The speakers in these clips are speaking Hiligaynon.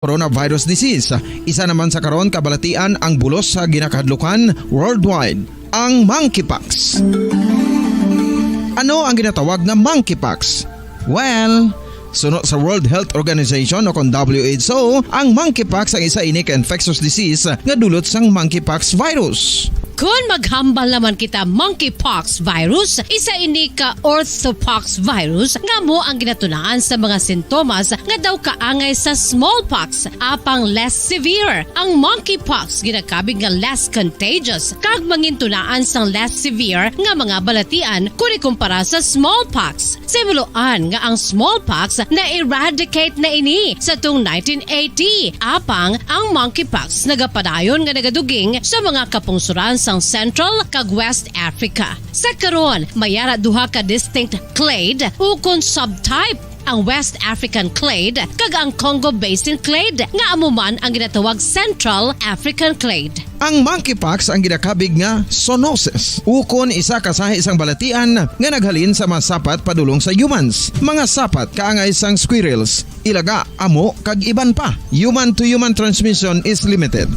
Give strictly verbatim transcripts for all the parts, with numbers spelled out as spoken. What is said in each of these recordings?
coronavirus disease. Isa naman sa karon kabalatian ang bulos sa ginakahadlukan worldwide, ang monkeypox. Ano ang ginatawag nga monkeypox? Well, suno sa World Health Organization o kon W H O, ang monkeypox ang isa ini ka infectious disease nga dulot sang monkeypox virus. Kon maghambal naman kita, monkeypox virus, isa ini ka orthopox virus nga amo ang ginatunaan sa mga sintomas nga daw kaangay sa smallpox, apang less severe. Ang monkeypox ginakabig nga less contagious kag mangintunaan sang less severe nga mga balatian kon ikumpara sa smallpox. Simuloan nga ang smallpox na-eradicate na ini sa tung nineteen eighty, apang ang monkeypox nagapadayon nga nagaduging sa mga kapungsoran sang Central kag West Africa. Sa karon, may ara duha ka distinct clade ukon subtype, ang West African clade kag ang Congo Basin clade, nga amo man ang ginatawag Central African clade. Ang monkeypox ang ginakabig nga zoonosis, ukon isa ka sahi sang balatian nga naghalin sa mga sapat padulong sa humans, mga sapat kaangay sang squirrels, ilaga, amo, kag iban pa. Human-to-human transmission is limited.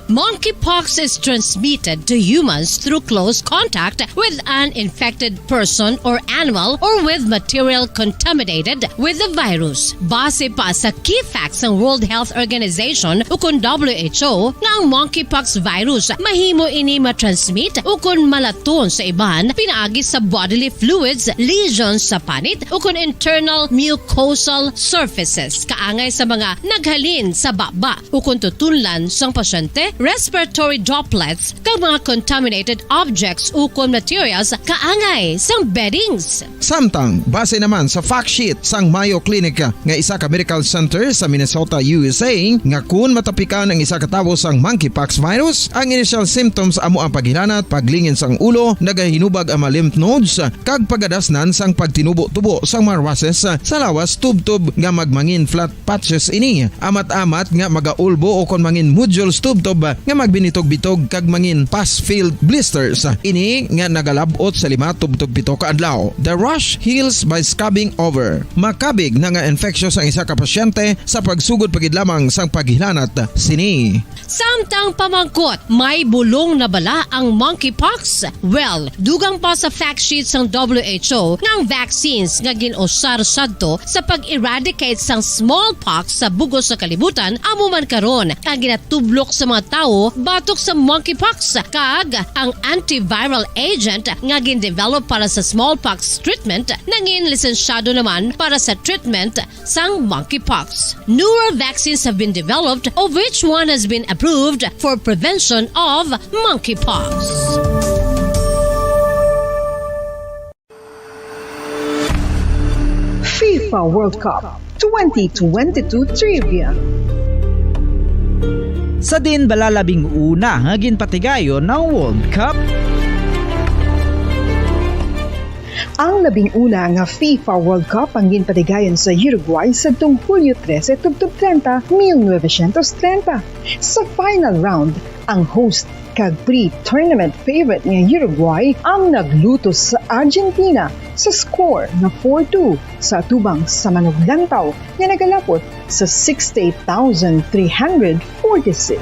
Monkeypox is transmitted to humans through close contact with an infected person or animal or with material contaminated with the virus. Base pa sa key facts sang World Health Organization ukon W H O, nga ang monkeypox virus mahimo ini matransmit ukon malaton sa iban pinaagi sa bodily fluids, lesions sa panit, ukon internal mucosal surfaces, kaangay sa mga naghalin sa baba ukon tutunlan sang pasyente, respiratory droplets, kag mga contaminated objects ukon materials kaangay sang beddings. Samtang, base naman sa fact sheet sang Mayo Clinic nga isa ka medical center sa Minnesota, U S A, nga kun matapikan ang isa ka tawo sang monkeypox virus, ang initial symptoms amo ang paghilanat, paglingin sang ulo, nagahinubag ang mga lymph nodes, kag pagadasnan sang pagtinubo-tubo sang mga rashes sa lawas, tubtob nga magmangin flat patches ini, amat-amat nga magaulbo ukon mangin nodules tubtob nga magbinitog-bitog kag mangin pus-filled blisters. Ini nga nagalab-ot sa lima tubtob pito ka adlaw. The rash heals by scabbing over. Makabig na nga infectious ang isa ka pasyente sa pagsugod pa gid lamang sang paghilanat sini. Samtang pamangkot, may bulong na bala ang monkeypox? Well, dugang pa sa fact sheet sang W H O nga ang vaccines nga gin-usar sadto sa pag-eradicate sang smallpox sa bug-os sa kalibutan amo man karon ang ginatublok sa mga tawo batok sa monkeypox, kag ang antiviral agent nga gin-develop para sa smallpox treatment nangin lisensyado naman para sa treatment sang monkeypox. Newer vaccines have been developed, of which one has been approved for prevention of monkeypox. FIFA World Cup twenty twenty-two Trivia. Sa diin bala labing una nga ginpatigayon ang World Cup? Ang labing una nga FIFA World Cup ang ginpatigayon sa Uruguay sadtong Hulyo trese tubtob treinta, mil novecientos treinta. Sa final round, ang host kag pre-tournament favorite nga Uruguay ang naglutos sa Argentina sa score nga four two sa atubang sa manuglantaw nga nagalapot sa sixty-eight thousand three hundred forty-six.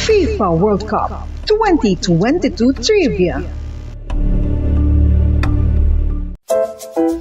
FIFA World Cup twenty twenty-two Trivia.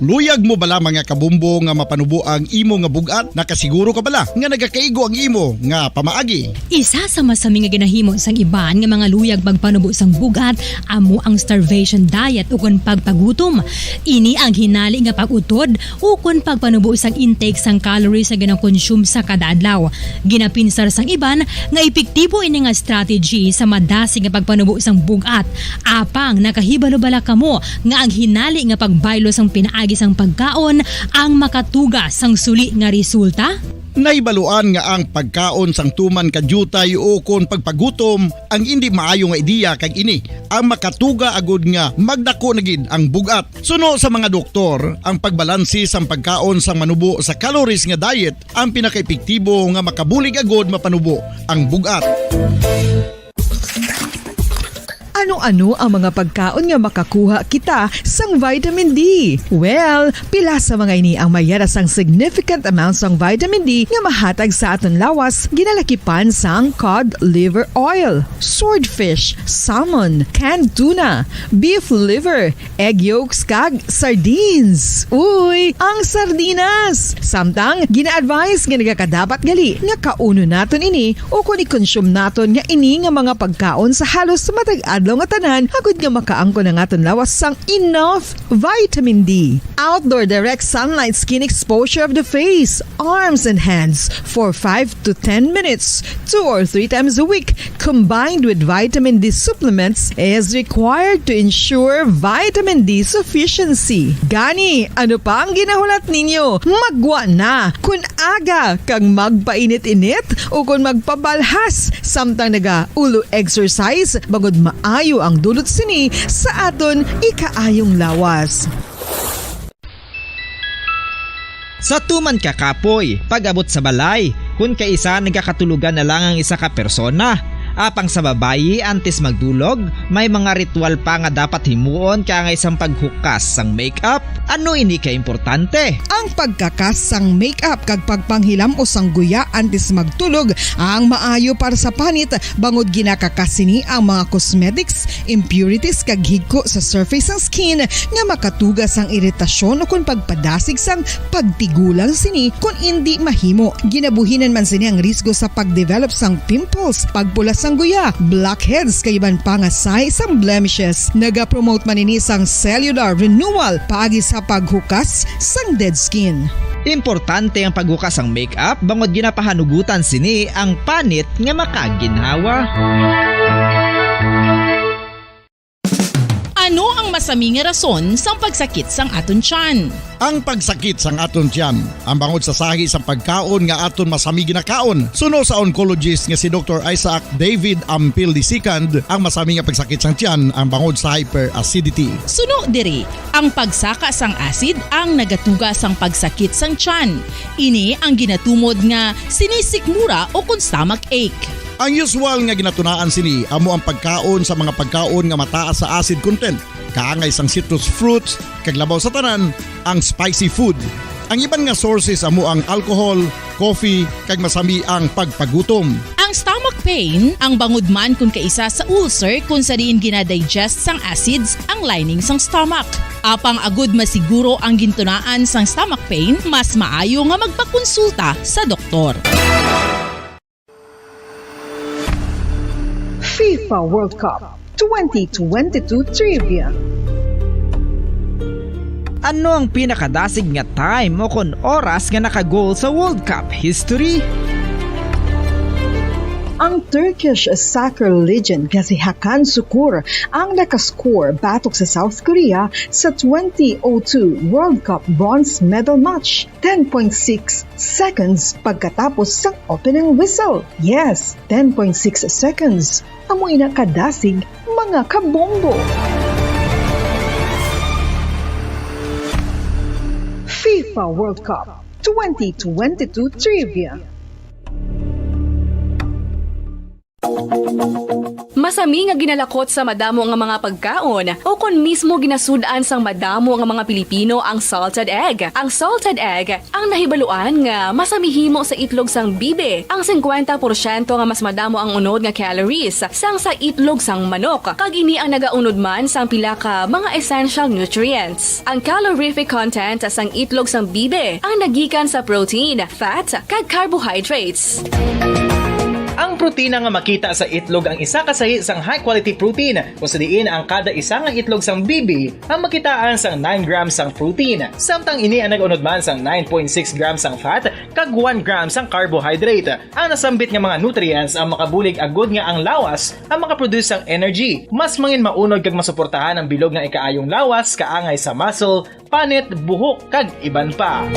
Luyag mo bala, mga kabombo, nga mapanubo ang imo nga bug-at? Nakasiguro ka bala nga nagakaigo ang imo nga pamaagi? Isa sa masami nga ginahimo sang iban nga mga luyag magpanubo sang bug-at amo ang starvation diet ukon pagpagutom. Ini ang hinali nga pag-utod ukon pagpanubo sang intake sang calories nga ginakonsume sa kada adlaw. Ginapinsar sang iban nga epektibo ini nga strategy sa madasig nga pagpanubo sang bug-at. Apang nakahibalo bala kamo nga ang hinali nga pagbaylo sang pinaagi sang pagkaon ang makatuga sang suli nga resulta? Nahibaluan nga ang pagkaon sang tuman ka diutay ukon pagpagutom ang indi maayo nga ideya, kag ini ang makatuga agud nga magdako na gid ang bug-at. Suno sa mga doktor, ang pagbalanse sang pagkaon sang manubo sa calories nga diet ang pinakaepektibo nga makabulig agud mapanubo ang bug-at. Ano-ano ang mga pagkaon nga makakuha kita sang vitamin D? Well, pila sa mga ini ang mayara sang significant amount sang vitamin D nga mahatag sa aton lawas, ginalakipan sang cod liver oil, swordfish, salmon, canned tuna, beef liver, egg yolks, kag sardines. Uy, ang sardinas! Samtang, gina-advise nga nagakadapat gali nga kaunon naton ini o kon i-consume naton nga ini nga mga pagkaon sa halos matag adlaw nga tanan, agud nga makaangkon ang aton lawas sang enough vitamin D. Outdoor direct sunlight skin exposure of the face, arms, and hands for five to ten minutes, two or three times a week, combined with vitamin D supplements, is required to ensure vitamin D sufficiency. Gani, ano pa ang ginahulat ninyo? Maggwa na! Kun aga kag magpainit-init o kon magpabalhas samtang naga-ulo exercise, bangod maayo ang dulot sini sa aton ikaayong lawas. Sa tuman ka kapoy, pag-abot sa balay, kun kaisa nagakatulogan na lang ang isa ka persona. Apang sa babayi, antes magdulog, may mga ritual pa nga dapat himuon kaangay sang paghukas sang makeup. Ano ini ka importante? Ang pagkakas sang makeup kag pagpanghilam-os sang guya antes magtulog ang maayo para sa panit, bangod ginakakas sini ang mga cosmetics, impurities, kag higko sa surface sang skin nga makatuga sang iritasyon ukon pagpadasig sang pagtigulang sini kon indi mahimo. Ginabuhinan man sini ang risgo sa pag-develop sang pimples, pagpula sang guya, blackheads, kag iban pa nga sign sang blemishes. Nagapromote man ini sang cellular renewal paagi sa paghukas sang dead skin. Importante ang paghukas sang makeup bangod ginapahanugutan sini ang panit nga makaginhawa. Ano ang masami nga rason sang pagsakit sang aton tiyan? Ang pagsakit sang aton tiyan, ang bangod sa sahi sang pagkaon nga aton masami ginakaon. Suno sa oncologist nga si Doktor Isaac David Ampil the second, ang masami nga pagsakit sang tiyan ang bangod sa hyperacidity. Suno diri, ang pagsaka sang acid ang nagatuga sang pagsakit sang tiyan. Ini ang ginatumod nga sinisikmura o kon stomach ache. Ang usual nga ginatunaan sini amo ang pagkaon sa mga pagkaon nga mataas sa acid content, kaangay sang citrus fruits, kag labaw sa tanan, ang spicy food. Ang iban nga sources amo ang alcohol, coffee, kag masami ang pagpagutom. Ang stomach pain, ang bangod man kon kaisa sa ulcer kon sa diin gina-digest sang acids ang lining sang stomach. Apang agud masiguro ang gintunaan sang stomach pain, mas maayo nga magpakonsulta sa doktor. FIFA World Cup twenty twenty-two Trivia. Ano ang pinakadasig nga time o kon oras nga naka-goal sa World Cup history? Ang Turkish soccer legend nga si Hakan Sukur ang nakascore batok sa South Korea sa twenty oh two World Cup bronze medal match, ten point six seconds pagkatapos sang opening whistle. Yes, ten point six seconds. Amo ina kadasig, mga kabombo. FIFA World Cup twenty twenty-two Trivia. Masami nga ginalakot sa madamo nga mga pagkaon, o kon mismo ginasud-an sang madamo nga mga Pilipino ang salted egg. Ang salted egg ang nahibaluan nga masami himo sa itlog sang bibi. Ang singkwenta porsyento nga mas madamo ang unod nga calories sang sa itlog sang manok, kag ini ang nagaunod man sang pila ka mga essential nutrients. Ang calorific content sang itlog sang bibi ang nagikan sa protein, fat, kag carbohydrates. Ang protina nga makita sa itlog ang isa ka sahi sang high-quality protein, kung sa diin ang kada isa nga itlog sang bibi ang makitaan sang nine grams sang protein, samtang ini ang nag-unod man sang nine point six grams sang fat kag one gram sang carbohydrate. Ang nasambit nga mga nutrients ang makabulig agud nga ang lawas ang makaproduce sang energy. Mas mangin maunod kag masuportahan ang bilog nga ikaayong lawas kaangay sa muscle, panit, buhok, kag iban pa.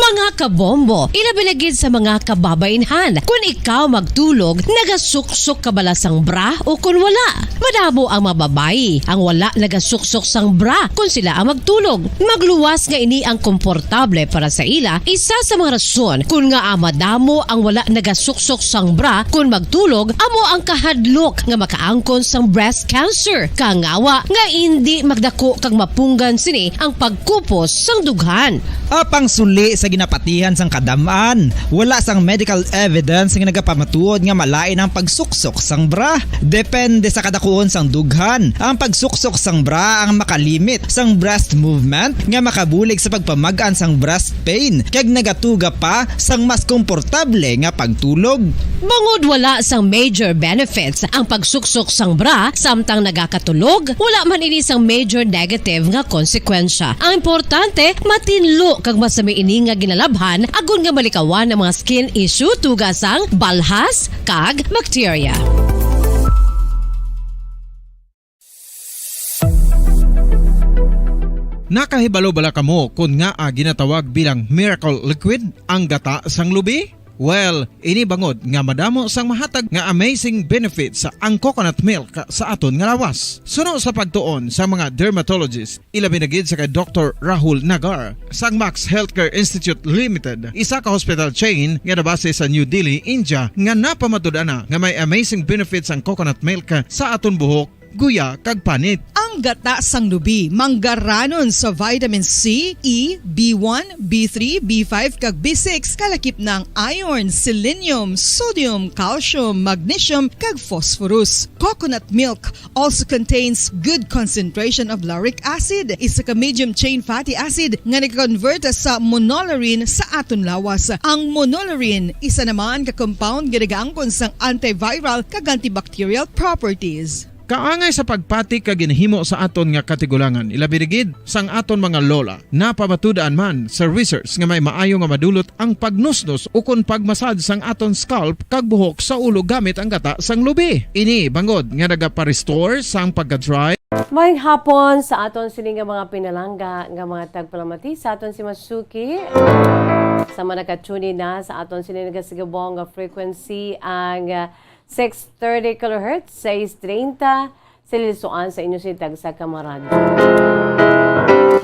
Mga kabombo, ilabi na gid sa mga kababainhan, kun ikaw magtulog, nagasuksok ka bala sang bra o kun wala? Madamo ang mga babayi ang wala nagasuksok sang bra kun sila ang magtulog. Magluwas nga ini ang komportable para sa ila, isa sa mga rason kun ngaa madamo ang wala nagasuksok sang bra kun magtulog amo ang kahadlok nga makaangkon sang breast cancer. Kangawa nga indi magdako kag mapunggan sini ang pagkupos sang dughan. Apang suli sa ginapatihan sang kadam-an, wala sang medical evidence nga nagapamatuod nga malain ang pagsuksok sang bra. Depende sa kadakuon sang dughan, ang pagsuksok sang bra ang makalimit sang breast movement nga makabulig sa pagpamag-an sang breast pain kag nagatuga pa sang mas komportable nga pagtulog. Bangod wala sang major benefits ang pagsuksok sang bra samtang nagakatulog, wala man ini sang major negative nga konsekwensya. Ang importante, matinlo kag masami ini nga ginalabhan agod nga malikawan ang mga skin issue tuga sang balhas kag bakterya. Nakahibalo bala kamo kon ngaa ginatawag bilang miracle liquid ang gata sang lubi? Well, ini bangod nga madamo sang mahatag nga amazing benefits ang coconut milk sa aton nga lawas. Suno sa pagtuon sa mga dermatologist, ilabi na gid sa kay Doktor Rahul Nagar sang Max Healthcare Institute Limited, isa ka hospital chain nga nabase sa New Delhi, India, nga napamatud-an na nga may amazing benefits ang coconut milk sa aton buhok, guya, kag panit. Ang gata sang lubi manggaranon sa vitamin C, E, B one, B three, B five, kag B six, kalakip na ang iron, selenium, sodium, calcium, magnesium, kag phosphorus. Coconut milk also contains good concentration of lauric acid, isa ka medium chain fatty acid nga nag-convert sa monolaurin sa aton lawas. Ang monolaurin, isa naman ka compound nga nagaangkon sang antiviral kag antibacterial properties. Kaangay sa pagpati kag ginhimo sa aton nga katigulangan, ilabi na gid sang aton mga lola. Napamatud-an man sa research nga may maayo nga madulot ang pagnusnos ukon pagmasad sang aton scalp kag buhok sa ulo gamit ang gata sang lubi. Ini bangod nga nagapa-restore sang pagka-dry. Maayong hapon sa aton sini nga mga pinalangga nga mga tagpalamati, sa aton si Masuki, sa mga naka-tune in na sa aton sini nagasigabong nga frequency ang, ah, six thirty kilohertz, sais treinta, sa lisoan sa inyo sini tagsa ka mga radyo.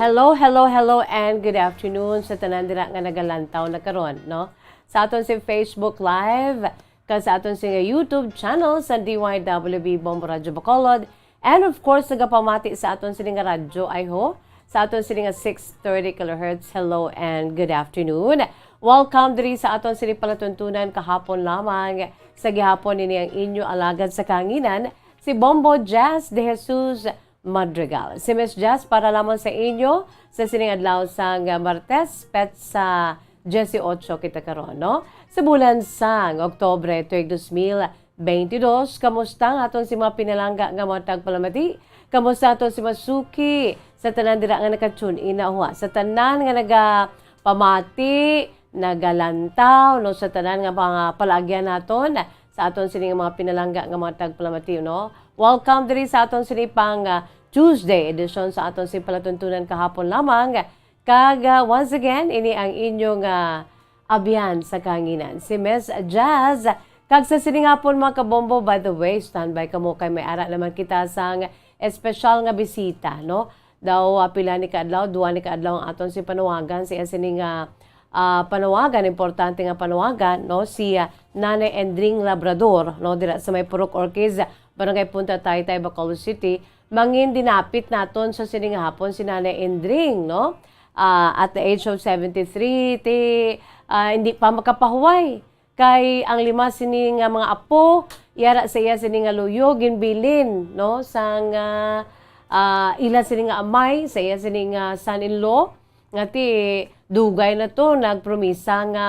Hello, hello, hello, and good afternoon sa tanan dira nga nagalantaw na karon, no? Sa aton si Facebook Live, kag sa aton sini nga YouTube channel sa D Y W B Bombo Radyo Bacolod, and of course, nagapamati sa aton sini nga radyo, ay ho, sa aton sini nga six thirty kilohertz. Hello and good afternoon. Welcome diri sa aton sini palatuntunan kahapon lamang. Sa gihapon, ini ang inyo alagad sa kahanginan, si Bombo Jazz De Jesus Madrigal. Si Miss Jazz para lamang sa inyo sa sining adlaw sang Martes, petsa dieciocho kita karon, no? Sa bulan sang Oktubre, tuig dos mil twenty-two. Kamusta ang aton si mga pinalangga nga mga tagpalamati? Kamusta aton si Masuki? Sa tanan dira nga naka-tune in na, uha, sa tanan nga nagapamati, nagalantaw, no, sa tanan nga mga palaagyan naton, sa aton sini nga mga pinalangga nga mga tagpalamati, no? Welcome diri sa aton sini pang, ah, Tuesday edition sa aton sini palatuntunan kahapon lamang. Kag, ah, once again, ini ang inyong, ah, abyan sa kahanginan, si Miss Jazz. Kag sa sini nga hapon, mga kabombo, by the way, standby kamo kay may ara naman kita sang espesyal nga bisita, no? Daw, ah, pila ni kaadlaw, duha ni kaadlaw ang aton si panawagan sa iya sini nga, ah, panawagan, importante nga panawagan, no? Si, ah, Nanay Endring Labrador, no? Dira sa may Purok Orchids, Barangay Punta Taytay, Bacolod City, mangin dinapit naton sa sini nga hapon si Nanay Endring, no? Ah, at the age of seventy-three, ti, ah, hindi pa makapahuway. Kay ang lima sini nga mga apo, yara sa iya sini nga luyo, ginbilin, no, sang, ah, ah, ila sini nga amay, sa iya sini nga son-in-law, nga ti dugay na to nagpromisa nga,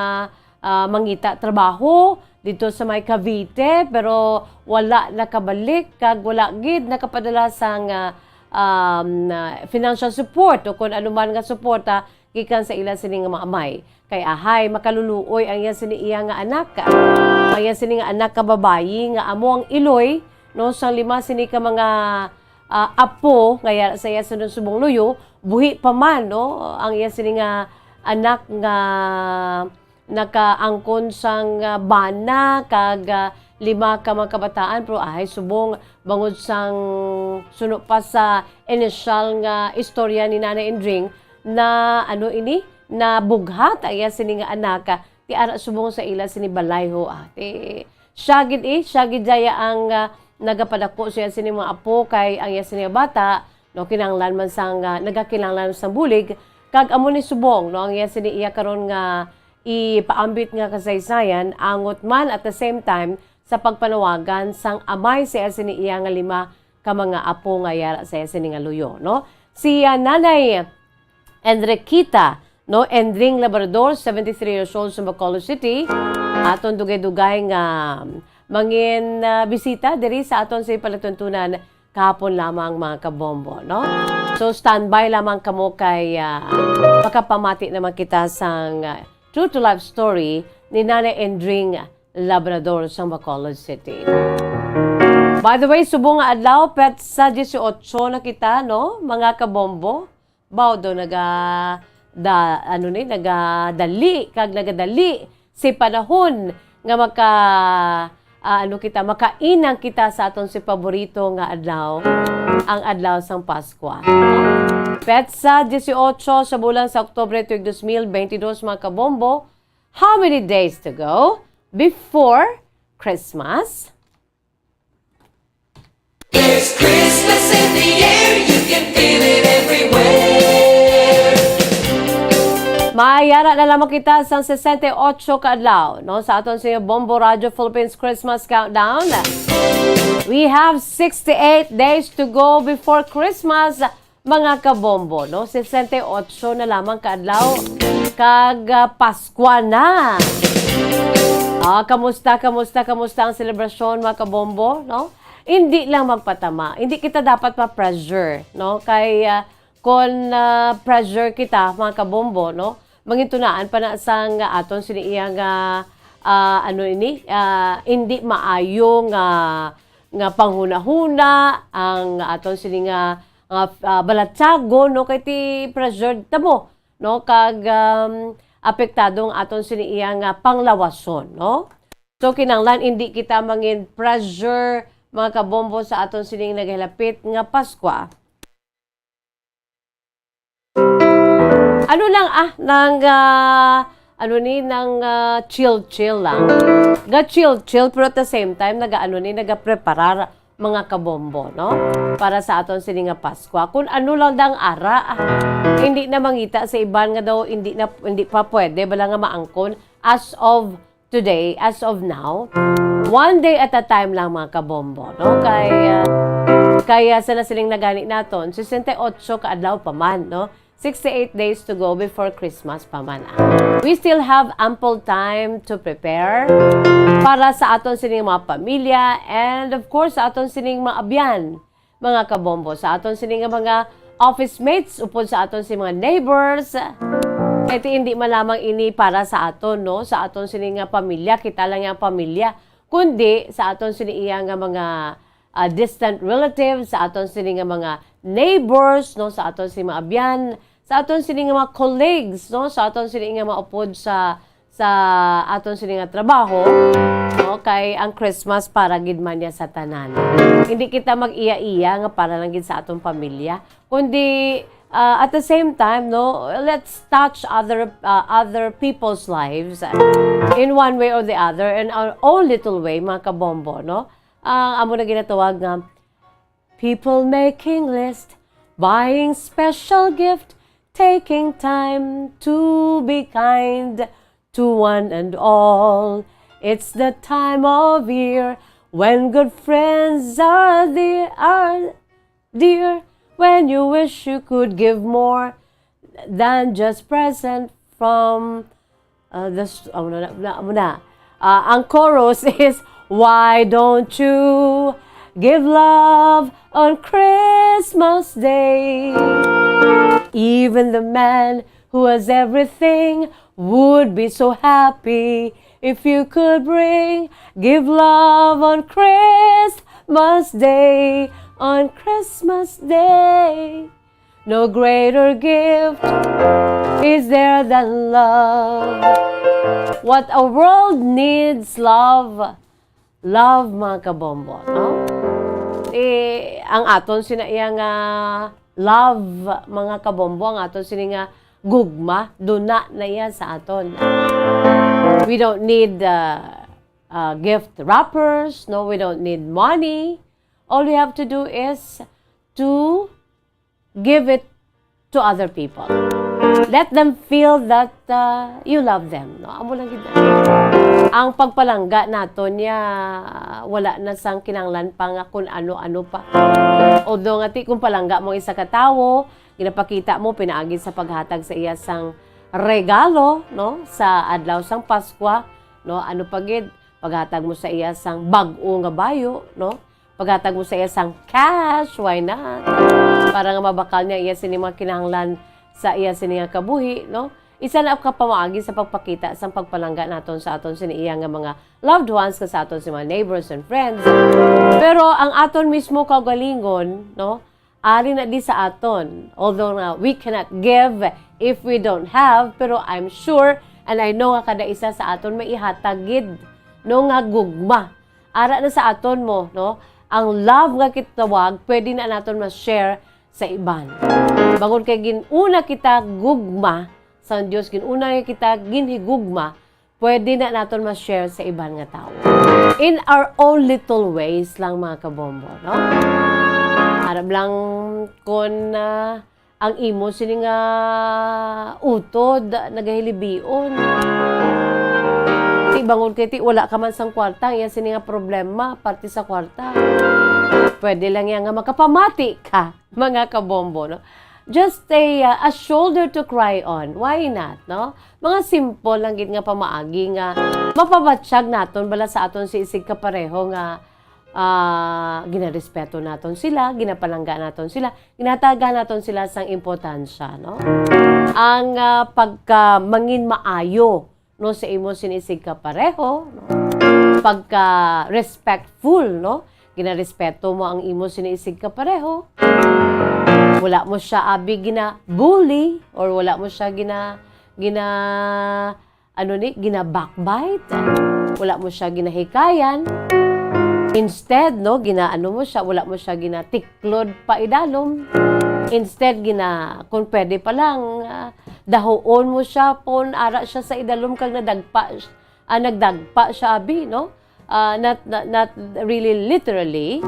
ah, mangita trabaho dito sa may Cavite, pero wala nakabalik kag wala gid nakapadala sang, ah, um, ah, financial support o kung ano man nga suporta gikan sa ila sini nga mga amay. Kay ahay, makaluluoy ang iya sini iya nga anak. Ang iya sini nga anak ka babayi nga amo ang iloy, no, sang lima sini ka mga, ah, apo nga ya-, sa iya sini subong luyo, buhi pa man, no, ang iya sini nga, anak nga nakaangkon sang, ah, bana kag, ah, lima ka mga kabataan, pero ahay subong bangod sang suno pa sa inisyal nga istorya ni Nanay Indring na, ano ini, nabughat ang iya sini nga anak, ah, ti ara subong sa ila sini balay ho, ah. Ti siya gid, eh, siya gid daya ang, ah, nagapadako siya sini mga apo kay ang iya sini nga bata, no, kinahanglan man sang, ah, nagakinahanglan sang bulig, kag amo ni subong, no, ang iya sini iya karon nga ipaambit nga kasaysayan, angot man at the same time sa pagpanawagan sang amay sa iya sini iya nga lima ka mga apo nga yara sa iya sini nga luyo, no? Si, ah, Nanay Enriqueta, no, Endring Labrador, seventy-three years old, sa Bacolod City, aton dugay-dugay nga mangin, ah, bisita diri sa aton sa palatuntunan kahapon lamang, mga kabombo, no? So, standby lamang kamo kay, ah, makapamati naman kita sang, ah, true to life story ni Nanay Endring Labrador sang Bacolod City. By the way, subong nga adlaw, petsa dieciocho na kita, no, mga kabombo. Baw daw naga-, da-, ano ni, nagadali, kag nagadali si panahon nga maka, ah, ano kita, makainang kita sa aton si paborito nga adlaw, ang adlaw sang Paskwa. Petsa dieciocho sa bulan sa Oktubre tuig dos mil veintidós, mga kabombo. How many days to go before Christmas? There's Christmas in the air, you can feel it everywhere. Mayara na lamang kita sang sesenta y ocho ka adlaw, no, sa aton sa Bombo Radio Philippines Christmas Countdown. We have sixty-eight days to go before Christmas, mga kabombo, no? Sesenta y ocho na lamang ka adlaw kag, ah, Paskwa na. Ah, kamusta, kamusta, kamusta ang selebrasyon, mga kabombo, no? Hindi lang magpatama. Hindi kita dapat ma-pressure, no? Kay, ah, kon, ah, pressure kita, mga kabombo, no? Mangintunaan pa na sang aton sini iya nga, ah, ano ini, ah, hindi maayo nga, nga panghunahuna, ang aton sini nga, nga, ah, balatyagon, no? Kay ti pressured ta mo, no? Kag, um, apektado ang aton sini iya nga panglawason, no? So, kinahanglan hindi kita mangin pressure, mga kabombo, sa aton sining nagahilapit nga Paskwa. Ano lang, ah, nang, ah, ano ni, nang, ah, chill-chill lang. Ga chill-chill, pero at the same time, naga, ano ni, nagapreparar, mga kabombo, no? Para sa aton sini nga Paskwa. Kung ano lang dang ara, ah, hindi na mangita sa iban nga daw, hindi na, hindi pa pwede, bala nga maangkon as of today, as of now, one day at a time lang, mga kabombo, no? Kay, ah, kaya sa nasiling na gani naton, sesenta y ocho ka adlaw pa man, no? Sixty-eight days to go before Christmas pa man, ah. We still have ample time to prepare para sa aton sining mga pamilya and, of course, sa aton sining mga abyan, mga kabombo, sa aton sini nga mga office mates, upod sa aton si mga neighbors. Kay ti hindi man lamang ini para sa aton, no? Sa aton sini nga pamilya, kita lang yang pamilya, kundi sa aton sini iya nga mga, ah, distant relatives, sa aton sini nga mga neighbors, no? Sa aton sini mga abyan, sa aton sini nga mga colleagues, no? Sa aton sini nga mga upod sa sa aton sini nga trabaho, no, kay ang Christmas para gid man niya sa tanan. Hindi kita mag-iya-iya nga para lang gid sa aton pamilya, kundi, ah, at the same time, no, let's touch other, ah, other people's lives, ah, in one way or the other, in our own little way, mga kabombo, no? Ang amo na ginatawag nga people making list, buying special gift, taking time to be kind to one and all. It's the time of year when good friends are the, are dear, when you wish you could give more than just present from, uh, the s-, amo na, na, amo na. Uh, ang chorus is, "Why don't you give love on Christmas Day? Even the man who has everything would be so happy if you could bring, give love on Christmas Day, on Christmas Day." No greater gift is there than love. What a world needs love. Love, mga kabombo, no? Eh, ang aton sina iya nga love, mga kabombo, ang aton sini nga gugma, duna na iya sa aton. We don't need, uh, uh, gift wrappers, no? We don't need money. All we have to do is to give it to other people. Let them feel that, uh, you love them, no? Amo lang gid na. Ang pagpalangga naton niya, wala na sang kinahanglan pa nga kun ano-ano pa. Although nga ti, kung palangga mo ang isa ka tawo, ginapakita mo pinaagi sa paghatag sa iya sang regalo, no? Sa adlaw sang Paskwa, no? Ano pa gid, paghatag mo sa iya sang bag-o nga bayo, no? Paghatag mo sa iya sang cash, why not? Para nga mabakal niya iya sini mga kinahanglan sa iya sini nga kabuhi, no? Isa na ka pamaagi sa pagpakita sang pagpalangga naton sa aton sini iya nga mga loved ones, ka sa aton sa mga neighbors and friends. Pero ang aton mismo kaugalingon, no? Ari na di sa aton. Although nga we cannot give if we don't have, pero I'm sure and I know nga kada isa sa aton may ihatag gid, no, nga gugma. Ara na sa aton mo, no? Ang love nga gitawag, pwede na naton ma-share sa iban. Bangod kay gin-una kita gugma sa Dios, gin-una kita ginhigugma, pwede na naton ma-share sa iban nga tawo. In our own little ways lang, mga kabombo, no? Arab lang kon, ah, ang imo sini nga utod nagahilibion. Ti bangod kay ti wala ka man sang kwarta, ang iya sini nga problema, parte sa kwarta. Pwede lang yan nga makapamati ka, mga kabombo, no? Just a, uh, a shoulder to cry on. Why not, no? Mga simple lang gid nga pamaagi nga mapabatyag naton bala sa aton si isig kapareho nga, ah, ginarespeto naton sila, ginapalangga naton sila, ginatagan naton sila sang importansya, no? Ang, ah, pagka mangin maayo, no, sa imo sini isig kapareho, no? Pagka respectful, no? Ginarespeto mo ang imo sini isig kapareho. Wala mo siya abi gina-bully or wala mo siya gina-, gina-, ano ni, gina-backbite. Wala mo siya ginahikayan. Instead, no, gina-, ano mo siya, wala mo siya ginatiklod pa idalom. Instead, gina-, kung pwede pa lang, ah, dahuon mo siya, pon ara siya sa idalom kag nadagpa, ah, nagdagpa siya, abi, no? Ah, not, not, not really literally,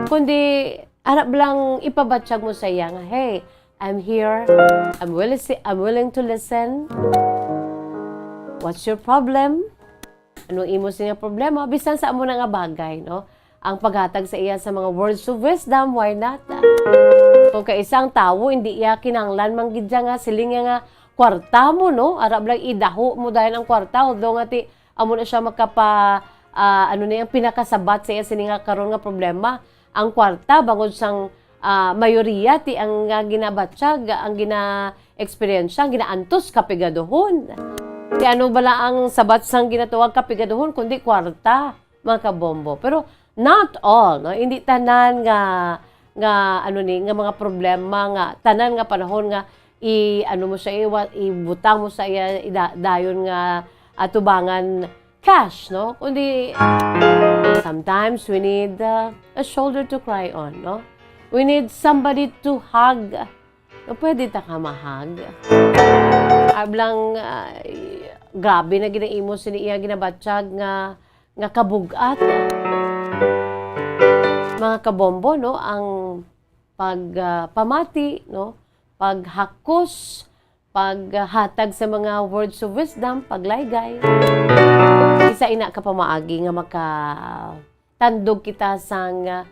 kundi ara lang ipabatyag mo sa iya nga, "Hey, I'm here. I'm willing, I'm willing to listen. What's your problem?" Ano imo sini nga problema? Bisan sa amo na nga bagay, no? Ang paghatag sa iya sa mga words of wisdom, why not? Kung kaisa ang tawo, hindi iya kinahanglan man gid siya nga siling niya nga kwarta mo, no? Ara lang idaho mo dayon ang kwarta, although nga ti, amo na siya makapa-, ah, ano na yung pinakasabat sa iya sini nga karon nga problema. Ang kwarta, bangod sang, ah, mayoriya ti ang nga ginabatyag, ang gina-eksperyensya, ang ginaantos kapigaduhon. Ti ano bala ang sabat sang ginatawag kapigaduhon, kundi kwarta, mga kabombo. Pero not all, no? Hindi tanan nga, nga, ano ni, nga mga problema nga, tanan nga panahon nga i-, ano mo siya, iwa-, ibutang mo sa iya, ida-, dayon nga atubangan cash, no? Kundi, sometimes we need, uh, a shoulder to cry on, no? We need somebody to hug. No, pwede ta ka mahag. Ablang, ay, grabe na ginaimo sini iya ginabatyag nga, nga kabug-at. Mga kabombo, no? Ang pag, ah, pamati, no? Paghakos, paghatag sa mga words of wisdom, paglaygay. Isa ina ka pamaagi nga makatandog kita sang, ah,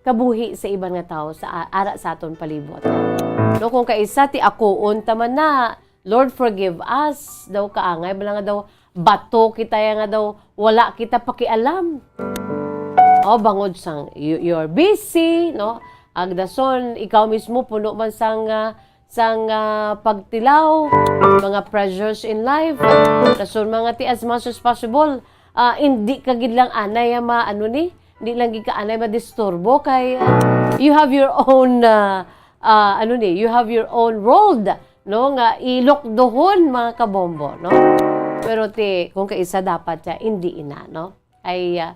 kabuhi sa iban nga tawo sa a-, ara sa aton palibot. No, kung kaisa ti akuon ta man na, "Lord, forgive us," daw kaangay bala nga daw bato kita ya nga daw wala kita pakialam. O, bangod sang you, you're busy, no? Agdason, ikaw mismo puno man sang, ah, sang, ah, pagtilaw, mga pressures in life. Rason mga ti, as much as possible, ah, hindi ka gid lang anay, ah, ma-, ano ni, hindi lang gid ka anay madisturbo kay, ah, you have your own, ah, ah, ano ni, you have your own world, no, nga ilukduhon, mga kabombo, no? Pero ti, kung kaisa dapat siya, hindi ina, no? Ay, ah,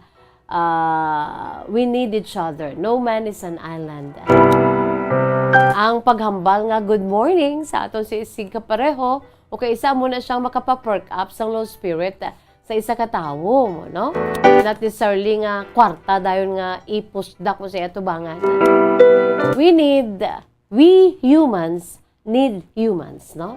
ah, we need each other. No man is an island. Ang paghambal nga good morning sa aton si isig kapareho, o kaisa mo na siyang makapa-perk up sang low spirit, ah, sa isa ka tawo mo, no? Not necessarily nga kwarta dayon nga ipusdak mo sa atubangan. We need, we humans need humans, no?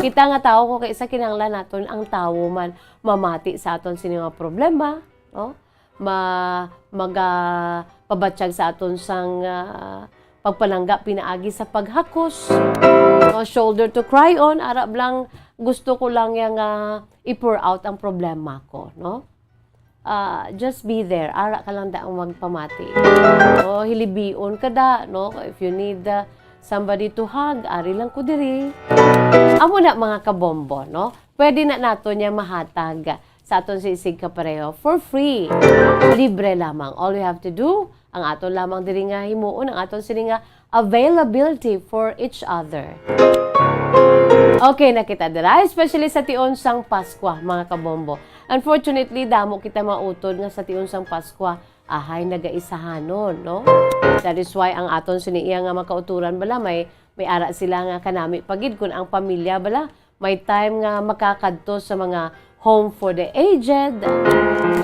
Kita nga tawo, kung kaisa, kinahanglan naton ang tawo man mamati sa aton sini nga problema, no? Ma-, maga-, pabatyag sa aton sang, ah, pagpalangga pinaagi sa paghakos, no? Shoulder to cry on, ara lang, gusto ko lang yang, ah, i-pour out ang problema ko, no? Ah, just be there. Ara ka lang daang magpamati. O, hilibion ka da, no? If you need, ah, somebody to hug, ari lang ko diri. Amo na, mga kabombo, no? Pwede na nato niya mahatag sa aton si isig kapareho for free. Libre lamang. All we have to do, ang aton lamang diri nga himuon, ang aton sini nga availability for each other. Okay na kita dira, especially sa tion sang Paskwa, mga kabombo. Unfortunately, damo kita mautod nga sa tion sang Paskwa, ahay, nagaisahanon, no? That is why ang aton sini iya nga makauturan bala, may, may ara sila nga kanami pa gid kun ang pamilya bala may time nga makakadto sa mga home for the aged.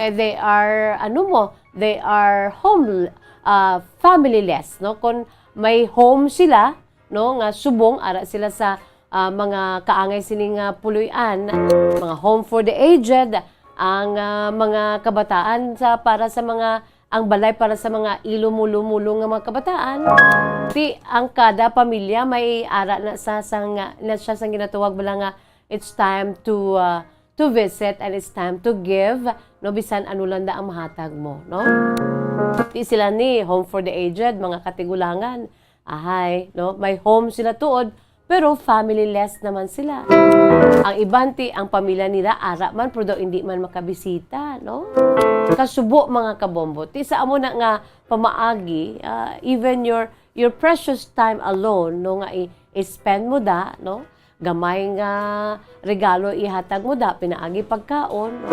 Eh, they are, ano mo, they are home, ah, familyless, no? Kung may home sila, no, nga subong ara sila sa, ah, mga kaangay sini nga puloy-an, mga home for the aged, ang, ah, mga kabataan sa, para sa mga, ang balay para sa mga ilumulo-mulo nga mga kabataan. Ti ang kada pamilya may ara na sa, sa nga, na siya sang ginatawag bala nga, it's time to, ah, to visit and it's time to give, no, bisan ano lang da ang mahatag mo, no? Ti sila ni home for the aged, mga katigulangan. Ahay, no? May home sila tuod, pero family-less naman sila. Ang iban ti, ang pamilya nila ara man, pero daw hindi man makabisita, no? Kasubo, mga kabombo. Ti sa amo na nga pamaagi, ah, even your, your precious time alone, no, nga i-, i-spend mo da, no? Gamay nga regalo ihatag mo da, pinaagi pagkaon, no?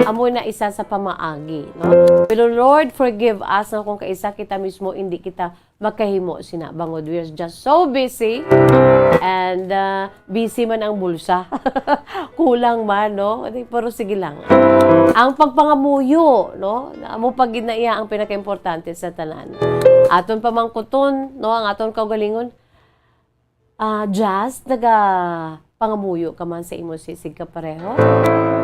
Amo na isa sa pamaagi, no? Pero Lord, forgive us, no, kung kaisa kita mismo, hindi kita makahimo sina, bangod we are just so busy. And, ah, busy man ang bulsa. Kulang man, no? Pero sige lang. Ang pagpangamuyo, no? Amo pa gid na iya ang pinakaimportante sa tanan. Aton pamangkuton, no, ang aton kaugalingon. Ah, Jazz, nagapangamuyo ka man sa imo sisig kapareho?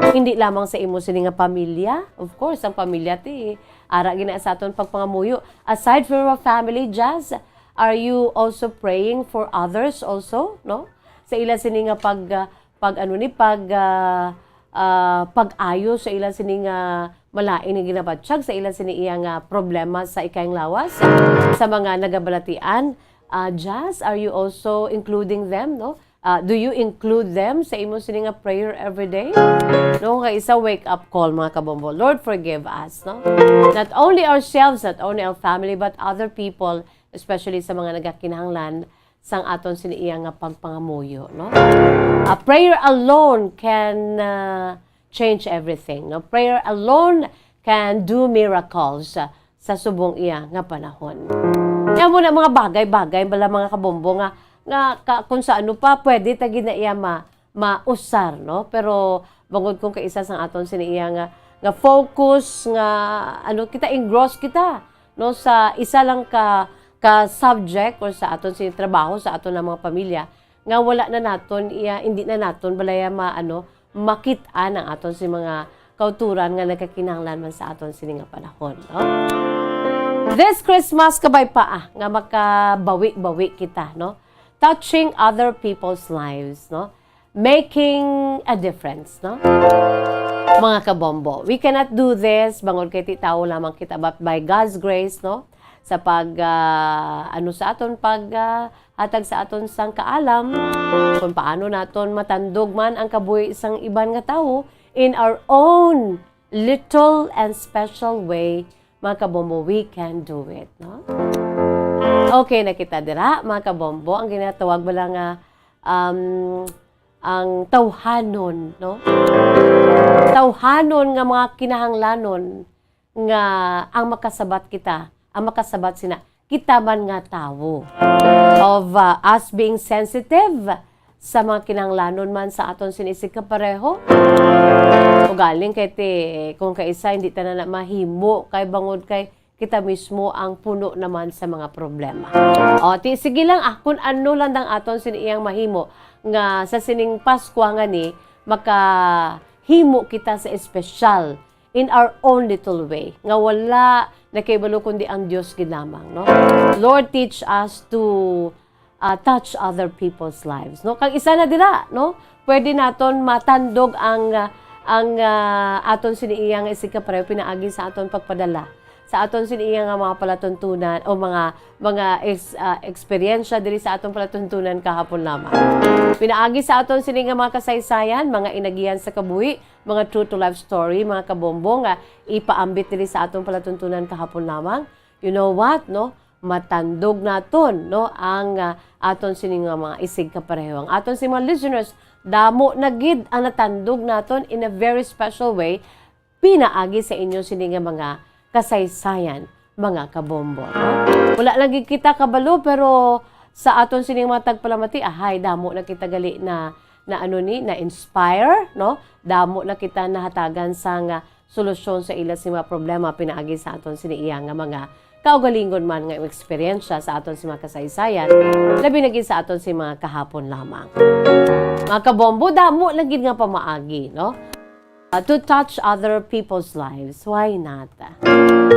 Hindi lamang sa imo sini nga pamilya. Of course, ang pamilya ti ara gina sa aton pagpangamuyo. Aside from your family, Jazz, are you also praying for others also, no? Sa ila sini nga pag, ah, pag ano ni, pag, ah, ah, pag-ayo sa ila sini nga malain nga ginabatyag, sa ila sini iya nga problema sa ikayang lawas, sa mga nagabalatian, ah, Jazz, are you also including them, no? Ah, do you include them sa imo sini nga prayer every day? No, kay isa wake up call, mga kabombo. Lord, forgive us, no? Not only ourselves, not only our family, but other people, especially sa mga nagakinahanglan sang aton sini iya nga pagpangamuyo, no? A prayer alone can, uh, change everything, no? Prayer alone can do miracles, uh, sa subong iya nga panahon. Kaya mo na mga bagay-bagay bala, mga kabombo, nga, nga ka, kung sa ano pa, pwede ta gid na iya ma-, mausar, no? Pero bangod kung kaisa sang aton sini iya nga, nga focus, nga ano, kita engross kita, no, sa isa lang ka, ka subject or sa aton sini trabaho, sa aton nga mga pamilya, nga wala na naton iya, hindi na naton balaya ma-, ano, makit-an ang aton si mga kauturan nga nagkakinahanglan man sa aton sini nga panahon, no? This Christmas, kabay pa, ah, nga makabawi-bawi kita, no? Touching other people's lives, no? Making a difference, no? Mga kabombo, we cannot do this bangod kay ti tawo lamang kita, but by God's grace, no? Sa pag, ah, ano sa aton pag, ah, hatag sa aton sang kaalam, kung paano naton matandog man ang kabuhi sang iban nga tawo in our own little and special way, mga kabombo, we can do it, no? Okay, nakita dira, mga kabombo, ang ginatawag bala nga, um, ang tawhanon, no? Tawhanon nga mga kinahanglanon nga ang makasabat kita, ang makasabat sina kita man nga tawo. Of, uh, us being sensitive sa mga kinahanglanon man sa aton sini isig kapareho. Ugaling kay ti, kung kaisa, hindi ta na mahimo kay bangod kay kita mismo ang puno naman sa mga problema. O, ti, sige lang, ah, kung ano lang ang aton sini iyang mahimo nga sa sining Paskwa nga ni, makahimo kita sa espesyal in our own little way, nga wala nakahibalo kundi ang Dios gid lamang, no? Lord, teach us to, ah, touch other people's lives, no? Kag isa na dira, no? Pwede naton matandog ang, ah, ang, ah, aton sini iya nga isig kapareho pinaagi sa aton pagpadala sa aton sini iya nga mga palatuntunan o mga, mga ex-, ah, eksperyensya diri sa aton palatuntunan kahapon lamang. Pinaagi sa aton sini nga mga kasaysayan, mga inagihan sa kabuhi, mga true to life story, mga kabombo nga ipaambit diri sa aton palatuntunan kahapon lamang. You know what, no? Matandog naton, no, ang, ah, aton sini nga mga isig kapareho. Ang aton sini mga listeners, damo na gid ang natandog naton in a very special way, pinaagi sa inyo sini nga mga kasaysayan, mga kabombo, no? Wala lang gid kita kabalo, pero sa aton sini nga mga tagpalamati, ahay, damo na kita gali na, na ano ni, na inspire, no? Damo na kita nahatagan sang, ah, solusyon sa ila sing mga problema pinaagi sa aton sini iya nga mga kaugalingon man nga eksperyensya sa aton sing mga kasaysayan, labi na gid sa aton sing mga kahapon lamang. Mga kabombo, damo lang gid nga pamaagi, no? Uh, to touch other people's lives. Why not?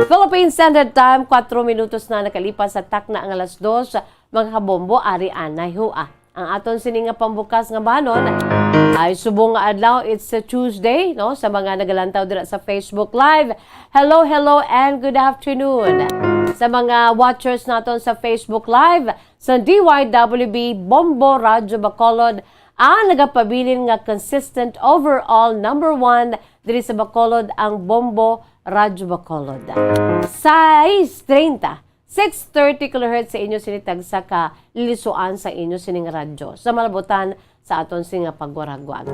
Philippine Standard Time, kwatro minutos na nakalipas sa takna nga alas dos, mga kabombo, ari anay hua. Ang aton sini nga pambukas nga banon ay subong nga adlaw, it's a Tuesday, no? Sa mga nagalantaw dira sa Facebook Live, hello, hello, and good afternoon. Sa mga watchers naton sa Facebook Live, sa D Y W B Bombo Radyo Bacolod, ang nagapabilin nga consistent overall number one diri sa Bacolod ang Bombo Radyo Bacolod. Sais treinta, six thirty kilohertz sa inyo sini tagsa ka lilisuan sa inyo sining radyo. Sa malabutan sa aton sini nga pagwaragwag.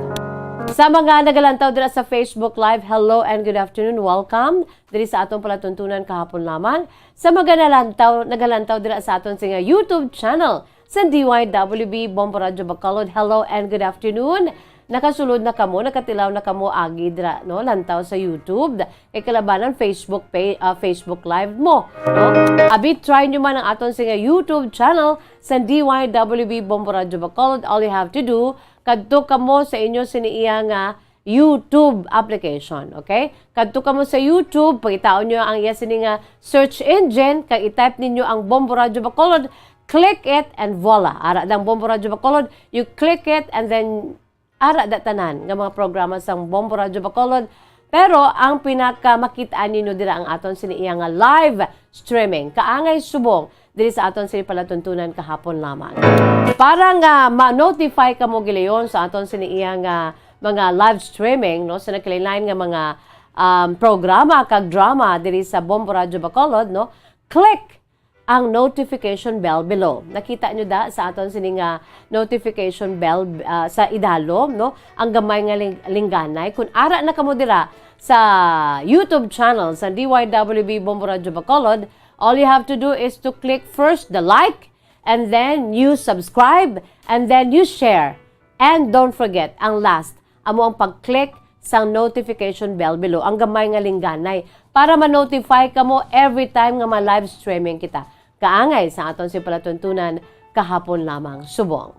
Sa mga nagalantaw dira sa Facebook Live, hello and good afternoon. Welcome diri sa aton palatuntunan kahapon lamang. Sa mga nalantaw, nagalantaw dira sa aton sini nga YouTube channel, sa D Y W B Bombo Radyo Bacolod, hello and good afternoon. Nakasulod na kamo, nakatilaw na kamo agi dira, no? Lantaw sa YouTube, kay kalabanan Facebook pay, ah, Facebook Live mo, no? Abi, try nyo man ang aton sini nga YouTube channel sa D Y W B Bombo Radyo Bacolod. All you have to do, kadto kamo sa inyo sini iya nga YouTube application, okay? Kadto kamo sa YouTube, pangitaon nyo ang iya sini nga search engine, kag i-type ninyo ang Bombo Radyo Bacolod, click it, and voila. Ara dang Bombo Radyo Bacolod, you click it, and then ara da tanan nga mga programa sang Bombo Radyo Bacolod. Pero ang pinakamakit-an ninyo dira ang aton sini iya nga live streaming. Kaangay subong diri sa aton sini palatuntunan kahapon lamang. Para nga ma-notify kamo gilayon sa aton sini iya nga mga live streaming, no, sa nagkalain-lain nga mga, um, programa kag drama diri sa Bombo Radyo Bacolod, no, click ang notification bell below. Nakita nyo da sa aton sini nga notification bell, ah, sa idalom, no? Ang gamay nga ling-, lingganay. Kung ara na kamo dira sa YouTube channel sa D Y W B Bombo Radyo Bacolod, all you have to do is to click first the like, and then you subscribe, and then you share. And don't forget, ang last, amo ang pag-click sang notification bell below, ang gamay nga lingganay, para ma-notify kamo every time nga ma-live streaming kita. Kaangay sa aton sini palatuntunan kahapon lamang subong.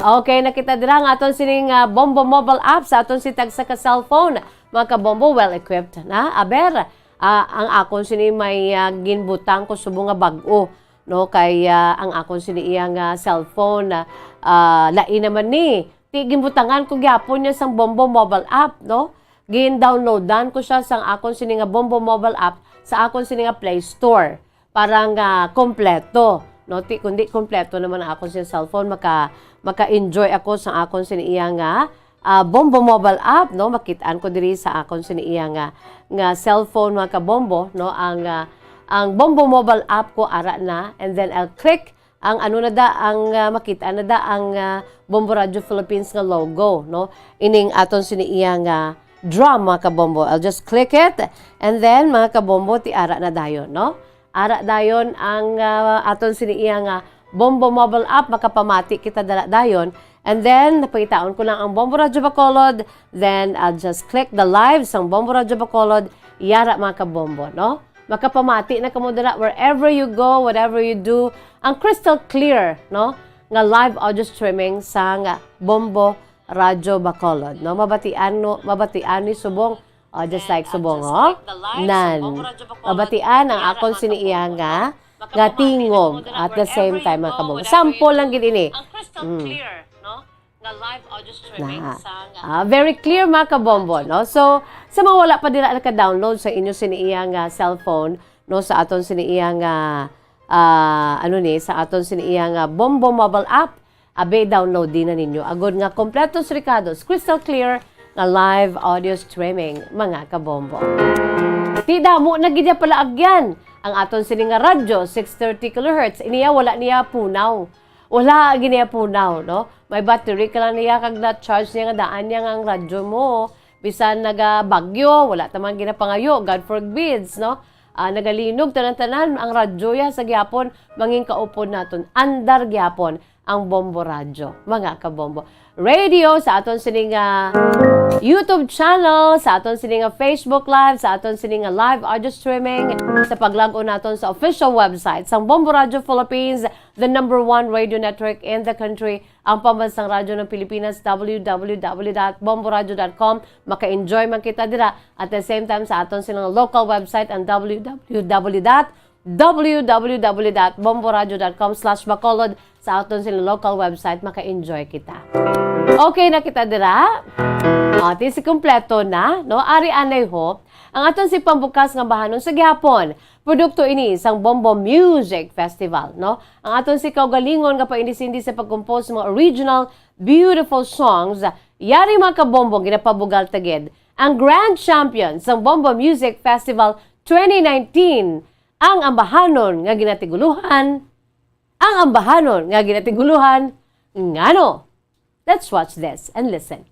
Okay, nakita dira ang aton sining, ah, Bombo Mobile App sa aton sini tagsa ka cellphone. Mga kabombo, well equipped na. Aber, ah, ang akon sini may, ah, ginbutang ko subong nga bag-o, no? Kay, ah, ang akon sini iya nga cellphone, ah, ah, lain naman ni. Ti, ginbutangan ko gyapon niya sang Bombo Mobile App, no? Gin-downloadan ko siya sang akon sini nga Bombo Mobile App sa akon sini nga Play Store para nga kompleto, no? Ti, kundi kompleto naman ang akon sini cellphone, maka-, maka-enjoy ako sa akon sini iya nga, ah, Bombo Mobile App, no? Makit-an ko diri sa akon sini iya nga, nga cellphone, mga kabombo, no? Ang, ah, ang Bombo Mobile app ko ara na, and then I'll click ang ano na da, ang, ah, makita na da ang, ah, Bombo Radio Philippines nga logo, no? Ining aton sini iya nga drum, mga kabombo. I'll just click it, and then, mga kabombo, ti ara na dayon, no? Ara dayon ang, ah, aton sini iya nga Bombo Mobile app, makapamati kita dala dayon. And then, napangitaon ko lang ang Bombo Radyo Bacolod, then I'll just click the live sang Bombo Radyo Bacolod, yara, mga kabombo, no? Makapamati na kamo dira wherever you go, whatever you do. Ang crystal clear, no, nga live audio streaming sang Bombo Radyo Bacolod, no? Mabatian, no, mabatian ni subong. Oh, just like subong, oh. Nan, mabatian ang akon sini iya nga, nga tingog at the same time, mga kabombo. Sample lang gid ini. Ang crystal clear, no? Nga live audio streaming sa nga. Ah, very clear, mga kabombo, no? So, sa mga wala pa dira naka-download sa inyo sini iya nga cellphone, no, sa aton sini iya nga, ah, ano ni, sa aton sini iya nga Bombo Mobile app, abi, download din na ninyo. Agod nga kompleto sa rekados, crystal clear nga live audio streaming, mga kabombo. Ti damo na gid niya pala agyan ang aton sini nga radyo, six thirty kilohertz. Iniya wala niya punaw. Wala gid niya punaw, no? May battery ka lang niya kag na-charge niya nga daan niya nga ang radyo mo. Bisan nagabagyo, wala ta man ginapangayo, God forbids, no? Ah, nagalinog tanan-tanan ang radyo ya sa gihapon, mangin kaupod naton. Andar gihapon ang Bombo Radyo, mga kabombo. Radio sa aton sining, ah, YouTube channel, sa aton sining, ah, Facebook Live, sa aton sining, ah, live audio streaming, sa pag-log on naton sa official website sang Bombo Radyo Philippines, the number one radio network in the country, ang Pambansang Radyo ng Pilipinas, w w w dot bomboradyo dot com. Maka-enjoy man kita dira. At the same time, sa aton sining local website, ang w w w dot w w w dot bomboradyo dot com slash bacolod, sa aton sining local website, maka-enjoy kita. Okay na kita dira. O, ti si kompleto na, no? Ari anay ho, ang aton si pambukas nga bahanon sa gihapon. Produkto ini sang Bombo Music Festival, no? Ang aton si kaugalingon nga paindisindi sa pagkompose sa mga original, beautiful songs, yari, mga kabombo, ginapabugal ta gid ang grand champion sang Bombo Music Festival twenty nineteen, ang ambahanon nga ginatiguluhan, ang ambahanon nga ginatiguluhan, Ngano? Let's watch this and listen.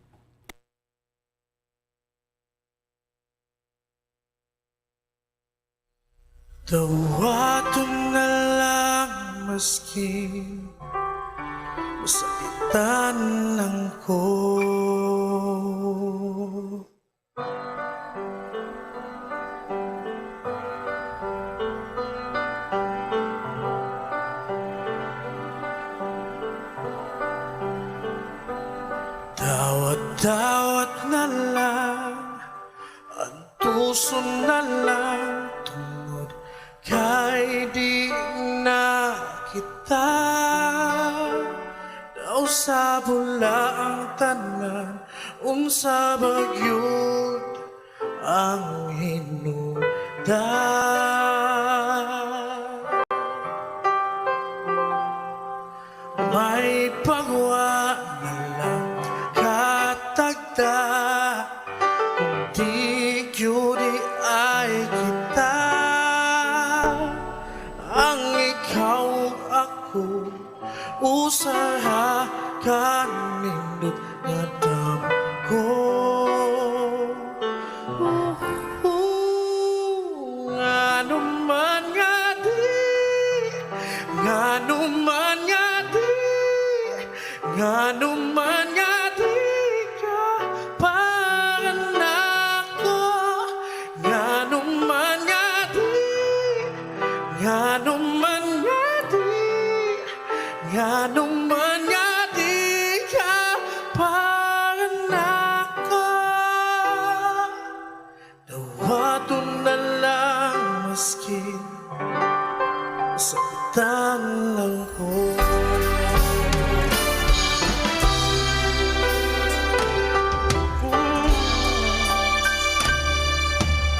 Dawaton na lang maskin masakitan lang ko. Dawat-dawat na lang, antuson na lang, tungod kay di na kita nausa bula ang tanan. Unsa ba gyud ang hinungdan? May pagwa na lang katagda, kung di gyud ay kita, ang ikaw ug ako, usa ra ka nindot nga damgo. Ngano man nga di, ngano man nga di, ngano man nga di ka panganako, ngano man nga di, ngano man nga di, ngano man nga di ka panganako. Dawaton na lang maskin masaktan lang ko.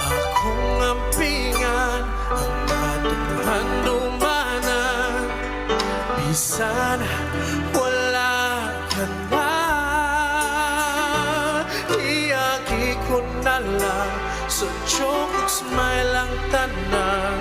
Akong ampingan ang atong handumanan, bisan wala ka na. Iagi ko na lang sa joke ug smile ang tanan.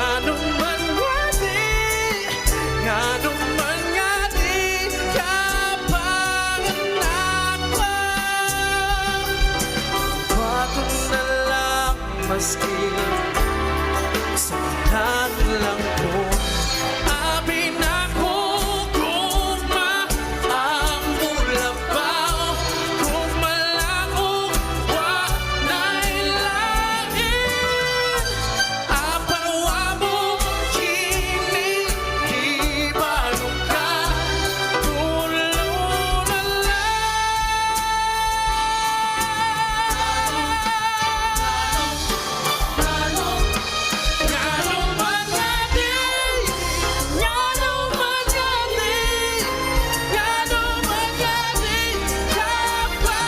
Ngano man nga di, ngano man nga di ka panganak pa? Bato na lang maski sa lang ko. Abi na ko kung maamo labaw, kung malang o wa na'y lain. Apan wa mo kini gibalukan, tulo na lang. Ngano man nga di, ngano man nga di, ngano man nga di, dapat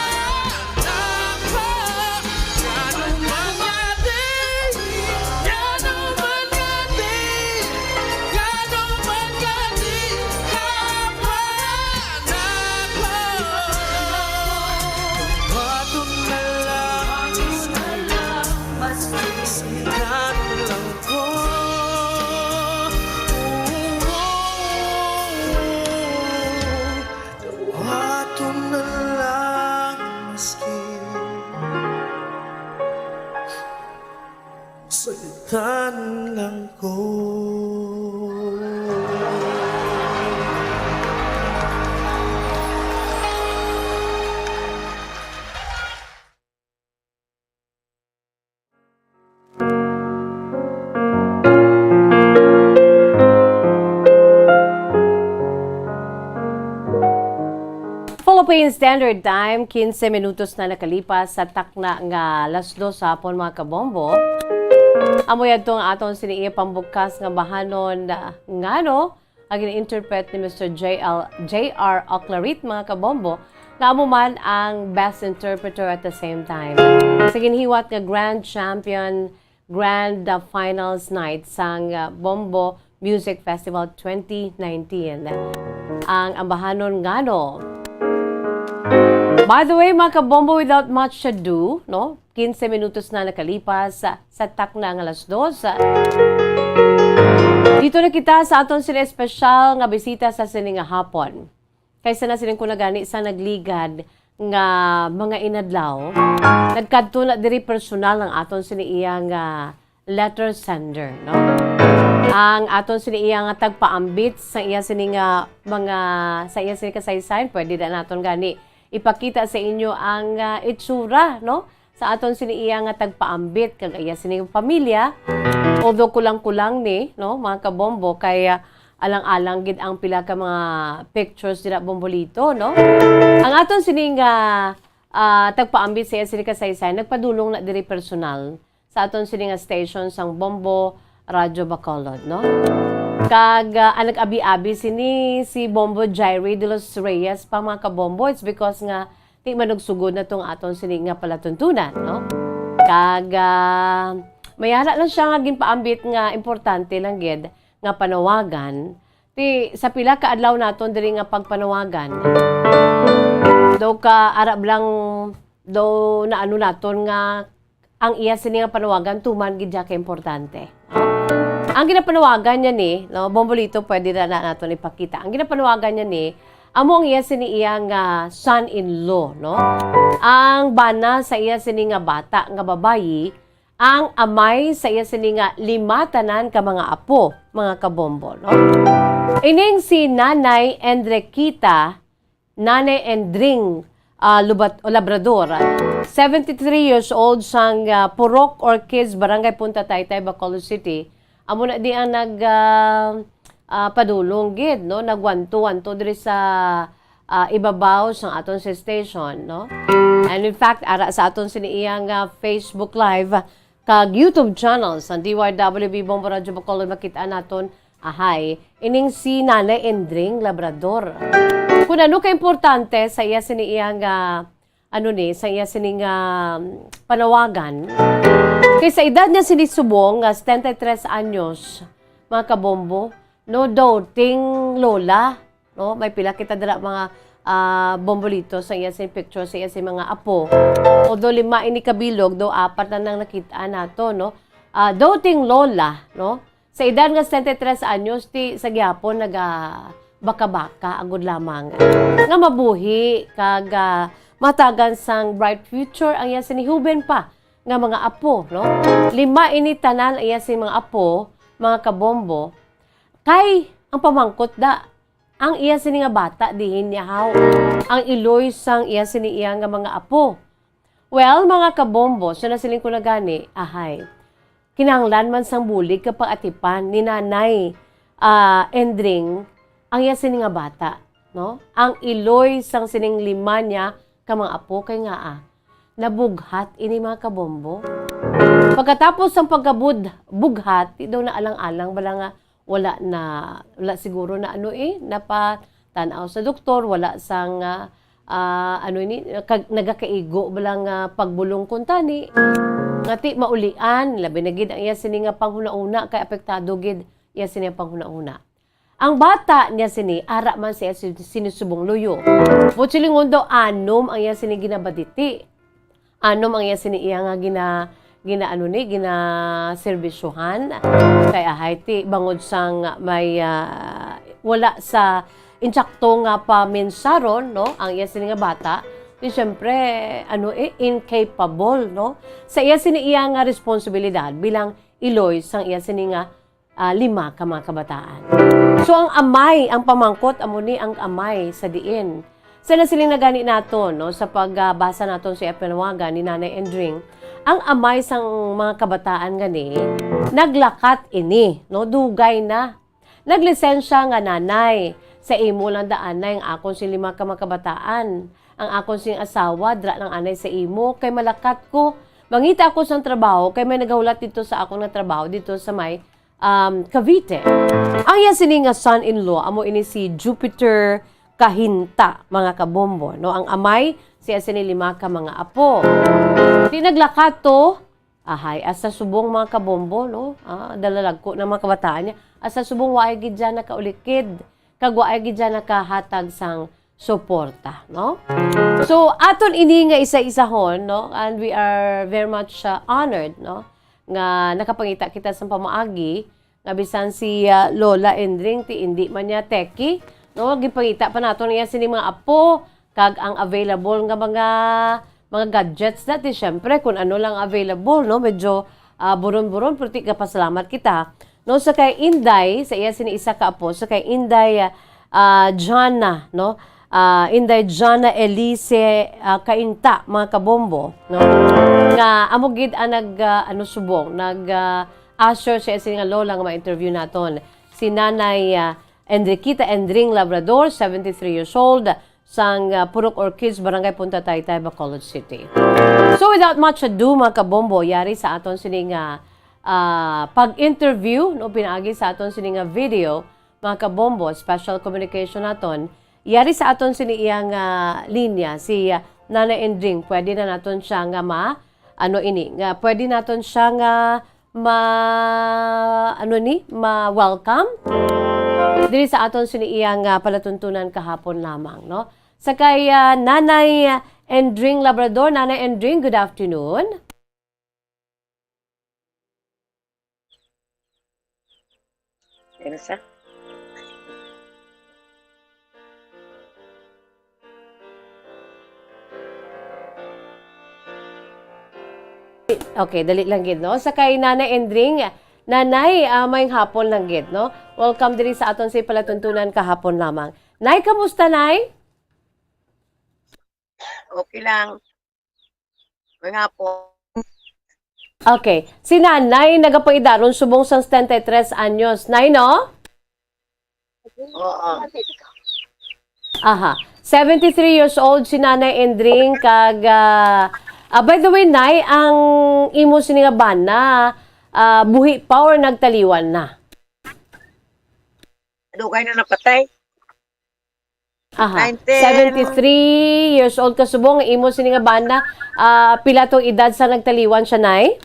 Ato na lang maski salita lang ko. Philippine Standard Time, quince minutos na nakalipas sa takna nga alas dos sa hapon, mga kabombo. Amo yadto ang aton sini iya pambukas nga bahanon, ah, ngano ang gin-interpret ni Mister J L, J R Oclarit, mga kabombo, nga amo man ang best interpreter at the same time sa ginhiwat nga grand champion, grand, uh, finals night sang, uh, Bombo Music Festival twenty nineteen. Ang ambahanon ngano. By the way, mga kabombo, without much ado, no? Quince minutos na nakalipas sa, sa takna nga alas dos. Dito na kita sa aton sini espesyal nga bisita sa sini nga hapon. Kaysa na sining ko na gani sa nagligad nga mga inadlaw, nagkadto na diri personal ang aton sini iya nga letter sender, no? Ang aton sini iya nga tagpaambit sa iya sini nga mga, sa iya sini kasaysayan, pwede na naton gani ipakita sa inyo ang, ah, itsura, no? Sa aton sini iya nga tagpaambit kag iya sini nga pamilya. Although kulang-kulang ni, no, mga kabombo, kay, ah, alang-alang gid ang pila ka mga pictures dira, Bombolito, no? Ang aton sini nga, ah, tagpaambit sa iya sini kasaysayan, nagpadulong na diri personal sa aton sini nga station sang Bombo Radyo Bacolod, no? Kag, ah, ang nag-abi-abi sini si Bombo Jairi de los Reyes pa, mga kabombo. It's because nga di manugsugod na tong aton sini nga palatuntunan, no? Kag, ah, may ara lang siya nga ginpaambit nga importante lang gid nga panawagan. Ti, sa pila ka adlaw naton diri nga pagpanawagan, daw ka arab lang, daw naano naton nga ang iya sini nga panawagan tuman gid siya ka importante. Ang ginapanawagan niya ni, no, Bombolito, pwede na, na naton ipakita. Ang ginapanawagan niya ni, amo ang iya sini iya nga son-in-law, no? Ang bana sa iya sini nga bata nga babayi, ang amay sa iya sini nga lima tanan ka mga apo, mga kabombo, no? Ining si Nanay Enriquita, Nanay Endring, ah, Lubat-, Labrador, seventy-three years old, sang, ah, Purok Orchids, Barangay Punta Taytay, Bacolod City. Amo na di ang nag, ah, ah, padulong gid, no? Nagwanto-wanto diri sa, ah, ibabaw sang aton sa station, no? And in fact, ara sa aton sini iya nga Facebook Live kag YouTube channel sang D Y W B Bombo Radyo Bacolod, makita naton ahay ining si Nanay Endring Labrador. Kung ano ka importante sa iya sini iya nga, ano ni, sa iya sini nga, um, panawagan. Kay sa edad niya sini subong nga setenta y tres anyos, mga kabombo, no, doting lola, no? May pila kita dira mga, ah, Bombolito sa iya sini picture, sa iya sini mga apo. Although lima ini kabilog, do apat na nang nakita nato, no? Ah, doting lola, no? Sa edad nga setenta y tres anyos, ti sa gihapon naga baka-baka agud lamang nga mabuhi kag, ah, matagan sang bright future ang iya sini huben pa nga mga apo, no? Lima ini tanan ang iya sini mga apo, mga kabombo. Kay ang pamangkot da, ang iya sini nga bata diin niya haw ang iloy sang iya sini iya nga mga apo. Well, mga kabombo, so nasiling ko na gani, ahay. Kinahanglan man sang bulig ka pag-atipan ni Nanay, ah, Endring, ang iya sini nga bata, no? Ang iloy sang sining lima niya ka mga apo kay nga, ah, nabughat ini mga kabombo. Pagkatapos sang pagkabud-, bughat, di daw na alang-alang bala nga wala na, wala siguro na ano eh, napatan-aw sa doktor, wala sang, ah, ah, ano ini, kag-, nagakaigo bala nga pagbulong kuntani. Nga ti maulian, labi na gid ang iya sini nga panghuna-huna kay apektado gid iya sini ang panghuna-huna. Ang bata niya sini, ara man siya si-, sini subong luyo. Buot silingon daw, anom ang iya sini ginabaditi. Anom ang iya sini iya nga gina-, ginaano ni, ginaserbisyuhan. Kay ahay ti, bangod sang may, ah, wala sa insakto nga paminsaron, no, ang iya sini nga bata, di siyempre, ano, eh, incapable, no, sa iya sini iya nga responsibilidad bilang iloy sang iya sini nga, ah, lima ka mga kabataan. So, ang amay, ang pamangkot, amo ni ang amay sa diin. Sa nasiling na gani naton, no, sa pagbasa naton sa iya panawagan ni Nanay Endring, ang amay sang mga kabataan gani, naglakat ini, no, dugay na. Naglisensya nga, "Nanay, sa imo lang daan, Nay, ang akon sing lima ka mga kabataan. Ang akon sing asawa, dira lang anay sa imo, kay malakat ko. Mangita ako sang trabaho, kay may nagahulat dito sa akon nga trabaho dito sa may, um, Cavite." Ang iya sini nga son-in-law, amo ini si Jupiter Kahinta, mga kabombo, no? Ang amay, siya sini lima ka mga apo. Di naglakat to, ahay, hasta subong mga kabombo, no? Ah, dalalagko ng mga kabataan niya. Hasta subong waay gid dyan nakaulikid, kag waay gid dyan nakahatag sang suporta, no? So, aton ini nga isa-isahon, no? And we are very much, uh, honored, no? Nga nakapangita kita sa pamaagi nga bisan si, ah, Lola Endring, ti indi man niya techie, no? Gipangita pa naton niya sini mga apo, kag ang available nga mga, mga gadgets dati, syempre, kung ano lang available, no? Medyo, ah, buron-buron, pero ti gapasalamat kita, no? Sa kay Inday, sa iya sini isa ka apo, sa kay Inday, ah, ah, Jana, no? Ah, Inday Jana Elise, ah, Kainta, mga kabombo, no? Nga amo gid ang nag, ah, ano, subong, nag, ah, assure sa iya sini nga lola nga ma-interview naton. Si Nanay, ah, Enriquita Endring Labrador, seventy-three years old, sang, ah, Purok Orchids, Barangay Punta Taytay, Bacolod City. So, without much ado, mga kabombo, yari sa aton sini nga, ah, pag-interview, no, pinaagi sa aton sini nga video, mga kabombo, special communication naton, yari sa aton sini iya nga linya, si, ah, Nanay Endring, pwede na naton siya nga ma-, ano ini, nga pwede naton siya nga ma-, ano ni, ma-welcome diri sa aton sini iya nga palatuntunan kahapon lamang, no? Sa kay, ah, Nanay Endring Labrador. Nanay Endring, good afternoon. Ano sa? Okay, dali lang gid, no? Sa kay Nanay Endring, Nanay, ah, maayong hapon lang gid, no? Welcome diri sa aton sa palatuntunan kahapon lamang. Nay, kamusta, Nay? Okay lang. Maayong hapon. Okay. Si Nanay, nagapaidaron subong sang setenta y tres anyos. Nay, no? Oo. Aha. Seventy-three years old si Nanay Endring, kag, ah, ah, by the way, Nay, ang imo sini nga bana, ah, buhi pa or nagtaliwan na? Dugay na napatay. Aha. Nineteen. Seventy-three years old ka subong, imo sini nga bana, ah, pila tong edad sa nagtaliwan siya, Nay?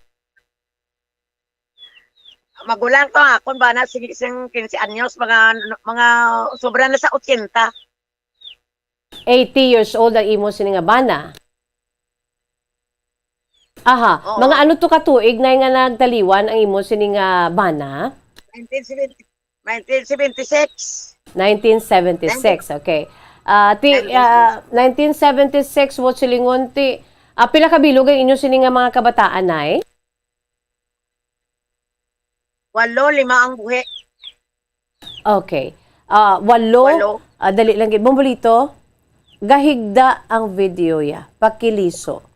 Magulang to, akon bana, sige, sing quince anyos, mga, mga sobra na sa ochenta. Eighty years old ang imo sini nga bana. Aha, oo. Mga ano to ka tuig na nga nagtaliwan ang imo sini nga bana? Nineteen seventy, nineteen seventy-six. Nineteen seventy-six, okay. Ah, ti, nineteen seventy-six. Ah, nineteen seventy-six, wa silingon ti, ah, pila ka bilog ang inyo sini nga mga kabataan, Nay? Walo, lima ang buhi. Okay. Ah, walo. Walo. Ah, dali lang gid. Bombolito, gahigda ang video ya. Pakiliso.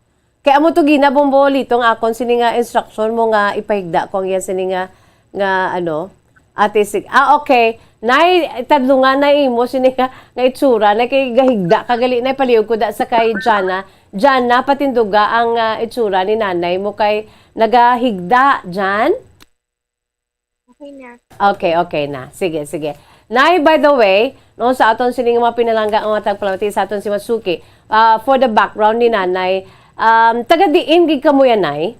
Kay amo to gina, Bombolito, nga akon sini nga instruction mo nga ipahigda ko ang iya sini nga, nga ano, ate sig-, ah, okay. Nay, tadlungan na imo sini nga, nga itsura na kay gahigda ka gali na ipalihog ko da sa kay Jana. Jana, patinduga ang, ah, itsura ni nanay mo kay nagahigda, Jan? Okay na. Okay, okay na. Sige, sige. Nay, by the way, no, sa aton sining mga pinalangga nga mga tagpalamati sa aton si Masuki, ah, for the background ni Nanay, um, taga diin gid kamo yan, Nay?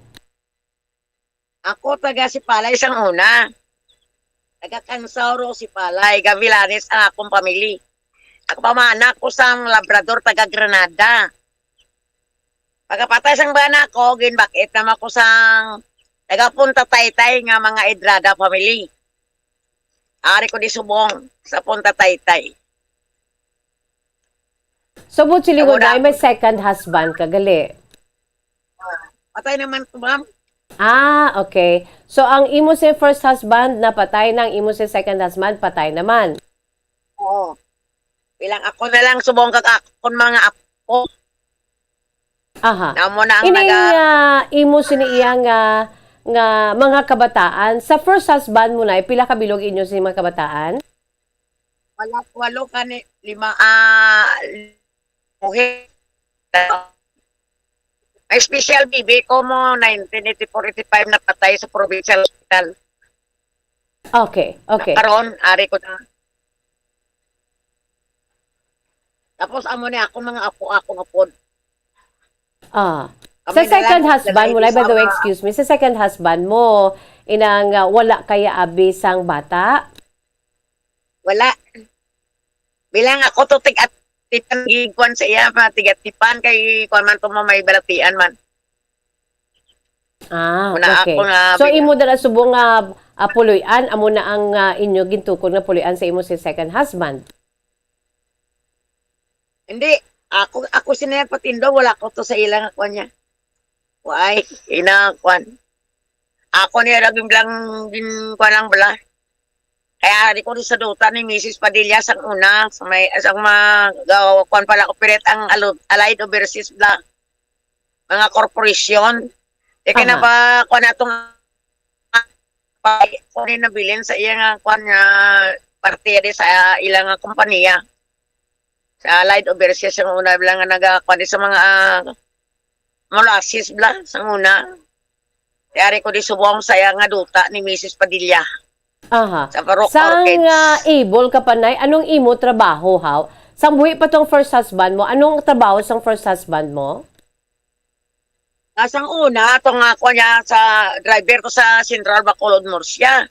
Ako taga Sipalay sang una. Taga Cansauro, Sipalay, Gavilanes ang akong pamili. Ako pamana ko sang Labrador, taga Granada. Pagkapatay sang bana ko, ginbakit naman ko sang taga Punta Taytay nga mga Edrada family. Ari ko di subong sa Punta Taytay. So, buot silingon, Nay, may second husband ka gali? Patay naman ko, ma'am. Ah, okay. So, ang imo si first husband napatay na, ang imo si second husband patay naman. Oo. Bilang ako na lang subong kag akon mga apo. Aha. Amo na ang Ining, naga- ah, imo sini iya nga, nga mga kabataan. Sa first husband mo, Nay, pila ka bilog inyo sa mga kabataan? Wala, walo kani, lima, ah, buhi. May special baby ko mo, nineteen eighty-four eighty-five napatay sa provincial hospital. Okay, okay. Karon, ari ko na. Tapos amo ni ako mga apo, akong apod. Ah. Sa second husband mo, by the way, excuse me, sa second husband mo, inang, ah, wala kaya abi sang bata? Wala. Bilang ako to tig-atipan, gikuan sa iya, mga tig-atipan kay kuan man to mo may balatian man. Ah, okay. So, imo dala subong nga, ah, puloy-an, amo na ang, ah, inyo gintukod nga puloy-an sa imo si second husband? Hindi. Ako, ako sini nagpatindo, wala ko to sa ila nga kuan niya. Why? Ina, kuan. Ako niya lagi lang gin-, kuan lang bala. Kaya di ko rin sa duta ni Misis Padilla sang una, sa may, sa mga gaw-, kuan pala, operate ang alo-, Allied Overseas bala. Mga korporasyon. E kay Aha. napa, kuan natong, pa, kuan yung nabilin sa iya nga, kuan nga, parte di sa ilang nga kompanya. Sa Allied Overseas yung una bala nga nagakuan di sa mga, ah, molasses bala, sa una. Kaya rin ko di subong sa iya nga duta ni Misis Padilla. Aha. Sa Baroque Sang, Orchids. Ah, able ka pa, Nay, anong imo trabaho, haw? Sang buhi pa tong first husband mo, anong trabaho sang first husband mo? Ah, sang una, tong ako niya sa driver ko sa Central Bacolod, Murcia.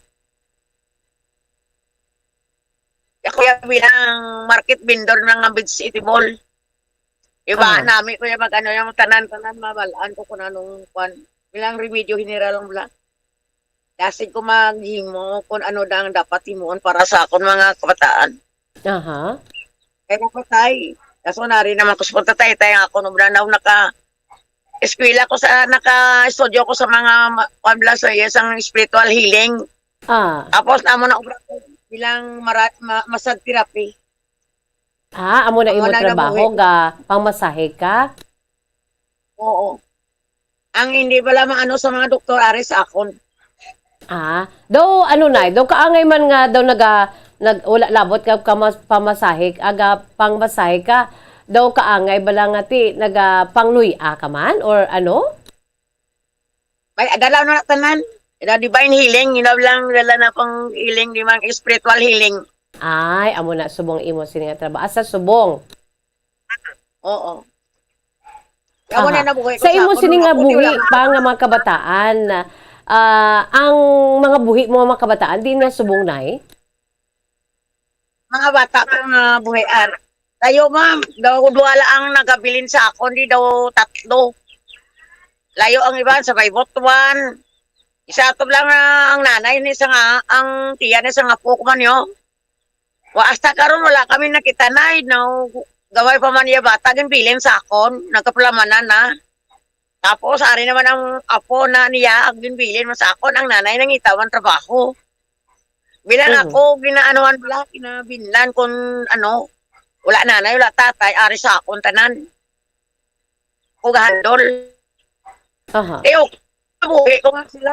Ako yung bilang market vendor ng vegetable. Iba Ah. nami ko yung mag-ano, yung tanan-tanan, mabalaan ko kung anong kwan. Bilang remedyo general lang bala. Dasig ko maghimo kung ano na ang dapat himuon para sa akon mga kabataan. Aha. Kaya napatay. Kaso nari naman ko sa pagtatay-tay ako, no, na naka eskwela ko sa, naka-studio ko sa mga ma-, kwan bala sa isang spiritual healing. Ah. Tapos namo na obra ko bilang mara-, ma-, massage therapy. Ah, amo na Amo imo na trabaho, nabuhi. Ga pangmasahe ka? Oo. Ang hindi bala maano sa mga doktor, ari sa akon. Ah, daw ano na, daw kaangay man nga daw naga, nag, wala labot ka kamas-, pamasahe, aga pangmasahe ka, daw kaangay bala nga ti naga pangluya ka man or ano? May adala na tanan. Ina divine healing, ina lang dala na pang healing, di man spiritual healing. Ay, amo na subong imo sini nga trabaho. Asa subong? Oo. Amo Aha. na nabuhi ko Sa sa imo akon sini mga nga buhi pa nga mga kabataan, ah, ang mga buhi mo nga mga kabataan, di na subong, Nay? Mga bata ko nga buhian. Layo, ma'am. Daw duha la ang nagabilin sa akon, di daw tatlo. Layo ang iban sa may Butuan. Isa to lang, ah, ang nanay ni sa nga, ang tiya ni sa nga po ko man yo. Wa, hasta karon wala kami nakita, nay, no, gamay pa man iya bata, ginbilin sa akon, nagkapalamanan na. Tapos, ari naman ang apo na niya, ang ginbilin man sa akon, ang nanay nangita man trabaho. Bilang Mhm. ako, ginaanuhan bala, ginabinlan kung ano, wala nanay, wala tatay, ari sa akon tanan. Ko gahandol. Aha. Eh, okay, buhi ko nga sila.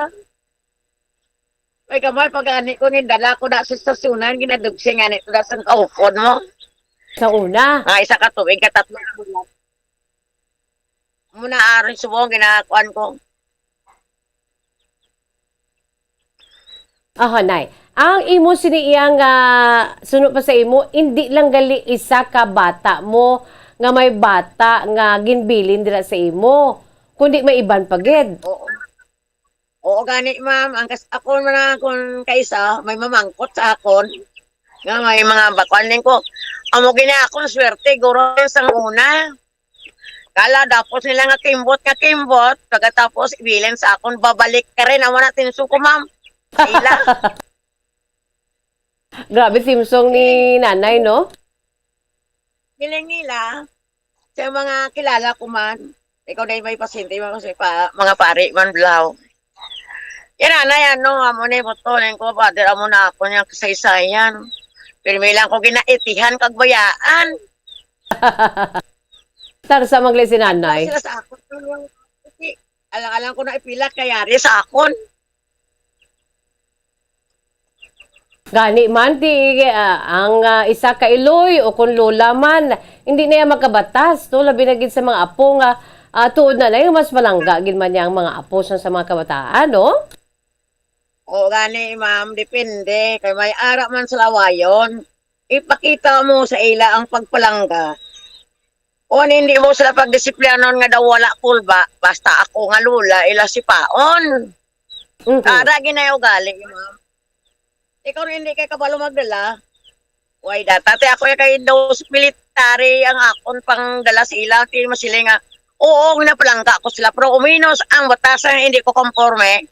Ay, kamay, pag ani ko, nindala ko na sa stasyonan, ginadugsi nga nito na sa kaukod mo. Sa una? Nga isa ka tubig, katatlo na bulan. Muna, aron subong, ginakuan ko. Aha, Nay. Ang imo sini iya nga suno pa sa imo, indi lang gali isa ka bata mo nga may bata nga ginbilin dira sa imo, kundi may iban pa gid. Oo. Oo gani, ma'am. Ang kas-, ako man na kung kaisa, may mamangkot sa akon. Nga may mga bakwan din ko. Amo gini akong swerte, guro, sang una. Kala, tapos nila nga kimbot, nga kimbot. Pagkatapos, ibilin sa akon, babalik ka rin. Amo na, tinso ko, ma'am. Ila. Grabe, theme song ni Nanay, no? Bilang nila, sa mga kilala ko man, ikaw na may pasyente, mga, kasi pa, mga pari man, blaw. Yan, anay, ano, amo na yung buto, neng ko, brother, amo na ako niyang kasaysayan. Pirmi lang ko ginaitihan, kag bayaan. Tarsa, magli si Nanay. Sila sa akon, kasi alang-alang ko na ipila, kay yari sa akon. Gani man, ti, ah, ang, ah, isa ka iloy o kun lola man, hindi na iya makabatas, no? Labi na gid sa mga apo nga, ah, tuod na na yung mas malangga gid man niya ang mga apo sa, sa mga kabataan, no? Oo, gani, ma'am, depende. Kay may ara man sa lawayon, ipakita mo sa ila ang pagpalangga. O hindi mo sila pagdisiplinon nga daw wala kulba, basta ako nga lula, ila si paon. Mhm. Ara ginayo gali, ma'am. Ikaw na hindi kay kabalo magdala. Way data, te, ako ya kay daw sa military ang akon pang dala sa ila, ti masiling nga, oo, ginapalangga ko sila, pero uminos ang batasan nga hindi ko konforme,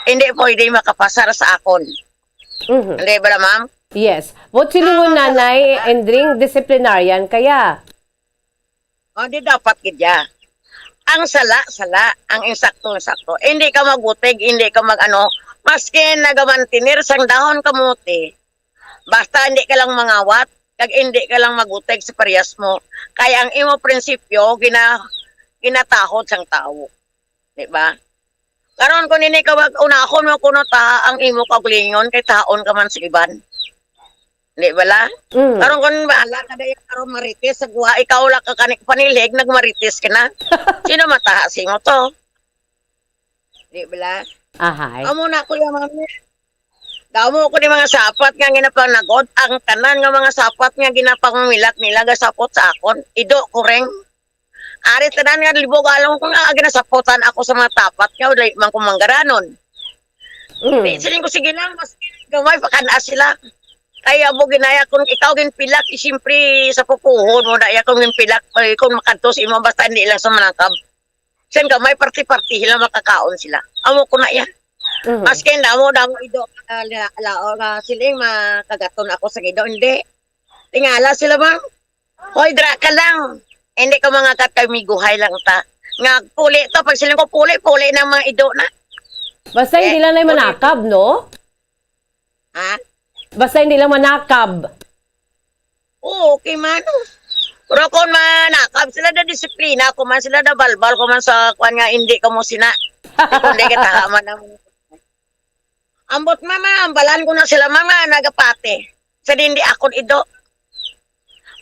hindi pwede makapasar sa akon. Mhm. Hindi ba, ma'am? Yes. But silingon, ah, Nanay Endring, disciplinarian kaya? O, di dapat gid ya. Ang sala, sala. Ang insakto, insakto. Hindi ka magutig, hindi ka mag-ano. Maski nagamantener sang dahon kamote, basta hindi ka lang mangawat, kag hindi ka lang magutig sa parehas mo. Kay ang imo prinsipyo, gina-, ginatahod sang tawo. Di ba? Karon, kung hindi ka mag-, unahon mo kuno ta ang imo kaugalingon, kay tahaon ka man sa iban. Di bala? Mm. Karon, kung bahala ka dahil karon marites sa guwa, ikaw lang ka kanik panilhig, nagmarites ka na. Sino mataha sa imo to? Di bala? Ahay. Amo na, Kuya Mami. Damo ko ni mga sapat nga ginapanagod, ang tanan nga mga sapat nga ginapangumilat nila gasapot sa akon. Ido ko ring. Ari tanan nga libog along ko nga ginasapotan ako sa mga tapat nga wala man ko manggaranon. Mm. Di, siling ko, "Sige lang, mas gamay pa kana sila." Kaya mo ginaya kung ikaw ginpilak, eh, siyempre sa pupuhon mo na iya kung ginpilak, eh, kung makadto sa imo, basta hindi lang sa manangkab. Siyan gamay, parte-parte sila makakaon sila. Amo ko na iya. Mhm. Maski damo, damo ido, ah, la-, lao nga siling makagaton ako sa ido, hindi. Tingala sila, ma'am. Hoy, dra ka lang. Hindi ka mangagat kay miguhay lang ta. Nga puli to, pag siling ko puli, puli ng mga ido na. Basta hindi Eh, lang na puli. Manakab, no? Ha? Basta hindi lang manakab. Oo, okay man. Pero kung manakab sila, na disiplina ko man sila, na balbal ko man sa kwan nga hindi ka mo sina. Kung di kita man ang Ambot, mama, ambalan ko na sila, mama, nagapati. Sa dindi akon ido.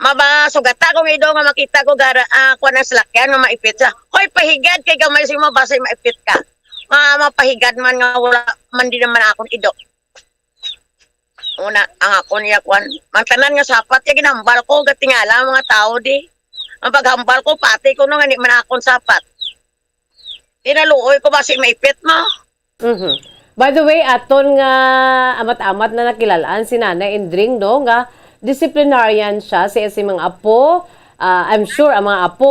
Maba, sugata kong ido nga makita ko gara, ah, kuwan ang salakyan nga maipit siya. Hoy, pahigad kay gamay si mabasa maipit ka. Ma, mapahigad man nga wala man din naman akong ido. Una, ang ako niya, kuwan. Ang tanan nga sapat, ya ginambal ko, gatingala ang mga tao di. Ang paghambal ko, pati ko no, nga di man akong sapat. Tinaluoy ko ba si maipit mo? Mhm. By the way, aton nga amat-amat na nakilalaan si Nanay Indring, no, nga disciplinarian siya sa iyang mga apo. Ah, I'm sure ang mga apo,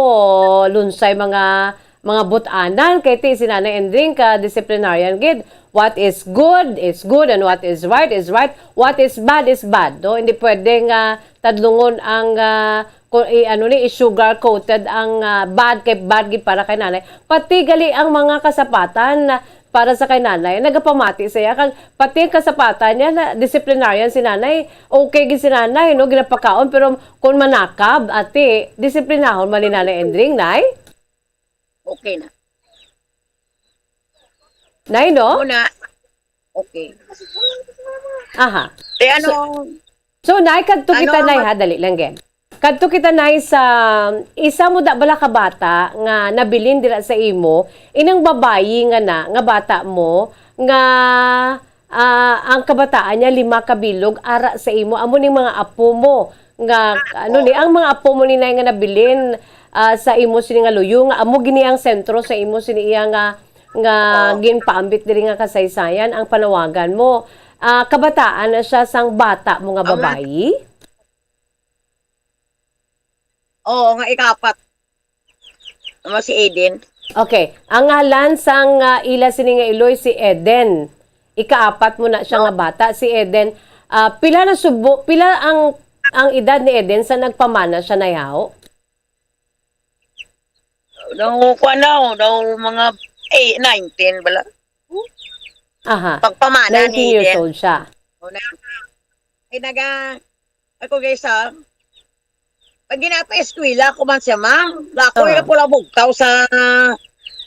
lunsay mga mga but-anan, kay ti si Nanay Endring ka disciplinarian gid. What is good is good, and what is right is right. What is bad is bad, no? Hindi pwede nga tadlungon ang, ah, ku-, i-, ano ni, i-sugar coated ang, ah, bad kay bad gid para kay Nanay. Pati gali ang mga kasapatan na para sa kay Nanay, nagapamati siya. Kag pati ang kasapatan niya, na disciplinarian si Nanay, okay gid si Nanay, no? Ginapakaon, pero kung manakab, ati, disiplinahon man ni Nanay Endring, Nay? Okay na. Nay, no? Una, okay. Aha. Te, ano, So, so, Nay, kadto ano kita, ang Nay, ha? Dali lang, gid. Kadto kita, Nay, sa isa mo da bala ka bata nga nabilin dira sa imo, inang babayi nga na, nga bata mo, nga, ah, ang kabataan niya lima ka bilog, ara sa imo, amo ning mga apo mo, nga, Ah, ano ni, oo. ang mga apo mo ni, Nay, nga nabilin, ah, sa imo sini nga luyo, nga amo gini ang sentro sa imo sini iya nga, nga Oo. ginpaambit diri nga kasaysayan, ang panawagan mo. Ah, kabataan na siya sang bata mo nga Amo na. babayi? Oo, nga ikaapat. Amo si Eden. Okay. Ang ngalan sang, ah, ila sini nga iloy si Eden. Ikaapat mo na siya nga bata, si Eden. Ah, pila na subo, pila ang, ang edad ni Eden sa nagpamana siya, Nay, haw? Daw, kuwan daw, daw mga, eh, nineteen bala. Aha. Pagpamana Nineteen ni years Eden. old siya. O na, ay, naga, ako, guys, ha, pag ginapa-eskwela ko man siya, ma'am, ako Oo. yung pula bugtaw sa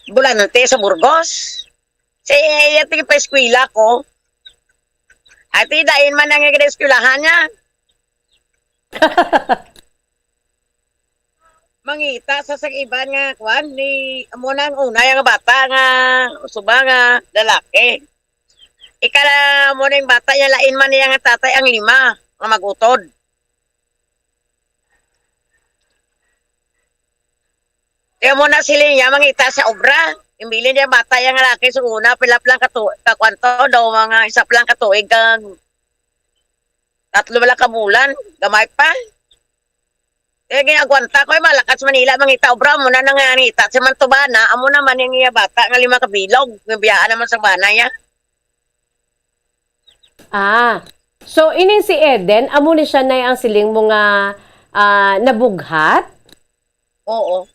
Bulante, sa Burgos. Sa iya, tingin pa eskwela ko. Ati, dain man ang eskwelahan niya. Mangita sa sang iban nga, kwan, ni, amo na ang una, yung bata nga, suba nga, lalaki. Ikala mo na yung bata, yung lain man niya nga tatay, ang lima, nga magutod. Kaya mo na sila niya, mangita sa obra. Yung bilin niya, bata yung lalaki, sa una, pila pa lang katu-, kakwanto, daw mga isa pa lang katuig, kag tatlo wala ka bulan, gamay pa. Kaya ginagwanta ko, eh, malakat sa Manila, mangita obra mo na nangangita. Sa Mantubana, amo naman yung iya bata, nga lima ka bilog, nga biyaan naman sa bana niya. Ah. So, ining si Eden, amo ni siya, Nay, ang siling mo nga, ah, nabughat? Oo.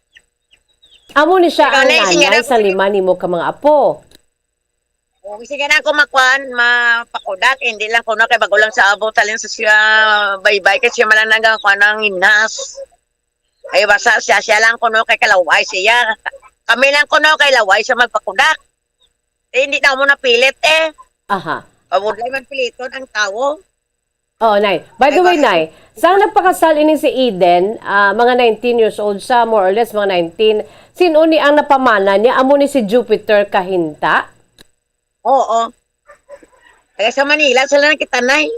Amo ni siya Ikaw ang na, sige nanay na. sa lima nimo ka mga apo? Oo, sige na ako makuan, mapakudak. Hindi lang kuno kay bago lang sa abo, talin sa siya, baybay, kay siya man lang nagakuan ng inas. Ay, basta siya, siya lang kuno kay kalaway siya. Kami lang kuno kay laway siya magpakudak. Eh, hindi na mo napilit, eh. Aha. Pabudlay man piliton ang tawo. Oh, Nay. By the Ay, way, basta Nay, sang nagpakasal ini si Eden, ah, mga nineteen years old siya, more or less, mga nineteen. Sin-o ni ang napamana niya? Amo ni si Jupiter Kahinta? Oo. Taga sa Manila sila nagkita, Nay.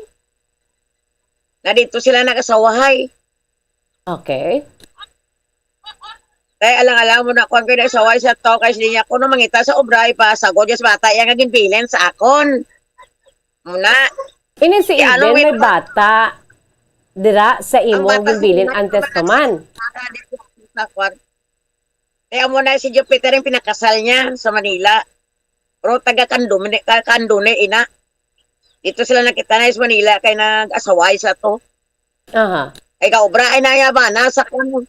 Na dito sila nag-asawahay. Okay. Kay alang-alang mo na, kuwan, kay nag-asaway sa to, kay sila niya, kuno mangita sa obra, ipasagod yung bata, yung naging bilin sa akon. Muna. Ini si Kay ano Eden, may may pa- bata dira sa Ang imo bata sa ginbilin Manila, antes pa man. Sa kwan. Kaya mo na si Jupiter yung pinakasal niya sa Manila. Pero taga Candome, ka-, Candone, ina. Dito sila nakita na sa Manila, kay nag-asaway sa to. Aha. Kay kaobra, ay na ya ba, nasa kwan.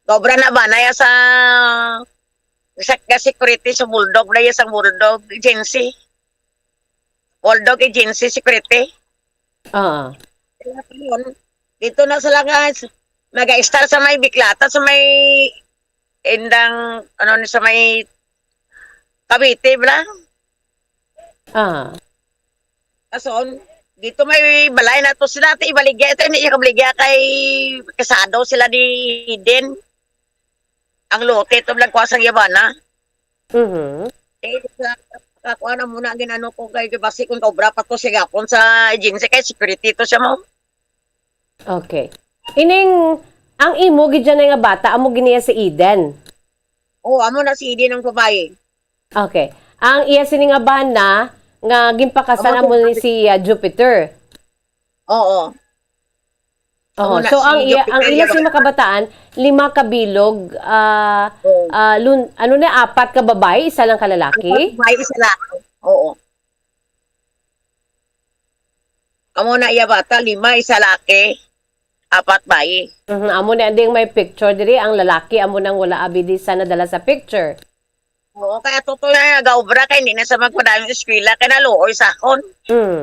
Kaobra na ba, na ya sa, sa, sa security sa Bulldog, na ya sa Bulldog Agency. Bulldog Agency Security. Oo. Kaya yun, dito na sila nga, mag-a-start sa may Biklata, sa may Indang, ano ni, sa may Cavite, bla? Ah. Kason, dito may balay na to sila, ti ibaligya, ito, hindi siya kabaligya kay kasado sila ni Eden. Ang lote, ito, lang kuha sang yabana. Mhm. Eh, sa, kakuha na muna, ginano ko kay, basi kung kaobra pa to, siya gapon sa agency, kay security to siya mo. Okay. Ining, ang imo gid dyan nga bata, amo giniya si Eden? Oo, amo na si Eden ang babae. Okay. Ang iya sini nga bana, nga ginpakasal Amo mo si ni si, ah, Jupiter? Oo. Oh, Amo na so ang si iya, ang Jupiter ila si Yabata. Makabataan, lima ka bilog, ah, Oo. ah, lun-, ano na, apat ka babae, isa lang ka lalaki? Apat babae, isa lang. Oo. Amo na iya bata, lima, isa laki, apat bayi. Mhm, amo na ding may picture diri, ang lalaki amo nang wala abi di sa nadala sa picture. Oo, kaya tuto na nagaobra kay hindi na sa magpadayong eskwela kay naluoy sa akon. Mm.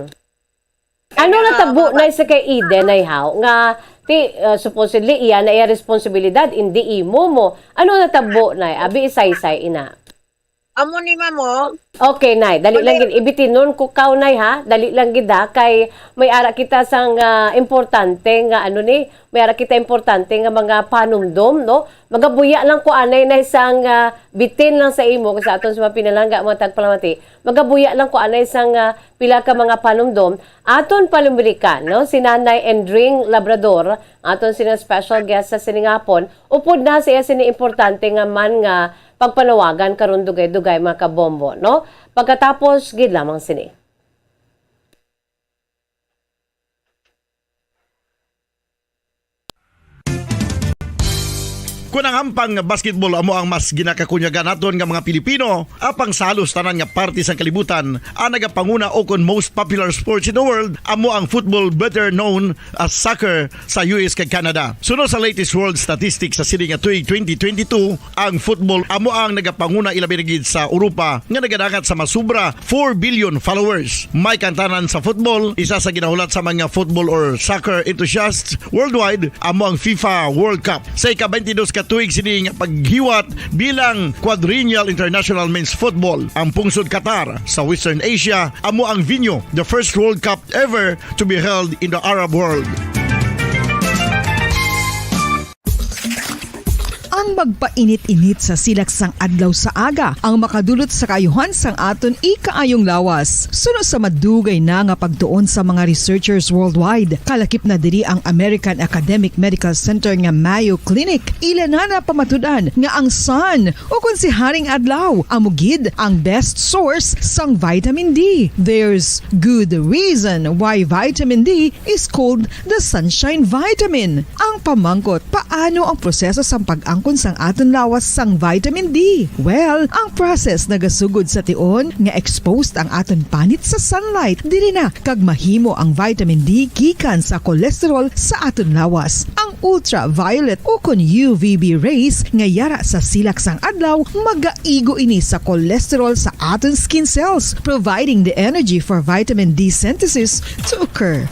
Ano Kaya, natabo mama- na sa kay Eden ay haw nga ti uh, supposedly iya na iya responsibilidad, hindi imo mo. Ano natabo na abi isaysay ina? Amo ni mamo. Okay, Nay. Dali lang gid. Ibitinon ko kaw, Nay, ha? Dali lang gid, ha? Kay may ara kita sang ah, importante nga ano ni, may ara kita importante nga mga panumdom, no? Magabuya lang ko anay na isang ah, bitin lang sa imo sa aton sa mga pinalangga, mga tagpalamati. Magabuya lang ko anay sang ah, pila ka mga panumdom. Aton palimbrikan, no? Si Nanay Endring Labrador, aton sini special guest sa sining hapon. Upod na sa iya sini importante nga man nga pagpanawagan karon dugay-dugay, mga kabombo, no? Pagkatapos gid lamang sini. Kon ang ampang basketball amo ang mas ginakakunyagan naton nga mga Pilipino, apang sa halos tanan nga parte sang kalibutan, ang nagapanguna o kon most popular sports in the world amo ang football, better known as soccer, sa U S kag Canada. Suno sa latest world statistics sa sini nga tuig twenty twenty-two, ang football amo ang nagapanguna ilabi na gid sa Europa nga nagadangat sa masubra four billion followers. May kantanan sa football, isa sa ginahulat sa mga football or soccer enthusiasts worldwide amo ang FIFA World Cup. Sa ika-twenty-dos ka tuig sini nga paghiwat bilang Quadrennial International Men's Football, ang pungsod Qatar sa Western Asia amo ang venue. The first World Cup ever to be held in the Arab world. Ang magpainit-init sa silak sang adlaw sa aga ang makadulot sa kaayuhan sang aton ikaayong lawas. Suno sa madugay na nga pagtuon sa mga researchers worldwide, kalakip na diri ang American Academic Medical Center nga Mayo Clinic. Ila na napamatud-an nga ang sun, o kon si Haring Adlaw, amo gid ang best source sang vitamin D. There's good reason why vitamin D is called the sunshine vitamin. Ang pamangkot, paano ang proseso sang pag-angkon sang aton lawas sang vitamin D? Well, ang process nagasugod sa tion nga exposed ang aton panit sa sunlight. Diri na kag mahimo ang vitamin D gikan sa cholesterol sa aton lawas. Ang ultraviolet o kon U V B rays nga yara sa silak sang adlaw magaigo ini sa cholesterol sa aton skin cells, providing the energy for vitamin D synthesis to occur.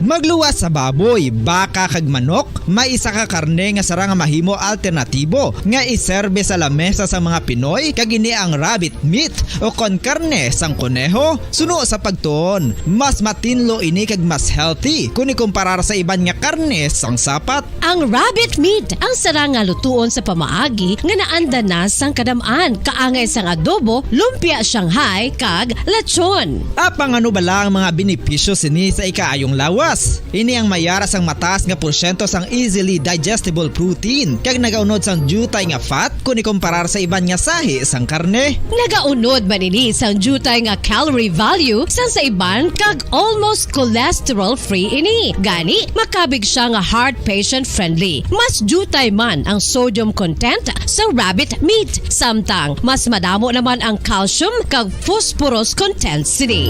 Magluwas sa baboy, baka kag manok, may isa ka karne nga sarang nga mahimo alternatibo nga iserbe sa lamesa sa mga Pinoy, kag ini ang rabbit meat o kon karne sang koneho. Suno sa pagtuon, mas matinlo ini kag mas healthy kon ikumparar sa iban nga karne sang sapat. Ang rabbit meat ang sarang nga lutuon sa pamaagi nga naanda na sang kadam-an, kaangay sang adobo, lumpia Shanghai, kag lechon. Apang ano bala ang mga benepisyo sini sa ikaayong lawas? Ini ang mayara sang mataas nga porsyento sang easily digestible protein kag nagaunod sang diutay nga fat kon ikumparar sa iban nga sahi sang karne. Nagaunod man ini sang diutay nga calorie value sang sa iban kag almost cholesterol-free ini. Gani, makabig siya nga heart patient-friendly. Mas diutay man ang sodium content sa rabbit meat, samtang mas madamo naman ang calcium kag phosphorus content sini.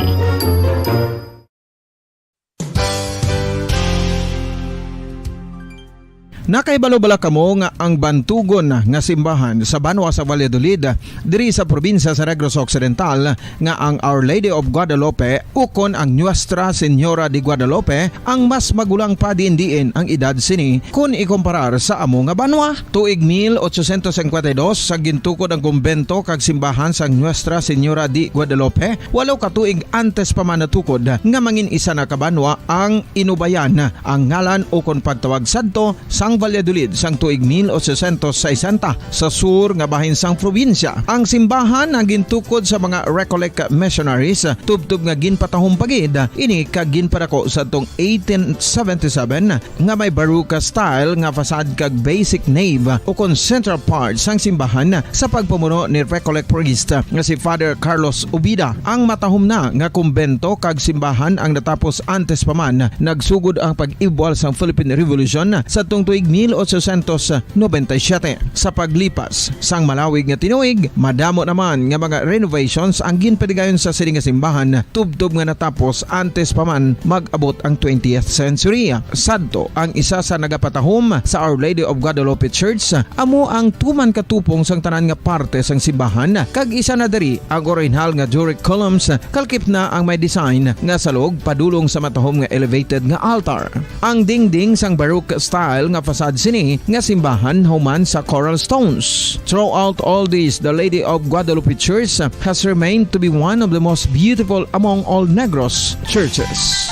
Nakahibalo bala kamo nga ang bantugon nga simbahan sa banwa sa Valladolid, diri sa probinsya sa Negros Occidental, nga ang Our Lady of Guadalupe ukon ang Nuestra Señora de Guadalupe ang mas magulang pa diin-diin ang edad sini kon ikumparar sa amo nga banwa? Tuig mil ochocientos cincuenta y dos, sa gintukod ang kumbento kag simbahan sang Nuestra Señora de Guadalupe, walo ka tuig antes pa man natukod nga mangin isa na ka banwa ang Inubayan, ang ngalan ukon pagtawag sadto sang Valladolid sang tuig mil ochocientos sesenta sa sur nga bahin sang probinsya. Ang simbahan ang gintukod sa mga Recollect missionaries, tubtob nga ginpatahom pa gid ini kag ginpadako sa tong eighteen seventy-seven nga may Baroque style nga facade kag basic nave ukon central part sang simbahan sa pagpamuno ni Recollect priest nga si Father Carlos Ubida. Ang matahom na nga kumbento kag simbahan ang natapos antes pa man nagsugod ang pag-ibwal sang Philippine Revolution sadtong tuig mil ochocientos noventa y siete. Sa paglipas sang malawig nga tinuig, madamo naman nga mga renovations ang ginpadigayon sa sini nga simbahan, tubtob nga natapos antes pa man mag-abot ang twentieth century. Sadto, ang isa sa nagapatahom sa Our Lady of Guadalupe Church amo ang tuman ka tupong sang tanan nga parte sang simbahan, kag isa na diri ang orihinal nga Doric columns, kalkip na ang may design nga salog padulong sa matahom nga elevated nga altar. Ang dingding sang Baroque style nga facade sini nga simbahan human sa coral stones. Throughout all this, the Lady of Guadalupe Church has remained to be one of the most beautiful among all Negros churches.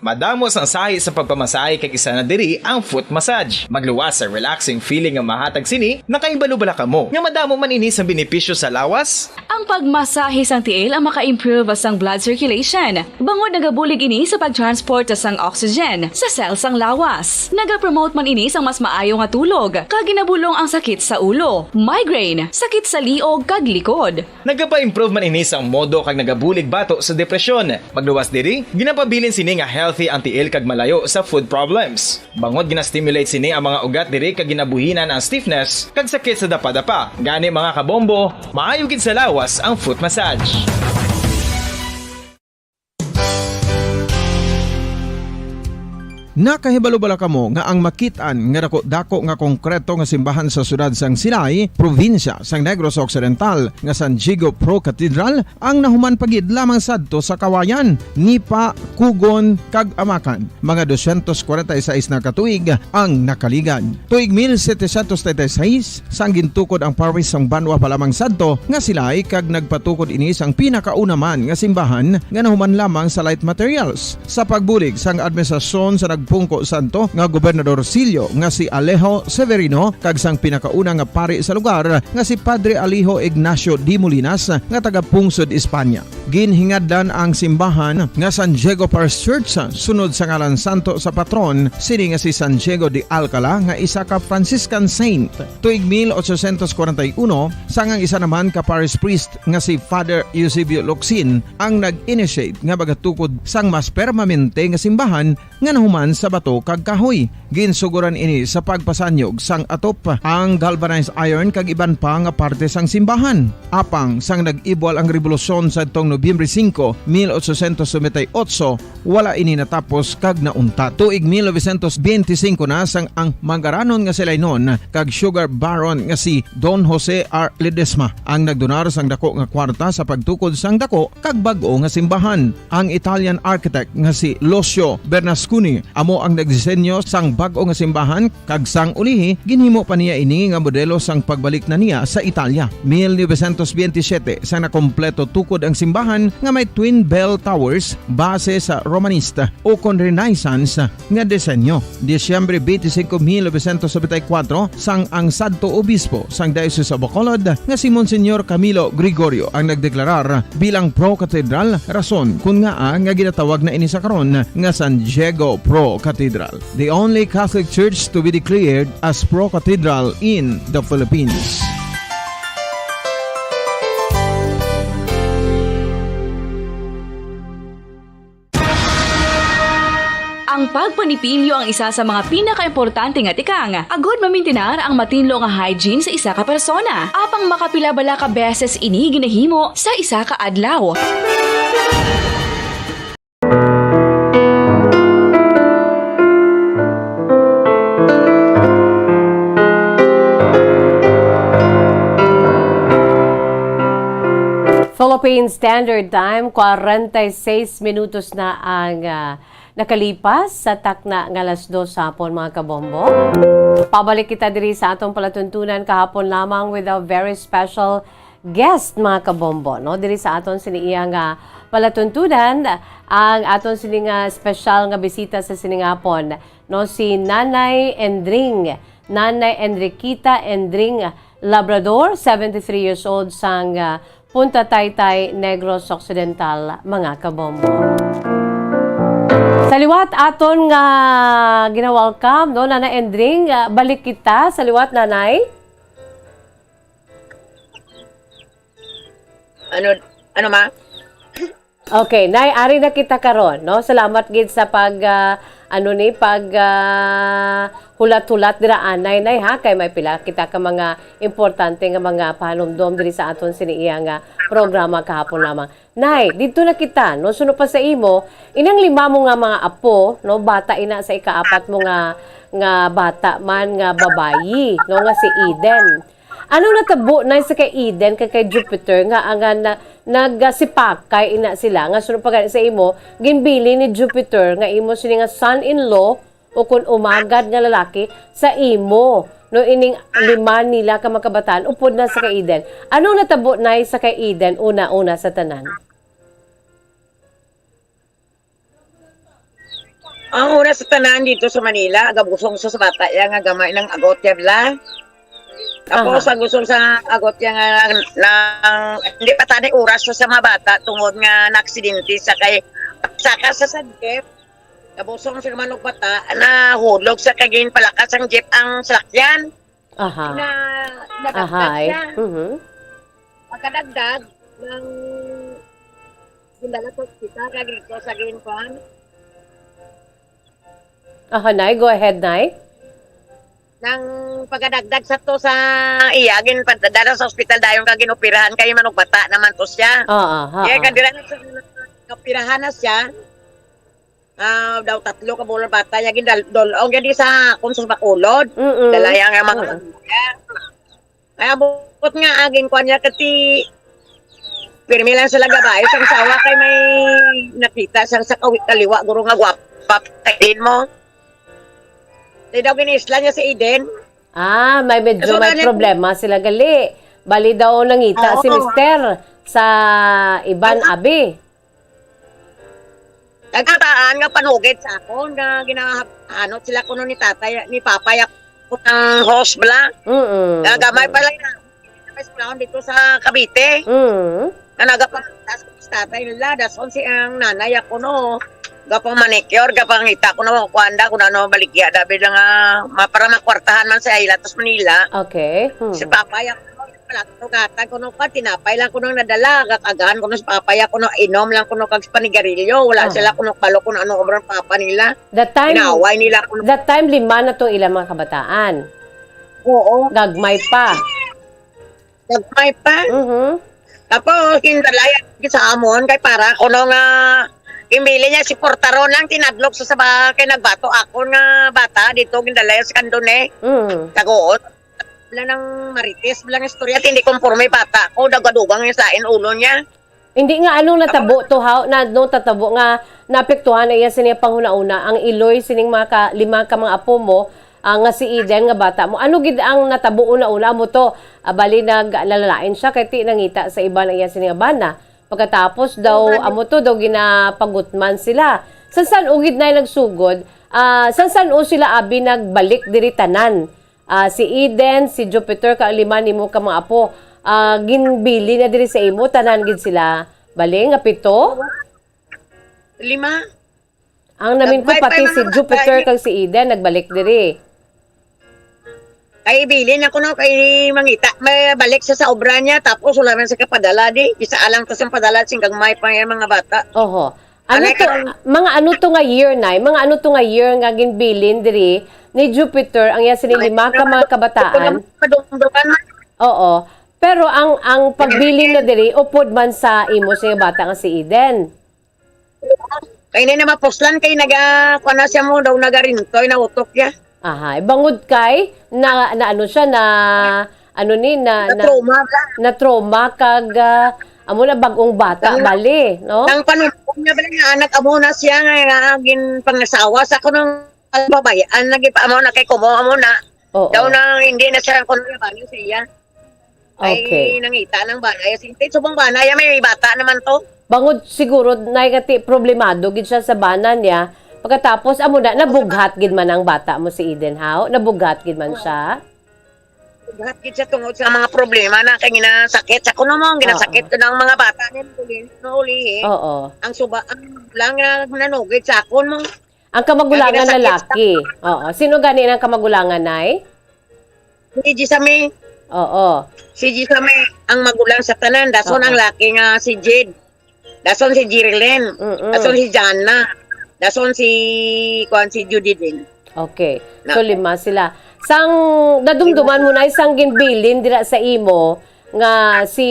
Madamo sang sahi sa pagpamasahe kag isa na diri ang foot massage. Magluwas sa relaxing feeling nga mahatag sini, nakahibalo bala kamo nga madamo man ini sang benepisyo sa lawas? Ang pagmasahe sang tiil ang maka-improve sang blood circulation, bangod nagabulig ini sa pag-transport sang oxygen sa cell sang lawas. Nagapromote man ini sang mas maayo nga tulog, kag ginabulong ang sakit sa ulo, migraine, sakit sa liog, kag likod. Nagapa-improve man ini sang modo kag nagabulig bato sa depresyon. Magluwas diri, ginapabilin sini nga healthy ang tiil kag malayo sa foot problems. Bangod gina-stimulate sini ang mga ugat diri kag ginabuhinan ang stiffness kag sakit sa dapadapa. Gani, mga kabombo, maayo gid sa lawas ang foot massage. Nakahibalo bala kamo nga ang makit-an nga dako-dako nga konkreto nga simbahan sa siyudad sang Silay, probinsya sang Negros Occidental, nga San Diego Pro Cathedral, ang nahuman pa gid lamang sadto sa Kawayan, Nipa, Cogon, kag Amacan, mga dosyentos kwarenta y seis na ka tuig ang nakaligad. Tuig mil setecientos treinta y seis, sang gintukod ang parish sang banwa pa lamang sadto nga Silay, kag nagpatukod ini sang pinakauna man nga simbahan nga nahuman lamang sa light materials. Sa pagbulig sang administrasyon sa nagpungko sadto nga Gobernador Silio nga si Alejo Severino kag sang pinakauna nga pari sa lugar nga si Padre Alejo Ignacio de Molinas nga taga Pungsod, Espanya. Ginhingadlan ang simbahan nga San Diego Parish Church sunod sa ngalan santo sa patron sini nga si San Diego de Alcala nga isa ka Franciscan saint. Tuig mil ochocientos kwarenta y uno, sang ang isa naman ka parish priest nga si Father Eusebio Locsin ang nag-initiate nga magatukod sang mas permanente nga simbahan nga nahuman sa bato kag kahoy. Ginsugoran ini sa pagpasanyog sang atop, ang galvanized iron kag iban pa nga parte sang simbahan. Apang sang nag-ibwal ang rebolusyon sadtong Nobyembre singko, mil ochocientos noventa y ocho, wala ini natapos kag nauntat. Tuig mil novecientos benti singko na sang ang mangaranon nga si Lainon kag sugar baron nga si Don Jose R. Ledesma ang nagdonar sang dako nga kwarta sa pagtukod sang dako kag bag-o nga simbahan. Ang Italian architect nga si Lucio Bernasconi amo ang nagdisenyo sang bag-o nga simbahan, kag sang ulihi ginhimo pa niya ini nga modelo sang pagbalik na niya sa Italia. Mil novecientos benti siyete, sang nakompleto tukod ang simbahan nga may twin bell towers base sa Romanista ukon Renaissance nga disenyo. Disyembre benti singko, mil novecientos nobenta y kuwatro, sang ang sadto obispo sang Diocese of Bacolod nga si Monsignor Camilo Gregorio ang nagdeklarar bilang pro-cathedral, rason kon ngaa nga ginatawag na ini sa karon nga San Diego Pro Cathedral, the only Catholic Church to be declared as pro-cathedral in the Philippines. Ang pagpanipilyo ang isa sa mga pinakaimportante nga tikang, agod mamintinar ang matinlo nga hygiene sa isa ka persona. Apang makapila bala ka beses ini ginahimo sa isa ka adlaw? Philippine Standard Time, kwarenta y seis minutos na ang, ah, nakalipas sa takna nga alas dos sa hapon, mga kabombo. Pabalik kita diri sa atong palatuntunan kahapon lamang with a very special guest, mga kabombo, no? Diri sa aton sini iya nga palatuntunan, ang aton sini nga special nga bisita sa sining hapon, no? Si Nanay Endring, Nanay Enriquita Endring Labrador, seventy-three years old, sang, ah, Punta Taytay, Negros Occidental, mga kabombo. Sa liwat aton nga gina-welcome, no, Nanay Endring, ah, balik kita sa liwat, Nanay. Ano, ano, ma? Okay, Nay, ari na kita karon, no? Salamat gid sa pag, ah, ano ni, pag, ah, hulat-hulat dira anay, Nay, ha? Kay may pila kita ka mga importante nga mga pahanumdom diri sa aton sini iya nga programa kahapon lamang. Nay, didto na kita, no? Suno pa sa imo, inang lima mo nga mga apo, no? Bata ina sa ikaapat mo nga, nga bata man nga babayi, no? Nga si Eden. Ano natabo, Nay, sa kay Eden kag kay Jupiter nga, nga na, nagasipakay ina sila nga suno pa gani sa imo, ginbilin ni Jupiter nga imo sini nga son-in-law o kun umagad nga lalaki sa imo, no, ining lima nila ka mga kabataan upod na sa kay Eden. Ano natabo, Nay, sa kay Eden una-una sa tanan? Ang una sa tanan dito sa Manila, gabusong sa, sa bata ya nga gamay nang agot ya bla. Tapos Aha. ang gusto sa agot ya nga nang hindi pa tani oras sa, sa mga bata tungod nga naaksidente sa kay saka sa sa jeep. Gabusong sa manok bata, nahulog sa kagin palakas ang jeep ang salakyan. Aha. Na nadagdag Ahay. siya. Mhm. Pagkadagdag, nang gindala sa ospital, kag dito sa Ginpan. Aha, Nay. Go ahead, Nay. Nang pagkadagdag sa to sa iya, ginpadala sa ospital dayon kag ginoperahan kay manugbata naman to siya. Oo, oo. Kaya kadira na sa operahan na siya, ah, daw tatlo ka bulan bata, ya gindal-, dol-, o, gani sa akon sa Bacolod. Mm-mm. Dala ya nga mga Mm. Ay, abot nga, aging kuwan niya, kati, pirmi lang sila gabay. Sang sawa kay may nakita sang sa kawi-, kaliwa, guro nga gwapa, kay din mo. Di daw giniisla niya si Eden. Ah, may medyo Kaso may na niya problema sila gali. Bali daw nangita si Oo. Mister sa iban, Ang abi. Nagkataan nga panugid sa akon nga ginahanot sila kuno ni tatay, ni papay ako ng host bla. Mm-mm. Nga gamay pa lang na sa eskwelahan dito sa Cavite. Mm. Nga nagapantas ko sa tatay nila, dason si ang nanay ako no, gapang manicure, gapangita ko no, kuanda, kung ano, baligya, dabi lang nga, ma-, para makwartahan man sa ila, tas Manila. Okay. Hmm. Si papay ako, Wala ko gatag kuno pa, tinapay lang kuno nadala, gakagahan kuno sa papaya kuno, inom lang kuno kag panigarilyo, wala Aha. sila kuno balo kung ano obra ang papa nila. That time, Inaaway nila kuno. That time, lima na tong ilang mga kabataan. Oo. Gagmay pa. Gagmay pa. Mhm. Tapos, gindalaya sa amon, kay para kuno nga, gimbili niya si Portaron lang, tinadlok sa saba, kay nagbato akon nga bata, dito, gindalaya sa kandon eh. Mm. Tagoon. Wala nang marites, wala nang istorya, hindi konforme bata ko, daga-dugang yung sa ulo niya. Hindi nga, anong natabo to, how, na, no, tatabo nga naapektuhan na iya sini panghuna-una, ang iloy sining mga ka, lima ka mga apo mo, ah, nga si Eden nga bata mo. Ano gid ang natabo una-una mo to? Ah, bali, naglalalain siya, kay ti nangita sa iba na iya sini nga bana. Pagkatapos daw, Oo, bali. amo to, daw ginapagutman sila. San-san ugid na nagsugod? Ah, san-san o sila abi nagbalik diri tanan? Ah, si Eden, si Jupiter, kag lima nimo ka mga apo, ah, ginbili na diri sa imo, tanan gid sila. Bali, nga pito? Lima. Ang namin ko, Nagbay pa pati yung si mga Jupiter bata. kag si Eden, nagbalik diri. Kay bilin ako no, kay mangita, may balik sa, sa obra niya, tapos wala man sa kapadala di. Isa alang to siyang padala, singgang may pa yung mga bata. Oho. Ano Anay to, ka- mga ano to nga year, Nay? Mga ano to nga year nga ginbilin diri ni Jupiter ang iya sini lima ka mga kabataan? Padungdukan na. Oo. Pero ang, ang pagbilin na diri, upod man sa imo sa bata nga si Eden. Kay na mapuslan kay naga, kuwan na siya mo, daw nagarintoy, nautok ya. Aha, bangod kay na, na ano siya, na, ano ni, na, na, Na-trauma ba? na-trauma kag, ah, amo na bagong bata, Ang bali, no? Ang panumpong niya ba nga anak, amo na siya nga, nga gin pangasawa sa kunong babayaan, nagipamo na kay kumo, amo na. Oo. Daw na hindi na siya kuno labanan sa iya. Ay, okay, nangita ng bana. Ay, sinti, subong bana, ay, may bata naman to. Bangod siguro, Nay, nga ti-, problemado gid siya sa bana niya. Pagkatapos, amo na, nabughat gid man ang bata mo si Eden, haw? Nabughat gid man siya? Bughat gid siya tungod sa mga problema na kay ginasakit sa kuno mo, ang ginasakit ko ng mga bata niya, ulihi, no, ulihi. Oo. Ang suba, ang lang na nanugid sa akon mo. Ang kamagulangan lalaki. Oo. Sino gani ang kamagulangan, Nay? Si Jisami. Oo. Si Jisami ang magulang sa tanan. Dason ang laki nga si Jade. Dason si Jerilyn. Mm-mm. Dason si Jana. Dason si, kuwan, si Judy din. Okay. So, lima sila. Sang nadumduman mo na isang ginbilin dira sa imo nga si,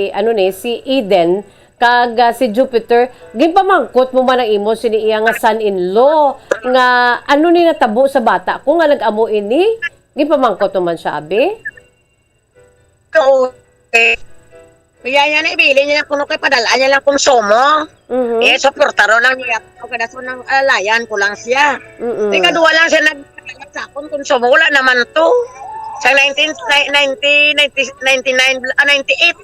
ano ni, si Eden, kag, ah, si Jupiter, ginpamangkot mo man ang imo sini iya nga son-in-law nga ano ni natabo sa bata ko nga nag-amo ini? Ginpamangkot mo man siya, abi? Oo, eh. Kaya yan, ibili niya lang kuno kay padala niya lang konsumo. Mhm. Eh, suportaro lang niya ako, kada so nang alalayan ko lang siya. Mm-mm. Ikaduha lang siya nag-, sa akon konsumo, wala naman to. Sa nineteen, ni-, nineteen ninety, ninety-nine, ah, ninety-eight.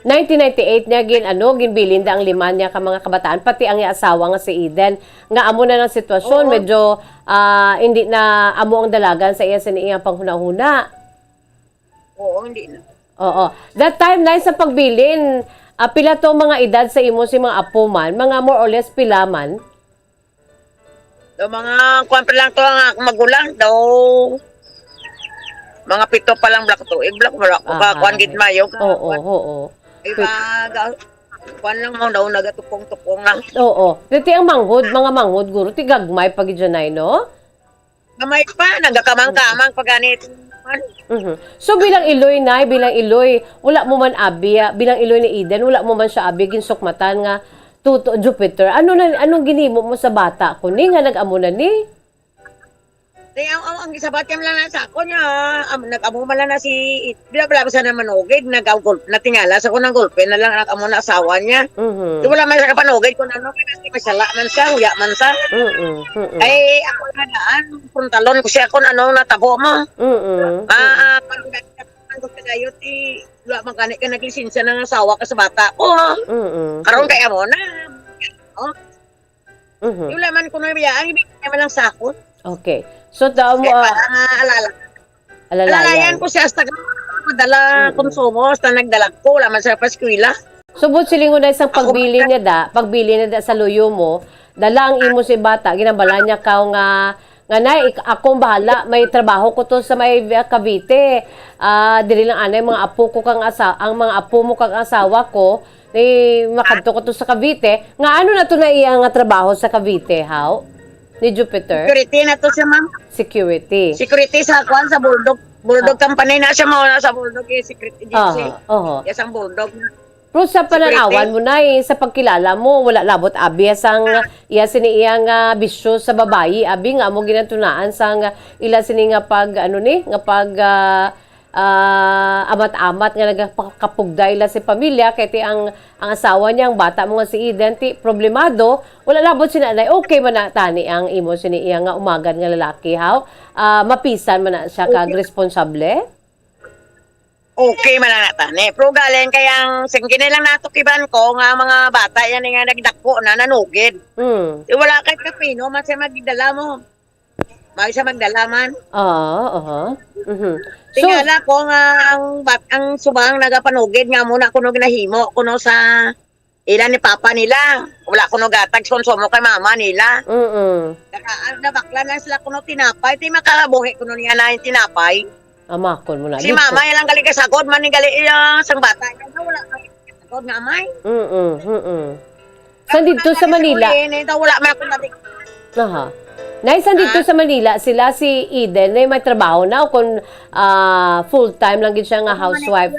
Nineteen ninety-eight niya gin-, ano, ginbilin da ang lima niya ka mga kabataan, pati ang iya asawa nga si Eden. Nga amo na ng sitwasyon, oo, medyo, ah, hindi na amo ang dalagan sa iya sa iyang panghunahuna. Oo, hindi na. Oo. That time, Nay, sa pagbilin, ah, pila to ang mga edad sa imo si mga apo man? Mga more or less pila man? Do mga kuwan pa lang to ang akong magulang, do mga pito pa lang, black to. Eh, black, wala ko ka, kuwan gid mayo. Oo, oo. Ay, pit- ba, ga-, kuwan lang mo, daw nagatukong-tukong lang. Oo. Diti ang manghod, mga manghod, guro, ti gagmay pa gid dyan, Nay, no? Gamay pa, nagakamang-kamang pa ganit. Mhm. So, bilang iloy, Nay, bilang iloy, wala mo man abi, ah, bilang iloy ni Eden, wala mo man siya abi, ginsukmatan nga, "Tuto, Jupiter, ano na, anong ginimo mo sa bata ko ni, nga nag-amo na ni?" Di, ang, ang, ang gisabat niya lang na sa ako niya, am-, nag-amo man lang na si, bila, bila, sa naman ugig, nag-, natingala sa ko ng gulpe na lang, nag-amo na asawa niya. Mhm. Di, wala man siya kapanugid kung ano, kaya kasi masala man siya, huya man siya. Mm-mm, mm-mm. Ay, ako na daan, puntalon ko siya kung anong natabo mo. Mm-mm, ah, mm-mm. Ah, pag, pag, pag, ti, wala man gani ka naglisensya ng asawa ka sa bata ko, ha? Mm-mm. Karon kaya mo na. Oh. Mhm. Wala man ko na biyaan, ibigay naman lang sa ako. Okay. So, daw mo, eh, ah, para nga alala. Alalayan. Alalayan ko siya hasta ka-, madala, mm-mm, konsumo, hasta nagdala ko, wala man siya pa eskwela. So, buot silingon na isang ako, pagbilin niya da, pagbilin niya da sa luyo mo, dala ang imo si bata, ginambala niya ka nga, nga, "Nay, ik-, akong bahala, may trabaho ko to sa may, ah, Cavite." Ah, diri lang anay mga apo ko kang asa-, ang mga apo mo kang asawa ko, ni makadto ko to sa Cavite. Nga ano na to na iya nga trabaho sa Cavite, haw? Ni Jupiter? Security na to siya, ma'am. Security. Security sa, kuwan, sa Bulldog. Bulldog, ah, company na siya, mao na sa Bulldog, eh, security agency. Aha, aha. Yes, ang Bulldog. Pero sa security, pananawan mo na eh, sa pagkilala mo, wala labot abi sang iya sini iya nga bisyo sa babayi, abi nga amo ginantunaan sang ila sini nga pag, ano ni, nga pag, ah, ah, amat-amat nga nagapakapugday la si pamilya, kay ti ang, ang asawa niya, ang bata mo nga si Eden, ti problemado, wala labot si nanay, okay man na tani ang imo sini iya nga umagad nga lalaki, haw? Ah, mapisan man na siya kag, okay, responsable? Okay man na tani. Pero galing kay ang singkini lang natukiban ko nga mga bata yan nga nagdako na nanugid. Hmm. Di wala kay kapino man siya magdala mo. May siya magdala man. Oo, oho. Mhm. So, tingala ko nga ang bat-, ang subang nagapanugid nga muna kuno ginahimo kuno sa ila ni papa nila. Wala kuno gatag sa konsumo kay mama nila. Mm-mm. Saka, ang nabakla na sila kuno tinapay. Ti makabuhi kuno niya na yung tinapay. Amakon mo na. Si dito. Mama, ilang gali kasagod man ni gali iya sang bata. Kaya wala kami kasagod nga amay. Mm-mm, mm-mm. San dito sa Manila? Uli, nito, wala man akong nabig-, aha. Nay, san dito, ah, sa Manila, sila si Eden, eh, may trabaho na o kung, ah, full-time lang gid siya nga housewife?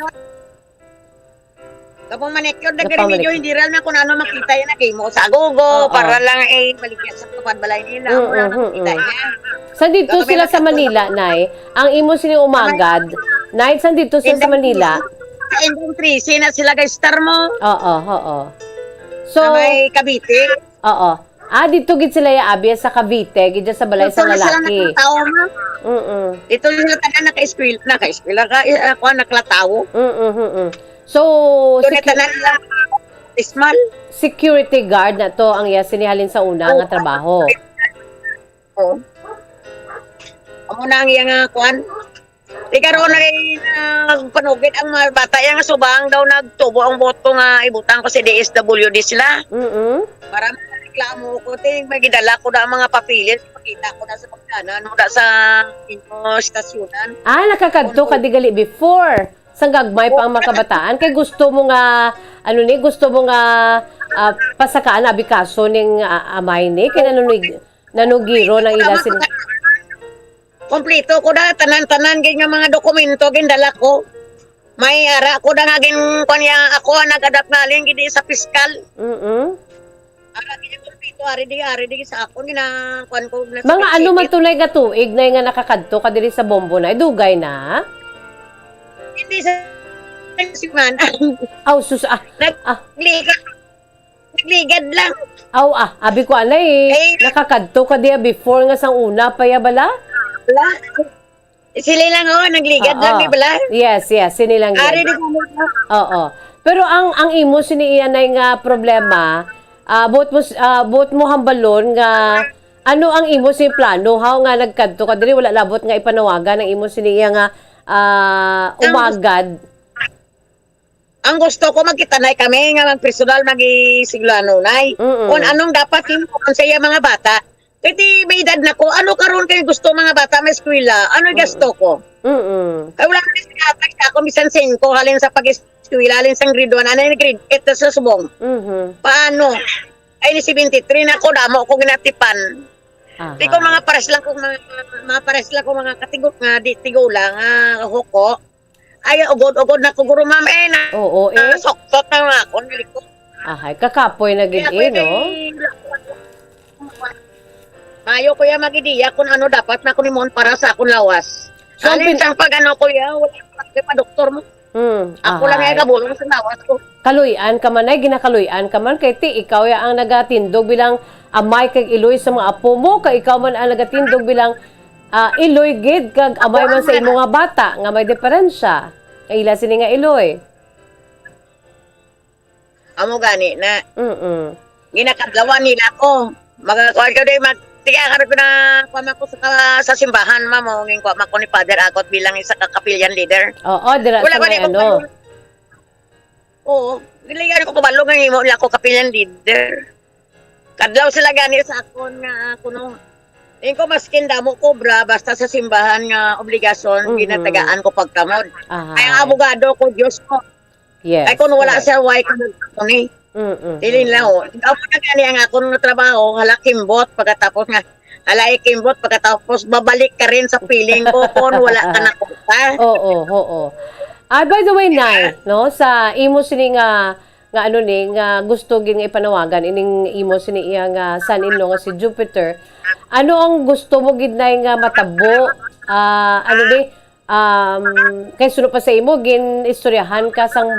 Kapag manicure, kapag manicure, nagre-medyo hindi rin na kung ano makita yan, nag-imo sa agogo, oo, para lang, eh, baligya sa kapag balay nila. Mm, wala na makita niya. San dito sila sa Manila, Nay? Ang imo sini umagad, Nay, san dito sila sa Manila? Sa Indang Trece na sila, guys, star mo. Oo, oo. So, sa may Cavite. Oo. Ah, dito gid sila ya, abi, sa Cavite, gid sa balay Ito sa na sila lalaki. Naklataw, ma. Mm-mm. Ito na sila tanan naka-eskwela, naka-eskwela ka, eh, ako, naklataw. Mm-mm, mm-mm. So, Ito na secu-, tanan nila, Ismal. Security guard na to ang iya sinihalin sa una Oo. nga trabaho. Oo. Amo na ang iya nga, kuwan. Di karon na kay nagpanugid ang mga bata, yang subang daw nagtubo ang boto nga ibutang ko sa D S W D sila. Mm-mm. Para reklamo ko, ting may gidala ko na ang mga papeles, pakita ko na sa pagdana, no, da sa inyo stasyonan. Ah, nakakadto ka Ano? Di gali before. Sang gagmay pa ang mga kabataan, kay gusto mo nga, ano ni, gusto mo nga, ah, pasakaan abi kaso ning, ah, amay ni, kay nanunig-, nanugiro ng ila sin- Kompleto ko na, tanan-tanan gid nga mga dokumento gindala ko. May ara ko na nga gin-, kuwan niya, ako ang nag-adapt nga alin gid sa piskal. Mm-mm. Ara gid yung kompleto, ari di, ari di sa akon, gina-, kuwan ko na sa Mga ano man City. Tunay nga tuig na nga nakakadto ka diri sa Bombo na, dugay na? Hindi sa, si man. Aw, sus, ah, Nag-, ah. Liga. Nagligad lang. Aw, ah, abi ko anay, Eh. Nakakadto ka diya before nga sang una pa ya bala? Wala. Sila lang, oh, nagligad Oo. Lang, di bala? Yes, yes, sini lang Ari yan. Di ko mo Oo. Pero ang, ang imo sini iyanay nga problema, ah, buot mo s-, ah, buot mo hambalon nga ano ang imo sini plano, how nga nagkadto ka diri, wala labot nga ipanawagan ang imo sini iya nga, ah, Ang umagad? Ang gusto ko, magkitanay kami nga magpersonal, magisiglo anunay. Mm-mm. Kung anong dapat yung kung sa iya mga bata. Kaya di, may edad na ko, ano karon kay gusto mga bata may eskwela? Ano Mm. Gasto ko? Mm-mm. Kaya wala kami sinatag sa ako, bisan singko, halin sa pag-eskwela, halin sa grade one, ano yung grade eight na sa subong? Mm-hmm. Paano? Ay, ni seventy-three na ako, damo ko ginatipan. Aha. Di ko mga pares lang kung mga, mga pares lang kung mga katigo-, nga di tigula, nga huko. Ay, ugod-ugod na ko, guro, ma'am, eh, na, Oo, eh. Nasuktot na nga ako, nalikot. Ahay, kakapoy na gid, Kaya eh, pwede, no? Mayo ko yung mag-ideya kung ano dapat na kung para sa akong lawas. So, ang Alin pin- sang pag-ano, kuya, wala pa, pa doktor mo. Hmm, Ako lang ahay. Yung kabulong sa lawas ko. Kaluy-an ka man, ay, ginakaluy-an ka man, kay ti, ikaw ya ang nagatindog bilang amay kag iloy sa mga apo mo, kay ikaw man ang nagatindog bilang Ah, iloy gid kag amay man sa imo nga bata nga may diferensya. Kaila sini nga iloy. Amo gani na. Mm-mm. Ginakadlawan nila ko. Magakuan ka di, mag-, tiga ka rin na, kuwan ako sa, sa simbahan, ma, mo, ngin kuwan ako ni Father Agot bilang isa ka kapilyan leader. Oo, dira Wala sa ba may di ko ano? Kabalo? Oo, dili gani ko kabalo nga imo nila ko kapilyan leader. Kadlaw sila gani sa akon nga, ah, kuno. Ingon ko, maskin damo kobra, basta sa simbahan nga obligasyon, Mhm. ginatagaan ko pagtamod. Ahay. Ay, ang abogado ko, Diyos ko. Yes, Ay, kung wala correct. Siya, why ko nagtapon eh? Mm-mm. Dili nila, oh. Ikaw mo na gani ang akon nga trabaho, hala, kimbot, pagkatapos nga, hala, eh, kimbot, pagkatapos, babalik ka rin sa feeling ko kung wala ka na kwarta. Oo, oo. Ah, by the way, Nay, no, sa imo sini nga nga ano ni, nga gusto gid nga ipanawagan ining imo sini iya nga son-in-law nga si Jupiter. Ano ang gusto mo gid, Nay, nga matabo? Ah, ano ni, um, kay suno pa sa imo, gin-istoryahan ka sang,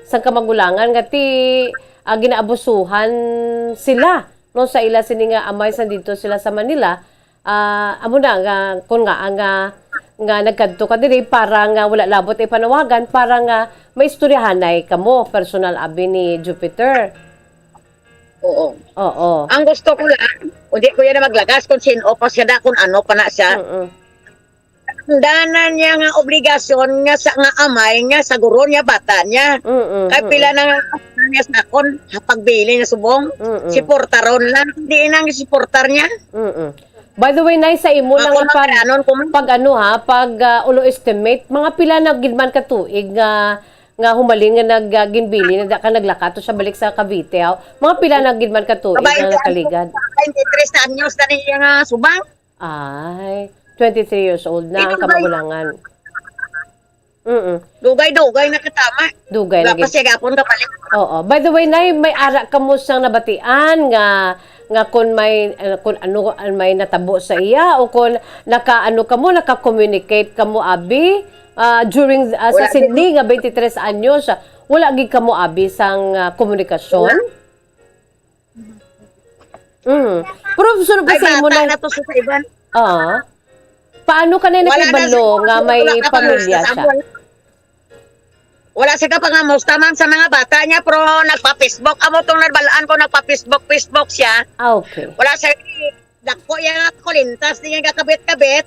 sang kamagulangan nga ti, ah, ginaabusuhan sila, no, sa ila sini nga amay sang didto sila sa Manila. Ah, amo na nga, kun nga, nga, nga nagkadto ka diri para nga wala labot ay panawagan, para nga maistoryahanay kamo, personal abi ni Jupiter. Oo. Oo. Ang gusto ko lang, hindi ko yan na maglagas kung sino pa siya na, kung ano pa na siya. Mm-mm. Danan niya nga obligasyon nga sa, nga amay, nga sa guro niya, bata niya. Mm-mm, Kay mm-mm. Pila na nga niya sa akon, ha, pagbili niya subong, Mm-mm. Siportaron lang, hindi nang siportar niya. Mm-mm. By the way, Nay, sa imo lang Ako ipag-, makalanon ko man. Pag ano ha, pag, ah, ulo estimate, mga pila na gid man ka tuig nga, nga humalin nga nag, ah, ginbili na da ka naglakat to siya balik sa Cavite, ha? Mga pila na gid man ka tuig nga nakaligad? Twenty-three anyos na niya nga subang. Ay, twenty-three years old na ang Ikaw ba? Kamagulangan. Mm. Dugay-dugay na katama. Dugay lagi. Wala pa siya gapon kapalit. Oo. By the way, Nay, may ara kamo sang nabatian nga, nga kung may, eh, kung ano, may natabo sa iya o kung nakaano kamo, naka-communicate kamo, abi, ah, during, ah, sa Wala din. Sini nga twenty-three anyos, ah, wala gid kamo, abi, sang, ah, komunikasyon? Wala. Mm. Pero sunod pa Ay, sa imo bata na na to sa iban. Ah. Paano ka na Wala na nakibalo siguro, nga may wala ka pamilya pangamusta sa siya? amo. Wala siya ka pangamusta, ma'am, sa mga bata niya, pero nagpa-Facebook. Amo tong nabalaan ko, nagpa-Facebook, Facebook siya. Ah, okay. Wala siya, dako iya nga kulintas, di nga kakabit-kabit.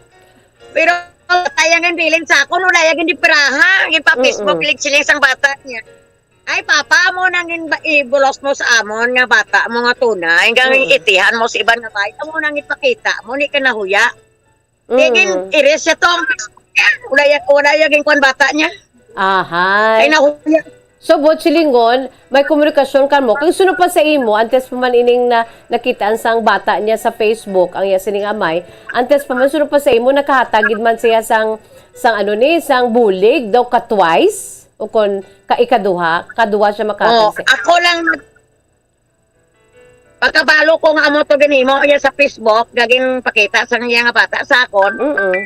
Pero tayo nga bilin sa akon, wala iya gindipiraha. Ginpa-Facebook, Mm-mm. lig siling sang bata niya. Ay, papa, amo nang in-, ibulos mo sa amon nga bata mo nga tunay, hanggang Mm. itihan mo sa iban nga bahay, amo nang ipakita mo, ni ka nahuya. Di gin Mm. erase siya to. Wala ya, wala ya ginkuan bata niya. Ahay. Ay, nahuya. So, buot silingon, may komunikasyon ka mo. Kung sino pa sa imo, antes pa man ining na, nakitaan sang bata niya sa Facebook, ang iya sining amay, antes pa man, sino pa sa imo, nakahatag gid man siya sang, sang ano ni, sang bulig, daw ka twice, o kon ka ikaduha, kaduha siya Oh, makatag sa ako lang, pagkabalo ko nga amo to ginhimo niya sa Facebook, gaging pakita sa iya nga bata sa akon. Mm-mm.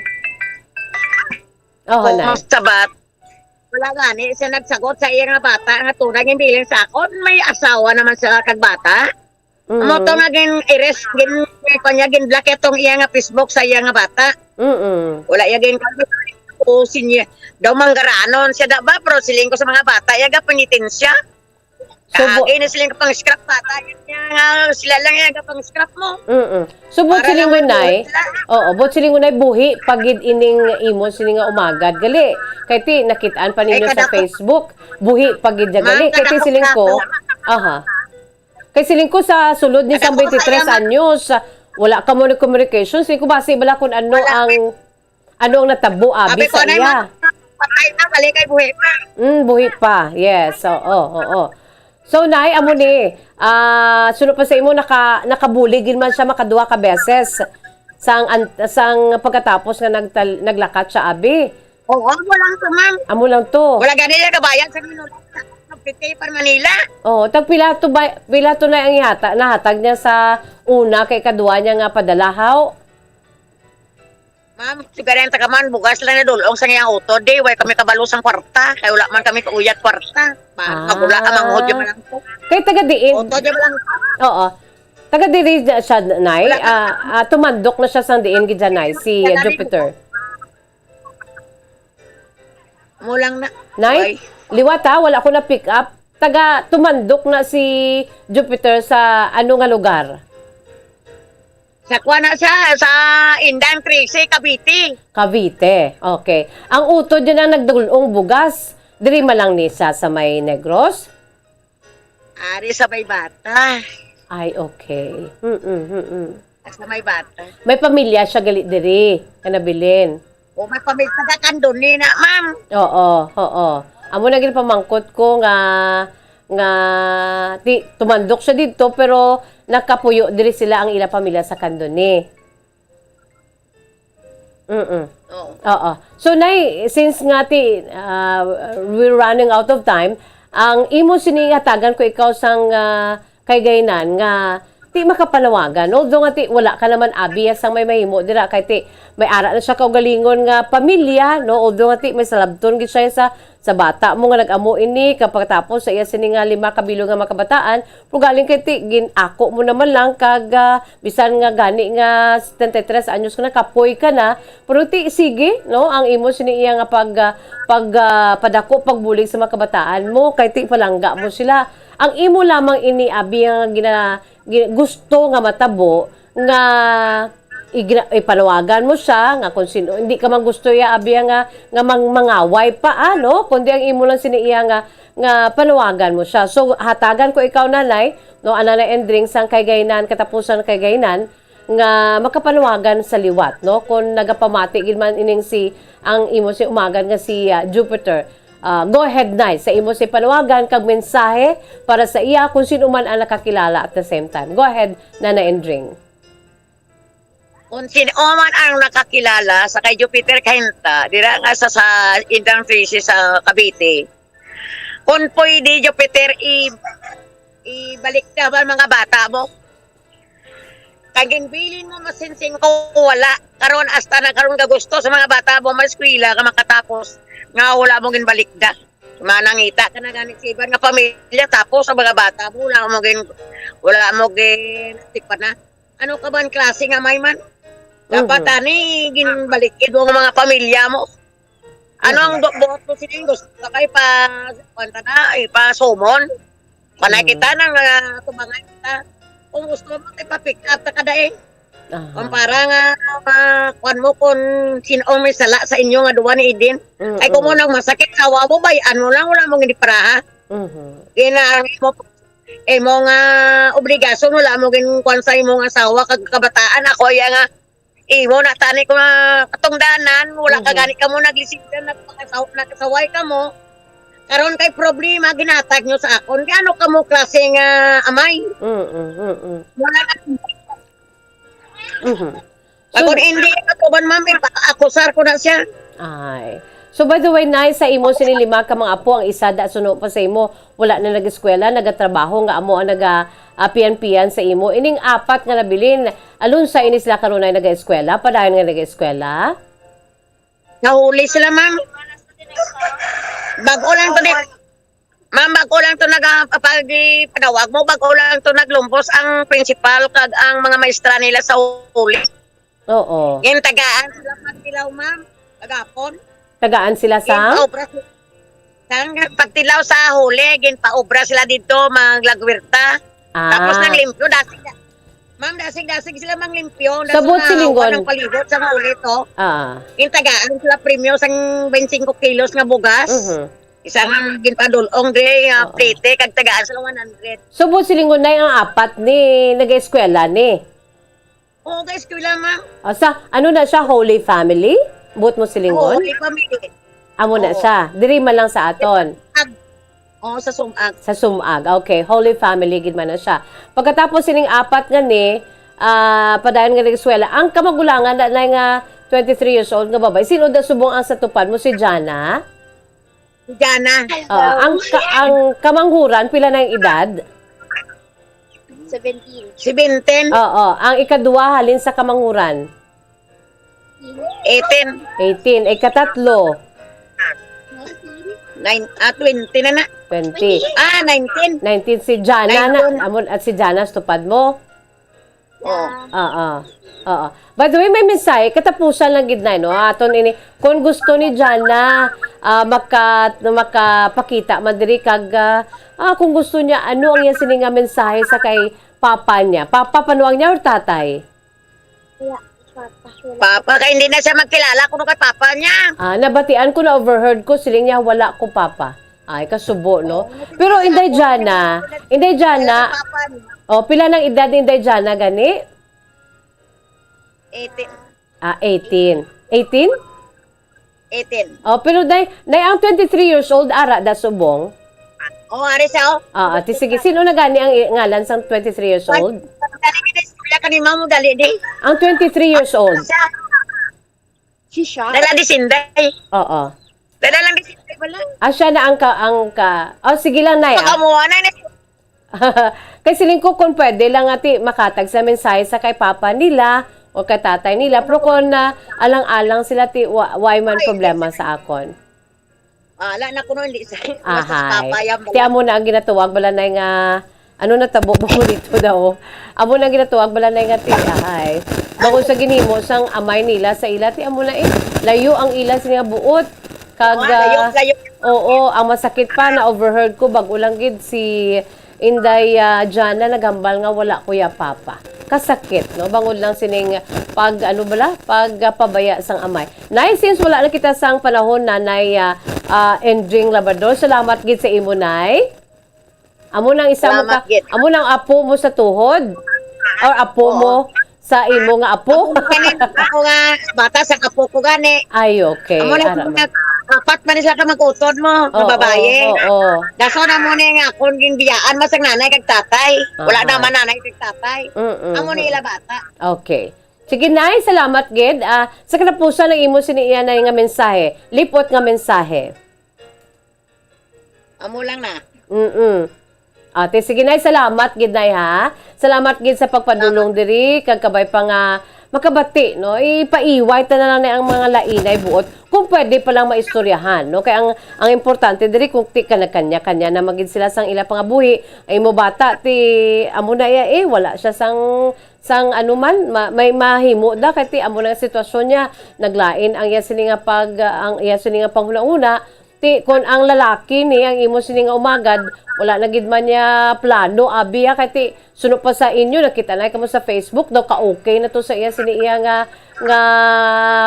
Oh, Kung Nay. Sabat, wala gani siya nagsagot sa iya nga bata nga tunay nga bilin sa akon. May asawa naman siya kag bata. Amo to Mm. nga gin-erase, gin-, kanya, gin-block itong iya nga Facebook sa iya nga bata. Mm. Wala iya gin-, o sinya, daw manggaranon siya da ba, pero siling ko sa mga bata, iya ga penitensya. So, bu- Kaagi na siling pang scrap bata, niya nga sila lang iya ga pang scrap mo. Mm-mm. So, buot Para siling lang ko, Nay, sila. Oo, buot siling ko, Nay, buhi pa gid ining imo sini nga umagad. Gali, kay ti, nakitaan pa Ay, ninyo sa kada ko Facebook, buhi pa gid ya Ma'am, gali. Kay ti, kada ko siling ko, kaso. Aha. Kay siling ko sa sulod ni Kada sang ko twenty-three kaya, ma'am. anyos, ah, wala ka mo ni communication. Siling ko basi bala kung ano Wala. ang, ano ang natabo abi Abi ko sa na, iya. Ma'am, patay na, balik kay buhi pa. Mm, buhi pa. Yes, oo, oo. So, Nay, amo ni, ah, suno pa sa imo, naka-, nakabulig gid man siya makaduha ka beses sang an-, sang pagkatapos nga nagtal-, naglakat siya abi. Oo, amo lang to, ma'am. Amo lang to. Wala gani na kabayad sa minulang sa pagpiti para Manila. Oo, tag pila to ba, pila to na ang ihata-, nahatag niya sa una kay kadwa niya nga padalahaw? Ma'am, sigaran ta ka man, bugas lang na dulong sa iyang utod, di, way kami kabalo sang kwarta, kay wala man kami kauyat kwarta. Ma-, Ah. Magula ka, manghod yung lang ko. Kay taga diin? Utod yung lang ko. Oo. Taga diri siya, Nay? Wala ka. Ah, ah, tumandok na siya sang diin gid siya, Nay, si Taga Jupiter. Mo lang na. Nay, Oy. Liwat ha, wala ko na pick up. Taga tumandok na si Jupiter sa ano nga lugar? Sa kuha na siya, sa Indang trese, Cavite. Cavite. Okay. Ang utod yun ang nagdulong bugas. Diri man lang ni sa, sa may Negros? Ari sa may bata. Ay, okay. Mm-mm, mm-mm. Sa may bata. May pamilya siya gali diri, nga nabilin. O, may pamilya, taga Candoni na, ma'am. Oo, oo. Amo na gid pamangkot ko nga, nga ti-, tumandok siya didto, pero nakapuyo diri sila ang ila pamilya sa Candoni. Mm-mm. Oo. Oo. So, Nay, since nga ti, ah, we're running out of time, ang imo sini hatagan ko ikaw sang, ah, kay gainan nga ti makapanawagan. Although nga ti wala ka naman abi sang may mahimo dira kay ti may ara na siya kaugalingon nga pamilya, no? Although nga ti may salabton gid siya sa, sa bata mo nga nag-amo ini, kapag tapos sa iya sini nga lima ka bilog nga mga kabataan, pero galing kay ti gin-ako mo naman lang kag, ah, bisan nga gani nga setenta y tres anyos ka na, kapoy ka na, pero ti, sige, no, ang imo sini iya nga pag, ah, pag, ah, padako, pagbulig sa mga kabataan mo, kay ti palangga mo sila. Ang imo lamang ini, abi, nga gina-, gi-, gusto nga matabo, nga igna-, ipanawagan mo siya, nga kung sino, hindi ka man gusto iya, abi, nga, nga mang-, mangaway pa, ano, kundi ang imo lang sini iya nga, nga panawagan mo siya. So, hatagan ko ikaw, Nanay, no, ang Nanay Endring, sang kay gainan, katapusan kay gainan, nga makapanawagan sa liwat, no? Kung nagapamati gid man ining si, ang imo si umagad nga si, ah, Jupiter, ah, go ahead, Nay, sa imo si panawagan kag mensahe para sa iya kung sino man ang nakakilala at the same time. Go ahead, Nanay Endring. Kung sino man ang nakakilala sa kay Jupiter Cahinta, dira nga sa, sa Indang trese sa Cavite, kung pwede, Jupiter, i-, ibalik na ba ang mga bata mo? Kay ginbilin mo, masinsing ko, wala. Karon, hasta na karon, gagusto sa mga bata mo, maeskwela ka makatapos, nga wala mo ginbalikda. Manangita ka na gani sa iban nga pamilya, tapos ang mga bata mo, wala mo gin-, Wala mo gin-, tikpan na. Ano ka man klase nga amay man? Dapat Mhm. ani, ginbalikid mo ang mga pamilya mo. Ano ang Mhm. du-, buot mo sining gusto ka kay pa, kuwan ta na, eh, pa summon? Panay Mhm. kita nang, ah, tubangan kita. Kung gusto mo, kay pa-pick up ta ka dai. Aha. Kung para nga, ah, kuwan mo kung sino ang may sala sa inyo nga duwa ni Eden. Mm, Ay, kung mo mm. nang masakit, awa mo, bay-an mo lang, wala mong hindi paraha. Mhm. Kaya na, ang imo, imo nga obligasyon, wala mo gin-, kuwan sa imong asawa, kag kabataan, ako, iya nga, imo na tani ko nga katungdanan, wala ka Mhm. gani ka mo naglisidan, nagpakasaw-, nagkasaway ka mo. Karon kay problema, ginatag nyo sa akon. Kaya ano ka mo klase nga amay? Mm, mm, mm. Wala na. Mhm. So, Pag kung hindi, ito man, ma'am, ipaakusar ko na siya. Ay. So, by the way, Nay, sa imo sini lima ka mga apo, ang isa da suno pa sa imo, wala na nag-eskwela, nagatrabaho nga amo ang naga, ah, piyan-piyan sa imo. Ining apat nga nabilin, alunsa ini sila karon ay nag-eskwela? Padayon nga nag-eskwela? Nahuli sila, ma'am. Bago lang to ni, ma'am, bago lang to naga-, pag ipadawag mo, bago lang to naglumpos ang principal kag ang mga maestra nila sa huli. Oo. Yung tagaan sila pagtilaw, ma'am, kagapon. Tagaan sila sa? Yung paobra si-, sang pagtilaw sa huli, ginpaobra sila dito, maglagwirta. Ah. Tapos nang limpyo, dasig, ma'am, dasig-dasig sila manglimpyo. Sa Daso buot na silingon. Ang palibot sa huli to. Ah. Yung tagaan sila premyo sang twenty-five kilos nga bugas. Mhm. Isang ginpadulong di, ah, Oo. plete, kag tagaan sila one hundred. So, buot silingon na ang apat ni nag-eskwela ni? Oo, guys, eskwela, ma'am. Ah, sa, ano na siya, Holy Family? Buot mo silingon? Oo, Holy Family. Amo na Oo. siya. Diri man lang sa aton. Ag-, oo, sa Sumag. Sa Sumag. Okay, Holy Family gid man na siya. Pagkatapos sining apat nga ni, ah, padayon nga nag-eskwela, ang kamagulangan na, na nga twenty-three years old nga babae, sino da subong ang sa tupad mo? Si Jana? Si Jana. Oo, ang ka-, ang kamanghuran, pila na ang edad? Seventeen. Seventeen. Oo, ang ikaduha halin sa kamanghuran? Eighteen. Eighteen. Ikatatlo? Nine, ah, twenty na na. Twenty. Ah, nineteen. Nineteen si Jana na. Nineteen. Amo, at si Jana, sa tupad mo? Oo. Oo. Oo. By the way, may mensahe, katapusan lang gid na, no? Aton ini, kung gusto ni Jana, ah, maka-, makapakita man diri kag, ah, ah, kung gusto niya, ano ang iya sini nga mensahe sa kay papa niya? Papa, panuang niya or tatay? Wala, papa. Wala. Papa, kay hindi na siya magkilala kuno kay papa niya. Ah, nabatian ko, na-overheard ko, siling niya, "Wala ko papa." Ay, kasubo, no? Oo, Pero, Inday Jana, Inday Jana, Kaya si papa niya. Oh, pila nang edad ni Inday Jana gani? Eighteen. Ah, eighteen. Eighteen? Eighteen. Oh, pero day, day ang twenty-three years old, ara da subong? Oh, ari siya, oh. Ah, ati, sige. Sino na gani ang i-, ngalan sang twenty-three years old? Dali, dali, dali, dali, kani mamo, dali, di. Ang twenty-three years old. Si siya. Dala di sinday. Oo. Dala lang di sinday pala. Ah, siya na ang ka-, ang ka-, oh, sige lang, Nay, ah. Pag-amuha na, na. Kay siling ko, kung pwede lang, ati, makatag sa mensahe sa kay papa nila o kay tatay nila. Pero kung na alang-alang sila, ti, wa-, way man problema sa akon. Ala na kuno, hindi sa, basta sa Ahay. papa yan, Ti, bala. Amo na ang ginatuwag, bala, Nay, nga, ano, natabo ba mo dito daw? Amo na ang ginatuwag, bala, Nay, nga, ti, ahay. Bangod sa ginhimo sang amay nila sa ila, ti, amo na, eh. Layo ang ila sa nga buot. Kag, Ah, layo, ah, layo. Oo, ang masakit pa, na-overheard ko, bag-o lang gid si Inday, ah, Jana naghambal nga wala ko ya papa. Kasakit, no? Bangod lang sining pag, ano bala? Pag, ah, pabaya sang amay. Nay, since wala na kita sang panahon, Nanay, ah, ah, Endring Labrador, salamat gid sa imo, Nay. Amo nang isa mo Salamat ka, gid. Amo nang apo mo sa tuhod? Or apo Oo. mo sa imo nga apo? Ako, kanin, ako nga, bata sa apo ko gani. Ay, okay. Amo na Ara mo. Apat man sila ka mag-utod mo, nga Oo, babaye. Oo. Daso na mo ni nga akon ginbiyaan, masang nanay kag tatay. Wala Aha. naman nanay kag tatay. Mm-mm. Amo ni ila bata. Okay. Sige, Nay, salamat gid. Ah, sa katapusan ang imo sini iya, Nay, nga mensahe. Lipot nga mensahe. Amo lang na. Mm-mm. Ate, sige, Nay, salamat gid, Nay, ha? Salamat gid sa pagpadulong Salamat. diri, kag kabay pa nga Makabati, no? Ipaiway ta na lang ni ang mga lainay buot. Kung pwede pa lang maistoryahan, no? Kay ang, ang importante diri kung ti ka nagkanya-kanya na magid sila sang ila pangabuhi. Ang imo bata, ti, amo na iya, eh, wala siya sang, sang ano man, ma-, may mahimo da, kay ti, amo na ang sitwasyon niya. Naglain ang iya sini nga pag, ang iya sini nga panghunahuna. Ti, kon ang lalaki ni ang imo sini nga umagad, wala na gid man niya plano, abi, ah, kay ti, suno pa sa inyo, nakita na kamo sa Facebook, daw ka-okay na to sa iya sini iya nga, nga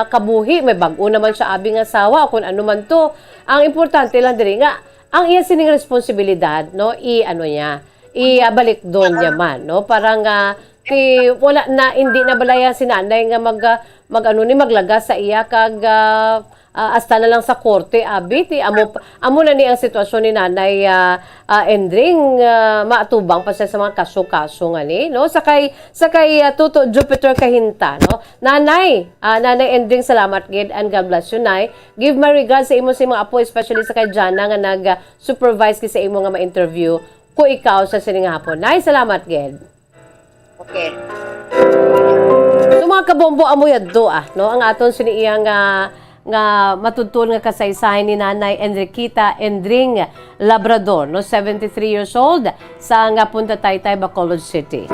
kabuhi, may bag-o naman siya, abi, nga asawa, o kon ano man to. Ang importante lang diri nga, ang iya sining responsibilidad, no, i-ano niya, i-, ah, balikdon niya man, no, para nga, ti, wala na, hindi na balaya si nanay nga mag, ah, mag, ano ni, maglagas sa iya, kag, ah, ah, hasta na lang sa korte, abi, ti, amo, amo na ni ang sitwasyon ni Nanay, ah, ah, Endring, ah, maatubang pa siya sa mga kaso-kaso nga ni, no? Sa kay, sa kay, ah, Tuto Jupiter Kahinta, no? Nanay, ah, Nanay Endring, salamat gid and God bless you, Nay. Give my regards sa imo, sa imong apo, especially sa kay Jana nga nag, ah, supervise gid sa imo nga ma-interview ko ikaw sa sining hapon. Nay, salamat gid. Okay. So, mga kabombo, amo yadto, ah, no? Ang aton sini iya nga, nga matudtuon nga kasaysayan ni Nanay Enriqueta Endring Labrador, no? Seventy-three years old, sa nga Punta Taytay, Bacolod City.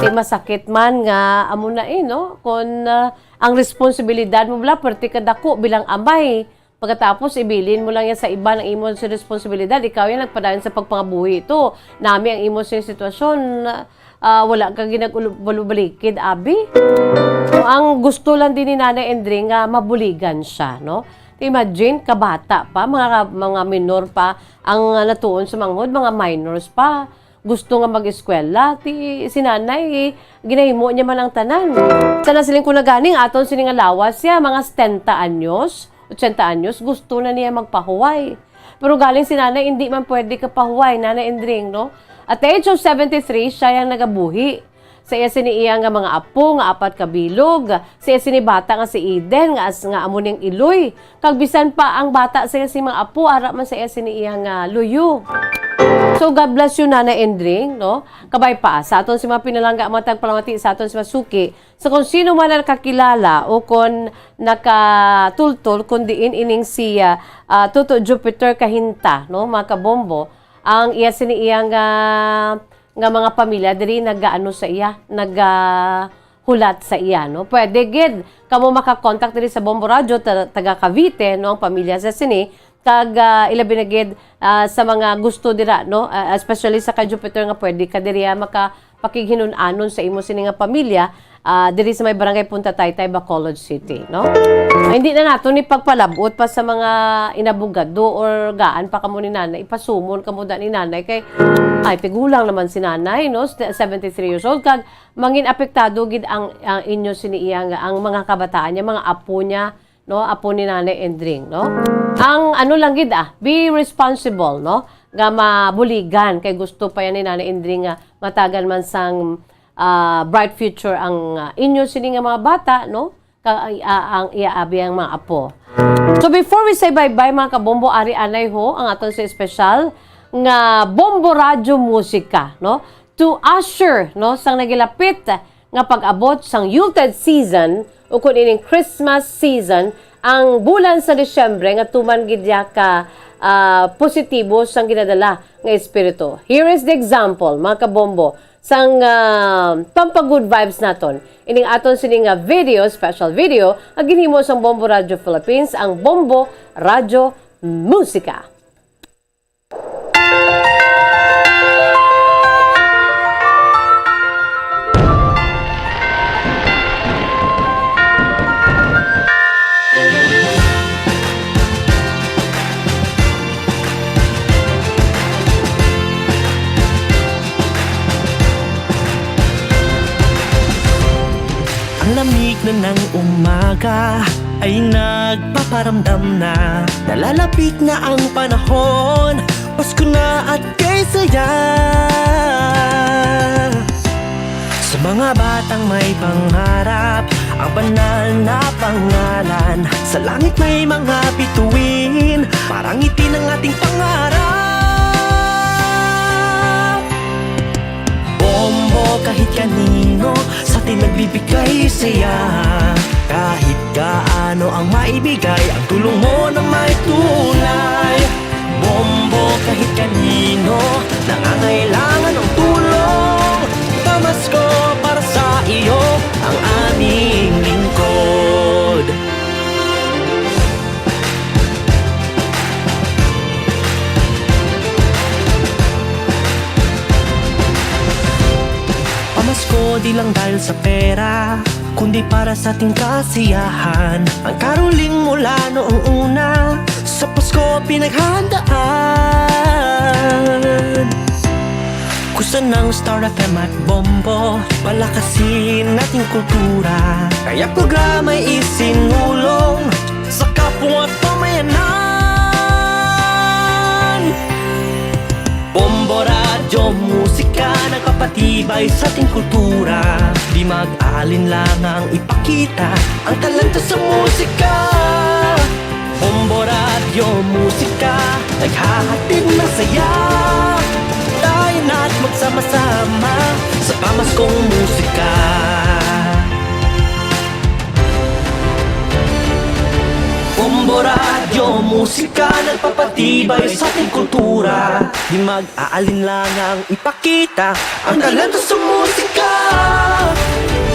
Ti masakit man nga amo na, eh, no? Kon, ah, ang responsibilidad mo, bala, perti ka dako bilang amay. Pagkatapos, ibilin mo lang yan sa iban ang imo sa responsibilidad. Ikaw yan nagpadayon sa pagpangabuhi ito. Nami ang imo sa sitwasyon, ah, wala ka ginag-ulubalikid, abi. So, ang gusto lang din ni Nanay Endring nga mabuligan siya, no? Imagine, kabata pa, mga, mga minor pa ang, ah, natuon sa manghod, mga minors pa. Gusto nga mag-eskwela, ti si nanay, ginahimo niya man ang tanan. Sa nasiling ko na gani, ang aton sini nga lawas siya, mga setenta anyos, ochenta anyos, gusto na niya magpahuway. Pero galing si nanay, hindi man pwede ka pahuway, Nanay Endring, no? At the age of seventy-three, siya yang nagabuhi. Sa iya sini iya nga mga apo nga apat ka bilog, sa iya sini bata nga si Eden nga as-, nga amo ning iloy, kag bisan pa ang bata sa iya sini mga apo ara man sa iya sini iya nga luyo. So, God bless you, Nanay Endring, no? Kabay pa sa aton si mga pinalangga, mga tagpalamati sa aton si mga suki, sa kung sino man ang nakakilala o kon nakatultol, kun diin ining si, ah, ah, Tuto Jupiter Kahinta, no, mga kabombo, ang iya sini iya nga nga mga pamilya diri nagaano sa iya, nagahulat sa iya, no? Pwede gid kamo maka-contact diri sa Bombo Radyo, ta-, taga Cavite, no, ang pamilya sa sini, kag, ah, ilabi na gid, ah, sa mga gusto dira, no, ah, especially sa kay Jupiter nga pwede ka diri, ah, maka-, pakighinun-anon sa imo sini nga pamilya, ah, diri sa may barangay Punta Taytay, Bacolod City, no? Ay, hindi na nato ni pagpalabot pa sa mga inabogado or gaan pa kamo ni nanay, ipasumon kamo da ni nanay kay, ay, tigulang naman si nanay, no? St-, seventy-three years old, kag mangin apektado gid ang, ang inyo sini iya nga, ang mga kabataan niya, mga apo niya, no? Apo ni Nanay Endring, no? Ang ano lang gid, ah, be responsible, no? Nga mabuligan kay gusto pa yan ni Nanay Endring nga matagan man sang, ah, bright future ang, ah, inyo sini nga mga bata, no? Ka-, ay, ah, ang iya abi ang mga apo. So before we say bye-bye, mga kabombo, ari anay ho ang aton sa espesyal nga Bombo Radyo Musika, no? To usher, no, sang nagilapit nga pag-abot sang Yuletide season o kun ining Christmas season, ang bulan sa Disyembre nga tuman gid ya ka, ah, positibo sang ginadala nga espiritu. Here is the example, mga kabombo, sang, ah, pampagood vibes naton. Ining aton sini nga video, special video, nga ginhimo sang Bombo Radio Philippines, ang Bombo Radio Musika. Ang lamig na ng umaga ay nagpaparamdam na nalalapit na ang panahon. Pasko na at kay saya. Sa mga batang may pangarap, ang banal na pangalan. Sa langit may mga bituin, parang ngiti ng ating pangarap. Bombo kahit kanino, sa atin Nagbibigay saya kahit gaano ang maibigay, ang tulong mo na may tunay. Bombo, kahit kanino nangangailangan ng tulong, pamasko para sa iyo ang aming lingkod. Pamasko di lang dahil sa pera, kundi para sa ating kasiyahan. Ang caroling mula noong una, sa Pasko pinaghandaan. Kusa ng Star F M at Bombo, palakasin nating kultura. Kaya programa'y isinulong sa kapwa at pamayanan. Bombo Radyo Musika, nagpapatibay sa ating kultura. Di mag-aalinlangang ipakita ang talento sa musika. Bombo Radyo Musika, naghahatid ng saya. Tayo na't magsama-sama sa pamaskong musika. Bombo Radyo Musika, nagpapatibay sa ating kultura. Di mag-aalinlangang ipakita ang talento sa musika.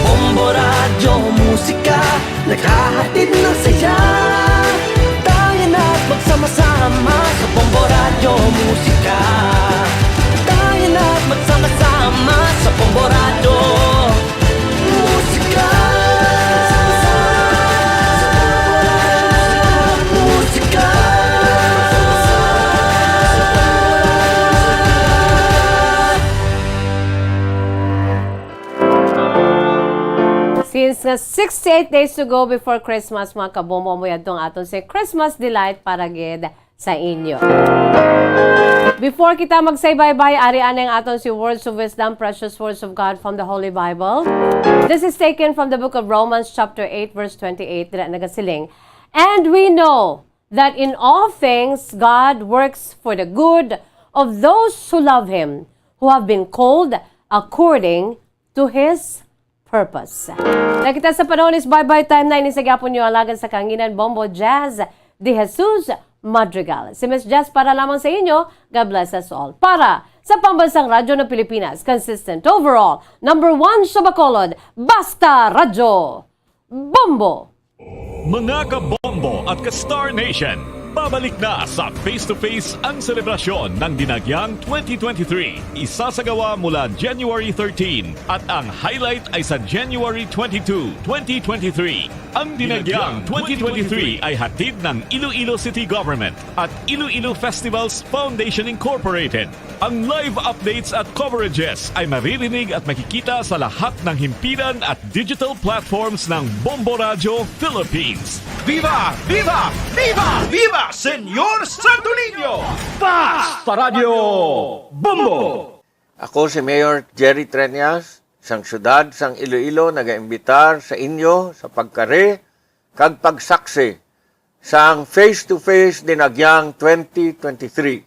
Bombo Radyo Musika, naghahatid ng saya. Tayo na't magsama-sama sa Bombo Radyo Musika. Tayo na't magsama-sama sa Bombo Radyo Musika. Musika. Since nga sixty-eight days to go before Christmas, mga kabombo, amo yadto ang aton si Christmas Delight para gid sa inyo. Before kita magsaybay-bay, ari anay ang aton si Words of Wisdom, Precious Words of God from the Holy Bible. This is taken from the book of Romans chapter eight, verse twenty-eight. Dira nagasiling, "And we know that in all things God works for the good of those who love Him, who have been called according to His purpose." Nakita sa panahon is bye-bye time na ini sa gyapon niyo alagan sa kanginan, Bombo Jazz de Jesus Madrigal. Si Miss Jazz para lamang sa inyo. God bless us all. Para sa Pambansang Radyo ng Pilipinas, consistent overall, number one sa Bacolod, Basta Radyo, Bombo! Mga kabombo at ka-Star Nation, pabalik na sa Face to Face ang selebrasyon ng Dinagyang twenty twenty-three. Isasagawa mula January thirteen at ang highlight ay sa January twenty-two, twenty twenty-three. Ang Dinagyang twenty twenty-three ay hatid ng Iloilo City Government at Iloilo Festivals Foundation Incorporated. Ang live updates at coverages ay maririnig at makikita sa lahat ng himpilan at digital platforms ng Bombo Radyo Philippines. Viva! Viva! Viva! Viva, Senyor Santo Niño! Basta Radyo Bombo! Ako si Mayor Jerry Treñas, sang siyudad sang Iloilo, nagaimbitar sa inyo sa pagkari kag pagsaksi sang Face to Face Dinagyang twenty twenty-three.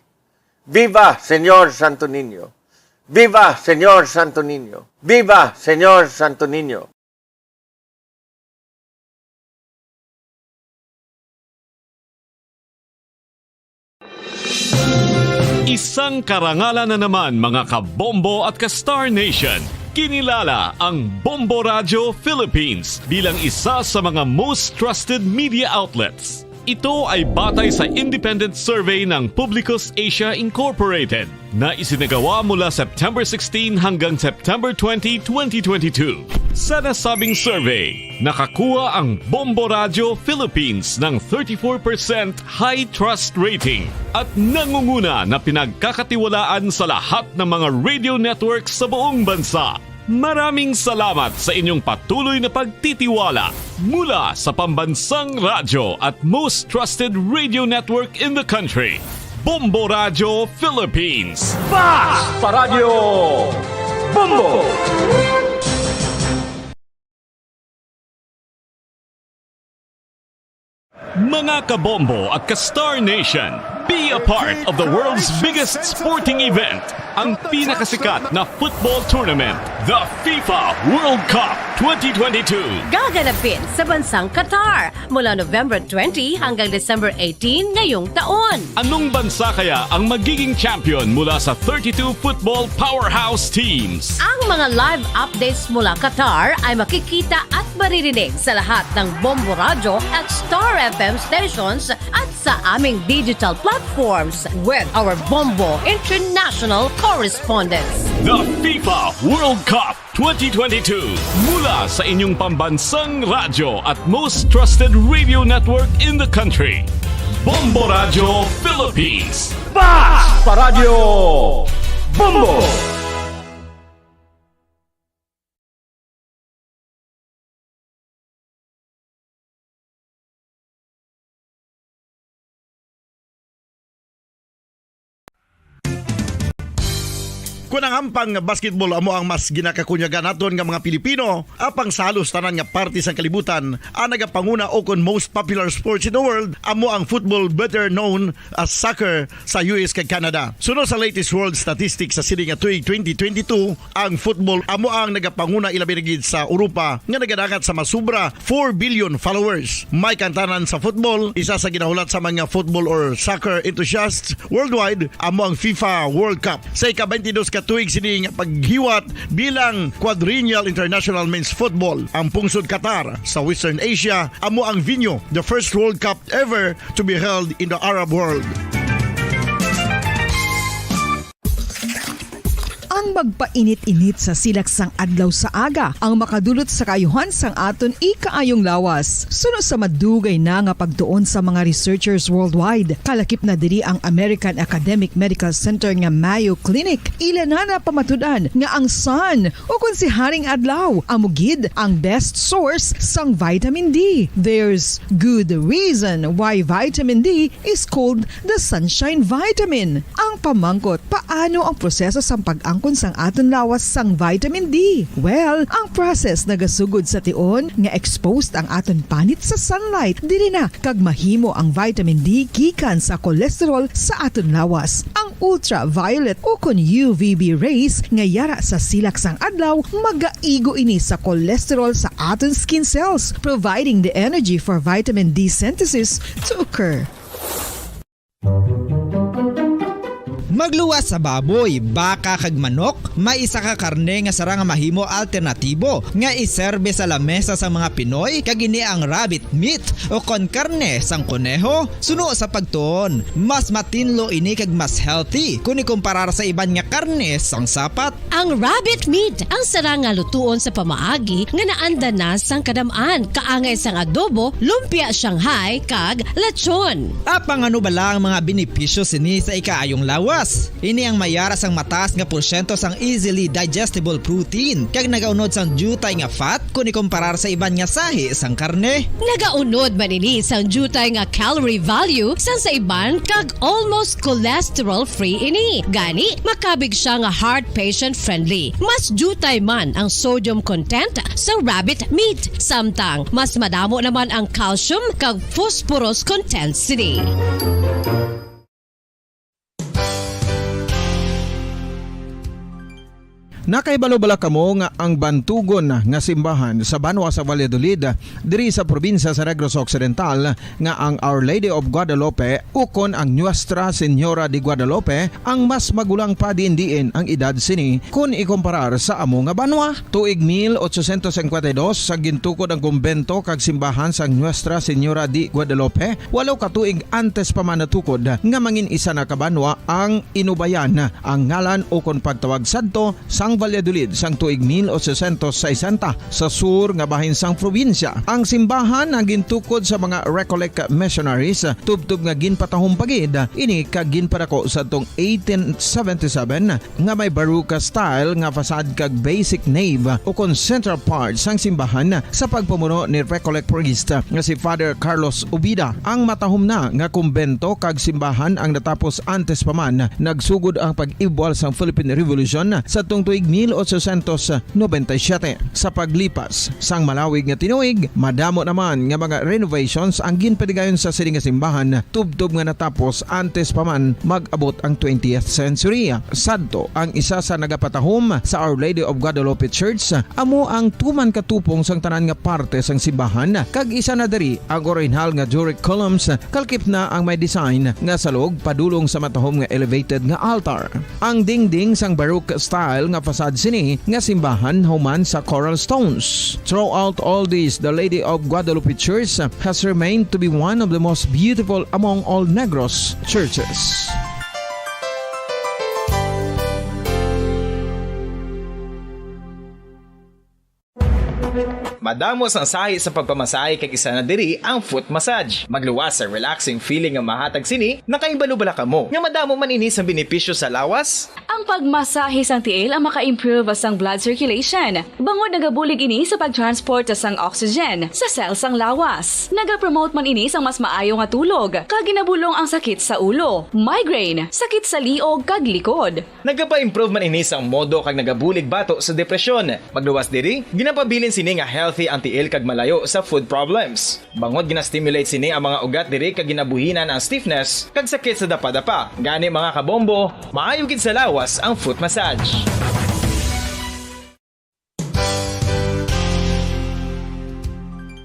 Viva Señor Santo Niño! Viva Señor Santo Niño! Viva Señor Santo Niño! Isang karangalan na naman, mga kabombo at ka-Star Nation. Kinilala ang Bombo Radyo Philippines bilang isa sa mga most trusted media outlets. Ito ay batay sa independent survey ng Publicus Asia Incorporated na isinagawa mula September sixteen hanggang September twenty, twenty twenty-two. Sa nasabing survey, nakakuha ang Bombo Radyo Philippines ng thirty-four percent high trust rating at nangunguna na pinagkakatiwalaan sa lahat ng mga radio networks sa buong bansa. Maraming salamat sa inyong patuloy na pagtitiwala mula sa pambansang radyo at most trusted radio network in the country, Bombo Radyo Philippines. Basta Radyo Bombo! Mga kabombo at ka-Star Nation, be a part of the world's biggest sporting event, ang pinakasikat na football tournament, The FIFA World Cup twenty twenty-two. Gaganapin sa bansang Qatar mula November twenty hanggang December eighteen ngayong taon. Anong bansa kaya ang magiging champion mula sa thirty-two football powerhouse teams? Ang mga live updates mula Qatar ay makikita at maririnig sa lahat ng Bombo Radyo at Star F M stations at sa aming digital platforms with our Bombo International correspondents. The FIFA World Cup twenty twenty-two, mula sa inyong pambansang radyo at most trusted radio network in the country, Bombo Radyo Philippines. Bas Paradyo Bombo! Kon ang hampang nga basketball amo ang mas ginakakunyagan naton nga mga Pilipino, apang sa halos tanan nga parte sang kalibutan, ang nagapanguna o kon most popular sports in the world amo ang football, better known as soccer, sa U S kag Canada. Suno sa latest world statistics sa sini nga tuig twenty twenty-two, ang football amo ang nagapanguna, ilabi na gid sa Europa, nga nagadangat sa masubra four billion followers. May kantanan sa football, isa sa ginahulat sa mga football or soccer enthusiasts worldwide amo ang FIFA World Cup. Sa ika-twenty-dos ka tuig sini nga paghiwat bilang Quadrennial International Men's Football, ang pungsod Qatar sa Western Asia amo ang venue, the first World Cup ever to be held in the Arab world. Ang magpainit-init sa silak sang adlaw sa aga ang makadulot sa kaayuhan sang aton ikaayong lawas. Suno sa madugay na nga pagtuon sa mga researchers worldwide, kalakip na diri ang American Academic Medical Center nga Mayo Clinic. Ila na napamatud-an nga ang sun, o kon si Haring Adlaw, amo gid ang best source sang vitamin D. There's good reason why vitamin D is called the sunshine vitamin. Ang pamangkot, paano ang proseso sang pag-angkon sang aton lawas sang vitamin D? Well, ang process nagasugod sa tion nga exposed ang aton panit sa sunlight. Diri na kag mahimo ang vitamin D gikan sa cholesterol sa aton lawas. Ang ultraviolet o kon U V B rays nga yara sa silak sang adlaw magaigo ini sa cholesterol sa aton skin cells, providing the energy for vitamin D synthesis to occur. Magluwas sa baboy, baka, kag manok, may isa ka karne nga sarang nga mahimo alternatibo nga iserbe sa lamesa sa mga Pinoy, kag ini ang rabbit meat o kon karne sang koneho. Suno sa pagtuon, mas matinlo ini kag mas healthy kon ikumparar sa iban nga karne sang sapat. Ang rabbit meat ang sarang nga lutuon sa pamaagi nga naanda na sang kadam-an, kaangay sang adobo, lumpia Shanghai, kag lechon. Apang ano bala ang mga benepisyo sini sa ikaayong lawas? Ini ang mayara sang mataas nga porsyento sang easily digestible protein kag nagaunod sang diutay nga fat kon ikumparar sa iban nga sahi sang karne. Nagaunod man ini sang diutay nga calorie value sang sa iban kag almost cholesterol-free ini. Gani, makabig sia nga heart patient-friendly. Mas diutay man ang sodium content sa rabbit meat, samtang mas madamo naman ang calcium kag phosphorus content sini. Nakahibalo bala kamo nga ang bantugon nga simbahan sa banwa sa Valladolid, diri sa probinsya sa Negros Occidental, nga ang Our Lady of Guadalupe ukon ang Nuestra Señora de Guadalupe ang mas magulang pa diin-diin ang edad sini kon ikumparar sa amo nga banwa? Tuig mil ochocientos cincuenta y dos, sa gintukod ang kumbento kag simbahan sang Nuestra Señora de Guadalupe, walo ka tuig antes pa man natukod nga mangin isa na ka banwa ang Inubayan, ang ngalan ukon pagtawag sadto sang Valladolid sang tuig mil ochocientos sesenta, sa sur nga bahin sang probinsya. Ang simbahan ang gintukod sa mga Recollect missionaries, tubtob nga ginpatahom pa gid ini kag ginpadako sadtong eighteen seventy-seven, nga may Baroque style nga facade kag basic nave ukon central part sang simbahan sa pagpamuno ni Recollect priest nga si Father Carlos Ubida. Ang matahom na nga kumbento kag simbahan ang natapos antes pa man nagsugod ang pag-ibwal sang Philippine Revolution sadtong tuig mil ochocientos noventa y siete. Sa paglipas sang malawig nga tinuig, madamo naman nga mga renovations ang ginpatigayon sa sini nga simbahan, tubtob nga natapos antes pa man mag-abot ang twentieth century. Sadto ang isa sa nagapatahom sa Our Lady of Guadalupe Church, amo ang tuman ka tupong sang tanan nga parte sang simbahan, kag isa na diri ang orihinal nga Doric columns, kalkip na ang may design nga salog padulong sa matahom nga elevated nga altar. Ang dingding sang Baroque style nga facade sini nga simbahan human sa coral stones. Throughout all this, the Lady of Guadalupe Church has remained to be one of the most beautiful among all Negros churches. Madamo sang sahi sa pagpamasahe, kag isa na diri ang foot massage. Magluwas sa relaxing feeling nga mahatag sini. Nakahibalo bala kamo nga madamo man ini sang benepisyo sa lawas? Ang pagmasahe sang tiil ang maka-improve sang blood circulation, bangod nagabulig ini sa pag-transport sang oxygen sa cell sang lawas. Nagapromote man ini sang mas maayo nga tulog, kag ginabulong ang sakit sa ulo, migraine, sakit sa liog, kag likod. Nagapa-improve man ini sang modo kag nagabulig bato sa depresyon. Magluwas diri, ginapabilin sini nga healthy ang tiil kag malayo sa foot problems. Bangod gina-stimulate sini ang mga ugat diri kag ginabuhinan ang stiffness kag sakit sa dapadapa. Gani, mga kabombo, maayo gid sa lawas ang foot massage.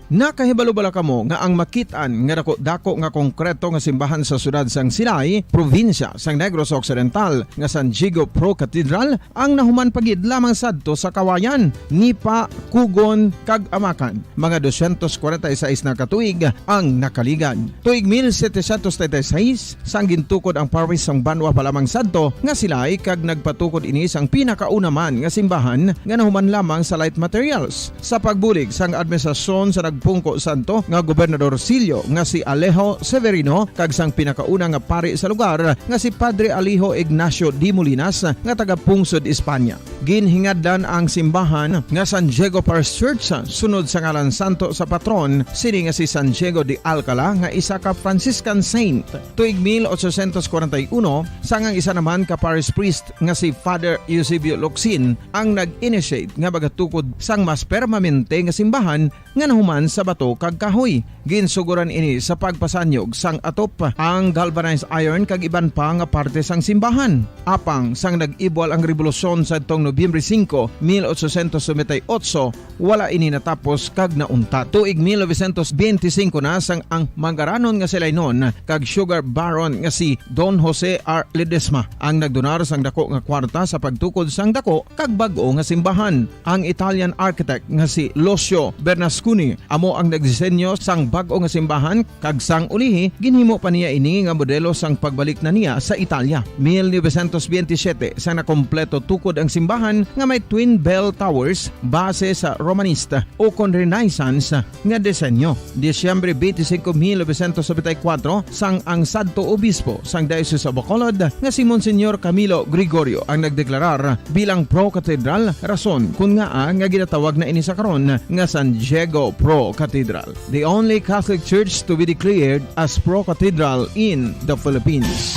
Nakahibalo bala kamo nga ang makit-an nga dako-dako nga konkreto nga simbahan sa siyudad sang Silay, probinsya sang Negros Occidental, nga San Diego Pro Cathedral ang nahuman pa gid lamang sadto sa Kawayan, Nipa, Cogon, kag Amacan, mga dosyentos kwarenta y seis na ka tuig ang nakaligad. Tuig mil setecientos treinta y seis, sang gintukod ang parish sang banwa pa lamang sadto nga Silay, kag nagpatukod ini sang pinakauna man nga simbahan nga nahuman lamang sa light materials. Sa pagbulig sang administrasyon sa nagpungko sadto nga Gobernador Silio nga si Alejo Severino kag sang pinakauna nga pari sa lugar nga si Padre Alejo Ignacio de Molinas nga taga-pungsod Espanya, ginhingadlan ang simbahan nga San Diego Parish Church sunod sa ngalan santo sa patron sini nga si San Diego de Alcala, nga isa ka Franciscan saint. Tuig mil ochocientos kwarenta y uno, sang ang isa naman ka parish priest nga si Father Eusebio Locsin ang nag-initiate nga magatukod sang mas permanente nga simbahan nga nahuman sa bato kag kahoy. Ginsugoran ini sa pagpasanyog sang atop, ang galvanized iron kag iban pa nga parte sang simbahan. Apang sang nag-ibwal ang rebolusyon sadtong Nobyembre singko, mil ochocientos noventa y ocho, wala ini natapos kag naunta. Tuig mil novecientos benti singko na sang ang mangaranon nga Silaynon kag sugar baron nga si Don Jose R. Ledesma ang nagdonar sang dako nga kwarta sa pagtukod sang dako kag bag-o nga simbahan. Ang Italian architect nga si Lucio Bernasconi amo ang nagdisenyo sang bag-o nga simbahan, kag sang ulihi ginhimo pa niya ini nga modelo sang pagbalik na niya sa Italia. Mil novecientos benti siyete, sang nakompleto tukod ang simbahan nga may twin bell towers base sa Romanista ukon Renaissance nga disenyo. Disyembre benti singko, mil novecientos nobenta y kuwatro, sang ang sadto obispo sang Diocese of Bacolod nga si Monsignor Camilo Gregorio ang nagdeklarar bilang pro-cathedral, rason kon ngaa nga ginatawag na ini sa karon nga San Diego Pro Cathedral, the only Catholic church to be declared as pro-cathedral in the Philippines.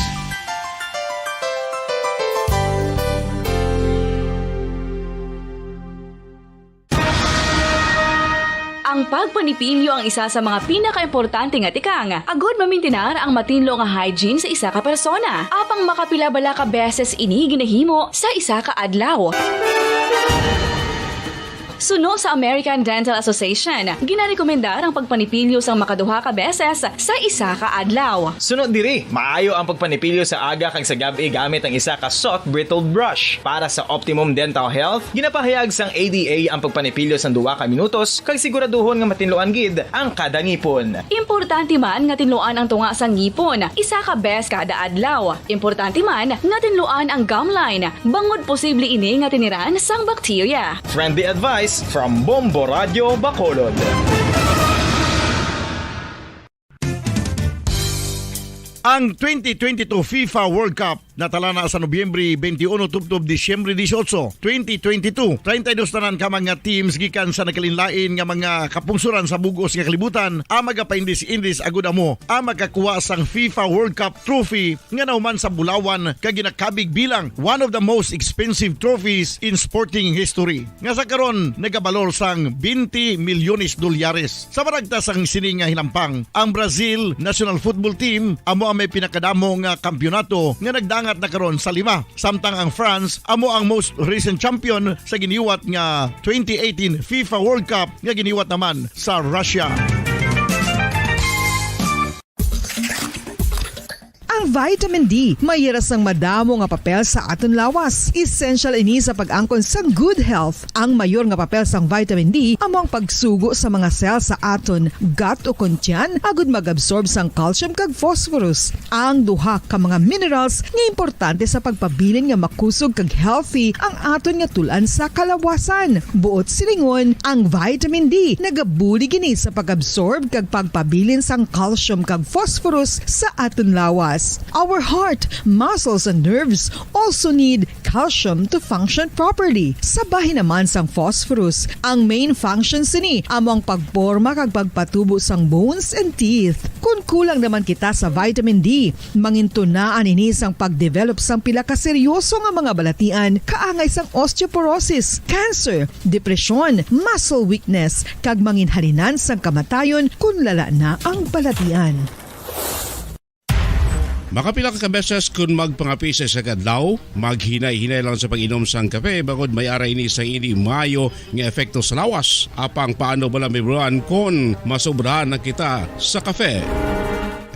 Ang pagpanipilyo ang isa sa mga pinakaimportante nga tikang agud mamintinar ang matinlo nga hygiene sa isa ka persona. Apang makapila bala ka beses ini ginahimo sa isa ka adlaw? Suno sa American Dental Association, ginarekomendar ang pagpanipilyo sang makaduha ka beses sa isa ka adlaw. Suno diri, maayo ang pagpanipilyo sa aga kag sa gab-i gamit ang isa ka soft bristled brush. Para sa optimum dental health, ginapahayag sang A D A ang pagpanipilyo sang duha ka minutos kag siguraduhon nga matinluan gid ang kada ngipon. Importante man nga tinluan ang tunga sang ngipon isa ka bes kada adlaw. Importante man nga tinluan ang gum line, bangod posible ini nga tiniran sang bakterya. Friendly advice from Bombo Radio Bacolod. Ang twenty twenty-two FIFA World Cup natala na sa Nobyembre twenty-one tubtob Disyembre dieciocho, twenty twenty-two. Treinta y dos tanan ka mga teams gikan sa nagkalainlain nga mga kapungsoran sa bug-os nga kalibutan ang magapaindis-indis agud amo ang makakuha sang FIFA World Cup trophy nga nahuman sa bulawan kag ginakabig bilang one of the most expensive trophies in sporting history, nga sa karon nagabalor sang twenty milyones dolyares. Sa maragtas sang sini nga hinampang, ang Brazil national football team amo ang may pinakadamo nga kampiyonato nga nagdangat na karon sa lima, samtang ang France amo ang most recent champion sa giniwat nga twenty eighteen FIFA World Cup nga giniwat naman sa Russia. Ang vitamin D may ira sang madamo nga papel sa aton lawas. Essential ini sa pag-angkon sang good health. Ang mayor nga papel sang vitamin D amo ang pagsugo sa mga cell sa aton gut o kon tiyan agud mag-absorb sang calcium kag phosphorus, ang duha ka mga minerals nga importante sa pagpabilin nga makusog kag healthy ang aton nga tul-an sa kalawasan. Buot silingon, ang vitamin D nagabulig ini sa pag-absorb kag pagpabilin sang calcium kag phosphorus sa aton lawas. Our heart, muscles, and nerves also need calcium to function properly. Sa bahin naman sang phosphorus, ang main function sini amo ang pagporma kag pagpatubo sang bones and teeth. Kon kulang naman kita sa vitamin D, mangintunaan ini sang pagdevelop sang pila ka seryoso nga mga balatian, kaangay sang osteoporosis, cancer, depresyon, muscle weakness, kag manginhalinan sang kamatayon kon lala na ang balatian. Makapila ka beses kon magpangape sa isa ka adlaw, maghinay-hinay lang sa pag-inom sang kape, bangod may ara ini sa hindi maayo nga epekto sa lawas. Apang paano bala, Ma'am Ron, kon masobrahan na kita sa kape?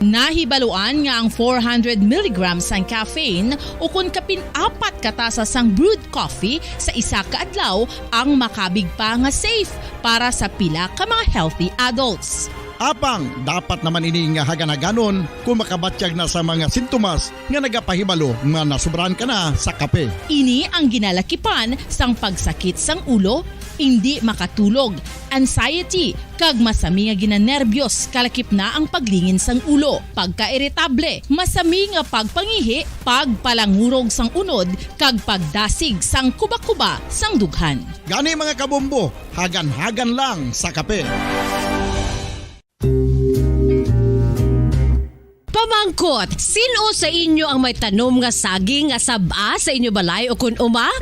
Nahibaluan nga ang four hundred milligrams sang caffeine, o kon kapin apat ka tasa sang brewed coffee sa isa ka adlaw, ang makabig pa nga safe para sa pila ka mga healthy adults. Apang dapat naman ini nga hagan-haganon kung makabatyag na sa mga sintomas nga nagapahibalo nga nasobrahan ka na sa kape. Ini ang ginalakipan sang pagsakit sang ulo, indi makatulog, anxiety, kag masami nga ginanerbiyos, kalakip na ang paglingin sang ulo, pagkairitable, masami nga pagpangihi, pagpalangurog sang unod, kag pagdasig sang kubakuba sang dughan. Gani, mga kabombo, hagan-hagan lang sa kape. Pamangkot, sin-o sa inyo ang may tanom nga saging nga sab-a sa inyo balay o kon uma?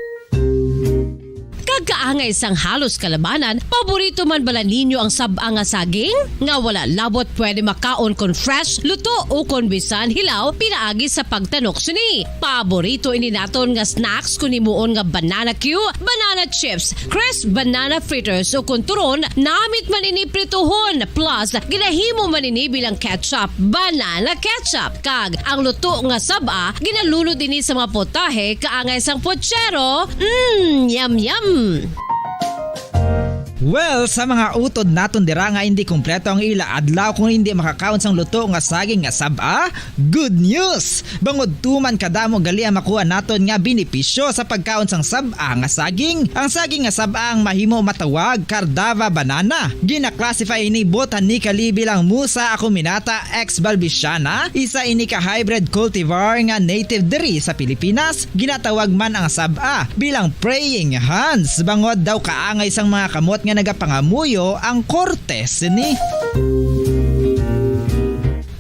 Kag kaangay sang halos kalabanan, paborito man bala ninyo ang sab-a nga saging? Nga wala labot pwede makaon kon fresh, luto, o kon bisan hilaw pinaagi sa pagtanok sini. Paborito ini naton nga snacks kon himuon nga banana cue, banana chips, crisp banana fritters, o kon turon, namit man ini prituhon, plus ginahimo man ini bilang ketchup, banana ketchup. Kag ang luto nga sab-a, ginalunod ini sa mga putahe kaangay sang putsero. Mm, yum, yum! Well, sa mga utod naton dira nga indi kompleto ang ila adlaw kung indi makakaon sang luto nga saging nga sab-a, good news! Bangod tuman kadamo gali ang makuha naton nga benepisyo sa pagkaon sang sab-a nga saging. Ang saging nga sab-a ang mahimo matawag Cardava banana. Gina-classify ini botanically bilang Musa acuminata ex balbisiana, isa ini ka hybrid cultivar nga native diri sa Pilipinas. Ginatawag man ang sab-a bilang praying hands, bangod daw kaangay sang mga kamot nga nagapangamuyo ang korte sini.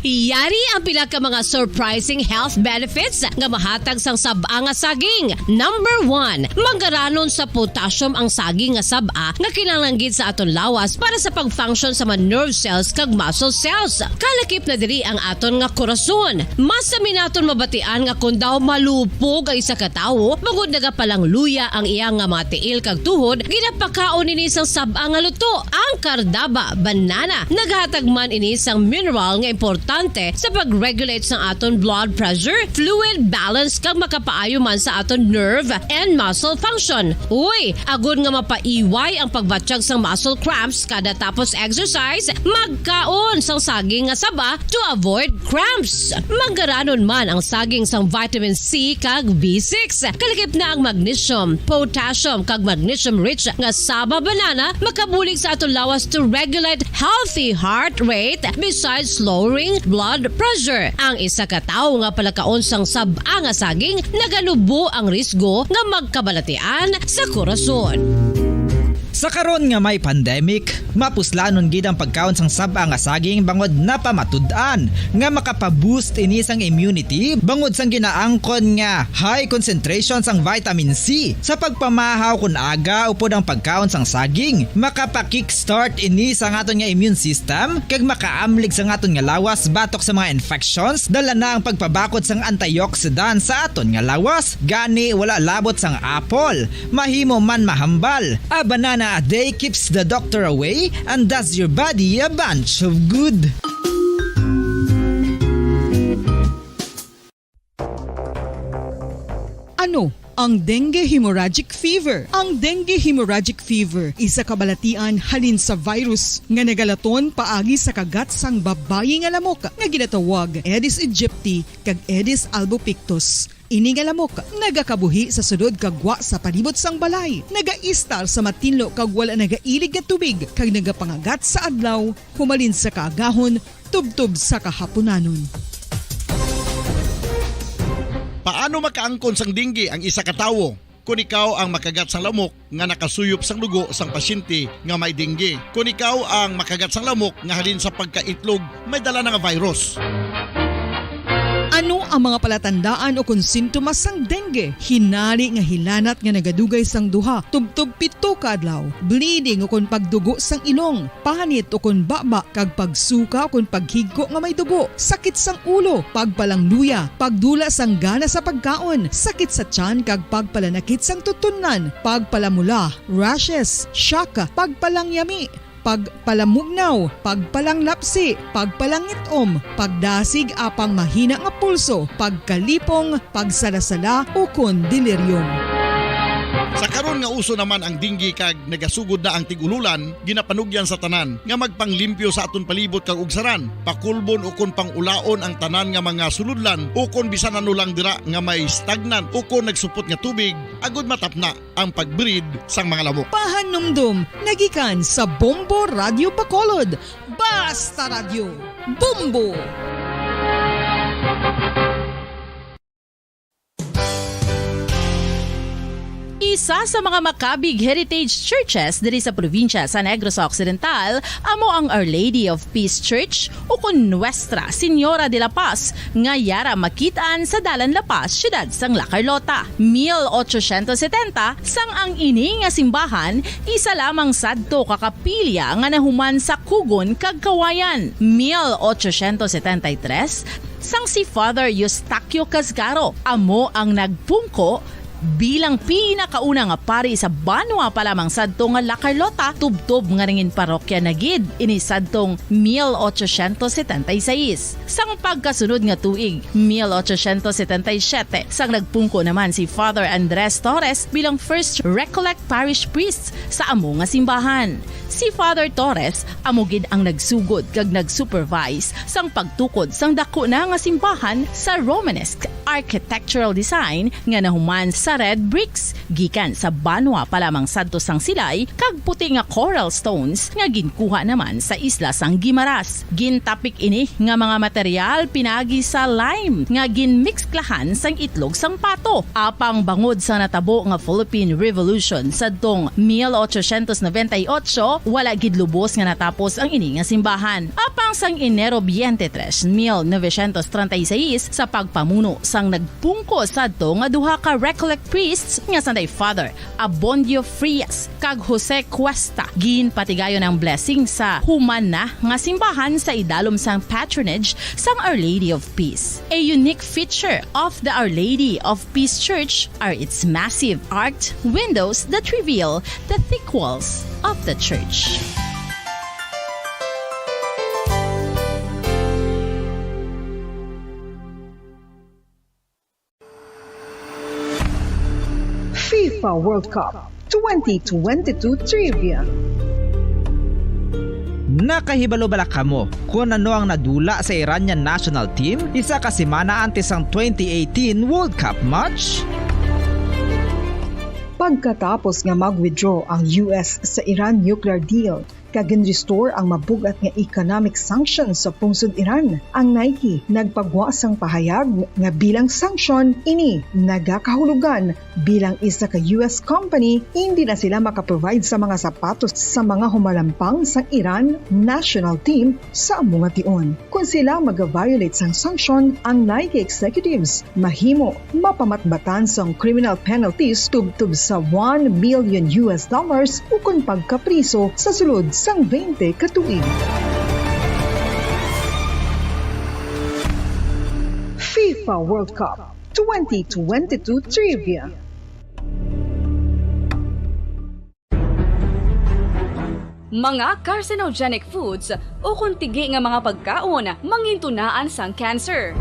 Yari ang pila ka mga surprising health benefits nga mahatag sang sab-a nga saging. Number one, manggaranon sa potassium ang saging nga sab-a nga kinahanglan gid sa aton lawas para sa pag-function sa mga nerve cells kag muscle cells. Kalakip na diri ang aton nga korason. Masami naton mabatian nga kon daw malupog ang isa ka tawo, bangod nagapalangluya ang iya nga mga tiil kag tuhod, ginapakaon ini sang sab-a nga luto, ang Cardava banana. Naghatag man ini sang mineral nga importante sa pag-regulate sang aton blood pressure, fluid balance, kag makapaayo man sa aton nerve and muscle function. Uy, agod nga mapaiway ang pagbatyag sang muscle cramps kada tapos exercise, magkaon sang saging nga saba to avoid cramps. Manggaranon man ang saging sang vitamin C kag B six. Kalakip na ang magnesium, potassium, kag magnesium-rich nga saba banana makabulig sa aton lawas to regulate healthy heart rate, besides lowering blood pressure. Ang isa ka tawo nga palakaon sang sab-a nga saging nagalubo ang risgo nga magkabalatian sa korason. Sa karon nga may pandemic, mapuslanon gid ang pagkaon sang sab-a nga saging bangod napamatud-an nga makapa-boost ini sang immunity bangod sang ginaangkon nga high concentration sang vitamin C. Sa pagpamahaw kon aga upod ang pagkaon sang saging, makapa-kickstart ini sa aton nga immune system kag makaamlig sa aton nga lawas batok sa mga infections. Dala na ang pagpabakod sang antioxidant sa aton nga lawas, gani wala labot sang apple. Mahimo man mahambal. A banana a day keeps the doctor away and does your body a bunch of good. Ano ang dengue hemorrhagic fever? Ang dengue hemorrhagic fever isa ka balatian halin sa virus nga nagalaton paagi sa kagat sang babayi nga lamok nga ginatawag Aedes aegypti kag Aedes albopictus. Ini nga lamok nagakabuhi sa sulod kag gwa sa palibot sang balay, nagaistar sa matinlo kag wala nagailig nga tubig, kag nagapangagat sa adlaw humalin sa kaagahon tubtob sa kahapunanon. Paano makaangkon sang dengue ang isa ka tawo? Kon ikaw ang makagat sang lamok nga nakasuyop sang dugo sang pasyente nga may dengue, kon ikaw ang makagat sang lamok nga halin sa pagkaitlog may dala na nga virus. Ano ang mga palatandaan ukon sintomas sang dengue? Hinari nga hilanat nga nagadugay sang duha tubtob pito ka adlaw, bleeding ukon pagdugo sang ilong, panit ukon baba, kag pagsuka ukon paghigko nga may dugo, sakit sang ulo, pagpalangluya, pagdula sang gana sa pagkaon, sakit sa tiyan kag pagpalanakit sang tutunlan, pagpalamula, rashes, shock, pagpalangyami, pagpalamugnaw, pagpalanglapsi, pagpalangit-om, pagdasig apang mahina nga pulso, pagkalipong, pagsalasala, ukon delirium. Sa karon nga uso naman ang dengue kag nagasugod na ang tig-ululan, ginapanugyan sa tanan nga magpanglimpyo sa aton palibot kag ugsaran, pakulbon ukon pang-ulaon ang tanan nga mga sulodlan ukon bisan ano lang dira nga may stagnant ukon nagsupot nga tubig agud matapna ang pag-breed sang mga lamok. Pahanumdom nga gikan sa Bombo Radyo Bacolod. Basta Radyo, Bombo! Isa sa mga makabig heritage churches diri sa probinsya sa Negros Occidental amo ang Our Lady of Peace Church, ukon Nuestra Señora de la Paz, nga yara makit-an sa Dalan La Paz, siyudad sang La Carlota. Mil ochocientos setenta, sang ang ini nga simbahan isa lamang sadto ka kapilya nga nahuman sa kugon kag kawayan. Mil ochocientos setenta y tres, sang si Father Eustaquio Casgaro amo ang nagpungko bilang pinakauna nga pari sa banwa pa lamang sadto nga La Carlota, tubtob nga nangin parokya na gid ini sadtong mil ochocientos setenta y seis. Sang pagkasunod nga tuig, mil ochocientos setenta y siete, sang nagpungko naman si Father Andres Torres bilang First Recollect Parish Priest sa amo nga simbahan. Si Father Torres amo gid ang nagsugod kag nag-supervise sang pagtukod sang daku na nga simbahan sa Romanesque architectural design nga nahuman sa red bricks gikan sa banwa pa lamang sadto sang silay kag puti nga coral stones nga ginkuha naman sa isla sang Guimaras. Gintapik ini nga mga material pinagi sa lime nga ginmiksklahan sang itlog sang pato. Apang bangod sa natabo nga Philippine Revolution sadtong mil ochocientos noventa y ocho, wala gid lubos nga natapos ang ini nga simbahan. Apang sang Enero twenty-three, mil novecientos treinta y seis, sa pagpamuno sang nagpungko sadto nga duha ka Recollect priests nga sanday Father Abondio Frias kag Jose Cuesta, ginpatigayon ang blessing sa human na nga simbahan sa idalom sang patronage sang Our Lady of Peace. A unique feature of the Our Lady of Peace Church are its massive arched windows that reveal the thick walls of the church. FIFA World Cup twenty twenty-two Trivia. Nakahibalo bala kamo kon ano ang nadula sa Iranian national team isa ka semana antes sang twenty eighteen World Cup match? Pagkatapos nga mag-withdraw ang U S sa Iran nuclear deal, kag ginrestore ang mabug-at nga economic sanctions sa pungsod Iran. Ang Nike nagpagwa sang pahayag nga bilang sanction ini nagakahulugan bilang isa ka U S company, hindi na sila makaprovide sa mga sapatos sa mga humalampang sang Iran national team sa amo nga tion. Kon sila mag-violate sang sanction, ang Nike executives mahimo mapamatbatan sang criminal penalties tubtob sa one million U S dollars ukon pagkapriso sa sulod sang twenty ka tuig. FIFA World Cup twenty twenty-two Trivia. Mga carcinogenic foods ukon tigi nga mga pagkaon mangintunaan sang cancer.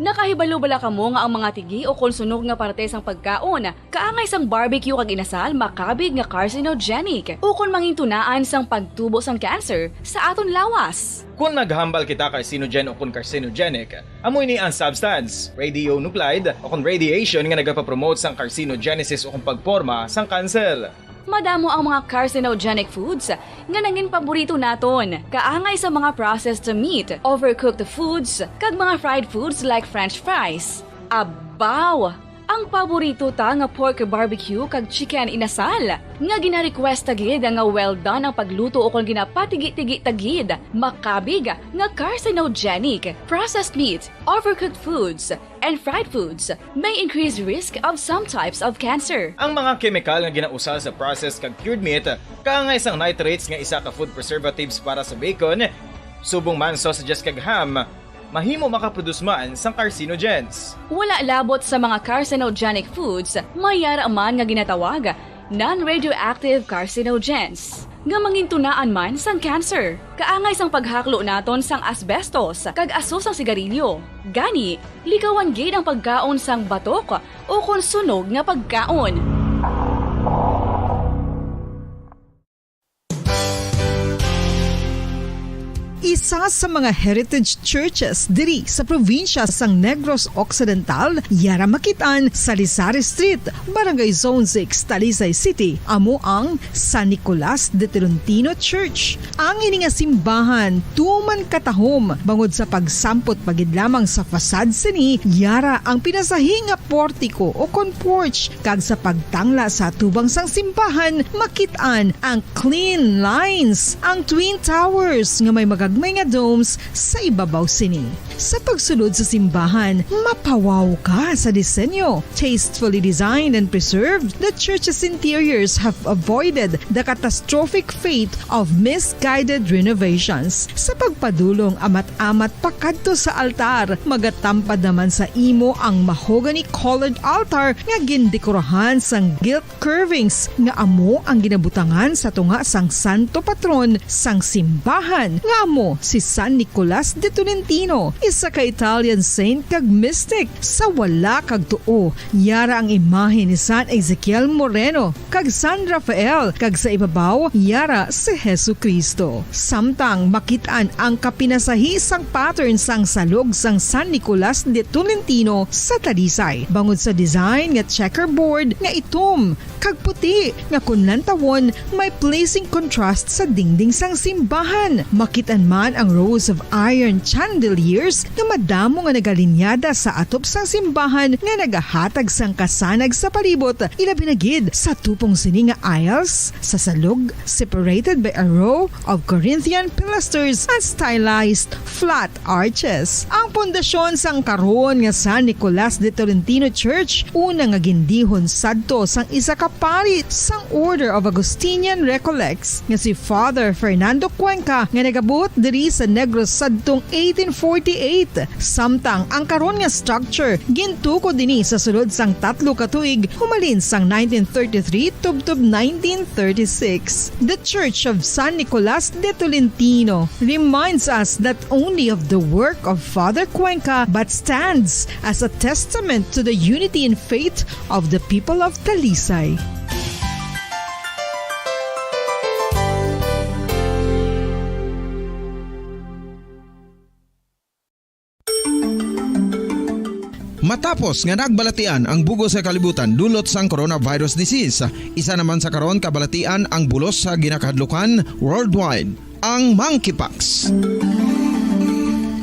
Nakahibalo bala kamo nga ang mga tigi ukon sunog nga parte sang pagkaon, kaangay sang barbecue kag inasal, makabig nga carcinogenic ukon mangintunaan sang pagtubo sang cancer sa aton lawas? Kon maghambal kita carcinogen ukon carcinogenic, amo ini ang substance, radionuclide ukon radiation, nga nagapapromote sang carcinogenesis ukon pagporma sang cancer. Madamo ang mga carcinogenic foods nga nangin paborito naton, kaangay sa mga processed meat, overcooked foods, kag mga fried foods like French fries. Abaw! Ang paborito ta nga pork barbecue kag chicken inasal, nga gina-request ta gid nga well done ang pagluto ukon ginapatigi-tigi ta gid, makabig nga carcinogenic. Processed meat, overcooked foods, and fried foods may increase risk of some types of cancer. Ang mga kemikal nga ginausar sa processed kag cured meat, kaangay sang nitrates nga isa ka food preservatives para sa bacon, subong man sausages kag ham, mahimo makaproduce man sang carcinogens. Wala labot sa mga carcinogenic foods, may yara man nga ginatawag non-radioactive carcinogens, nga mangintunaan man sang cancer, kaangay sang paghaklo naton sang asbestos kag aso sang sigarilyo. Gani, likawan gid ang pagkaon sang batok ukon sunog nga pagkaon. Isa sa mga heritage churches diri sa probinsya sang Negros Occidental, yara makit-an sa Lisari Street, Barangay Zone six, Talisay City, amo ang San Nicolas de Tolentino Church. Ang ini nga simbahan tuman katahom bangod sa pagsampot pa gid lamang sa facade sini, yara ang pinasahi nga portiko ukon porch, kag sa pagtangla sa atubang sang simbahan, makit-an ang clean lines, ang twin towers nga may magagmay nga domes sa ibabaw sini. Sa pagsulod sa simbahan, mapawaw ka sa disenyo. Tastefully designed and preserved, the church's interiors have avoided the catastrophic fate of misguided renovations. Sa pagpadulong amat-amat pakadto sa altar, magatampad naman sa imo ang mahogany-colored altar nga gindekorahan sang gilt curvings nga amo ang ginabutangan sa tunga sang santo patron sang simbahan, nga amo si San Nicolas de Tolentino, isa ka Italian saint kag mystic. Sa wala kag tuo, yara ang imahe ni San Ezekiel Moreno kag San Rafael, kag sa ibabaw, yara si Jesu-Cristo. Samtang makit-an ang kapinasahi sang pattern sang salog sang San Nicolas de Tolentino sa Talisay, bangod sa design nga checkerboard nga itom kag puti nga kon lantawon may pleasing contrast sa dingding sang simbahan. Makit-an man ang rows of iron chandeliers nga madamo nga nagalinyada sa atop sang simbahan nga nagahatag sang kasanag sa palibot, ilabi na gid sa tupong sini nga aisles sa salog, separated by a row of Corinthian pilasters and stylized flat arches. Ang pundasyon sang karon nga San Nicolas de Tolentino Church, una nga gindihon sadto sang isa ka pari sang Order of Augustinian Recollects nga si Father Fernando Cuenca, nga nagabuot diri sa Negros sadtong eighteen forty-eight. Samtang ang karon nga structure gintukod dinhi sa sulod sang tatlo ka tuig, humalin sang nineteen thirty-three tubtob nineteen thirty-six. The Church of San Nicolas de Tolentino reminds us not only of the work of Father Cuenca but stands as a testament to the unity in faith of the people of Talisay. Matapos nga nagbalatian ang bug-os nga kalibutan dulot sang coronavirus disease, isa naman sa karon kabalatian ang bulos sa ginakahadlukan worldwide, ang monkeypox.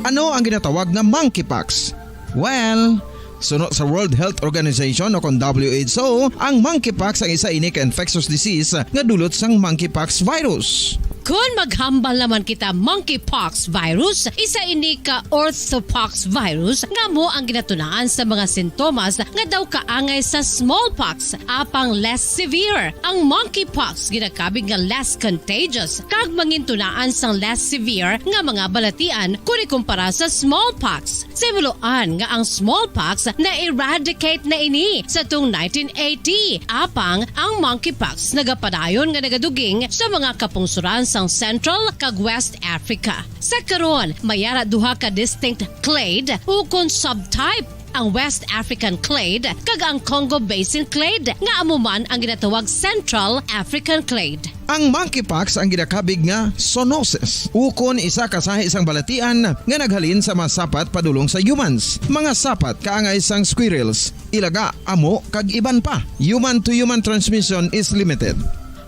Ano ang ginatawag nga monkeypox? Well, suno sa World Health Organization o kon W H O, ang monkeypox ang isa ini ka infectious disease nga dulot sang monkeypox virus. Kon maghambal naman kita, monkeypox virus, isa ini ka orthopox virus nga amo ang ginatunaan sa mga sintomas nga daw kaangay sa smallpox, apang less severe. Ang monkeypox ginakabig nga less contagious kag mangintunaan sang less severe nga mga balatian kon ikumpara sa smallpox. Sa himuloan nga ang smallpox na-eradicate na ini sa tuong nineteen eighty, apang ang monkeypox nagapadayon nga nagaduging sa mga kapungsoran sang Central kag West Africa. Sa karon, may ara duha ka distinct clade ukon subtype, ang West African clade kag ang Congo Basin clade, nga amo man ang ginatawag Central African clade. Ang monkeypox ang ginakabig nga zoonosis, ukon isa ka sahi sang balatian nga naghalin sa mga sapat padulong sa humans, mga sapat kaangay sang squirrels, ilaga, amo, kag iban pa. Human to human transmission is limited.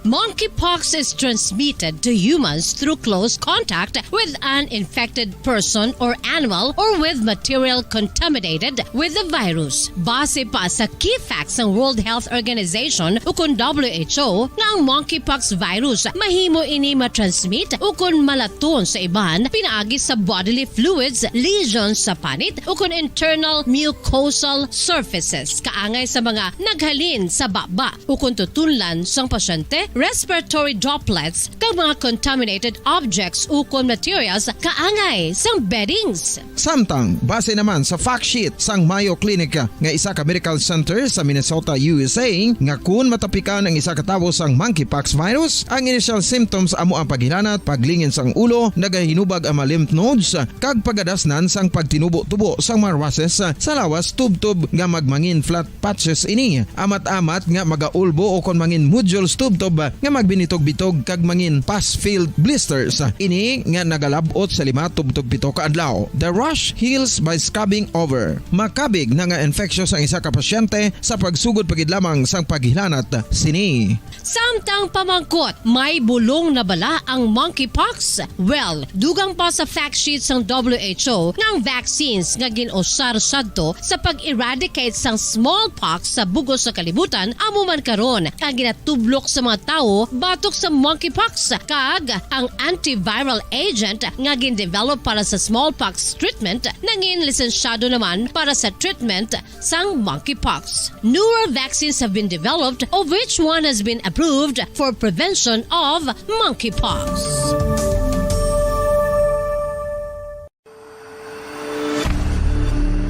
Monkeypox is transmitted to humans through close contact with an infected person or animal or with material contaminated with the virus. Base pa sa key facts sang World Health Organization ukon W H O, nga ang monkeypox virus mahimo ini matransmit ukon malaton sa iban pinaagi sa bodily fluids, lesions sa panit, ukon internal mucosal surfaces, kaangay sa mga naghalin sa baba ukon tutunlan sang pasyente, respiratory droplets, kag mga contaminated objects ukon materials kaangay sang beddings. Samtang, base naman sa fact sheet sang Mayo Clinic nga isa ka medical center sa Minnesota, U S A, nga kun matapikan ang isa ka tawo sang monkeypox virus, ang initial symptoms amo ang paghilanat, paglingin sang ulo, nagahinubag ang mga lymph nodes, kag pagadasnan sang pagtinubo-tubo sang mga rushes sa lawas, tubtob nga magmangin flat patches ini, amat-amat nga magaulbo ukon mangin nodules tubtob nga magbinitog-bitog kag mangin pus-filled blisters ini nga nagalab-ot sa lima tubtob pito ka adlaw. The rash heals by scabbing over. Makabig na nga infectious ang isa ka pasyente sa pagsugod pa gid lamang sang paghilanat sini. Samtang pamangkot, may bulong na bala ang monkeypox? Well, dugang pa sa fact sheet sang W H O nga ang vaccines nga gin-usar sadto sa pag-eradicate sang smallpox sa bug-os nga kalibutan amo man karon ang ginatublok sa mga tawo batok sa monkeypox, kag ang antiviral agent nga gin-develop para sa smallpox treatment nangin lisensyado naman para sa treatment sang monkeypox. Newer vaccines have been developed, of which one has been approved for prevention of monkeypox.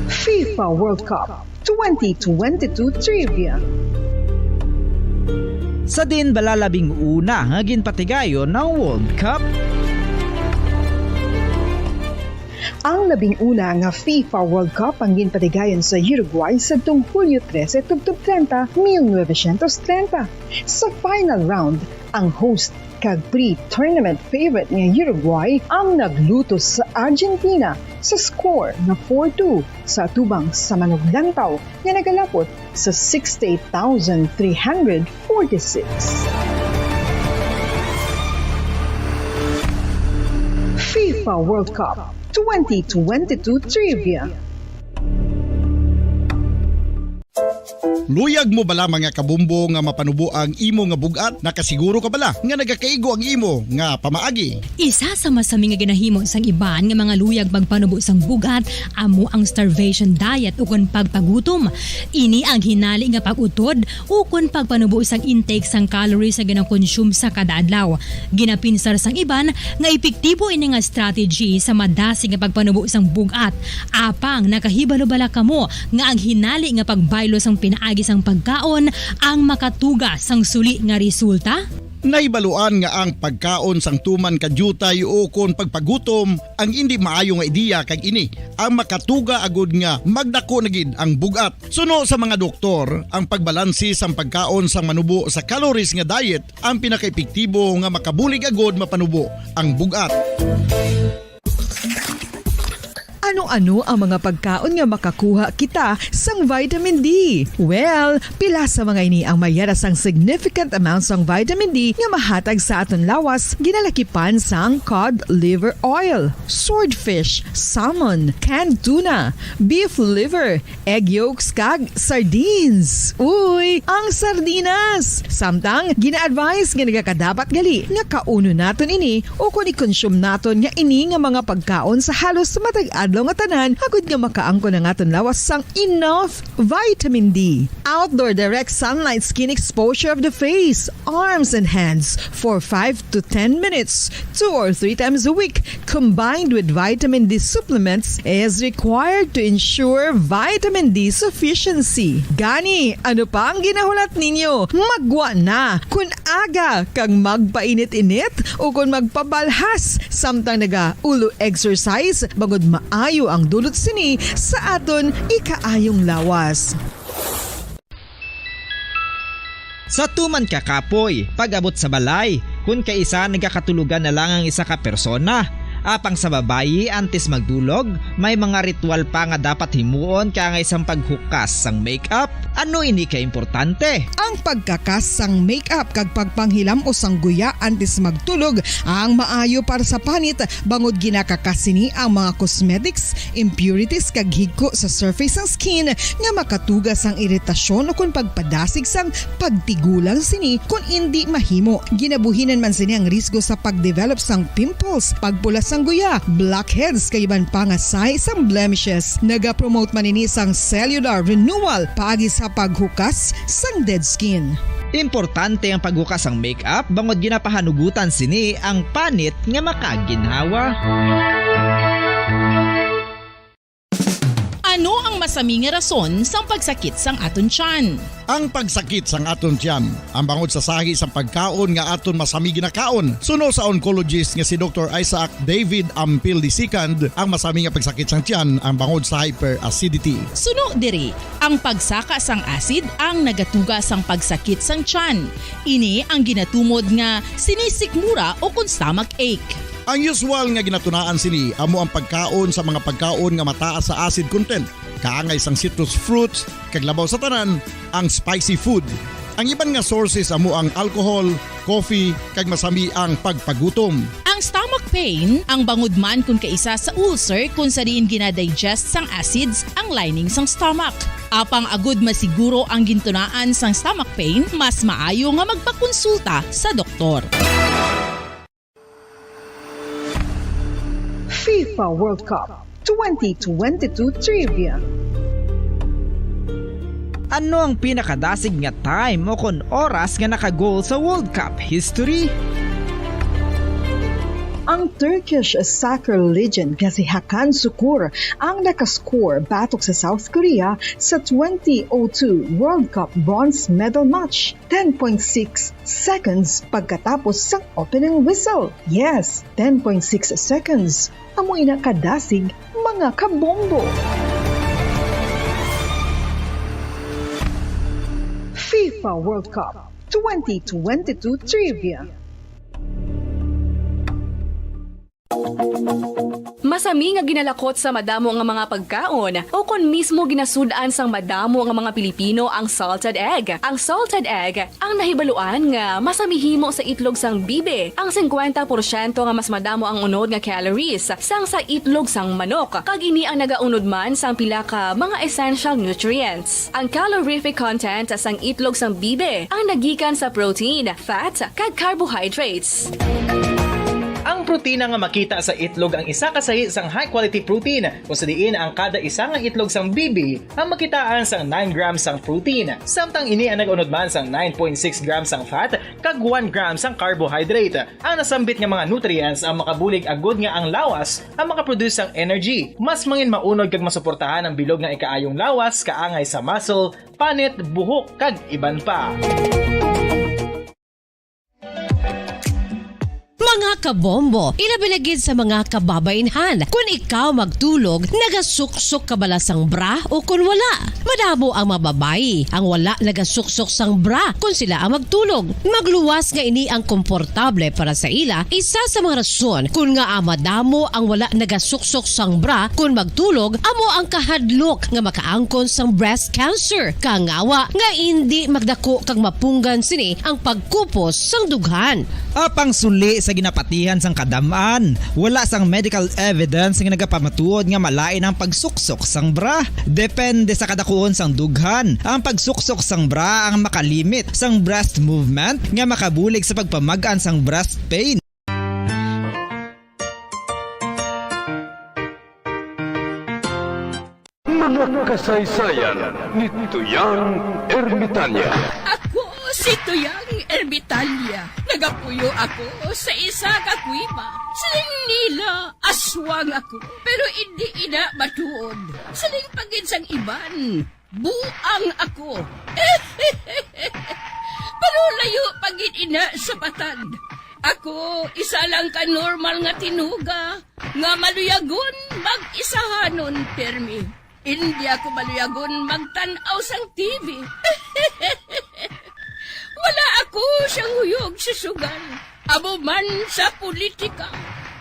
FIFA World Cup twenty twenty-two Trivia. Sa diin bala labing una nga ginpatigayon ang World Cup? Ang labing una nga FIFA World Cup ang ginpatigayon sa Uruguay sadtong Hulyo trese tubtob treinta, mil novecientos treinta. Sa final round, ang host kag pre-tournament favorite nga Uruguay ang naglutos sa Argentina sa score nga four two sa atubang sa manuglantaw nga nagalapot sa sixty-eight thousand three hundred forty-six. FIFA World Cup twenty twenty-two Trivia. Luyag mo bala, mga kabombo, nga mapanubo ang imo nga bug-at? Nakasiguro ka bala nga nagakaigo ang imo nga pamaagi? Isa sa masami nga ginahimo sang iban nga mga luyag magpanubo sang bug-at amo ang starvation diet ukon pagpagutom. Ini ang hinali nga pag-utod ukon pagpanubo sang intake sang calories nga ginakonsume sa kada adlaw. Ginapinsar sang iban nga epektibo ini nga strategy sa madasig nga pagpanubo sang bug-at. Apang nakahibalo bala kamo nga ang hinali nga pagbaylo sang pinaagi sang pagkaon ang makatuga sang suli nga resulta? Nahibaluan nga ang pagkaon sang tuman ka diutay ukon pagpagutom ang indi maayo nga ideya, kag ini ang makatuga agud nga magdako na gid ang bug-at. Suno sa mga doktor, ang pagbalanse sang pagkaon sang manubo sa calories nga diet ang pinakaepektibo nga makabulig agud mapanubo ang bug-at. Ano-ano ang mga pagkaon nga makakuha kita sang vitamin D? Well, pila sa mga ini ang mayara sang significant amount sang vitamin D nga mahatag sa aton lawas, ginalakipan sang cod liver oil, swordfish, salmon, canned tuna, beef liver, egg yolks, kag sardines. Uy, ang sardinas! Samtang, gina-advise nga nagakadapat gali nga kaunon naton ini o kon i-consume naton nga ini nga mga pagkaon sa halos matag adlaw nga tanan, agud nga makaangkon ang aton lawas sang enough vitamin D. Outdoor direct sunlight skin exposure of the face, arms, and hands for five to ten minutes, two or three times a week, combined with vitamin D supplements, is required to ensure vitamin D sufficiency. Gani, ano pa ang ginahulat ninyo? Maggwa na! Kun aga kag magpainit-init o kon magpabalhas samtang naga-ulo exercise, bangod maayo ang dulot sini sa aton ikaayong lawas. Sa tuman ka kapoy, pag-abot sa balay, kun kaisa nagakatulogan na lang ang isa ka persona. Apang sa babayi, antes magdulog, may mga ritual pa nga dapat himuon kaangay sang paghukas sang makeup. Ano ini ka importante? Ang pagkakas sang makeup kag pagpanghilam-os sang guya antes magtulog ang maayo para sa panit, bangod ginakakas sini ang mga cosmetics, impurities kag higko sa surface sang skin nga makatuga sang iritasyon ukon pagpadasig sang pagtigulang sini kon indi mahimo. Ginabuhinan man sini ang risgo sa pag-develop sang pimples, pagpula sang guya, blackheads, kag iban pa nga sign sang blemishes. Nagapromote man ini sang cellular renewal paagi sa paghukas sang dead skin. Importante ang paghukas sang makeup bangod ginapahanugutan sini ang panit nga makaginhawa. Ano ang masami nga rason sang pagsakit sang aton tiyan? Ang pagsakit sang aton tiyan, ang bangod sa sahi sang pagkaon nga aton masami ginakaon. Suno sa oncologist nga si Doktor Isaac David Ampil the second, ang masami nga pagsakit sang tiyan ang bangod sa hyperacidity. Suno diri, ang pagsaka sang acid ang nagatuga sang pagsakit sang tiyan. Ini ang ginatumod nga sinisikmura o kon stomach ache. Ang usual nga ginatunaan sini amo ang pagkaon sa mga pagkaon nga mataas sa acid content, kaangay sang citrus fruits, kag labaw sa tanan, ang spicy food. Ang iban nga sources amo ang alcohol, coffee, kag masami ang pagpagutom. Ang stomach pain, ang bangod man kon kaisa sa ulcer kon sa diin ginadigest sang acids ang lining sang stomach. Apang agud masiguro ang gintunaan sang stomach pain, mas maayo nga magpakonsulta sa doktor. FIFA World Cup twenty twenty-two Trivia. Ano ang pinakadasig nga time o kon oras nga naka-goal sa World Cup history? Ang Turkish soccer legend nga si Hakan Sukur ang nakascore batok sa South Korea sa twenty oh two World Cup bronze medal match, ten point six seconds pagkatapos sang opening whistle. Yes, ten point six seconds. Amo ina kadasig, mga kabombo. FIFA World Cup twenty twenty-two Trivia. Masami nga ginalakot sa madamo nga mga pagkaon, o kon mismo ginasud-an sang madamo nga mga Pilipino ang salted egg. Ang salted egg ang nahibaluan nga masami himo sa itlog sang bibi. Ang singkwenta porsyento nga mas madamo ang unod nga calories sang sa itlog sang manok, kag ini ang nagaunod man sang pila ka mga essential nutrients. Ang calorific content sang itlog sang bibi ang nagikan sa protein, fat, kag carbohydrates. Ang protina nga makita sa itlog ang isa ka sahi sang high-quality protein, kung sa diin ang kada isa nga itlog sang bibi ang makitaan sang nine grams sang protein, samtang ini ang nag-unod man sang nine point six grams sang fat kag one gram sang carbohydrate. Ang nasambit nga mga nutrients ang makabulig agud nga ang lawas ang makaproduce sang energy. Mas mangin maunod kag masuportahan ang bilog nga ikaayong lawas kaangay sa muscle, panit, buhok, kag iban pa. Mga Kabombo, ilabi na gid sa mga kababainhan. Kun ikaw magtulog, nagasuksok ka bala sang bra o kun wala? Madamo ang mga babayi ang wala nagasuksok sang bra kun sila ang magtulog. Magluwas nga ini ang komportable para sa ila. Isa sa mga rason kun ngaa madamo ang wala nagasuksok sang bra kun magtulog amo ang kahadlok nga makaangkon sang breast cancer. Kangawa nga indi magdako kag mapunggan sini ang pagkupos sang dughan. Apang suli sa ginapatihan sang kadam-an, wala sang medical evidence nga nagapamatuod nga malain ang pagsuksok sang bra. Depende sa kadakuon sang dughan, ang pagsuksok sang bra ang makalimit sang breast movement nga makabulig sa pagpamag-an sang breast pain. Mga kasaysayan ni Tuyang Ermitanya. Ako si Tuyang Ermitanya. Nagapuyo ako sa isa ka kuweba. Siling nila, aswang ako, pero indi ina matuod. Siling pa gid sang iban, buang ako. Pero layo pa gid ina sa patad. Ako, isa lang ka normal nga tinuga nga maluyagon mag-isahanon, pirmi. Indi ako maluyagon magtan-aw sang T V. Wala ako siyang huyog sa sugal, amo man sa politika.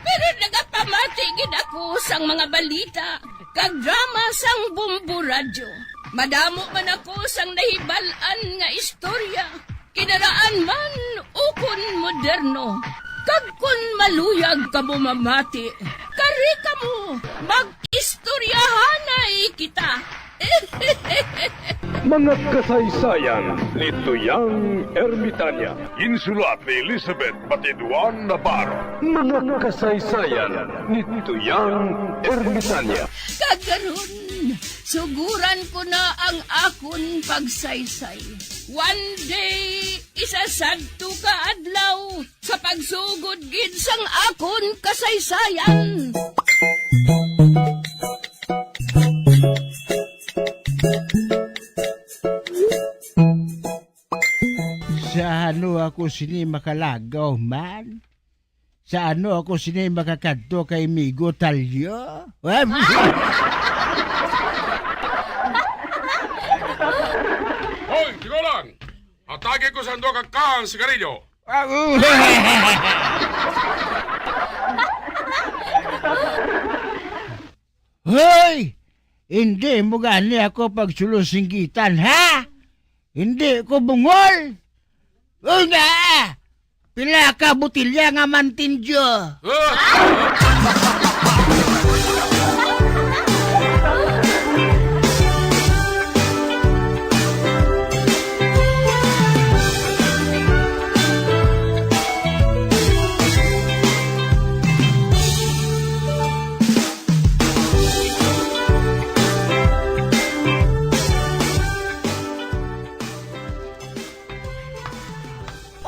Pero nagapamati gid ako sang mga balita kag drama sang Bombo Radyo. Madamo man ako sang nahibal-an nga istorya, kinaraan man ukon moderno. Kag kon maluyag kamo mamati, kari kamo, mag-istoryahanay kita. Mga kasaysayan ni Tuyang Ermitanya. Ginsulat ni Elizabeth Batiduan Navarro. Mga kasaysayan ni Tuyang Ermitanya. Kag karon, suguran ko na ang akon pagsaysay. One day, isa sadto ka adlaw, sa pagsugod gid sang akon kasaysayan. Sa ano ako sini makalagaw man? Sa ano ako sini makakadto kay Migo Talyo? Hoy, Tigulang! Atagi ko sa duha ka kahang sigarilyo. Ah, uh. Hoy! Hindi mo gani ako pagsulusinggitan, ha? Hindi ko bungol. Una, pila ka botelya nga Mountain Dew?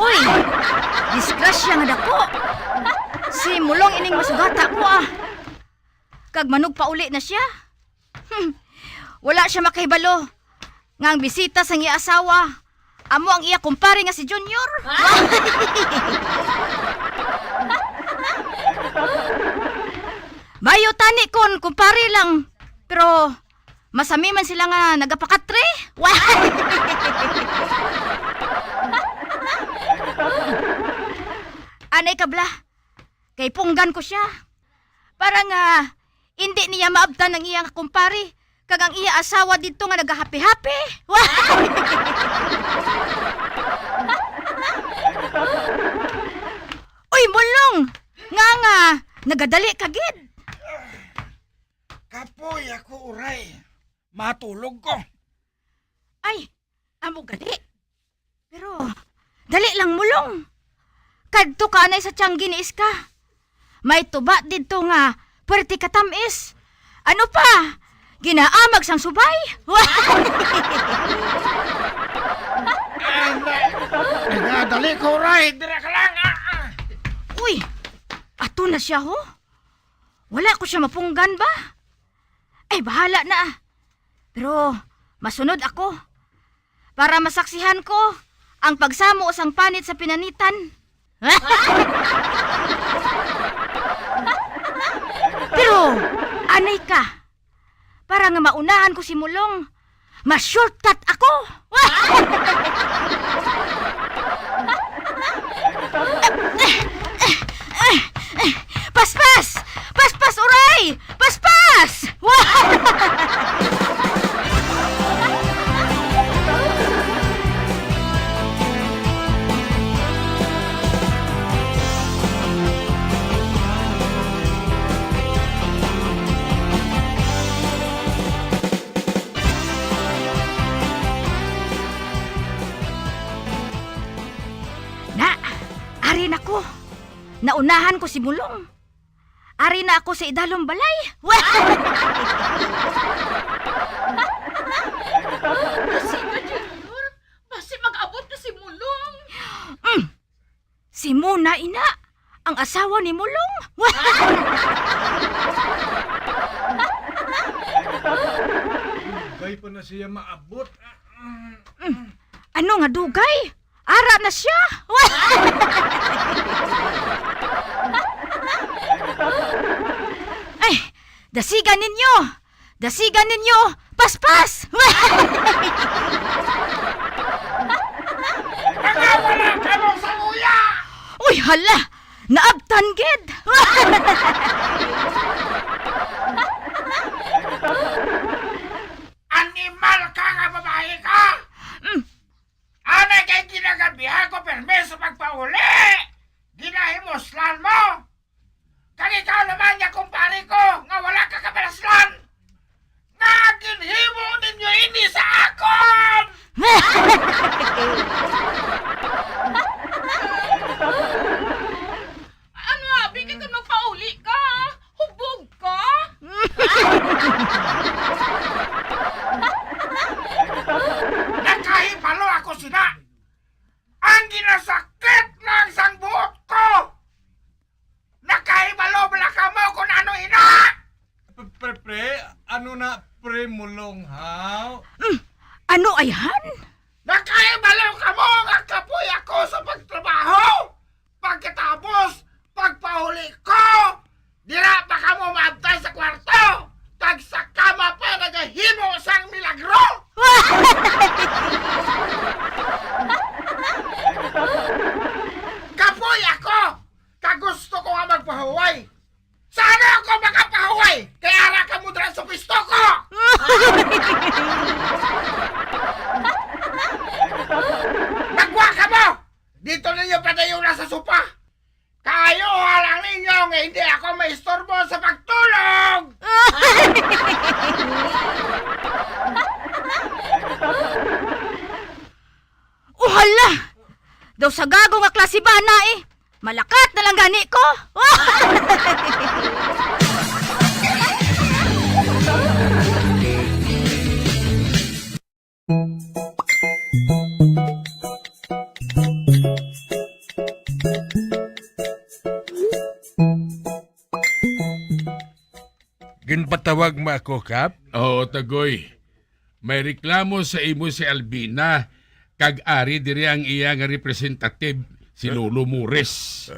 Uy! Disgrasya nga dako! Si Mulong ining masugata ko, ah. Kag manugpauli na siya. Hmm. Wala siya makahibalo nga ang bisita sang iya asawa amo ang iya kumpare nga si Junior. Mayo tani kon kumpare lang, pero masami man sila nga nagapakatre. Anay kabla, kay punggan ko siya. Para nga indi niya maabtan ang iya nga kumpare kag ang iya asawa didto nga nagahapi-hapi. Uy, Mulong! Nga nga, nagadali ka gid. Kapoy ako, Uray. Matulog ko. Ay, amo gani. Pero, dali lang, Mulong. Kadto ka anay sa tiyanggi ni Iska. May tuba didto nga puwerte ka tamis. Ano pa? Ginaamag sang subay. Ay, na-, nagadali ko, Uray. Dira ka lang, ah, ah. Uy, ato na siya, ho. Wala ko siya mapunggan ba? Ay, bahala na, ah. Pero masunod ako para masaksihan ko ang pagsamo sang panit sa pinanitan. Ay, Pero, anay ka. Para nga maunahan ko si Mulong, ma-shortcut ako. Paspas! Paspas, uray! Paspas! Na, ari na ko. Naunahan ko si Mulong. Ari na ako sa idalom balay. Basi na, Junior. Basi mag-abot na si Mulong. Mm. Si Mona ina, ang asawa ni Mulong. Dugay pa na siya maabot. Mm. Ano nga dugay? Ara na siya. Ay, dasigan ninyo. Dasigan ninyo. Paspas. Mga wala kamo sa luya! Uy, hala! Naabtan gid! Animal ka nga babayi ka! Mm. Anay kay ginagabihan ko permi sa pagpauli! Ginahimuslan mo! Kag ikaw naman nga kumpare ko nga wala ka kabalaslan, nga ginhimo ninyo ini sa akon! Ano, abi, kay kung magpauli ka, hubog ka? Nakahibalo ako sina. Ang ginasakit lang sang buot ko. Nakahibalo bala kamo kon ano ina? Pre, pre, pre, ano na, pre, Mulong, haw? Mm, ano, ayhan? Nakahibalo kamo nga kapoy ako sa pagtrabaho? Pagkatapos, pagpauli ko, dira pa kamo maabtan sa kwarto, kag sa kama pa nagahimo sang milagro! Kapoy ako! Kag gusto ko nga magpahuway. Sa ano ako makapahuway? Kay ara ka mo dira sa pwesto ko! Magwa ka mo! Dito ninyo padayon na sa sopa! Kaayo lang ninyo nga hindi ako maistorbo sa pagtulog! O hala! Daw sa gago nga klase ba na eh! Malakat na lang gani ko! Ginpatawag mo ako, Kap? Oo, Tagoy. May reklamo sa imo si Albina, kag ari diri ang iya nga representative, si Lolo Mores.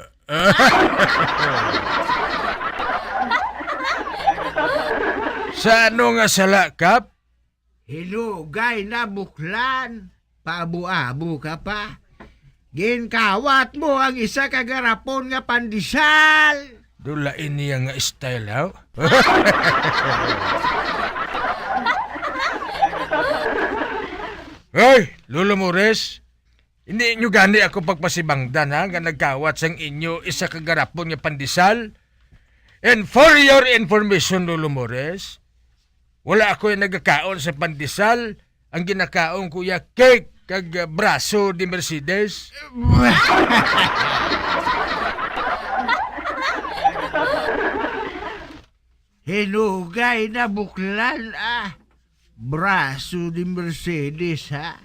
Sa ano nga sala, Kap? Hinugay na, buklan. Paabo-abo ka pa. Ginkawat mo ang isa ka garapon nga pandesal. Dula ini nga style, ha? Hoy, Lolo Mores, hindi nyo gani ako pagpasibangdan, ha, nga nagkawat sang inyo isa ka garapon nga pandesal? And for your information, Lolo Mores, wala ako yung nagakaon sa pandesal. Ang ginakaon ko ya cake kag, ah, braso ni Mercedes. Hinugay na, buklan, ah. Braso ni Mercedes, ha?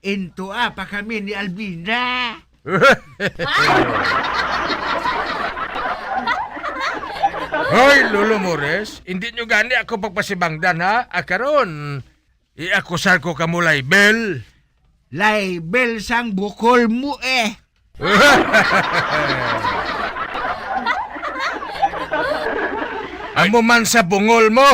Intua pa kami ni Albina. Hoy, Lolo Mores, hindi nyo gani ako pagpasibangdan, ha? Ah, karon, iakusar ko kamo libel. Libel sang bukol mo, eh. Amo man sa bungol mo.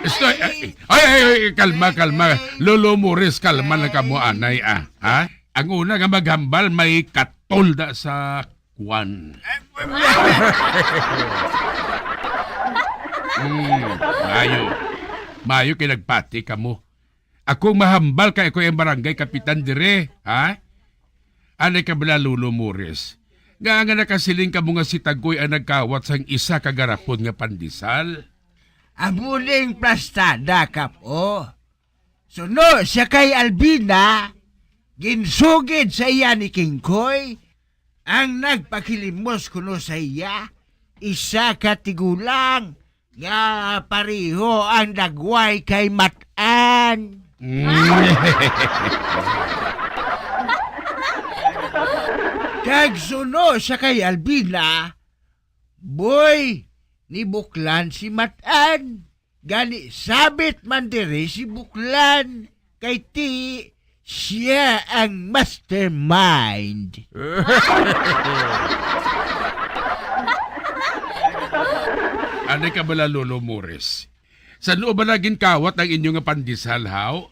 Estoy, ay, ay, ay, ay, kalma, kalma. Lolo Morris, kalma na kamo, anay, ah. Ha? Ang una nga maghambal may katol da sa kwan. Hmm, maayo. Maayo kay nagpati kamo. Ako mahambal kay ako ang barangay kapitan dire, ha? Anay ka bala, Lolo Morris, nga, nga nakasiling kamo nga si Tagoy ang nagkawat sang isa ka garapon nga pandesal? Amo ning plastada, Kap, o. Suno siya kay Albina, ginsugid sa iya ni Kingkoy, ang nagpakilimos kuno sa iya, isa ka tigulang nga pareho ang dagway kay Mat-an. Mm. Kag suno siya kay Albina, boy, ni Buklan si Mat-an. Gani, sabit man diri si Buklan, kay ti siya ang mastermind. Anay ka bala, Lolo Morris? San-o bala ginkawat ang inyo nga pandesal, haw?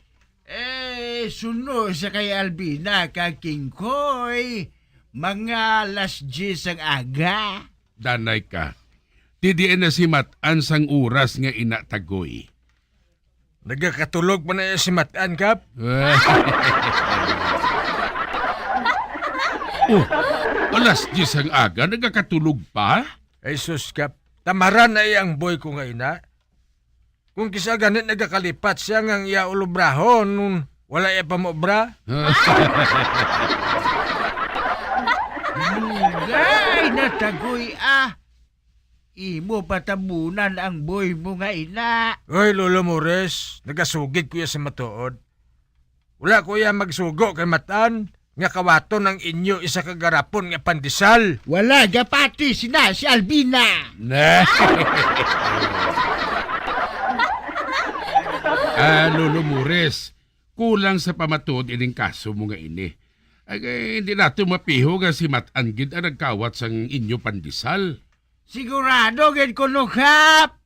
Eh, suno sa kay Albina kag Kingkoy, mga alas diyes ang aga. Danay ka. Ti diin na si Mat-an sang oras nga ina, Tagoy? Nagakatulog pa na si Mat-an, Kap. Oh, alas diyes ang aga, nagakatulog pa? Ay, sus, Kap. Tamaran na iya ang boy ko nga ina. Kung kisa gani nagakalipat siya nga ang iya ulobrahon, wala iya pa maobra. Lugay na, Tagoy, ah. Imo patabunan ang boy mo nga ina. Oy, Lolo Morris, nagasugid ko iya sa matuod. Wala ko iya magsugo kay Mat-an nga kawaton ang inyo isa ka garapon nga pandesal. Wala gapati sina si Albina. Ah, Lolo Morris, kulang sa pamatuod ining kaso mo nga ini. Ay, kay hindi nato mapiho nga si Mat-an gid ang nagkawat sang inyo pandesal. Sigurado gid kuno, Kap.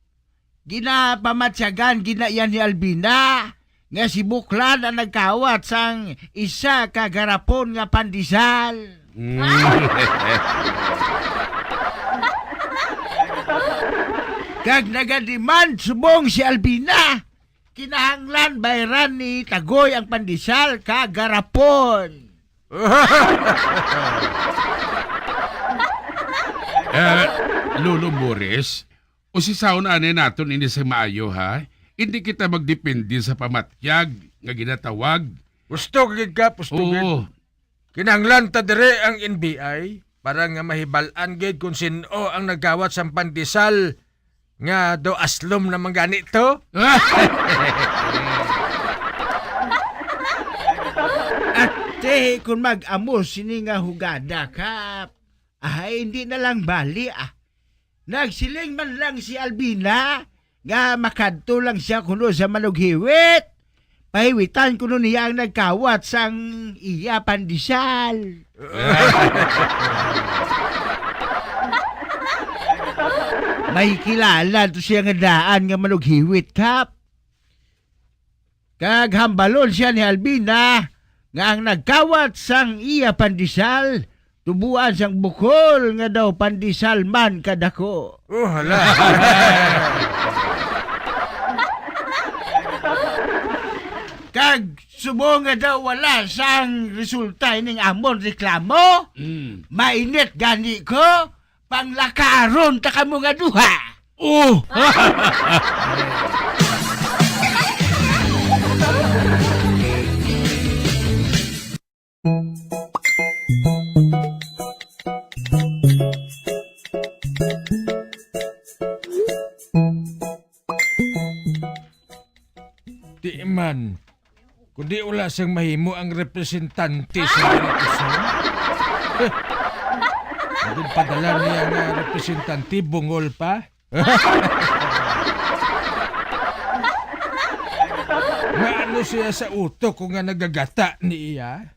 Ginapamatyagan gid na iya ni Albina nga si Buklan ang nagkawat sang isa ka garapon nga pandesal. Mm. Kag nagademand subong si Albina, kinahanglan bayran ni Tagoy ang pandesal ka garapon. Eh, Lolo Morris, usisahon anay naton ini sa maayo, ha? Hindi kita magdepende sa pamatyag nga ginatawag. Gusto gid ka, gusto gid. Oo. Kinahanglan ta diri ang N B I para nga mahibal-an gid kung sin-o ang nagkawat sang pandesal nga daw aslom naman gani to. Ate, kung mag-amo sini nga hugada ka, ay, hindi na lang bali, ah. Nagsiling man lang si Albina nga makadto lang siya kuno sa manughiwit. Pahiwitan kuno niya ang nagkawat sang iya pandesal. May kilala to siya nga daan nga manughiwit, Kap. Kag hambalon siya ni Albina nga ang nagkawat sang iya pandesal tubuan sang bukol nga daw pandesal man kadako. Oh, hala. Kag subong nga daw wala sang resulta ining amon reklamo, mm, mainit gani ko, panglakaron ta kamo nga duha. Oh! Di man. Kundi wala siyang mahimo ang representante sa Maricoson. Ang ginpadala niya nga representante, bungol pa. Maano siya sa utok ko nga nagagata niya?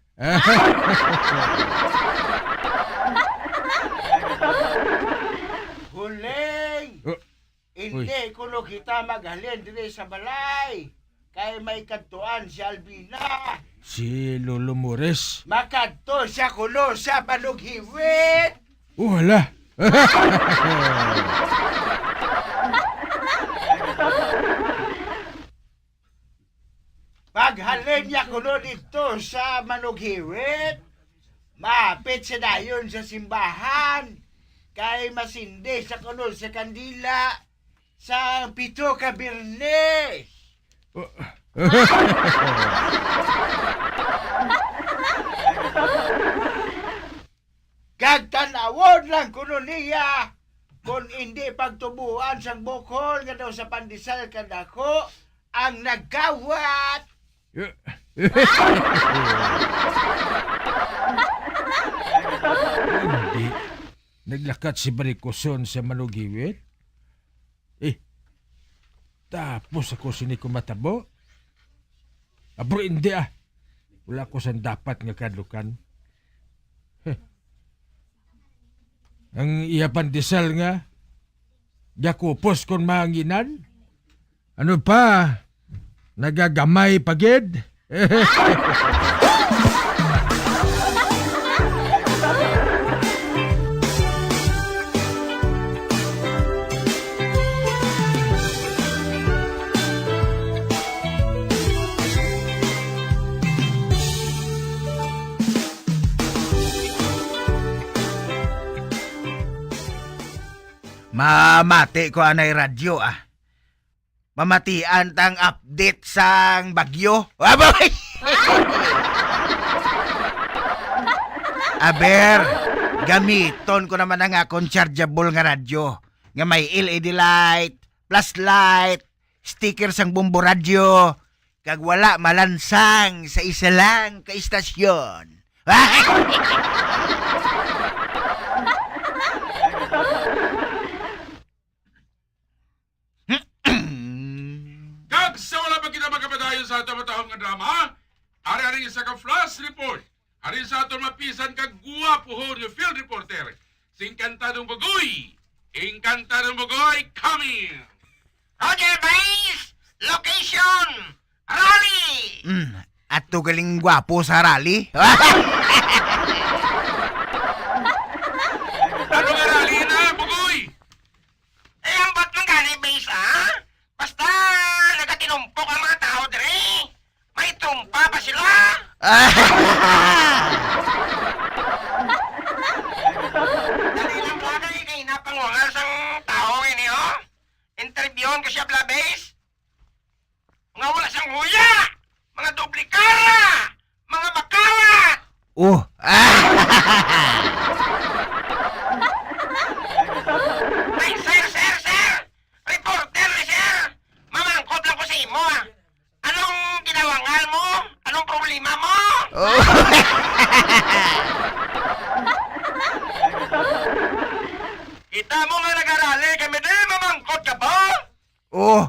Uy. Hindi kuno kita maghalin diri sa balay. Kay may kadtuan si Albina. Si Lolo Mores. Makadto siya kuno sa panughiwit. Oh, hala. Paghalin niya kuno dito sa manughiwit, mapit siya dayon sa simbahan, kay masindi sa kuno sa kandila sa pito ka Biyernes. Kag tan-awon lang kuno niya kon indi pagtuboan sang bukol nga daw sa pandesal kadako ang nagkawat. Hindi. Naglakat si Barikoson sa manugiwit. Eh, tapos ako sini ko matabo. Abro, hindi ah. Wala ko sang dapat nga kadlukan. Heh. Ang iya pandesal nga, gakupos kon mahanginan. Ano pa? Nagagamay pa gid. Mamati ko anay radyo, ah. Mamatian tang update sang bagyo. Aboy! Aber, gamiton ko naman ang akon chargeable nga radyo nga may L E D light, flashlight, sticker sang Bombo Radyo, kag wala malansang sa isa lang ka istasyon. Kag sa wala pa kita magkapadayon sa ato matahom nga drama, ari-ari isa ka flash report. Ari sa aton mapisan kag guwapohon nga field reporter, si Encantadong Bugoy. Encantadong Bugoy, come in! Roger, base! Location! Raleigh! Hmm, ato galing gwapo sa rally. Ano nga rally na, Bugoy? Eh, ambot man gani, base, ha? Basta nagatinumpok ang mga tao diri, may trumpa pa sila. Dali lang, Bla, kay kaina pangwangal sang tao ini, oh. Interviewon ko siya, Bla, base. Mga wala sang huya, mga doble kara, mga makawat. Oh. Ay, sir, sir, sir! Reporter ni sir! Mamangkot lang ko sa imo, ah. Anong ginawangal mo? Anong problema mo? Oh. Kita mo nga nagarali kami, di mamangkot ka pa? Oh.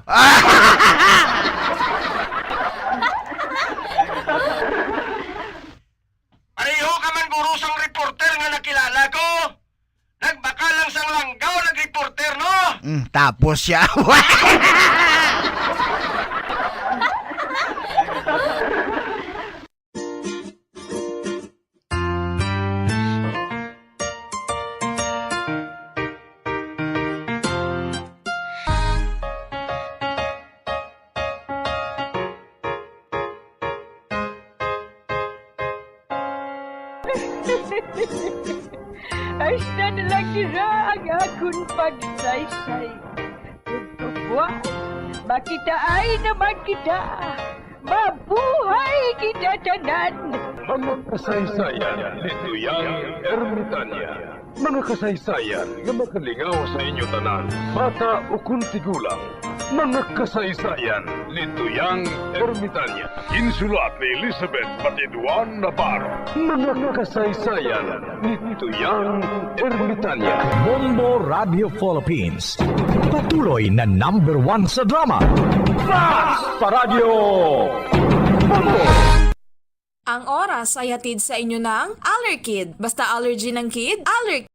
Pareho ka man guro sang reporter nga nakilala ko. Nagbakal lang sang langgaw, nagreporter, no? Mm, tapos siya. Hasta na lang dira ang akon pagsaysay. Ug buwas, makitaay naman kita. Mabuhay kita tanan! Mga kasaysayan ni Tuyang Ermitanya. Mga kasaysayan nga makalingaw sa inyo tanan, bata ukon tigulang. Mga kasaysayan ni Tuyang Ermitanya. Ginsulat ni Elizabeth Batiduan Navarro. Mga kasaysayan ni Tuyang Ermitanya. Bombo Radio Philippines. Patuloy na number one sa drama. Fast Paradyo Bombo! Ang oras ay hatid sa inyo ng Allerkid. Basta allergy ng kid, Allerkid.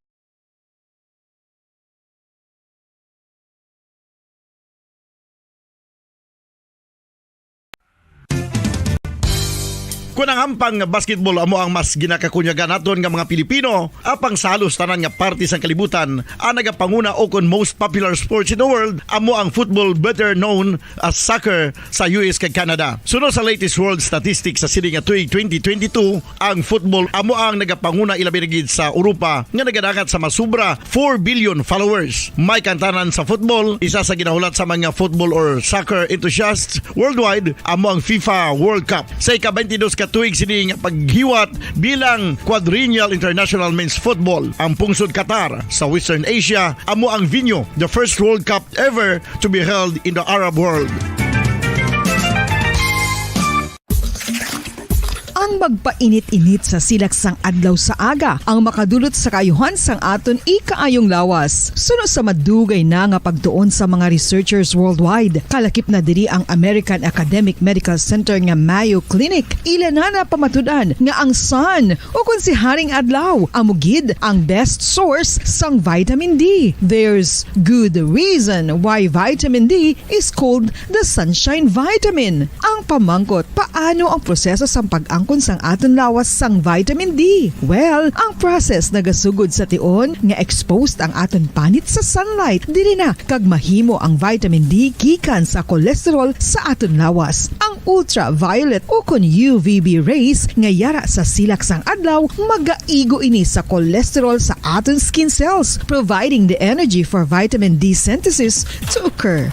Kon ang hampang nga basketball amo ang mas ginakakunyagan naton nga mga Pilipino, apang sa halos tanan nga parte sang kalibutan, ang nagapanguna o kon most popular sports in the world amo ang football, better known as soccer, sa U S kag Canada. Suno sa latest world statistics sa sini nga tuig twenty twenty-two, ang football amo ang nagapanguna, ilabi na gid sa Europa, nga nagadangat sa masubra four billion followers. May kantanan sa football, isa sa ginahulat sa mga football or soccer enthusiasts worldwide amo ang FIFA World Cup. Sa ika-twenty-dos ka tuig sini nga paghiwat bilang Quadrennial International Men's Football, ang pungsod Qatar sa Western Asia amo ang venue. The first World Cup ever to be held in the Arab world. Ang magpainit-init sa silak sang adlaw sa aga ang makadulot sa kaayuhan sang aton ikaayong lawas. Suno sa madugay na nga pagtuon sa mga researchers worldwide, kalakip na diri ang American Academic Medical Center nga Mayo Clinic. Ila na napamatud-an nga ang sun, o kon si Haring Adlaw, amo gid ang best source sang vitamin D. There's good reason why vitamin D is called the sunshine vitamin. Ang pamangkot, paano ang proseso sang pag-angkon sang aton lawas sang vitamin D? Well, ang process nagasugod sa tion nga exposed ang aton panit sa sunlight. Diri na kag mahimo ang vitamin D gikan sa cholesterol sa aton lawas. Ang ultraviolet o kon U V B rays nga yara sa silak sang adlaw magaigo ini sa cholesterol sa aton skin cells, providing the energy for vitamin D synthesis to occur.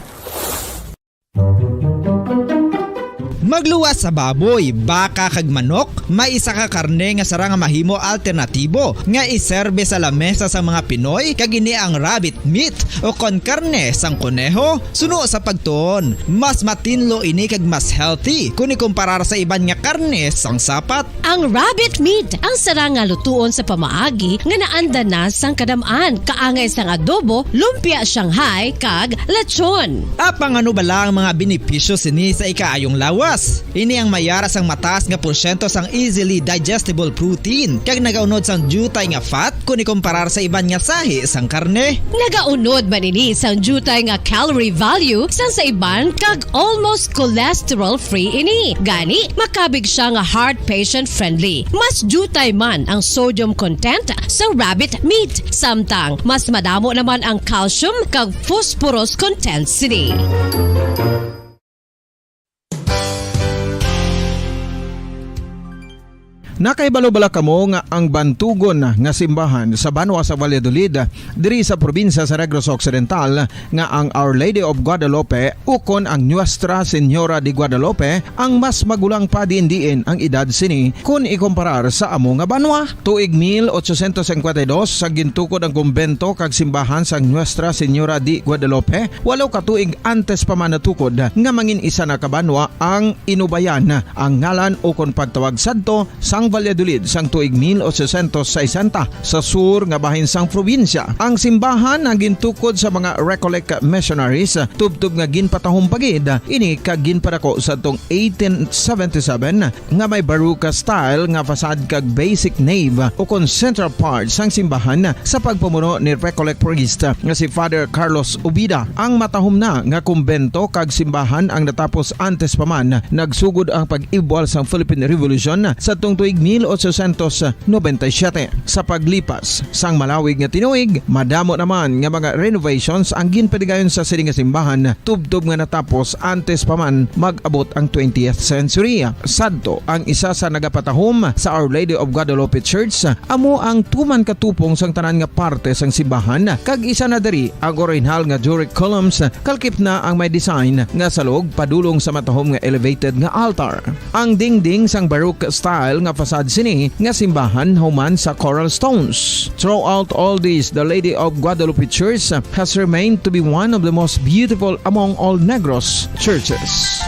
Magluwas sa baboy, baka kag manok, may isa ka karne nga sarang nga mahimo alternatibo nga iserbe sa lamesa sang mga Pinoy, kag ini ang rabbit meat o kon karne sang koneho. Suno sa pagtuon, mas matinlo ini kag mas healthy kon ikumparar sa iban nga karne sang sapat. Ang rabbit meat ang sarang nga lutuon sa pamaagi nga naanda na sang kadam-an, kaangay sang adobo, lumpia Shanghai, kag lechon. Apang ano bala ang mga benepisyo sini sa ikaayong lawas? Ini ang may yara sang mataas nga porsyento sang easily digestible protein kag nagaunod sang diutay nga fat kon ikumparar sa iban nga sahi sang karne. Nagaunod man ini sang diutay nga calorie value sang sa iban kag almost cholesterol-free ini. Gani, makabig siya nga heart patient-friendly. Mas diutay man ang sodium content sa rabbit meat, samtang mas madamo naman ang calcium kag phosphorus content sini. Nakahibalo bala kamo nga ang bantugon nga simbahan sa banwa sa Valladolid, diri sa probinsya sa Negros Occidental, nga ang Our Lady of Guadalupe ukon ang Nuestra Señora de Guadalupe ang mas magulang pa diin-diin ang edad sini kon ikumparar sa amo nga banwa? Tuig mil ochocientos cincuenta y dos, sa gintukod ang kumbento kag simbahan sang Nuestra Señora de Guadalupe, walo ka tuig antes pa man natukod nga mangin isa na ka banwa ang Inubayan, ang ngalan ukon pagtawag sadto sang Valladolid sang tuig mil ochocientos sesenta, sa sur nga bahin sang probinsya. Ang simbahan ang gintukod sa mga Recollect missionaries, tubtob nga ginpatahom pa gid ini kag ginpadako sadtong eighteen seventy-seven, nga may Baroque style nga facade kag basic nave ukon central part sang simbahan sa pagpamuno ni Recollect priest nga si Father Carlos Ubida. Ang matahom na nga kumbento kag simbahan ang natapos antes pa man nagsugod ang pag-ibwal sang Philippine Revolution sadtong tuig mil ochocientos noventa y siete. Sa paglipas sang malawig nga tinuig, madamo naman nga mga renovations ang ginpadigayon sa sini nga simbahan, tubtob nga natapos antes pa man mag-abot ang twentieth century. Sadto, ang isa sa nagapatahom sa Our Lady of Guadalupe Church amo ang tuman ka tupong sang tanan nga parte sang simbahan, kag isa na diri ang orihinal nga Doric columns, kalkip na ang may design nga salog padulong sa matahom nga elevated nga altar. Ang dingding sang Baroque style nga facade sini nga simbahan human sa coral stones. Throughout all this, the Lady of Guadalupe Church has remained to be one of the most beautiful among all Negros churches.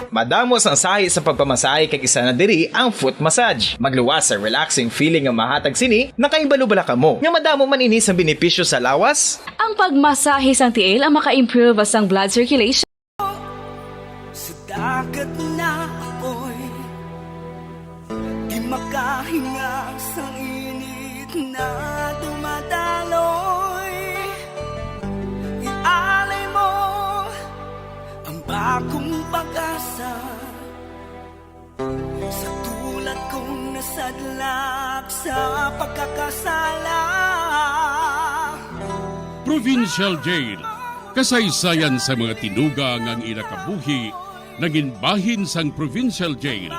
Madamo sang sahi sa pagpamasahe kag isa na diri ang foot massage. Magluwas sa relaxing feeling nga mahatag sini. Nakahibalo bala kamo nga madamo man ini sang benepisyo sa lawas? Ang pagmasahe sang tiil ang maka-improve sang blood circulation. Sa dagat na apoy, di makahinga sang init na dumadaloy. Lak sa pagkakasala. Provincial Jail. Kasaysayan sa mga tinuga nga ang ila kabuhi nangin bahin sang Provincial Jail,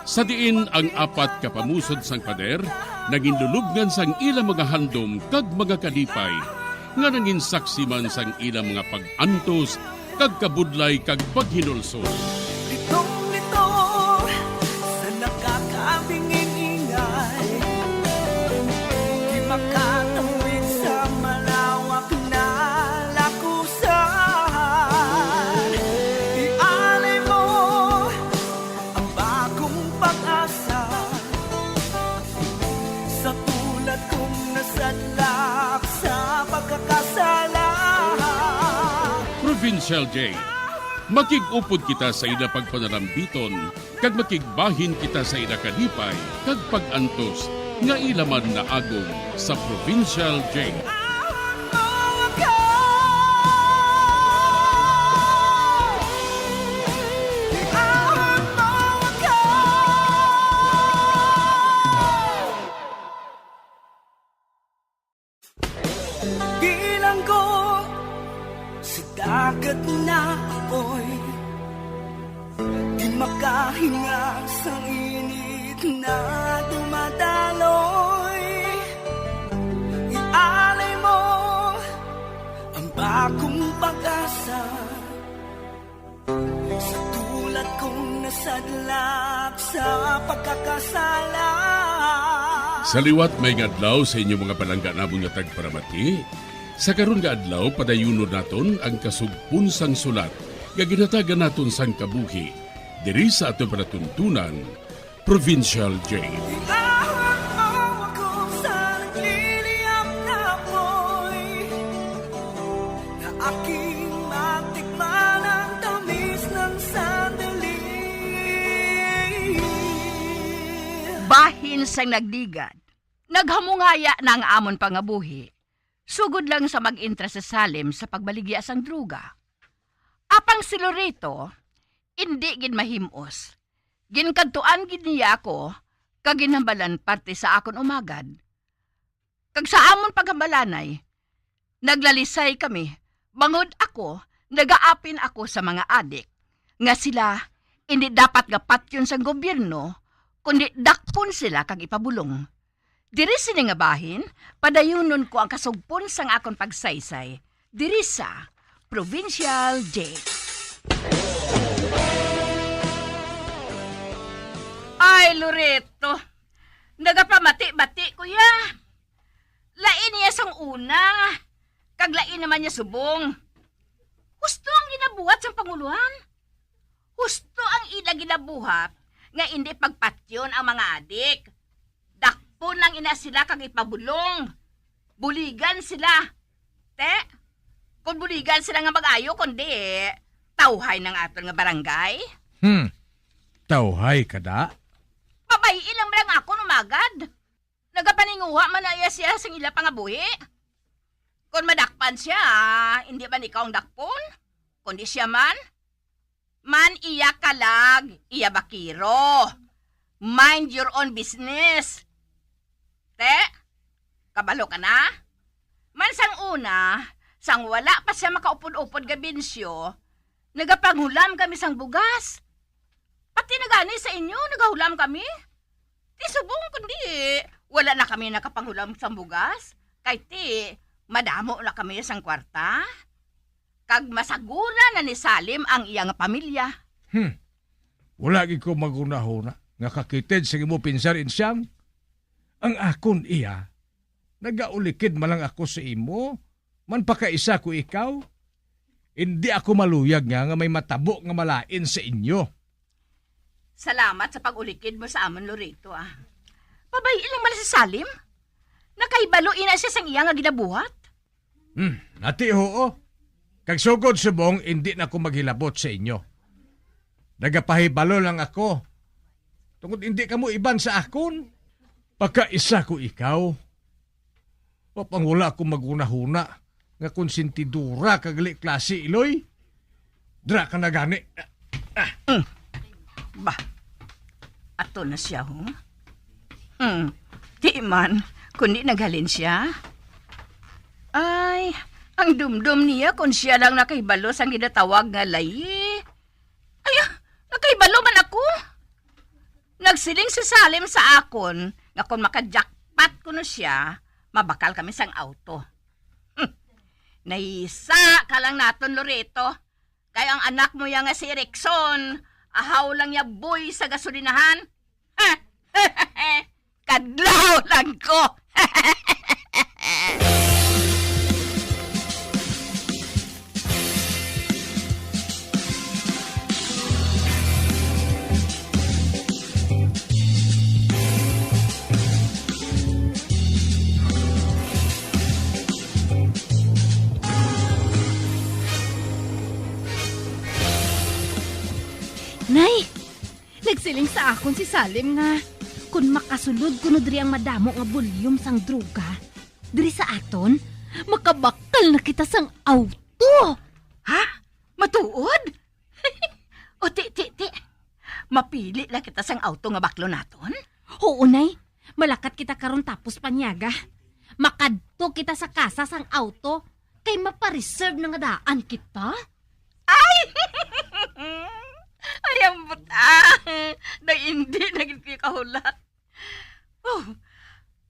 sa diin ang apat ka pamusod sang pader nangin lulubngan sang ila mga handom kag mga kalipay, nga nangin saksi man sang ila mga pag-antos kag kabudlay kag paghinulsol. Litong-lito sa nakakabingin-ingay, di makatawid sa malawak na lakusan. Ialay mo ang bagong pag-asa. Sa tulad kong nasadlak sa pagkakasala. Provincial Jail. Makig-upod kita sa ila pagpanalambiton, kag makigbahin kita sa ila kalipay kag pag-antos nga ila man naagom sa Provincial Jail. Bilanggo sa dagat na apoy, di makahinga sang init na dumadaloy. Ialay mo ang bagong pag-asa. Sa tulad kong nasadlak sa pagkakasala. Sa liwat, maayong adlaw sa inyo mga palangga namon nga tagparamati. Sa karon nga adlaw, padayunon naton ang kasugpon sang sulat nga ginhatagan naton sang kabuhi diri sa aton palatuntunan, Provincial Jail. Iahon mo ako sa nagliliyab na apoy, na aking matikman ang tamis ng sandali. Bahin sang nagligad, naghamungaya na ang amon pangabuhi, sugod lang sa mag-entra sa salim sa pagbaligya sang droga. Apang si Loreto, indi gid mahim-os. Ginkadtuan gid niya ako, kag ginhambalan parte sa akon umagad. Kag sa amon paghambalanay, naglalisay kami, bangod ako, nagaapin ako sa mga adik, nga sila indi dapat nga patyon sang gobyerno, kundi dakpon sila kag ipabulong. Diri sini nga bahin, padayunon ko ang kasugpon sang akon pagsaysay diri sa Provincial Jail. Ay, Loreto, nagapamati-bati ko ya. Lain niya sang una, kag lain naman niya subong. Husto ang ginabuhat sang pangulohan. Husto ang ila ginabuhat nga indi pagpatyon ang mga adik. Dakpon lang ina sila kag ipabulong. Buligan sila. Te, kung buligan sila nga mag-ayo, kundi tawhay ng aton nga barangay. Hmm. Tawhay ka da? Pabayi lang lang ako numagad. Nagapaninguha man na iya siya sing ila pangabuhi. Kon madakpan siya, hindi man ikaw ang dakpon, kundi siya man. Man iya kalag, iya bakiro. Mind your own business. Te, kabalo ka na? Man sang una, sang wala pa siya makaupod-upod nga bensyo, nagapanghulam kami sang bugas. Pati na gani sa inyo, nagahulam kami. Ti subong kundi wala na kami nakapanghulam sang bugas, kay ti madamo na kami sang kwarta, kag masagura na ni Salim ang iya nga pamilya. Hmm. Wala gid ko magunahuna nga kakitid sa imo pinsar, Insyang. Ang akon iya, nagaulikid man lang ako sa imo, man pakaisa ko ikaw. Indi ako maluyag nga, nga may matabo nga malain sa inyo. Salamat sa pag-ulikid mo sa amon, Loreto, ah. Pabayi lang man si Salim. Nakahibalo ina siya sang iya nga ginabuhat. Hmm, ati, oo. Kag sugod subong, indi na ko maghilabot sa inyo. Nagapahibalo lang ako. Tungod indi kamo iban sa akon. Pagkaisa ko ikaw. Apang wala ako magunahuna nga konsentidora kag gali klase, Iloy. Dira ka na gani. Ah. Mm. Ba, ato na siya, ho? Hmm. Di man, kundi naghalin siya. Ay, ang dumdom niya kung sia lang nakahibalo sang ginatawag nga layi. Ay, ah, nakahibalo man ako. Nagsiling si Salim sa akon nga kung maka-jackpot kuno siya, mabakal kami sang auto. Hmm. Nahisa ka lang naton, Loreto. Kay ang anak mo ya nga si Erickson, ahaw lang ya buy sa gasolinahan. Kadlaw lang ko. Nay, nagsiling sa akon si Salim nga kon makasulod kuno diri ang madamo nga bulyum sang droga diri sa aton, makabakal na kita sang auto. Ha? Matuod? O, ti, ti, ti. Mapili lang kita sang auto nga baklon naton? Oo, Nay. Malakat kita karon tapos panyaga. Makadto kita sa kasa sang auto, kay mapareserve na nga daan kita. Ay! Ay, ang butang! Nag-, hindi na gid ko kahulat. Oh,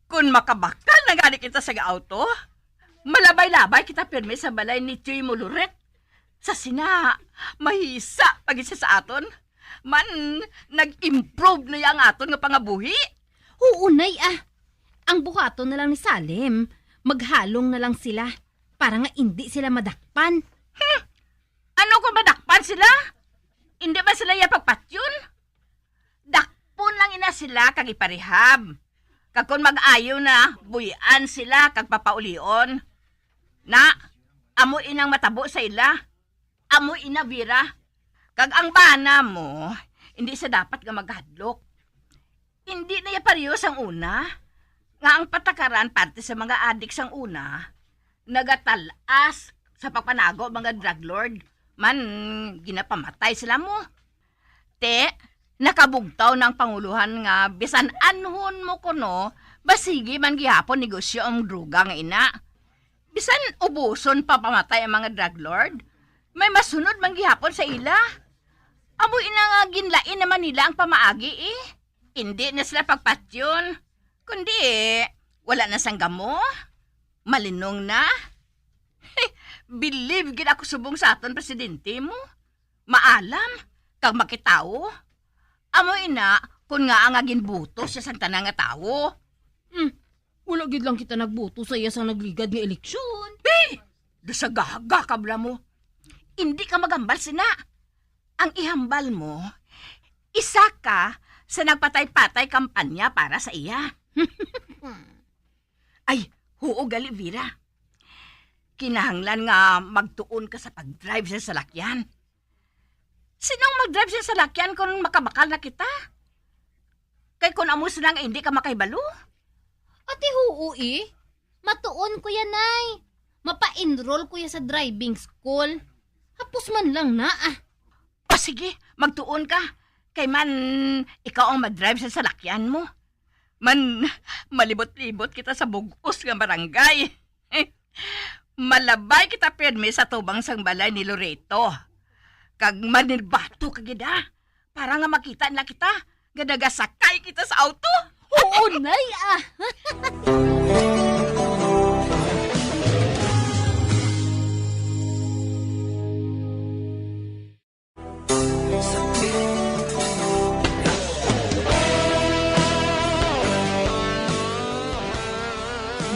kun makabakal na gani kita sa auto, malabay-labay kita pirmi sa balay ni Tioy Muluret. Sa sina, mahisa pa gid siya sa aton. Man, nag-improve na ya ang aton nga pangabuhi. Oo, Nay, ah. Ang buhaton na lang ni Salim, maghalong na lang sila para nga indi sila madakpan. Hmm. Ano kung madakpan sila? Indi man sila ya pagpatyon? Dakpon lang ina sila kag iparehab. Kag kon mag-ayo na, buy-an sila kag papaulion. Na, amo inang matabo sa ila. Amo ina, Vera. Kag ang bana mo, hindi sa dapat nga maghadlok. Hindi na ya pareho sang una, nga ang patakaran parte sa mga adik sang una, nagatal-as sa pagpanago mga drug lord, man ginapamatay sila mo. Te, nakabugtaw na ang pangulohan nga bisan anhon mo kuno, basigi man gihapon negosyo ang droga nga ina. Bisan ubuson pa pamatay ang mga drug lord, may masunod man gihapon sa ila. Amo ina nga ginlain naman nila ang pamaagi, eh. Indi na sila pagpatyon, kundi wala na sang gamo, malinong na. Believe gid ako subong sa aton presidente mo. Maalam kag makitawo. Amo ina kun ngaa nga ginbuto siya sang tanan nga tawo. Hmm, wala gid lang kita nagbuto sa iya sang nagligad nga eleksyon. Be! Dasagaga ka bala mo. Indi ka maghambal sina. Ang ihambal mo, isa ka sa nagpatay-patay kampanya para sa iya. Ay, huo gali, Vera. Kinahanglan nga magtuon ka sa pag-drive sa salakyan. Sino ang mag-drive sa salakyan kung makabakal na kita? Kay kung amo sila nga hindi ka makahibalo? Ati, huo, eh. Matuon ko yan, Nay. Mapa-enroll ko yan sa driving school. Hapos man lang na, ah. O sige, magtuon ka. Kay man, ikaw ang mag-drive sa salakyan mo. Man, malibot-libot kita sa bug-os nga barangay. Malabay kita pirmi sa tubang sang balay ni Loreto. Kag manirbato ka gid, ha? Para nga makita nila kita nga nagasakay kita sa auto. Oo, Nay, ah.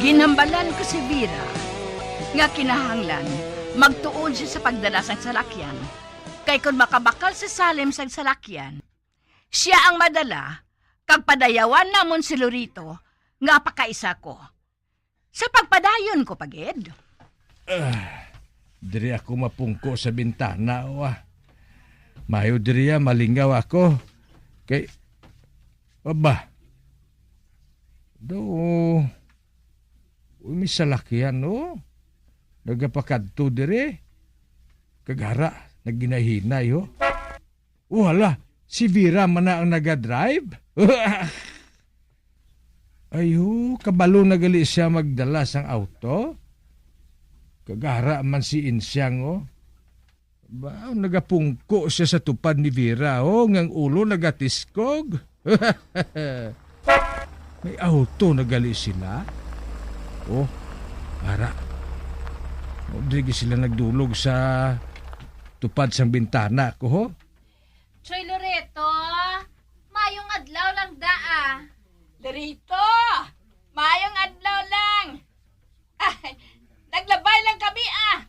Ginhambalan ko si Vera nga kinahanglan magtuon siya sa pagdala sang salakyan, kay kon makabakal si Salim sang salakyan, sia ang madala, kag padayawan namon si Lorito nga pakaisa ko. Sa pagpadayon ko pa gid. Ah, diri ako mapungko sa bintana, o, ah. Maayo diri, ah, malingaw ako. Kay, aba, do, uy, may salakyan, no? Nagapakadto diri. Kag ara, naghinay-hinay, oh. Oh, hala, si Vera man na ang nagadrive? Ayo, kabalo na gali siya magdala sang auto. Kag ara man si Insyang, oh. Ba, nagapungko siya sa tupad ni Vera, oh, nga ang ulo nagatiskog. May auto na gali sila. Oh, ara. Oh, diri sila nagdulog sa tupad sang bintana ko, ho. Choy Loreto, mayong adlaw lang da, ah. Loreto, mayong adlaw lang. Ay, naglabay lang kami, ah.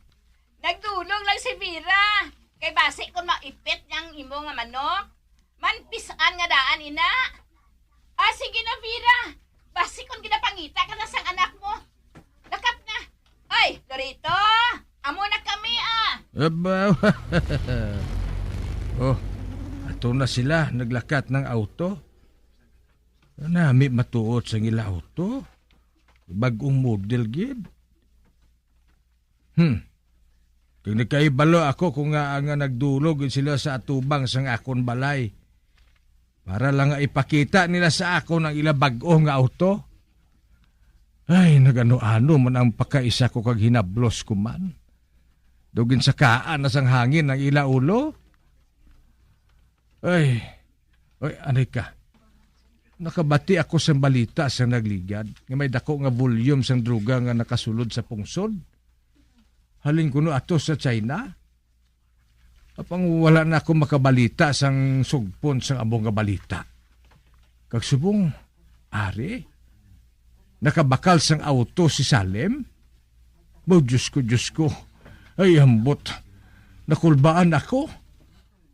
Nagdulog lang si Vera. Kay basi kung maipit niya ang imo nga manok, manpisan nga daan, ina. Ah, sige na, Vera. Basi kung ginapangita ka na sang anak mo. Lakat na. Ay, Lorito, amo na kami, ah. Aba, oh, ato na sila, naglakat ng auto. Nami matuot sang ila auto. Bag-ong model gid. Hmm. Kag nagkahibalo ako kung nga nga nagdulog gid sila sa atubang sang akon balay. Para lang nga ipakita nila sa akon ang ila bag-o nga auto. Ay, nagano-ano man ang pakaisa ko kag hinablos ko man. Daw ginsakaan na sang hangin ang ila ulo. Ay, oy, anay ka. Nakabati ako sang balita sang nagligad nga may dako nga volume sang droga nga nakasulod sa pungsod. Halin kuno ato sa China. Apang wala na ako makabalita sang sugpon sang amo nga balita. Kag subong, ari, nakabakal sang auto si Salem? Bo, Diyos ko, Diyos ko. Ay, ambot. Nakulbaan ako.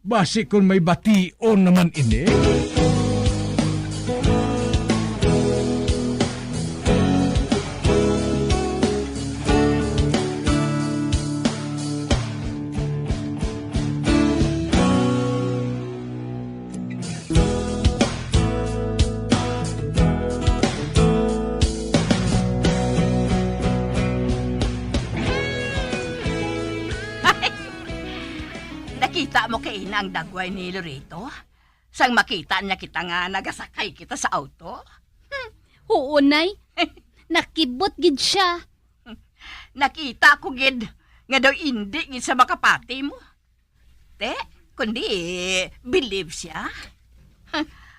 Basi kon may bation naman ini. Nakita mo kay ina ang dagway ni Lorito? Sang makita niya kita nga nagasakay kita sa auto? Hmm, huo, Nay. Nakibot gid sia. Nakita ko gid nga daw indi gid sa makapati mo. Te, kundi believe siya.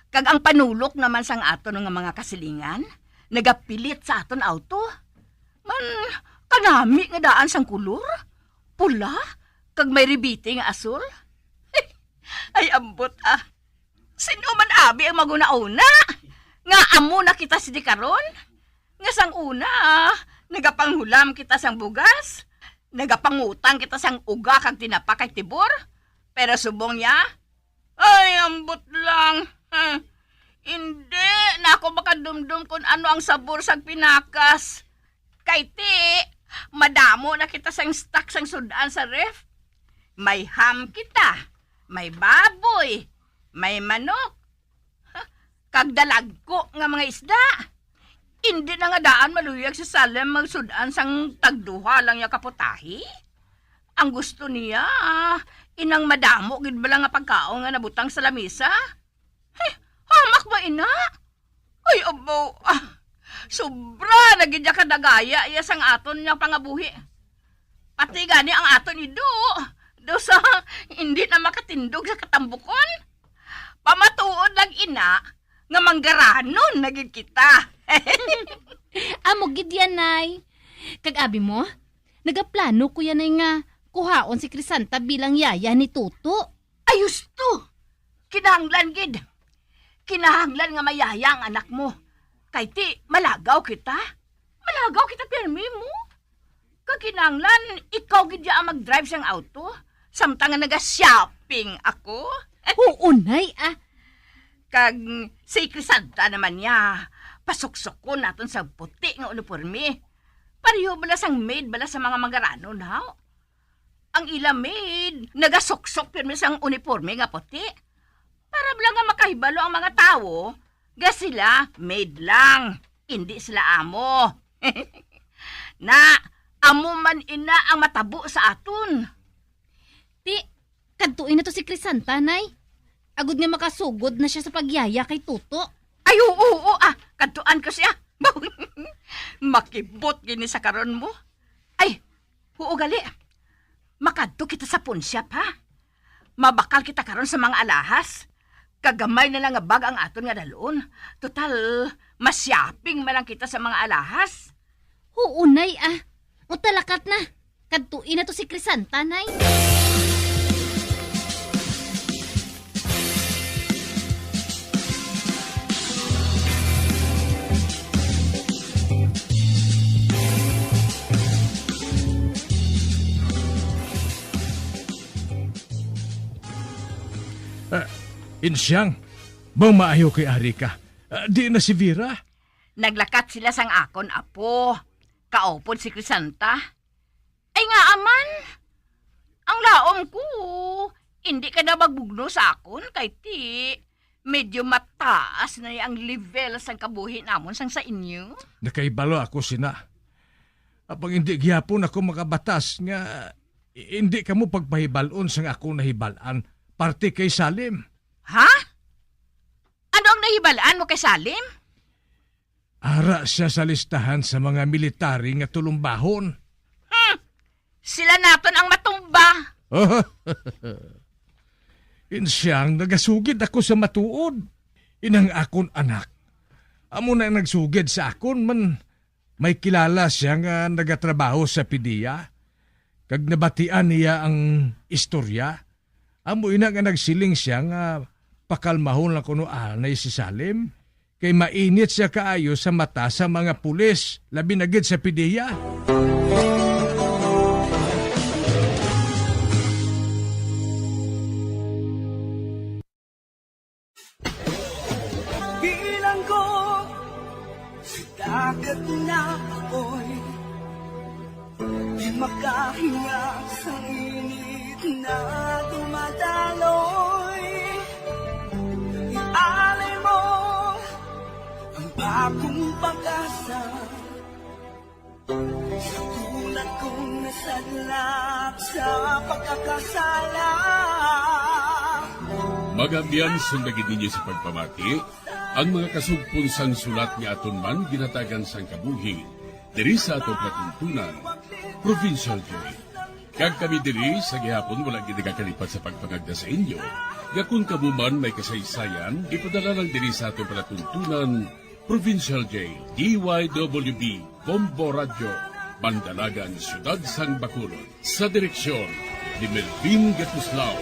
Kag ang panulok naman sang aton nga mga kasilingan, nagapilit sa aton auto. Man, kanami nga daan sang kulor, pula, kag may ribiti nga asul. Ay, ambot, ah. Sino man abi ang maghuna-huna nga amo na kita sini karon? Nga sang una, ah, nagapanghulam kita sang bugas, nagapangutang kita sang uga kag tinapa kay Tibor, pero subong niya, ay, ambot lang. Hmm. Indi na ako makadumdom kon ano ang sabor sang pinakas. Kay ti, madamo na kita sang stock sang sud-an sa ref. May ham kita, may baboy, may manok, ha, kag dalagko nga mga isda. Indi na nga daan maluyag si Salem magsud-an sang tagduha lang niya ka putahe. Ang gusto niya, inang madamo gid bala nga pagkaon nga nabutang sa lamisa. Hey, hamak ba ina? Ay, abaw, ah, sobra na gid ya kadagaya iya sang aton nga pangabuhi. Pati gani ang aton ido, daw sa hindi na makatindog sa katambukon. Pamatuod lang ina nga manggaranon na gid kita. Amo gid yan, Nay. Kag abi mo, nagaplano ko yan, Nay, nga kuhaon si Crisanta bilang yaya ni Toto. Ay, husto! Kinahanglan gid. Kinahanglan nga mayaya ang anak mo. Kay ti, malagaw kita. Malagaw kita pirmi mo. Kag kinahanglan, ikaw gid ya ang mag-drive sang auto. Samtang nga naga-shopping ako. Huo, Nay, ah. Kag si Crisanta naman niya, pasuksukon naton sa puti nga uniporme. Pareho bala sang maid bala sa mga manggaranon, haw? Ang ila maid, nagasuksok pirmi sang uniporme nga puti. Para bala nga makahibalo ang mga tawo nga sila maid lang, indi sila amo. Na, amo man ina ang matabo sa aton. Ti, kadtuin na to si Crisanta, Nay. Agod nga makasugod na siya sa pagyaya kay Toto. Ay, oo, oo, ah, kadtuan ko siya. Makibot gini sa karon mo. Ay, huo gali. Makadto kita sa pawnshop, ha? Mabakal kita karon sa mga alahas. Kagamay na lang nga bag ang aton nga dalon. Total, ma-shopping man lang kita sa mga alahas. Huo, Nay, ah. O, talakat na. Kadtoi nato si Crisanta, Nay. Ah, Insyang, bang maayo kay ari ka? Ah, di na si Vera? Naglakat sila sang akon apo. Kaupod si Crisanta. Ay, ngaa man? Ang laom ko, indi ka na magbugno sa akon, kay ti, medyo mataas na ang level sang kabuhi namon sang sa inyo. Nakahibalo ako sina. Apang indi gihapon ako makabatas nga i-, indi kamo pagpahibal-on sang akon nahibal-an parte kay Salim. Ha? Ano ang nahibal-an mo kay Salim? Ara sia sa listahan sa mga military nga tulumbahon. Hmm. Sila naton ang matumba. Insyang nagasugid ako sa matuod. Inang akon anak, amo na ang nagsugid sa akon man may kilala sia nga nagatrabaho sa PDEA, kag nabatian niya ang istorya. Amo ina nga nagsiling sia nga pakalmahon lang kuno anay si Salim, kay mainit sia kaayo sa mata sa mga pulis, labi na gid sa PDEA. Bilanggo sa dagat na apoy, di makahinga sa init na dumadaloy. Ialay mo ang bagong pag-asa. Sa tulad kong nasadlak sa pagkakasala. Mga abyan, sunda gid ninyo sa pagpamati ang mga kasugpon sang sulat nga aton man ginhatagan sang kabuhi diri sa aton palatuntunan, Provincial Joy. Kag kami diri sa gihapon wala gid nagakalipat sa pagpangagda sa inyo nga kon kamo man may kasaysayan, ipadala lang diri sa aton palatuntunan, Provincial Jail, D Y W B, Bombo Radyo, Mandalagan, Siyudad sang Bacolod, sa direksyon ni Melvin Gatuslao.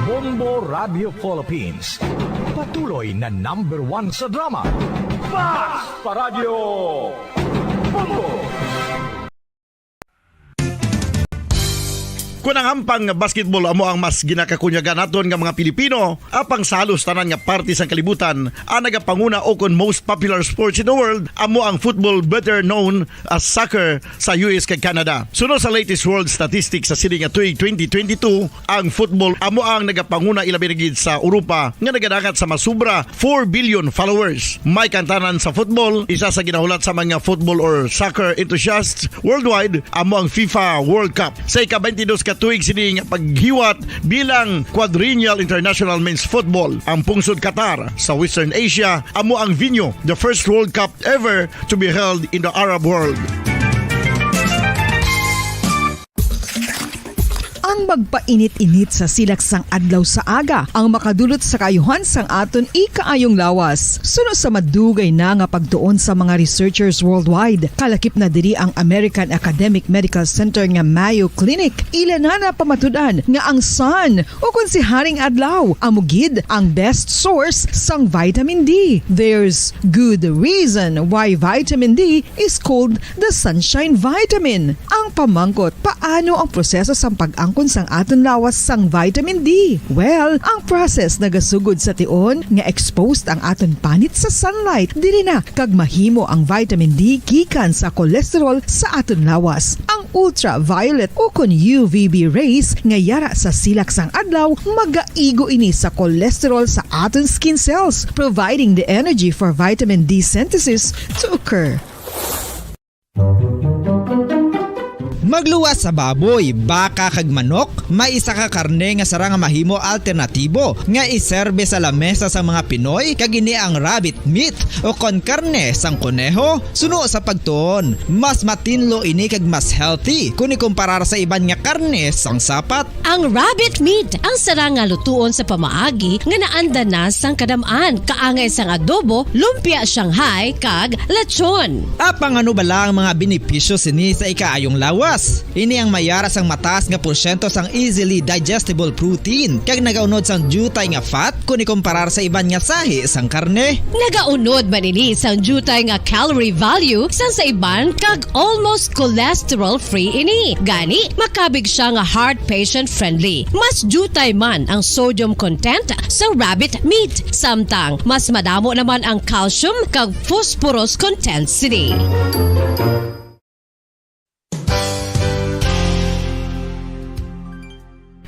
Bombo Radio Philippines, patuloy na number one sa drama. Mas pa Radyo Bombo! Kon ang hampang nga basketball amo ang mas ginakakunyagan naton nga mga Pilipino, apang sa halos tanan nga parte sang kalibutan, ang nagapanguna o kon most popular sports in the world amo ang football, better known as soccer, sa U S kag Canada. Suno sa latest world statistics sa sini nga tuig twenty twenty-two, ang football amo ang nagapanguna, ilabi na gid sa Europa nga nagadangat sa masubra four billion followers. May kantanan sa football, isa sa ginahulat sa mga football or soccer enthusiasts worldwide amo ang FIFA World Cup. Sa ika-twenty-dos ka tuig sini nga paghiwat bilang Quadrennial International Men's Football, ang pungsod Qatar sa Western Asia amo ang venue, the first World Cup ever to be held in the Arab world. Ang magpainit-init sa silak sang adlaw sa aga ang makadulot sa kaayuhan sang aton ikaayong lawas. Suno sa madugay na nga pagtuon sa mga researchers worldwide, kalakip na diri ang American Academic Medical Center nga Mayo Clinic. Ila na napamatud-an nga ang sun, o kon si Haring Adlaw, amo gid ang best source sang vitamin D. There's good reason why vitamin D is called the sunshine vitamin. Ang pamangkot, paano ang proseso sang pag-angkon sang aton lawas sang vitamin D? Well, ang process nagasugod sa tion nga exposed ang aton panit sa sunlight. Diri na kag mahimo ang vitamin D gikan sa cholesterol sa aton lawas. Ang ultraviolet o kon U V B rays nga yara sa silak sang adlaw magaigo ini sa cholesterol sa aton skin cells, providing the energy for vitamin D synthesis to occur. Pagluwas sa baboy, baka kag manok, may isa ka karne nga sarang nga mahimo alternatibo nga iserbe sa lamesa sa mga Pinoy, kag ini ang rabbit meat o kon karne sang koneho. Suno sa pagtuon, mas matinlo ini kag mas healthy kon ikumparar sa iban nga karne sang sapat. Ang rabbit meat ang sarang nga lutuon sa pamaagi nga naanda na sang kadam-an, kaangay sang adobo, lumpia Shanghai, kag lechon. Apang ano bala ang mga benepisyo sini sa ikaayong lawas? Ini ang may ara sang mataas nga porsyento sang easily digestible protein, kag nagaunod sang diutay nga fat kon ikumparar sa iban nga sahi sang karne. Nagaunod man ini sang diutay nga calorie value sang sa iban, kag almost cholesterol-free ini. Gani, makabig siya nga heart patient-friendly. Mas diutay man ang sodium content sa rabbit meat, samtang mas madamo naman ang calcium kag phosphorus content sini.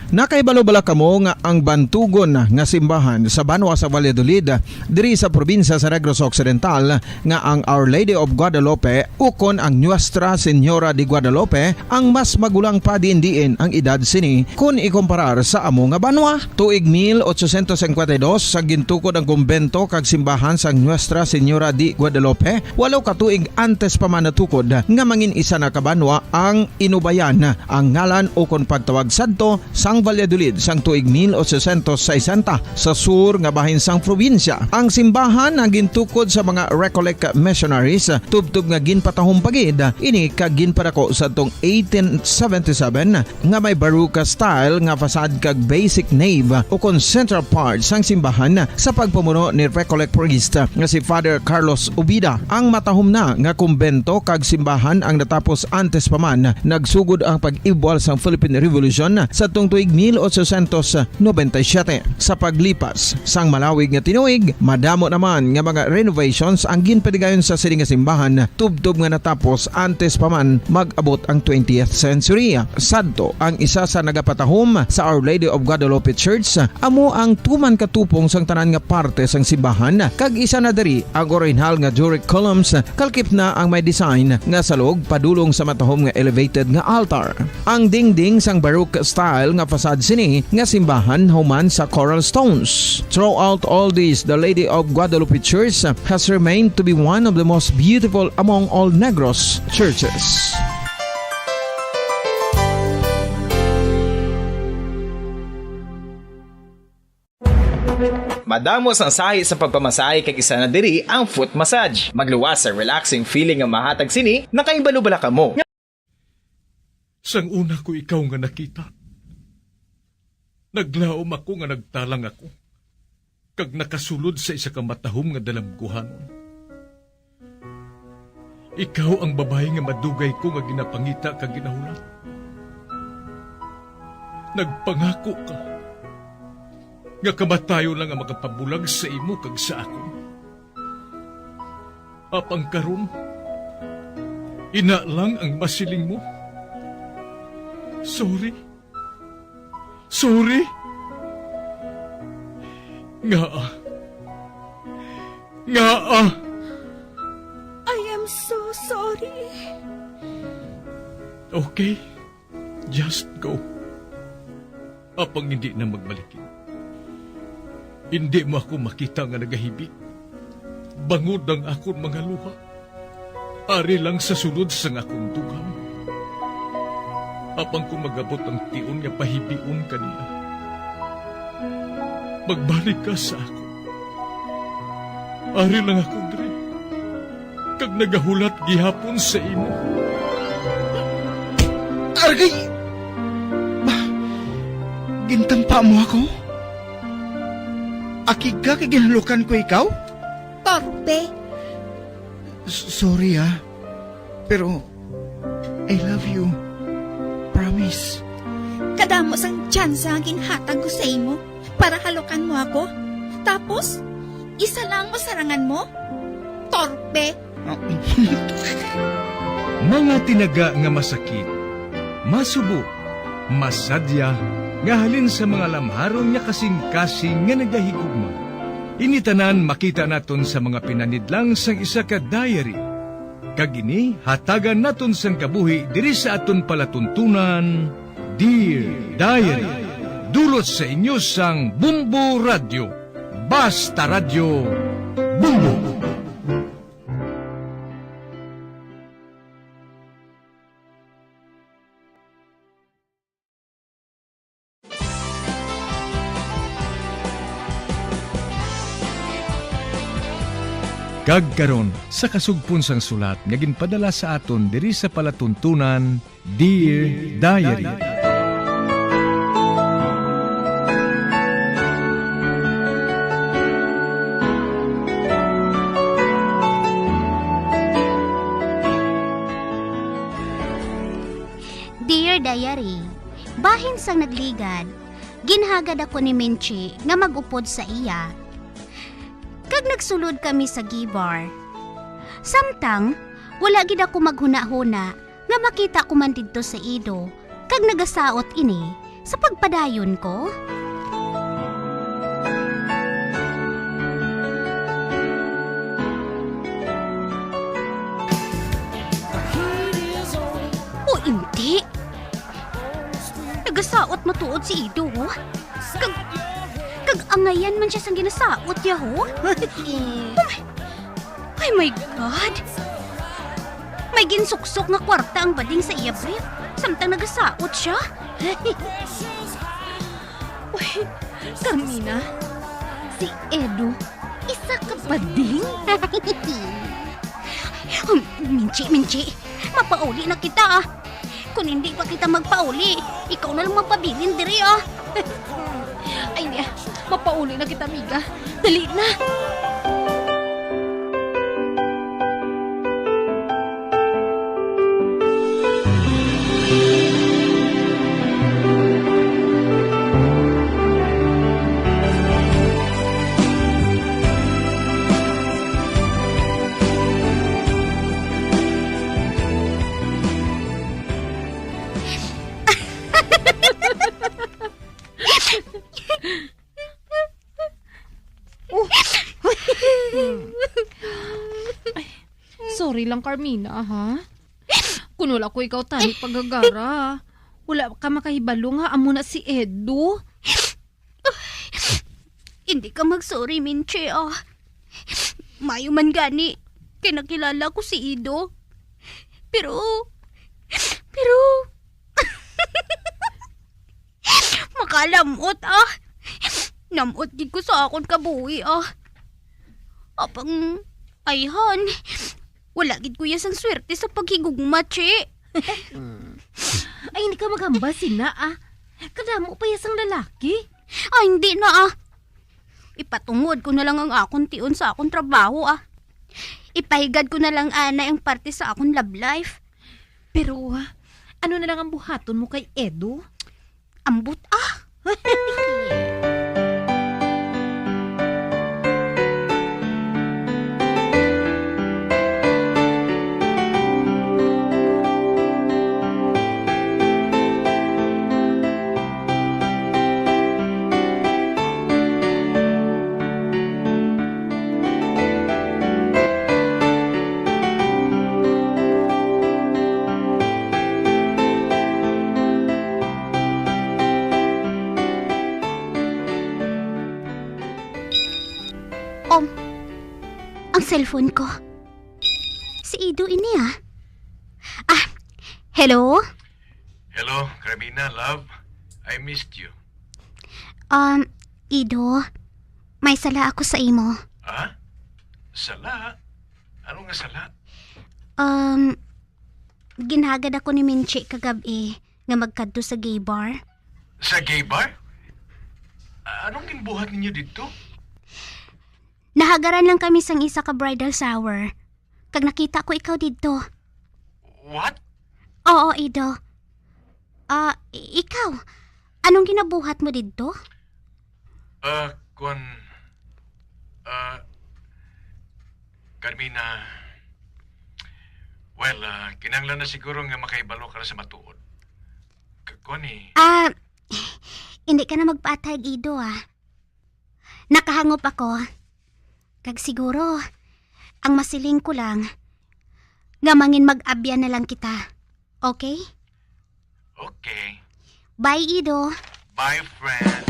Nakahibalo bala kamo nga ang bantugon nga simbahan sa banwa sa Valladolid, diri sa probinsya sa Negros Occidental, nga ang Our Lady of Guadalupe ukon ang Nuestra Señora de Guadalupe ang mas magulang pa diin-diin ang edad sini kon ikumparar sa amo nga banwa? Tuig mil ochocientos cincuenta y dos, sa gintukod ang kumbento kag simbahan sang Nuestra Señora de Guadalupe, walo ka tuig antes pa man natukod nga mangin isa na ka banwa ang Inubayan, ang ngalan ukon pagtawag sadto sang Valladolid sang tuig mil ochocientos sesenta, sa sur nga bahin sang probinsya. Ang simbahan ang gintukod sa mga Recollect missionaries, tubtob nga ginpatahom pa gid ini kag ginpadako sadtong eighteen seventy-seven, nga may Baroque style nga facade kag basic nave ukon central part sang simbahan sa pagpamuno ni Recollect priest nga si Father Carlos Ubida. Ang matahom na nga kumbento kag simbahan ang natapos antes pa man nagsugod ang pag-ibwal sang Philippine Revolution sadtong tuig mil ochocientos noventa y siete. Sa paglipas sang malawig nga tinuig, madamo naman nga mga renovations ang ginpadigayon sa sini nga simbahan, tubtob nga natapos antes pa man mag-abot ang twentieth century. Sadto, ang isa sa nagapatahom sa Our Lady of Guadalupe Church amo ang tuman ka tupong sang tanan nga parte sang simbahan, kag isa na diri ang orihinal nga Doric columns, kalkip na ang may design nga salog padulong sa matahom nga elevated nga altar. Ang dingding sang Baroque style nga facade sini nga simbahan human sa coral stones. Throughout all this, the Lady of Guadalupe Church has remained to be one of the most beautiful among all Negros churches. Madamo sang sahi sa pagpamasahe kag isa na diri ang foot massage. Magluwas sa relaxing feeling nga mahatag sini, nakahibalo bala kamo? Sang una ko ikaw nga nakita, naglaom ako nga nagtalang ako, kag nakasulod sa isa ka matahom nga dalamguhanon. Ikaw ang babayi nga madugay ko nga ginapangita kag ginahulat. Nagpangako ka nga kamatayon lang ang makapabulag sa imo kag sa akon. Apang karon, ina lang ang masiling mo. Sorry. Sorry. Ngaa? Ngaa? I am so sorry. Okay. Just go. Apang hindi na magbalikid. Hindi mo ako makita nga nagahibi. Bangod ang akon mga luha. Ari lang sa sulod sang akon dughan. Apang kon mag-abot ang tion nga pahibion ka niya, magbalik ka sa akon. Ari lang ako diri, kag nagahulat gihapon sa imo. Argay! Ba, gintampa mo ako? Akig ka kay ginhalukan ko ikaw? Torpe! S-, sorry, ah. Pero, I love you. Promise. Kadamo sang tsansa nga ginhatag ko sa imo para halukan mo ako. Tapos, isa lang ang masarangan mo? Torpe! Mga tinaga nga masakit, masubo, masadya, nga halin sa mga lamharon nga kasing-kasing nga nagahigugma. Ini tanan makita naton sa mga pinanidlang sang isa ka diary. Kag ini hatagan naton sang kabuhi diri sa aton palatuntunan, Dear Diary. Dulot sa inyo sang Bumbo Radyo. Basta Radyo, Bumbo. Kag karon, sa kasugpon sang sulat nga ginpadala sa aton diri sa palatuntunan, Dear Diary. Dear Diary, bahin sang nagligad, ginhagad ako ni Minchi nga mag-upod sa iya. Kag nagsulod kami sa gay bar. Samtang, wala gid ako maghunahuna nga makita ko man didto si Edo, kag nagasaot ini sa pagpadayon ko. O, indi. Nagasaot matuod si Edo, oh. Kag, kag angayan man sia sang ginasaot niya, oh. Oh my, ay, my God! May ginsuksok nga kwarta ang bading sa iya brief, samtang nagasaot sia. Uy, Carmina, si Edo, isa ka bading? Um, Minchi, Minchi, mapauli na kita, ah. Kung hindi pa kita magpauli, ikaw na lang magpabilin diri, ah. Ay, niya, mapauli na kita, amiga. Dali na. Oh. Ay, sorry lang, Carmina, ha? Kung wala ko ikaw tani pagagara, wala ka makahibalo nga amo na si Edo. Hindi ka mag-sorry, Minche, ah. Mayo man gani, kay nakilala ko si Edo. Pero, pero, makalamot, ah. Namot gid ko sa akon kabuhi, ah. Apang, ayhan, wala gid ko ya sang swerte sa paghigugma, Che. Ay, hindi ka maghambal, sina, ah. Kadamo pa ya sang lalaki. Ay, hindi na, ah. Ipatungod ko na lang ang akon tion sa akon trabaho, ah. Ipahigad ko na lang anay ang parte sa akon love life. Pero, ah, ano na lang ang buhaton mo kay Edo? Ambot, ah. Om, ang cellphone ko. Si Ido ini, ah. Ah, hello? Hello, Carmina, love. I missed you. Um, Ido, may sala ako sa imo. Ha? Sala? Ano nga sala? Um, ginhagad ako ni Minchi kagab-i nga magkadto sa gay bar. Sa gay bar? Anong ginbuhat ninyo didto? Nahagaran lang kami sang isa ka bridal shower, kag nakita ko ikaw didto. What? Oo, Ido. Ah, i-, ikaw, anong ginabuhat mo didto? Ah, kwan, ah, Carmina, well, ah, kinahanglan na siguro nga makahibalo ka na sa matuod. K-, kwan eh. Ah, hindi ka na magpaatay, Ido, ah. Nakahangop ako. Kag siguro, ang masiling ko lang, Nga mangin mag-abyan na lang kita. Okay? Okay. Bye, Ido. Bye, friend.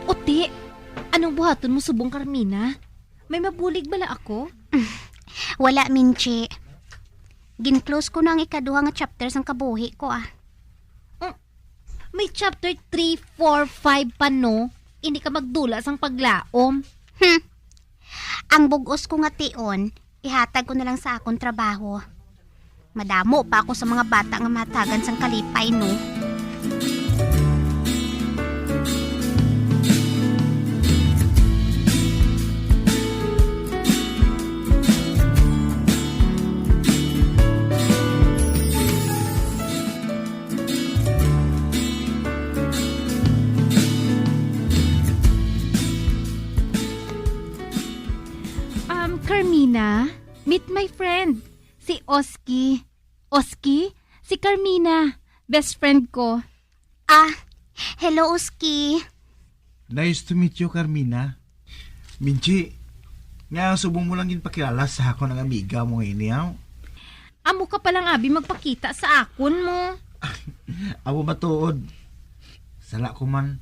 Uti, anong buhaton mo subong, Carmina? May mabulig bala ako? Wala, Minchi. Gin-close ko na ang ikaduha nga chapter sang kabuhi ko, ah. Mm, may chapter three, four, five pa, no? Hindi ka magdula sang paglaom. Hmm. Ang bug-os ko nga tion, ihatag ko na lang sa akon trabaho. Madamo pa ako sa mga bata nga mahatagan sang kalipay, no? Um, Carmina, meet my friend, si Oski. Oski, si Carmina, best friend ko. Ah, hello, Oski. Nice to meet you, Carmina. Minchi, nga subong mo lang ginpakilala sa akon ang amiga mo nga ini, aw? Amo ka palang abi magpakita sa akon mo. Amo matuod. Sala ko man.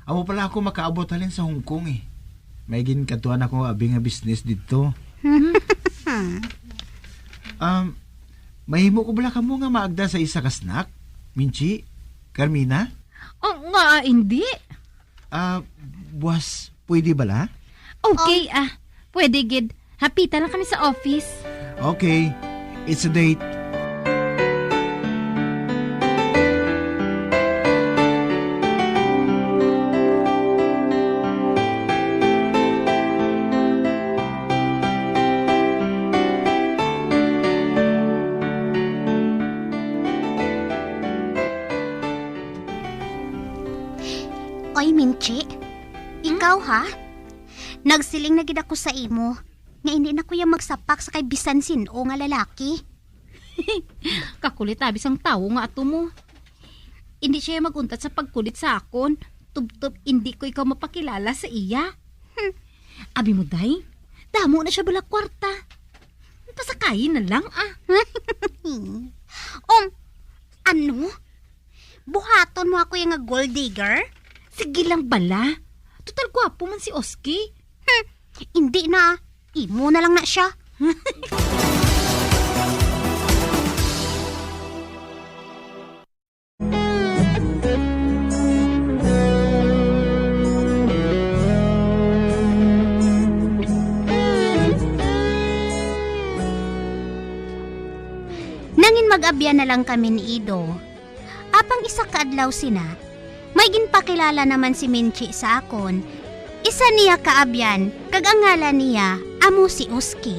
Amo pala ako makaabot halin sa Hong Kong, eh. May ginkadtuan ako abi nga business didto. Um, mahimo ko bala kamo nga maagda sa isa ka snack? Minchi? Carmina? Oh, nga, ah, hindi. Ah, buwas, pwede bala? Okay, ah, pwede gid. Hapita lang kami sa office. Okay, it's a date. Oy, Minchi, ikaw, ha? Nagsiling na gid ako sa imo nga hindi na ko ya magsapak sa kay bisan sin-o nga lalaki. Kakulit abi sang tawo nga ato mo. Hindi siya mag-untat sa pagkulit sa akon, tubtob hindi ko ikaw mapakilala sa iya. Hmm. Abi mo, day, damo na siya bala kwarta. Pasakayin na lang, ah. Um, ano? Buhaton mo ako ya nga gold digger? Sige lang bala. Total gwapo man si Oski. Hmm, hindi na. Imo na lang na siya. Nangin mag-abyan na lang kami ni Ido. Apang isa ka adlaw sina, may ginpakilala naman si Minchi sa akon, isa niya ka abyan, kag ang ngalan niya amo si Oski.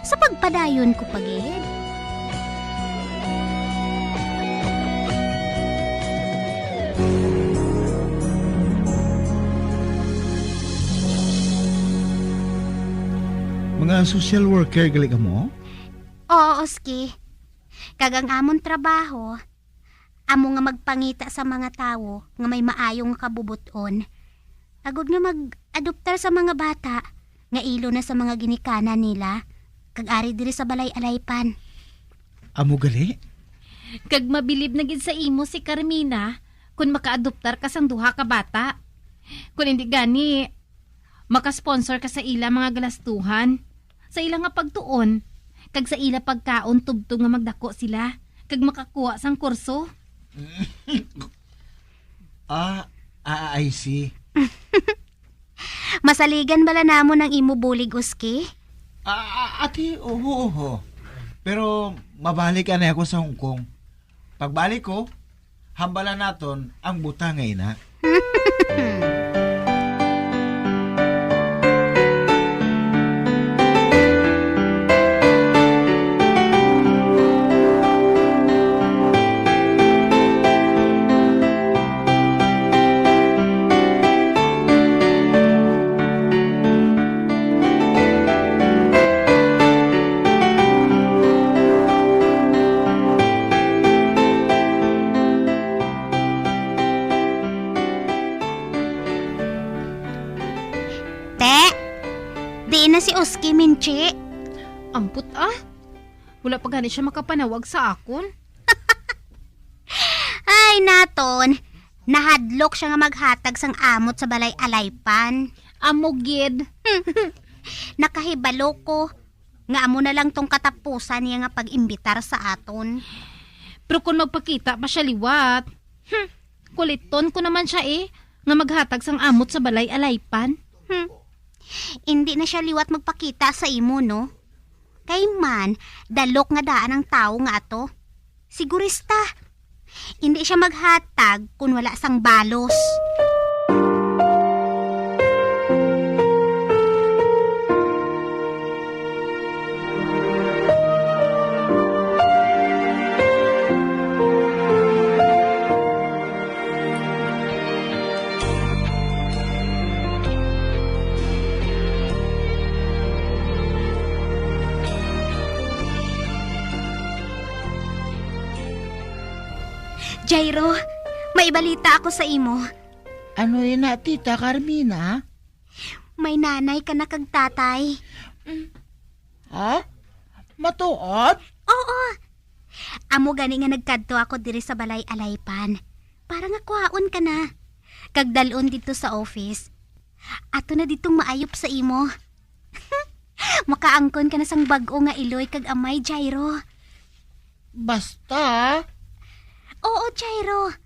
Sa pagpadayon ko pa gid. Mga social worker gali kamo? Oo, Oski. Kag ang amon trabaho, amo nga magpangita sa mga tawo nga may maayo nga kabubot-on, agod nga mag-adoptar sa mga bata nga ilo na sa mga ginikanan nila, kag ari diri sa balay alaypan. Amo gali? Kag mabilib na gid sa imo si Carmina kon makaadoptar ka sang duha ka bata. Kon indi gani, makasponsor ka sa ila mga galastuhan, sa ila nga pagtuon, kag sa ila pagkaon tubtob nga magdako sila, kag makakuha sang kurso. Ah, ah, I see. Masaligan bala namon ang imo bulig, Oski? Ah, ah, ati, oho, oho. Pero mabalik anay ako sa Hong Kong. Pagbalik ko, hambala naton ang butang nga ina. Ampot, ah. Wala pa gani siya makapanawag sa akon. Ay, naton. Nahadlok siya nga maghatag sang amot sa balay alaypan. Amo gid. Nakahibalo ko nga amo na lang tong katapusan niya nga pag-imbitar sa aton. Pero kung magpakita pa siya liwat, hmm, kuliton ko naman siya, eh, nga maghatag sang amot sa balay alaypan. Hmm. Indi na siya liwat magpakita sa imo, no? Kay man, dalok nga daan ang tawo nga ato. Sigurista. Indi siya maghatag kun wala sang balos. Jairo, may balita ako sa imo. Ano ina, Tita Carmina? May nanay ka na kag tatay. Mm. Ha? Matuod? Oo. Amo gani nga nagkadto ako diri sa balay alaypan para nga kuhaon ka na kag dal-on didto sa office. Ato na didtong maayop sa imo. Makaangkon ka na sang bag-o nga iloy kag amay, Jairo. Basta? Oo, Jairo.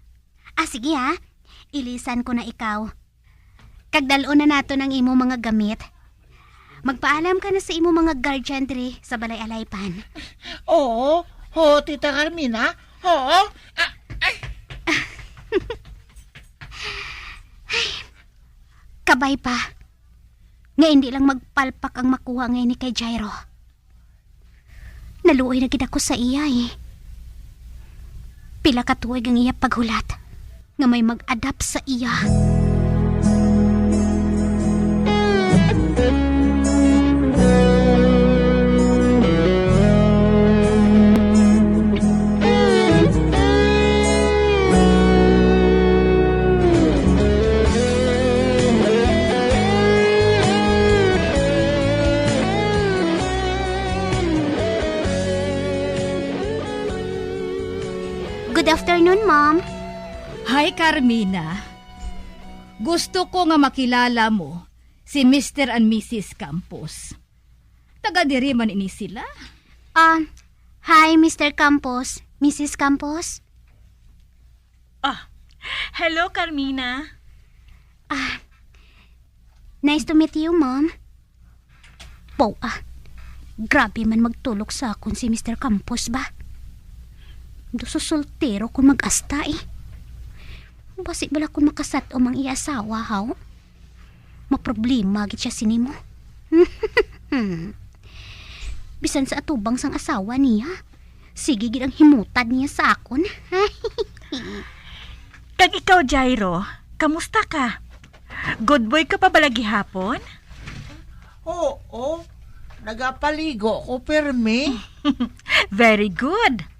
Ah, sige ha. Ilisan ko na ikaw. Kag dal-on na naton ang imo mga gamit. Magpaalam ka na sa imo mga guardian diri sa balay alaypan. Oo, ho, Tita Carmina. Oo. Ah, ay. Kabay pa nga indi lang magpalpak ang makuha nga ini kay Jairo. Naluoy na gid ako sa iya, eh. Pila ka tuig ang iya paghulat nga may mag-adapt sa iya. Good afternoon, Ma'am. Hi, Carmina. Gusto ko nga makilala mo si Mister and Missus Campos. Taga diri man ini sila. Ah, hi, Mister Campos, Missus Campos. Ah, hello, Carmina. Ah, nice to meet you, Ma'am. Wow, ah. Grabe man magtulok sa akon si Mister Campos ba? Daw sa soltero kon mag-asta, eh. Basi bala kon makasat-om ang iya asawa, haw? Maproblema gid siya sini mo. Bisan sa atubang sang asawa niya, sige gid ang himutad niya sa akon. Kag ikaw, Jairo, kamusta ka? Good boy ka pa bala gihapon? Oo, nagapaligo ko pirmi. Very good.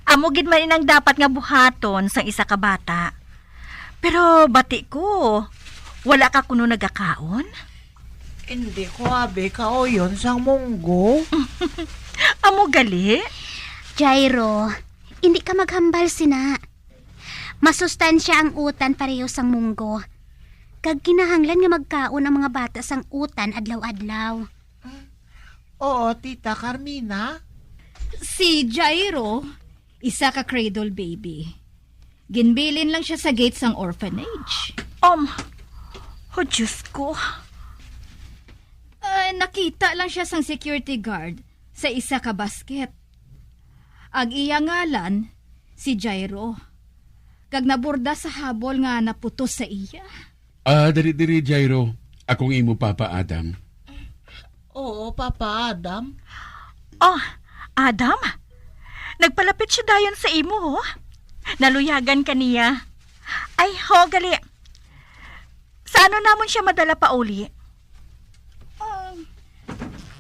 Amo gid man inang dapat nga buhaton sang isa ka bata. Pero bati ko, wala ka kuno nagakaon? Hindi ko abi kauyon sang munggo. Amo gali? Jairo, hindi ka maghambal sina. Masustansya ang utan pareho sang munggo. Kag kinahanglan nga magkaon ang mga bata sang utan adlaw-adlaw. Oo, Tita Carmina. Si Jairo, isa ka cradle baby. Ginbilin lang siya sa gate sang orphanage. Um, oh, Diyos ko. Ah, nakita lang siya sang security guard sa isa ka basket. Ang iya ngalan, si Jairo. Kag naborda sa habol nga naputos sa iya. Ah, dali diri, Jairo. Ako ang imo papa, Adam. Oo, Papa Adam. Oh, Adam? Nagpalapit siya dayon sa imo, oh. Naluyagan ka niya. Ay, ho, gali. Sa ano namon siya madala pauli? Ah,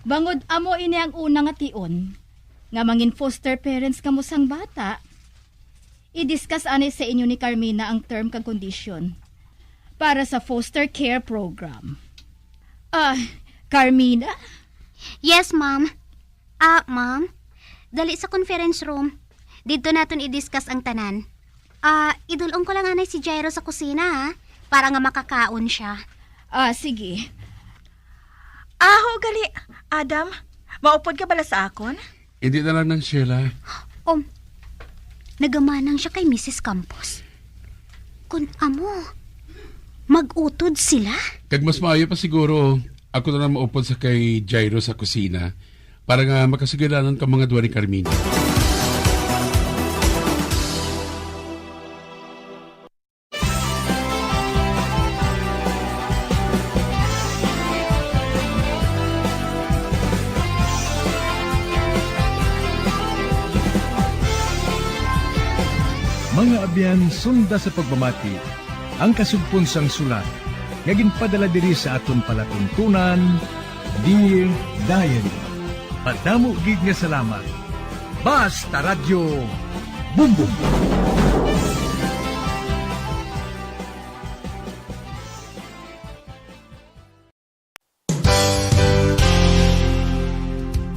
bangod amo ini ang una nga tion nga mangin foster parents kamo sang bata, i-discuss ani sa inyo ni Carmina ang term kag condition para sa foster care program. Ah, Carmina? Yes, ma'am. Ah, ma'am, dali sa conference room. Didto naton i-discuss ang tanan. Ah, idul-ong ko lang anay si Jairo sa kusina, ha? Para nga makakaon siya. Ah, sige. Aho gali, Adam. Maupod ka bala sa akon? Hindi na lang, Nang Sheila. Um, nagamanang siya kay Missus Campos. Kun amo, mag-utod sila? Kag mas maayo pa siguro, ako na lang maupod sa kay Jairo sa kusina para nga makasugilanon ka mga duwa ni Carmina. Mga abyan, sunda sa pagpamati ang kasugpon sang sulat nga ginpadala diri sa aton palatuntunan, Dear Diary. Madamo gid nga salamat. Basta Radyo Bumbong.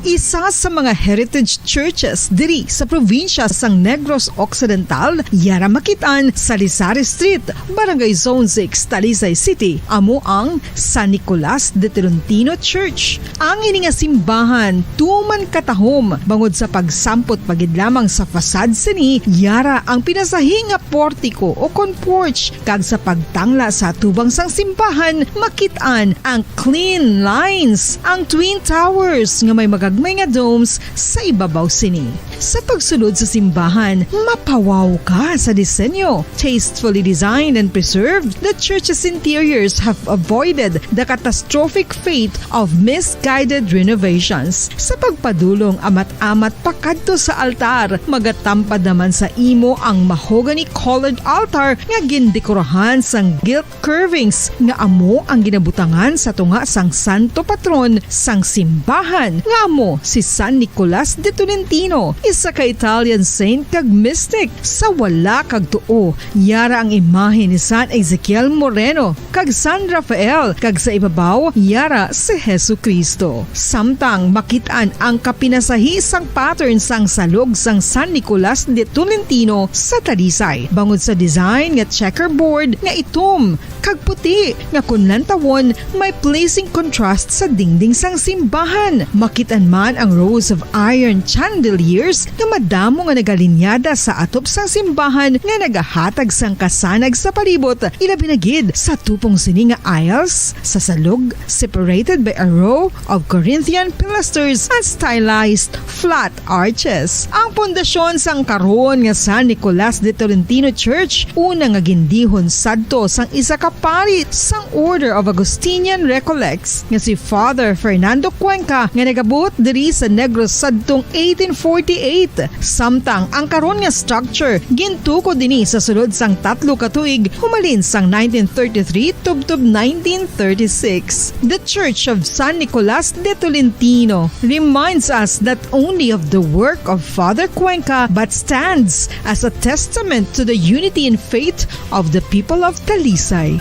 Isa sa mga heritage churches diri sa probinsya sang Negros Occidental, yara makit-an sa Lisari Street, Barangay Zone six, Talisay City, amo ang San Nicolas de Tolentino Church. Ang ini nga simbahan tuman katahom bangod sa pagsampot pa gid lamang sa facade sini, yara ang pinasahi nga portiko o kon porch, kag sa pagtangla sa atubang sang simbahan makit-an ang clean lines, ang twin towers nga may magagmay nga domes sa ibabaw sini. Sa pagsulod sa simbahan, mapawaw ka sa disenyo. Tastefully designed and preserved, the church's interiors have avoided the catastrophic fate of misguided renovations. Sa pagpadulong amat-amat pakadto sa altar, magatampad naman sa imo ang mahogany-colored altar nga gindekorahan sang gilt curvings nga amo ang ginabutangan sa tunga sang santo patron sang simbahan, nga amo si San Nicolas de Tolentino, isa ka Italian saint kag mystic. Sa wala kag tuo, yara ang imahe ni San Ezekiel Moreno kag San Rafael, kag sa ibabaw, yara si Jesu-Cristo. Samtang makit-an ang kapinasahi sang pattern sang salog sang San Nicolas de Tolentino sa Talisay, bangod sa design nga checkerboard nga itom kag puti nga kon lantawon may pleasing contrast sa dingding sang simbahan. Makit-an man ang rows of iron chandeliers nga madamo nga nagalinyada sa atop sang simbahan nga nagahatag sang kasanag sa palibot, ilabi na gid sa tupong sini nga aisles sa salog, separated by a row of Corinthian pilasters and stylized flat arches. Ang pundasyon sang karon nga San Nicolas de Tolentino Church, una nga gindihon sadto sang isa ka pari sang Order of Augustinian Recollects nga si Father Fernando Cuenca, nga nagabuot diri sa Negros sadtong eighteen forty-eight. Samtang ang karon nga structure gintukod ini sa sulod sang tatlo ka tuig, humalin sang nineteen thirty-three tubtob nineteen thirty-six. The Church of San Nicolas de Tolentino reminds us not only of the work of Father Cuenca but stands as a testament to the unity in faith of the people of Talisay.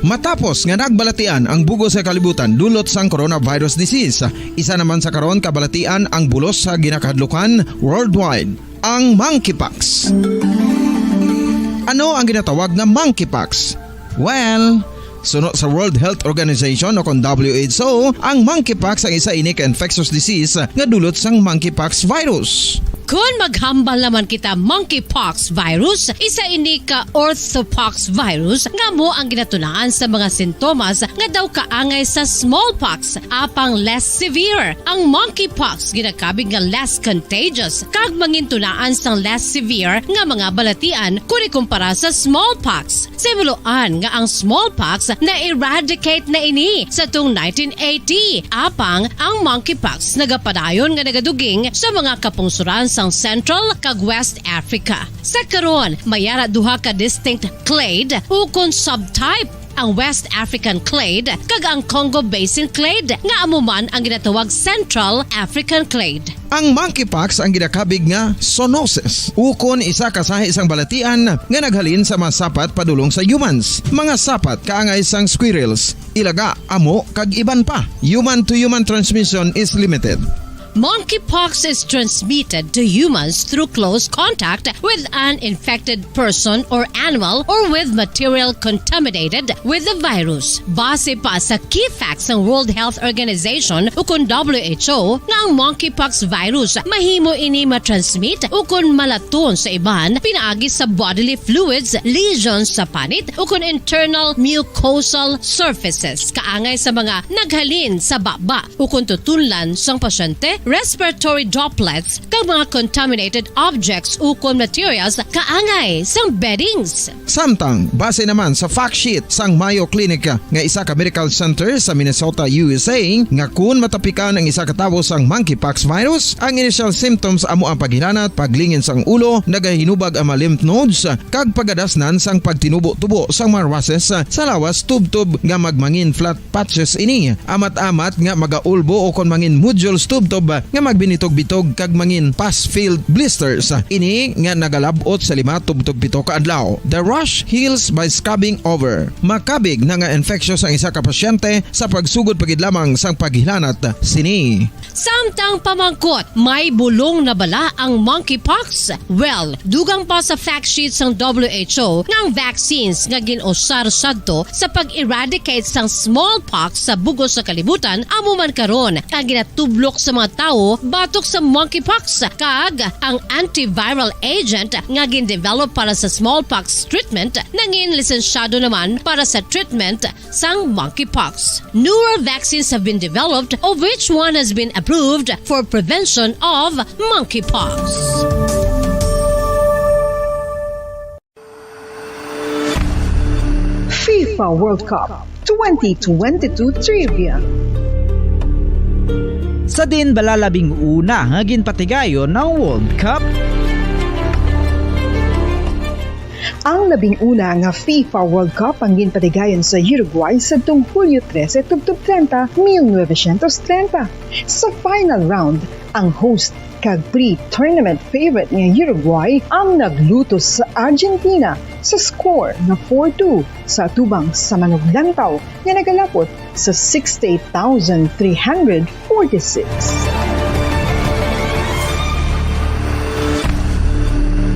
Matapos nga nagbalatian ang bug-os nga kalibutan dulot sang coronavirus disease, isa naman sa karon kabalatian ang bulos sa ginakahadlukan worldwide, ang monkeypox. Ano ang ginatawag nga monkeypox? Well, suno sa World Health Organization o kon W H O, ang monkeypox ang isa ini ka infectious disease nga dulot sang monkeypox virus. Kon maghambal naman kita monkeypox virus, isa ini ka orthopox virus nga amo ang ginatunaan sa mga sintomas nga daw kaangay sa smallpox, apang less severe. Ang monkeypox ginakabig nga less contagious kag mangintunaan sang less severe nga mga balatian kon ikumpara sa smallpox. Simuloan nga ang smallpox na-eradicate na ini sa tung nineteen eighty, apang ang monkeypox nagapadayon nga nagaduging sa mga kapungsoran sang Central kag West Africa. Sa karon, may ara duha ka distinct clade ukon subtype ang West African clade, kag ang Congo Basin clade, nga amo man ang ginatawag Central African clade. Ang monkeypox ang ginakabig nga zoonosis, ukon isa ka sahi sang balatian nga naghalin sa mga sapat padulong sa humans, mga sapat kaangay sang squirrels, ilaga, amo, kag iban pa. Human to human transmission is limited. Monkeypox is transmitted to humans through close contact with an infected person or animal or with material contaminated with the virus. Base pa sa key facts sang World Health Organization ukon W H O nga ang monkeypox virus mahimo ini matransmit ukon malaton sa iban pinaagi sa bodily fluids, lesions sa panit ukon internal mucosal surfaces kaangay sa mga naghalin sa baba ukon tutunlan sang pasyente, respiratory droplets, kag mga contaminated objects ukon materials kaangay sang beddings. Samtang, base naman sa fact sheet sang Mayo Clinic nga isa ka medical center sa Minnesota, U S A, nga kun matapikan ang isa ka tawo sang monkeypox virus, ang initial symptoms amo ang paghilanat, paglingin sang ulo, nagahinubag ang mga lymph nodes, kag pagadasnan sang pagtinubo-tubo sang mga rushes sa lawas tubtob nga magmangin flat patches ini, amat-amat nga magaulbo ukon mangin nodules tubtob nga magbinitog-bitog kag mangin pus-filled blisters. Ini nga nagalab-ot sa lima tubtob pito ka adlaw. The rash heals by scabbing over. Makabig na nga infectious ang isa ka pasyente sa pagsugod pa gid lamang sang paghilanat sini. Samtang pamangkot, may bulong na bala ang monkeypox? Well, dugang pa sa fact sheet sang W H O nga ang vaccines nga gin-usar sadto sa pag-eradicate sang smallpox sa bug-os nga kalibutan amo man karon ang ginatublok sa mga tawo batok sa monkeypox, kag ang antiviral agent nga gin-develop para sa smallpox treatment nangin lisensyado naman para sa treatment sang monkeypox. Newer vaccines have been developed, of which one has been approved for prevention of monkeypox. FIFA World Cup twenty twenty-two Trivia. Sa diin bala labing una nga ginpatigayon ang World Cup? Ang labing una nga FIFA World Cup ang ginpatigayon sa Uruguay sadtong Hulyo trese tubtob treinta, mil novecientos treinta. Sa final round, ang host kag pre-tournament favorite nga Uruguay ang naglutos sa Argentina sa score nga four two sa atubang sa manuglantaw nga nagalapot sa sixty-eight thousand three hundred forty-six.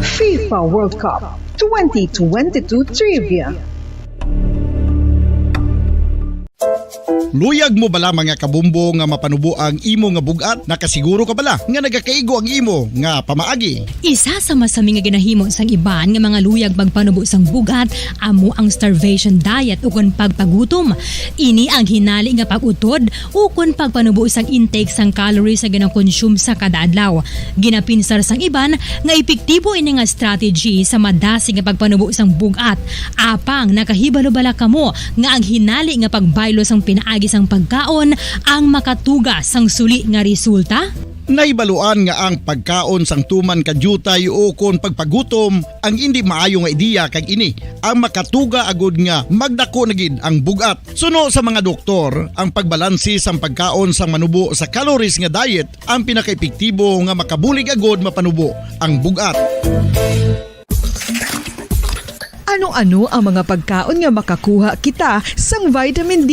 FIFA World Cup twenty twenty-two Trivia. Luyag mo bala, mga kabumbo, nga mapanubo ang imo nga bug-at? Nakasiguro ka bala nga nagakaigo ang imo nga pamaagi? Isa sa masami nga ginahimo sang iban nga mga luyag magpanubo sang bug-at amo ang starvation diet ukon pagpagutom. Ini ang hinali nga pag-utod ukon pagpanubo sang intake sang calories nga ginakonsume sa kada adlaw. Ginapinsar sang iban nga epektibo ini nga strategy sa madasig nga pagpanubo sang bug-at. Apang nakahibalo bala kamo nga ang hinali nga pagbaylo sang pinaagi sang pagkaon ang makatuga sang suli nga resulta? Nahibaluan nga ang pagkaon sang tuman ka diutay ukon pagpagutom ang indi maayo nga ideya, kag ini ang makatuga agud nga magdako na gid ang bug-at. Suno sa mga doktor, ang pagbalanse sang pagkaon sang manubo sa calories nga diet ang pinakaepektibo nga makabulig agud mapanubo ang bug-at. Ano-ano ang mga pagkaon nga makakuha kita sang vitamin D?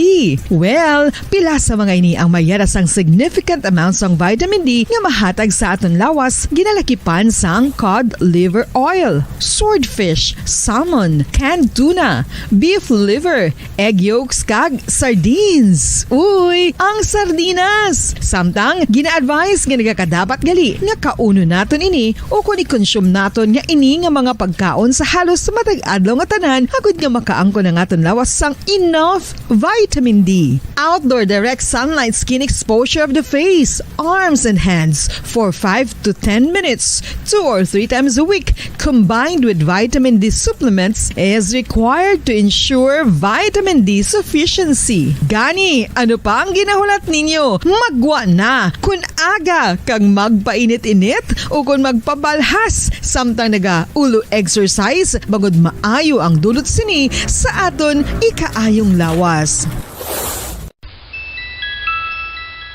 Well, pila sa mga ini ang mayara sang significant amount sang vitamin D nga mahatag sa aton lawas, ginalakipan sang cod liver oil, swordfish, salmon, canned tuna, beef liver, egg yolks, kag sardines. Uy, ang sardinas! Samtang, gina-advise nga nagakadapat gali nga kaunon naton ini ukon i-consume naton nga ini nga mga pagkaon sa halos matag adlaw nga tanan, agud nga makaangkon ang aton lawas sang enough vitamin D. Outdoor direct sunlight skin exposure of the face, arms, and hands for five to ten minutes, two or three times a week, combined with vitamin D supplements, is required to ensure vitamin D sufficiency. Gani, ano pa ang ginahulat ninyo? Maggwa na! Kun aga kag magpainit-init ukon magpabalhas samtang naga-ulo exercise, bangod maayo ang dulot sini sa aton ikaayong lawas.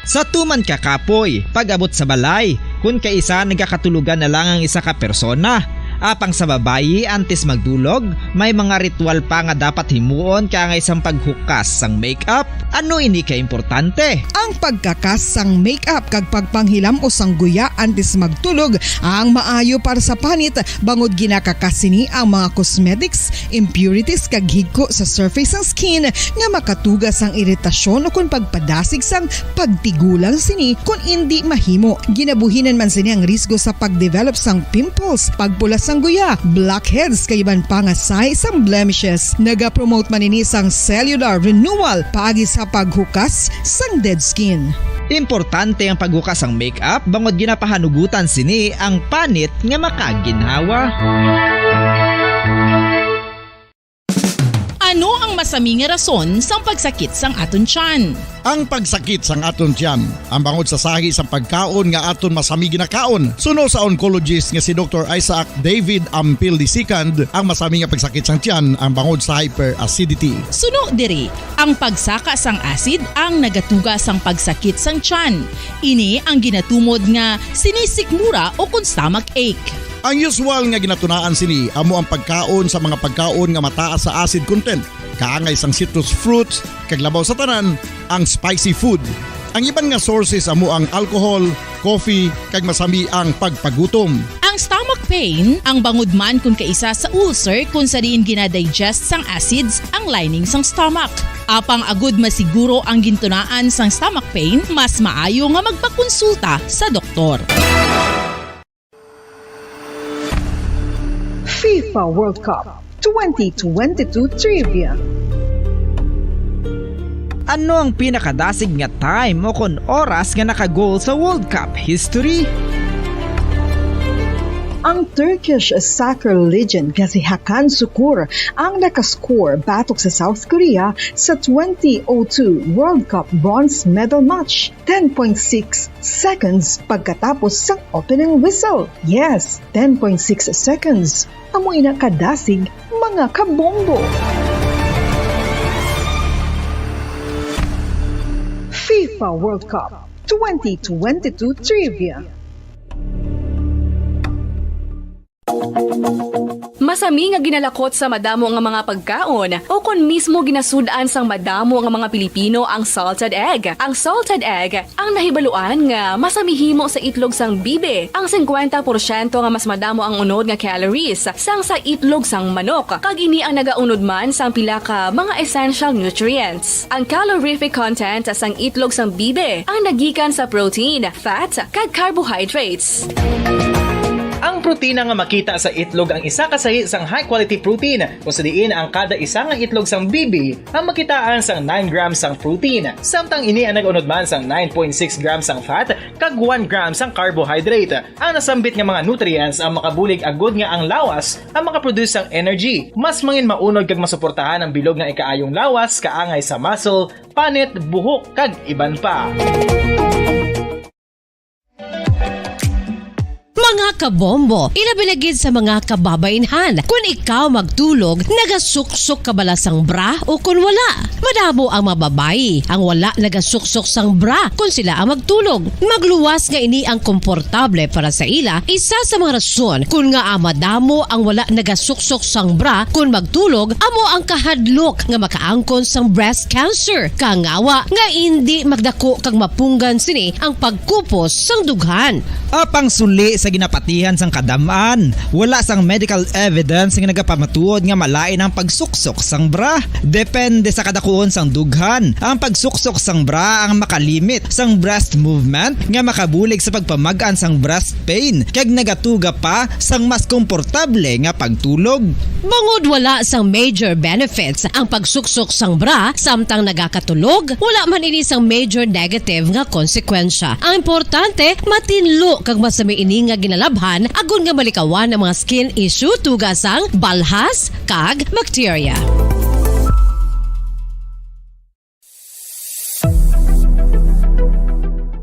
Sa tuman ka kapoy, pag-abot sa balay, kun kaisa nagakatulogan na lang ang isa ka persona. Apang sa babayi, antes magdulog, may mga ritual pa nga dapat himuon kaangay sang paghukas sang makeup. Ano ini ka importante? Ang pagkakas sang makeup kag pagpanghilam-os sang guya antes magtulog ang maayo para sa panit, bangod ginakakas sini ang mga cosmetics, impurities kag higko sa surface sang skin nga makatuga sang iritasyon ukon pagpadasig sang pagtigulang sini kon indi mahimo. Ginabuhinan man sini ang risgo sa pagdevelop sang pimples, pagpula sang guya, blackheads kag iban pa nga sahi sang blemishes. Nagapromote man ini sang cellular renewal paagi sa paghukas sang dead skin. Importante ang paghukas sang makeup bangod ginapahanugutan sini ang panit nga makaginhawa. Ano ang masami nga rason sang pagsakit sang aton tiyan? Ang pagsakit sang aton tiyan, ang bangod sa sahi sang pagkaon nga aton masami ginakaon. Suno sa oncologist nga si Doktor Isaac David Ampil the second, ang masami nga pagsakit sang tiyan ang bangod sa hyperacidity. Suno diri, ang pagsaka sang acid ang nagatuga sang pagsakit sang tiyan. Ini ang ginatumod nga sinisikmura o kon stomach ache. Ang usual nga ginatunaan sini amo ang pagkaon sa mga pagkaon nga mataas sa acid content, kaangay sang citrus fruits, kag labaw sa tanan, ang spicy food. Ang iban nga sources amo ang alcohol, coffee, kag masami ang pagpagutom. Ang stomach pain, ang bangod man kon kaisa sa ulcer kon sa diin ginadigest sang acids ang lining sang stomach. Apang agud masiguro ang gintunaan sang stomach pain, mas maayo nga magpakonsulta sa doktor. FIFA World Cup twenty twenty-two Trivia. Ano ang pinakadasig nga time o kon oras nga naka-goal sa World Cup history? Ang Turkish soccer legend nga si Hakan Sukur ang nakascore batok sa South Korea sa twenty oh two World Cup bronze medal match, ten point six seconds pagkatapos sang opening whistle. Yes, ten point six seconds. Amo ina kadasig, mga kabombo. FIFA World Cup twenty twenty-two Trivia. Masami nga ginalakot sa madamo nga mga pagkaon, o kon mismo ginasud-an sang madamo nga mga Pilipino ang salted egg. Ang salted egg ang nahibaluan nga masami himo sa itlog sang bibi. Ang singkwenta porsyento nga mas madamo ang unod nga calories sang sa itlog sang manok, kag ini ang nagaunod man sang pila ka mga essential nutrients. Ang calorific content sang itlog sang bibi ang nagikan sa protein, fat, kag carbohydrates. Ang protina nga makita sa itlog ang isa ka sahi sang high quality protein, kung sa diin ang kada isa nga itlog sang bibi ang makitaan sang nine grams sang protein, samtang ini ang nag-unod man sang nine point six grams sang fat kag one gram sang carbohydrate. Ang nasambit nga mga nutrients ang makabulig agud nga ang lawas ang makaproduce sang energy. Mas mangin maunod kag masuportahan ang bilog nga ikaayong lawas, kaangay sa muscle, panit, buhok, kag iban pa. Mga kabombo, ilabi na gid sa mga kababainhan, kun ikaw magtulog, nagasuksok ka bala sang bra o kun wala? Madamo ang mga babayi ang wala nagasuksok sang bra kun sila ang magtulog. Magluwas nga ini ang komportable para sa ila, isa sa mga rason kun ngaa madamo ang wala nagasuksok sang bra kun magtulog amo ang kahadlok nga makaangkon sang breast cancer. Kangawa nga indi magdako kag mapunggan sini ang pagkupos sang dughan. Apang suli sa ginapatihan sang kadam-an, wala sang medical evidence nga nagapamatuod nga malain ang pagsuksok sang bra. Depende sa kadakuon sang dughan, ang pagsuksok sang bra ang makalimit sang breast movement nga makabulig sa pagpamag-an sang breast pain kag nagatuga pa sang mas komportable nga pagtulog. Bangod wala sang major benefits ang pagsuksok sang bra samtang nagakatulog, wala man ini sang major negative nga konsekwensya. Ang importante, matinlo kag masami ini nga ginalabhan agod nga malikawan ang mga skin issue tuga sang balhas kag bakterya.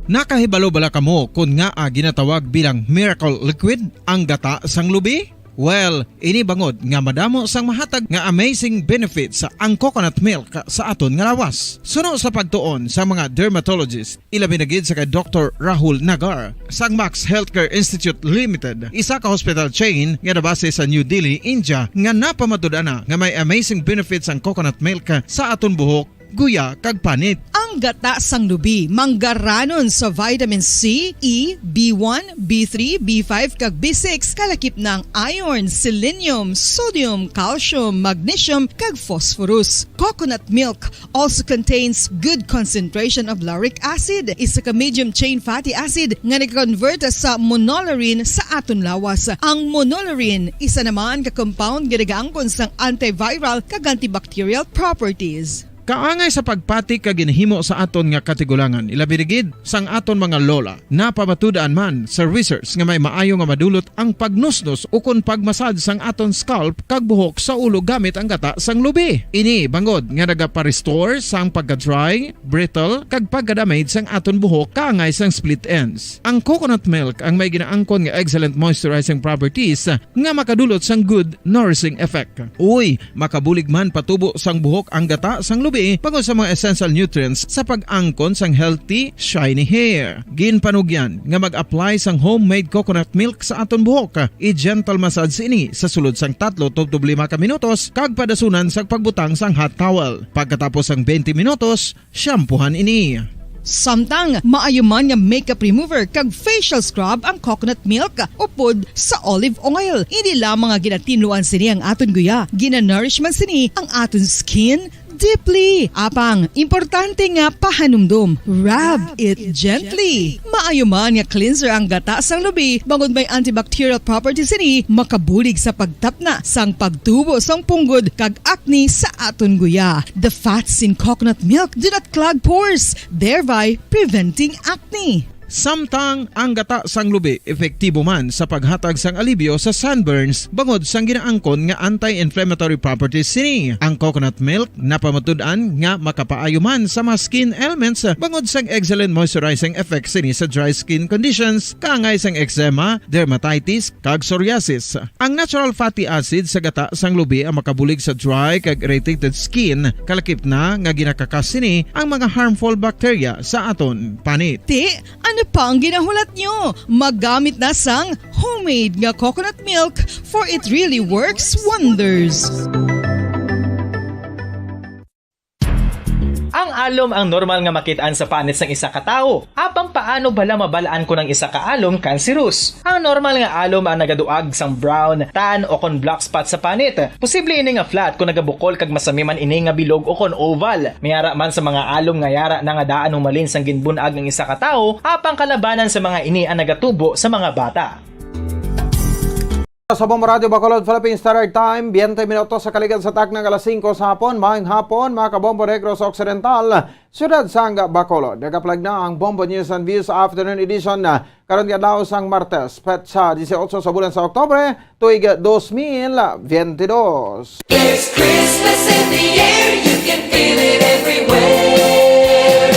Nakahibalo bala kamo kon ngaa ginatawag bilang miracle liquid ang gata sang lubi? Well, ini bangod nga madamo sang mahatag nga amazing benefits ang coconut milk sa aton nga lawas. Suno sa pagtuon sa mga dermatologist, ilabi na gid sa kay Doktor Rahul Nagar sang Max Healthcare Institute Limited, isa ka hospital chain nga nabase sa New Delhi, India, nga napamatud-an na nga may amazing benefits ang coconut milk sa aton buhok, guya, kag panit. Ang gata sang lubi manggaranon sa vitamin C, E, B one, B three, B five, kag B six, kalakip na ang iron, selenium, sodium, calcium, magnesium, kag phosphorus. Coconut milk also contains good concentration of lauric acid, isa ka medium chain fatty acid nga nag-convert sa monolaurin sa aton lawas. Ang monolaurin, isa naman ka compound nga nagaangkon sang antiviral kag antibacterial properties. Kaangay sa pagpati kag ginhimo sa aton nga katigulangan, ilabi na gid sang aton mga lola. Napamatud-an man sa research nga may maayo nga madulot ang pagnusnos ukon pag-massage sang aton scalp kag buhok sa ulo gamit ang gata sang lubi. Ini bangod nga nagapa-restore sang pagka-dry, brittle, kag pagka-damage sang aton buhok kaangay sang split ends. Ang coconut milk ang may ginaangkon nga excellent moisturizing properties nga makadulot sang good nourishing effect. Uy, makabulig man patubo sang buhok ang gata sang lubi bangod sa mga essential nutrients sa pag-angkon sang healthy, shiny hair. Ginpanugyan nga mag-apply sang homemade coconut milk sa aton buhok. I-gentle massage ini sa sulod sang tatlo tubtob lima ka minutos kag padasunan sang pagbutang sang hot towel. Pagkatapos sang twenty minutos, shampoohan ini. Samtang maayo man nga makeup remover kag facial scrub ang coconut milk upod sa olive oil. Hindi lamang nga ginatinluan sini ang aton guya, ginanourish man sini ang aton skin deeply. Apang, importante nga pahanumdom, rub it gently. Maayo man nga cleanser ang gata sang lubi, bangod may antibacterial properties sini, makabulig sa pagtapna sang pagtubo sang punggod kag acne sa aton guya. The fats in coconut milk do not clog pores, thereby preventing acne. Samtang ang gata sang lubi epektibo man sa paghatag sang alibyo sa sunburns bangod sang ginaangkon nga anti-inflammatory properties sini. Ang coconut milk napamatud-an nga makapaayo man sa mga skin ailments bangod sang excellent moisturizing effect sini sa dry skin conditions, kaangay sang eczema, dermatitis, kag psoriasis. Ang natural fatty acid sa gata sang lubi ang makabulig sa dry kag irritated skin, kalakip na nga ginakakas sini ang mga harmful bacteria sa aton panit. Ti, ano pa ang ginahulat nyo? Maggamit na sang homemade nga coconut milk, for it really works wonders. Ang alom ang normal nga makit-an sa panit sang isa ka tawo. Apang paano bala mabal-an kon ang isa ka alom cancerous? Ang normal nga alom ang nagaduag sang brown, tan, o kon black spot sa panit. Posible ini nga flat kon nagabukol kag masami man ini nga bilog o kon oval. May ara man sa mga alom nga yara na nga daan humalin sang ginbun-ag ang isa ka tawo, apang kalabanan sa mga ini ang nagatubo sa mga bata. Sa Bombo Radio Bacolod, Philippine Standard Time, twenty minutos sa kaligad sa takna nga alas singko sa hapon. Maayong hapon, mga kabombo, Negros Occidental, siyudad sang Bacolod. Nagaplag na ang Bombo News and Views Afternoon Edition, ah, karon nga adlaw sang Martes, petsa dieciocho sa bulan sa Oktubre, tuig dos mil veintidós. It's Christmas in the air, you can feel it everywhere.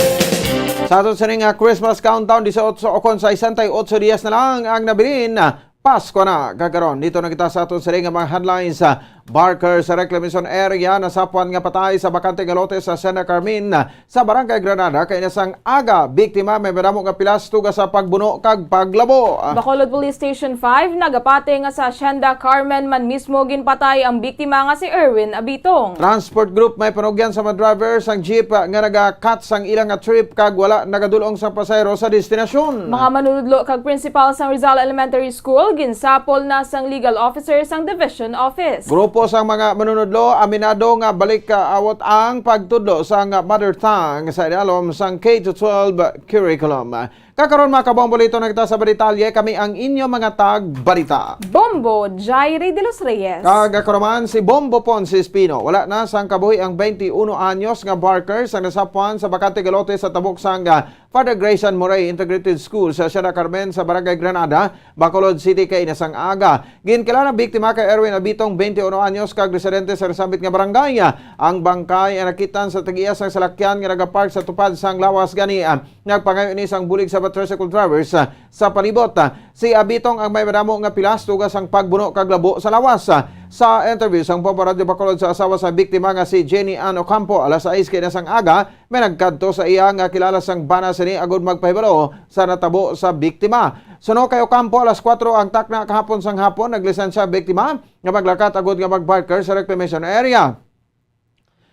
Sa aton sining, ah, Christmas countdown, dieciocho o kon sesenta y ocho dias na lang ang nabilin, ah, Pasko na. Kag karon, dito na kita sa aton sining nga mga headlines. Sa Barker sa Reclamation Area, nasapwan nga patay sa bakante nga lote sa Sena Carmen sa Barangay Granada, kay nasang aga biktima may madamo nga pilas tuga sa pagbuno kag paglabo. Ah, Bacolod Police Station five nagapati nga sa Hacienda Carmen man mismo ginpatay ang biktima nga si Erwin Abitong. Transport Group may panugyan sa mga driver sang jeep nga nagakat sang ilang nga trip kag wala nagadul-ong sang pasahero sa destinasyon. Mga manunudlo kag principal sang Rizal Elementary School ginsapol na sang legal officer sang Division Office. Grupo sang mga manunudlo aminado nga balik ka awot ang pagtudlo sang mother tongue sa idalom sang K to twelve curriculum. Kakaron, mga kabombo, dito na kita sa detalye. Kami ang inyo mga tagbalita. Bombo, Jairi de los Reyes. Kag ako naman si Bombo Ponce Espino. Wala na sang kabuhi ang twenty-uno anyos nga barker sang nasapwan sa bakante nga lote sa tabok sang, ah, Father Grayson Morey Integrated School sa Hacienda Carmen sa Barangay Granada, Bacolod City, kaina sang aga. Ginkilala biktima kay Erwin Abitong, twenty-one anyos, kag residente sa nasambit nga barangay. Ang bangkay ang nakitan sa tag-iya sang salakyan nga nagapark sa tupad sang lawas gani. Nagpangayo ini sang bulig sa mga tricycle drivers, ah, sa palibot. Ah, si Abitong ang may madamo nga pilas tuga sang pagbuno kag labo sa lawas. Ah, sa interview sang Bombo Radyo Bacolod sa asawa sa biktima nga si Jenny Ann Ocampo, alas sais kaina sang aga, may nagkadto sa iya nga kilala sang bana sini agud magpahibalo sa natabo sa biktima. Suno kay Ocampo, alas kuwatro ang takna kahapon sang hapon, naglisensya ang biktima nga maglakat agud nga mag-barker sa reclamation area.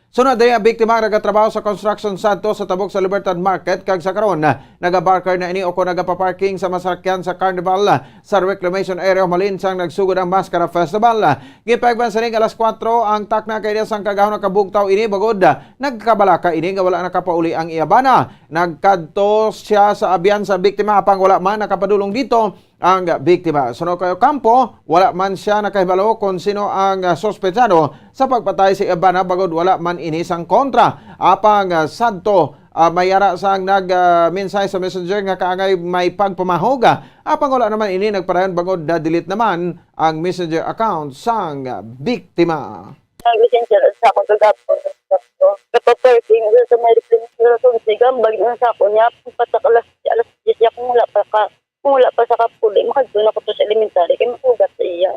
Sunod diri ang biktima nga nagatrabaho sa construction sadto sa tabok sa Libertad Market, kag sa karon, nagabarker na ini o kon nagapaparking sa masakyan sa Carnival sa Reclamation Area, humalin sang nagsugod ang Mascara Festival. Gipahayag man sining alas kuwatro ang takna kay diya sang kagahon nakabugtaw ini, bangod nagkabalaka ini nga wala nakapauli ang iya bana. Nagkadto siya sa abyan sa biktima, apang wala man nakapadulong dito ang biktima. Suno kay Ocampo, wala man siya nakahibalo kon sino ang, ah, suspetsado sa pagpatay sa iya bana, bangod wala man ini sang kontra. Apang, ah, sadto, ah, may ara sang nag, ah, mensahe sa messenger nga kaangay may pagpamahog, ah, apang wala naman ini nagpadayon bangod na-delete naman ang messenger account sang biktima. Nag-messenger sa akong kagapon. Kapaparking sa may reclaimer, sigambag na sa ako niya, patak alas, alas diyes niya, kung wala pa ka, kung wala pa sa kapuli, makadto na ko to sa elementary, kay maugat sa iya.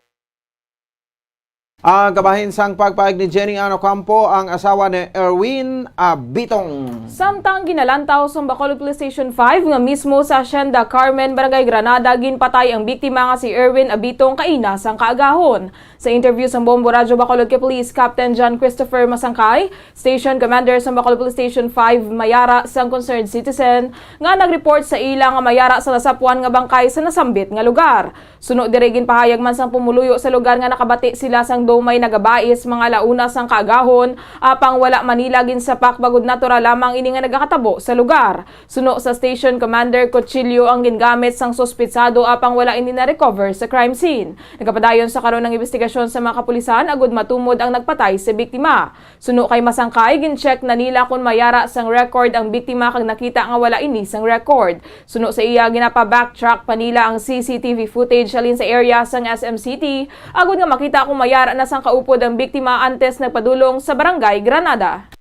Ang kabahin sang pagpahayag ni Jenny Ann Ocampo, ang asawa ni Erwin Abitong. Samtang ginalantaw sang Bacolod Police Station five nga mismo sa Hacienda Carmen, Barangay Granada, ginpatay ang biktima nga si Erwin Abitong kaina sang kaagahon. Sa interview sang Bombo Radyo Bacolod kay Police Captain John Christopher Masangkay, Station Commander sang Bacolod Police Station five, mayara sang concerned citizen nga nag-report sa ila nga mayara sa nasapuan nga bangkay sa nasambit nga lugar. Suno diri, ginpahayag man sang pumuluyo sa lugar nga nakabati sila sang daw may nagabais mga ala una sang kaagahon, apang wala man nila ginsapak, bangod natural lamang ini nga nagakatabo sa lugar. Suno sa station commander, kutsilyo ang gingamit sang suspitsado, apang wala ini na-recover sa crime scene. Nagapadayon sa karon ang imbestigasyon sa mga kapulisan agud matumod ang nagpatay sa biktima. Suno kay Masangkay, gin-check na nila kon mayara sang record ang biktima kag nakita nga wala ini sang record. Suno sa iya, ginapa-backtrack pa nila ang C C T V footage halin sa area sang S M City agud nga makita kon mayara na sang kaupod ang biktima antes nagpadulong sa Barangay Granada.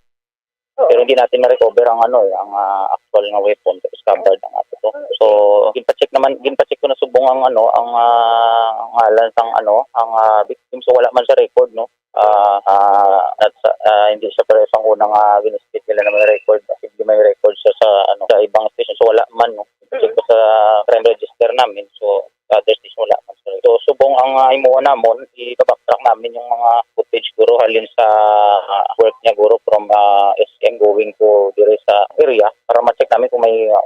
Pero hindi natin na-recover ang ano, eh, ang, ah, actual nga weapon, tapos covered ang ato to. So, ginpa-check naman, ginpa-check ko na subong ang ano, ang, ah, ngalan sang ano, ang, ah, victim. So, wala man sa record, no? Ah, ah, at sa, ah, hindi siya pareho sa unang, ah, gin-state nila na may record. Posible may record siya sa ano, sa ibang station. So, wala man, no? Check ko sa crime register namin. So, other station, wala man. So, subong ang, ah, himuon namon, iba-backtrack namin yung mga footage guro halin sa, ah, work niya guro from, ah, S M going to dire sa area para ma-check namin kung may, ah,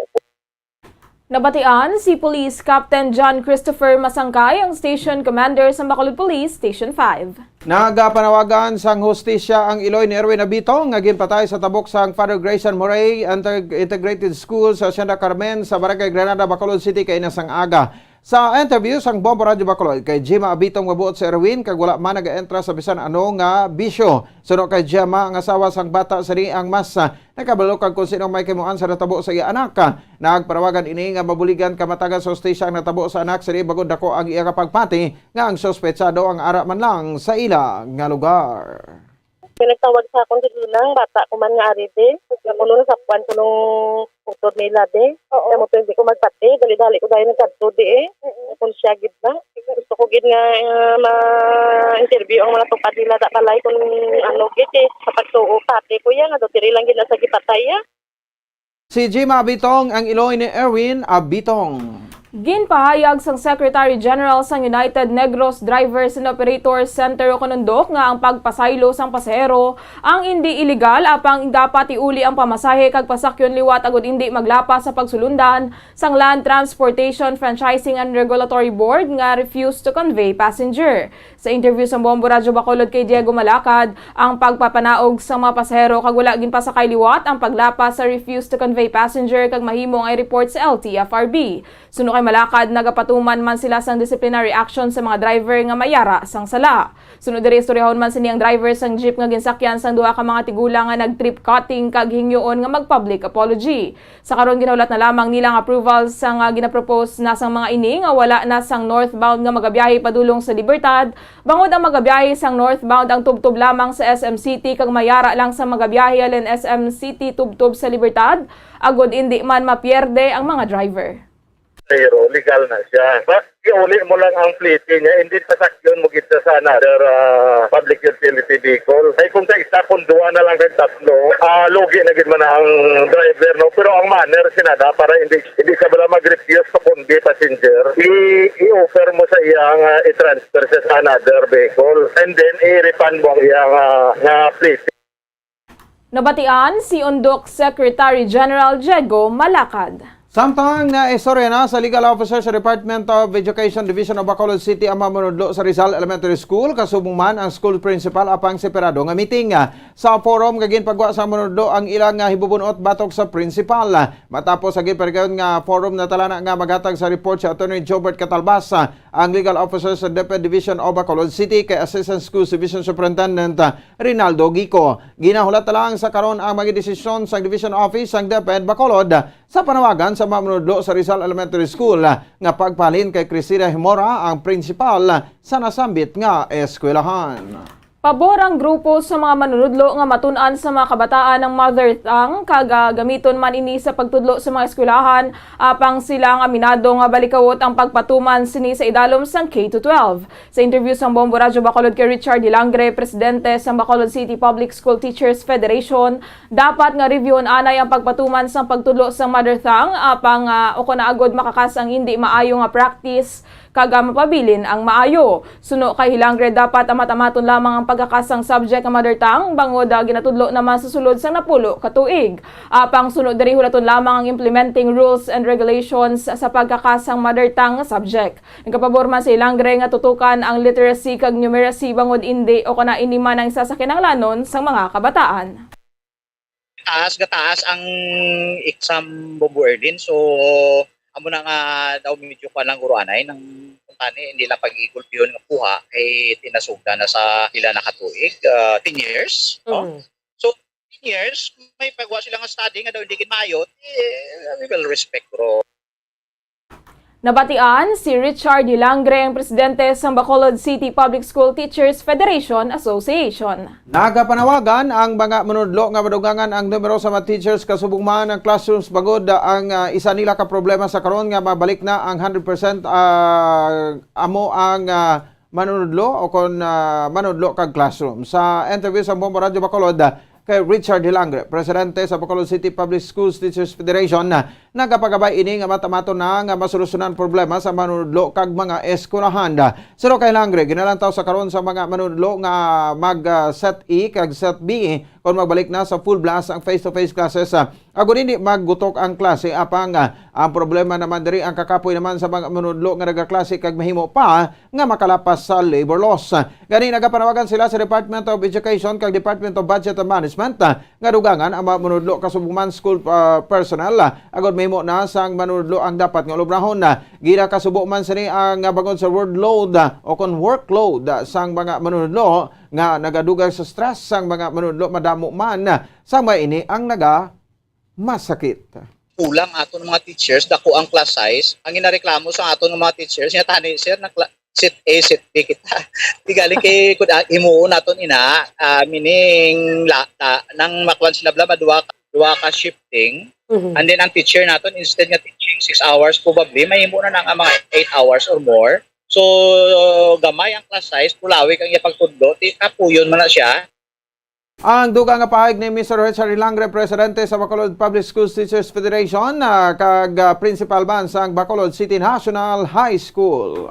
Nabatian si Police Captain John Christopher Masangkay, ang Station Commander sa Bacolod Police Station five. Nagapanawagan sang hustisya ang iloy ni Erwin Abitong nga ginpatay sa tabok sang Father Grayson Morey Inter- Integrated School sa Hacienda Carmen sa Barangay Granada, Bacolod City, kaina sang aga. Sa interview sang Bombo Radyo Bacolod kay Gemma Abitong, mabuot si Erwin kag wala man nagaentra sa bisan ano nga bisyo. Suno kay Gemma, ang asawa sang bata sini ang mas, ah, nakabalo kag kung sino ang may kahimuan sa natabo sa iya anak. Nagpanawagan ini nga mabuligan kamatagan sa hustisya ang natabo sa anak sini, bangod dako ang iya nga pagpati nga ang suspetsado ang ara man lang sa ila nga lugar. May nagtawag sa akon, sige lang, bata ko man nga ari, di. Ako nun, nasapuan ko nung utod nila, di. Oo. Kaya mo pwede ko magpati, dali-dali ko dahil nagkadto, di eh. Kung siya gid na. Gusto ko gid nga, ah, ma-interview ang mga tupad nila sa balay kung ano gid eh. Sa pagtuo, pati ko yan, nga dotiri lang gid na sa gipatay, ah. Si Jim Abitong ang iloy ni Erwin Abitong. Ginpahayag sang Secretary General sang United Negros Drivers and Operators Center o Kanundok nga ang pagpasaylo sang pasahero ang indi iligal, apang dapat iuli ang pamasahe kag pasakyon liwat agud indi maglapas sa pagsulundan sang Land Transportation Franchising and Regulatory Board nga refuse to convey passenger. Sa interview sang Bombo Radyo Bacolod kay Diego Malacad, ang pagpapanaog sang mga pasahero kag wala ginpasakay liwat ang paglapas sa refuse to convey passenger kag mahimo nga i-report sa L T F R B. Suno kay Malakad, nagapatuman man sila sang disciplinary action sa mga driver nga mayara sang sala. Sunod diri, istoryahon man sini ang driver sang jeep nga ginsakyan sang duha ka mga tigulang nga nag-trip cutting kag hingyoon nga mag-public apology. Sa karon, ginahulat na lamang nila ang approval sang, ah, ginapropose na sang mga ini nga wala na sang northbound nga magabiyahe padulong sa Libertad, bangod ang magabiyahe sang northbound ang tubtob lamang sa S M City kag mayara lang sa magabiyahe halin S M City tubtob sa Libertad, agod indi man mapierde ang mga driver. Pero legal na siya. But iuli mo lang ang plete niya, hindi sasakyon mo gid sa another, ah, public utility vehicle. Ay kung sa isa, kung duwa na lang kay tatlo, ah, lugi na gid man ang driver, no? Pero ang manner sinada para hindi, hindi ka bala mag-refuse to convey passenger. I, i-offer mo sa iyang, ah, i-transfer siya sa another vehicle. And then, i-refund mo ang iyang, ah, nga plete. Nabatian si Undok Secretary General Diego Malacad. Samtang naistorya na sa legal officer sa Department of Education Division of Bacolod City ang mga manudlo sa Rizal Elementary School, kasubong man ang school principal apang separado nga meeting. Sa forum nga ginpagwa sa manudlo ang ilang nga hibubun-ot batok sa principal. Matapos ang ginparigayon nga forum, natalana nga maghatag sa report si Attorney Jobert Catalbas, ang legal officer sa DepEd Division of Bacolod City, kay Assistant Schools Division Superintendent Rinaldo Gico. Ginahulat na lang sa karon ang mga desisyon sang Division Office sang DepEd Bacolod sa panawagan sa mga manudlo sa Rizal Elementary School nga pagpahalin kay Cressida Himora, ang principal sa nasambit nga eskwelahan. Pabor ang grupo sa mga manunudlo nga matun-an sa mga kabataan ang mother tongue kag, ah, gamiton man ini sa pagtudlo sa mga eskwelahan, apang sila ang aminado nga balikawot ang pagpatuman sini sa idalom sang K to twelve. Sa interview sang Bombo Radyo Bacolod kay Richard Hilangre, presidente sang Bacolod City Public School Teachers Federation, dapat nga reviewon anay ang pagpatuman sang pagtudlo sang mother tongue, apang, ah, ukon na agod makakas ang indi maayo nga practice, kag, ah, mapabilin ang maayo. Suno kay Hilangre, dapat amat-amaton lamang ang pagkakas sang subject nga mother tongue, bangod, ah, ginatudlo naman sa sulod sang napulo ka tuig. Apang suno diri, hulaton lamang ang implementing rules and regulations sa pagkakas sang mother tongue nga subject. Nagapabor man si Hilangre nga tutukan ang literacy kag numeracy, bangod indi o kana ini man ang isa sa kinahanglanon sang mga kabataan. Taas, gataas ang exam, Bombo Erlin. So, amo na nga daw medyo kuwan lang guro anay nang kuntani, hindi lang pag-igulpihon nga kuha kay tinasugda na sa pila na katuig, ah, ten years, no? Mm. So, ten years, may pagwa sila nga study nga daw hindi gid maayo, eh, we will respect, bro. Nabatian si Richard Hilangre, ang presidente sang Bacolod City Public School Teachers Federation Association. Nagapanawagan ang mga manudlo nga madugangan ang numero sa mga teachers kasubong man ang classrooms, bangod ang, ah, isa nila ka problema sa karon nga mabalik na ang hundred percent, ah, amo ang, ah, manunudlo o kon, ah, manudlo kag classroom. Sa interview sa Bombo Radyo Bacolod, ah, kay Richard Hilangre, presidente sa Bacolod City Public Schools Teachers Federation, ah, nagapagabay ini nga matamaton na nga masolusyonan problema sa manunudlo kag mga eskwelahan. Suno kay Hilangre, ginalantaw sa karon sa mga manunudlo nga mag, ah, set A kag set B kon magbalik na sa full blast ang face-to-face classes, ah, agod hindi maggutok ang klase. Apang, ah, ang problema naman diri ang kakapoy naman sa mga manunudlo nga nagaklase kag mahimo pa nga makalapas sa labor laws. Gani, nagapanawagan sila sa Department of Education kag Department of Budget and Management, ah, nga dugangan ang mga manunudlo kasubong man school, ah, personnel, ah, agod mahimo na sang manunudlo ang dapat nga ulubrahon. Ah, ginakasubo man sini ang, ah, bangod sa workload, ah, o kon workload, ah, sang mga manunudlo nga nagadugay sa stress sang mga manunudlo, madamo man, ah, sang mga ini ang naga masakit. Kulang aton mga teachers, dako ang class size. Ang ginareklamo sa aton nga mga teachers, nga tani, "Sir, na cla-, set A, set B kita." Di gali kay, kun, ah, himuon naton ina, ah, meaning, la, ta, nang makuan sila bla, maduwa ka, duwa ka shifting. Mhm. And then ang teacher naton, instead nga teaching six hours, probably, mahimo na na nga mga eight hours or more. So, gamay ang class size, pulawig ang iya pagtudlo, ti, kapuyon man na siya. Ang dugang nga pahayag ni Mister Richard Hilangre, presidente sa Bacolod Public Schools Teachers Federation, ah, kag, ah, principal man sang Bacolod City National High School.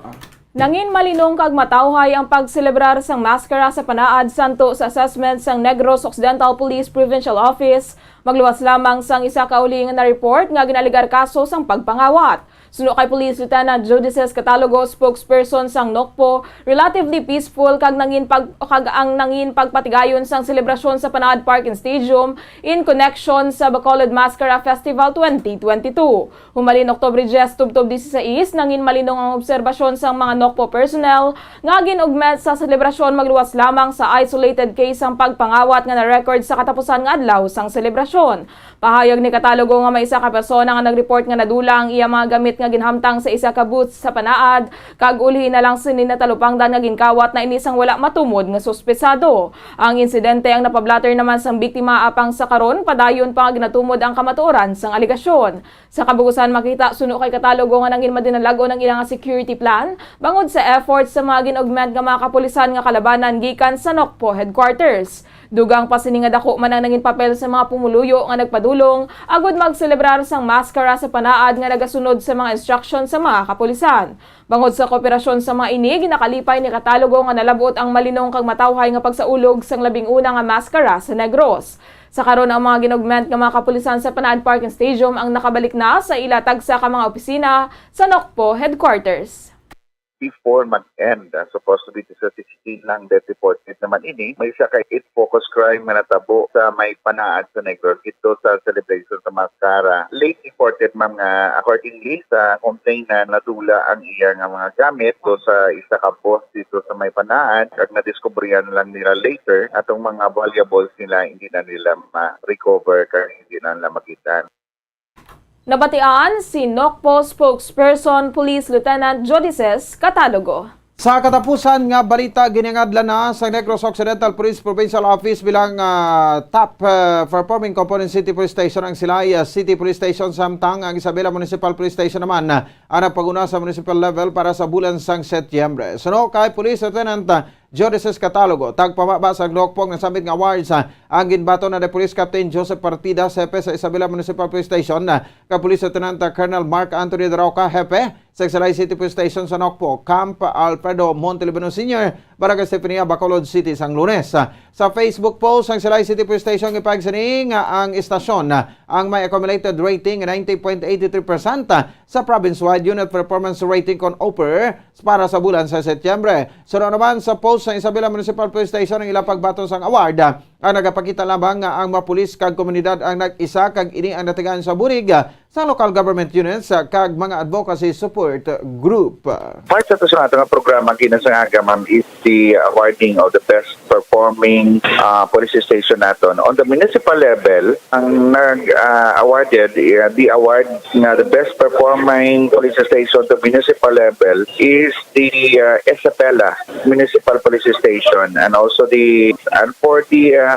Nangin malinong kag matawhay ang pagselebrar sang maskara sa Panaad santo sa assessment sang Negros Occidental Police Provincial Office, magluwas lamang sang isa ka uli nga na-report nga ginalegar kaso sang pagpangawat. Suno kay Police Lieutenant Judices Catalogo, spokesperson sang NOCPO, relatively peaceful kag nangin pag-, kag ang nangin pagpatigayon sang selebrasyon sa Panaad Park and Stadium in connection sa Bacolod Maskara Festival twenty twenty-two. Humalin Oktubre diyes tubtob disisais, nangin malinong ang obserbasyon sang mga NOCPO personnel nga gin-ugmet sa selebrasyon, magluwas lamang sa isolated case sang pagpangawat nga na-record sa katapusan nga adlaw sang selebrasyon. Pahayag ni Catalogo nga may isa ka persona nga nag-report nga nadula ang iya mga gamit nga ginhamtang sa isa ka booth sa Panaad, kag ulhi na lang sini natalupangdan nga ginkawat na ini sang wala matumod nga suspetsado. Ang insidente ang napablatter naman sang biktima, apang sa karon padayon pa nga ginatumod ang kamatuoran sang alegasyon. Sa kabugusan, makita suno kay Catalogo nga nangin madinalag-on ang ila nga security plan bangod sa efforts sa mga gin-augment nga mga kapulisan nga kalabanan gikan sa NOCPO headquarters. Dugang pa sini nga dako man ang nangin papel sa mga pumuluyo nga nagpadulong agud magselebrar sang maskara sa Panaad nga nagasunod sa mga instruction sa mga kapulisan. Bangod sa kooperasyon sa mga ini, ginakalipay ni Catalogo nga nalab-ot ang malinong kag matawhay nga pagsaulog sang labing una nga maskara sa Negros. Sa karon, ang mga gin-augment nga mga kapulisan sa Panaad Park and Stadium ang nakabalik na sa ila tagsa ka mga opisina sa NOCPO headquarters. Before mag-end, ah, supposed to be the sixteen lang death reported naman ini. May isa ka eight focus crime nga natabo sa may Panaad sa Negros, ito sa celebration sa maskara. Late reported, ma'am, nga accordingly sa complainant, nadula ang iya nga mga gamit do sa isa ka booth dito sa may Panaad, kag nadiskubrihan lang nila later. Atong mga valuables nila hindi na nila ma-recover kag hindi na nila makita. Nabatian si NOCPO spokesperson Police Lieutenant Jodices Catalogo. Sa katapusan nga balita, ginangadlan na sa Negros Occidental Police Provincial Office bilang ah, top ah, performing component City Police Station ang Silay ah, City Police Station, samtang ang Isabela Municipal Police Station naman ah, ang nagpaguna sa municipal level para sa bulan sang Setyembre. Suno kay Police Lieutenant ah, Jodices Catalogo, tagpamaba sa NOCPO nga samit nga awards ah, ang ginbaton na ni Police Captain Joseph Partidas, hepe sa Isabela Municipal Police Station, ah, kay Police Lieutenant ah, Colonel Mark Anthony Daroca, hepe sa Silay City Police Station sa NOCPO, Camp Alfredo Montelibano Senior, Barangay Stefania, Bacolod City, sang Lunes. Sa Facebook post sang Silay City Police Station, ipahayag sini nga ang istasyon ang may accumulated rating ninety point eight three percent sa province-wide unit performance rating kon OPER para sa bulan sa Setyembre. Suno naman sa post sang Isabela Municipal Police Station ang ilang pagbaton sang award, ang nagapakita lamang nga ang mga pulis kag komunidad ang nag-isa kag ini ang natigayon sa bulig sa local government units kag mga advocacy support group. Part sa to sa ato nga programa kinasangaga, ma'am, is the awarding of the best performing uh, police station naton. On the municipal level, ang nag-awarded, uh, the award nga the best performing police station to municipal level is the uh, Isabela Municipal Police Station, and also the and for the uh,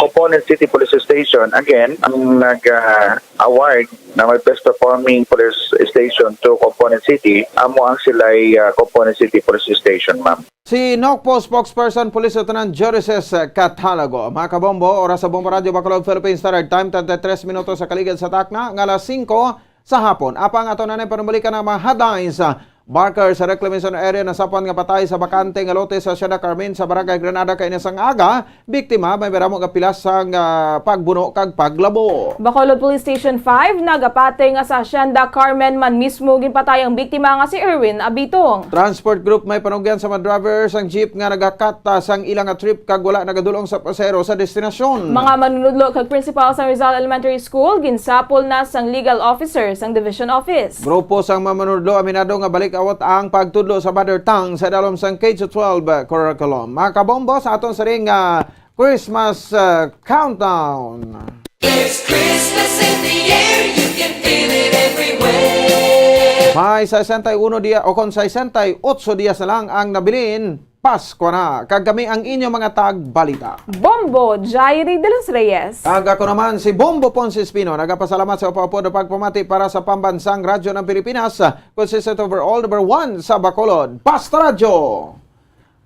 Component City Police Station, again, ang nag-award na may best performing police station to Component City, amo ang Silay uh, Component City Police Station, ma'am. Si NOCPO spokesperson Police Lieutenant Jorices Catalogo. Mga kabombo, oras sa Bombo Radio Bacolod, Philippine Standard Time, thirty-three minutos sa kaligad sa takna nga alas singko sa hapon. Apang ato na ni panumbalikan ang mga headlines. Barker sa reclamation area nasapan nga patay sa bakante nga lote sa Hacienda Carmen sa Barangay Granada kaina sang aga. Biktima may madamo nga pilas sang ah, pagbuno kag paglabo. Bacolod Police Station five nagapati nga sa Hacienda Carmen man mismo ginpatay ang biktima nga si Erwin Abitong. Transport group may panugyan sa mga driver sang jeep nga nagakat ah, sang ila nga trip kag wala nagadulong sa pasahero sa destinasyon. Mga manunudlo kag principal sa Rizal Elementary School ginsapol na sang legal officer sang Division Office. Grupo sang mga manunudlo aminado nga balik-awat ang pagtudlo sa mother tongue sa dalom sang K to twelve curriculum. Mga kabombo, sa aton sining nga Christmas ah, countdown. There's Christmas in the air, you can feel it everywhere. May sesenta y uno dia o kon sesenta y ocho dias na lang ang nabilin, Pasko na. Kag kami ang inyo mga tagbalita. Bombo Jairi de los Reyes. Kag ako naman si Bombo Ponce Espino, nagapasalamat sa upo-upo na pagpamati para sa Pambansang Radyo ng Pilipinas, consistent overall number one sa Bacolod, Basta Radyo.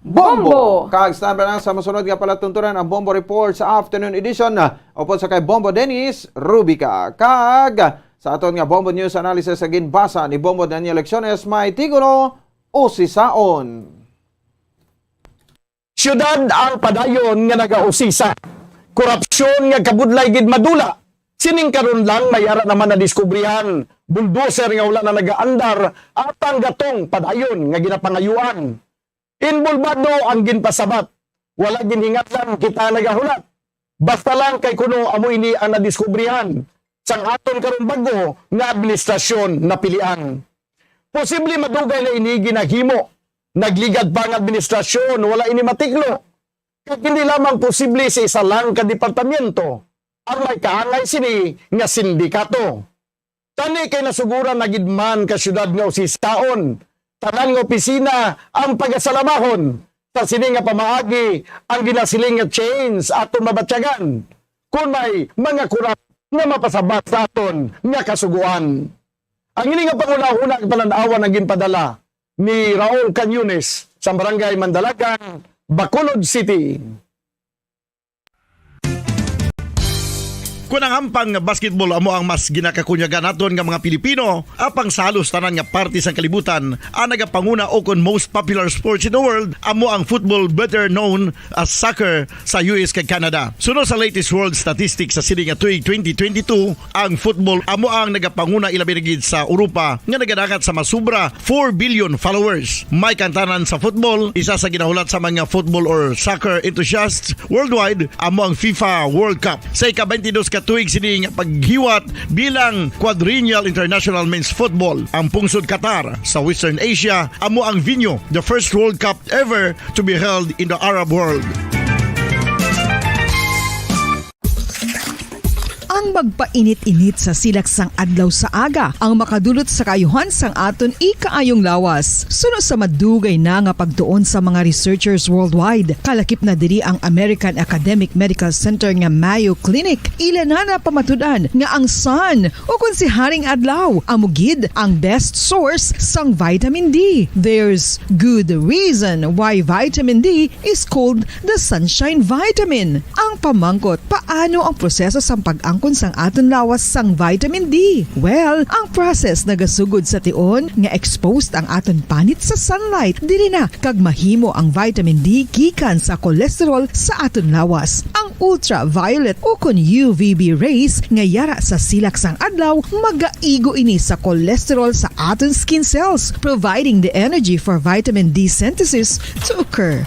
Bombo! Bombo! Kag standby lang sa masunod nga palatuntunan ang Bombo Report sa afternoon edition, upod sa kay Bombo Dennis Rubica. Kag sa aton nga Bombo News Analysis sa ginbasa ni Bombo Daniel Lecciones, may titulo, Usisaon. Siyudad ang padayon nga nagausisa. Korupsyon nga kabudlay gid madula. Sining karon lang may ara naman nadiskubrihan. Bulldozer nga wala na nagaandar, atang gatong padayon nga ginapangayuan. Inbolbado ang ginpasabat. Wala ginhingatlan kita nagahulat. Basta lang kay kuno amo ini ang nadiskubrihan sang aton karon bag-o nga administrasyon napilian. Posible madugay na ini ginaghimo. Nagligad pa ang administrasyon, wala ini matiklo. Kag hindi lamang posible sa isa lang ka departamento ang may kaangay sini nga sindikato. Tani kay nasuguran na gid man ka siyudad nga usisaon, tanan nga opisina ang pagasalamahon. Sa sini nga pamaagi, ang ginasiling nga change aton mabatyagan kon may mga kurap nga mapasabat sa aton nga kasugoan. Ang ini nga panghunahuna kag panan-awan ang ginpadala ni Raul Cañones sa Barangay Mandalagan, Bacolod City. Kon ang hampang nga basketball amo ang mas ginakakunyagan naton nga mga Pilipino, apang sa halos tanan nga parte sang kalibutan, ang nagapanguna o kon most popular sports in the world amo ang football, better known as soccer, sa U S kag Canada. Suno sa latest world statistics sa sini nga tuig twenty twenty-two, ang football amo ang nagapanguna, ilabi na gid sa Europa, nga nagadangat sa masubra four billion followers. May kantanan sa football, isa sa ginahulat sa mga football or soccer enthusiasts worldwide amo ang FIFA World Cup. Sa ika-twenty-dos ka tuig sini nga paghiwat bilang Quadrennial International Men's Football, ang pungsod Qatar sa Western Asia amo ang venue, the first World Cup ever to be held in the Arab world. Ang magpainit-init sa silak sang adlaw sa aga ang makadulot sa kaayuhan sang aton ikaayong lawas. Suno sa madugay na nga pagtuon sa mga researchers worldwide, kalakip na diri ang American Academic Medical Center nga Mayo Clinic. Ila na napamatud-an nga ang sun, o kon si Haring Adlaw, amo gid ang best source sang vitamin D. There's good reason why vitamin D is called the sunshine vitamin. Ang pamangkot, paano ang proseso sang pag-angkon sang aton lawas sang vitamin D? Well, ang process nagasugod sa tion nga exposed ang aton panit sa sunlight. Diri na kag mahimo ang vitamin D gikan sa cholesterol sa aton lawas. Ang ultraviolet o kon U V B rays nga yara sa silak sang adlaw magaigo ini sa cholesterol sa aton skin cells, providing the energy for vitamin D synthesis to occur.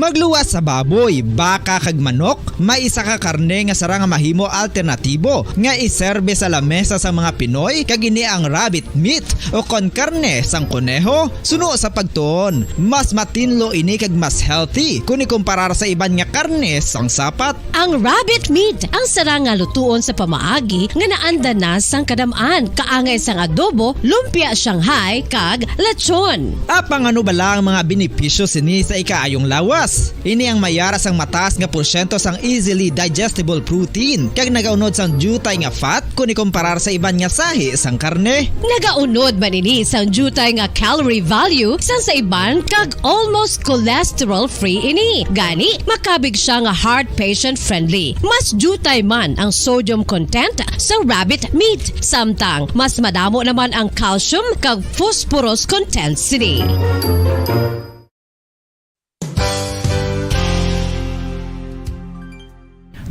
Magluwas sa baboy, baka kag manok, may isa ka karne nga sarang nga mahimo alternatibo nga iserbe sa lamesa sang mga Pinoy, kag ini ang rabbit meat o kon karne sang koneho. Suno sa pagtuon, mas matinlo ini kag mas healthy kon ikumparar sa iban nga karne sang sapat. Ang rabbit meat ang sarang nga lutuon sa pamaagi nga naanda na sang kadam-an, kaangay sang adobo, lumpia Shanghai, kag lechon. Apang ano bala ang mga benepisyo sini sa ikaayong lawas? Ini ang may ara sang mataas nga porsyento sang easily digestible protein, kag nagaunod sang diutay nga fat kon ikumparar sa iban nga sahi sang karne. Nagaunod man ini sang diutay nga calorie value sang sa iban, kag almost cholesterol-free ini. Gani, makabig sia nga heart patient-friendly. Mas diutay man ang sodium content sa rabbit meat, samtang mas madamo naman ang calcium kag phosphorus content sini.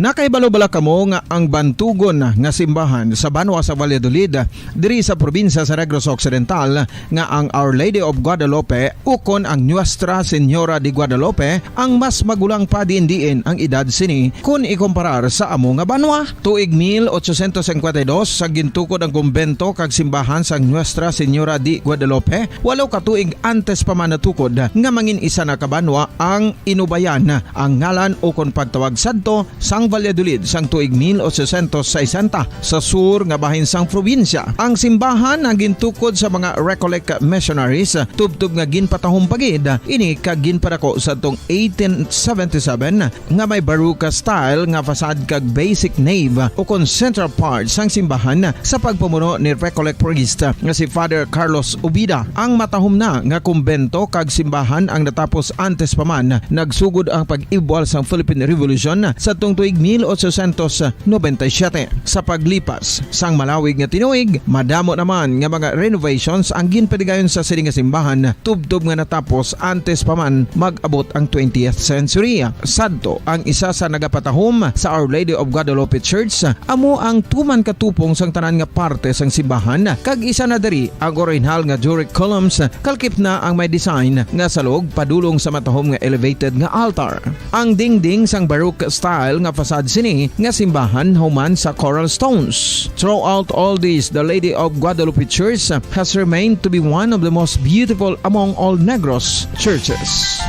Nakahibalo bala kamo nga ang bantugon nga simbahan sa banwa sa Valladolid, diri sa probinsya sa Negros Occidental, nga ang Our Lady of Guadalupe ukon ang Nuestra Señora de Guadalupe ang mas magulang pa diin-diin ang edad sini kon ikumparar sa amo nga banwa? Tuig mil ochocientos cincuenta y dos sa gintukod ang kumbento kag simbahan sang Nuestra Señora de Guadalupe, walo ka tuig antes pa man natukod nga mangin isa na ka banwa ang Inubayan, ang ngalan ukon pagtawag sadto sang Valladolid sang tuig mil ochocientos sesenta sa sur nga bahin sang probinsya. Ang simbahan ang gintukod sa mga Recollect missionaries, tubtob nga ginpatahom pa gid ini kag ginpadako sadtong eighteen seventy-seven nga may Baroque style nga facade kag basic nave ukon central part sang simbahan sa pagpamuno ni Recollect priest nga si Father Carlos Ubida. Ang matahom na nga kumbento kag simbahan ang natapos antes pa man nagsugod ang pag-ibwal sang Philippine Revolution sadtong tuig mil ochocientos noventa y siete. Sa paglipas sang malawig nga tinuig, madamo naman nga mga renovations ang ginpadigayon sa sini nga simbahan, tubtob nga natapos antes pa man mag-abot ang twentieth century. Sadto, ang isa sa nagapatahom sa Our Lady of Guadalupe Church, amo ang tuman katupong sang tanan nga parte sang simbahan, kag isa na diri ang orihinal nga Doric columns, kalkip na ang may design nga salog padulong sa matahom nga elevated nga altar. Ang dingding sang Baroque style nga facade sini nga simbahan human sa coral stones. Throughout all this, the Lady of Guadalupe Church has remained to be one of the most beautiful among all Negros churches.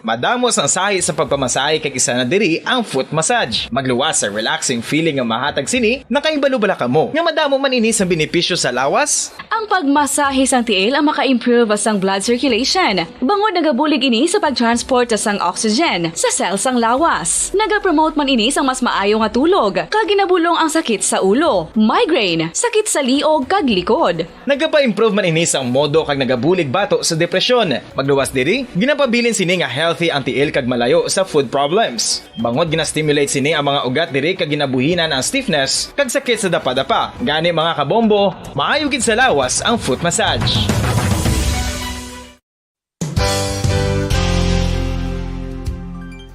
Madamo sang sahi sa pagpamasahe, kag isa na diri ang foot massage. Magluwas sa relaxing feeling nga mahatag sini. Nakahibalo bala kamo nga madamo man ini sang benepisyo sa lawas? Ang pagmasahe sang tiil ang maka-improve sang blood circulation, bangod nagabulig ini sa pag-transport sang oxygen sa cell sang lawas. Nagapromote man ini sang mas maayo nga tulog, kag ginabulong ang sakit sa ulo, migraine, sakit sa liog, kag likod. Nagapa-improve man ini sang modo kag nagabulig bato sa depresyon. Magluwas diri, ginapabilin sini nga healthy ang tiil kag malayo sa foot problems. Bangod gina-stimulate sini ang mga ugat diri kag ginabuhinan ang stiffness kag sakit sa dapadapa. Gani, mga kabombo, maayo gid sa lawas ang foot massage.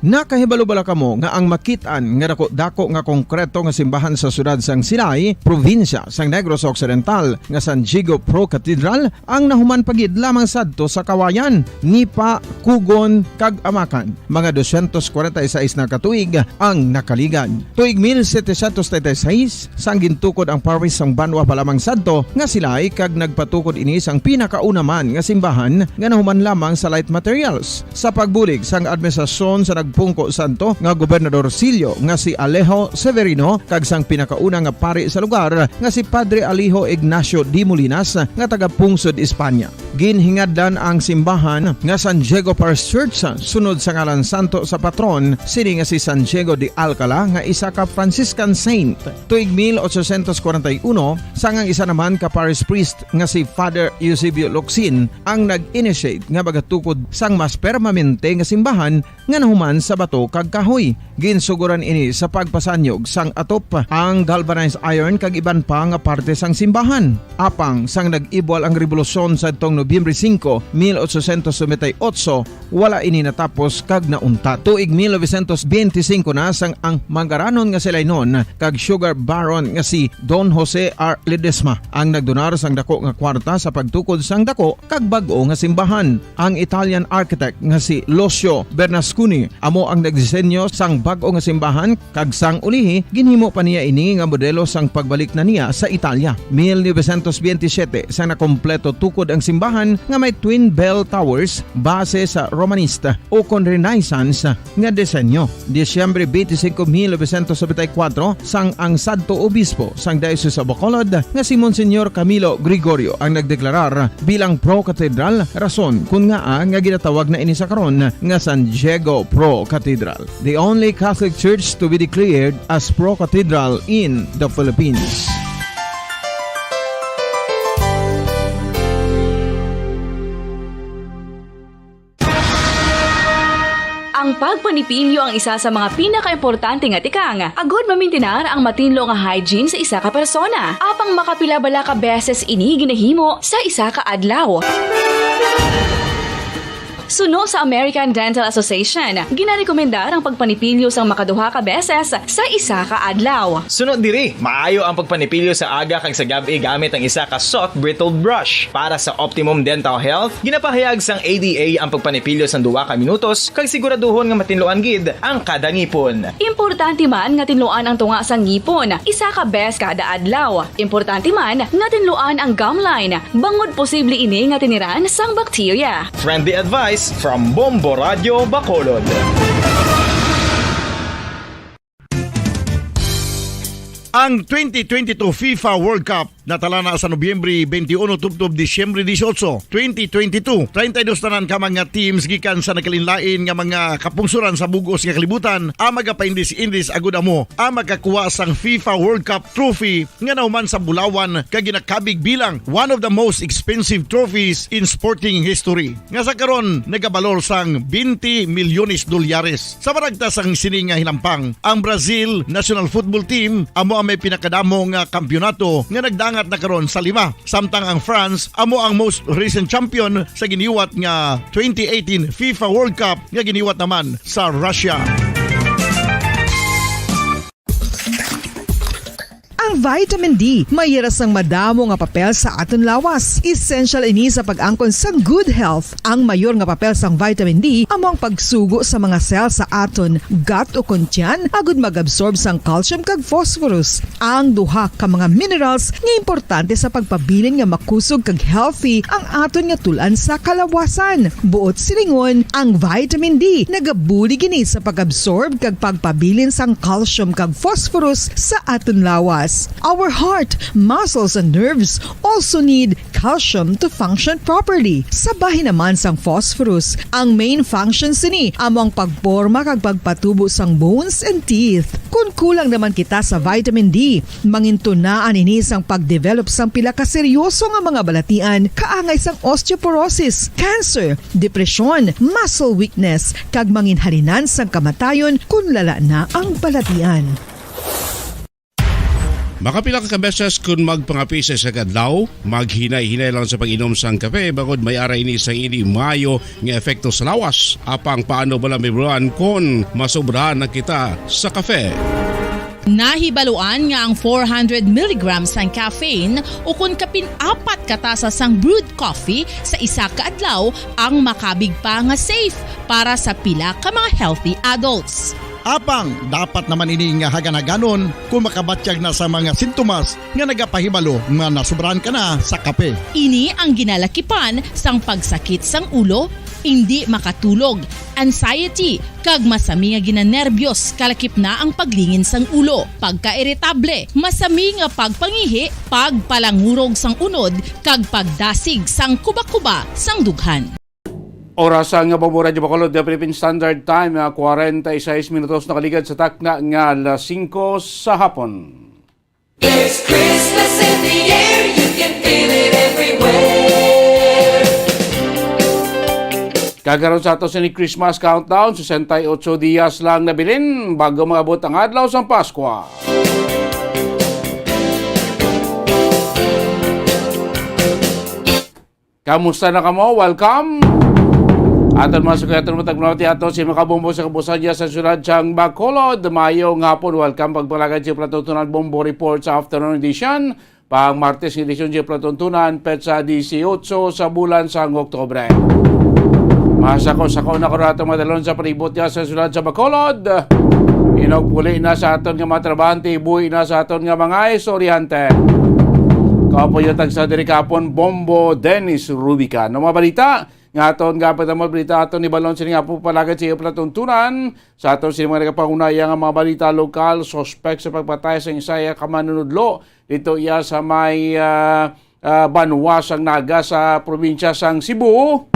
Nakahibalo bala kamo nga ang makit-an nga dako-dako nga konkreto nga simbahan sa siyudad sang Silay, probinsya sang Negros Occidental, nga San Diego Pro Cathedral ang nahuman pa gid lamang sadto sa Kawayan, Nipa, Cugon, kag Amacan, mga dosyentos kwarenta y seis na ka tuig ang nakaligad. Tuig mil setecientos treinta y seis, sang gintukod ang parish sang banwa pa lamang sadto nga Silay, kag nagpatukod ini sang pinakauna man nga simbahan nga nahuman lamang sa light materials. Sa pagbulig sang administrasyon sa nagpungko sadto nga Gobernador Silio nga si Alejo Severino kag sang pinakauna nga pari sa lugar nga si Padre Alejo Ignacio de Molinas nga taga-pungsod Espanya. Ginhingadlan ang simbahan nga San Diego Parish Church sunod sa ngalan santo sa patron sini nga si San Diego de Alcala nga isa ka Franciscan saint. Tuig mil ochocientos kwarenta y uno, sang ang isa naman ka parish priest nga si Father Eusebio Locsin ang nag-initiate nga magatukod sang mas permanente nga simbahan nga nahuman sa bato kag kahoy. Ginsugoran ini sa pagpasanyog sang atop, ang galvanized iron kag iban pa nga parte sang simbahan. Apang sang nag-ibwal ang rebolusyon sadtong Nobyembre singko, mil ochocientos noventa y ocho, wala ini natapos kag nauntat. Tuig mil novecientos benti singko na sang ang manggaranon nga Silaynon kag sugar baron nga si Don Jose R. Ledesma ang nagdonar sang dako nga kwarta sa pagtukod sang dako kag bag-o nga simbahan. Ang Italian architect nga si Lucio Bernasconi amo ang nagdisenyo sang bag-o nga simbahan, kag sang ulihi ginhimo pa niya ini nga modelo sang pagbalik na niya sa Italia. Mil novecientos benti siyete, sang nakompleto tukod ang simbahan nga may twin bell towers base sa Romanista ukon Renaissance nga disenyo. Disyembre benti singko, mil novecientos nobenta y kuwatro, sang ang sadto obispo sang Diocese of Bacolod nga si Monsignor Camilo Gregorio ang nagdeklarar bilang pro-cathedral, rason kon ngaa nga ginatawag na ini sa karon nga San Diego Pro Cathedral, the only Catholic church to be declared as pro-cathedral in the Philippines. Ang pagpanipilyo ang isa sa mga pinakaimportante nga tikang agud mamintinar ang matinlo nga hygiene sa isa ka persona. Apang makapila bala ka beses ini ginahimo sa isa ka adlaw? Suno sa American Dental Association, ginarekomendar ang pagpanipilyo sang makaduha ka beses sa isa ka adlaw. Suno diri, maayo ang pagpanipilyo sa aga kag sa gab-i gamit ang isa ka soft bristled brush. Para sa optimum dental health, ginapahayag sang A D A ang pagpanipilyo sang duha ka minutos kag siguraduhon nga matinluan gid ang kada ngipon. Importante man nga tinluan ang tunga sang ngipon isa ka bes kada adlaw. Importante man nga tinluan ang gum line, bangod posible ini nga tiniran sang bakterya. Friendly advice from Bombo Radio Bacolod. Ang twenty twenty-two FIFA World Cup Natala na sa Nobyembre twenty-one tubtob Disyembre dieciocho, twenty twenty-two. Treinta y dos tanan ka mga teams gikan sa nagkalainlain nga mga kapungsoran sa bug-os nga kalibutan ang magapaindis-indis agud amo ang makakuha sang FIFA World Cup trophy nga nahuman sa bulawan kag ginakabig bilang one of the most expensive trophies in sporting history, nga sa karon nagabalor sang twenty milyones dolyares. Sa maragta sang sini nga hinampang, ang Brazil national football team amo ang may pinakadamo nga kampiyonato nga nagdangat na karon sa lima, samtang ang France amo ang most recent champion sa giniwat nga twenty eighteen FIFA World Cup nga giniwat naman sa Russia. Ang vitamin D may ira sang madamo nga papel sa aton lawas. Essential ini sa pag-angkon sang good health. Ang mayor nga papel sang vitamin D amo ang pagsugo sa mga cell sa aton gut o kon tiyan agud mag-absorb sang calcium kag phosphorus, ang duha ka mga minerals nga importante sa pagpabilin nga makusog kag healthy ang aton nga tul-an sa kalawasan. Buot silingon, ang vitamin D nagabulig ini sa pag-absorb kag pagpabilin sang calcium kag phosphorus sa aton lawas. Our heart, muscles, and nerves also need calcium to function properly. Sa bahin naman sang phosphorus, ang main function sini amo ang pagporma kag pagpatubo sang bones and teeth. Kon kulang naman kita sa vitamin D, mangintunaan ini sang pagdevelop sang pila ka seryoso nga mga balatian, kaangay sang osteoporosis, cancer, depresyon, muscle weakness, kag manginhalinan sang kamatayon kon lala na ang balatian. Makapila ka beses kon magpangape sa isa ka adlaw, maghinay-hinay lang sa pag-inom sang kape, bangod may ara ini sang indi maayo nga epekto sa lawas. Apang paano bala mahibaluan kon masobrahan na kita sa kape? Nahibaluan nga ang four hundred milligrams sang caffeine o kon kapin apat ka tasa sang brewed coffee sa isa ka adlaw ang makabig pa nga safe para sa pila ka mga healthy adults. Apang dapat naman ini nga hagan-haganon kon makabatyag na sa mga sintomas nga nagapahibalo nga nasobrahan ka na sa kape. Ini ang ginalakipan sang pagsakit sang ulo, indi makatulog, anxiety, kag masami nga ginanerbyos, kalakip na ang paglingin sang ulo, pagkairitable, masami nga pagpangihi, pagpalangurog sang unod, kag pagdasig sang kubakuba sang dughan. Oras sa nga Bombo Radyo Bacolod, the Philippine Standard Time, ah, kwarenta y seis minutos nakaligad sa takna nga alas singko sa hapon. There's Christmas in the air, you can feel it everywhere. Kag karon sa ato sini Christmas countdown, sesenta y ocho dias lang nabilin bago maabot ang adlaw sang Paskwa. Kamusta na kamo? Welcome. Aton mga sugay, aton matag mga ato si Makabombo sa kabusadya sa siyudad sang Bacolod. Mayong hapon, welcome. Pagpalagad sa palatuntunan Bombo Report sa afternoon edition. Pang Martes nga edisyon sa palatuntunan, petsa dieciocho sa bulan sang Oktubre. Masako-sako na ko nato madalon sa palibot niya sa siyudad sa Bacolod. Inugpuli na sa aton nga mga trabahante, buhi na sa aton nga mga estudyante. Kapoy tag sa diri kapon, Bombo Dennis Rubica. No mga balita, nga aton nga pagdamot balita aton ni balon sini nga po palagad sa iyo palatuntunan. Sa aton sini mga nagapanguna iya nga mga balita lokal, suspek sa pagpatay sa isa iya ka manunudlo dito iya sa may, ah, ah, banwa sang Naga sa probinsya sang Cebu.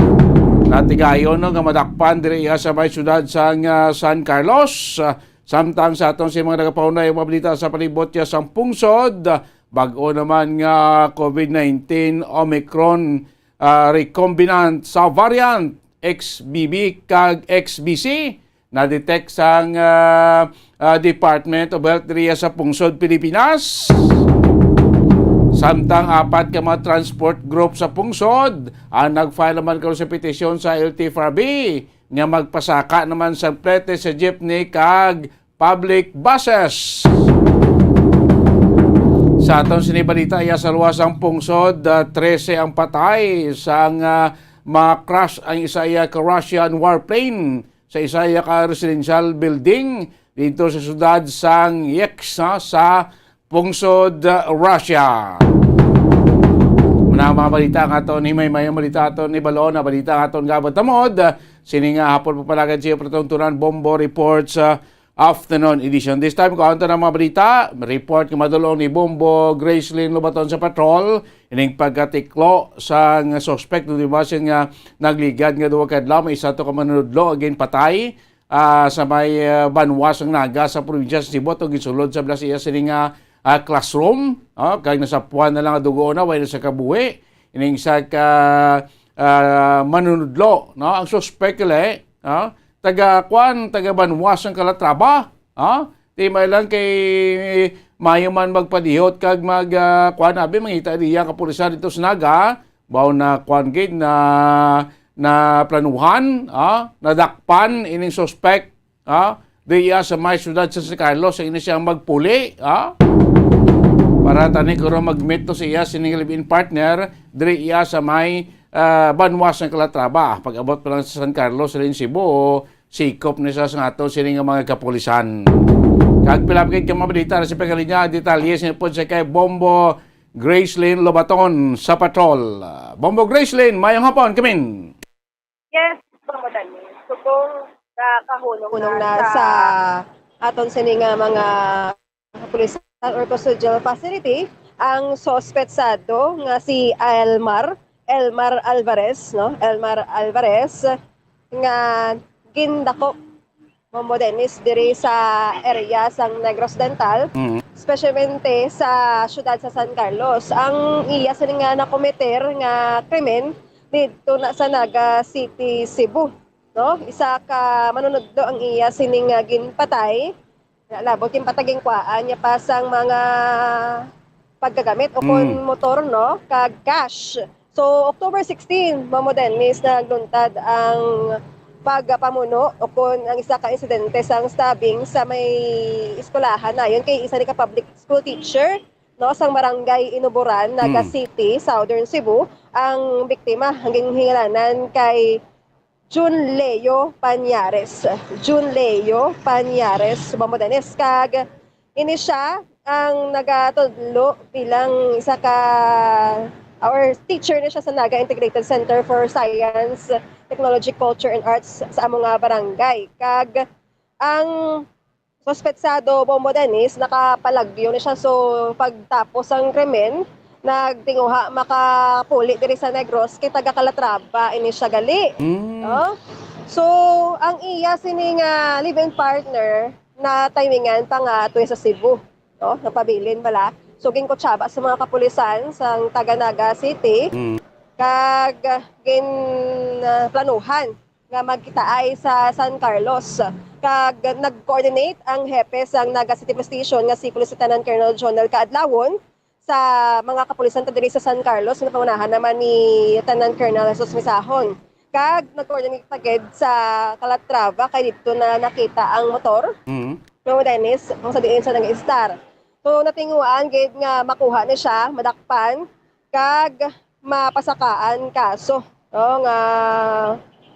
Natigayon, no, nga madakpan diri iya sa may siyudad sang, ah, San Carlos. Ah, samtang sa aton si mga nagapanguna iya mga balita sa palibot iya sang pungsod, bag-o naman nga covid nineteen Omicron, ah, recombinant sa variant X B B kag X B C na-detect sang, ah, ah, Department of Health diriya sa Pungsod, Pilipinas. Samtang apat ka mga transport group sa Pungsod ang nag-file naman karon sa petisyon sa L T F R B nga magpasaka naman sa plete sa jeepney kag public buses. Sa aton sini balita, iya sa luwas ang pungsod, ah, trese ang patay sang, ah, ma-crash ang isa iya ka Russian warplane sa isa iya ka residential building dito sa siyudad sang Yeksa sa pungsod, ah, Russia. Muna ang mga balita nga aton ni may mayong balita aton ni Balon na balita nga aton nga batamod. Sini nga hapon papalagad siya patuntunan Bombo Reports, ah, afternoon edition. This time, kuhaon ta ng mga balita. Report nga madulong ni Bombo Gracelyn Lobaton sa patrol. Ining pagkatiklo sang suspect, di ba, siya nga nagligad nga duha ka adlaw, may isa to ka manunudlo, again, patay, ah, sa may, ah, banwa sang Naga sa probinsya sa Cebu, to gisulod sa blas iya sini nga, ah, classroom, ah, kag nasapuan na lang ang dugo na, way na sa kabuhi. Ining isa ka, ah, manunudlo, no? Ang suspect, kali, no? Taga, kwan, taga banwa sang Calatrava, ha? Di may lang kay mayo man magpadihot kag mag, ah, kwan, abi, mangita diya ang kapulisan dito sa Naga. Baw na, kwan, gid, na, na planuhan, ha? Nadakpan ining suspect, ha? Diya sa may siyudad sa San Carlos, sa ini siyang magpuli, ha? Para tani kuro mag-meet to siya, sining live-in partner, diri iya sa may, ah, banwa sang Calatrava. Pag-abot pa lang sa San Carlos, rin Cebu, sikop ni sa, sa ato sini nga mga kapulisan. Kag pila pa gid ka mga balita na sa pagkalinya, detalye sa pod sa kay Bombo Gracelyn Lobaton sa patrol. Ah, Bombo Gracelyn, mayong hapon, kamin. Yes, Bombo Dani. So, kung nakahunong Hunong na na sa sa aton sini nga mga kapulisan or custodial facility, ang suspetsado nga si Elmar, Elmar Alvarez, no? Elmar Alvarez, nga gindakop, Bombo Dennis, diri sa area sang Negros Occidental, Mm. especialmente sa siyudad sa San Carlos. Ang iya sini nga nakometer nga krimen didto na sa Naga City, Cebu, no? Isa ka manunudlo ang iya sini nga ginpatay. Labot yung pataging kuhaan niya pa sang mga pagkagamit o kon Mm. motor, no? Kag cash. So, October sixteen, Mamo Dennis, nagluntad ang pagpamuno o kon ang isa ka insidente sang stabbing sa may eskwelahan. Nayon kay isa ni ka public school teacher, no, sang barangay Inuburan, Naga Mm. City, Southern Cebu, ang biktima. Ang ginhingalanan kay Jun Leo Pañares. Jun Leo Pañares, Bombo Dennis. Kag ini siya ang nagatudlo bilang isa ka, or teacher ni siya sa Naga Integrated Center for Science, Technology, Culture, and Arts sa amo nga barangay. Kag ang suspetsado, Bombo Dennis, nakapalagyo ni siya. So, pagtapos ang krimen, nagtinguha makapuli diri sa Negros, kay taga Calatrava ini siya gali. Mm. No? So, ang iya sini nga live-in partner na timingan pa nga tuyo sa Cebu, no? Napabilin bala. So, ginkutsaba sa mga kapulisan sang taga Naga City, Mm. kag gin, ah, planuhan nga magkitaay sa San Carlos. Kag nag-coordinate ang hepe sang Naga City Police Station nga si Police Lieutenant Colonel Jonel Kaadlawon sa mga kapulisan ta diri sa San Carlos, nga pangunahan naman ni Lieutenant Colonel Jesus Misahon. Kag nag-coordinate pa gid sa Calatrava, kay didto na nakita ang motor Mm. ni Dennis kung sa diin siya nag-istar. So, natinguhaan gid nga makuha ni siya, madakpan, kag mapasakaan kaso, no, nga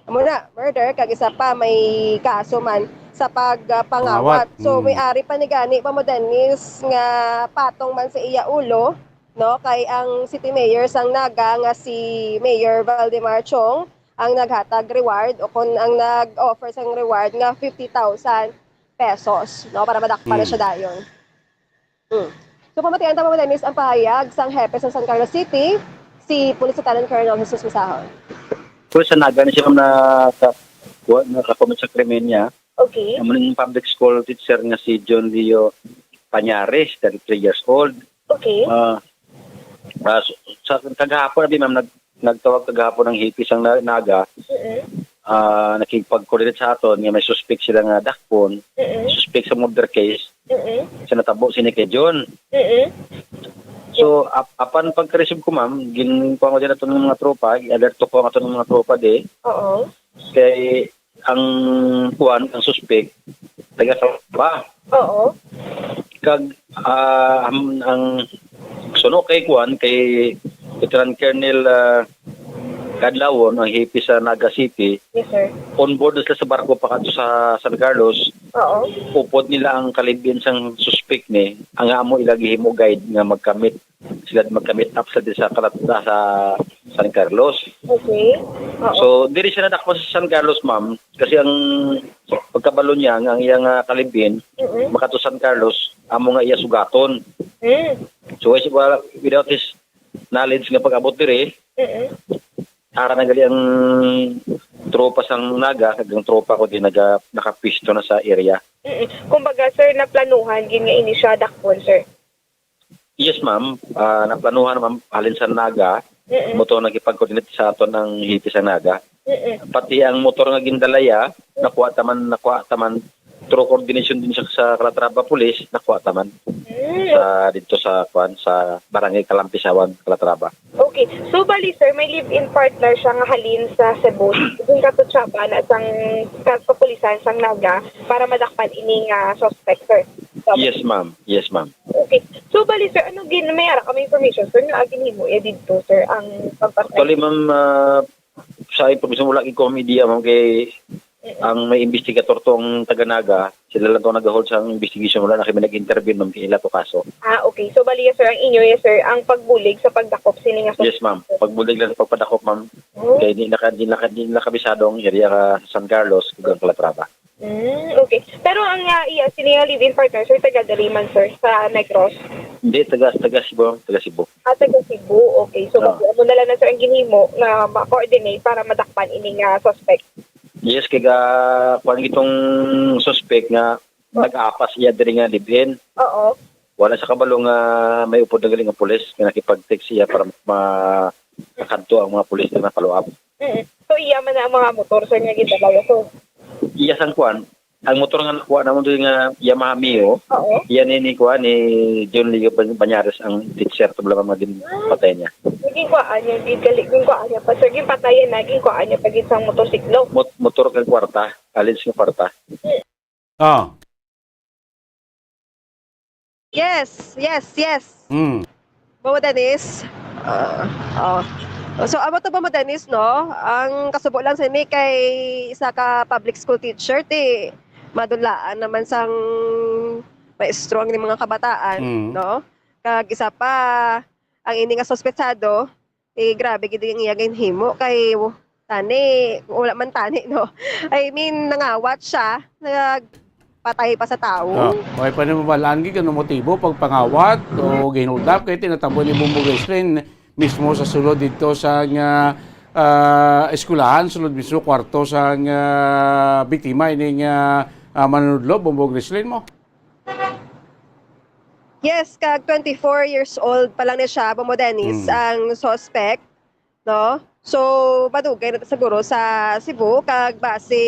amo na, murder, kag isa pa may kaso man sa pagpangawat. Pangawat. So, Mm. may ari pa ni gani, Bombo Dennis, nga patong man sa iya ulo, no, kay ang city mayor sang Naga nga si Mayor Valdemar Chong ang naghatag reward o kon ang nag-offer sang reward nga fifty thousand pesos, no, para madakpan na Mm. siya dayon. Mm. So, pamatian ta, Ma'am Dennis, ang pahayag sang hepe sa San Carlos City, si Police Lieutenant Colonel Jesus Misahon. Kung sa Naga ni siya na sa, kuha, nakakomit sa krimen niya, Okay. Amo ning public school teacher nga si John Leo Pañares, thirty-three years old. Okay. Ah, ah, sa, sa kagahapon, abi, ma'am, nag-, nagtawag kagahapon ang hepe sang Na-, Naga. Mm-mm. Ah, nakigpag-coordinate sa aton nga may suspect sila nga dakpon, Mm-mm. suspect sa murder case, Mm-mm. sa natabo sini kay John. Mm-mm. So, ap-, apan pagka-receive ko, ma'am, gin-, kuha ko din ato ng mga tropa, i-alert ko ang ato ng mga tropa di. Oo. Kay ang kuan, ang suspect, taga Calamba. Oo. Kag, ah, ang, ang suno kay kuan, kay Lieutenant Colonel, ah, Kadlawon, ang hepe sa Naga City, Yes, sir. On board na sila sa barko pa kadto sa San Carlos. Oo. Upod nila ang kalibin sang suspect ni, ang amo ila gihimo guide nga magkamit sila magka-meet up sa, sa, Calat-, sa San Carlos. Okay. Oo. So, diri siya nadakpan sa San Carlos, ma'am, kasi ang pagkabalo niya, nga ang iyang, ah, kalibin, Mm-mm. makato San Carlos, amo nga iya sugaton. Mm. So, wala, without his knowledge nga pag-abot diri, Mm-mm. ara na gali ang tropa sang Naga, kag ang tropa ko din naga-, nakapisto na sa area. Mm-mm. Kumbaga, sir, naplanuhan gid nga ini siya dakpon, sir? Yes, ma'am. Ah, naplanuhan, ma'am, halin sa Naga, Mm-mm. mo to nagipag-coordinate sa aton ang hipi sa Naga. Mm-mm. Pati ang motor nga gindalaya, nakuha taman, nakuha taman through coordination din sa, sa Calatrava Police, nakuha taman Mm. sa, dito sa, kwan, sa Barangay Kalampisawan, Calatrava. Okay. So, bali, sir, may live-in partner siya nga halin sa Cebu. Yung katutsaba na sang ka-, kapulisan sang Naga para madakpan ini nga suspect, sir. So, Yes, ma'am. Yes, ma'am. Okay. So, bali, sir, ano gin-, may ara kami information, sir, nga ginhimo iya didto, sir, ang pagpatay? Actually, ma'am, ah, sa information, wala gid ko ang media, ma'am, kay Mm-mm. ang may investigator to ang taga Naga, sila lang to nag-hold sa investigation, wala na kami nag-intervene, ma'am, kay ila to kaso. Ah, okay. So, bali, yes, sir, ang inyo, yes, sir, ang pagbulig sa pagdakop sini nga Yes, ma'am. suspect. Pagbulig lang sa pagpadakop, ma'am. Oh. Kay di naka-, di naka-, di nakabisado ang area ka sa San Carlos, kag ang Calatrava. Mm, okay. Pero ang, ah, iya, sini nga live-in partner, sir, taga diri man, sir, sa Negros? Hindi, taga, taga Cebu, taga Cebu. Ah, taga Cebu. Okay. So, Ah. Amo na lang na, sir, ang ginhimo nga ma-coordinate para madakpan ini nga suspect. Yes, kay ga-, kuwan gitong suspect nga Oh. nag-apas iya diri nga live-in. Oo. Wala sa kabalo nga may upod na galing ang pulis, nga nakipag-text siya para ma-, makadto ang mga pulis na follow-up. Mm. So, iya man na ang mga motor, sir, nga gidala, sir? Iya sang kuwan, ang motor nga nakuha namon diri nga Yamaha Mio, Oo. iya ni, ni kuwan, ni John Leo Ban-, Banyares, ang teacher, to lang ang mga ginpatay niya. Ah. Ginkuhaan niya, gid gali, ginkuhaan niya pa, sir, ginpatayan na, ginkuhaan niya pa gid sang motorsiklo. Mot-, motor kag kwarta, alleged nga kwarta. Mm. Ah. Yes, yes, yes. Mm. Bobo Dennis. Ah, oh. So, amo to, Bobo Dennis, no? Ang kasubo lang sini kay isa ka public school teacher, ti madunlaan naman sang maestro ang mga kabataan, Mm. no? Kag isa pa, ang ini nga suspetsado, eh, grabe gid ang iya ginhimo kay tani, wala man tani, no? I mean, nangawat siya, nagpatay pa sa tawo. Ah, may pa nimo balaan gid ano motibo, pagpangawat o ginhold up, kay tinatabo ni Bombo Grisling mismo sa sulod dito sa nga, ah, eskwelahan, sulod mismo kwarto sa nga biktima, ini nga, ah, manunudlo, Bombo Grisling mo. Yes, kag twenty-four years old pa lang ni siya, Bobo Dennis, Mm. ang suspect, no? So, madugay na to siguro sa Cebu, kag basi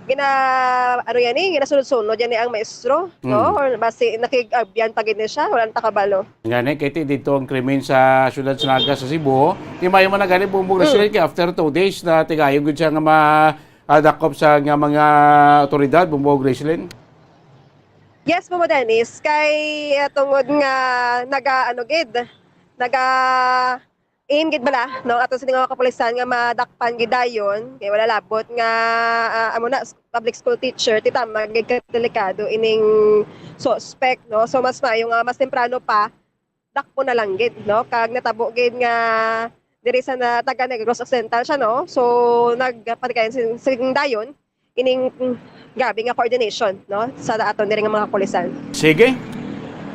gina-, ano yan eh, ginasunod-sunod yan eh ang maestro, no? Mm. Or basi nakig-abyan pa gid ni siya, wala na ta kabalo. Gani, kay ti dito ang krimen sa siyudad sa Naga sa Cebu. Ti mayo man na gani, Bombo Mm. Grisling, kay after two days na tigayon gid siya nga ma-, ah, dakop sa nga mga otoridad, Bombo Grisling. Yes, Bobo Dennis, kay, ah, tungod nga naga, ano gid, naga-aim gid bala, no, ato sa mga kapulisan nga madakpan gid dayon, kay wala labot nga, ah, amo na, s-, public school teacher, ti tama gid ka delikado ining suspect, no? So, mas maayo nga mas temprano pa, dakpon na lang gid, no? Kag natabo gid nga diri sa na, taga Negros Occidental siya, no? So, nagpatigayon sin-, sin dayon ining, mm, grabe nga coordination, no, sa aton diri nga mga kapulisan. Sige.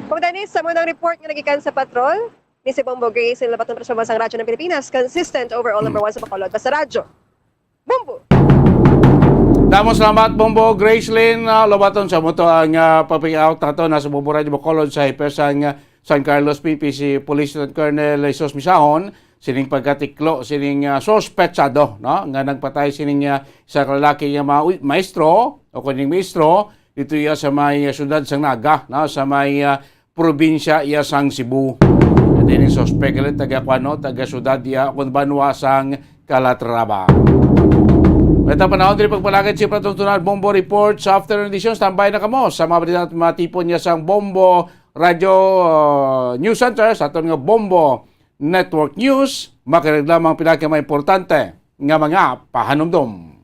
Kung dani sa munang report nga nagikan sa patrol, ni si Bombo Grisling Lobaton, para sa Radyo ng Pilipinas, consistent overall number Hmm. one sa Bacolod. Basta Radyo. Bombo! Damo salamat, Bombo Grisling, ah, Lobaton, sa mo to ang, ah, pag-out nato na sa Bombo Radio Bacolod sa hiper sang, ah, San Carlos P P C Police Lieutenant Colonel Jesus Misahon, sining pagkatiklo sining, ah, suspetsado, no, nga nagpatay sining, ah, sa lalaki nga ma-, maestro o kuning maestro dito iya sa may, ah, siyudad sang Naga, no, sa may, ah, probinsya iya sang Cebu. Ito yung suspect, gali, taga kuan, no, taga siyudad iya, kung banwa sang Calatrava. Ito panahon diri pagpalagad si Patuntunan Bombo Report sa afternoon edition. Standby na kamo sa mga balita at mga tipon niya sang Bombo Radio, uh, News Center sa aton nga Bombo Network News. Makinig lamang pila ka mga importante nga mga pahanumdom.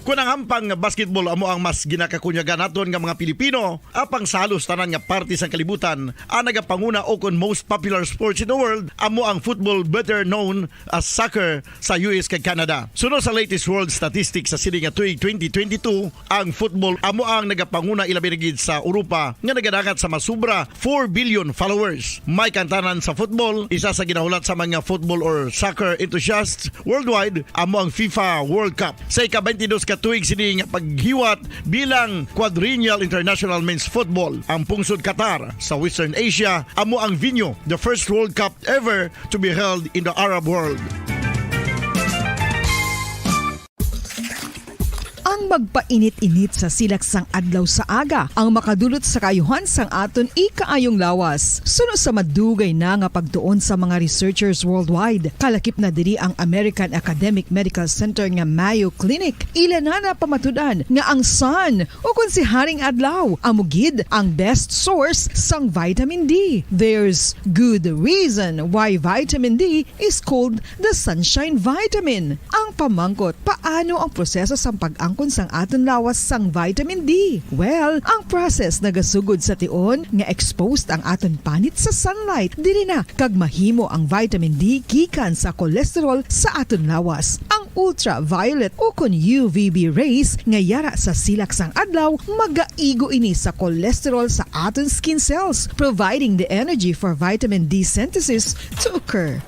Kon ang hampang nga basketball amo ang mas ginakakunyagan naton nga mga Pilipino, apang sa halos tanan nga parte sang kalibutan, ang nagapanguna o kon most popular sports in the world amo ang football, better known as soccer, sa U S kag Canada. Suno sa latest world statistics sa sini nga tuig twenty twenty-two, ang football amo ang nagapanguna, ilabi na gid sa Europa, nga nagadangat sa masubra four billion followers. May kantanan sa football, isa sa ginahulat sa mga football or soccer enthusiasts worldwide amo ang FIFA World Cup. Sa ika-twenty-dos ka tuig sini nga paghiwat bilang Quadrennial International Men's Football, ang pungsod Qatar sa Western Asia amo ang venue, the first World Cup ever to be held in the Arab world. Ang magpainit-init sa silak sang adlaw sa aga ang makadulot sa kaayuhan sang aton ikaayong lawas. Suno sa madugay na nga pagtuon sa mga researchers worldwide, kalakip na diri ang American Academic Medical Center nga Mayo Clinic. Ila na napamatud-an nga ang sun, o kon si Haring Adlaw, amo gid ang best source sang vitamin D. There's good reason why vitamin D is called the sunshine vitamin. Ang pamangkot, paano ang proseso sang pag-angkon sang aton lawas sang vitamin D? Well, ang process nagasugod sa tion nga exposed ang aton panit sa sunlight. Diri na kag mahimo ang vitamin D gikan sa cholesterol sa aton lawas. Ang ultraviolet o kon U V B rays nga yara sa silak sang adlaw magaigo ini sa cholesterol sa aton skin cells, providing the energy for vitamin D synthesis to occur.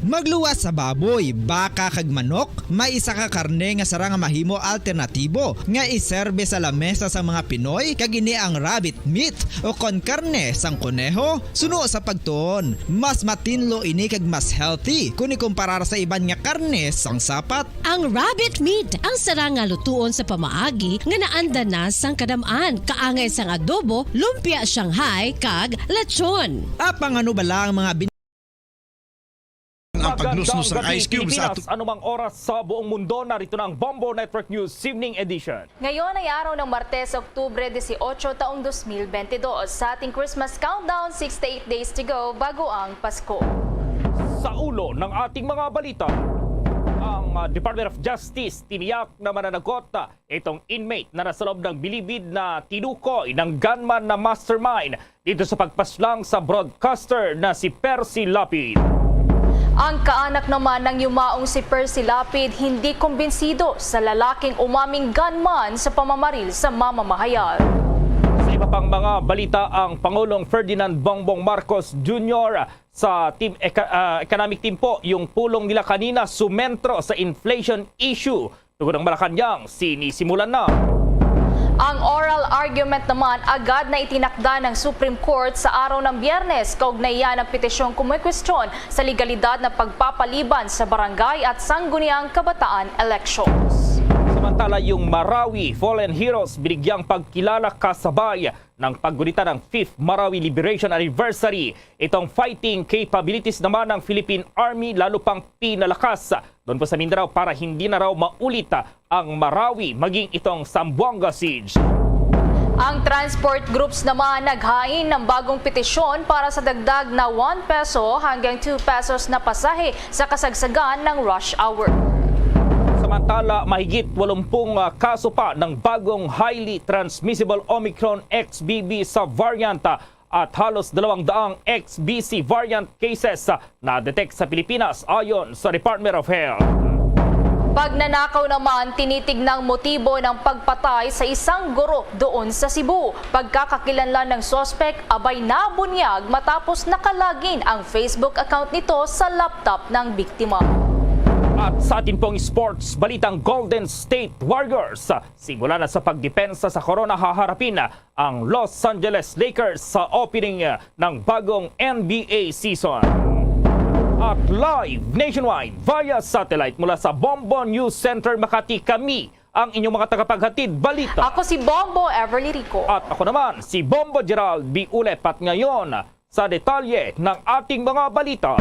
Magluwas sa baboy, baka kag manok, may isa ka karne nga sarang nga mahimo alternatibo nga iserbe sa lamesa sang mga Pinoy, kag ini ang rabbit meat o kon karne sang koneho. Suno sa pagtuon, mas matinlo ini kag mas healthy kon ikumparar sa iban nga karne sang sapat. Ang rabbit meat ang sarang nga lutuon sa pamaagi nga naanda na sang kadam-an, kaangay sang adobo, lumpia Shanghai, kag lechon. Apang ano bala ang mga bin- Ang pagnusnos sang ice cube sa ato- Anumang oras sa buong mundo, narito na ang Bombo Network News Evening Edition. Ngayon ay araw ng Martes, Oktubre dieciocho, taong dos mil bentidós. Sa ating Christmas countdown, sixty-eight days to go bago ang Pasko. Sa ulo ng ating mga balita, ang, ah, Department of Justice tiniyak na mananagot, ah, itong inmate na nasa loob ng bilibid na tinukoy ng gunman na mastermind dito sa pagpaslang sa broadcaster na si Percy Lapid. Ang kaanak naman ng yumaong si Percy Lapid hindi kumbinsido sa lalaking umaming gunman sa pamamaril sa mamamahayag. Sa iba pang mga balita, ang Pangulong Ferdinand Bongbong Marcos Junior sa team eka-, ah, economic team po, yung pulong nila kanina sumentro sa inflation issue. Tungod ang Malacañang, sinisimulan na. Ang oral argument naman agad na itinakda ng Supreme Court sa araw ng Biyernes kaugnay yan ng petisyong kumikwestiyon sa legalidad ng pagpapaliban sa barangay at sangguniang kabataan elections. Samantala, yung Marawi Fallen Heroes binigyang pagkilala kasabay ng paggunita ng fifth Marawi Liberation Anniversary. Itong fighting capabilities naman ng Philippine Army lalo pang pinalakas doon po sa Mindanao para hindi na raw maulit ang Marawi maging itong Zamboanga siege. Ang transport groups naman naghain ng bagong petisyon para sa dagdag na one peso hanggang two pesos na pasahe sa kasagsagan ng rush hour. Samantala, mahigit walumpung, ah, kaso pa ng bagong highly transmissible Omicron X B B subvariant, ah, at halos dalawang daang X B C variant cases, ah, na-detect sa Pilipinas, ayon sa Department of Health. Pagnanakaw naman, tinitignang motibo ng pagpatay sa isang guro doon sa Cebu. Pagkakakilanlan ng suspek, abay nabunyag matapos nakalagin ang Facebook account nito sa laptop ng biktima. At sa atin pong sports balitang, Golden State Warriors simula na sa pagdepensa sa corona, haharapin ang Los Angeles Lakers sa opening, uh, ng bagong N B A season. At live nationwide via satellite mula sa Bombo News Center Makati, kami ang inyong mga tagapaghatid balita. Ako si Bombo Everly Rico. At ako naman si Bombo Gerald B. Ulepat. Ngayon, sa detalye ng ating mga balita,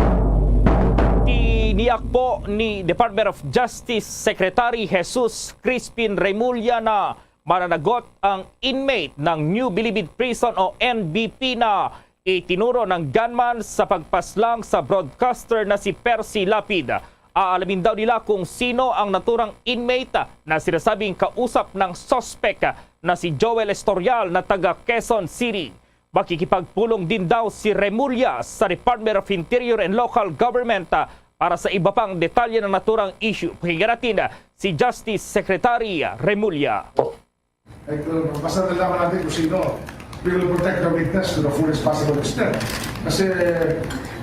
tiniyak po ni Department of Justice Secretary Jesus Crispin Remulla na mananagot ang inmate ng New Bilibid Prison o N B P na itinuro ng gunman sa pagpaslang sa broadcaster na si Percy Lapid. Aalamin daw nila kung sino ang naturang inmate na sinasabing kausap ng suspek na si Joel Estorial na taga Quezon City. Makikipagpulong din daw si Remulla sa Department of Interior and Local Government, ah, para sa iba pang detalye ng naturang issue. Pakinggan natin, ah, si Justice Secretary Remulla. Ay, uh, basta nalaman natin kung sino. We will protect the witness to the fullest possible extent. Kasi,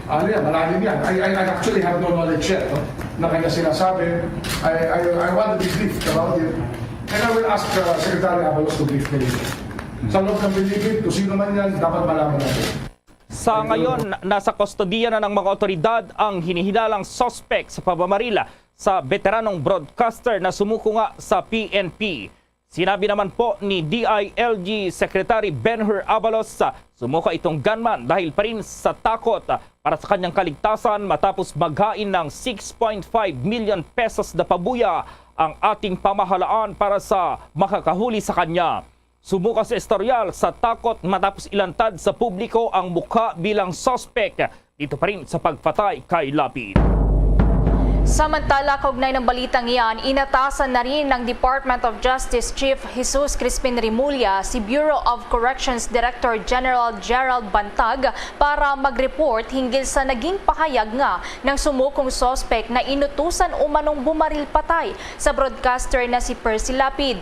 ano yan, malalim yan. I, I, I actually have no knowledge yet, no? Na kanya sinasabi, I, I, I want to be briefed about it. And I will ask, uh, Secretary Abalos to brief me later. Sa loob ng bilibid, kung sino man yan, dapat malaman natin. Sa ngayon, nasa kustodiya na ng mga otoridad ang hinihinalang suspek sa pagbamaril sa beteranong broadcaster na sumuko nga sa P N P. Sinabi naman po ni D I L G Secretary Ben-Hur Abalos, ah, sumuko itong gunman dahil pa rin sa takot, ah, para sa kanyang kaligtasan matapos maghain ng six point five million pesos na pabuya ang ating pamahalaan para sa makakahuli sa kanya. Sumuko si Estorial sa takot matapos ilantad sa publiko ang mukha bilang suspek dito pa rin sa pagpatay kay Lapid. Samantala, kaugnay ng balitang iyan, inatasan na rin ng Department of Justice Chief Jesus Crispin Remulla si Bureau of Corrections Director General Gerald Bantag para mag-report hinggil sa naging pahayag nga ng sumukong suspek na inutusan umanong bumaril patay sa broadcaster na si Percy Lapid,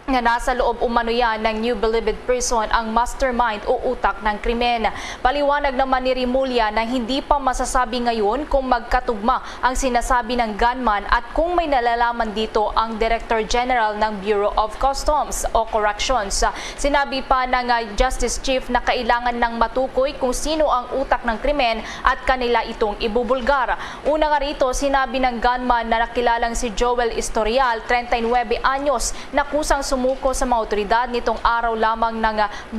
nga nasa loob umano yan ng New Bilibid Prison ang mastermind o utak ng krimen. Paliwanag naman ni Remulla na hindi pa masasabi ngayon kung magkatugma ang sinasabi ng gunman at kung may nalalaman dito ang Director General ng Bureau of Customs o Corrections. Sinabi pa ng, ah, Justice Chief na kailangan nang matukoy kung sino ang utak ng krimen at kanila itong ibubulgar. Una nga rito, sinabi ng gunman na nakilalang si Joel Estorial, treinta y nueve anyos, na kusang sumuko sa mga awtoridad nitong araw lamang ng,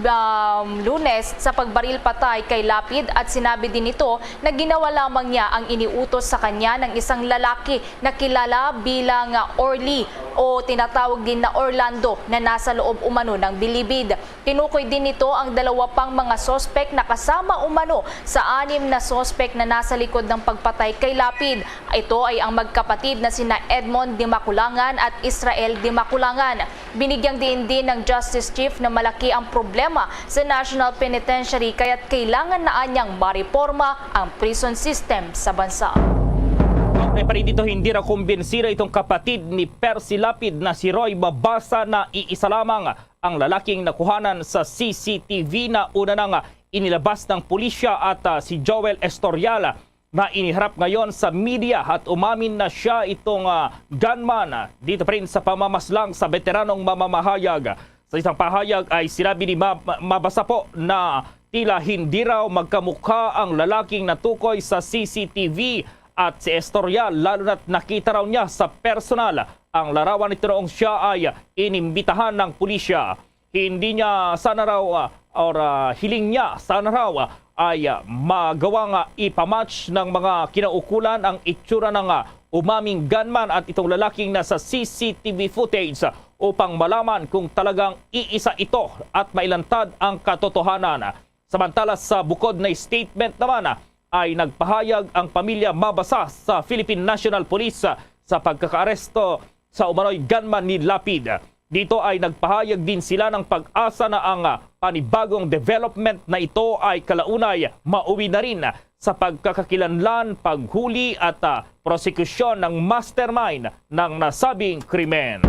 ah, um, Lunes sa pagbaril patay kay Lapid at sinabi din nito na ginawa lamang niya ang iniutos sa kanya ng isang lalaki na kilala bilang, ah, Orly o tinatawag din na Orlando na nasa loob umano ng bilibid. Tinukoy din nito ang dalawa pang mga suspek na kasama umano sa anim na suspek na nasa likod ng pagpatay kay Lapid. Ito ay ang magkapatid na sina Edmond Dimaculangan at Israel Dimaculangan. Binigyang diin din ng Justice Chief na malaki ang problema sa National Penitentiary kaya't kailangan na anyang mareporma ang prison system sa bansa. Okay pa rin dito, hindi raw kumbinsido itong kapatid ni Percy Lapid na si Roy Mabasa na iisa lamang ang lalaking nakuhanan sa C C T V na una nang inilabas ng pulisya at, ah, si Joel Estorial na iniharap ngayon sa media at umamin na siya itong, ah, gunman, ah, dito pa rin sa pamamaslang sa beteranong mamamahayag. Sa isang pahayag ay sinabi ni Ma-, Ma-, Mabasa po na tila hindi raw magkamukha ang lalaking natukoy sa C C T V at si Estorial, lalo na't nakita raw niya sa personal ang larawan nito noong siya ay inimbitahan ng pulisya. Hindi niya sana raw, ah, or, ah, hiling niya sana raw, ah, ay, ah, magawang, ah, ipamatch ng mga kinaukulan ang itsura ng, ah, umaming gunman at itong lalaking nasa C C T V footage, ah, upang malaman kung talagang iisa ito at mailantad ang katotohanan. Samantala, sa bukod na statement naman, ah, ay nagpahayag ang pamilya Mabasa sa Philippine National Police, ah, sa pagkakaaresto sa umano'y gunman ni Lapid. Dito ay nagpahayag din sila ng pag-asa na ang, ah, panibagong development na ito ay kalaunay mauwi na rin sa pagkakakilanlan, paghuli at, ah, prosekusyon ng mastermind ng nasabing krimen.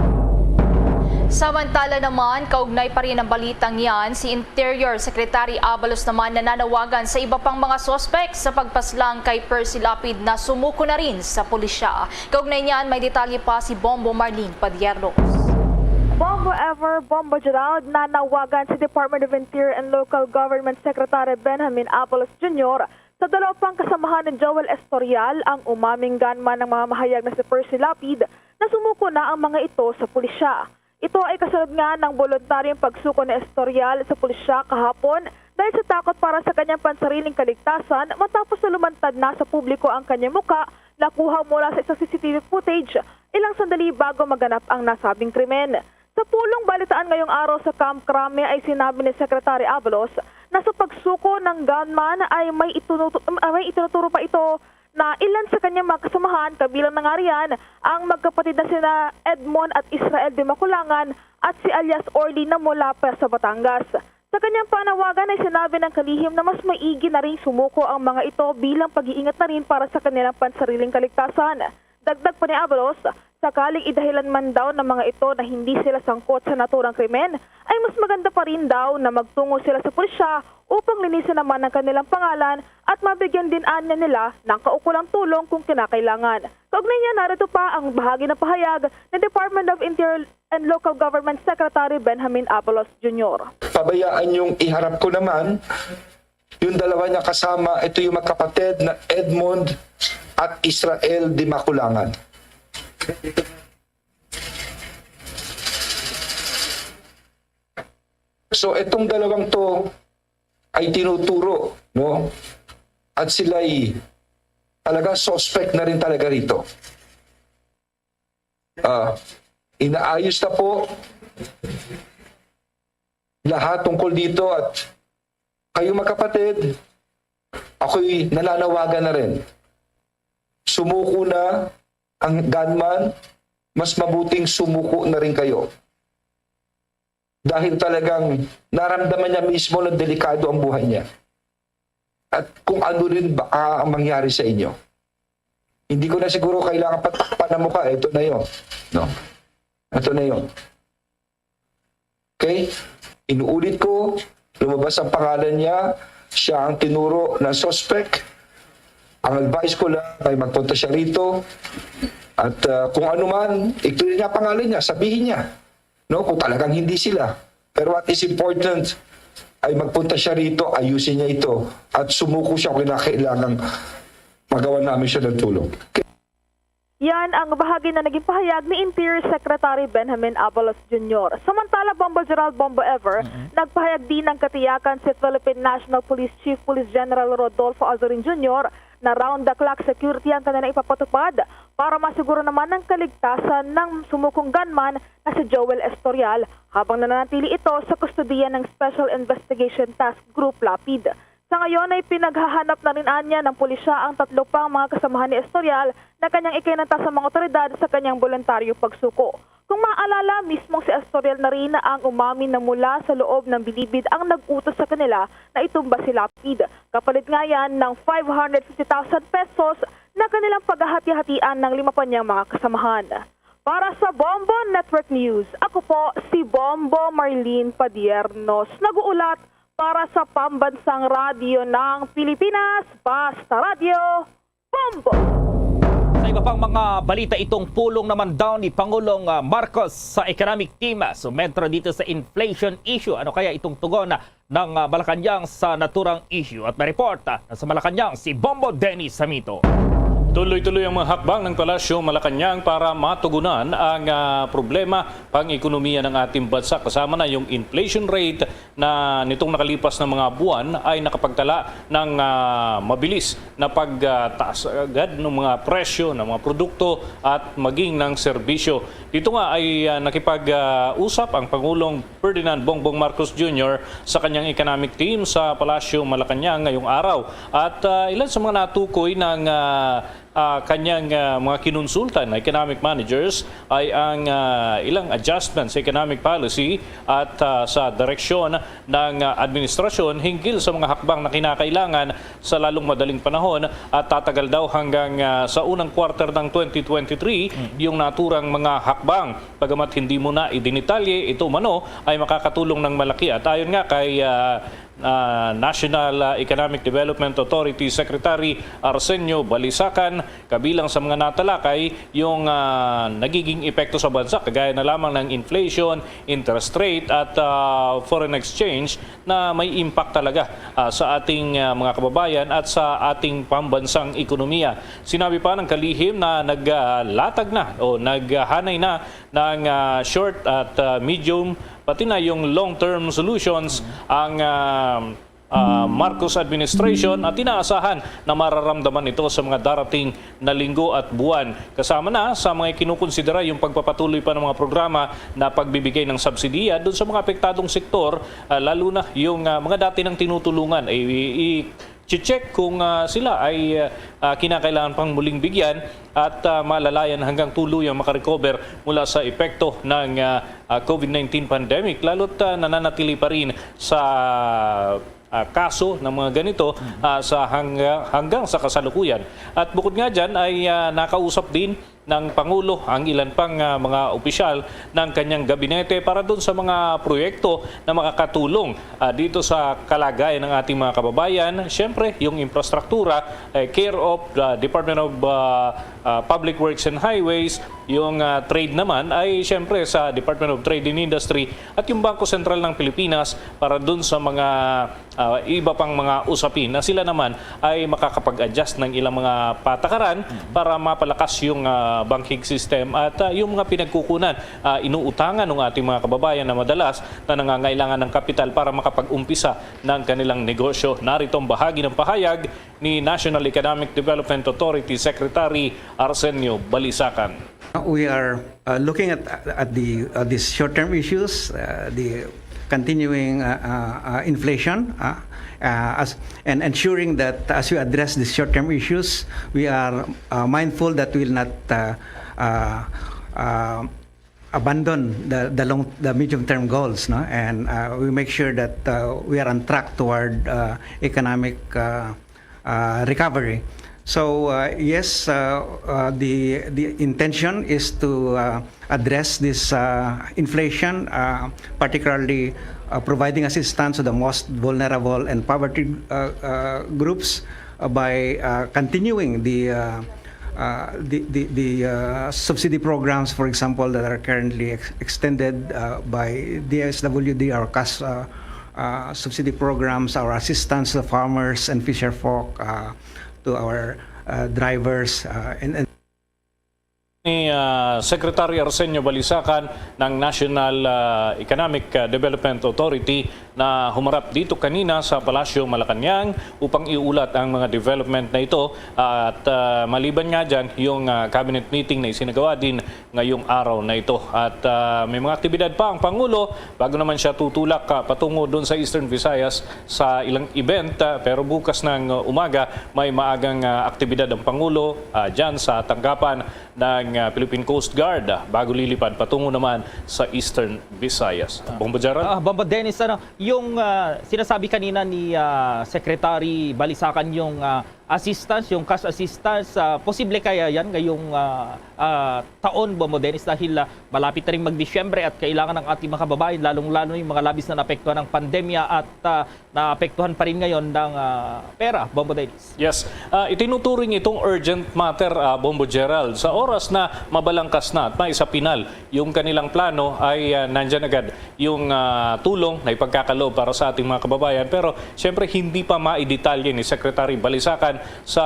Samantala naman, kaugnay pa rin ang balitang yan, si Interior Secretary Abalos naman nananawagan sa iba pang mga suspek sa pagpaslang kay Percy Lapid na sumuko na rin sa pulisya. Kaugnay niyan, may detalye pa si Bombo Marlene Padiernos. Bombo Ever, Bombo Gerald, nanawagan si Department of Interior and Local Government Secretary Benjamin Abalos Junior sa dalawa pang kasamahan ni Joel Estorial, ang umaming gunman ng mamamahayag na si Percy Lapid, na sumuko na ang mga ito sa pulisya. Ito ay kasunod nga ng boluntaryong pagsuko ni Estorial sa pulisya kahapon dahil sa takot para sa kanyang pansariling kaligtasan matapos na lumantad na sa publiko ang kanyang muka nakuha mula sa isang C C T V footage ilang sandali bago maganap ang nasabing krimen. Sa pulong balitaan ngayong araw sa Camp Crame ay sinabi ni Secretary Abalos na sa pagsuko ng gunman ay may itunutu-, ah, may itinuturo pa ito na ilan sa kanyang mga kasamahan, kabilang na nga riyan ang magkapatid na sina Edmond at Israel de Maculangan at si alias Orly na mula pa sa Batangas. Sa kanyang panawagan ay sinabi ng kalihim na mas maigi na ring sumuko ang mga ito bilang pag-iingat na rin para sa kanilang pansariling kaligtasan. Dagdag pa ni Abalos, sakaling idahilan man daw ng mga ito na hindi sila sangkot sa naturang krimen, ay mas maganda pa rin daw na magtungo sila sa pulisya upang linisin naman ang kanilang pangalan at mabigyan din anya nila ng kaukulang tulong kung kinakailangan. Kaugnay niya, narito pa ang bahagi ng pahayag ni Department of Interior and Local Government Secretary Benjamin Abalos Junior. Pabayaan yung iharap ko naman, yung dalawa niya kasama, ito yung magkapatid na Edmond at Israel de Maculangan. So, itong dalawang to ay tinuturo, no? At sila'y talaga suspect na rin talaga rito. Ah, inaayos na po lahat tungkol dito at kayo, magkapatid, ako'y nananawagan na rin. Sumuko na ang gunman, mas mabuting sumuko na rin kayo. Dahil talagang naramdaman niya mismo na delikado ang buhay niya. At kung ano rin ba, ah, ang mangyari sa inyo. Hindi ko na siguro kailangan patakpan ang mukha. Ito na yun. No? Ito na yun. Okay? Inuulit ko, lumabas ang pangalan niya. Siya ang tinuro ng suspect. Ang advice ko lang ay magpunta siya rito. At, ah, kung ano man, i-clear niya pangalan niya, sabihin niya. No, kung talagang hindi sila. Pero what is important ay magpunta siya rito, ayusin niya ito, at sumuko siya kung kinakailangan magawa namin siya ng tulong. Yan ang bahagi na naging pahayag ni Interior Secretary Benjamin Abalos Junior. Samantala, Bombo Gerald, Bombo Ever, Mm-mm. nagpahayag din ng katiyakan si Philippine National Police Chief Police General Rodolfo Azorin Junior na round-the-clock security ang kanilang ipapatupad para masiguro naman ang kaligtasan ng sumukong gunman na si Joel Estorial, habang nananatili ito sa kustodiya ng Special Investigation Task Group, lapid. Sa ngayon ay pinaghahanap na rin anya ng pulisya ang tatlo pang mga kasamahan ni Estorial na kanyang ikinanta sa mga otoridad sa kanyang boluntaryo pagsuko. Kung maalala, mismong si Estorial na rin ang umamin na mula sa loob ng bilibid ang nag-utos sa kanila na itumba si Lapid. Kapalit nga yan ng five hundred fifty thousand pesos na kanilang paghahati-hatian ng lima pa niyang mga kasamahan. Para sa Bombo Network News, ako po si Bombo Marlene Padiernos, nag-uulat para sa Pambansang Radyo ng Pilipinas, Basta Radyo, Bombo! Sa iba pang mga balita, itong pulong naman daw ni Pangulong, ah, Marcos sa economic team, ah, sumentra dito sa inflation issue. Ano kaya itong tugon, ah, ng, ah, Malacañang sa naturang issue? At may report, ah, na sa Malacañang si Bombo Dennis Samito. Tuloy-tuloy ang mga hakbang ng Palasyo Malacañang para matugunan ang, ah, problema pang-ekonomiya ng ating bansa, kasama na yung inflation rate na nitong nakalipas na mga buwan ay nakapagtala ng, ah, mabilis na pagtaas agad ng mga presyo ng mga produkto at maging ng serbisyo. Dito nga ay, ah, nakipag-usap ang Pangulong Ferdinand Bongbong Marcos Junior sa kanyang economic team sa Palasyo Malacañang ngayong araw. At, ah, ilan sa mga natukoy ng, ah, ah, kanyang, ah, mga kinonsulta na economic managers ay ang, ah, ilang adjustment sa economic policy at, ah, sa direksyon ng, ah, administrasyon hinggil sa mga hakbang na kinakailangan sa lalong madaling panahon at tatagal daw hanggang, ah, sa unang quarter ng twenty twenty-three Mm. yung naturang mga hakbang. Bagamat hindi mo na idinitalye, ito umano ay makakatulong ng malaki. At ayon nga kay, ah, ah, National, ah, Economic Development Authority Secretary Arsenio Balisacan, kabilang sa mga natalakay yung, ah, nagiging epekto sa bansa, kagaya na lamang ng inflation, interest rate, at, ah, foreign exchange na may impact talaga, ah, sa ating, ah, mga kababayan at sa ating pambansang ekonomiya. Sinabi pa ng kalihim na naglatag na o naghanay na ng, ah, short at, ah, medium, pati na yung long-term solutions ang, ah, ah, Marcos administration at inaasahan na mararamdaman ito sa mga darating na linggo at buwan. Kasama na sa mga kinukonsidera yung pagpapatuloy pa ng mga programa na pagbibigay ng subsidiya doon sa mga apektadong sektor, ah, lalo na yung, ah, mga dati nang tinutulungan. I-, i-, Che-check kung, ah, sila ay, ah, kinakailangan pang muling bigyan at, ah, malalayan hanggang tuluyang makarecover mula sa epekto ng, ah, ah, COVID nineteen pandemic, lalo't, ah, nananatili pa rin sa, ah, kaso ng mga ganito, ah, sa hangga-, hanggang sa kasalukuyan. At bukod nga dyan ay, ah, nakausap din ng Pangulo ang ilan pang, ah, mga opisyal ng kanyang gabinete para dun sa mga proyekto na makakatulong, ah, dito sa kalagayan ng ating mga kababayan. Siyempre, yung infrastruktura, eh, care of the Department of, ah, ah, Public Works and Highways, yung, ah, trade naman ay siyempre sa Department of Trade and Industry at yung Bangko Sentral ng Pilipinas para dun sa mga ah, iba pang mga usapin na sila naman ay makakapag-adjust ng ilang mga patakaran para mapalakas yung, ah, banking system at, ah, yung mga pinagkukunan, ah, inuutangan ng ating mga kababayan na madalas na nangangailangan ng kapital para makapag-umpisa ng kanilang negosyo. Narito ang bahagi ng pahayag ni National Economic Development Authority Secretary Arsenio Balisacan. We are uh, looking at at the uh, these short-term issues, uh, the continuing uh, uh, uh, inflation, uh, uh, as and ensuring that as we address these short-term issues, we are uh, mindful that we will not uh, uh, uh, abandon the the long the medium-term goals, no? And uh, we make sure that uh, we are on track toward uh, economic uh, uh, recovery. So uh, yes, uh, uh, the the intention is to uh, address this uh, inflation, uh, particularly uh, providing assistance to the most vulnerable and poverty uh, uh, groups uh, by uh, continuing the uh, uh, the, the, the uh, subsidy programs, for example, that are currently ex- extended uh, by D S W D, our cash uh, uh, subsidy programs, our assistance to farmers and fisher folk, uh, to our uh, drivers, uh, and, and Ni, ah, Secretary Arsenio Balisacan ng National, ah, Economic, ah, Development Authority na humarap dito kanina sa Palasyo Malacañang upang iulat ang mga development na ito. At, ah, maliban nga dyan, yung, ah, cabinet meeting na isinagawa din ngayong araw na ito. At, ah, may mga aktibidad pa ang Pangulo bago naman siya tutulak, ah, patungo doon sa Eastern Visayas sa ilang event. Ah, pero bukas ng umaga, may maagang, ah, aktibidad ang Pangulo, ah, dyan sa tanggapan ng, ah, Philippine Coast Guard, ah, bago lilipad patungo naman sa Eastern Visayas. Bombo Gerald? Ah, Bombo Dennis, ano, yung ah, sinasabi kanina ni ah, Secretary Balisacan yung ah, assistance, yung cash assistance, ah, posible kaya yan ngayong ah, ah, taon, Bombo Dennis, dahil ah, malapit na rin mag-Disyembre at kailangan ng ating mga kababayan, lalong-lalo yung mga labis na naapektuhan ng pandemya at ah, naapektuhan pa rin ngayon ng ah, pera, Bombo Dennis? Yes. Ah, itinuturing itong urgent matter, ah, Bombo Gerald. Sa oras na mabalangkas na at maisapinal yung kanilang plano, ay, ah, nandyan agad yung, ah, tulong na ipagkakaloob para sa ating mga kababayan. Pero siyempre, hindi pa maidetalye ni Secretary Balisacan sa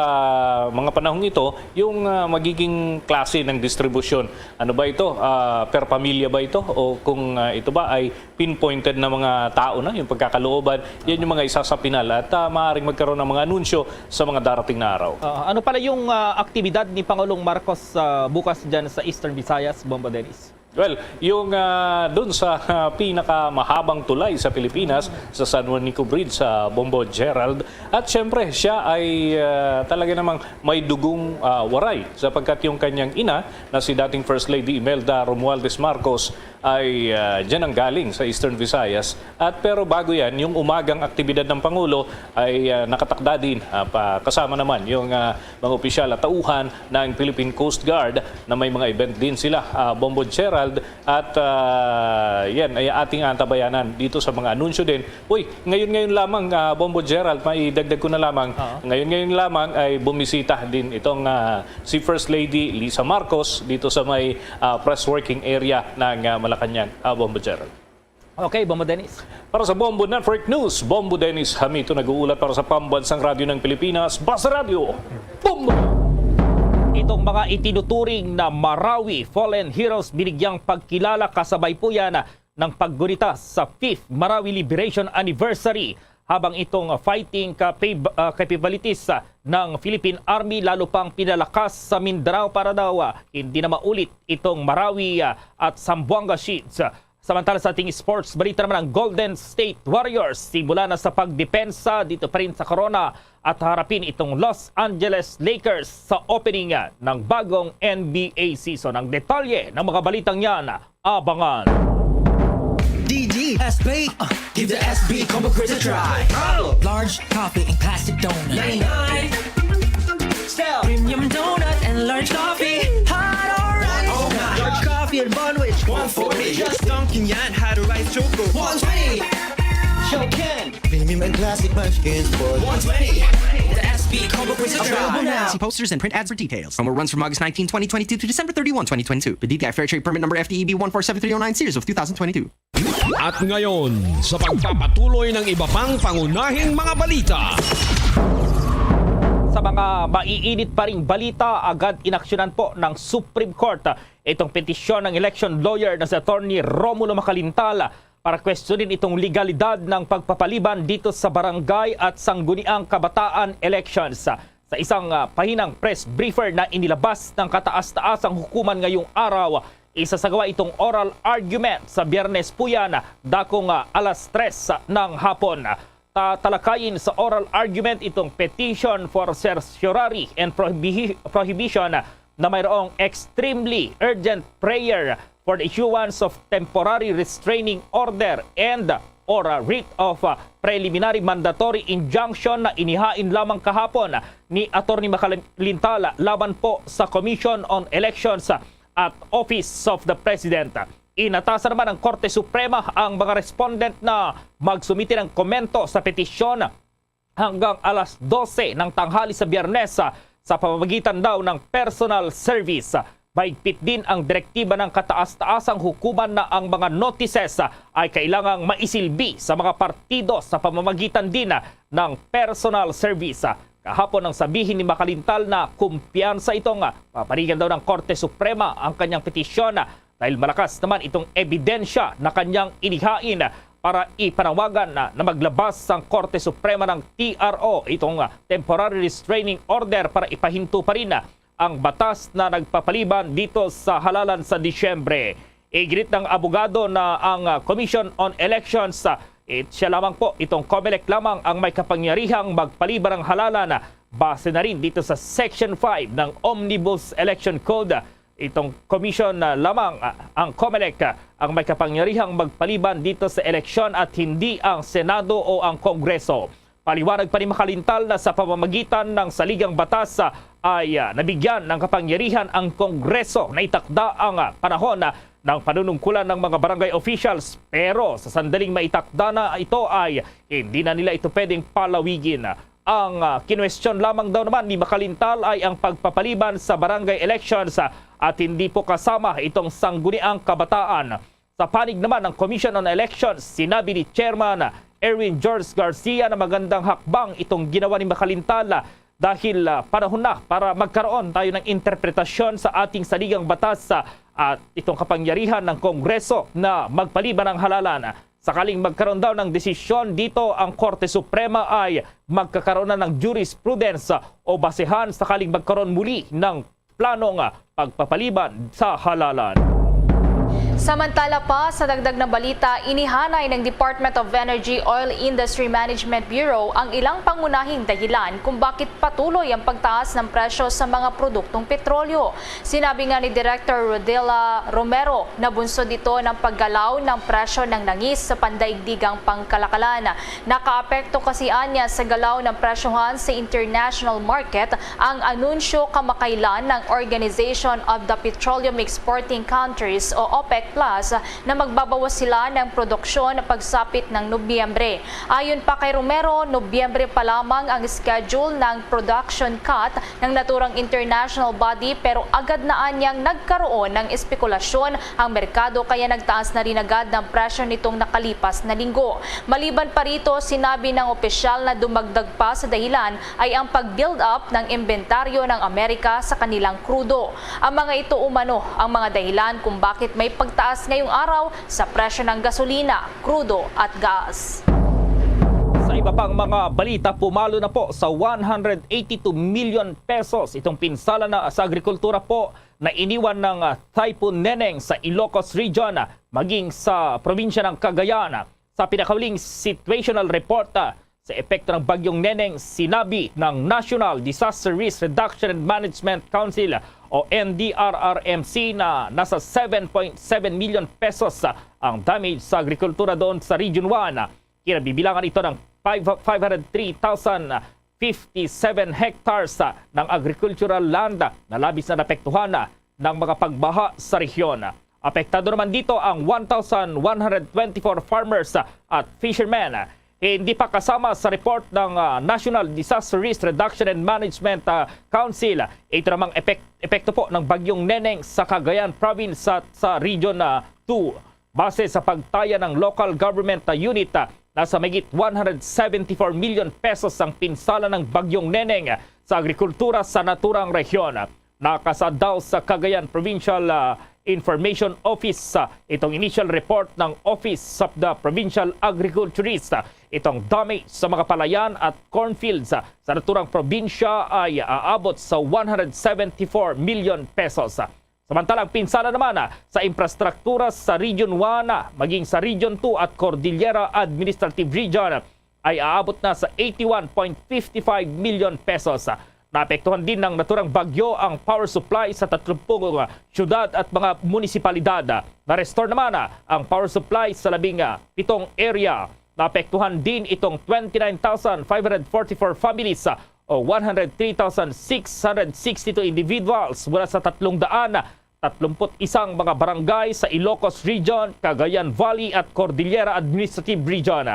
mga panahong ito yung, ah, magiging klase ng distribusyon. Ano ba ito? Ah, per pamilya ba ito? O kung, ah, ito ba ay pinpointed na mga tao na yung pagkakalooban, yan yung mga isa sa pinal. At, ah, maaaring magkaroon ng mga anunsyo sa mga darating na araw. Ah, ano pala yung ah, aktibidad ni Pangulong Marcos ah, bukas dyan sa Eastern Visayas, Bombo Dennis? Well, yung, ah, dun sa, ah, pinakamahabang tulay sa Pilipinas, sa San Juanico Bridge sa Bombo, Gerald. At syempre, siya ay, ah, talaga namang may dugong, ah, Waray, sapagkat yung kanyang ina na si dating First Lady Imelda Romualdez Marcos ay, ah, dyan ang galing, sa Eastern Visayas. At pero bago yan, yung umagang aktibidad ng Pangulo ay, ah, nakatakda din, ah, pa, kasama naman yung, ah, mga opisyal at tauhan ng Philippine Coast Guard na may mga event din sila, ah, Bombo, Gerald. At, ah, yan ay ating antabayanan dito sa mga anunsyo din. Uy, ngayon-ngayon lamang, ah, Bombo, Gerald, maidagdag ko na lamang, Oo. ngayon-ngayon lamang ay bumisita din itong, ah, si First Lady Lisa Marcos dito sa may, ah, press working area ng, ah, Malacañang, ah, Bombo, Gerald. Okay, Bombo Dennis. Para sa Bombo Network News, Bombo Dennis Hamito nag-uulat para sa Pambansang Radyo ng Pilipinas, Basta Radyo, Bombo! Itong mga itinuturing na Marawi Fallen Heroes binigyang pagkilala kasabay po yan ng paggunita sa fifth Marawi Liberation Anniversary, habang itong fighting capa- ah, capabilities ah, ng Philippine Army lalo pang pinalakas sa Mindanao para daw ah, hindi na maulit itong Marawi ah, at Zamboanga Shields. Samantala sa ating sports balita naman, ang Golden State Warriors simula na sa pagdepensa dito pa rin sa Corona at harapin itong Los Angeles Lakers sa opening, ah, ng bagong N B A season. Ang detalye ng mga balitang yan, abangan. D D S B, uh, give the S B combo quiz a try. Large coffee and classic donut. Ninety-nine. Still. Premium donut and large coffee. Hot or ice. Oh, large coffee and bun which? One forty. Just dunking yan, hot or ice choco. One twenty. Show Ken. Premium and classic munchkins for one twenty. The S B combo quiz a try. Available now. See posters and print ads for details. Promo runs from August nineteen, twenty twenty-two to December thirty-one, twenty twenty-two. The D T I Fair Trade Permit Number F T E B one four seven three oh nine, series of two thousand twenty-two. At ngayon, sa pagpapatuloy ng iba pang pangunahing mga balita. Sa mga maiinit pa ring balita, agad inaksyonan po ng Supreme Court itong petisyon ng election lawyer na si Attorney Romulo Macalintal para kwestiyonin itong legalidad ng pagpapaliban dito sa barangay at sangguniang kabataan elections. Sa isang, ah, pahinang press briefer na inilabas ng kataas-taasang hukuman ngayong araw, isasagawa itong oral argument sa Biyernes po yan, dakong, ah, alas tres ng hapon. Tatalakayin sa oral argument itong petition for certiorari and prohibi- prohibition na mayroong extremely urgent prayer for the issuance of temporary restraining order and or a writ of, uh, preliminary mandatory injunction na inihain lamang kahapon ni Attorney Macalintal laban po sa Commission on Elections at Office of the President. Inatasan naman ng Korte Suprema ang mga respondent na magsumite ng komento sa petisyon hanggang alas dose ng tanghali sa Biyernes, ah, sa pamamagitan daw ng personal service. Mahigpit din ang direktiba ng kataas-taasang hukuman na ang mga notices, ah, ay kailangang maisilbi sa mga partido sa pamamagitan din, ah, ng personal service. Ah, kahapon nang sabihin ni Macalintal na kumpiyansa itong, ah, papanigan daw ng Korte Suprema ang kanyang petisyon, ah, dahil malakas naman itong ebidensya na kanyang inihain para ipanawagan na, na maglabas sang Korte Suprema ng T R O itong, ah, temporary restraining order para ipahinto pa rin, ah, ang batas na nagpapaliban dito sa halalan sa Disyembre. Iginit ng abogado na ang, ah, Commission on Elections, ah, it, siya lamang po, itong COMELEC lamang ang may kapangyarihang magpaliban ng halalan, ah, base na rin dito sa Section five ng Omnibus Election Code. Itong commission na lamang, ah, ang COMELEC, ah, ang may kapangyarihang magpaliban dito sa eleksyon at hindi ang Senado o ang Kongreso. Paliwanag pa ni Macalintal na sa pamamagitan ng saligang batas, ah, ay, ah, nabigyan ng kapangyarihan ang Kongreso na itakda ang, ah, panahon, ah, ng panunungkulan ng mga barangay officials, pero sa sandaling maitakda na ito ay hindi na nila ito pwedeng palawigin. Ang, ah, kinwestiyon lamang daw naman ni Macalintal ay ang pagpapaliban sa barangay elections, ah, at hindi po kasama itong sangguniang kabataan. Sa panig naman ng Commission on Elections, sinabi ni Chairman Erwin George Garcia na magandang hakbang itong ginawa ni Macalintal, ah, dahil, ah, panahon na para magkaroon tayo ng interpretasyon sa ating saligang batas, ah, at itong kapangyarihan ng Kongreso na magpaliban ng halalan. Sakaling magkaroon daw ng desisyon dito ang Korte Suprema ay magkakaroon na ng jurisprudence o basehan sakaling magkaroon muli ng planong pagpapaliban sa halalan. Samantala pa, sa dagdag na balita, inihanay ng Department of Energy Oil Industry Management Bureau ang ilang pangunahing dahilan kung bakit patuloy ang pagtaas ng presyo sa mga produktong petrolyo. Sinabi nga ni Director Rodela Romero na bunsod ito ng paggalaw ng presyo ng langis sa pandaigdigang pangkalakalan. Nakaapekto kasi anya sa galaw ng presyohan sa international market ang anunsyo kamakailan ng Organization of the Petroleum Exporting Countries o OPEC Plus na magbabawas sila ng produksyon pagsapit ng Nobyembre. Ayon pa kay Romero, Nobyembre pa lamang ang schedule ng production cut ng naturang international body, pero agad na anyang nagkaroon ng espekulasyon ang merkado kaya nagtaas na rin agad ang presyo nitong nakalipas na linggo. Maliban pa rito, sinabi ng opisyal na dumagdag pa sa dahilan ay ang pag-build up ng imbentaryo ng Amerika sa kanilang krudo. Ang mga ito umano ang mga dahilan kung bakit may pagtaas ngayong araw sa presyo ng gasolina, krudo at gas. Sa iba pang mga balita, pumalo na po sa one hundred eighty-two million pesos itong pinsala na sa agrikultura po na iniwan ng, ah, Typhoon Neneng sa Ilocos Region, ah, maging sa probinsya ng Cagayan. Sa pinakahuling situational report, ah, Sa epekto ng Bagyong Neneng, sinabi ng National Disaster Risk Reduction and Management Council o N D R R M C na nasa seven point seven million pesos ang damage sa agrikultura doon sa Region one. Kinabibilangan ito ng five, five hundred three thousand fifty-seven hectares ng agricultural land na labis na naapektuhan ng mga pagbaha sa rehiyon. Apektado naman dito ang one thousand one hundred twenty-four farmers at fishermen. Hindi pa kasama sa report ng, ah, National Disaster Risk Reduction and Management, ah, Council. Ito namang epek-, epekto po ng Bagyong Neneng sa Cagayan Province at sa Region, ah, two. Base sa pagtaya ng local government, ah, unit, ah, nasa mahigit one hundred seventy-four million pesos ang pinsala ng Bagyong Neneng sa agrikultura sa naturang rehiyon. Nakasaad daw sa Cagayan Provincial, ah, Information Office, ah, itong initial report ng Office of the Provincial Agriculturist. Ah, itong damage sa mga palayan at cornfields, ah, sa naturang probinsya ay aabot sa one hundred seventy-four million pesos. Samantala, ang pinsala naman, ah, sa infrastruktura sa Region one, ah, maging sa Region two at Cordillera Administrative Region ay aabot na sa eighty-one point fifty-five million pesos. Naapektuhan din ng naturang bagyo ang power supply sa tatlumpung syudad at mga munisipalidad. Na-restore naman, ah, ang power supply sa labing, ah, pitong area. Naapektuhan din itong twenty-nine thousand five hundred forty-four families, ah, o one hundred three thousand six hundred sixty-two individuals mula sa tatlong daan tatlumput isang mga barangay sa Ilocos Region, Cagayan Valley at Cordillera Administrative Region.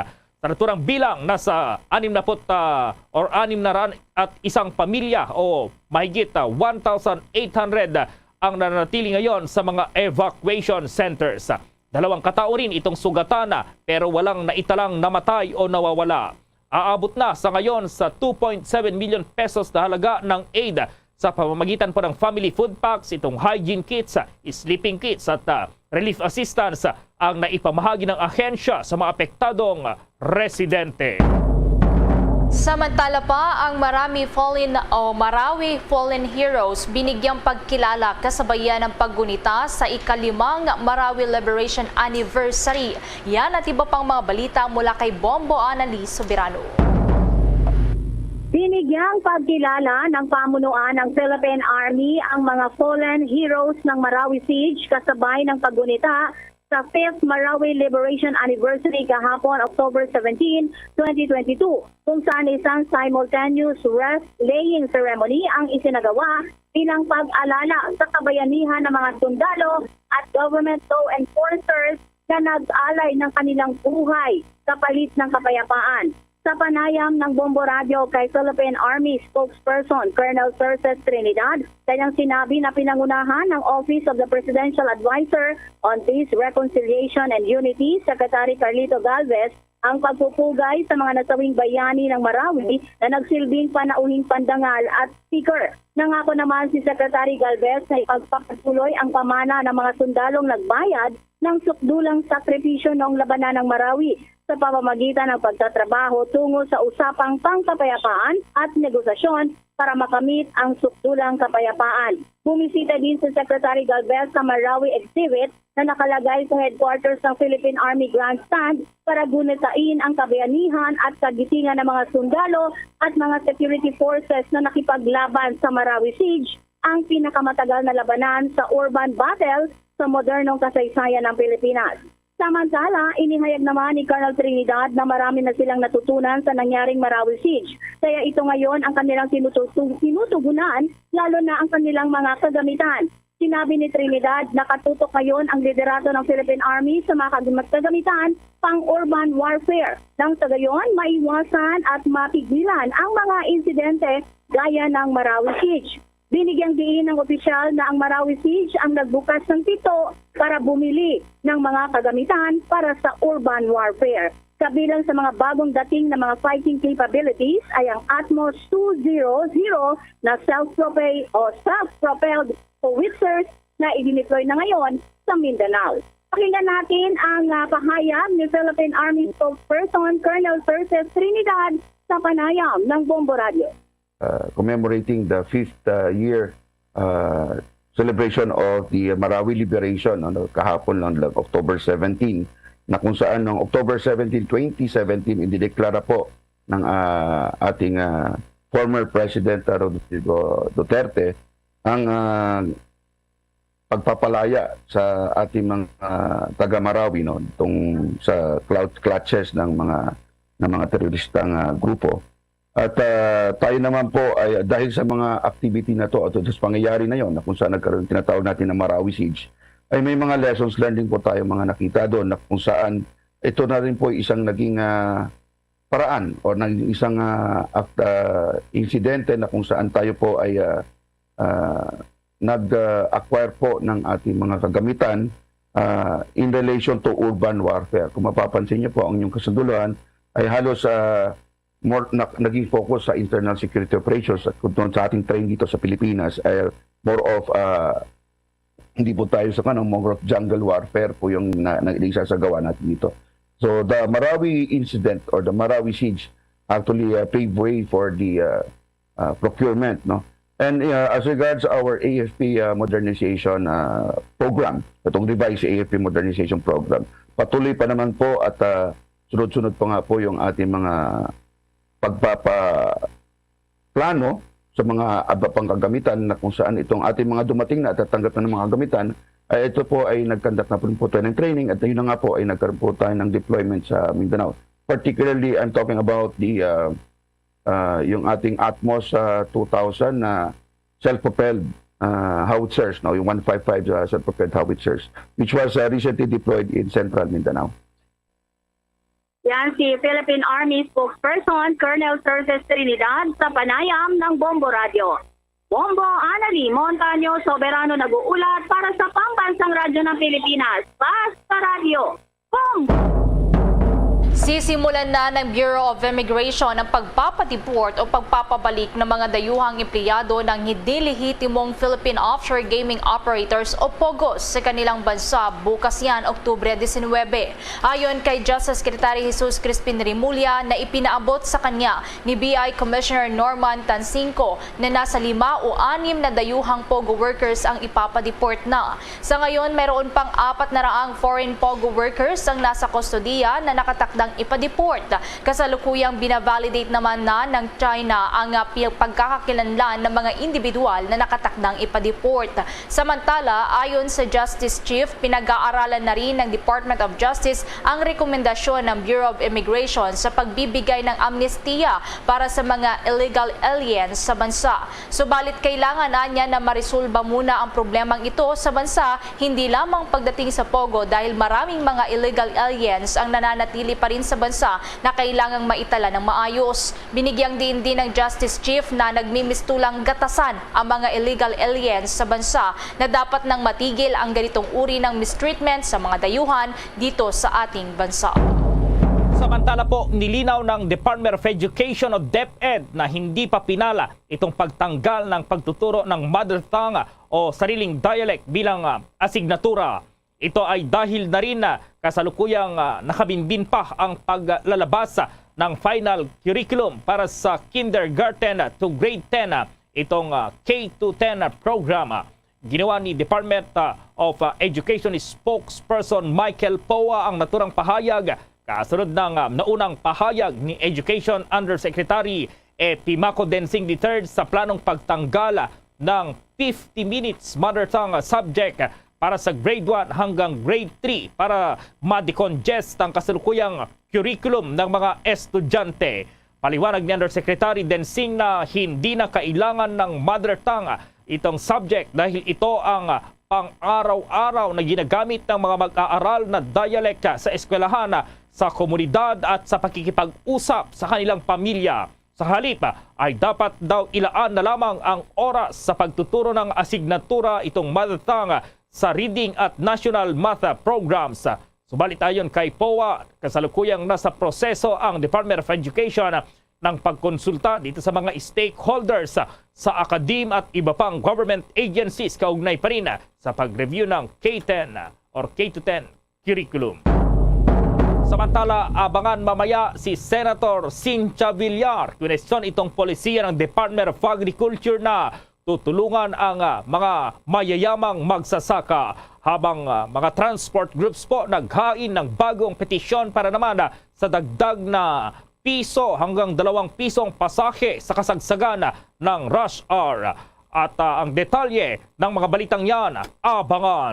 Sa naturang bilang, nasa anim na put, ah, or anim na raan at isang pamilya o mahigit, ah, one thousand eight hundred ang nananatili ngayon sa mga evacuation centers. Dalawang katao rin itong sugatan, ah, pero walang naitalang namatay o nawawala. Aabot na sa ngayon sa two point seven million pesos na halaga ng aid sa pamamagitan po ng family food packs, itong hygiene kits, sleeping kits at, ah, relief assistance ang naipamahagi ng ahensya sa mga apektadong residente. Samantala pa, ang Marami Fallen o Marawi Fallen Heroes binigyang pagkilala kasabay ng paggunita sa ikalimang Marawi Liberation Anniversary. Yan at iba pang mga balita mula kay Bombo Annalise Soberano. Binigyang pagkilala ng pamunuan ng Philippine Army ang mga fallen heroes ng Marawi Siege kasabay ng paggunita sa fifth Marawi Liberation Anniversary kahapon, October seventeen, twenty twenty-two, kung saan isang simultaneous wreath-laying ceremony ang isinagawa bilang pag-alala sa kabayanihan ng mga sundalo at government law enforcers na nag-alay ng kanilang buhay kapalit ng kapayapaan. Sa panayam ng Bombo Radio kay Philippine Army Spokesperson Colonel Cerces Trinidad, kanyang sinabi na pinangunahan ng Office of the Presidential Advisor on Peace, Reconciliation and Unity, Secretary Carlito Galvez, ang pagpupugay sa mga nasawing bayani ng Marawi na nagsilbing panauhing pandangal at speaker. Nangako naman si Secretary Galvez na ipagpapatuloy ang pamana ng mga sundalong nagbayad ng sukdulang sakripisyo noong labanan ng Marawi sa pamamagitan ng pagtatrabaho tungo sa usapang pangkapayapaan at negosasyon para makamit ang sukdulang kapayapaan. Bumisita din si Secretary Galvez sa Marawi Exhibit na nakalagay sa headquarters ng Philippine Army Grandstand para gunitain ang kabayanihan at kagitingan ng mga sundalo at mga security forces na nakipaglaban sa Marawi Siege, ang pinakamatagal na labanan sa urban battle sa modernong kasaysayan ng Pilipinas. Samantala, inihayag naman ni Colonel Trinidad na marami na silang natutunan sa nangyaring Marawi Siege, kaya ito ngayon ang kanilang tinutu-, tinutugunan, lalo na ang kanilang mga kagamitan. Sinabi ni Trinidad, nakatutok ngayon ang liderato ng Philippine Army sa mga kagam-, kagamitan pang-urban warfare, nang sa gayon maiwasan at mapigilan ang mga insidente gaya ng Marawi Siege. Binigyang diin ng opisyal na ang Marawi Siege ang nagbukas ng pinto para bumili ng mga kagamitan para sa urban warfare. Kabilang sa mga bagong dating na mga fighting capabilities ay ang ATMOS two zero zero na self-propel o self-propelled howitzers na idineploy na ngayon sa Mindanao. Pakinggan natin ang, ah, pahayag ni Philippine Army Spokesperson Colonel Cerces Trinidad sa panayam ng Bombo Radio. Uh, commemorating the fifth, uh, year, uh, celebration of the Marawi Liberation, ano, kahapon lang, lang, October seventeen, na kung saan noong October seventeen, twenty seventeen, idineklara po ng, ah, ating, ah, former President, ah, Rodrigo Duterte, ang, ah, pagpapalaya sa ating mga, ah, taga Marawi, no, itong sa clou-, clutches ng mga, ng mga teroristang, ah, grupo. At, ah, tayo naman po ay dahil sa mga activity na to at sa pangyayari na yon na kung saan nagkaroon tinatawag natin ng Marawi Siege, ay may mga lessons learned din po tayo mga nakita doon na kung saan ito na rin po isang naging, ah, paraan or naging isang, ah, ak-, ah, insidente na kung saan tayo po ay, ah, ah, nag, ah, acquire po ng ating mga kagamitan, ah, in relation to urban warfare. Kung mapapansin niyo po, ang inyong kasundulan ay halos, ah, more, na, naging focus sa internal security operations at kung doon sa ating train dito sa Pilipinas ay more of, ah, hindi po tayo sa kanang more of jungle warfare po yung na, na, naisasagawa natin dito. So the Marawi incident or the Marawi siege actually, uh, paved way for the, uh, uh, procurement, no? And, uh, as regards our A F P, uh, modernization, uh, program, itong revised A F P modernization program, patuloy pa naman po at, uh, sunod-sunod pa nga po yung ating mga pagpapaplano sa mga iba pang kagamitan na kung saan itong ating mga dumating na at tatanggap na ng mga kagamitan, ay ito po ay nag-conduct na po, po tayo ng training at yun na nga po ay nagkaroon po tayo ng deployment sa Mindanao. Particularly, I'm talking about the, uh, uh, yung ating ATMOS, uh, two thousand na self-propelled, uh, howitzers, no? Yung one five five, uh, self-propelled howitzers, which was, uh, recently deployed in Central Mindanao. Yan si Philippine Army spokesperson Colonel Serges Trinidad sa panayam ng Bombo Radio. Bombo, Anali Montaño, soberano nag-uulat para sa Pambansang Radyo ng Pilipinas, Basta Radyo. Bombo! Sisimulan na ng Bureau of Immigration ang pagpapadeport o pagpapabalik ng mga dayuhang empleyado ng hindi lehitimong Philippine Offshore Gaming Operators o POGOs sa kanilang bansa bukas yan, Oktubre diecinuebe. Ayon kay Justice Secretary Jesus Crispin Remulla na ipinaabot sa kanya ni B I Commissioner Norman Tansinco na nasa lima o anim na dayuhang POGO workers ang ipapadeport na. Sa ngayon, mayroon pang apat na raang foreign POGO workers ang nasa kustodiya na nakatakdang ipadeport. Kasalukuyang binavalidate naman na ng China ang, ah, pi-, pagkakakilanlan ng mga individual na nakatakdang ipadeport. Samantala, ayon sa Justice Chief, pinag-aaralan na rin ng Department of Justice ang rekomendasyon ng Bureau of Immigration sa pagbibigay ng amnestiya para sa mga illegal aliens sa bansa. Subalit, kailangan anya na maresolba muna ang problemang ito sa bansa, hindi lamang pagdating sa POGO, dahil maraming mga illegal aliens ang nananatili pa rin sa bansa na kailangang maitala ng maayos. Binigyang diin din ng Justice Chief na nagmimistulang gatasan ang mga illegal aliens sa bansa na dapat nang matigil ang ganitong uri ng mistreatment sa mga dayuhan dito sa ating bansa. Samantala po, nilinaw ng Department of Education o DepEd na hindi pa pinala itong pagtanggal ng pagtuturo ng mother tongue o sariling dialect bilang, ah, asignatura. Ito ay dahil na rin na kasalukuyang, ah, nakabinbin pa ang paglalabas, ah, ng final curriculum para sa kindergarten, ah, to grade ten, ah, itong, ah, K to ten, ah, program. Ah, ginawa ni Department, ah, of, ah, Education Spokesperson Michael Poa ang naturang pahayag kasunod ng, ah, naunang pahayag ni Education Undersecretary Epimaco Densing the third sa planong pagtanggal, ah, ng fifty minutes mother tongue, ah, subject, ah, para sa grade one hanggang grade three para ma-decongest ang kasalukuyang curriculum ng mga estudyante. Paliwanag ni Undersecretary Densing na hindi na kailangan ng mother tongue itong subject dahil ito ang pang-araw-araw na ginagamit ng mga mag-aaral na dialect sa eskwelahan, sa komunidad at sa pakikipag-usap sa kanilang pamilya. Sa halip ay dapat daw ilaan na lamang ang oras sa pagtuturo ng asignatura itong mother tongue sa reading at national math programs. Subalit ayon kay Poa, kasalukuyang nasa proseso ang Department of Education ng pagkonsulta dito sa mga stakeholders sa academe at iba pang government agencies kaugnay pa rin sa pag-review ng K ten or K to ten curriculum. Samantala, abangan mamaya si Senator Cynthia Villar. Kwestiyon itong polisiya ng Department of Agriculture na tutulungan ang, ah, mga mayayamang magsasaka, habang, ah, mga transport groups po naghain ng bagong petisyon para naman, ah, sa dagdag na piso hanggang dalawang piso ang pasahe sa kasagsagan ng rush hour. At, ah, ang detalye ng mga balitang yan, abangan.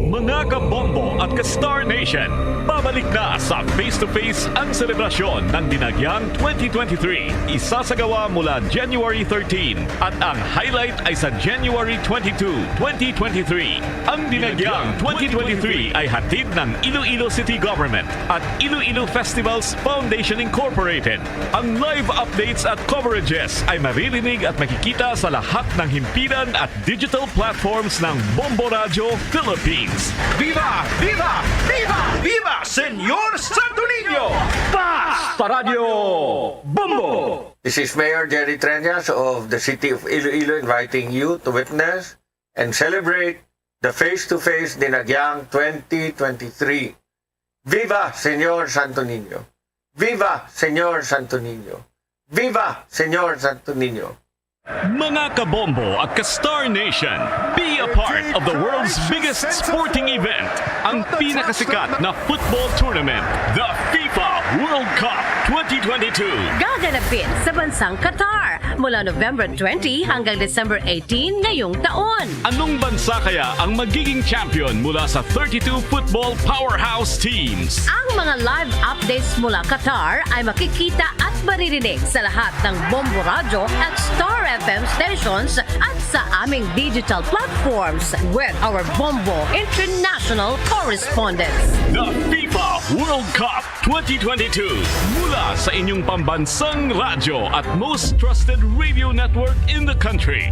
Mga kabombo at ka-Star Nation, babalik na sa Face to Face ang selebrasyon ng Dinagyang twenty twenty-three. Isasagawa mula January thirteen at ang highlight ay sa January twenty-two, twenty twenty-three. Ang Dinagyang twenty twenty-three ay hatid ng Iloilo City Government at Iloilo Festivals Foundation Incorporated. Ang live updates at coverages ay maririnig at makikita sa lahat ng himpilan at digital platforms ng Bombo Radyo Philippines. Viva! Viva! Viva! Viva Señor Santo Niño! Basta Radyo Bombo! This is Mayor Jerry Treñas of the City of Iloilo inviting you to witness and celebrate the Face to Face Dinagyang twenty twenty-three. Viva Señor Santo Niño! Viva Señor Santo Niño! Viva Señor Santo Niño! Mga kabombo at ka-Star Nation, be a part of the world's biggest sporting event, ang pinakasikat na football tournament, the FIFA World Cup twenty twenty-two. Gaganapin sa bansang Qatar mula November twenty hanggang December eighteen ngayong taon. Anong bansa kaya ang magiging champion mula sa thirty-two football powerhouse teams? Ang mga live updates mula Qatar ay makikita at maririnig sa lahat ng Bombo Radyo at Star F M stations at sa aming digital platforms with our Bombo International correspondents. The FIFA World Cup twenty twenty-two, mula sa inyong pambansang radyo at most trusted radio network in the country,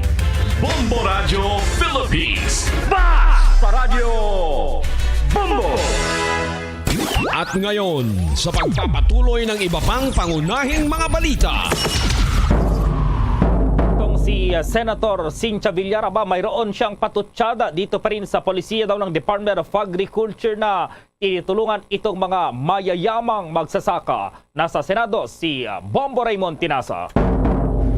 Bombo Radyo Philippines. Basta Radyo Bombo! At ngayon, sa pagpapatuloy ng iba pang pangunahing mga balita. Itong si, uh, Senator Cynthia Villar, aba, mayroon siyang patutsada dito pa rin sa polisiya daw ng Department of Agriculture na tinutulungan itong mga mayayamang magsasaka. Nasa Senado si, uh, Bombo Raymond Tinasa.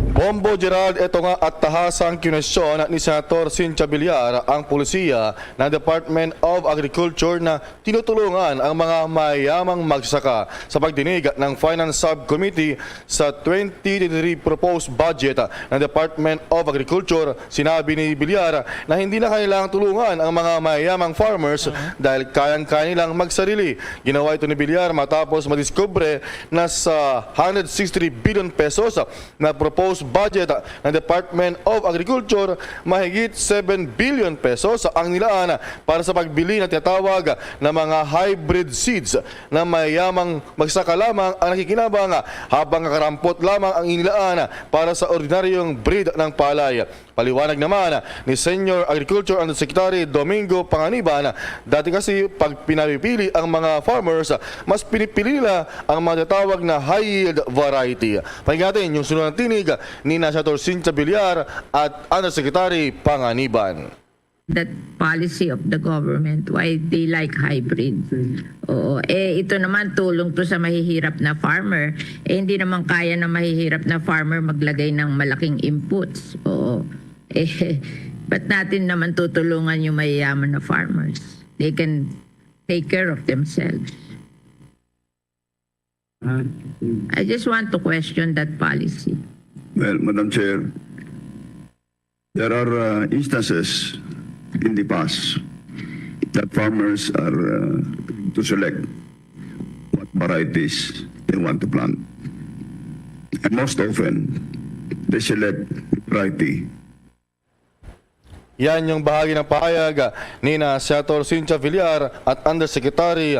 Bombo Gerald, ito nga at tahasang kinwestiyon ni Senator Cynthia Villar ang polisiya ng Department of Agriculture na tinutulungan ang mga mayamang magsasaka. Sa pagdinig ng Finance Subcommittee sa twenty twenty-three proposed budget ng Department of Agriculture, sinabi ni Villar na hindi na kailangang tulungan ang mga mayamang farmers dahil kayang-kaya nilang magsarili. Ginawa ito ni Villar matapos madiskubre na sa hundred sixty-three billion pesos na proposed budget ng Department of Agriculture, mahigit seven billion pesos ang nilaan para sa pagbili ng tinatawag na mga hybrid seeds na mayamang magsaka lamang ang nakikinabang, habang kakarampot lamang ang inilaan para sa ordinaryong breed ng palay. Paliwanag naman ni Senior Agriculture Undersecretary Domingo Panganiban, dati kasi pag pinapipili ang mga farmers, mas pinipili nila ang mga tinatawag na high yield variety. Pakinggan natin yung sunod na tinig ni na Senator Cynthia Villar at Undersecretary Panganiban. That policy of the government, why they like hybrid. Oo. Eh, ito naman, tulong to sa mahihirap na farmer. Eh, hindi naman kaya ng mahihirap na farmer maglagay ng malaking inputs. Oo. Eh, ba't natin naman tutulungan yung mayayaman na farmers? They can take care of themselves. I just want to question that policy. Well, Madam Chair, there are, uh, instances in the past that farmers are, uh, to select what varieties they want to plant. And most often, they select variety Yan yung bahagi ng pahayag ni na Senator Cynthia Villar at Undersecretary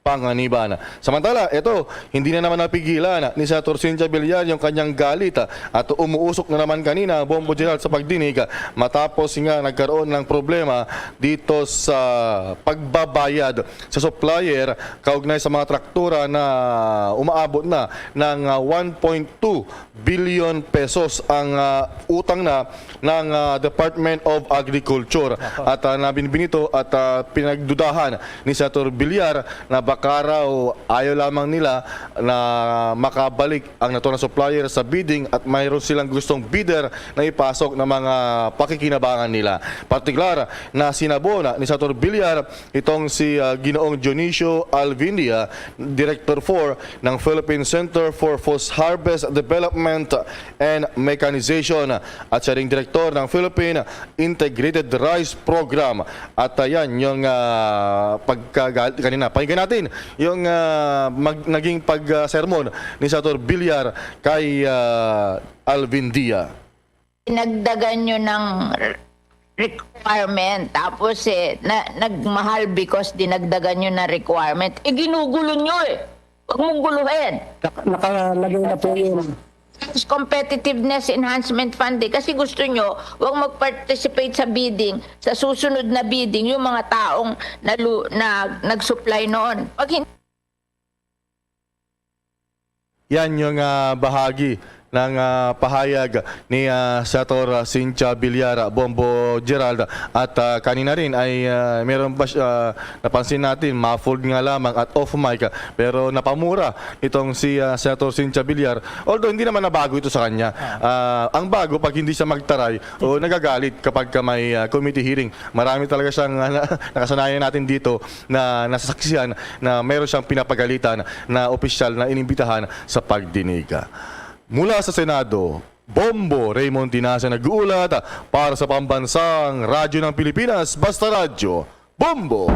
Panganiban. Samantala, ito, hindi na naman napigilan ni Senator Cynthia Villar yung kanyang galit at umuusok na naman kanina, Bombo Gerald, sa pagdinig matapos nga nagkaroon ng problema dito sa pagbabayad sa supplier kaugnay sa mga traktura na umaabot na ng, ah, one point two billion pesos ang, ah, utang na ng, ah, Department of Agriculture. At, ah, nabinbin ito at, ah, pinagdudahan ni Senator Villar na Karaw, ayaw lamang nila na makabalik ang natural na supplier sa bidding at mayroon silang gustong bidder na ipasok na mga pakikinabangan nila. Partikular na sinabon ni Senator Villar itong si, ah, Ginoong Dionisio Alvindia, Director four ng Philippine Center for Post-Harvest Development and Mechanization, at siya ring direktor ng Philippine Integrated Rice Program. At, ah, yan yung, ah, pagkagal-, kanina. Pakinggan natin yung, ah, mag-, naging pag-, ah, sermon ni Senator Villar kay, ah, Alvindia. Dinagdagan nyo ng requirement, tapos, eh, na, nagmahal because dinagdagan nyo ng requirement. Eh, ginugulo nyo eh. Huwag mong guluhin. Nak-, nakalagay na po yun. Tapos competitiveness enhancement fund eh. Kasi gusto nyo, huwag mag-participate sa bidding, sa susunod na bidding, yung mga taong nalu-, na, nag-supply noon. Pag hin- Yan yung, ah, bahagi ng, ah, pahayag ni, ah, Senator, ah, Cynthia Villar, ah, Bombo Gerald. At, ah, kanina rin ay, ah, meron ba siya, ah, napansin natin, muffled nga lamang at off mic, ah, pero napamura itong si, ah, Senator Cynthia Villar. Although hindi naman nabago ito sa kanya. Ah, ang bago pag hindi siya magtaray o nagagalit kapag ka may, ah, committee hearing. Marami talaga siyang, ah, na-, nakasanayan natin dito na nasasaksihan na meron siyang pinapagalitan na opisyal na inimbitahan sa pagdinig. Mula sa Senado, Bombo Raymond Tinaza nag-uulat para sa Pambansang Radyo ng Pilipinas, Basta Radyo, Bombo!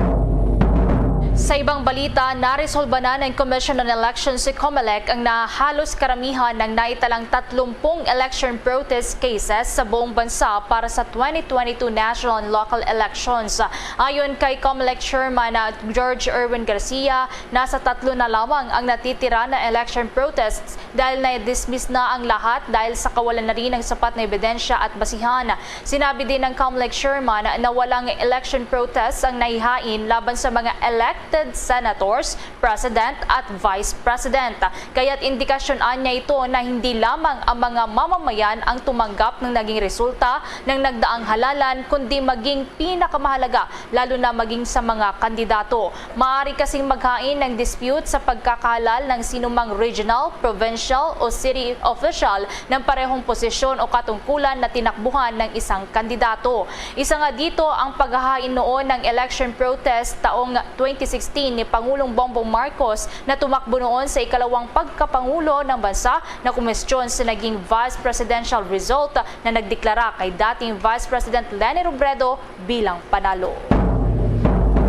Sa ibang balita, naresolba na ng Commission on Elections, si Comelec, ang nahalos karamihan ng naitalang tatlumpung election protest cases sa buong bansa para sa twenty twenty-two national and local elections. Ayon kay Comelec Chairman, ah, George Erwin Garcia, nasa tatlo na lamang ang natitira na election protests dahil na-dismiss na ang lahat dahil sa kawalan na rin ng sapat na ebidensya at basihan. Sinabi din ng Comelec Chairman na walang election protests ang nahihain laban sa mga elected senators, president at vice president. Kaya't indikasyon anya ito na hindi lamang ang mga mamamayan ang tumanggap ng naging resulta ng nagdaang halalan, kundi maging pinakamahalaga, lalo na maging sa mga kandidato. Maaari kasing maghain ng dispute sa pagkakahalal ng sinumang regional, provincial o city official ng parehong posisyon o katungkulan na tinakbuhan ng isang kandidato. Isa nga dito ang paghahain noon ng election protest taong twenty sixteen ni Pangulong Bongbong Marcos na tumakbo noon sa ikalawang pagkapangulo ng bansa na kumestyon sa naging vice presidential result na nagdeklara kay dating Vice President Leni Robredo bilang panalo.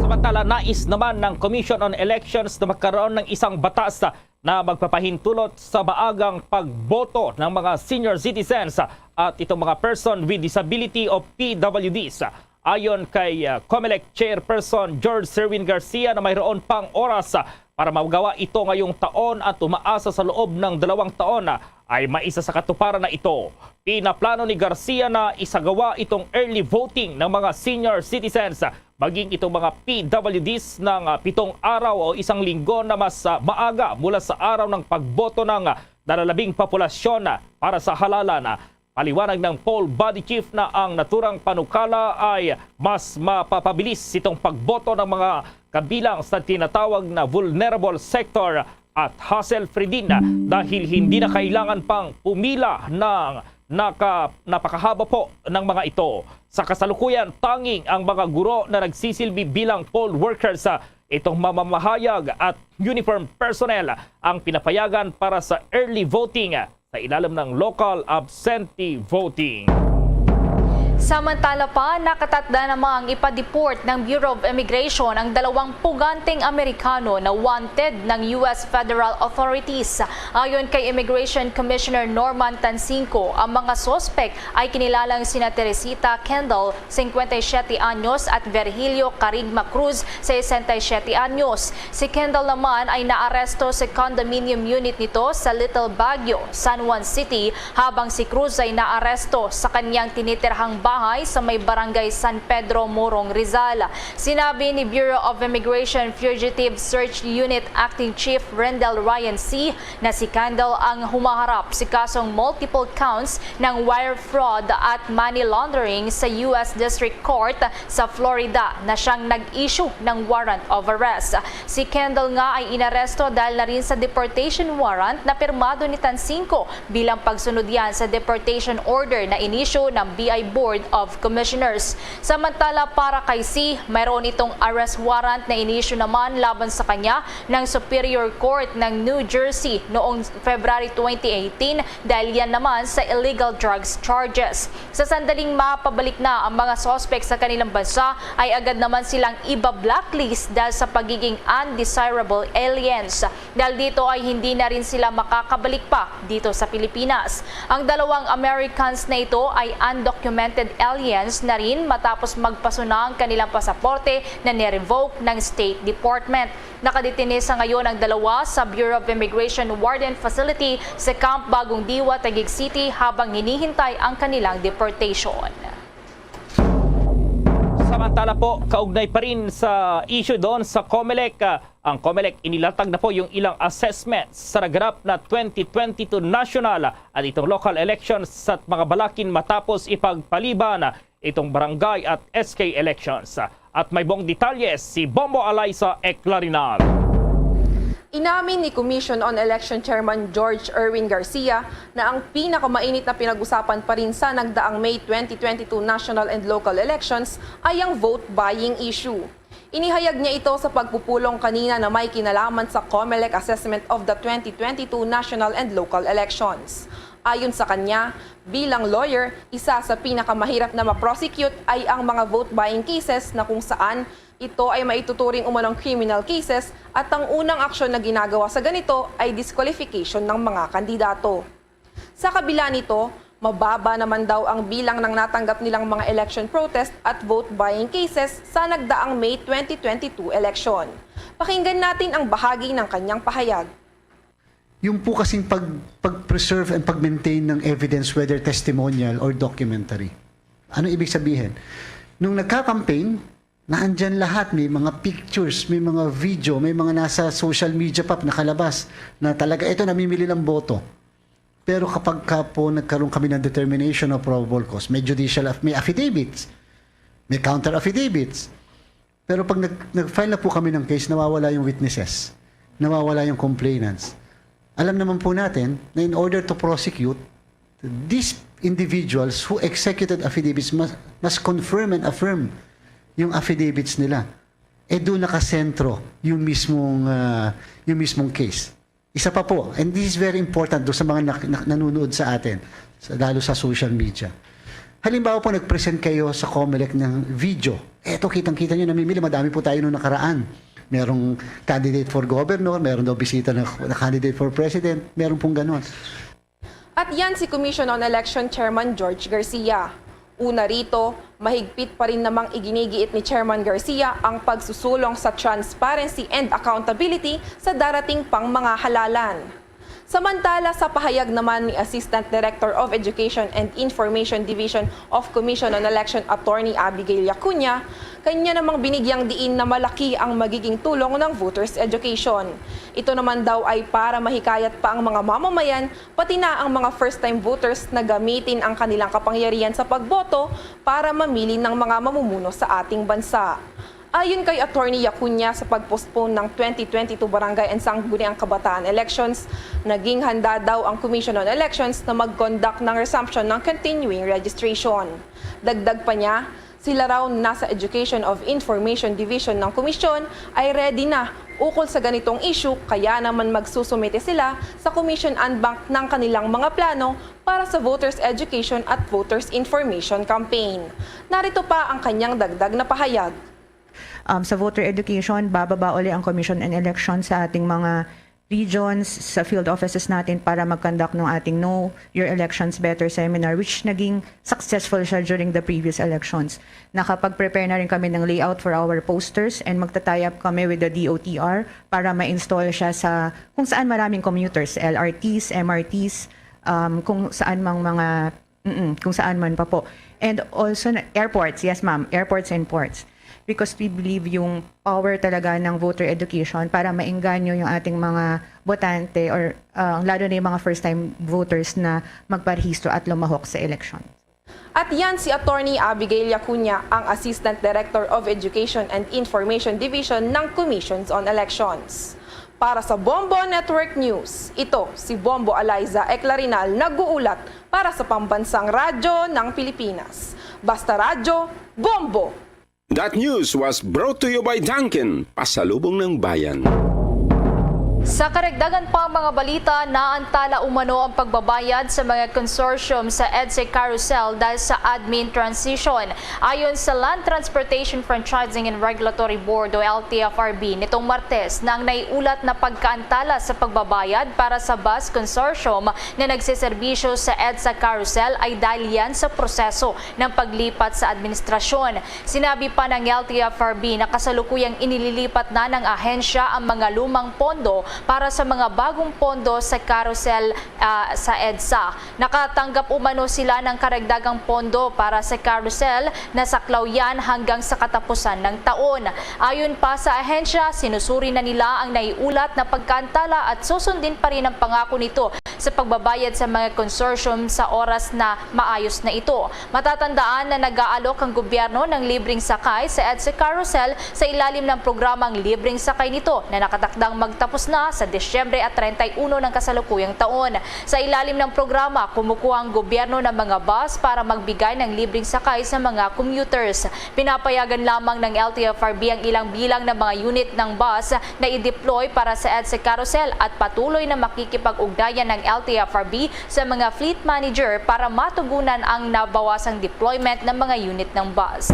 Samantala, nais naman ng Commission on Elections na magkaroon ng isang batas na magpapahintulot sa maagang pagboto ng mga senior citizens at itong mga person with disability o P W Ds. Ayon kay, uh, Comelec Chairperson George Serwin Garcia na mayroon pang oras, uh, para magawa ito ngayong taon at umaasa sa loob ng dalawang taon, uh, ay maisa sa katuparan na ito. Pinaplano ni Garcia na isagawa itong early voting ng mga senior citizens, maging itong mga P W Ds ng, ah, pitong araw o isang linggo na mas, ah, maaga mula sa araw ng pagboto ng, ah, nalalabing populasyon, ah, para sa halalan. Ah, paliwanag ng poll body chief na ang naturang panukala ay mas mapapabilis itong pagboto ng mga kabilang sa tinatawag na vulnerable sector at hassle-free din dahil hindi na kailangan pang pumila ng naka-, napakahaba po ng mga ito. Sa kasalukuyan, tanging ang mga guro na nagsisilbi bilang poll workers, ah, itong mamamahayag at uniform personnel ang pinapayagan para sa early voting sa ilalim ng local absentee voting. Samantala pa, nakatatda namang ipa-deport ng Bureau of Immigration ang dalawang puganteng Amerikano na wanted ng U S federal authorities. Ayon kay Immigration Commissioner Norman Tansingco, ang mga suspek ay kinilalang sina Teresita Kendall, singkwenta y siyete anyos, at Virgilio Carigma Cruz, sesenta y siyete anyos. Si Kendall naman ay naaresto sa condominium unit nito sa Little Baguio, San Juan City, habang si Cruz ay naaresto sa kanyang tinitirhang bahay sa may Barangay San Pedro, Morong, Rizal. Sinabi ni Bureau of Immigration Fugitive Search Unit Acting Chief Rendel Ryan C na si Kendall ang humaharap sa kasong multiple counts ng wire fraud at money laundering sa U S District Court sa Florida na siyang nag-issue ng warrant of arrest. Si Kendall nga ay inaresto dahil na rin sa deportation warrant na pirmado ni Tansinco bilang pagsunod yan sa deportation order na inisyu ng B I Board of Commissioners. Samantala, para kay C, mayroon itong arrest warrant na inisyu naman laban sa kanya ng Superior Court ng New Jersey noong February twenty eighteen dahil yan naman sa illegal drugs charges. Sa sandaling mapabalik na ang mga suspect sa kanilang bansa, ay agad naman silang iba-blacklist dahil sa pagiging undesirable aliens. Dahil dito ay hindi na rin sila makakabalik pa dito sa Pilipinas. Ang dalawang Americans na ito ay undocumented aliens na rin matapos magpasuna ang kanilang pasaporte na nirevoke ng State Department. Nakadetene sa ngayon ang dalawa sa Bureau of Immigration Warden Facility sa Camp Bagong Diwa, Taguig City, habang hinihintay ang kanilang deportation. Samantala po, kaugnay pa rin sa issue doon sa Comelec, ah, ang Comelec inilatag na po yung ilang assessments sa naganap na twenty twenty-two national at itong local elections sa mga balakin matapos ipagpaliban itong barangay at S K elections. At may buong detalye si Bombo Alaysa Eclarinan. Inamin ni Commission on Election Chairman George Erwin Garcia na ang pinakamainit na pinag-usapan pa rin sa nagdaang May twenty twenty-two national and local elections ay ang vote buying issue. Inihayag niya ito sa pagpupulong kanina na may kinalaman sa Comelec assessment of the twenty twenty-two national and local elections. Ayon sa kanya, bilang lawyer, isa sa pinakamahirap na ma-prosecute ay ang mga vote buying cases na kung saan ito ay maituturing umanong criminal cases at ang unang aksyon na ginagawa sa ganito ay disqualification ng mga kandidato. Sa kabila nito, mababa naman daw ang bilang ng natanggap nilang mga election protest at vote buying cases sa nagdaang May twenty twenty-two election. Pakinggan natin ang bahagi ng kanyang pahayag. Yung po kasing pag, pag-preserve and pag-maintain ng evidence, whether testimonial or documentary. Ano ibig sabihin? Nung nagka-campaign, naandyan lahat. May mga pictures, may mga video, may mga nasa social media pa nakalabas na talaga ito namimili ng boto. Pero kapag ka po nagkaroon kami ng determination of probable cause, may judicial, aff- may affidavits, may counter affidavits. Pero pag nag, nag-file na po kami ng case, nawawala yung witnesses, nawawala yung complainants. Alam naman po natin na in order to prosecute, these individuals who executed affidavits must, must confirm and affirm yung affidavits nila. Eh, doon nakasentro yung mismong, ah, yung mismong case. Isa pa po, and this is very important do sa mga nak- nak- nanonood sa atin, sa, lalo sa social media. Halimbawa po, nag-present kayo sa Comelec ng video. Eto, kitang-kita nyo, namimili, madami po tayo nung nakaraan. Merong candidate for governor, meron daw bisita na, na candidate for president, meron pong ganon. At yan si Commission on Election Chairman George Garcia. Una rito, mahigpit pa rin namang iginigiit ni Chairman Garcia ang pagsusulong sa transparency and accountability sa darating pang mga halalan. Samantala, sa pahayag naman ni Assistant Director of Education and Information Division of Commission on Election Attorney Abigail Yacuña, kanya namang binigyang diin na malaki ang magiging tulong ng voters education. Ito naman daw ay para mahikayat pa ang mga mamamayan, pati na ang mga first-time voters na gamitin ang kanilang kapangyarihan sa pagboto para mamili ng mga mamumuno sa ating bansa. Ayon kay Attorney Yacuña, sa pag-postpone ng twenty twenty-two Barangay and Sangguniang Kabataan elections, naging handa daw ang Commission on Elections na mag-conduct ng resumption ng continuing registration. Dagdag pa niya, sila raw na sa Education of Information Division ng Komisyon ay ready na ukol sa ganitong issue, kaya naman magsusumite sila sa Commission en banc ng kanilang mga plano para sa voters education at voters information campaign. Narito pa ang kanyang dagdag na pahayag. Um, sa voter education, bababa uli ang Commission on Election sa ating mga regions, sa field offices natin para mag-conduct ng ating Know Your Elections Better seminar, which naging successful siya during the previous elections. Nakapag-prepare na rin kami ng layout for our posters and magta-tie up kami with the D O T R para ma-install siya sa kung saan maraming commuters, L R Ts, M R Ts, um, kung saan mang mga, mm, kung saan man pa po. And also na, airports, yes ma'am, airports and ports. Because we believe yung power talaga ng voter education para maengganyo yung ating mga botante or ah, lalo na yung mga first-time voters na magparehistro at lumahok sa eleksyon. At yan si Attorney Abigail Acuña, ang Assistant Director of Education and Information Division ng Commissions on Elections. Para sa Bombo Network News, ito si Bombo Eliza Eclarinal nag-uulat para sa Pambansang Radyo ng Pilipinas. Basta Radyo, Bombo! That news was brought to you by Dunkin, Pasalubong ng Bayan. Sa karagdagan pang mga balita, naantala umano ang pagbabayad sa mga consortium sa EDSA Carousel dahil sa admin transition. Ayon sa Land Transportation Franchising and Regulatory Board o L T F R B, nitong Martes na ang naiulat na pagkaantala sa pagbabayad para sa bus consortium na nagseserbisyo sa EDSA Carousel ay dahil yan sa proseso ng paglipat sa administrasyon. Sinabi pa ng L T F R B na kasalukuyang inililipat na ng ahensya ang mga lumang pondo para sa mga bagong pondo sa Carousel, ah, sa EDSA. Nakatanggap umano sila ng karagdagang pondo para sa Carousel na saklaw yan hanggang sa katapusan ng taon. Ayon pa sa ahensya, sinusuri na nila ang naiulat na pagkaantala at susundin pa rin ang pangako nito sa pagbabayad sa mga consortium sa oras na maayos na ito. Matatandaan na nag-aalok ang gobyerno ng libreng sakay sa EDSA Carousel sa ilalim ng programang Libreng Sakay Nito na nakatakdang magtapos na sa Disyembre at treinta y uno ng kasalukuyang taon. Sa ilalim ng programa, kumukuha ang gobyerno ng mga bus para magbigay ng libreng sakay sa mga commuters. Pinapayagan lamang ng L T F R B ang ilang bilang ng mga unit ng bus na i-deploy para sa EDSA Carousel at patuloy na makikipag-ugnayan ng L T F R B sa mga fleet manager para matugunan ang nabawasang deployment ng mga unit ng bus.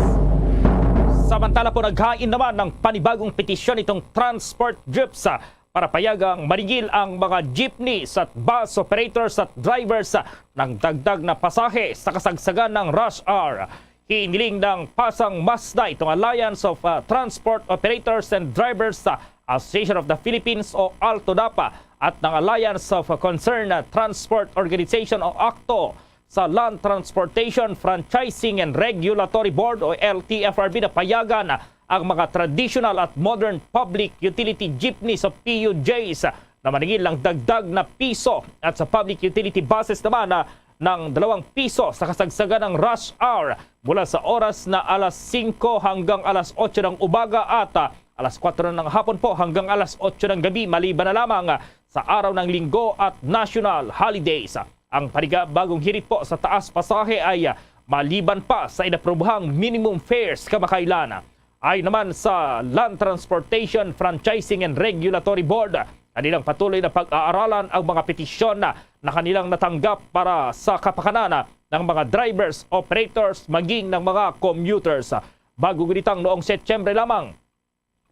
Samantala po, naghain naman ng panibagong petisyon itong Transport Jeeps, ah, para payagang maningil ang mga jeepneys at bus operators at drivers, ah, ng dagdag na pasahe sa kasagsagan ng rush hour. Hiniling ng Pasang Masda itong Alliance of, ah, Transport Operators and Drivers, ah, Association of the Philippines o ALTODAPA at ng Alliance of Concerned Transport Organization o ACTO sa Land Transportation Franchising and Regulatory Board o L T F R B na payagan ang mga traditional at modern public utility jeepneys o P U Js na maningil ng dagdag na piso at sa public utility buses naman, ah, ng dalawang piso sa kasagsagan ng rush hour mula sa oras na alas singko hanggang alas otso ng umaga at, ah, alas kwatro ng hapon po hanggang alas otso ng gabi, maliban na lamang, ah, sa araw ng Linggo at national holidays. Ang panibagong hirit po sa taas pasahe ay, ah, maliban pa sa inaprubuhang minimum fares kamakailan. Ayon naman sa Land Transportation Franchising and Regulatory Board, kanilang patuloy na pag-aaralan ang mga petisyon na, na kanilang natanggap para sa kapakanan ng mga drivers, operators, maging ng mga commuters. Bago gunitang noong Setyembre lamang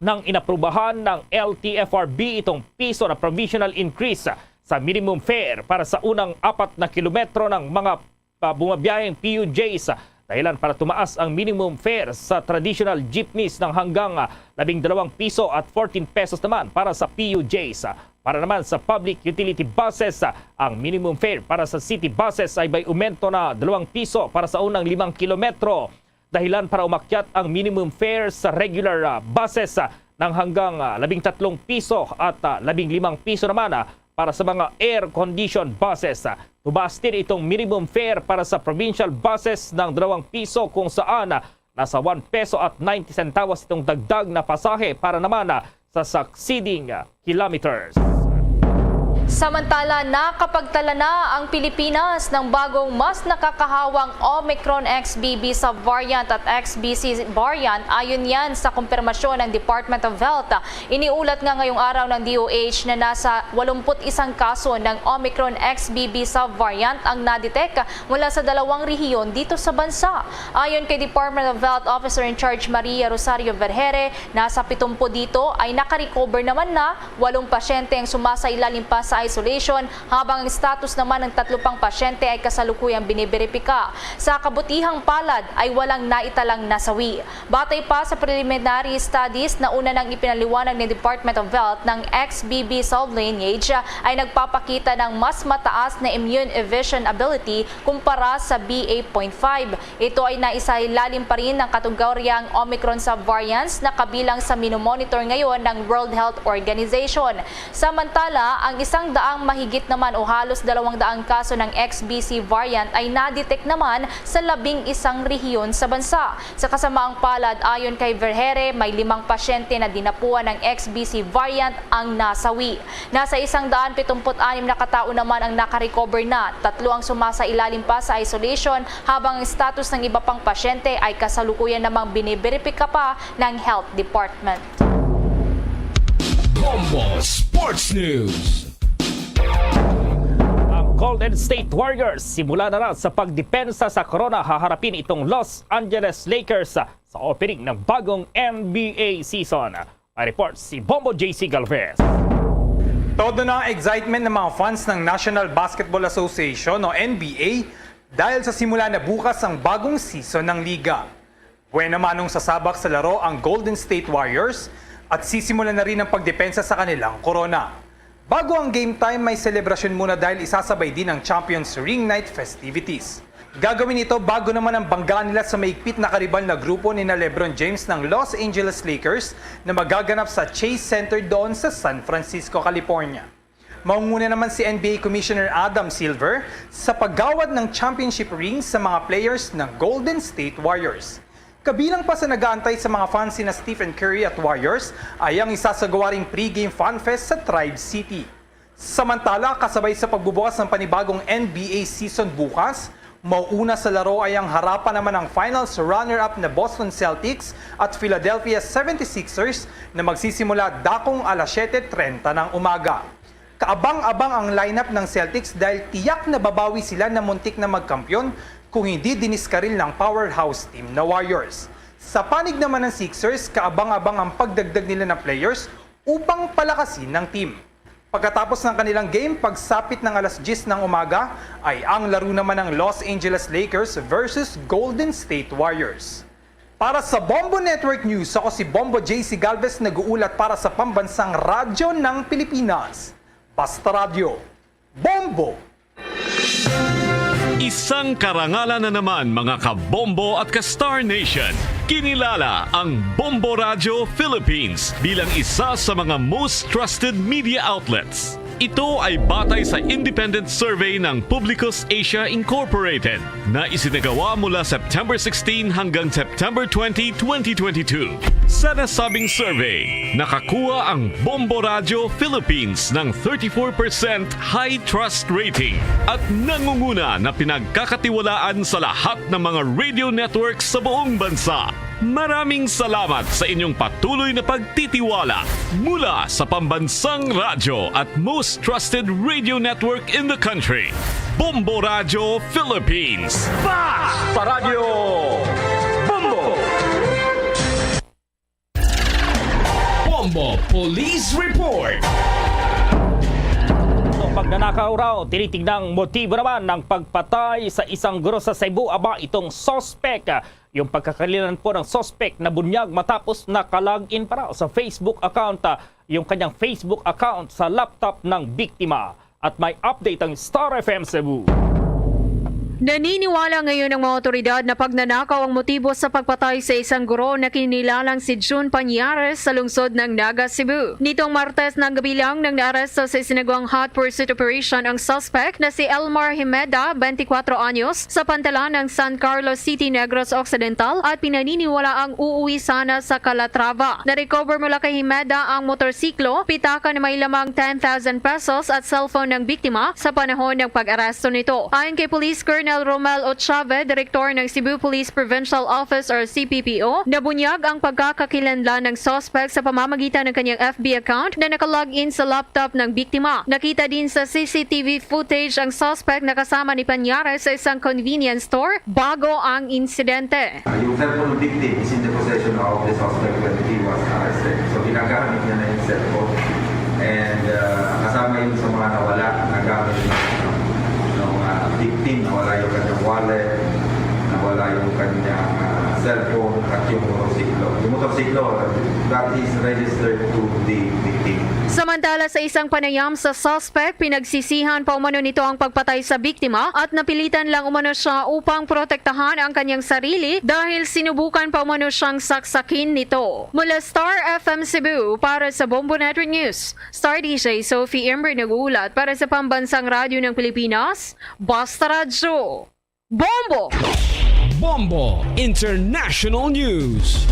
nang inaprubahan ng L T F R B itong piso na provisional increase sa minimum fare para sa unang apat na kilometro ng mga pa bumabiyaheng P U Js, dahilan para tumaas ang minimum fare sa traditional jeepneys ng hanggang, ah, labing dalawang piso at fourteen pesos naman para sa P U Js. Para naman sa public utility buses, ah, ang minimum fare para sa city buses ay may umento na dalawang piso para sa unang limang kilometro, dahilan para umakyat ang minimum fare sa regular, ah, buses, ah, ng hanggang, ah, labing tatlong piso at, ah, labing limang piso naman, ah, para sa mga air-conditioned buses. Tumaas din itong minimum fare para sa provincial buses ng dalawang piso, kung saan, ah, nasa one peso at ninety centavos itong dagdag na pasahe para naman, ah, sa succeeding, ah, kilometers. Samantala, nakapagtala na ang Pilipinas ng bagong mas nakakahawang Omicron X B B subvariant at X B C variant, ayon yan sa kumpirmasyon ng Department of Health. Iniulat nga ngayong araw ng D O H na nasa walumpu't isang kaso ng Omicron X B B subvariant ang nadetect mula sa dalawang rehiyon dito sa bansa. Ayon kay Department of Health Officer in Charge Maria Rosario Vergere, nasa pitumpu dito ay nakarecover naman na, walong pasyente ang sumasailalim pa sa isolation, habang ang status naman ng tatlo pang pasyente ay kasalukuyang biniberipika. Sa kabutihang palad ay walang naitalang nasawi. Batay pa sa preliminary studies na una nang ipinaliwanag ni Department of Health, ng X B B sublineage ay nagpapakita ng mas mataas na immune evasion ability kumpara sa B A point five. Ito ay naisailalim pa rin ng kategoryang Omicron subvariants na kabilang sa minomonitor ngayon ng World Health Organization. Samantala, ang isang daang mahigit naman o halos dalawang daang kaso ng X B C variant ay nadetect naman sa labing isang rehiyon sa bansa. Sa kasamaang palad, ayon kay Vergeire, may limang pasyente na dinapuan ng X B C variant ang nasawi. Nasa isang daan pitumput anim na katao naman ang nakarecover na. Tatlo ang sumasailalim pa sa isolation, habang ang status ng iba pang pasyente ay kasalukuyan namang biniberipika pa ng Health Department. Bombo Sports News. Ang Golden State Warriors simula na rin sa pagdepensa sa corona, haharapin itong Los Angeles Lakers sa opening ng bagong N B A season. May report si Bombo J C Galvez. Todo na ang excitement ng mga fans ng National Basketball Association o N B A dahil sa simula na bukas ang bagong season ng liga. Buena manong sasabak sa laro ang Golden State Warriors at sisimulan na rin ang pagdepensa sa kanilang korona. Bago ang game time, may selebrasyon muna dahil isasabay din ang Champions Ring Night festivities. Gagawin ito bago naman ang banggaan nila sa maigpit na karibal na grupo ni na LeBron James ng Los Angeles Lakers na magaganap sa Chase Center doon sa San Francisco, California. Mangunguna naman si N B A Commissioner Adam Silver sa paggawad ng championship ring sa mga players ng Golden State Warriors. Kabilang pa sa nagaantay sa mga fans sina Stephen Curry at Warriors ay ang isasagawa ring pregame fan fest sa Tribe City. Samantala, kasabay sa pagbubukas ng panibagong N B A season bukas, mauuna sa laro ay ang harapan naman ng finals runner-up na Boston Celtics at Philadelphia seventy-sixers na magsisimula dakong alas siyete trenta ng umaga. Kaabang-abang ang lineup ng Celtics dahil tiyak na babawi sila na muntik na magkampiyon kung hindi diniskaril ng powerhouse team na Warriors. Sa panig naman ng Sixers, kaabang-abang ang pagdagdag nila ng players upang palakasin ng team. Pagkatapos ng kanilang game, pagsapit ng alas diyes ng umaga, ay ang laro naman ng Los Angeles Lakers versus Golden State Warriors. Para sa Bombo Network News, ako si Bombo J C Galvez, nag-uulat para sa Pambansang Radyo ng Pilipinas. Basta Radyo, Bombo! Isang karangalan na naman, mga ka-Bombo at ka-Star Nation. Kinilala ang Bombo Radyo Philippines bilang isa sa mga most trusted media outlets. Ito ay batay sa independent survey ng Publicus Asia Incorporated na isinagawa mula September sixteen hanggang September twenty, twenty twenty-two. Sa nasabing survey, nakakuha ang Bombo Radyo Philippines ng thirty-four percent high trust rating at nangunguna na pinagkakatiwalaan sa lahat ng mga radio networks sa buong bansa. Maraming salamat sa inyong patuloy na pagtitiwala mula sa pambansang radyo at most trusted radio network in the country, Bombo Radyo Philippines. Basta Radyo Bombo! Bombo Police Report. Itong pagnanakaw raw, tinitignang motibo naman ng pagpatay sa isang guro sa Cebu. Aba, itong suspect, ah, yung pagkakalilan po ng suspect na bunyag matapos nakalag in para sa Facebook account, ah, yung kanyang Facebook account sa laptop ng biktima. At may update ang Star F M Cebu. Naniniwala ngayon ang mga otoridad na pagnanakaw ang motibo sa pagpatay sa isang guro na kinilalang si June Pañares sa lungsod ng Naga, Cebu. Nitong Martes ng gabi lang nang naaresto sa isinagwang hot pursuit operation ang suspect na si Elmar Himeda, twenty-four anyos, sa pantalan ng San Carlos City, Negros Occidental at pinaniniwala ang uuwi sana sa Calatrava. Na-recover mula kay Himeda ang motorsiklo, pitaka na may lamang ten thousand pesos at cellphone ng biktima sa panahon ng pag-aresto nito. Ayon kay Police Colonel Romel Ochave, direktor ng Cebu Police Provincial Office or C P P O, nabunyag ang pagkakakilanlan ng suspect sa pamamagitan ng kanyang F B account na nakalog in sa laptop ng biktima. Nakita din sa C C T V footage ang suspect na kasama ni Pañares sa isang convenience store bago ang insidente. Yung cellphone ng victim is in the possession of the suspect when he was arrested. So ginagamit niya na yung cellphone. And uh, kasama yun sa mga nawala na gamit ng, ng uh, victim. Nawala yung kanyang wallet, nawala yung kanyang uh, cellphone at yung motorsiklo. Motorsiklo that is registered to the victim. Samantala, sa isang panayam sa suspect, pinagsisihan pa umano nito ang pagpatay sa biktima at napilitan lang umano siya upang protektahan ang kanyang sarili dahil sinubukan pa umano siyang saksakin nito. Mula Star F M Cebu, para sa Bombo Network News, Star D J Sophie Ember nag-uulat para sa Pambansang Radyo ng Pilipinas, Basta Radyo. Bombo! Bombo International News.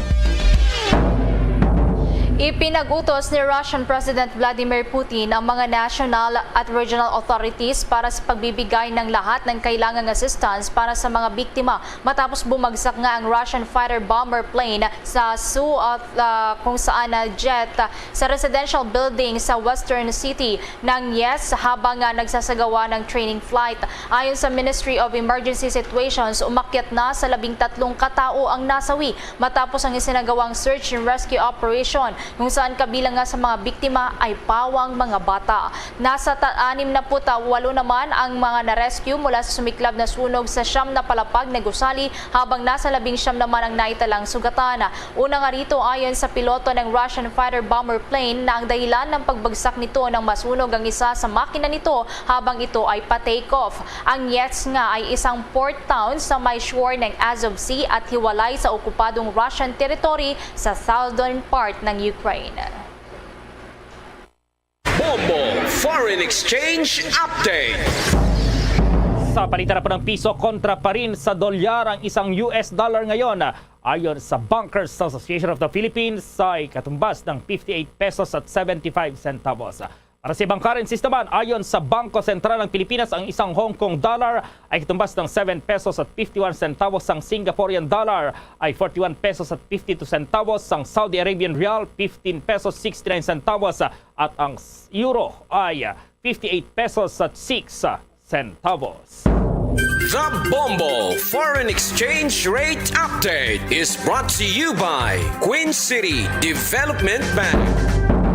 Ipinag-utos ni Russian President Vladimir Putin ang mga national at regional authorities para sa pagbibigay ng lahat ng kailangang assistance para sa mga biktima matapos bumagsak nga ang Russian fighter bomber plane sa Su, uh, uh, kung saan na jet, uh, sa residential building sa Western City ng Yes habang, uh, nagsasagawa ng training flight. Ayon sa Ministry of Emergency Situations, umakyat na sa labing tatlong katao ang nasawi matapos ang isinagawang search and rescue operation, kung saan kabilang nga sa mga biktima ay pawang mga bata. Nasa ta-, anim na put walo naman ang mga na-rescue mula sa sumiklab na sunog sa siyam na palapag na gusali, habang nasa labing siyam naman ang naitalang sugatan. Una nga rito, ayon sa piloto ng Russian fighter bomber plane, na ang dahilan ng pagbagsak nito nang masunog ang isa sa makina nito habang ito ay pa-take off. Ang Yes nga ay isang port town sa may shore ng Azov Sea at hiwalay sa okupadong Russian territory sa southern part ng Ukraine. Bombo Foreign Exchange Update. Sa palitan na po ng piso kontra pa rin sa dolyar ang isang U S dollar ngayon. Ayon sa Bankers Association of the Philippines, ay katumbas ng fifty-eight pesos at seventy-five centavos. Para sa ibang currencies naman, ayon sa Bangko Sentral ng Pilipinas, ang isang Hong Kong dollar ay katumbas ng seven pesos at fifty-one centavos, ang Singaporean dollar ay forty-one pesos at fifty-two centavos, ang Saudi Arabian rial fifteen pesos sixty-nine centavos, at ang s-, euro ay fifty-eight pesos at six centavos. The Bombo Foreign Exchange Rate Update is brought to you by Queen City Development Bank.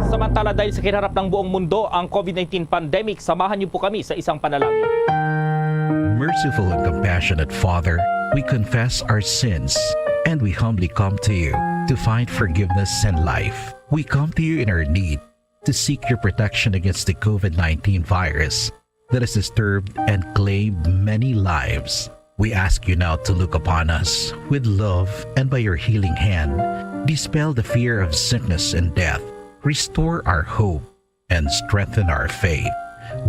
Samantala, dahil sa kinaharap ng buong mundo ang COVID nineteen pandemic, samahan niyo po kami sa isang panalangin. Merciful and compassionate Father, we confess our sins and we humbly come to you to find forgiveness and life. We come to you in our need to seek your protection against the COVID nineteen virus that has disturbed and claimed many lives. We ask you now to look upon us with love and by your healing hand, dispel the fear of sickness and death, restore our hope, and strengthen our faith.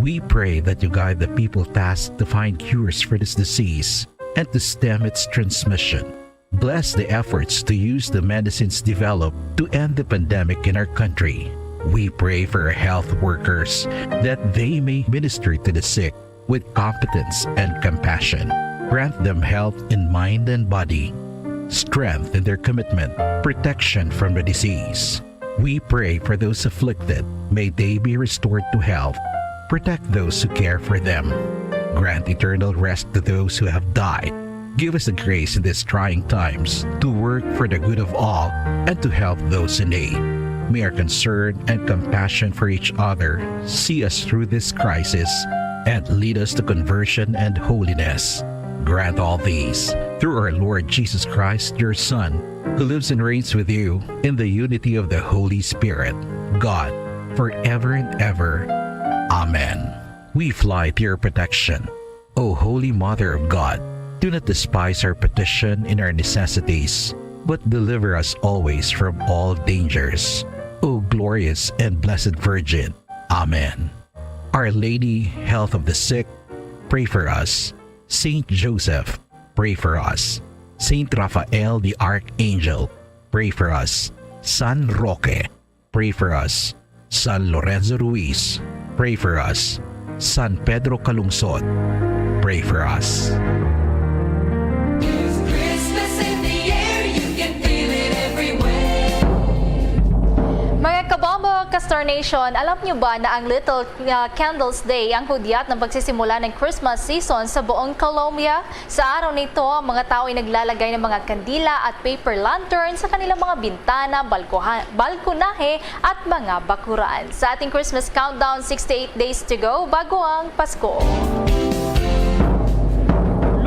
We pray that you guide the people tasked to find cures for this disease and to stem its transmission. Bless the efforts to use the medicines developed to end the pandemic in our country. We pray for our health workers that they may minister to the sick with competence and compassion. Grant them health in mind and body, strength in their commitment, protection from the disease. We pray for those afflicted. May they be restored to health. Protect those who care for them. Grant eternal rest to those who have died. Give us the grace in these trying times to work for the good of all and to help those in need. May our concern and compassion for each other see us through this crisis and lead us to conversion and holiness. Grant all these through our Lord Jesus Christ, your Son, who lives and reigns with you in the unity of the Holy Spirit, God, forever and ever. Amen. We fly to your protection. O Holy Mother of God, do not despise our petition in our necessities, but deliver us always from all dangers. O glorious and blessed Virgin. Amen. Our Lady, Health of the Sick, pray for us. Saint Joseph, pray for us. Saint Raphael the Archangel, pray for us. San Roque, pray for us. San Lorenzo Ruiz, pray for us. San Pedro Calungsod, pray for us. There's Christmas in the air, you can feel it everywhere. Mga kabombo, Ka-Star Nation, alam niyo ba na ang Little, uh, Candles Day ang hudyat ng pagsisimula ng Christmas season sa buong Colombia? Sa araw nito, ang mga tao ay naglalagay ng mga kandila at paper lantern sa kanilang mga bintana, balkoha-, balkonahe at mga bakuran. Sa ating Christmas countdown, sixty-eight days to go bago ang Pasko.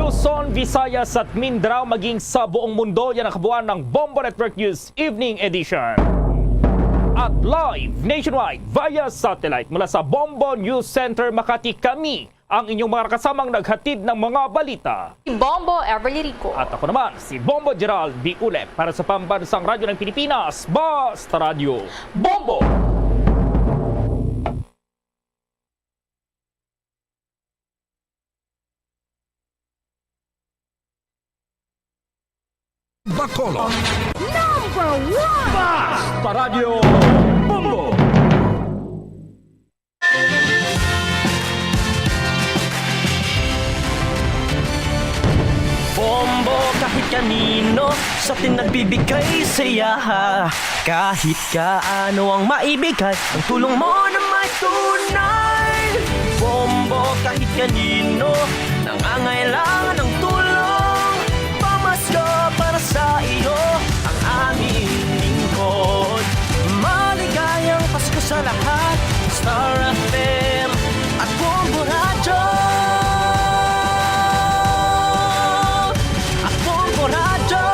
Luz Luzon, Visayas at Mindanao, maging sa buong mundo, yan ang kabuuan ng Bombo Network News Evening Edition. At live nationwide via satellite mula sa Bombo News Center Makati, kami ang inyong mga kasamang naghatid ng mga balita. Si Bombo Everly Rico. At ako naman, si Bombo Gerald B. Ulep para sa Pambansang Radyo ng Pilipinas, Basta Radyo Bombo! Bacolod. Number one! Basta Radyo Bombo! Bombo kahit kanino sa atin nagbibigay saya. Kahit kaano ang maibigay, ang tulong mo na may tunay. Bombo kahit kanino nangangailangan ng tulong. Pamasko para sa iyo ang aming lingkod. Maligayang Pasko sa lahat. Star F M at Bombo Radyo. At Bombo Radyo.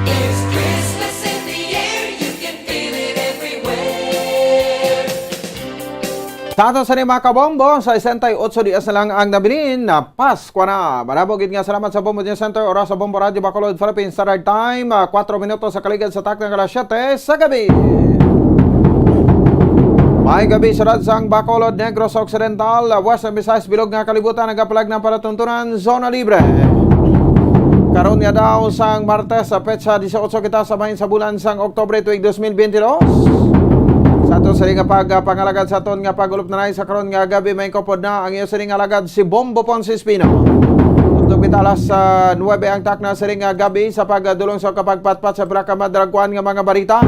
It's Christmas in the air, you can feel it everywhere. Sa ato sa mga kabombo, sesenta y ocho dias na lang ang nabilin na Pasko na. Marabog gid nga salamat sa Bombo News Center, oras sa Bombo Radyo Bacolod, Philippine Standard Time, ah, kwatro minutos sa kaligad sa takna nga alas siyete sa gabi. May gabi, syudad sang Bacolod, Negros Occidental, ah, Western Visayas, bilog nga kalibutan, nagapalag ng palatuntunan, zona libre. Karon nga daw sang Martes, sa petsa dieciocho kita sa bahin sa bulan sang Oktubre tuig dos mil bente dos. Sa aton sini nga pagpangalagad sa aton nga pag-ulop na sa karon nga gabi, may kupod na ang iyo sini nga alagad si Bombo Ponce Espino. Tubtob kita alas, ah, nuebe ang takna sini nga gabi sa pagdulong sa kapagpatpat sa pila ka madalagkuan nga mga balita.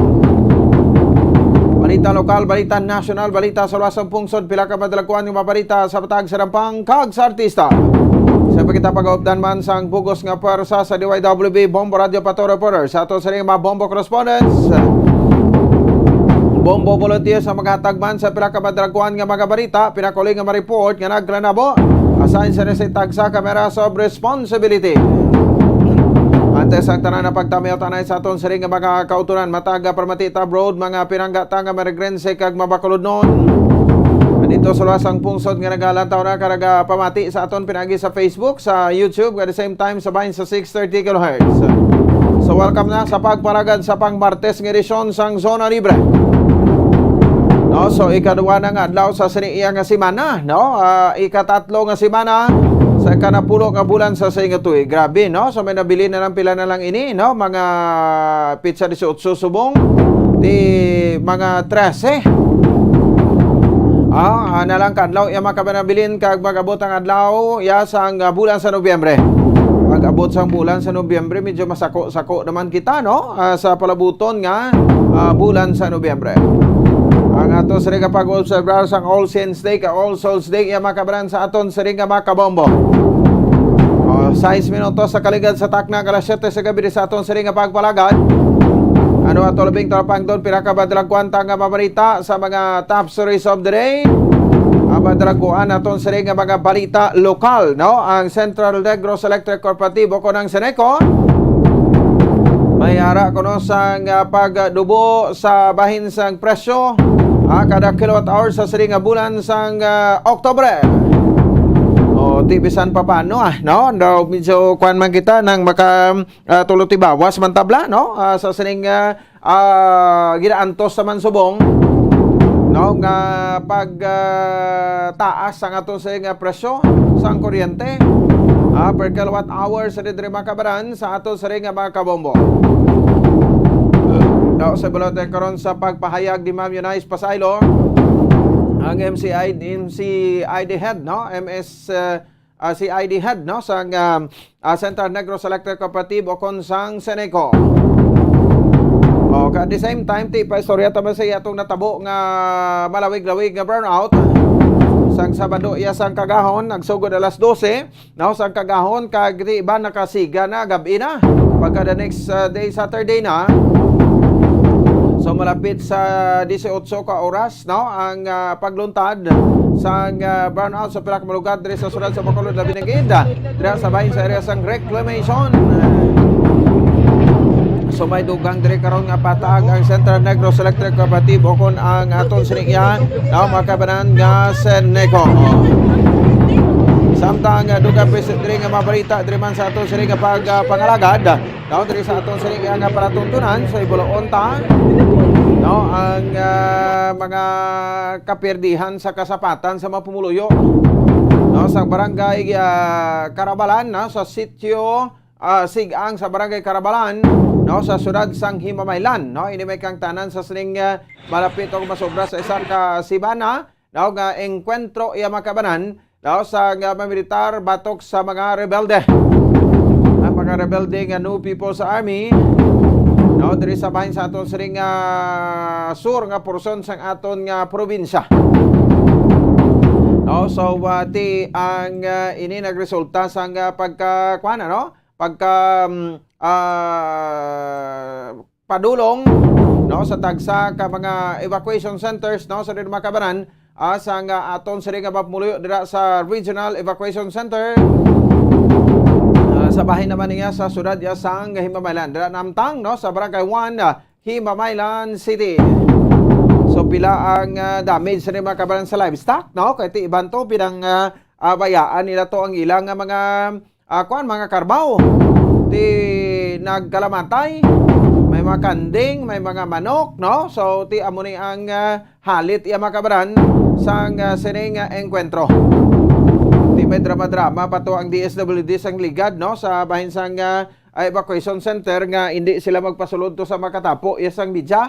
Balita lokal, balita nasyonal, balita sa luwas sang pungsod, pila ka madalagkuan nga mga balita sa Bataan, sa Dampang, kag sa artista. Sa pagkita pag-updan man sang bugos nga pwersa sa D Y W B Bombo Radio Pato Reporter, sa ato sini mga Bombo Correspondents, Bombo Volunteer sa maghatag man sa pila ka madalagkuan nga mga balita, pinakuli nga ma-report nga naglanabo. Assign sa sa tagsa ka Meras of Responsibility. Antes ang tanan na pagtamiyaw tanay sa aton sini nga mga kauturan, matag paramati ta abroad, mga pinanggata nga Marigrense kag mabakulodnon. Dito sa luwas ang pungsod nga nagalantaw na ka nagapamati sa aton pinagi sa Facebook, sa YouTube, at the same time sa bahin sa six thirty kilohertz. So, welcome na sa pagpalagad sa pang Martes nga edisyon sang Zona Libre. No, so ikaduha na nga adlaw sa sini iya nga semana, no? Ah, ikatatlo nga semana sa ikanapulo nga bulan sa sini nga tuig. Grabe, no? So may nabilin na lang, pila na lang ini, no? Mga petsa dieciocho subong, di mga trese. Ah, ah, na lang ka adlaw iya makapanabilin kag mag-abot ang adlaw iya sang, ah, bulan sa Nobyembre. Pag-abot sang bulan sa Nobyembre, medyo masako-sako naman kita, no? Ah, sa palabuton nga, ah, bulan sa Nobyembre. Ang ato sa nga pag-obserbar sang All Saints Day kag All Souls Day, iya makabaran sa aton sa nga makabombo. Oh, sais minutos sa kaligad sa takna, alas siyete sa gabi sa aton sa nga pagpalagad. Ano ato labing talapangdon, pila ka madalagkuan ta nga mabalita sa mga top stories of the day. Ang madalagkuan naton sa nga mga balita lokal, no? Ang Central Negros Electric Corporativo, kon ang Seneco, may ara kuno sang, ah, pagdubo sa bahin sang presyo, ah, kada kilowatt hour sa sini nga bulan sang, ah, Oktubre. O, di bisan pa paano, ah, no? No, medyo kuwan man kita nang maka, ah, tulo tibawas man tabla, no? Ah, sa sining, ah, ah, ginaantos sa mansubong, no, nga pag, ah, taas ang aton sa nga presyo sang kuryente, ah, per kilowatt hour sa diri makabaran sa aton sa nga mga kabombo. Daw sa bulote karon sa pagpahayag ni Ma'am Eunice Pasaylo, ang M C I, M C I D head, no? M S, ah, ah, C I D head, no, sang, ah, ah, Central Negros Electric Cooperative o kon sang Seneco. O, ka-, at the same time, ti pa istorya ta man sa atong natabo nga malawig-lawig nga brownout. Sang Sabado iya sang kagahon, nagsugod alas dose, no, sang kagahon, kag ti iban nakasiga na, gab-i na. Pagka the next, ah, day, Saturday na, so, Malapit sa disiotso ka oras, no, ang, ah, pagluntad sang, ah, brownout sa pila ka mga lugar diri sa siyudad sa Bacolod, labi na gid, ah, dira sa bahin sa area sang reclamation. So, may dugang diri karon nga pataag ang Central Negros Electric Cooperative o kon ang aton sining iya, no, mga kabanan nga Senneco. Samtang, ah, dugang pa diri nga mabalita diri man sa aton sining nga pag, ah, pangalagad. Daw diri sa aton sining nga palatuntunan sa Iboloon ta, no, ang, ah, mga kapirdihan sa kasapatan sa mga pumuluyo, no, sa barangay, ah, Carabalan, no, sa sitio, ah, Sigang sa barangay Carabalan, no, sa siyudad sang Himamaylan, no. Ini may kangtanan sa sining, ah, malapit o masobra sa isa ka simana, daw nga engkwentro iya makabanan, daw sa nga mga militar batok sa mga rebelde. Ang mga rebelde nga New People's Army, daw diri sa bahin sa aton sining, ah, sur nga porsyon sang aton nga probinsya. No, so, ah, ti ang, ah, ini nagresulta sang, ah, pagka, kuwan, ano? Pagka, mm, ah, padulong, no, sa tagsa ka mga evacuation centers, no, sa mga kabanan, ah, sang, ah, aton sining nga pumuluyo dira sa Regional Evacuation Center. Ah, sa bahin naman niya sa siyudad ya sang Himamaylan, dira namtang, no, sa Barangay one, ah, Himamaylan City. So, pila ang, ah, damage sa mga kabanan sa livestock, no? Kay ti iban to, pinang, ah, ah, bayaan nila to ang ilang, ah, mga, ah, kuwan, mga karbaw. Ti nagkalamatay, may mga kanding, may mga manok, no? So, ti amo ni ang, ah, halit iya makabaran sang, ah, sining, ah, engkwentro. Ti may drama-drama pa to ang D S W D sang Ligad, no? Sa bahin sang, ah, ah, evacuation center nga hindi sila magpasulod to sa makatapo iya sang media.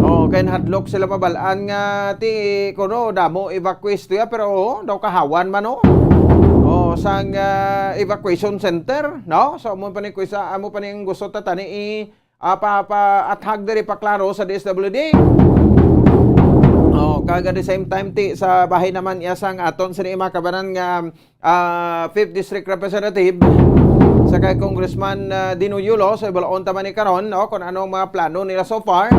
Oh, kay nahadlok sila mabal-an nga ti kuno damo evacuees to ya, pero, oh, daw kahawan man, oh. Oh, sang, ah, evacuation center, no? So, amo pa ni kuisa, amo pa ni ang gusto ta tani i, ah, pa, pa athag diri pa klaro sa D S W D. Oh, kag at the same time ti sa bahin naman iya sang aton sini makabanan nga, ah, fifth District Representative sa kay Congressman, ah, Dino Yulo, sa ibalaon ta man ni karon, no, kung anong mga plano nila so far,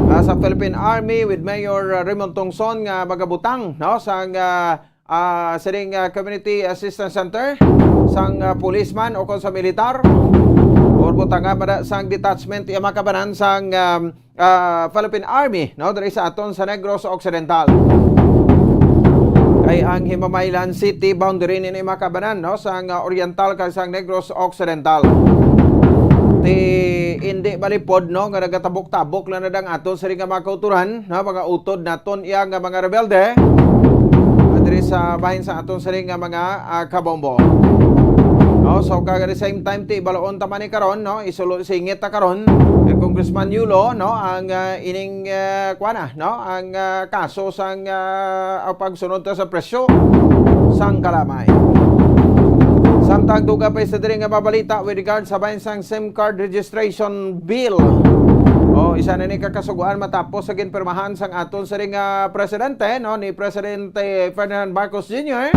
ah, sa Philippine Army with Mayor, ah, Raymond Tongson nga magabutang, no, sang, ah, ah, sining, ah, Community Assistance Center sang, ah, policeman o kung sa militar or butangan man na sang detachment iya makabanan sang, um, ah, Philippine Army, no, diri sa aton sa Negros Occidental. Kay ang Himamaylan City boundary nini makabanan, no, sang, ah, Oriental kag sang Negros Occidental. Ti indi balipod, no, nga nagatabok-tabok lang na dang aton sining nga mga kauturan, no, mga utod naton iya nga mga rebelde, ah, diri sa bahin sa aton sining nga mga, ah, kabombo. No, so kag at the same time ti balaon ta man ni karon, no, isulo singit ta karon kay Congressman Yulo, no, ang, ah, ining, ah, kuana, no, ang, ah, kaso sang, ah, ang pagsunod ta sa presyo sang kalamay. Samtang dugang pa sa diri nga mabalita with regard sa bahin sang SIM card registration bill. Oh, isa na ni kakasuguan matapos sa ginpirmahan sang aton sining nga presidente, no, ni Presidente Ferdinand Marcos Junior.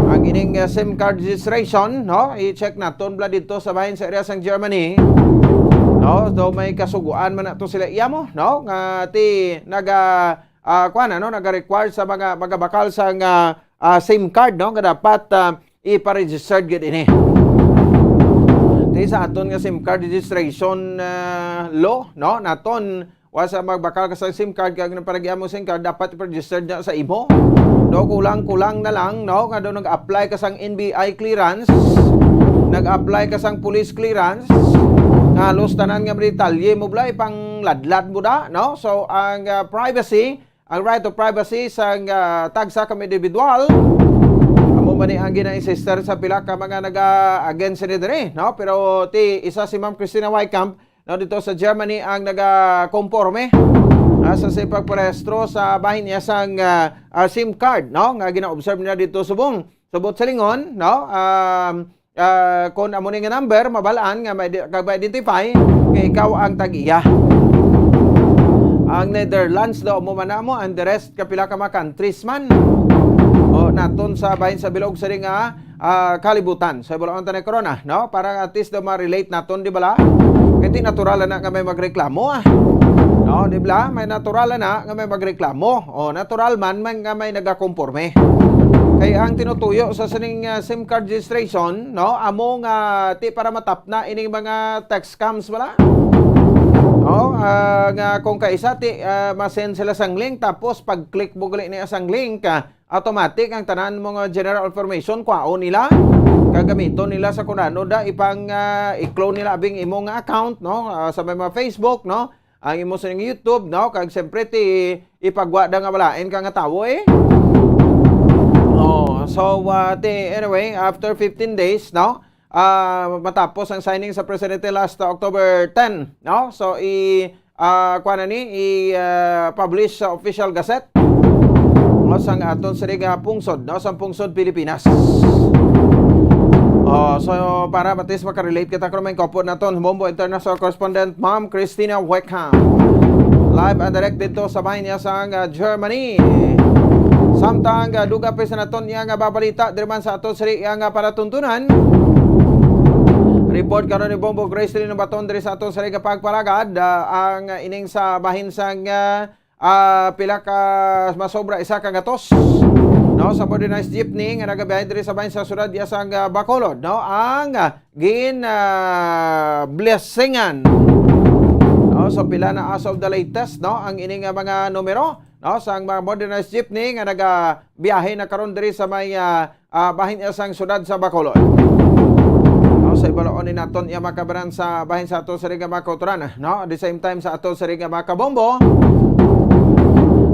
Ang ining, uh, SIM card registration, no, i-check naton bala dito sa bahin sa area sang Germany. No, do may kasuguan man na to sila iya mo, no, nga ti naga, ah, kuan, ano, naga-require sa mga magabakal sang, ah, ah, SIM card, no, nga dapat, ah, ipa-registered gid ini. Ti sa aton nga SIM card registration, ah, law, no, naton, wa sa magbakal ka sa SIM card kag nagpanagian mo SIM card, dapat ipa-registered na sa imo. No, kulang-kulang na lang, no, nga daw nag-apply ka sang N B I clearance, nag-apply ka sang police clearance, halos tanan nga detalye mo bala, ipangladlad mo da, no? So, ang, ah, privacy, ang right to privacy sang, ah, tagsa ka individual, amo man ni ang gina-insister sa pila ka mga naga-against ni diri, no? Pero ti isa si Ma'am Christina Wycamp, no, dito sa Germany ang nagakomporme, ah, sa siyang pagparehistro sa bahin niya sang, ah, ah, SIM card, no, nga gina-observe niya dito subong. Subot sa lingon, no, um, ah, kung amo ni nga number, mabalaan nga ma-, kag ma-identify nga ikaw ang tag-iya. Ang Netherlands daw mo man amo, and the rest kapila ka mga countries man. O, naton sa bahin sa bilog sa ring, ah, ah, kalibutan. Sa ibulaon ta ni corona, no? Para at least daw ma-relate naton, di bala? Kay ti natural na nga may magreklamo, ah. No, di ba? May natural na nga may magreklamo. O, natural man, man nga may nagakomporme. Kay ang tinutuyo sa sining, ah, SIM card registration, no, amo nga ti para matapna ining mga tax scams bala. No, ah, nga kung kaisa ti, ah, ma-send sila sang link, tapos pag-click mo gali niya sang link, ah, automatic ang tanan mo nga general information kwaon nila. Kag gamiton nila sa kung ano da ipang, ah, i-clone nila abing imo nga account, no? Ah, sa may mga Facebook, no? Ang imo sa YouTube, no? Kag siyempre ti ipagwa da nga walain ka nga tawo, eh. Oh, so, ah, ti, anyway, after fifteen days, no? Ah, matapos ang signing sa presidente last October ten, no? So, i, ah, kuha na ni, i, ah, publish sa official gazette, no, sang aton sini nga pungsod, no, sang pungsod Pilipinas. Oh, so, para at least makarelate kita karon, may kaupod naton, Bombo International Correspondent, Ma'am Christina Weckham. Live and direct dito sa bahin niya sang, ah, Germany. Samtang, ah, dugang pa sa naton niya nga babalita, diri man sa aton siri nga palatuntunan. Report karon ni Bombo Grace Lino Baton diri sa aton siri nga pagpalagad, ah, ang ining sa bahin sang, ah, ah, pila ka masobra isa ka gatos, no, sa modernized jeepney nga nagabiyahe diri sa bahin sa syudad iya sang, ah, Bacolod, no, ang, ah, gin, ah, blessingan, no, so pila na as of the latest, no, ang ini nga mga numero, no, sang mga modernized jeepney nga nagabiyahe na karon diri sa may, ah, ah, bahin iya sang syudad sa Bacolod. No, sa ibaloon ni naton iya makabaran sa bahin sa ato sa Riga Makauturan, no? At the same time sa ato sa Riga Makabombo,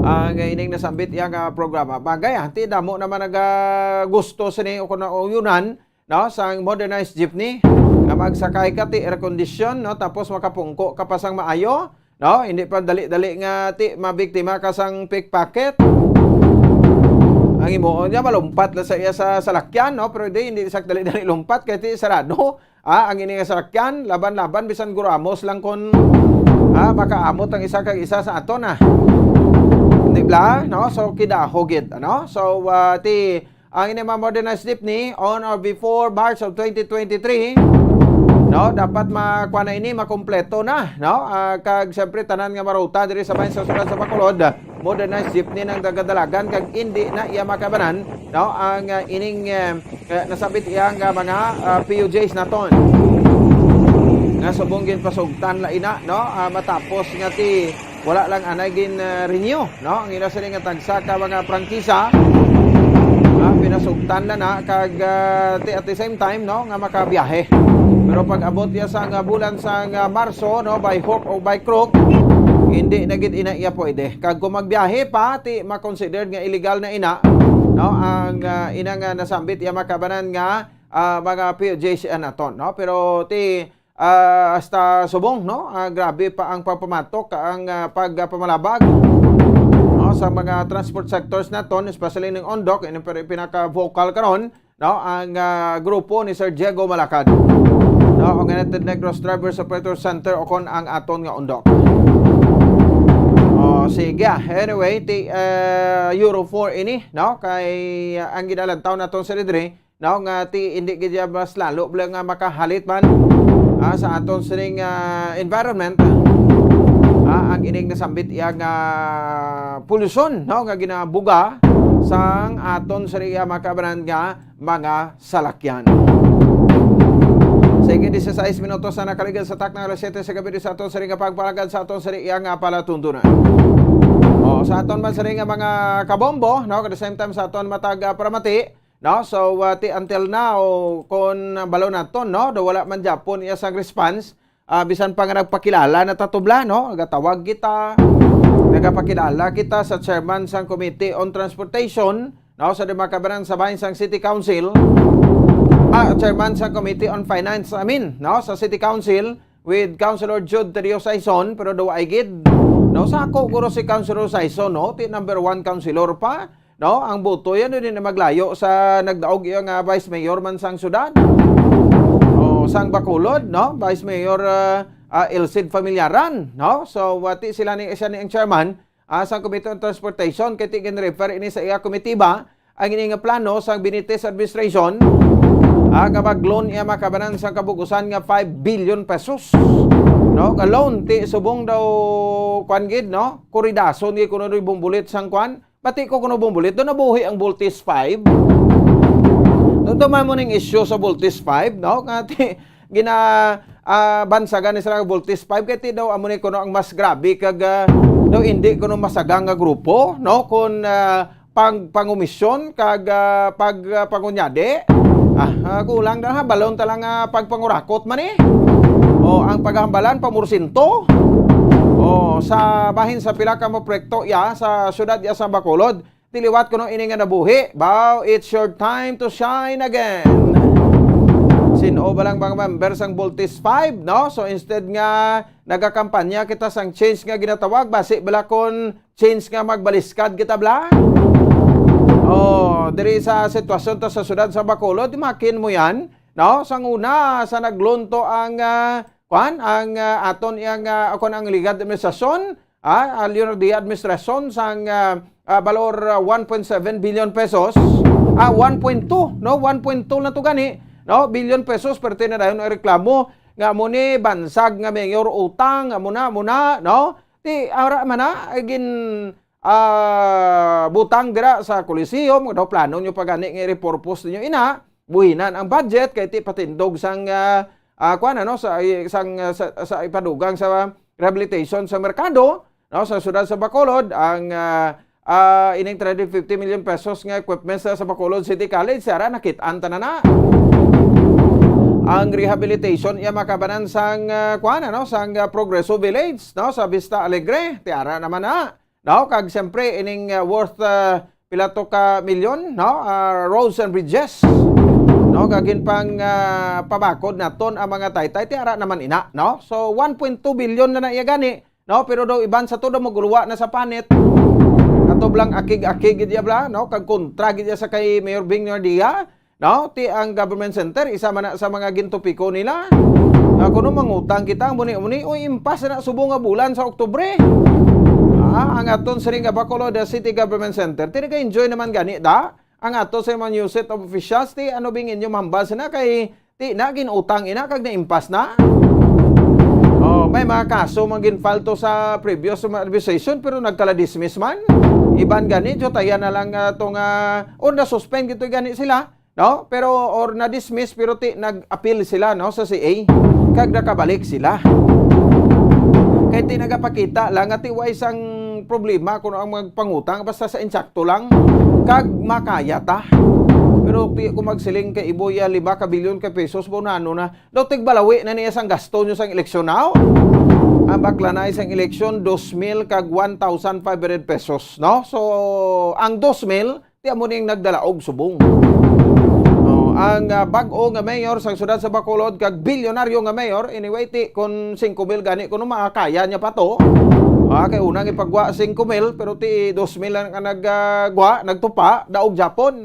ang ining nasambit iya nga programa. Bagay, ah, ti damo naman nagagusto sini o kung nauyunan, no, sang modernized jeepney nga magsakay ka ti air condition, no, tapos makapungko ka pa sang maayo, no, hindi pa dali-dali nga ti mabiktima ka sang pickpocket. Ang himuon niya, malumpat lang sa iya sa salakyan, no, pero di, hindi sa dali-dali lumpat kay ti sarado. Ah, ang ini nga salakyan, laban-laban, bisan guramos lang kon, ah, makaamot ang isa kag isa sa aton, ah. Di ba? No? So, kidaho gid, ano? So, ah, ti, ang ini mga modernized jeepney on or before March of twenty twenty-three, no? Dapat makuha na ini, makompleto na, no? Ah, kag siyempre, tanan nga maruta diri sa bahin sa syudad sa Bacolod, modernized jeepney nang dagadalagan kag hindi na iya makabanan, no? Ang, ah, ining, eh, eh, nasabit iya nga mga, ah, P U Js naton nga subong ginpasugtan la ina, no? Ah, matapos nga ti wala lang anay gin, ah, renew, no? Ang ila sini nga tagsa ka mga prangkisa, ah, pinasugtan na na kag, ah, ti at the same time, no, nga makabiyahe. Pero pag abot iya sa nga bulan sa nga Marso, no, by hook or by crook, hindi na gid ina iya pwede. Kag kung magbiyahe pa, ti makonsider nga illegal na ina, no, ang, ah, ina nga nasambit iya makabanan nga, ah, mga P U Js naton, no? Pero ti, ah, hasta subong, no? Ah, grabe pa ang pagpamatok, ang, ah, pagpamalabag, no, sa mga transport sectors naton, especially ning Ondoc, ini pero pinaka-vocal karon, no, ang, ah, grupo ni Sir Diego Malacad, no, ang United Negros Drivers Operator Center o kon ang aton nga Ondoc. Oh, sige, ah. Anyway, ti, ah, Euro four ini, no, kay, ah, ang ginalantaw naton sa diri, no, nga ti hindi gid iya mas lalo bala nga makahalit man, ah, sa aton sining, ah, environment, ah, ang ining nasambit iya nga polusyon, no, nga ginabuga sang aton sini iya makabanan nga mga salakyan. Sige, dieciséis minutos na nakaligad sa takna alas siyete sa gabi sa aton sini nga pagpalagad sa aton sini iya nga palatuntunan. O, sa aton man sini nga mga kabombo, no, at the same time sa aton matag, ah, paramati, no? So, uh, ti until now, kon balo naton, no, do wala man gyapon iya sang response, ah, bisan pa nga nagpakilala na ta tubla, no? Nagatawag kita, nagapakilala kita sa chairman sang Committee on Transportation, no, sa Dimakabaran sa Bahin sang City Council, ah, chairman sang Committee on Finance, I mean, no, sa City Council, with Councilor Jude Terio Saison, pero do ay gid, no, sa ako guro si Councilor Saison, no, ti number one councilor pa, no? Ang boto yan, hindi na maglayo sa nagdaog iya nga vice mayor man sang syudad. O, sang Bacolod, no? Vice Mayor, ah, ah, Elcid Familiaran, no? So, wati sila ni, siya ni ang chairman, ah, sang Committee on Transportation, kay ti gin-refer ini sa iya komitiba, ang ini nga plano sang Benitez administration, Ah, nga mag-loan iya, mga kabanan, sang kabug-usan nga five billion pesos. No, nga loan, ti subong daw, kwan gid, no? Kuridason gid kuno ni bumbulit sang kwan. Bati ko kuno bumbulit, do nabuhi ang Voltes five. Ito man mo ning issue sa Voltes five, no? Nga ti, gina, ah, bansagan ni sila Voltes five, kay ti daw amo ni kuno ang mas grabe kag, ah, daw hindi kuno masagang nga grupo, no? Kung, ah, pag pangumisyon kag, ah, pag, ah, pangunyadi. Ah, ah, kulang na ha, balon ta lang, ah, pagpangurakot man eh. O, ang paghambalan, pamursinto. O, sa bahin sa pila ka mga proyekto ya sa syudad ya sa Bacolod, tiliwat kuno ini nga nabuhi. Baw, it's your time to shine again. Sin-o ba lang mga member sang Voltes five, no? So, instead nga nagakampanya kita sang change nga ginatawag, basi bala kon change nga magbaliskad kita, bla? Oh, diri sa sitwasyon ta sa syudad sa Bacolod, makin mo yan, no? Sang una, sa naglunto ang, ah, kwan, ang, ah, aton iyang, ah, kwan, ang Legarda administrasyon, ah, ah, Leonardia administrasyon sang, ah, ah, balor, ah, one point seven billion pesos, ah, one point two, no? One point two na to gani, no? Billion pesos, pero tinadayon ang reklamo nga mo ni bansag nga mayor utang, amo na, amo na, no? Ti ara man na, ay gin, ah, butang dira sa Coliseum, daw plano nyo pa gani nga i-repurpose ninyo ina, buhinan ang budget, kay ti patindog sang, ah, ah, kuwan, ano, sa, sang, ah, sa, sa ipadugang sa rehabilitation sa merkado, no, sa siyudad sa Bacolod, ang, ah, ah, ining three hundred fifty million pesos nga equipment sa, sa Bacolod City College, ara nakit-an ta na na. Ang rehabilitation, iya makabanan sang, ah, kuwan, ano, sang, ah, Progreso Village, no, sa Vista Alegre, ti ara naman na. No, kag siyempre, ining, ah, worth, ah, pila to ka milyon, no, ah, roads and bridges, no, kag ginpang, ah, pabakod naton ang mga taytay, ti ara naman ina, no? So, one point two billion na na iya gani, no? Pero daw iban sa to daw maguluwa na sa panit. Ato blang akig-akig gid iya bla, no? Kag kontra gid iya sa kay Mayor Bing Nardia, no? Ti ang government center, isa man na sa mga gintopiko nila. Nga kuno mangutang kita, muni-muni, uy, impas na subong nga bulan sa Oktubre. Ah, ang aton siring nga Bacolod City Government Center, ti nag-enjoy naman gani da. Ang ato sa mga NEWSET officials, ti ano bing inyo mahambal sina kay ti na ginutang ina kag naimpas na. Oh, may mga kaso man ginfile to sa previous administration pero nagkala-dismiss man. Iban gani, jutayan na lang, ah, to nga, or na-suspend gito gani sila, no? Pero, or na-dismiss, pero ti, nag-appeal sila, no, sa C A. Kag nakabalik sila. Kay ti nagapakita lang nga ti way sang problema kung ang magpangutang basta sa insakto lang. Kag makaya ta. Pero ti ko magsiling kay Iboy, ah, lima ka bilyon ka pesos, ba, nano na. Daw tigbalawi na niya sang gasto nyo sang eleksyon now. Ang bakla na sang eleksyon, dos mil kag one thousand five hundred pesos, no? So, ang dos mil, ti amo ning nagdala og subong. No, ang, ah, bag-o nga mayor sang siyudad sa Bacolod kag bilyonaryo nga mayor, anyway, ti kon singko mil gani kuno makaya niya pa to. Ah, kay unang ipagwa singko mil, pero ti dos mil lang ang nag, ah, gwa, nagtupa, daog japon.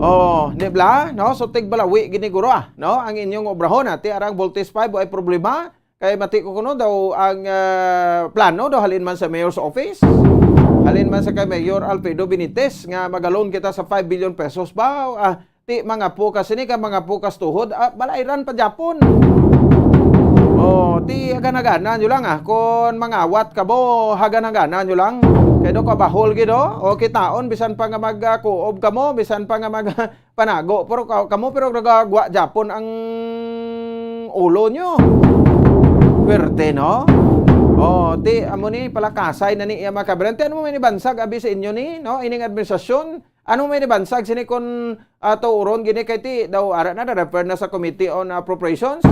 Oh, di bla, no? So, tigbalawi gini guro, ah, no? Ang inyong obrahon, ah, ti arang Voltes five, ay problema. Kay mati ko kuno daw ang, ah, plano daw halin man sa mayor's office, halin man sa kay Mayor Alfredo Benitez nga magalon kita sa five billion pesos ba? Ah, ti mga pukas ini ka mga pukas tuhod, ah, balairan pa japon. Oh, ti hagan-hagana nyo lang, ah. Kon mangawat ka mo, hagan-hagana nyo lang. Kay do kabahol gid, oh. O kitaon, bisan pa nga mag, ah, kuob ka mo, bisan pa nga mag, panago, pero ka-, kamo, pero nagagwa japon ang ulo nyo. Pwerte, no? Oh, ti, amo ni, palakasay na ni iya mga kabrente. Ano mo may nibansag, abi sa inyo ni, no? Ining administrasyon, ano may nibansag sini kon, ah, tuuron gini kay ti, daw ara na, na-refer na sa Committee on Appropriations?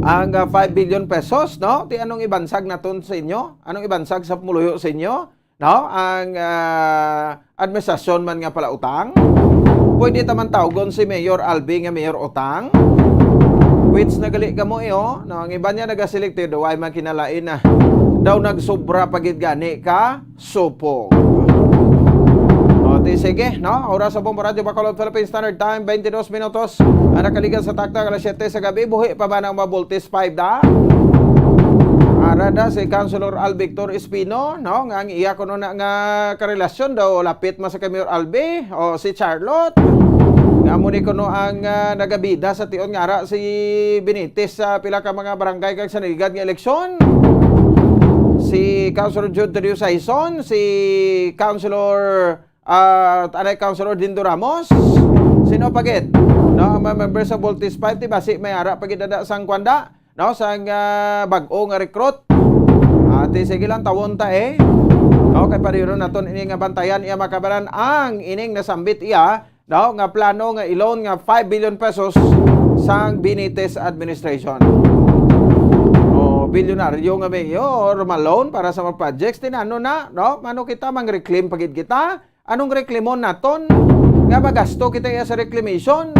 Ang, ah, five billion pesos, no? Ti, anong ibansag naton sa inyo? Anong ibansag sa pumuluyo sa inyo? No? Ang, ah, administrasyon man nga palautang, pwede ta man tawgon si Mayor Albi nga Mayor Utang. Which nagali kamo, eh, oh. No, ang iban niya nagasiling, "Ti, daw ay man kinalain na. Daw nagsobra pa gid gani ka supog." O, ti, sige, no? Oras sa Bombo Radyo Bacolod, Philippine Standard Time, twenty-dos minutos. Ang nakaligan sa taktak, alas siyete sa gabi, buhi pa ba ng mga Voltes five da? Ara da si Councilor Al Victor Espino, no? Nga ang iya kuno na nga karelasyon daw lapit man sa kay Mayor Albi o si Charlotte. Amo ni kuno ang, ah, nagabida sa tion nga ara si Benitez sa pila ka mga barangay kag sa naligad nga eleksyon. Si Councilor Jude Tadeo Saison, si Councilor, ah, anay Councilor Dindo Ramos. Sino pa gid? No, ang mga members sa Voltes five, di ba? Si may ara pa gid ada sang kwanda, no, sang, ah, bag-o nga recruit. Ati, sige lang, tawon ta, eh. No, kay pareho naton ini nga bantayan iya makabaran ang ining nasambit iya, no, nga plano nga i-loan nga five billion pesos sang Benitez administration. O, bilyonaryo nga mayor, ma-loan para sa mga projects, tinano na, no? Mano kita, mang-reclaim pa gid kita? Anong reclaimon naton? Nga magasto kita iya sa reclamation?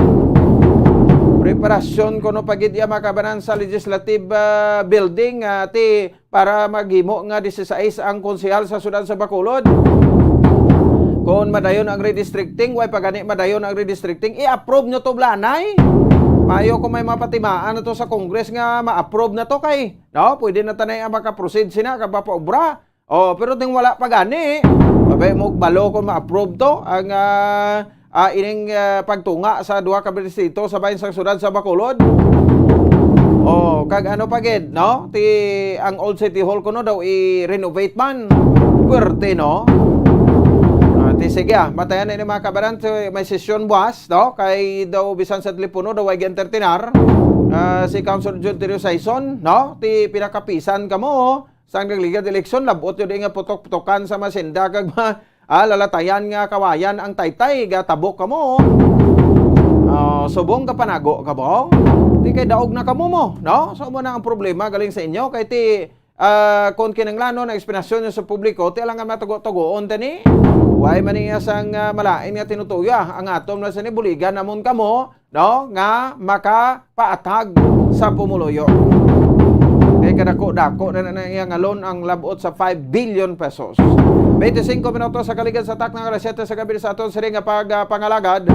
Preparasyon kuno pa gid iya makabaran sa legislative, ah, building, ah, ti para maghimo nga disisais ang konsehal sa siyudad sa Bacolod. Kon madayon ang redistricting, way pa gani madayon ang redistricting, i-approve nyo to, blanay. Mayo kung may mapatimaan na to sa Congress nga ma-approve na to kay, no, pwede na tanay ang makaproceed sina kag mapaobra. Oh, pero ding wala pa gani. Abay mo balo kung ma-approve to ang, ah, ah, ining, ah, pagtunga sa duha ka distrito sa bahin sang siyudad sa Bacolod. Oh, kag ano pa gid, no? Ti ang Old City Hall kuno daw i-renovate man. Puwerte, no? Ah, ti sige, ah, batayan na ni mga kabaran, ti may sesyon buwas, no? Kay daw bisan sa telepono daw ay entertainar. Ah, si Councilor John Terrio Saison, no? Ti pinakapisan kamo, sang nagligad eleksyon, labot yun nga putok-putokan sa mga senda kag mga, ah, lalatayan nga kawayan ang taytay, gatabok kamo. Ah, subong ka panago ka ba? Di kay daog na kamo mo, no? So, mo na ang problema galing sa inyo. Kay ti, ah, kung kinanglanon ang eksplanasyon nyo sa publiko, ti alangan matugo-tugoon tani. Way man niya sang, ah, malain nga tinutuya. Ang atom na sini, buligan namon kamo, no, nga makapaatag sa pumuluyo. Kay kadako-dako na, na, na iyang alon ang labot sa five billion pesos. Twenty-cinco minutos sa kaligad sa takna nga alas siyete sa gabi sa aton siring nga pag, ah, pangalagad.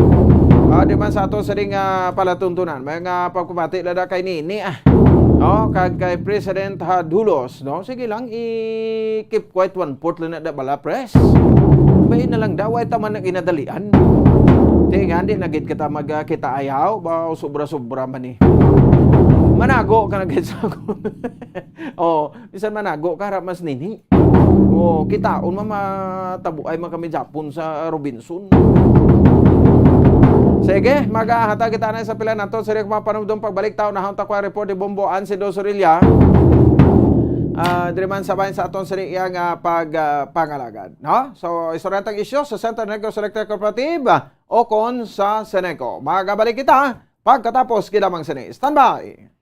Ah, di man sa aton siring nga palatuntunan. May nga pagpamati lada kay Nini, ah. No, kag kay President Hadulos, no? Sige lang, i-keep quiet one fourth lang na da bala, pres. Bay na lang daw, ay taman ang inadalian. Di nga, di na gid kita magkita ayaw, ba, sobra-sobra man eh. Manago ka na gid sa ako. Oh, bisan manago ka, harap mas Nini. Oh, kitaon man matabuay man kami Japon sa Robinson. Sige, magahatag kita na sa pila nato. Sige, mga panumdum, pagbalik taon na hanta ko ang report ni Bombo Ansido Sorilla. Ah, diri man sa bayan sa aton sini iya nga pag, ah, pangalagad, no? So, istorya tang isyu sa Central Negros Electric Cooperative, ah, o kon sa Seneco. Magabalik kita pagkatapos gid lamang sini. Standby!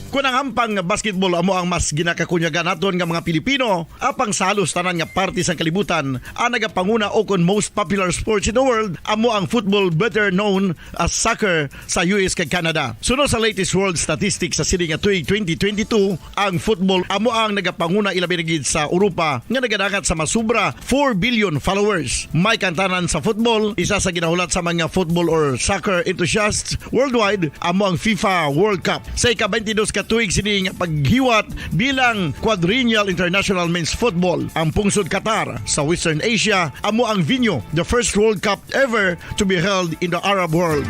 Kon ang ampang nga basketball amo ang mas ginakakunyagan naton nga mga Pilipino, apang sa halos tanan nga parte sang kalibutan, ang nagapanguna o kon most popular sports in the world amo ang football, better known as soccer, sa U S kag Canada. Suno sa latest world statistics sa sini nga tuig twenty twenty-two, ang football amo ang nagapanguna, ilabi na gid sa Europa nga nagadangat sa masubra four billion followers. May kantanan sa football, isa sa ginahulat sa mga football or soccer enthusiasts worldwide amo ang FIFA World Cup. Sa ika-twenty-dos ka tuig sini nga paghiwat bilang Quadrennial International Men's Football, ang pungsod Qatar sa Western Asia amo ang venue, the first World Cup ever to be held in the Arab world.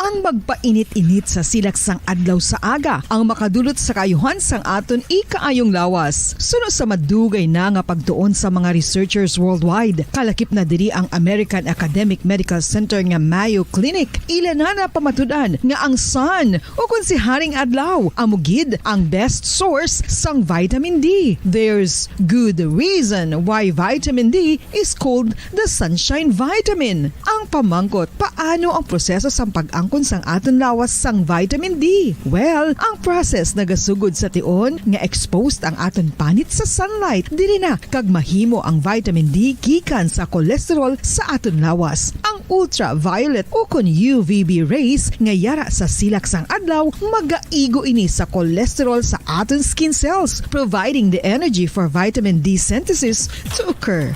Ang magpainit-init sa silak sang adlaw sa aga ang makadulot sa kaayuhan sang aton ikaayong lawas. Suno sa madugay na nga pagtuon sa mga researchers worldwide, kalakip na diri ang American Academic Medical Center nga Mayo Clinic. Ila na napamatud-an nga ang sun, o kon si Haring Adlaw, amo gid ang best source sang vitamin D. There's good reason why vitamin D is called the sunshine vitamin. Ang pamangkot, paano ang proseso sang pag-angkon sang aton lawas sang vitamin D? Well, ang process nagasugod sa tion nga exposed ang aton panit sa sunlight, diri na kag mahimo ang vitamin D gikan sa cholesterol sa aton lawas. Ang ultraviolet o kon U V B rays nga yara sa silak sang adlaw, magaigo ini sa cholesterol sa aton skin cells, providing the energy for vitamin D synthesis to occur.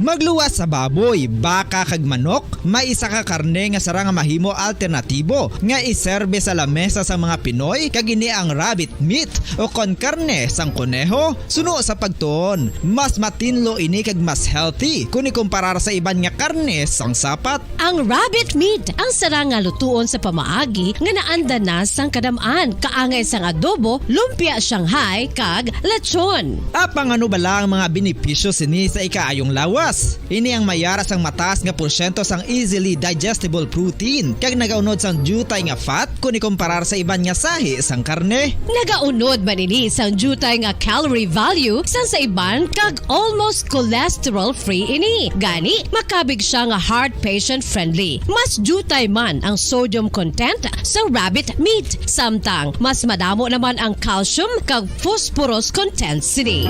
Magluwas sa baboy, baka kag manok, may isa ka karne nga sarang nga mahimo alternatibo nga iserbe sa lamesa sa mga Pinoy, kag ini ang rabbit meat o kon karne sang koneho. Suno sa pagtuon, mas matinlo ini kag mas healthy kon ikumparar sa iban nga karne sang sapat. Ang rabbit meat ang sarang nga lutuon sa pamaagi nga naanda na sang kadam-an, kaangay sang adobo, lumpia Shanghai, kag lechon. Apang ano bala ang mga benepisyo sini sa ikaayong lawas? Ini ang may ara sang mataas nga porsyento sang easily digestible protein, kag nagaunod sang diutay nga fat kon ikumparar sa iban nga sahi sang karne. Nagaunod man ini sang diutay nga calorie value sang sa iban, kag almost cholesterol-free ini. Gani, makabig siya nga heart patient-friendly. Mas diutay man ang sodium content sa rabbit meat, samtang mas madamo naman ang calcium kag phosphorus content sini.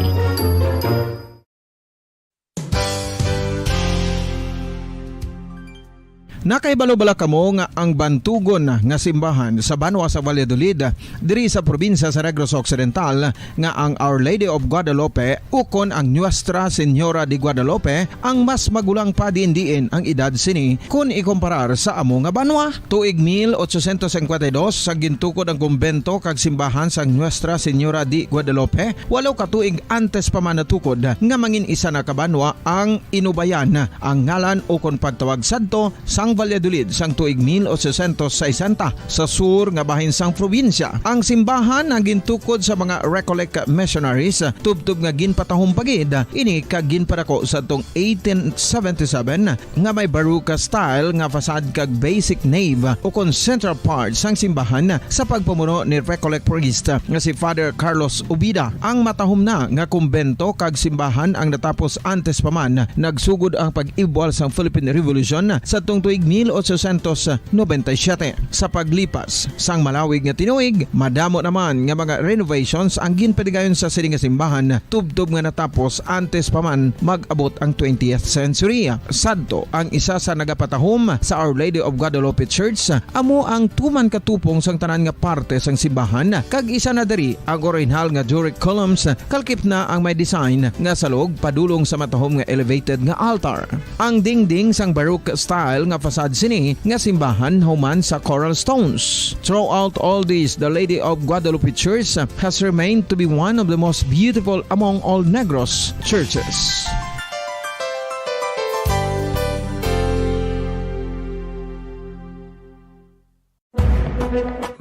Nakahibalo bala kamo nga ang bantugon nga simbahan sa banwa sa Valladolid, diri sa probinsya sa Negros Occidental, nga ang Our Lady of Guadalupe ukon ang Nuestra Señora de Guadalupe ang mas magulang pa diin-diin ang edad sini kon ikumparar sa amo nga banwa? Tuig mil ochocientos cincuenta y dos, sa gintukod ang kumbento kag simbahan sang Nuestra Señora de Guadalupe, walo ka tuig antes pa man natukod nga mangin isa na ka banwa ang Inubayan, ang ngalan ukon pagtawag sadto sang Valladolid sang tuig mil ochocientos sesenta, sa sur nga bahin sang probinsya. Ang simbahan ang gintukod sa mga Recollect missionaries, tubtob nga ginpatahom pa gid ini kag ginpadako sadtong eighteen seventy-seven, nga may Baroque style nga facade kag basic nave ukon central part sang simbahan sa pagpamuno ni Recollect priest nga si Father Carlos Ubida. Ang matahom na nga kumbento kag simbahan ang natapos antes pa man nagsugod ang pag-ibwal sang Philippine Revolution sadtong tuig mil ochocientos noventa y siete. Sa paglipas sang malawig nga tinuig, madamo naman nga mga renovations ang ginpadigayon sa sini nga simbahan, tubtob nga natapos antes pa man mag-abot ang twentieth century. Sadto, ang isa sa nagapatahom sa Our Lady of Guadalupe Church amo ang tuman ka tupong sang tanan nga parte sang simbahan, kag isa na diri ang orihinal nga Doric columns, kalkip na ang may design nga salog padulong sa matahom nga elevated nga altar. Ang dingding sang Baroque style nga facade sini nga simbahan human sa coral stones. Throughout all this, the Lady of Guadalupe Church has remained to be one of the most beautiful among all Negros churches.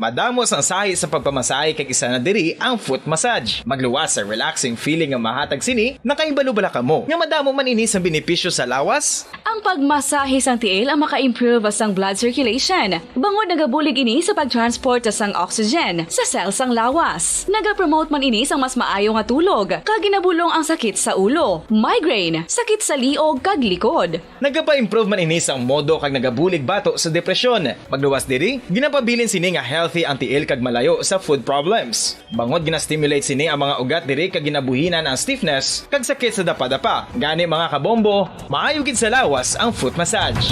Madamo sang sahi sa pagpamasahe, kag isa na diri ang foot massage. Magluwas sa relaxing feeling nga mahatag sini. Nakahibalo bala kamo nga madamo man ini sang benepisyo sa lawas? Ang pagmasahe sang tiil ang maka-improve sang blood circulation, bangod nagabulig ini sa pag-transport sang oxygen sa cell sang lawas. Nagapromote man ini sang mas maayo nga tulog, kag ginabulong ang sakit sa ulo, migraine, sakit sa liog, kag likod. Nagapa-improve man ini sang modo kag nagabulig bato sa depresyon. Magluwas diri, ginapabilin sini nga healthy ang tiil kag malayo sa foot problems. Bangod gina-stimulate sini ang mga ugat diri kag ginabuhinan ang stiffness kag sakit sa dapadapa. Gani, mga kabombo, maayo gid sa lawas ang foot massage.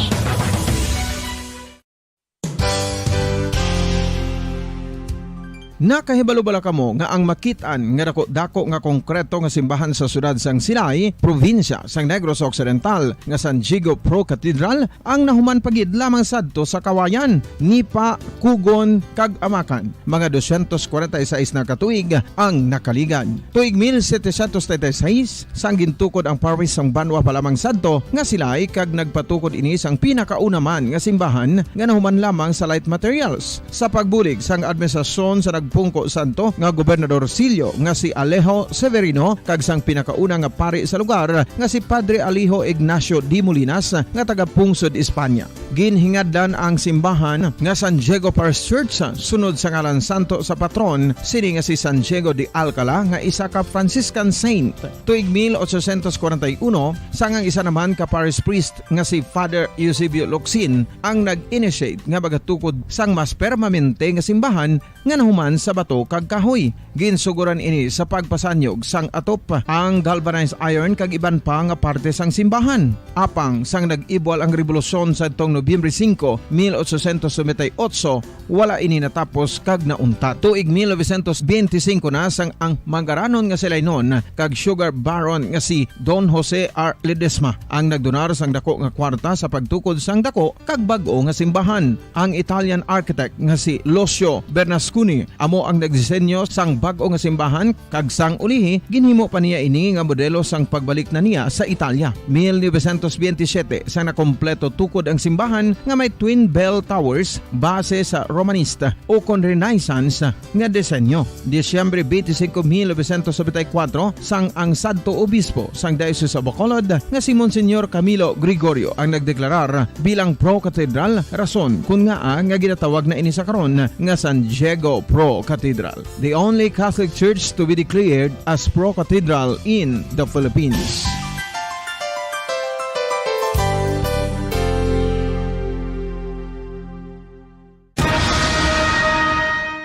Nakahibalo bala kamo nga ang makit-an nga dako-dako nga konkreto nga simbahan sa siyudad sang Silay, probinsya sang Negros Occidental, nga San Diego Pro Cathedral, ang nahuman pa gid lamang sadto sa Kawayan, Nipa, Kugon, kag Amakan. Mga dosyentos kwarenta y seis na ka tuig ang nakaligad. Tuig mil setecientos treinta y seis, sang gintukod ang parish sang banwa pa lamang sadto nga Silay, kag nagpatukod ini sang pinakauna man nga simbahan nga nahuman lamang sa light materials. Sa pagbulig sang administrasyon sa nagpungko sadto nga Gobernador Sillo nga si Alejo Severino kag sang pinakauna nga pari sa lugar nga si Padre Alejo Ignacio de Molinas nga taga Pungsod, Espanya. Ginhingadlan ang simbahan nga San Diego Parish Church sunod sa ngalan santo sa patron sini nga si San Diego de Alcala nga isa ka Franciscan saint. Tuig mil ochocientos kwarenta y uno, sang ang isa naman ka parish priest nga si Father Eusebio Locsin ang nag-initiate nga magatukod sang mas permanente nga simbahan nga nahuman sa bato kag kahoy. Ginsugoran ini sa pagpasanyog sang atop, ang galvanized iron kag iban pa nga parte sang simbahan. Apang sang nag-ibwal ang rebolusyon sadtong Nobyembre singko, mil ochocientos noventa y ocho, wala ini natapos kag nauntat. Tuig mil novecientos benti singko na sang ang manggaranon nga si Lainon kag sugar baron nga si Don Jose R. Ledesma ang nagdonar sang dako nga kwarta sa pagtukod sang dako kag bag-o nga simbahan. Ang Italian architect nga si Lucio Bernasconi amo ang nagdisenyo sang bag-o nga simbahan, kag sang ulihi ginhimo pa niya ini nga modelo sang pagbalik na niya sa Italia. Mil novecientos benti siyete, sang nakompleto tukod ang simbahan nga may twin bell towers base sa Romanista ukon Renaissance nga disenyo. Disyembre twenty-five, mil novecientos noventa y cuatro, sang ang sadto obispo sang Diocese of Bacolod nga si Monsignor Camilo Gregorio ang nagdeklarar bilang Pro Cathedral, rason kun ngaa nga ginatawag na ini sa karon nga San Diego Pro Cathedral, the only Catholic church to be declared as Pro Cathedral in the Philippines.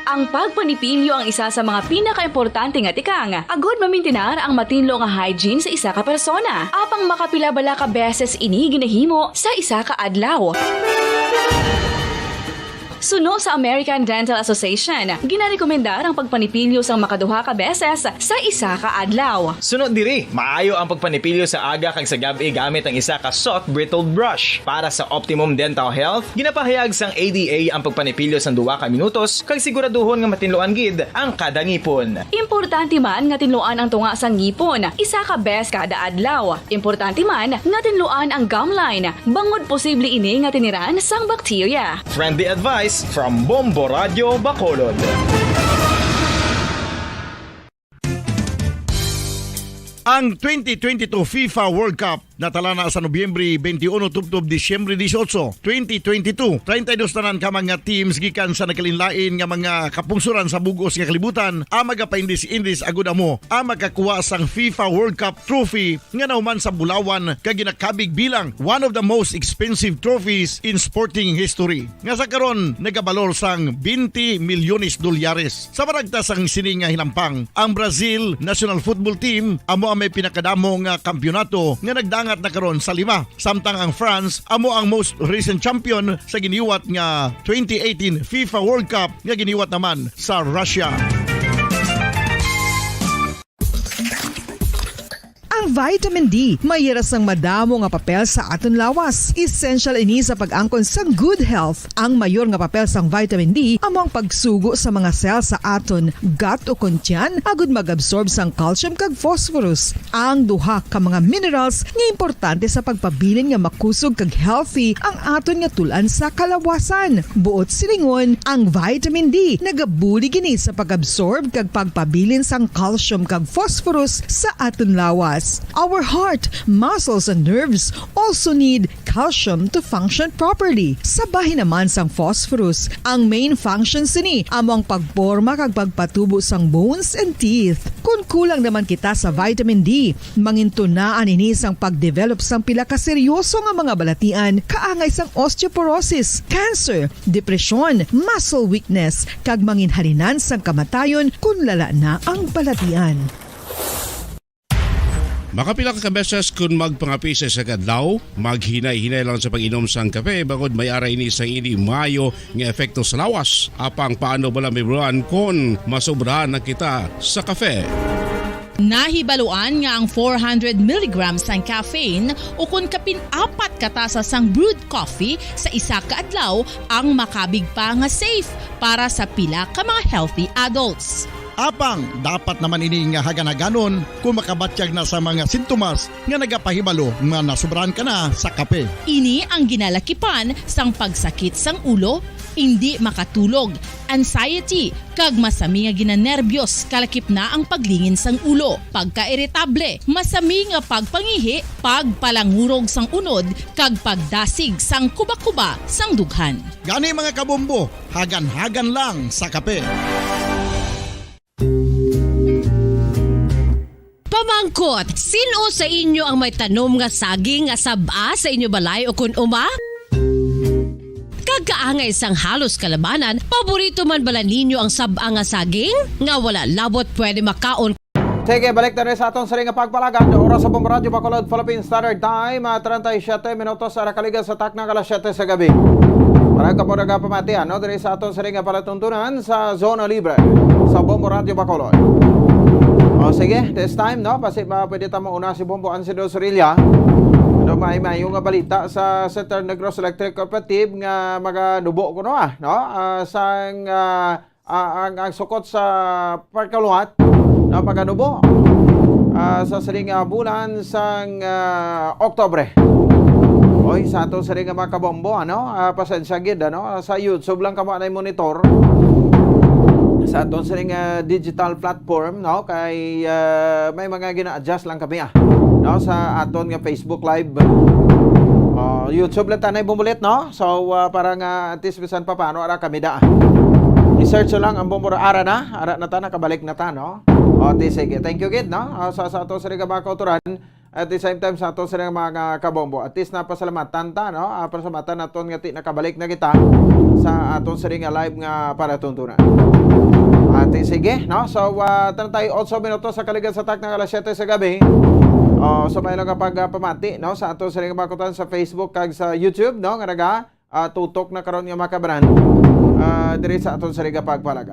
Ang pagpanipilyo ang isa sa mga pinakaimportante nga tikang agud mamintinar ang matinlo nga hygiene sa isa ka persona. Apang makapila bala ka beses ini ginahimo sa isa ka adlaw? Suno sa American Dental Association, ginarekomendar ang pagpanipilyo sang makaduha ka beses sa isa ka adlaw. Suno diri, maayo ang pagpanipilyo sa aga kag sa gab-i gamit ang isa ka soft bristled brush. Para sa optimum dental health, ginapahayag sang A D A ang pagpanipilyo sang duha ka minutos kag siguraduhon nga matinluan gid ang kada ngipon. Importante man nga tinluan ang tunga sang ngipon isa ka bes kada adlaw. Importante man nga tinluan ang gum line, bangod posible ini nga tiniran sang bakterya. Friendly advice from Bombo Radio Bacolod. Ang twenty twenty-two FIFA World Cup natala na sa Nobyembre twenty-one tubtob Disyembre dieciocho, twenty twenty-two. Treinta y dos tanan ka mga teams gikan sa nagkalainlain nga mga kapungsoran sa bug-os nga kalibutan ang magapaindis-indis agud amo ang makakuha sang FIFA World Cup trophy nga nahuman sa bulawan kag ginakabig bilang one of the most expensive trophies in sporting history, nga sa karon nagabalor sang twenty milyones dolyares. Sa baragta sang sini nga hinampang, ang Brazil national football team amo ang may pinakadamo nga kampiyonato nga nagdangat na karon sa lima, samtang ang France amo ang most recent champion sa giniwat nga twenty eighteen FIFA World Cup nga giniwat naman sa Russia. Ang vitamin D may ira sang madamo nga papel sa aton lawas. Essential ini sa pag-angkon sang good health. Ang mayor nga papel sang vitamin D amo ang pagsugo sa mga cell sa aton gut o kon tiyan agud mag-absorb sang calcium kag phosphorus, ang duha ka mga minerals nga importante sa pagpabilin nga makusog kag healthy ang aton nga tul-an sa kalawasan. Buot silingon, ang vitamin D nagabulig ini sa pag-absorb kag pagpabilin sang calcium kag phosphorus sa aton lawas. Our heart, muscles, and nerves also need calcium to function properly. Sa bahin naman sang phosphorus, ang main function sini amo ang pagporma kag pagpatubo sang bones and teeth. Kon kulang naman kita sa vitamin D, mangintunaan ini sang pag-develop sang pila ka seryoso nga mga balatian kaangay sang osteoporosis, cancer, depresyon, muscle weakness, kag manginhalinan sang kamatayon kon lala na ang balatian. Makapila ka beses kon magpangape sa isa ka adlaw, maghinay-hinay lang sa pag-inom sang kape, bangod may ara ini sang indi maayo nga epekto sa lawas. Apang paano bala mahibaluan kon masobrahan na kita sa kape? Nahibaluan nga ang four hundred milligrams sang caffeine ukon kapin apat ka tasa sang brewed coffee sa isa ka adlaw ang makabig pa nga safe para sa pila ka mga healthy adults. Apang dapat naman ini nga hagan-haganon kon makabatyag na sa mga sintomas nga nagapahibalo nga nasobrahan ka na sa kape. Ini ang ginalakipan sang pagsakit sang ulo, indi makatulog, anxiety, kag masami nga ginanerbiyos, kalakip na ang paglingin sang ulo, pagkairitable, masami nga pagpangihi, pagpalangurog sang unod, kag pagdasig sang kuba-kuba sang dughan. Gani, mga kabombo, hagan-hagan lang sa kape. Pamangkot, sin-o sa inyo ang may tanom nga saging nga sab-a sa inyo balay o kon uma? Kag Angay sang halos kalabanan, paborito man bala ninyo ang sab-ang nga saging? Nga wala labot pwede makaon. Sige, balik na rin sa aton siring nga pagpalagad. Oras sa Bombo Radyo Bacolod, Philippine Standard Time, ah, treinta y siete minutos sa nakaligas sa takna nga alas siyete sa gabi. Para ka po nagapamati, ano, diri sa aton siring nga palatuntunan sa Zona Libre sa Bombo Radyo Bacolod. O, sige, this time, no, basi ba pwede ta mauna si Bombo Ansido Sorilla. Ano, may mayo nga balita sa Central Negros Electric Cooperative nga maganubo kuno, ah, no? Ah, sang, ah, ah, ang, ang sukot sa pagkaluwat na paganubo, ah, sa siling, ah, bulan sang, ah, Oktubre. Oy, sa aton siling nga mga kabombo, ano? Ah, pasensya gid, ano? Ah, sa YouTube lang kamo anay monitor. Sa aton siling, ah, digital platform, no? Kay, ah, may mga gina-adjust lang kami, ah, no? Sa aton nga Facebook Live. Oh, YouTube lang tanay bumulit, no? So, ah, para nga at least bisan pa paano, ara kami da. I-search nyo lang ang Bombo Radyo, ara na, ara na ta, nakabalik na ta, no? O, ti, sige. Thank you, gid, no? Ah, sa, sa ato sa mga kauturan, at the same time, sa ato sa mga kabombo. At least napasalamatan ta, no? Ah, pasalamatan naton nga ti nakabalik na kita sa aton sa nga live nga palatuntunan. At, eh, sige, no? So, ah, treinta y ocho minutos sa kaligan sa takna nga alas siyete sa gabi. Oh, so, may lang nga pagpamati, no? Sa aton sa mga kutan sa Facebook kag sa YouTube, no? Nga naga, ah, tutok na karon nga mga kabanan, ah, diri sa aton sa Liga Pagpalaga.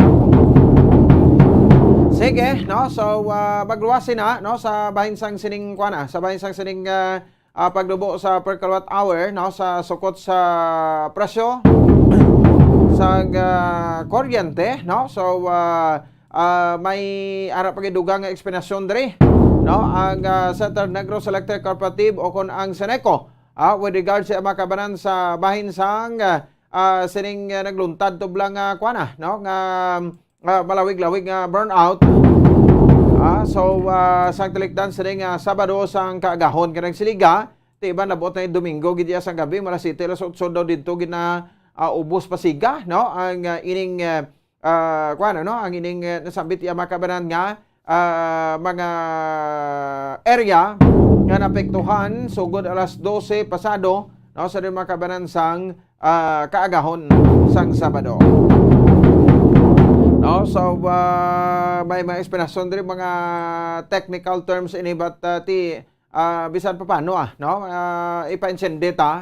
Sige, no? So, ah, magluwas na, no? Sa bahin sang sining, kuwan, ah, sa bahin sang sining, ah, ah, pagnubo sa per kilowatt hour, no? Sa sukot sa presyo sang, ah, kuryente, no? So, ah, ah, may ara pa gid dugang nga eksplanasyon diri, no? Ang, ah, Central Negros Electric Cooperative o kon ang Ceneco, ah, with regard sa mga kabanan sa bahin sang, ah, ah, sining, ah, nagluntad tublang, ah, kuwan, ah, no? Nga, ah, malawig-lawig nga brownout. Ah, so, ah, sang talikdan sining, ah, Sabado sang kaagahon kanang siliga, ti ba nabuot na yung Domingo gid iya sang gabi, alas siyete, alas otso daw didto gid na, ah, ubos pa siga, no? Ang, ah, ining, ah, ah, kuwan, ano, ang ining, eh, nasambit iya mga kabanan nga, ah, mga area nga naapektuhan sugod alas dose pasado, no, sa mga kabanan sang, ah, kaagahon sang Sabado. No, so, ah, may mga eksplanasyon diri, mga technical terms ini, but, ah, ti, ah, bisan pa paano, ah, no? Ah, ipaintindi ta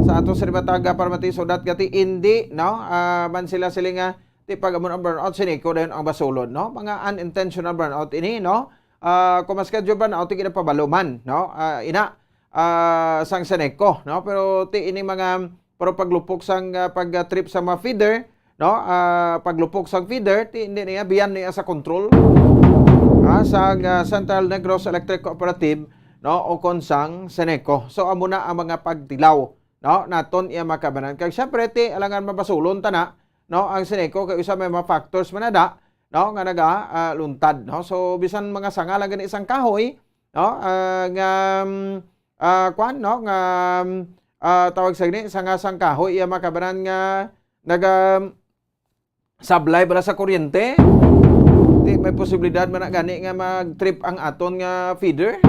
sa ato sa Ribataga para mati sudat gati indi, no? Ah, man sila sila nga, ti pag amo ang brownout, Ceneco dayon ang basulod, no? Mga unintentional brownout ini, no? Ah, kung mas kadyo brownout, ti ginapabalo man, no? Ah, ina, ah, sang Ceneco, no? Pero ti ini mga, pero paglupok sang, ah, pag-trip sa mga feeder, no? Ah, paglupok sang feeder, ti, hindi niya, beyond niya sa control, ah, sang, ah, Central Negros Electric Cooperative, no? O kon sang Ceneco. So, amo na ang mga pagtilaw, no? Naton iya mga kabanan. Kag syempre, ti, alangan mabasulon ta na, no? Ang Ceneco, kay isa may mga factors man na da, no? Nga naga, ah, luntad, no? So, bisan mga sanga lang gani sang kahoy, no? Ah, nga, mm, ah, kwan, no? Nga, mm, ah, tawag sa gani, sanga sang kahoy, iya mga kabanan nga naga, sablay bala sa kuryente. Di may posibilidad man na gani nga mag-trip ang aton nga feeder.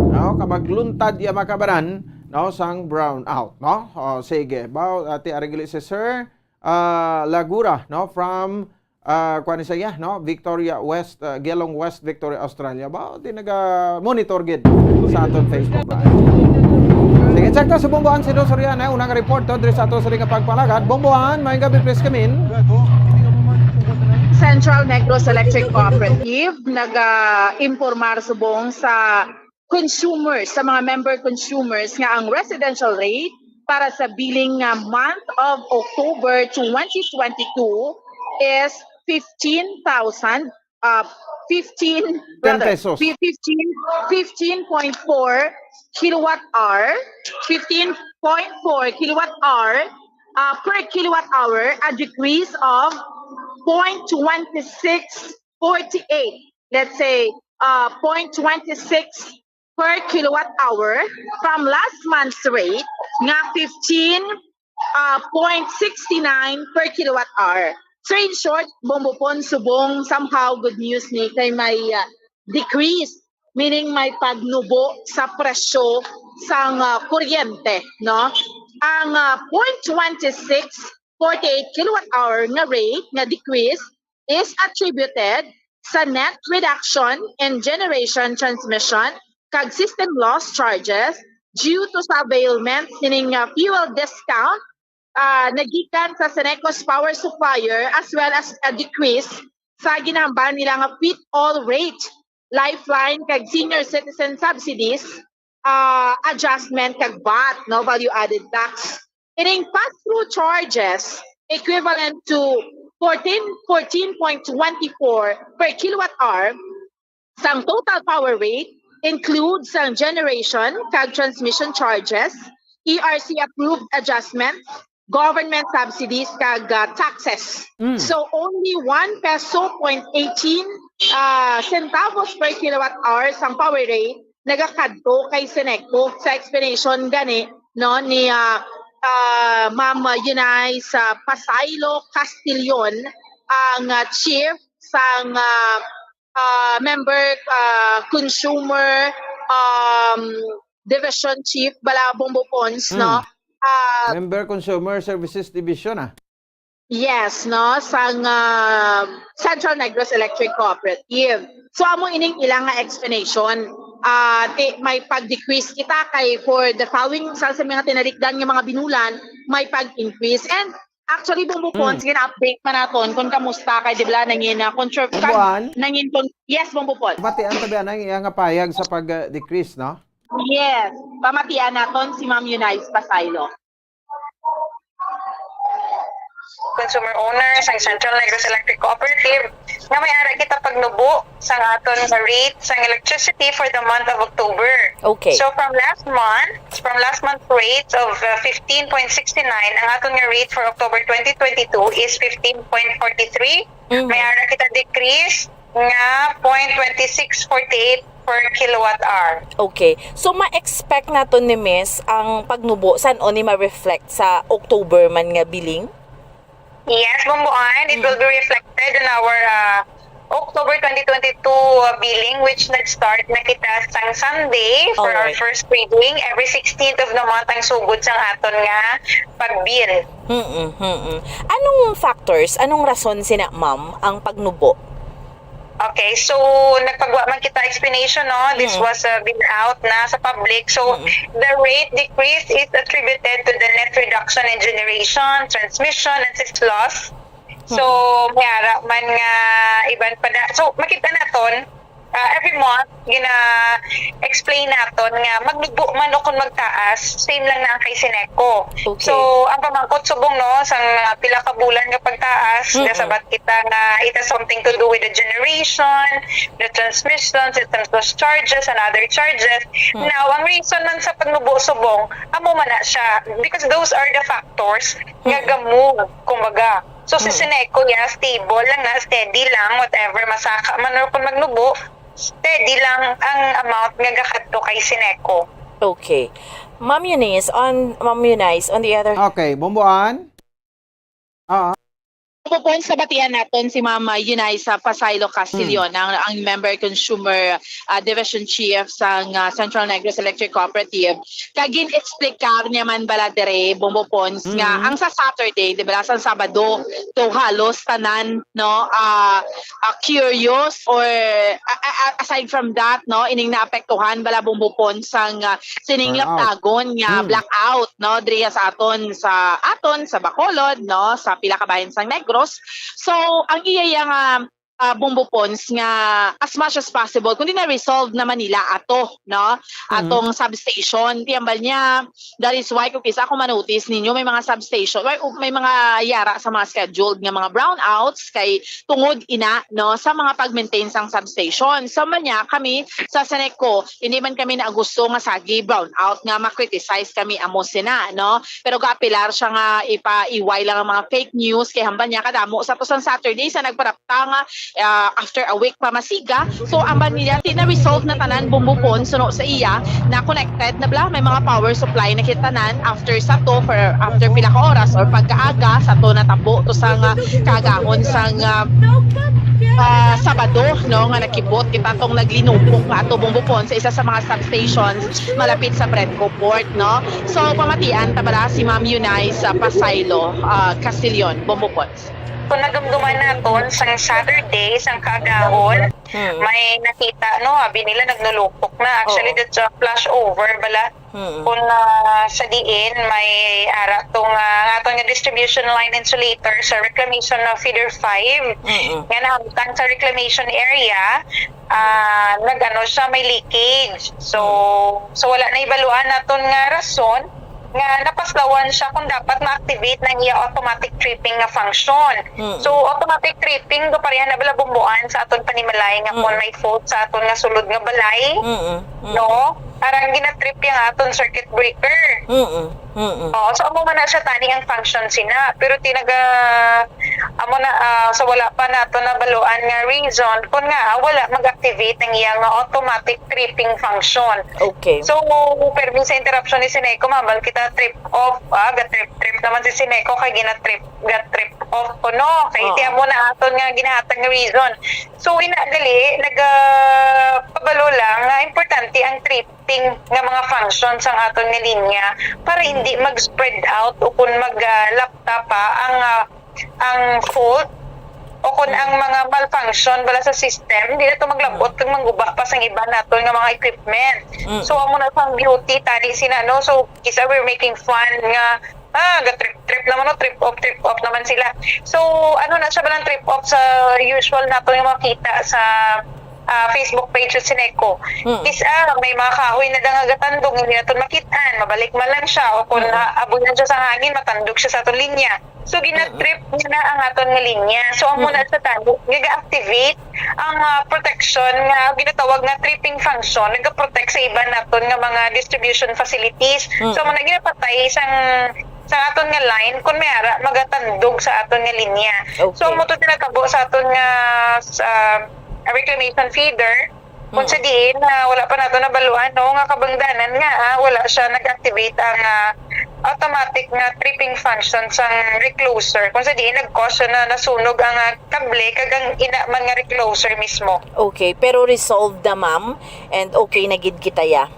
No? Ka magluntad iya mga kabanan, no, sang brownout, no? O, sige. Bao, ati, ari gali si Sir, ah, Lagura, no, from, ah, kuwan ni siya, no, Victoria West, ah, Gelong West, Victoria, Australia. Bao, di naga-monitor gid sa aton Facebook Live. Sige, check ta sa Bombo Ansido Soriano, unang report to, diri sa ato sa liga pagpalagad. Bomboan, may gabi, please come in. Central Negros Electric Cooperative naga-impormar subong sa consumers, sa mga member consumers, nga ang residential rate para sa billing nga month of October twenty twenty-two is fifteen thousand, uh, fifteen, ten rather, pesos. Fi-, fifteen, fifteen point four kilowatt hour, fifteen point four kilowatt hour, uh, per kilowatt hour, a decrease of point twenty six forty-eight. Let's say, uh, point twenty six per kilowatt hour from last month's rate nga fifteen, ah, point sixty nine per kilowatt hour. So, in short, Bombo Pon, subong somehow good news ni kay may, ah, decrease, meaning may pagnubo sa presyo sang, ah, kuryente, no? Ang, ah, point twenty six forty-eight kilowatt hour nga rate nga decrease is attributed sa net reduction in generation, transmission, kag system loss charges due to sa availment sining, uh, fuel discount, uh, nagikan sa Seneco's power supplier, as well as a decrease sa ginahambal nila nga fit-all rate, lifeline, kag senior citizen subsidies, uh, adjustment, kag vat, no, value-added tax. Ining pass-through charges equivalent to fourteen, fourteen point twenty four per kilowatt hour sang total power rate, includes sang generation kag transmission charges, E R C approved adjustments, government subsidies, kag, uh, taxes. Mm. So only one peso point eighteen, uh, centavos per kilowatt hour sang power rate nagakadto kay Seneco, sa explanation gani, no, ni, ah, ah, Ma'am Eunice, ah, Pasaylo Castillon, ang, ah, chief sang, ah, ah, member, ah, consumer, um, division chief bala, Bombo Pons, no? Hmm. Ah, Member Consumer Services Division, ah. Yes, no, sang, ah, Central Negros Electric Cooperative. So, amo ining ilang nga explanation. Ah, ti-, may pag-decrease kita kay for the following, sa, sa mga tinalikdan nga mga binulan, may pag-increase. And actually, Bombo Pons, Mm. gina-update man naton kung kamusta kay, di ba, nangin, ah, contra-, Bombo An? nangin con-, yes, Bombo Pons. Batian ta ba ang iya nga payag sa pag-decrease, no? Yes, pamatian naton si Ma'am Eunice Pasaylo. Consumer owners sang Central Negros Electric Cooperative nga may ara kita pagnubo sang aton nga rate sang electricity for the month of October. Okay. So from last month, from last month rates of, uh, fifteen point sixty nine, ang aton nga rate for October twenty twenty-two is fifteen point forty-three. Mhm. May ara kita decrease nga point twenty six forty eight per kilowatt hour. Okay. So, ma-expect naton ni Miss ang pagnubo san-o ni ma-reflect sa October man nga billing? Yes, Bombo An, it Mm. will be reflected in our, uh, October twenty twenty-two, uh, billing, which nag-start na kita sang Sunday for our Alright. first reading. Every sixteenth of the month ang sugod sang aton nga pag-bill. Mm-mm, mm-mm. Anong factors, anong rason sina, ma'am, ang pagnubo? Okay, so nagpagwa man kita explanation, no? This Mm. was, uh, been out na sa public. So, Mm. the rate decrease is attributed to the net reduction in generation, transmission, and sys loss. So, Mm. may ara man nga iban pa na. So, makita naton, uh, every month, gina-explain naton nga magnubo man o kung magtaas, same lang na ang kay Seneco. Okay. So, ang pamangkot subong, no, sang, uh, pila ka bulan nga pagtaas, Mm-mm. nasabat kita nga it has something to do with the generation, the transmission, system loss charges, and other charges. Mm. Now, ang reason man sa pagnubo subong, amo man na siya, because those are the factors nga Mm. ga-move, kumbaga. So, si Mm. Seneco, yeah, stable lang na, steady lang, whatever, masaka man o kung magnubo, steady lang ang amount nga gakadto kay Seneco. Okay. Ma'am Eunice, on, Ma'am Eunice, on the other Okay, Bombo An? Ah. Bombo Pons, nabatian naton si Ma'am Eunice Pasaylo Castillon, Hmm. ang, ang member consumer, ah, division chief sang, ah, Central Negros Electric Cooperative. Kag gin-explicar niya man bala dire, Bombo Pons, nga Mm. ang sa Saturday, di ba, sa Sabado, to halos tanan, no, ah, ah, curious or, ah, ah, ah, aside from that, no, ining naapektuhan bala, Bombo Pons, sang, ah, sining Brownout. laptagon nga Mm. blackout, no, diriya sa aton, sa aton, sa Bacolod, no, sa pila ka bahin sang Negros. So, ang iya, iya nga, ah, Bombo Pons nga as much as possible, kundi na-resolve naman nila ato, no? Mm. Atong substation. Tiyambal niya, that is why kung kisa ako manotice ninyo, may mga substation, may, may mga yara sa mga scheduled nga mga brownouts kay tungod ina, no, sa mga pag-maintain sang substation. So, man niya, kami sa Seneco, hindi man kami na gusto nga sagi brownout nga ma-criticize kami amo sina, no? Pero gaapelar siya nga ipaiway lang ang mga fake news kay hambal niya kadamo sa to sang Saturday sa nagparapta nga ah, after a week pa masiga. So, ang Banilya, ti na-resolve na tanan, Bombo Pon, suno sa iya, na connected na bala, may mga power supply na kita tanan after sa to, for after pila ka oras or pagkaaga sa to natabo to sa nga kaagahon sang, ah, ah, Sabado, no, nga nakibot kita tong naglinupok nga ato, Bombo Pon, sa isa sa mga substations malapit sa Brenco Port, no. So, pamatian ta bala si Ma'am Eunice, ah, Pasaylo, ah, Castillon, Bombo Pon. Kung nadumduman naton sang Saturday, sang kaagahon, Mm. may nakita, no, abi nila nagnulupok na. Actually, Oo. that's a flashover bala. Mm. Kung, ah, sa diin, may ara tong, ah, aton nga distribution line insulator sa reclamation of feeder five, Mm. nga nahamtang sa reclamation area, ah, nag-ano siya, may leakage. So, Mm. so wala na ibaluan naton nga rason nga napaslawan siya kung dapat ma-activate ng iya automatic tripping nga function. Mm. So, automatic tripping, kapareha na bala, Bombo Pon, sa aton panimalay nga Mm. kung may fault sa aton nga sulod nga balay, Mm. Mm. no? Arang ginatrip yang aton circuit breaker. Mm. Mm. Oo, so amo man na siya tani ang function sina. Pero ti naga, amo na, ah, so wala pa nato nabaluan nga reason kung nga wala mag-activate ang iya nga automatic tripping function. Okay. So, permi sa interruption ni Sineco, ma'am, bal kita trip off, ah, ga-trip-trip naman si Sineco kay gina-trip, ga-trip off ko, no? Kay Oo. ti amo na aton nga ginahatag nga reason. So, ina gali, naga, pabalo lang nga importante ang tripping nga mga function sang aton nga linya para hindi Mm. mag-spread out o kung mag, ah, lapta pa ang, ah, ang fault o kung Mm. ang mga malfunction bala sa system, hindi na to maglabot Mm. kag mangguba pa sang iban naton nga mga equipment. Mm. So, amo na sang beauty tani sina, no? So, kisa we're making fun nga, ah, ga-trip-trip naman, no? Trip off, trip off naman sila. So, ano na siya ba ng trip off sa usual nato nga makita sa, ah, Facebook page sa Sineco? Mm. Kisa may mga kahoy na nga gatandog, hindi naton makitaan, mabalik man lang siya, o kung Mm. naabuyan siya sa hangin, matandog siya sa aton linya. So, gina-trip niya na ang aton nga linya. So, amo na Mm. sa tani, naga-activate ang, ah, protection nga ginatawag nga tripping function, nagaprotect sa iban naton nga mga distribution facilities. Mm. So, amo na ginapatay sang, sa aton nga line kung may ara magatandog sa aton nga linya. So, Okay. amo to tinatabo sa aton nga, sa reclamation feeder. Kung Mm. sa diin, ah, wala pa nato nabaluan, no, nga kabangdanan nga, ah, wala siya nag-activate ang, ah, automatic nga tripping function sang recloser. Kung sa diin, nag-cause siya na nasunog ang, ah, kable, kag ang ina man nga recloser mismo. Okay, pero resolved na, ma'am, and okay na gid kita, ya?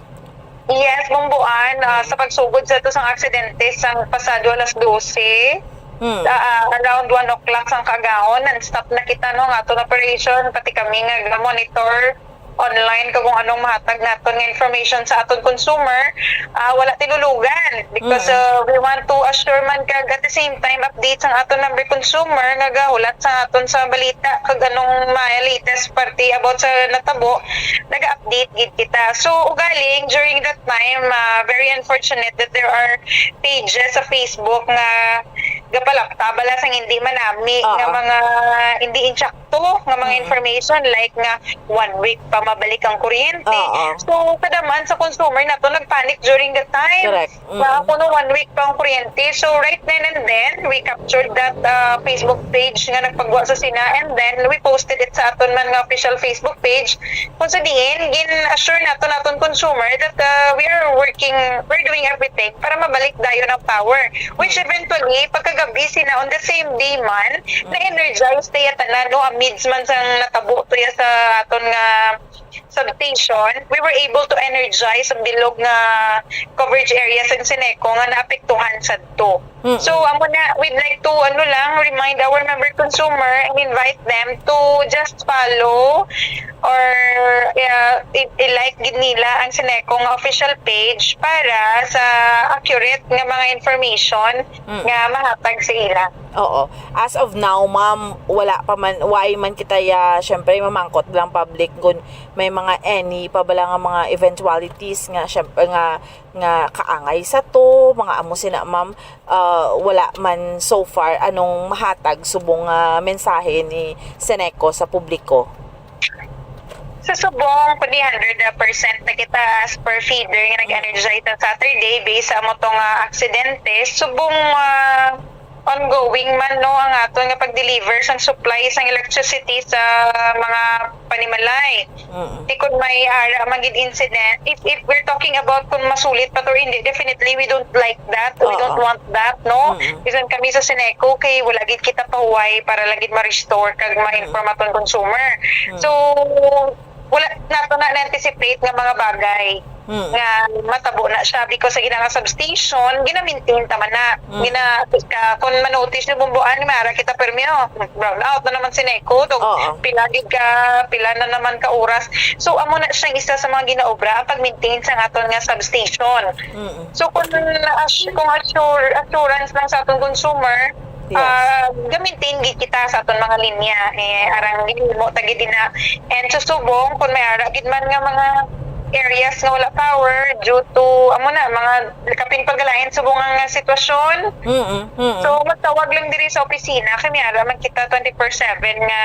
Yes, Bombo Pon, ah, Mm. sa pagsugod sa to sang aksidente sang pasado alas dose, Mm. ah, ah, around one o'clock sang kaagahon, nag-stop na kita, no, nga aton operation, pati kami nga ga-monitor online kag kung anong mahatag naton nga information sa aton consumer, ah, wala tinulugan because, Mm. uh, we want to assure man kag at the same time update sang aton number consumer nga gahulat sa aton sa balita kag anong mga latest parte about sa natabo, naga-update gid kita. So, ugaling during that time, ah, very unfortunate that there are pages sa Facebook nga gapalapta bala sang hindi manami nga Oo. mga hindi insakto nga mga Mm. information, like nga one week pa mabalik ang kuryente. Oo. So, kada man sa consumer nato nagpanic during the time. Correct. Nga Mm. kuno one week pa ang kuryente. So, right then and then, we captured that, uh, Facebook page nga nagpagwa sa sina, and then we posted it sa aton man nga official Facebook page. Kung sa diin, gin-assure nato naton consumer that, uh, we are working, we're doing everything para mabalik dayon ang power. Which Mm. eventually, pagkagabi sina on the same day man, Mm. na-energize tayo tanan, no, amidst man sang natabo to ya sa aton nga substation, we were able to energize ang bilog nga coverage area sa Sineco nga naapektuhan sadto. Mm. So, amo na, we'd like to, ano lang, remind our member consumer and invite them to just follow or, uh, i-, i-like gid nila ang Sineco nga official page para sa accurate nga mga information Mm. nga mahatag sa ila. Oo. As of now, ma'am, wala pa man, why man kita ya, syempre, mamangkot lang public kung may mga any pa bala nga mga eventualities nga, syempre, nga, nga kaangay sa to, mga amo sina, ma'am, ah, wala man so far anong mahatag subong nga mensahe ni Sineco sa publiko? Sa subong, kundi hundred percent na kita as per feeder nga nag-energize sa Saturday based sa amo to nga aksidente. Subong, ah, ongoing man, no, ang aton nga pag-deliver sang supply sang electricity sa mga panimalay. Mm. Di kun may ara man gid incident, if, if we're talking about kung masulit pa to or hindi, definitely we don't like that. We don't Oo. want that, no? Mm. Bisan kami sa Seneco, kay wala gid kita pahuway para lang gid ma-restore kag Mm. ma-inform aton consumer. Mm. So, wala nato na na-anticipate nga mga bagay Mm. nga matabo na siya because sa ginang substation, gina-maintain ta man na. Mm. Gina-, ka, kung ma-notice niyo, Bombo Ann, may ara kita permi, oh, brown out na naman Seneco. Tog Oo. pila gid ka, pila na naman ka oras. So, amo na siya isa sa mga ginaobra, ang pag-maintain sa aton nga substation. Mm. So, kung, as-, kung assure-, assurance lang sa aton consumer, Yes. ah, ga-maintain gid kita sa aton mga linya. Eh, arang ginhimo ta gid na. And sa subong, kung may ara gid man nga mga areas nga wala power due to, amo na, mga kapin pagalain subong ang, ah, sitwasyon. Mm, mm. So, magtawag lang diri sa opisina. Kay may ara man kita twenty-four seven nga,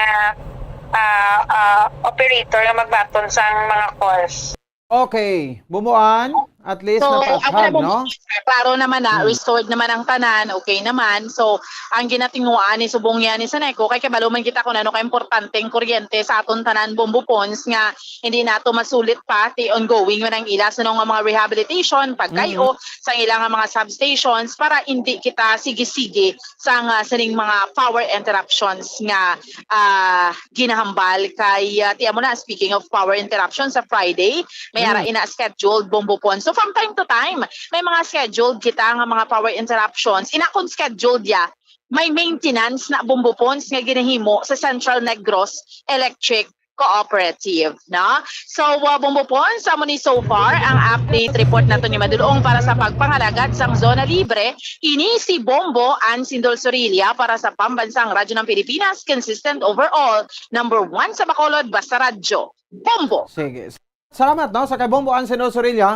ah, ah, operator nga magbaton sang mga calls. Okay, Bombo Ann, at least So, napaashag, amo na, no? klaro naman na, Hmm. restored naman ang tanan, okay naman. So, ang ginatinguhaan ni subong niya ni Seneco, kay kabalo man kita kung ano ka importante ang kuryente sa aton tanan, Bombo Pons, nga hindi nato masulit pa, ti ongoing man ang ila, sa nga mga rehabilitation, pagkay-o, Mm. sa ila nga mga substations, para hindi kita sige-sige sa nga sining mga power interruptions nga, ah, ginahambal kay, ah, ti amo na, speaking of power interruption, sa Friday, may ara Mm. ina scheduled, Bombo Pons. So, from time to time, may mga scheduled kita nga mga power interruptions. Ina kung scheduled ya, may maintenance na, Bombo Pons, nga ginahimo sa Central Negros Electric Cooperative, no? So, uh, Bombo Pons, amo ni so far ang update report nato ni Madulong para sa pagpangalagad sang Zona Libre. Ini si Bombo Ansindol Sorilla para sa Pambansang Radyo ng Pilipinas, consistent overall, number one sa Bacolod, basta radyo. Bombo! Sige. Salamat, no, sa kay Bombo Ansindol Sorilla.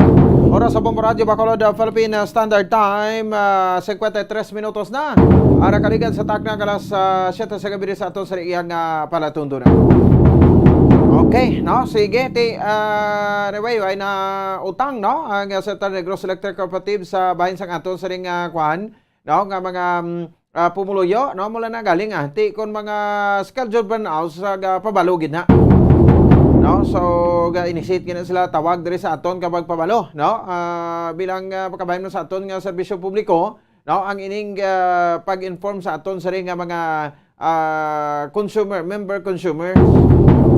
Oras sa Bombo Radyo Bacolod, uh, Philippine, uh, Standard Time, uh, singkwenta y tres minutos na. Ara kaligad sa takna ka alas, uh, siyete sa gabi sa ato sa iyang, uh, palatuntunan. Okay, no? Sige, ti, uh, anyway, ay na utang, no? Ang, uh, Central Negros Electric Cooperative sa bahin sang aton sa ring, uh, kwan, no? Nga mga, um, ah, pumuluyo, no? Mula na galing, ah. Ti kon mga scheduled burnouts, sa ga-, pabalo gid na. No? So, ga-initiate gid na sila tawag diri sa aton ka magpabalo, no? Ah, bilang, ah, pagkabahin mo sa aton nga serbisyo publiko, no? Ang ining, ah, pag-inform sa aton sa ring nga mga, ah, consumer, member consumer,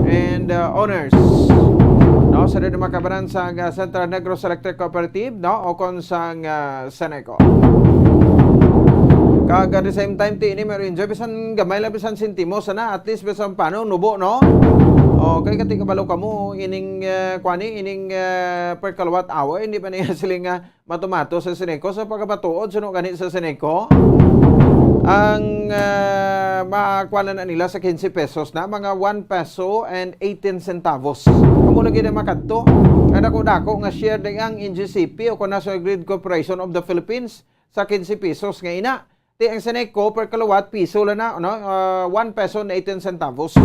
and, ah, owners, no? Sa rin makabanan sa, ah, Central Negros Electric Cooperative, no? O kon sa, ah, Seneco. Kag at the same time, ti ini, Mary Enjoy, bisan gamay lang, bisan sentimo sana, at least bisan paano, nubo, no? O, kay kati kabalo kamo, ining, eh, kwani, ining, eh, per kilowatt hour, hindi pa niya siling nga matumato sa Seneco. Sa pagkapatuod, suno gani sa Seneco, ang, eh, makuha na, na nila sa quince pesos na, mga one peso and eighteen centavos. Amo lagi na makadto. Ang dako-dako nga share na ang N G C P o kon National Grid Corporation of the Philippines, sa quince pesos nga ina. Ti ang Seneco per kilowatt, piso lang na, no? Ah, one peso and eighteen centavos.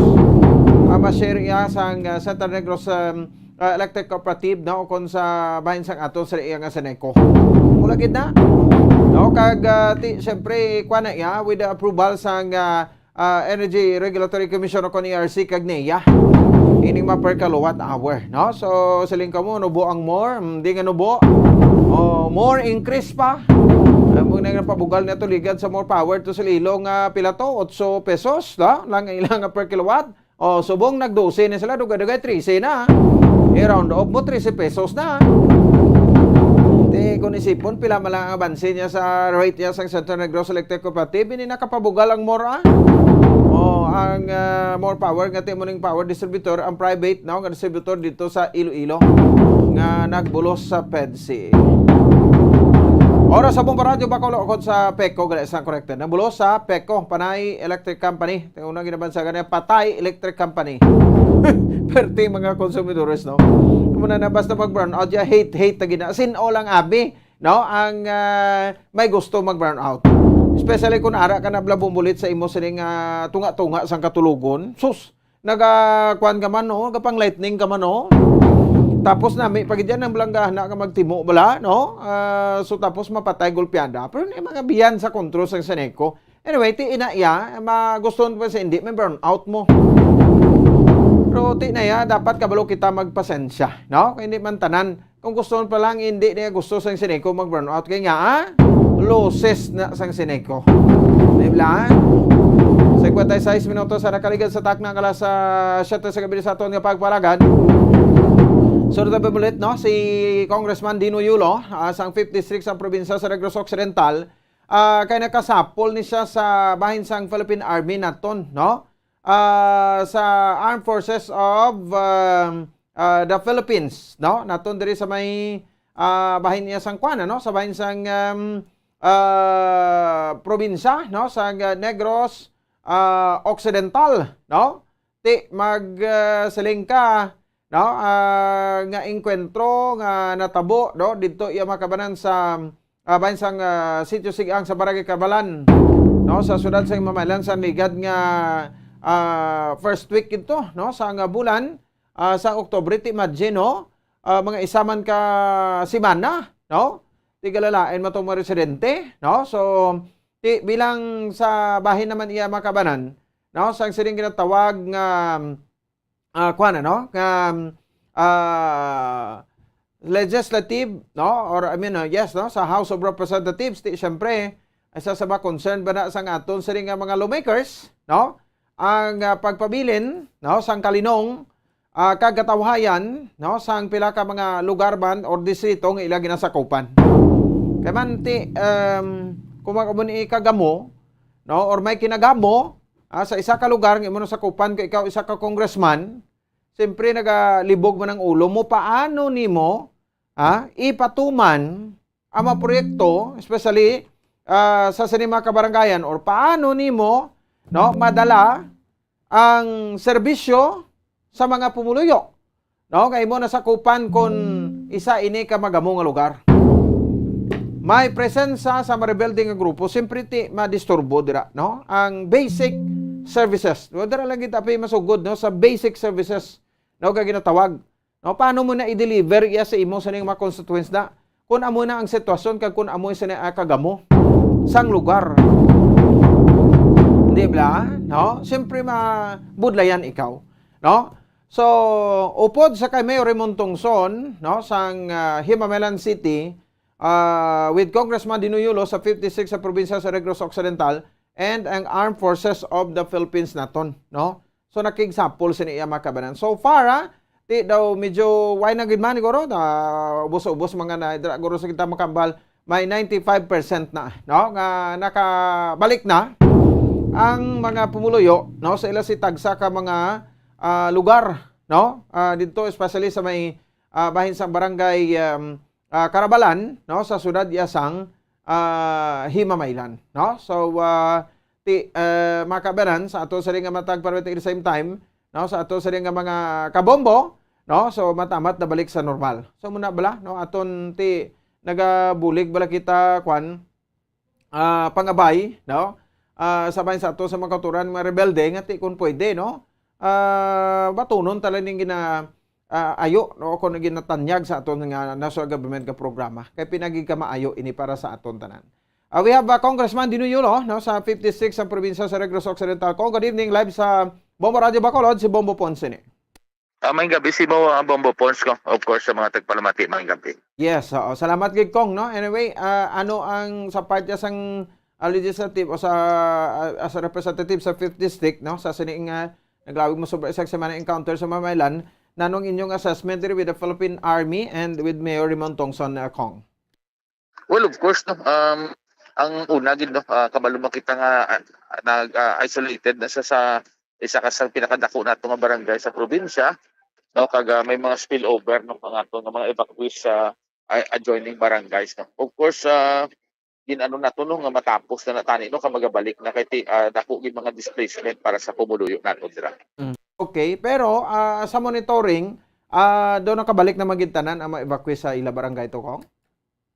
Ah, ma-share iya sang, ah, Central Negros, um, ah, Electric Cooperative, no? Kung sa bahin sang ato sa iya nga Seneco. Mula gid na. No? Kag, ah, ti, siyempre, kuha na iya with the approval sang, ah, ah, Energy Regulatory Commission o kon E R C kag NEA. Ining ma per kilowatt hour, no? So, siling kamo, nubo ang more? Hmm, di nga nubo. O, more increase pa. Ang mga nagpabugal na to, ligad sa more power to sa Iloilo nga pila to? Otso pesos, no? Lang ang ilang per kilowatt. O, subong nag-dose na sila, dugay-dugay, trese na. I-round off mo, trese pesos na. Ti, kung isipon, pila man lang ang abanse niya sa rate niya sa Central Negros Electric Cooperative, hindi nakapabugal ang more, ah. O, ang, ah, more power nga ti mo ning power distributor, ang private, no, nga distributor dito sa Iloilo, nga nagbulos sa PEDCI. Oras sa Bombo Radyo Bacolod, ukon sa PECO, gali sa corrected. Nagbulos sa PECO, Panay Electric Company. Ang unang ginabansagan niya, Patay Electric Company. Perti mga konsumidores, no? Muna na, basta mag-brownout, ya hate, hate na gina. Sin-o lang abi, no? Ang, ah, may gusto mag-brownout. Especially kung ara ka na blabong bulit sa imo sining, ah, tunga-tunga sang katulogon. Sus, naga-, kuwan ka man, no? Gapang lightning ka man, no? Tapos nami pa gid yan ang balanggana nga magtimo bala, no? Ah, so tapos mapatay gulpiada. Pero ni mga biyan sa kontrol sang Seneco, Anyway, ti ina iya, magustuhon pa sa hindi, may burnout mo. Pero ti na iya, dapat kabalo kita magpasensya, no? Kay hindi man tanan. Kung gusto pa lang, hindi niya gusto sang Ceneco mag-burnout. Kay nga, ah, losses na sang Ceneco. Di ba? Cincuenta y seis minutos sa nakaligad sa takna, alas siyete sa gabi sa aton nga pagpalagad. Sunod na bulit, no? Si Congressman Dino Yulo, ah, sang fifth District sa probinsya sa Negros Occidental, ah, kay nakasapol ni siya sa bahin sang Philippine Army naton, no? Ah, sa Armed Forces of, um, ah, the Philippines, no? Naton diri sa may, ah, bahin niya sang kuan, ano? Sa bahin sang, um, ah, probinsya, no? Sa, ah, Negros, ah, Occidental, no? Ti mag, ah, siling ka, no? Ah, nga engkwentro nga natabo, no? Didto iya makabanan sa, ah, bahin sang, ah, Sitio Sigang sa Barangay Karabalan, no? Sa siyudad sa Himamaylan sa ligad nga, ah, first week ito, no? Sa nga bulan, ah, sa Oktubre, ti imagine, no? Ah, mga isa man ka semana, no? Ti galalain mo tong mga residente, no? So, ti bilang sa bahin naman iya makabanan, no? Sang sining ginatawag nga, ah, kuwan, ano? Nga, ah, legislative, no? Or, I mean, uh, yes, no? Sa House of Representatives, ti, siyempre, isa sa mga concern ba na sang aton sining nga mga lawmakers, no? Ang, ah, pagpabilin, no, sang kalinong, ah, kag katawhayan, no, sang pila ka mga lugar man or distrito nga ila ginasakupan. Kay man ti, um, kung mag-, amo ni kagamo, no, or may kinagamo, ah, sa isa ka lugar nga imo nasakupan, kay ikaw isa ka congressman, siyempre nagalibog man ang ulo mo, paano nimo, ah, ipatuman ang mga proyekto, especially, ah, sa sini mga kabarangayan, or paano nimo, no, madala ang serbisyo sa mga pumuluyo, no, nga imo nasakupan kon isa ini ka magamo nga lugar. May presensya sa marebelde nga grupo, siyempre ti madisturbo dira, no? Ang basic services. No? Dira lang kita pa masugod, no, sa basic services, no, nga ginatawag. No, paano mo na i-deliver iya sa imo sa ning mga constituents na? Kung amo na ang sitwasyon kag kung amo sa na kagamo sang lugar. Di ba? No? Siyempre, mabudlayan ikaw. No? So, upod sa kay Mayor Raymond Tongson, no, sang, ah, Himamaylan City, ah, with Congressman Dino Yulo sa fifty-six sa probinsya sa Negros Occidental and ang Armed Forces of the Philippines naton, no? So, nakigsapol sini iya mga kabanan. So far, ah, ti daw medyo way na gid man, siguro, na ubos-ubos mga na, dira, guro sa kita makambal, may ninety-five percent na, no? Nga nakabalik na ang mga pumuluyo, no? Sa ila si tagsa ka mga, ah, lugar, no? Ah, dito, especially sa may, ah, bahin sa barangay, um, ah, Karabalan, no, sa siyudad iya sang, ah, Himamaylan, no? So, ah, ti, eh, makabanan sa ato sa nga matag, pero at the same time, no, sa ato sa nga mga kabombo, no? So, matamat na balik sa normal. So, muna bala, no, aton ti nagabulig bala kita, kwan, ah, pangabay, no? Ah, sabay sa ato sa mga kauturan, mga rebelde, nga ti kung pwede, no? Ah, batunon tala ning gina-, ah, ayo, no? Kung ginatanyag sa aton nga national government nga programa. Kay pinagig ka maayo ini para sa aton tanan. Ah, we have, ah, Congressman Dino Yulo, no? Sa fifty-six ang probinsya sa Negros Occidental. Cong, good evening. Live sa Bombo Radio Bacolod, si Bombo Ponce ni. Ah, maayong gabi sa imo, ah, Bombo Pons, ko. Of course, sa mga tagpalamati, maayong gabi. Yes, oo. Salamat gid, Cong, no? Anyway, ah, ano ang sa part niya sang, ah, legislative o sa, ah, as a representative sa fifth District, no? Sa sining, ah, naglawig mo sobra isang semana encounter sa Mamaylan, nanong inyong assessment diri with the Philippine Army and with Mayor Raymond Tongson, ah, Cong? Well, of course, no. Um, ang una gid, no, ah, kabalo man kita nga, ah, nag, ah, isolated na siya sa isa ka sa pinakadako nato nga barangay sa probinsya, no, kag, ah, may mga spillover, no, ang ato nga mga evacuees sa, ah, adjoining barangays, no. Of course, ah, gin-ano nato, no, nga matapos na natani, no, kag magabalik na kay ti-, ah, dako gid mga displacement para sa pumuluyo nato dira. Mm. Okay, pero, ah, sa monitoring, ah, daw nakabalik naman gid tanan ang mga evacuees sa ila barangay, to, Cong?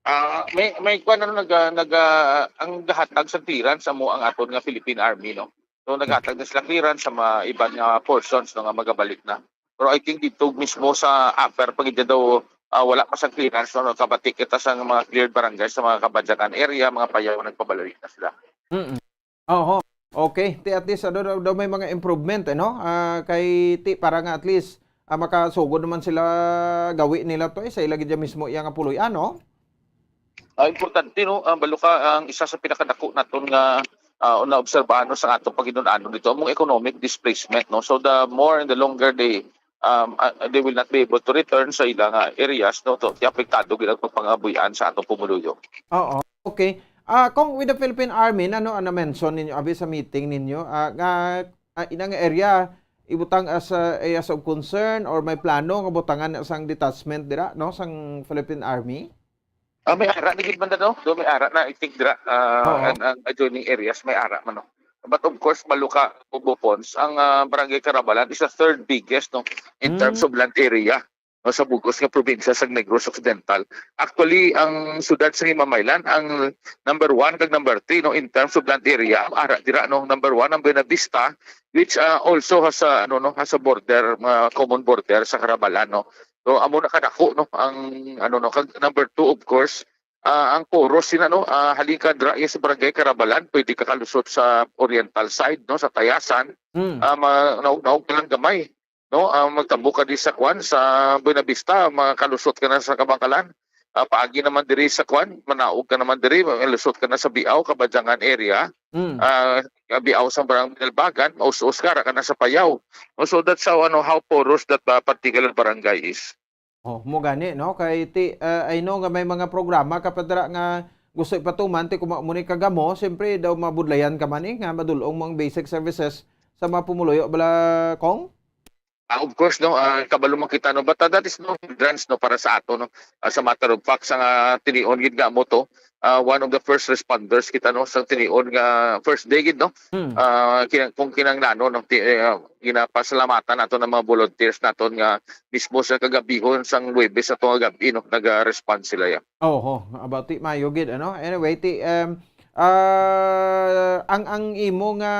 Ah, may, may kwan, ano, nag, ah, nag, ah, ang gahatag sa clearance amo ang aton nga Philippine Army, no? So, naghatag na sila clearance sa mga iban nga portions, no, nga magabalik na. Pero I think dito mismo sa upper, pag hindi daw, ah, wala pa sa clearance, no, nakabatik kita sa mga cleared barangay, sa mga Kabajagan area, mga Payaw, nagpabalik na sila. Mm-mm. Oho. Okay, ti at least, ano, daw, daw may mga improvement, eh, no? Ah, kay ti, para nga at least, ah, makasugod naman sila, gawi nila to, eh, sa ila gid mismo iya nga puloy-an, no? Ah, importante, no? Ah, balo ka, ang isa sa pinakadako naton nga, ah, naobserbahan, no, sa atong paghinun-anon dito, among economic displacement, no? So, the more and the longer they, um, ah, they will not be able to return sa ila nga areas, no? To, ti apektado gid ang pagpangabuhian sa atong pumuluyo. Oo. Okay. Ah, kung with the Philippine Army, ano ang na-mention ninyo abi sa meeting ninyo? Ah, nga, ah, inang area ibutang as a areas of concern or may plano nga butangan sang detachment dira, no, sang Philippine Army? Ah, may ara na gid man na, no? Do may ara na, I think, dira, ah, Oo. ang, ang adjoining areas, may ara man, no? But of course, Maluca, Ubopons, ang, ah, Barangay Carabalan is the third biggest, no, in terms Mm. of land area, no, sa bug-os nga probinsya sa Negros Occidental. Actually, ang sudad sa Himamaylan, ang number one kag number three, no, in terms of land area, ara dira, no, number one ang Buenavista, which, ah, also has a, ano, no, has a border, mga common border sa Carabalan, no. So, amo na kadako, no, ang, ano, no, kag number two, of course, ah, ang Poros, sina, no, ah, halin ka dira sa Barangay Carabalan, pwede ka kalusot sa oriental side, no, sa Tayasan. Mm. Ah, ma-, naog-, naog ka lang gamay, no? Ah, magtabo ka di sa kwan, sa Buenavista, makalusot ka na sa Kabankalan. Ah, paagi naman diri sa kwan, manaog ka naman diri, malusot ka na sa Biao, Kabadyangan area. Mm. Ah, Biao sa Barangay Nalbagan, maus-us ka, ra ka na sa Payao. No, so that's how, ano, how porous that, ah, particular barangay is. Oh, mo gani, no? Kay ti, ah, I know nga may mga programa ka pa dira nga gusto ipatuman, ti kung mo ni kagamo, siyempre daw mabudlayan ka man, eh, nga madul-ong mo ang basic services sa mga pumuluyo, bala, Kong? Ah, of course, no, ah, kabalo man kita, no, but, ah, that is no hindrance, no, para sa ato, no. Ah, sa matter of fact, sa nga tinion gid nga amo to, ah, one of the first responders kita, no, sa tinion nga first day gid, no. Hmm. Ah, kina-, kung kinahanglanon, no, ti-, eh, ah, ginapasalamatan nato ng mga volunteers naton nga mismo sa kagabihon sang Huwebes ato nga gab-i, no, naga-respond sila, ya. Oho, about ti mayo gid, ano? Anyway, ti, em, ah, ang, ang imo nga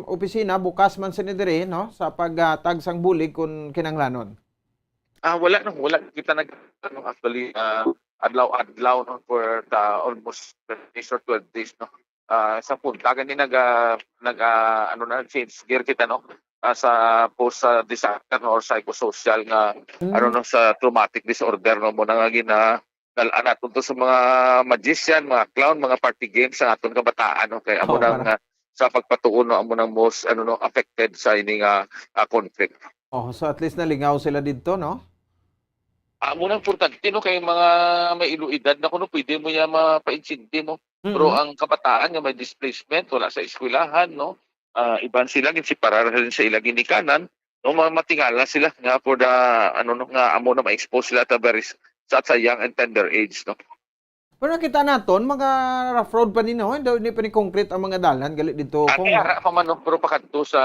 opisina bukas man sini diri, no, sa paghatag sang bulig kun kinahanglanon? Ah, wala, no, wala kita nag, ano, actually, ah, adlaw-adlaw, no, for the almost ten days or twelve days, no. Ah, sa punta gani naga, naga, ano na, change gear kita, no? Ah, sa post sa disaster, no, or psychosocial nga, Mm. ano, no, sa traumatic disorder, no, mo na nga gina-, dal-an naton to sa mga magician, mga clown, mga party games sa aton kabataan, no? Kay amo Oo, nang, para ah, sa pagpatuon, no, amo nang most, ano, no, affected sa ini nga, ah, conflict. Oh, so at least nalingaw sila didto, no? Amo nang importante, no, kay mga may ilo edad na kuno, pwede mo ya mapaintindi, no? Pero Mm. ang kabataan nga may displacement, wala sa eskwelahan, no? Ah, iban sila ginseparar rin sa ila ginikanan, no? Ma-, matingala sila nga for the, ano, no, nga amo na ma-expose sila at a very s-, such a young and tender age, no? Pero nakita naton, mga rough road pa din, no? Hindi, hindi pa ni concrete ang mga dalan, gali dito, Ate, Kong, no? Ara pa man, no? Pero pakadto sa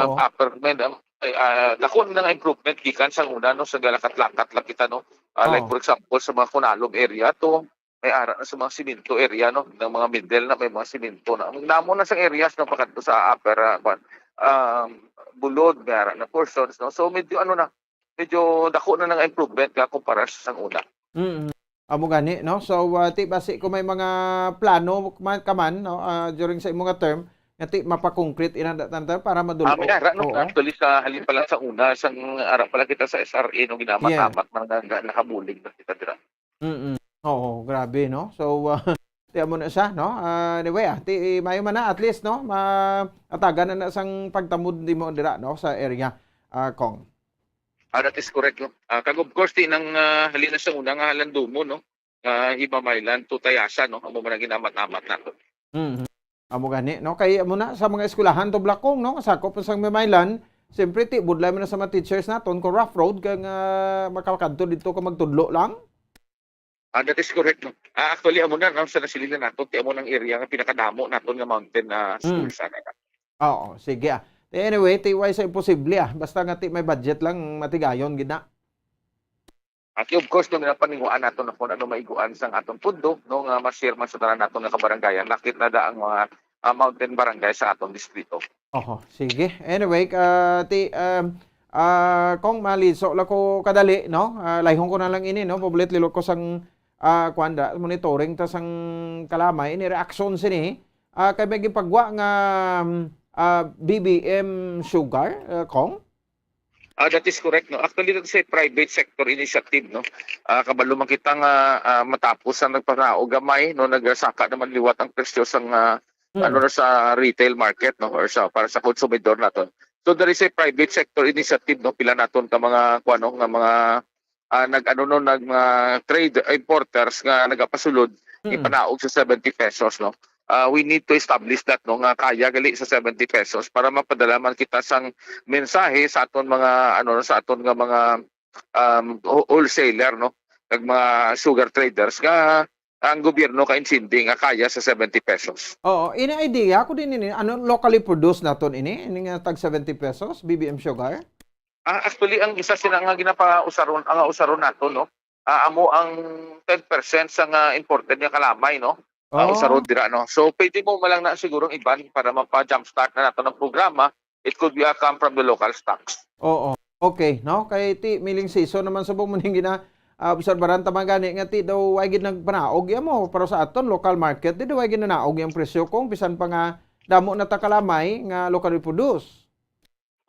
Oo. upper, may dam-, ay, ah, dako na nga improvement gikan sa una, no? Sa galakat-lakat lang kita, no? Ah, like, Oo. for example, sa mga Kunalom area to, may ara na sa mga simento area, no? Ng mga middle na may mga simento na. Ang damo na sa areas, no? Pakadto sa upper, ah, kwan, um, Bulod, may ara na portions, no? So, medyo, ano na, medyo dako na nga improvement nga kumpara sa sang una. Mm. Amo gani, no? So, ah, ti, basi kung may mga plano man, ka man, no, ah, during sa imo nga term, nga ti, mapa-concrete ina da-, tan-, tan-, para madul-, Ah, may ara, no? Oo. Actually, sa halin pa lang sa una, sang ara pa lang kita sa S R A, no, Yeah. ginamat-amat, man nga, nga nakabulig na kita dira. Mm. Oo, grabe, no? So, ah, ti, amo na siya, no? Ah, anyway, ah, ti, mayo man na, at least, no? Ma-, atagan na na sang pagtamod nimo dira, no? Sa area, ah, Kong. Ah, that is correct, no? Ah, kag of course, ti nang, ah, halin na sa una nga halandumon, no? Nga Himamaylan to Tayasan, no? Amo man ang ginamat-amat nato. Mhm. Amo gani, no? Kay amo na sa mga eskwelahan to, Blakong, no? Sakop na sang Himamaylan, siyempre, ti, budlay man na sa mga teachers naton kung rough road, kag, ah, makakadto dito ka magtudlo lang. Ah, that is correct, no? Ah, actually, amo na, no, sa nasilingan nato, ti amo nang area nga pinakadamo naton nga mountain, ah, Mm. schools, ana. Oo, sige, ah. Anyway, ti, way sa imposible, ah. Basta nga, ti, may budget lang, matigayon gid na. At of course, no, ginapaninguan nato na kung ano maiguan sang aton pundo, no, nga ma-share man sa tanan naton nga kabarangayan. Lakip na da ang mga, ah, mountain barangay sa aton distrito. Oho, sige. Anyway, ah, ti, um, ah, kung maliso lang ko kadali, no? Ah, layhon ko na lang ini, no? Pabulit-lilot ko sang, ah, kuwan da, monitoring ta sang kalamay, ini reaksyon sini, Ah, kay may gipagwa nga, ah, B B M sugar, ah, Kong? Ah, that is correct, no? Actually, that is a private sector initiative, no? Ah, kabalo man kita nga, ah, matapos ang nagpanaog gamay, no, nagsaka naman liwat ang presyo sang, ah, Hmm. ano na, sa retail market, no, or sa, para sa konsumidor naton. So, there is a private sector initiative, no, pila naton ka mga, kuwan, no, nga mga, ah, nag-, ano, no, nag, mga trade importers nga nagapasulod, Hmm. ipanaog sa seventy pesos, no. Ah, we need to establish that, no, nga kaya gali sa seventy pesos para mapadala man kita sang mensahe sa aton mga, ano, sa aton nga mga, um, who-, wholesaler, no, kag mga sugar traders nga ang gobyerno ka-intindi nga kaya sa seventy pesos. Oo, ini idea ko din ini, ano, locally produced naton ini, ini nga tag seventy pesos, B B M sugar? Ah, actually, ang isa sila nga ginapausaron, ang usaron nato, no, ah, amo ang ten percent sa nga imported nga kalamay, no? Ah, Oh. usaron dira, no? So, pwede mo man lang na sigurong iban para mapa-jumpstart na nato ng programa. It could be a come from the local stocks. Oo. Okay, no? Kay ti, miling season naman subong mo ning gina-, ah, obserbaran ta man gani nga ti daw way gid nagpanaog ya mo, pero sa aton local market, di daw way gid nanaog yang presyo kung bisan pa nga damo na ta kalamay nga locally produced.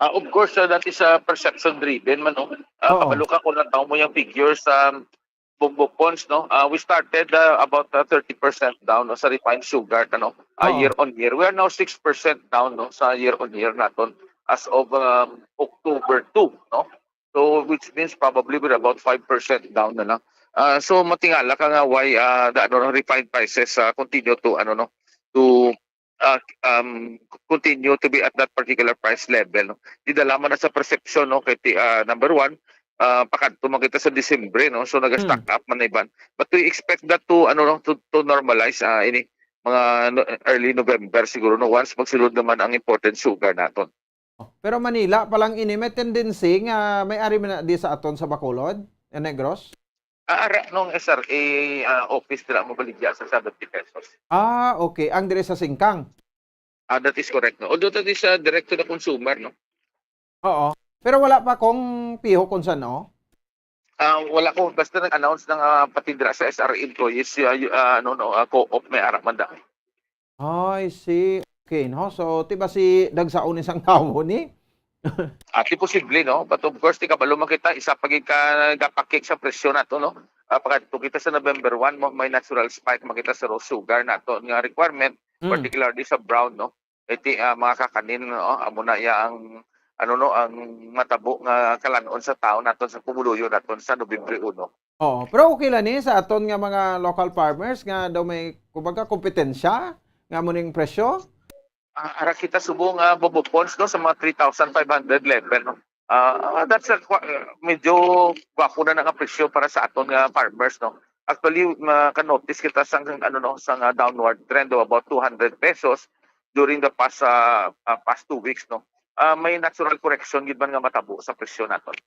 Ah, of course, ah, that is, ah, perception driven man, no? Ah, Oo. Kabalo ka kung nataw mo yung figures sa Bumbo Pons, no? Ah, we started, ah, about, ah, thirty percent down, no, sa refined sugar, ano, ah, Oo. year on year. We are now six percent down, no, sa year on year naton as of, um, October two, no? So, which means probably we're about five percent down na lang. Ah, so, matingala ka nga why, ah, the, ano, refined prices, ah, continue to, ano, no, to, ah, um, continue to be at that particular price level, no? Di dala man na sa perception, no? Kay ti-, ah, number one, ah, pakadto man kita sa Disyembre, no? So, naga-stock Hmm. up man na iban. But we expect that to, ano, no, to, to normalize, ah, ini mga no-, early November siguro, no? Once magsulod naman ang imported sugar naton. Pero Manila pa lang ini, may tendency nga may ari man na di sa aton sa Bacolod, eh, Negros? Ah, ara nung S R A, ah, office nila mabaligya sa seventy pesos. Ah, okay. Ang dire sa Singkang? Ah, that is correct, no? Although that is, ah, direct to the consumer, no? Oo. Pero wala pa kung piho kung saan, no? Ah, wala ko. Basta nag-announce na nga pati dira sa S R A employees, ah, y-, ah, ano, no, ah, co-op may ara man da. I see. Okay, no? So, ti ba si dagsaon isang tawo ni? Ati posible, no? But of course, ti kabalo man kita, isa pa gid ka gapakik sa presyo nato, no? Ah, pagkadto kita sa November one, mo, may natural spike man kita sa raw sugar nato nga requirement, Mm. particularly sa brown, no? Iti, ah, mga kakanin, no? Amo na iya ang, ano, no, ang matabo nga kalan-on sa tawo naton sa pumuluyo naton sa Nobyembre uno. Oo, pero okay lang ni sa aton nga mga local farmers nga daw may, kumbaga, kompetensya nga amo ning presyo? Ah, ara kita subong, ah, Bumbo Pons, no, sa mga three thousand five hundred level, no? Ah, that's a qua-, medyo gwapo na nga presyo para sa aton nga farmers, no? Actually, maka-notice kita sang, ano, no, sang, ah, downward trend of about two hundred pesos during the past, ah, ah, past two weeks, no? Ah, may natural correction gid man nga matabo sa presyo naton.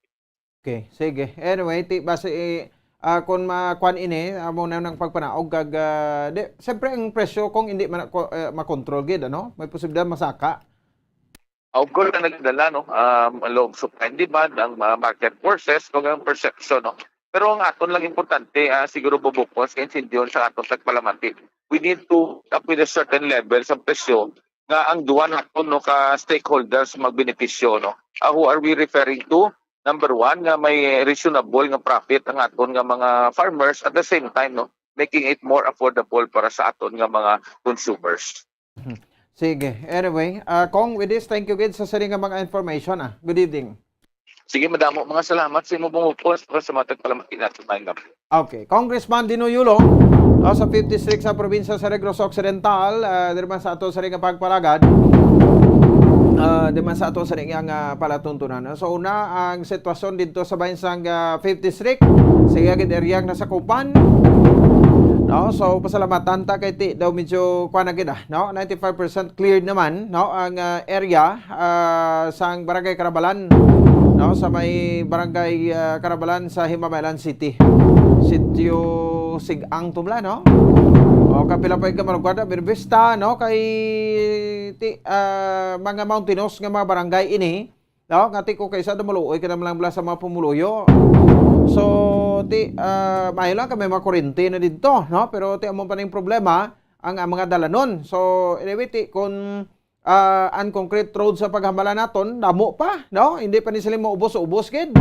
Okay, sige. Anyway, ti, basi, eh, ah, kung makuan ini, amo na nang pagpanaog kag, ah, di, siyempre ang presyo kung hindi man ko, eh, makontrol gid, ano, may posibilidad masaka. Ah, of course, ang nagdala, no, um, ang law of supply and demand, ang mga market forces, kung ang perception, no. Pero ang aton lang importante, ah, siguro bubukos kay intindiyon sa aton tagpalamati. We need to up with a certain level sa presyo nga ang duwa naton, no, ka stakeholders magbenepisyo, no? Ah, who are we referring to? Number one, nga may reasonable nga profit ang aton nga mga farmers, at the same time, no, making it more affordable para sa aton nga mga consumers. Mhm. Sige. Anyway, ah, Kong, with this, thank you gid sa sini nga mga information, ah. Good evening. Sige, madamo mga salamat sa imo pong upos para sa mga tagpalamati natin, maayong gabi. Okay. Congressman Dino Yulong, ah, sa fifth District sa probinsya sa Negros Occidental, ah, diri man sa ato sa ring pagpalagad, ah, diri man sa ato sa ring, ah, palatuntunan. So, una, ang sitwasyon dito sa bahin sang, ah, fifth District, sa iya gid area nga nasakupan. No? So, pasalamatan ta kay ti daw medyo kuwan na gid, ah, no? Ninety-five percent cleared naman, no, ang, ah, area, ah, sang Barangay Carabalan, no, sa may Barangay, ah, Carabalan sa Himamaylan City. Sitio Sig-ang tumla, no? O, kapila pa yung kamalugwada, Buenavista, no, kay ti, ah, mga mountainous nga mga barangay ini, no, nga ti ko kaysa dumuloy ka naman lang bala sa mga pumuluyo. So, ti, ah, maayo lang kay may mga kuryente na dito, no? Pero ti amo pa ning problema, ang, ang mga dalanon. So, anyway, ti, kung, ah, ang concrete road sa paghambala naton, damo pa, no? Hindi pa ni sila maubos-ubos gid.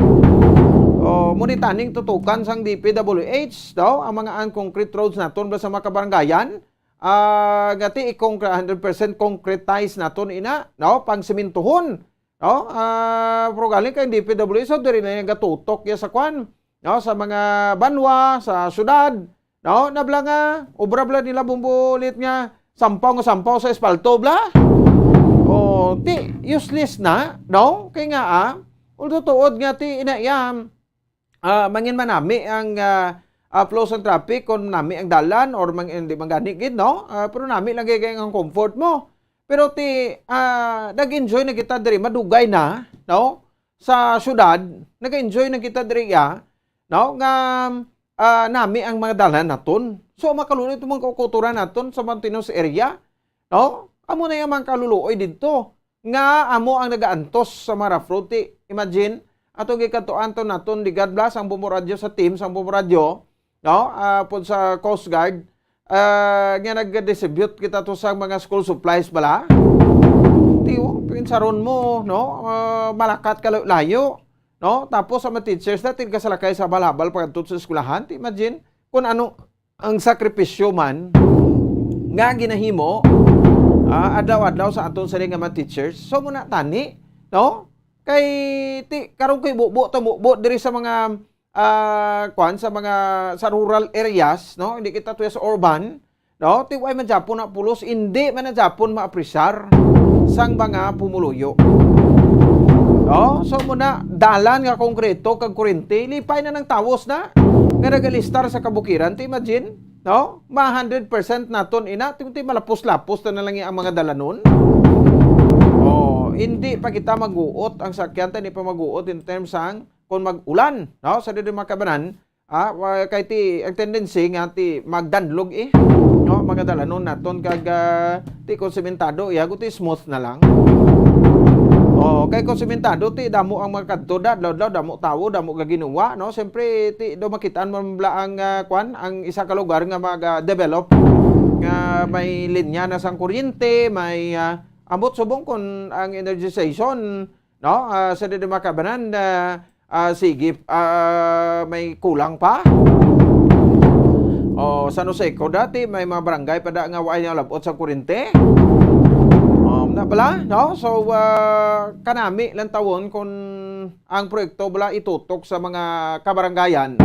O, mo ni taning tutukan sang D P W H, no? Ang mga unconcrete roads naton ba sa mga kabarangayan, ah, nga ti i-concre-, hundred percent concretize naton ina, no? Pangsimintuhon, no? Ah, pero galing kay D P W H, so diri na yung gatutok ya sa kwan, no? Sa mga banwa, sa syudad, no? Nabla nga, obra bala nila bumbulit nga sampaw nga sampaw sa espalto, bla? O, ti, useless na, no? Kay nga, ah, although tuod nga ti ina iya, ah, mangin manami ang, ah, ah, flow sa traffic kung nami ang dalan or mang-, hindi man gani gid, no? Ah, pero nami lang gid ang comfort mo. Pero ti, ah, nag-enjoy na kita diri, madugay na, no? Sa syudad, nag-enjoy na kita diri, ya, no? Nga, ah, nami ang mga dalan naton. So, makalulit mo ang kaukuturan naton sa mountainous area, no? Amo na yung mga kaluluoy dito nga amo ang nagaantos sa mga rough road. Ti, imagine, atong gikadtuan to naton, di God bless, ang Bombo Radyo sa team, sa Bombo Radyo, no? Ah, pud sa Coast Guard, ah, nga nag-distribute kita to sa mga school supplies bala. Ti, oh, pinsaron mo, no? Ah, malakat ka layo, no? Tapos sa mga teachers na, tigkasalakay sa balabal pagkadto sa eskwelahan. Ti, imagine, kung ano, ang sakripisyo man nga ginahimo, ah, adlaw-adlaw sa aton sini nga mga teachers. So, muna tani, no? Kay ti, karon ko'y bubo to, bubo diri sa mga, ah, kwan, sa mga, sa rural areas, no? Hindi kita tuya sa urban, no? Ti, way man Japon na pulos, hindi man na Japon maapresar sang mga pumuluyo. No? So, muna, dalan nga konkreto kag kurente, lipay na ng tawos na nga nagalistar sa kabukiran. Ti, imagine, no? Ma hundred percent naton ina, ti, ti malapos-lapos na lang ang mga dalanon. Oh, hindi pa kita maguot ang sakyan, ta, hindi pa maguot in terms sang kung mag-ulan, no? Sa dili makabanan, ah, wa-, kay ti, ang tendency nga ti magdanlog, eh, no? Mga dalanon naton kag, ah, ti kung sementado, iya, guti smooth na lang. Oh, kay kung sementado, ti damo ang mga kadto, da, adlaw-adlaw, damo tawo, damo gaginuwa, no? Siyempre, ti do makitaan mo bala ang, ah, kwan, ang isa ka lugar nga mag, ah, develop, nga may linya na sang kuryente, may, ah, ambot subong kung ang energization, no? Ah, sa dili makabanan, ah, ah, sige, ah, may kulang pa. O, San Jose ko dati, may mga barangay pa da nga way nalabot sa kurente. Um, na pala, no? So, ah, kanami lang tawon kung ang proyekto bala itutok sa mga kabarangayan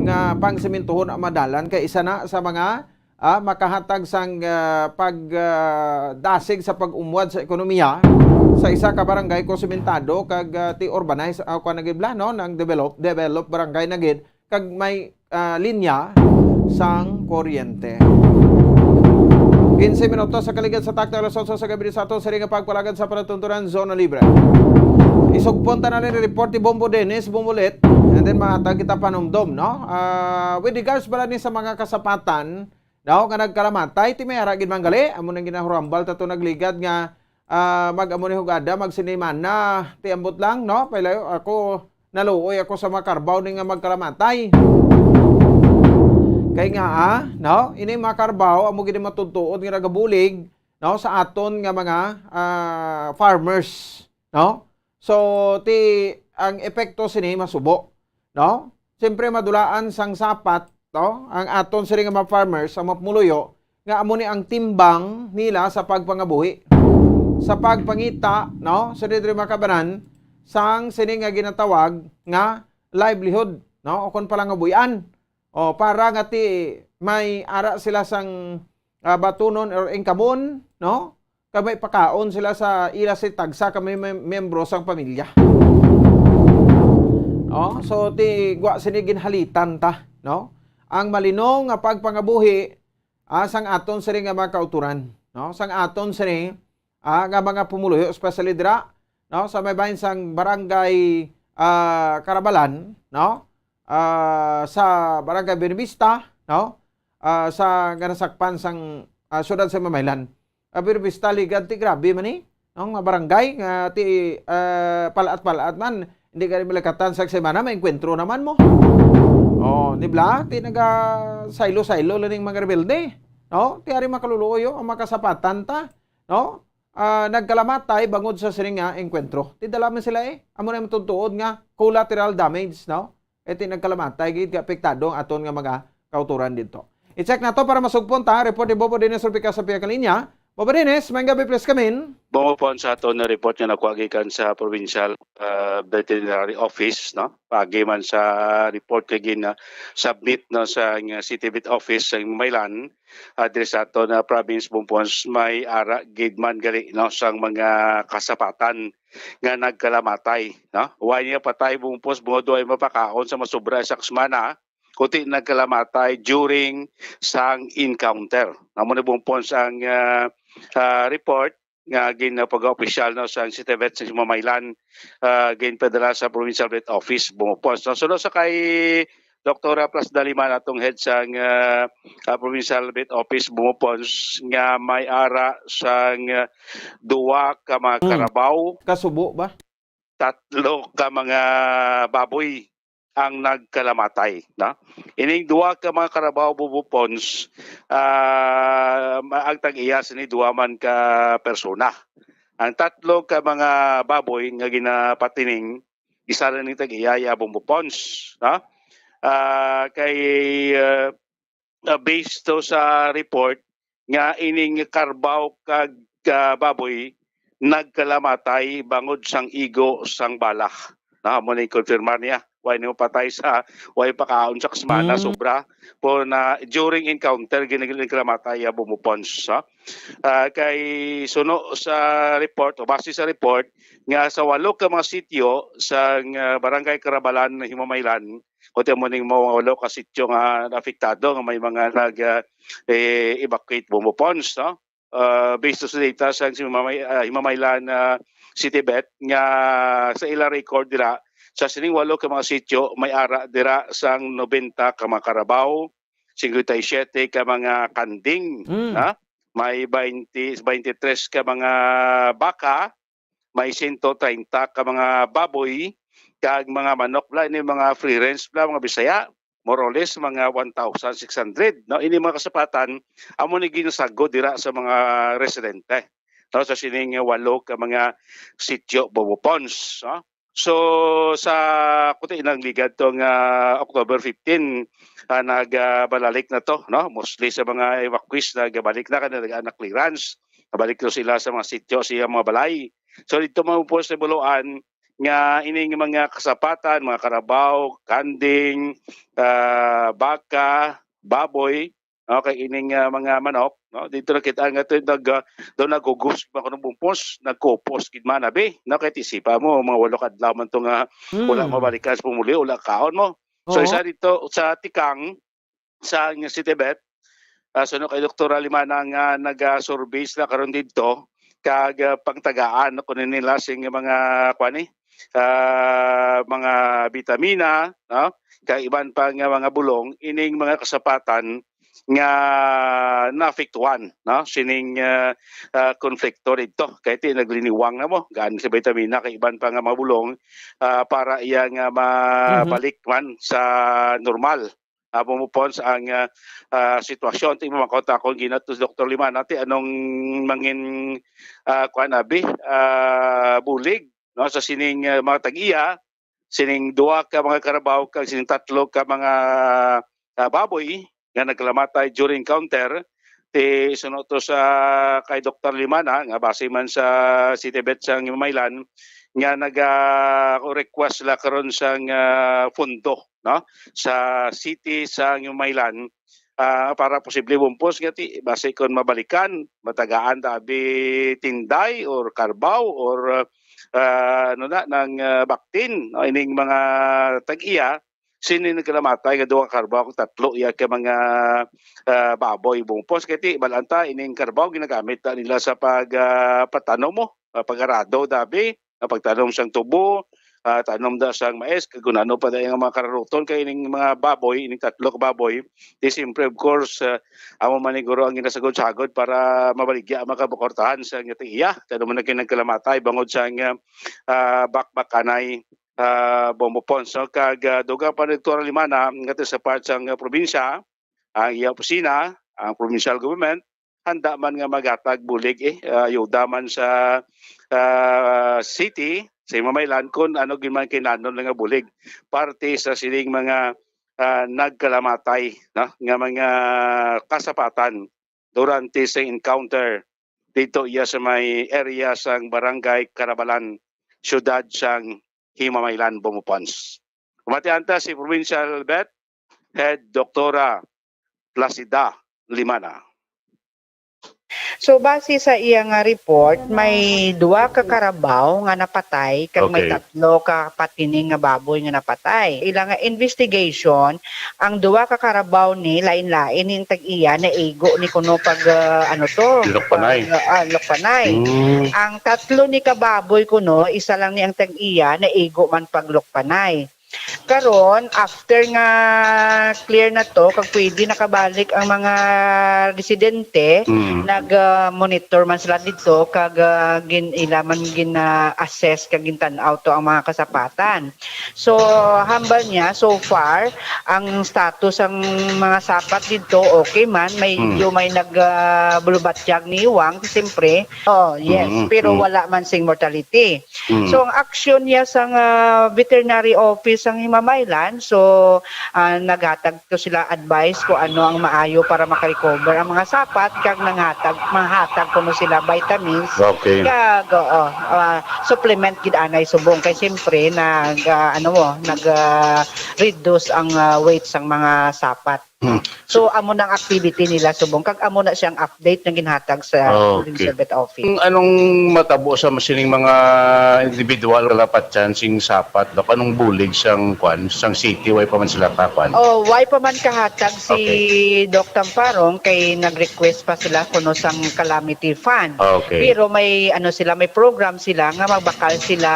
nga pangsimintuhon ang madalan kay isa na sa mga, ah, makahatag sang, ah, pag, ah, dasig sa pag-umwad sa ekonomiya sa isa ka barangay ko sementado kag, ah, ti urbanized, ah, kuwan na gid bala, no, nang develop, develop barangay na gid kag may, ah, linya sang kuryente. Quince minutos sa kaligad sa takna alas otso sa gabi sa aton sini nga pagpalagad sa palatuntunan Zona Libre. Isugpon ta na rin report ni Bombo Dennis, Bombo Lit, and then mahatag kita panumdom, no? Ah, with regards bala ni sa mga kasapatan, daw nga nagkalamatay, ti may ara gid man gali, amo nang ginahurambal ta to nagligad nga, ah, mag-amo ni hugada, magsinimana, ti ambot lang, no? Pailayo ako, naluoy ako sa mga karbaw ni nga magkalamatay. Kay nga, ah, no? Ini mga karbaw, amo gid ang matutuod nga nagabulig, no? Sa aton nga mga, ah, farmers, no? So, ti, ang epekto sini masubo, no? Siyempre, madulaan sang sapat, no? Ang aton sini nga mga farmers, ang mga pumuluyo, nga amo ni ang timbang nila sa pagpangabuhi, sa pagpangita, no? Sa diri makabanan, sang sini nga ginatawag nga livelihood, no? O kung palangabuhian. O, para nga ti may ara sila sang, ah, batunon or income-on, no? Kag may pakaon sila sa ila si tagsa ka may mem-, membro sang pamilya. No? So, ti gwa sini ginhalitan ta, no? Ang malinong nga pagpangabuhi, ah, sang aton sini nga mga kauturan, no? Sang aton sini, ah, nga mga pumuluyo, especially dira, no? Sa may bahin sang barangay, ah, Carabalan, no? Ah, sa barangay Buenavista, no? Ah, sa nga nasakpan sang, ah, siyudad sa Mamaylan. Ah, Buenavista, Ligad, ti grabe man ni, no? Nga barangay nga ti, ah, palaat-palaat man, hindi ka rin malakatan sa semana, may engkwentro naman mo. Oh, di ba? Ti naga saylo-saylo lang ning mga rebelde. No? Ti ari, mga kaluluoy, oh, ang mga kasapatan ta, no? Ah, nagkalamatay bangod sa sini nga engkwentro. Ti dala man sila, eh. Amo na yung tutuod nga collateral damage, no? Iti nagkalamatay, gid ka apektado ang aton nga mga kauturan dito. I-check na to para masugpon ta. Report ni Bobo Dennis Rupica sa pihak linya. Bobo Dennis, may gabi, please, kamin. Bumupon sa aton na report nga nakuha gikan sa provincial, ah, veterinary office, no? Pagi man sa report nga gina-submit, no, sa, nga City Vet Office sa Mailan, ah, diri sa aton na province, Bumpons, may ara gid man gali, no, sang mga kasapatan nga nagkalamatay, no? Wa niya patay, Bumpons, bungod way mapakaon sa masobra sa semana, kundi nagkalamatay during sang encounter. Amo ni, Bumpons, ang, ah, ah, report nga ginpag-opisyal, no, sang City Vet sa Mailan, ah, ginpadala sa Provincial Vet Office, Bumpons. No? Sunod sa kay Doktora Plas Daliman, atong head sang, ah, ah, Provincial Vet Office, Bumpons, nga may ara sang, ah, duwa ka mga Mm. karabaw, Kasubo ba? tatlo ka mga baboy ang nagkalamatay, no? Ining duwa ka mga karabaw, Bubo Pons, ah, ma-, ang tag-iya sini duwa man ka persona. Ang tatlo ka mga baboy nga ginapatining, isa ra ni tag-iya, ya, Bubo Pons, no? Ah, kay, ah, ah, based to sa report nga ining karbaw kag, ah, baboy nagkalamatay bangod sang igo sang bala. Na, amo ni konfirmar niya. Way ni mapatay sa, way pakaon sa semana, Mm. sobra. Pero na, during encounter, gina-, gina-, nagkalamatay, ah, Bubo Pons, ha? Ah, kay suno sa report, o base sa report, nga sa walo ka mga sityo sa, ah, Barangay Carabalan, Himamaylan, kundi amo ning mga walo ka sityo nga naapektado, nga may mga nag, ah, eh, evacuate, Bubo Pons, no? Ah, based sa data sa Himamay-, ah, Himamaylan, ah, City Vet, nga sa ila record dira, sa sining walo ka mga sityo, may ara dira sang nobenta ka mga karabaw, singkwenta y siyete ka mga kanding, Mm. ha? May baynte, baynte tres ka mga baka, may sento treinta ka mga baboy, kag mga manok bala, ini mga free range bala, mga Bisaya, more or less, mga one thousand six hundred, no? Ini mga kasapatan, amo ni ginasagod dira sa mga residente, no? Sa sining walo ka mga sityo, Bubo Pons, no? So, sa, kundi nang ligad to nga October fifteen, ah, nag, ah, balalik na to, no? Mostly sa mga evacuees, nagbalik na, kay nag-ana clearance. Nabalik to sila sa mga sityo, sa iyang mga balay. So, dito man po sa Buluan, nga ining mga kasapatan, mga karabaw, kanding, ah, baka, baboy, okay, ining, ah, mga manok, no? Dito nakita nga to, nag, ah, daw nagugos, mga kanong bumpos, nagkupos, gid man, abi, no? Kay tisipa mo, mga walo ka adlaw man to nga wala Mm. mabalikan sa pumuli, wala kaon mo. So, Oo. isa dito sa tikang, sa City Vet, ah, suno kay Doktora Limana nga naga-survey sila karon didto, kag, ah, pangtagaan kuno nila sing mga, kuwan ni, ah, mga bitamina, no? Kag iban pa nga mga bulong, ining mga kasapatan nga naapektuhan, no? Sining, ah, ah, konflikto didto. Kay ti nagliniwang na mo, gaan sa bitamina kag iban pa nga mga bulong, ah, para iya nga Mhm. mabalik man sa normal. Ah, pumupon sa ang, ah, ah, sitwasyon. Ti mo mangkot ako gina to si Doktor Limana, ti anong mangin, ah, kuwan, abi, ah, bulig, no, sa sining, ah, mga tag-iya, sining duwa ka mga karabaw, kag sining tatlo ka mga, ah, baboy nga nagkalamatay during encounter. Ti suno to sa kay Doktor Limana, nga base man sa City Vet sa Himamaylan, nga naga-request sila karon sang, ah, fundo, no, sa city sa Himamaylan, ah, para posible bumpos nga ti, base kon mabalikan, matagaan ta abi tinday or karbaw or, ah, ano na, nang, ah, baktin, no, ining mga tag-iya, sini nagkalamatay nga duha ka karbaw, tatlo iya ka mga, ah, baboy bumpos. Kay ti, bal-an ta, ining karbaw ginagamit na nila sa pag, ah, patanom mo, ah, pag-arado, dabi, ah, pagtanom sang tubo, ah, tanom da sang mais, kag kun ano pa da nga mga kararuton kay ining mga baboy, ining tatlo ka baboy. Di siyempre, of course, ah, amo man ni guro ang ginasagod-sagod para mabaligya ang mga kabukortahan sa nga iya. Kaya naman na kinagkalamatay, bangod sa nga, ah, bakbakanay, ah, Bombo Pons, no? Kag, ah, dugang pa ni Doktora Limana, nga sa part sang, ah, probinsya, ang iya opisina, ang provincial government handa man nga maghatag bulig, eh, ah, ayuda man sa, ah, city, sa Himamaylan, kung ano gyud man kinahanglan nga bulig, parte sa sining mga, ah, nagkalamatay, no, nga mga kasapatan durante sa encounter dito iya sa may area sang Barangay Carabalan, siyudad sang Himamaylan, Bombo Ponce. Pamatian ta si Provincial Vet Head Doktora Placida Limana. So, base sa iya nga report, may duha ka karabaw nga napatay kag may Okay. tatlo ka patining nga baboy nga napatay. Ila nga investigation, ang duha ka karabaw ni lain-lain ni ang tag-iya, naigo ni kuno pag, ah, ano to, Lukpanay. pag, ah, lukpanay. Mm. Ang tatlo ni ka baboy kuno, isa lang ni ang tag-iya, naigo man pag lukpanay. Karon, after nga clear na to, kag pwede nakabalik ang mga residente, Mm. nag-monitor man sila dito, kag ah, gin ila man gin-assess kag gintan-aw to ang mga kasapatan. So, hambal niya, so far, ang status ang mga sapat dito, okay man, may Mm. medyo may nag ah, bulubatyag ni Wang, siyempre. Oh, yes, Mm, pero mm. Wala man sing mortality. Mm. So, ang aksyon niya sa ah, veterinary office sang Himamaylan, so ah, naghatag to sila advice kung ano ang maayo para makarecover ang mga sapat, kag nanghatag, manghatag kuno sila vitamins, Okay. kag oo, ah, supplement gid anay subong kay siyempre nag ah, ano mo, nag ah, reduce ang ah, weight sang mga sapat. Hmm. So, amo na ang activity nila subong, kag amo na siyang update nga ginhatag sa Okay. Provincial Vet Office. Anong matabo sa sining mga individual kalapatan sing sapat, Doc? Anong bulig sang kwan, sang city, way pa man sila kakwan? Oh, way pa man kahatag si Okay. Doc Tamparong kay nag-request pa sila kuno sang calamity fund. Okay. Pero may ano sila, may program sila nga magbakal sila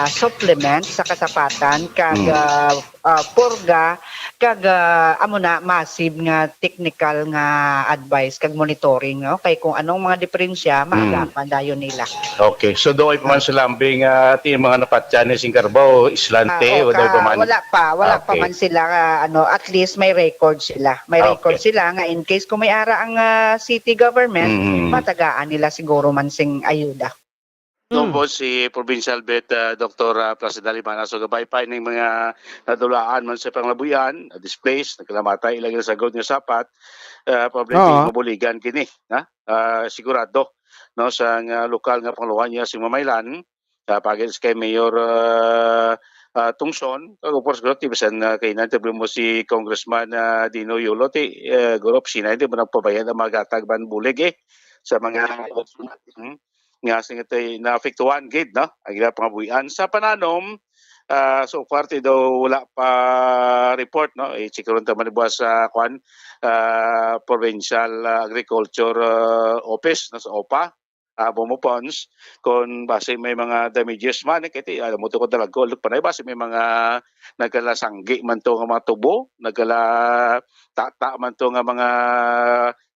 supplement sa kasapatan kag Mm. ah, ah, purga kag ah, amo na massive nga technical nga advice kag monitoring, no? Kay kung anong mga diferensya, Mm. maagapan dayon nila. Okay. So, doon pa man sa lambing, ah, ati yung mga napatyan ni sing karbaw, islante, Ah, o doon pa ka- man? Wala pa, wala pa Okay. man sila ah, ano, at least may record sila. May Ah, record okay. sila nga in case kung may ara ang ah, city government, Mm. matagaan nila siguro man sing ayuda. Ito Mm. po si Provincial Vet ah, Doktor ah, Placida Limana. So gabay pa ining mga nadulaan man sa panglabuyan, displaced, nagkalamatay, ilang nasagod nga sapat, ah, probably Oo. mabuligan kini, ha? Ah, sigurado, no, sa nga lokal nga panguluhan niya si Mamaylan, ah, pagin kay Mayor ah, ah, Tungson, kag of course, guro, ti bisan ah, kay nanti mo si Congressman ah, Dino Yulo, ti uh, guro, sina hindi mo nagpabayad ang mga gatag ban bulig eh sa mga hmm, nga sing ito'y naapektuhan gid, no, ang ila pangabuhian sa pananom. Ah, so far ti daw wala pa report, no, i-check ron ta man buwas sa kwan, ah, provincial ah, agriculture ah, office, no, sa opa, ah, Bombo Ponce, kung basi may mga damages man eh, kay ti alam mo to ko dalagko, look pa na basi may mga nagkalasanggi man to nga mga tubo, nagkala tata man to nga mga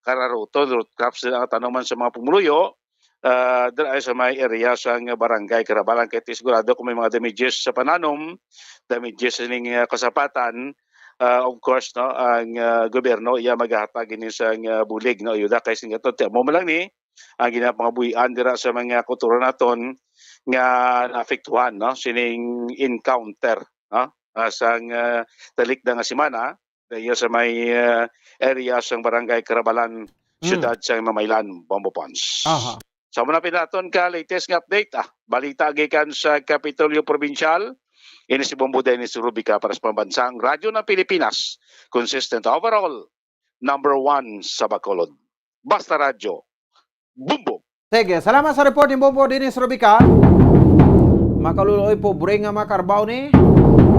kararuton, root crops, ang tanom man sa mga pumuluyo, ah, dira ay sa may area sa nga barangay Carabalan, kay ti sigurado kung may mga damages sa pananom, damages ning ah, kasapatan, ah, of course, no, ang ah, gobyerno iya maghatag ini sa nga bulig, no, ayuda kay sing ato ti amo man lang ni ang ginapangabuhian dira sa mga kultura naton nga naapektuhan, no, sining encounter, no, ah, sang ah, talikda nga semana, daya sa may ah, area sang barangay Carabalan, Mm. siyudad sang Mamaylan, Bombo Ponce. Aha. Sa muna pinaton ka latest nga update, ah, balita gikan sa Kapitolyo Provincial, ini si Bombo Dennis Rubica para sa Pambansang Radyo ng Pilipinas, consistent overall, number one sa Bacolod. Basta Radyo, Bombo! Sige, salamat sa report ni Bombo Dennis Rubica. Makaluloy pobre nga mga karbaw ni.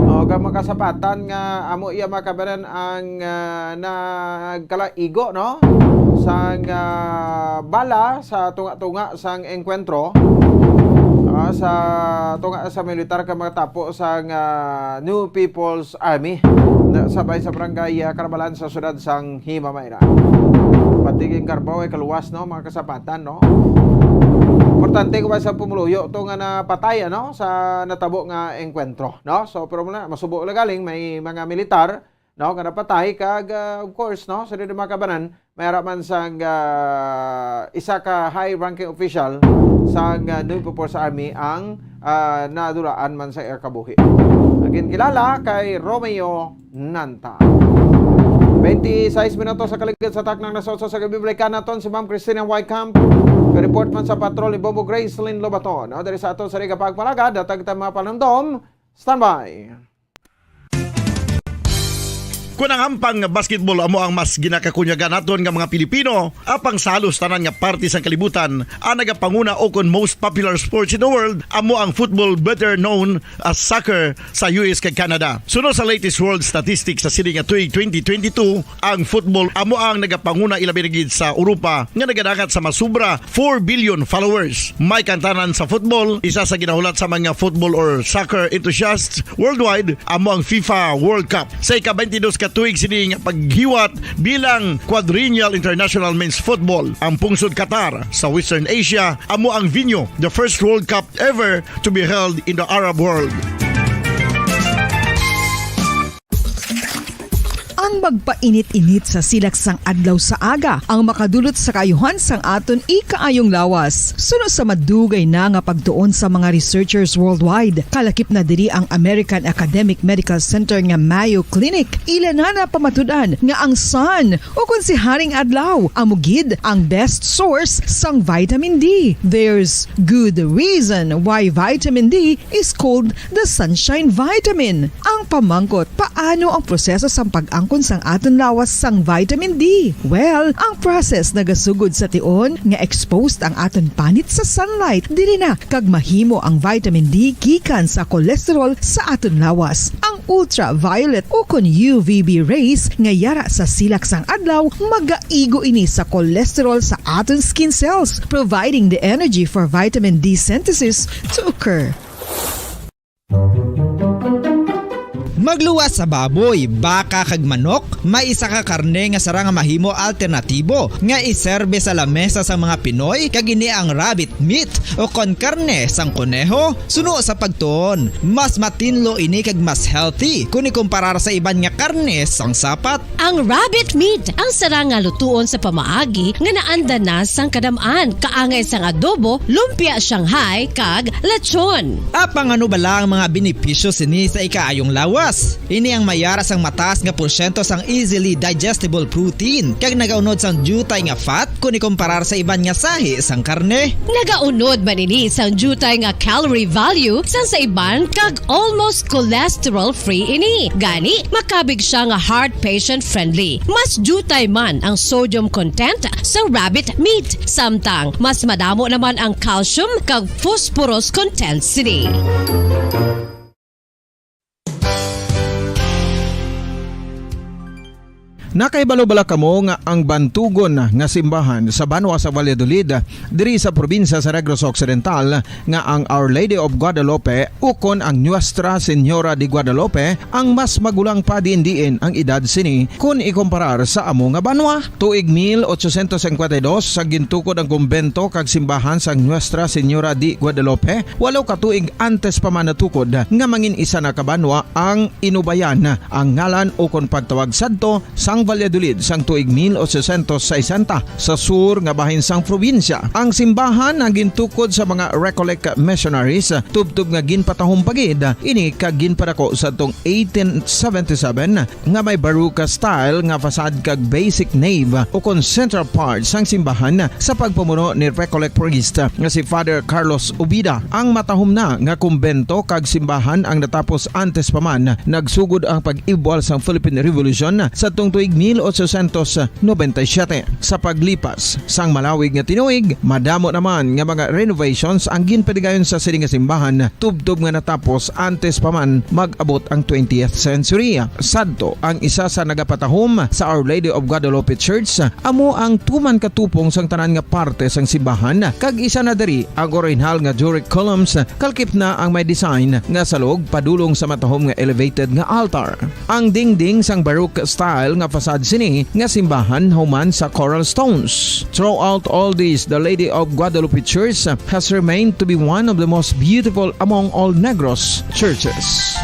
O, kag makasapatan nga amo iya makabanan ang ah, nagkalaigo, no? Sang ah, bala sa tunga-tunga sang engkwentro. Ah, sa tunga sa militar ka magtapo sang ah, New People's Army. Na, sabay sa barangay ah, Carabalan sa siyudad sang Himamayra. Pati king karbaw ay kaluwas, no, mga kasapatan, no? Importante ko ba sa pumuluyo to nga napatay, ano, sa natabo nga engkwentro, no? So, pero muna, masubo na galing, may mga militar no, nga napatay, kag, ah, of course, no, sa mga kabanan, may ara man sang, ah, isa ka high-ranking official sang, ah, Navy Force Army ang, ah, nadulaan man sa iya kabuhi. Ang ginkilala kay Romeo Nanta. Twenty-six minutos sa kaligid sa taknang nasoso sa gabi. Balikan naton si Ma'am Christina Whitecamp. Report man sa patrol ni Bobo Gracelyn Lobaton. O, diri sa aton sa Riga Pagpalagad, datag ta mga panumdom. Standby. Kun ang hampang nga basketball amo ang mas ginakakunyagan naton nga mga Pilipino, apang sa halos tanan nga parte sang kalibutan, ang nagapanguna o kon most popular sports in the world amo ang football, better known as soccer, sa U S kag Canada. Suno sa latest world statistics sa sini nga tuig twenty twenty-two, ang football amo ang nagapanguna, ilabi na gid sa Europa, nga nagadangat sa masubra four billion followers. May kantanan sa football, isa sa ginahulat sa mga football or soccer enthusiasts worldwide amo ang FIFA World Cup. Sa ika-twenty-dos ka tuig sini nga paghiwat bilang Quadrennial International Men's Football, ang pungsod Qatar sa Western Asia amo ang venue, the first World Cup ever to be held in the Arab world. Ang magpainit-init sa silak sang adlaw sa aga ang makadulot sa kaayuhan sang aton ikaayong lawas. Suno sa madugay na nga pagtuon sa mga researchers worldwide, kalakip na diri ang American Academic Medical Center nga Mayo Clinic. Ila na napamatud-an nga ang sun, o kon si Haring Adlaw, amo gid ang best source sang vitamin D. There's good reason why vitamin D is called the sunshine vitamin. Ang pamangkot, paano ang proseso sang pag-angkon sang aton lawas sang vitamin D? Well, ang process nagasugod sa tion nga exposed ang aton panit sa sunlight. Diri na kag mahimo ang vitamin D gikan sa cholesterol sa aton lawas. Ang ultraviolet o kon U V B rays nga yara sa silak sang adlaw magaigo ini sa cholesterol sa aton skin cells, providing the energy for vitamin D synthesis to occur. Magluwas sa baboy, baka kag manok, may isa ka karne nga sarang nga mahimo alternatibo nga iserbe sa lamesa sang mga Pinoy, kag ini ang rabbit meat o kon karne sang koneho. Suno sa pagtuon, mas matinlo ini kag mas healthy kon ikumparar sa iban nga karne sang sapat. Ang rabbit meat ang sarang nga lutuon sa pamaagi nga naanda na sang kadam-an, kaangay sang adobo, lumpia Shanghai, kag lechon. Apang ano bala ang mga benepisyo sini sa ikaayong lawas? Ini ang mayara sang mataas nga porsyento sang easily digestible protein, kag nagaunod sang diutay nga fat kon ikumparar sa iban nga sahi sang karne. Nagaunod man ini sang diutay nga calorie value sang sa iban, kag almost cholesterol-free ini. Gani, makabig siya nga heart patient-friendly. Mas diutay man ang sodium content sa rabbit meat, samtang mas madamo naman ang calcium kag phosphorus content sini. Nakahibalo bala kamo nga ang bantugon nga simbahan sa banwa sa Valladolid, diri sa probinsya sa Negros Occidental, nga ang Our Lady of Guadalupe ukon ang Nuestra Señora de Guadalupe ang mas magulang pa diin-diin ang edad sini kon ikumparar sa amo nga banwa? Tuig mil ochocientos cincuenta y dos, sa gintukod ang kumbento kag simbahan sang Nuestra Señora de Guadalupe, walo ka tuig antes pa man natukod nga mangin isa na ka banwa ang Inubayan, ang ngalan ukon pagtawag sadto sang Valladolid sang tuig mil ochocientos sesenta, sa sur nga bahin sang probinsya. Ang simbahan ang gintukod sa mga Recollect missionaries, tubtob nga ginpatahom pa gid ini kag ginpadako sadtong eighteen seventy-seven, nga may Baroque style nga facade kag basic nave ukon central part sang simbahan sa pagpamuno ni Recollect priest nga si Father Carlos Ubida. Ang matahom na nga kumbento kag simbahan ang natapos antes pa man nagsugod ang pag-ibwal sang Philippine Revolution sadtong tuig mil ochocientos noventa y siete. Sa paglipas sang malawig nga tinuig, madamo naman nga mga renovations ang ginpadigayon sa sini nga simbahan, tubtob nga natapos antes pa man mag-abot ang twentieth century. Sadto ang isa sa nagapatahom sa Our Lady of Guadalupe Church, amo ang tuman katupong sang tanan nga parte sang simbahan, kag isa na diri ang orihinal nga Doric columns, kalakip na ang may design nga salog padulong sa matahom nga elevated nga altar. Ang dingding sang Baroque style nga facade sini nga simbahan human sa coral stones. Throughout all this, the Lady of Guadalupe Church has remained to be one of the most beautiful among all Negros churches.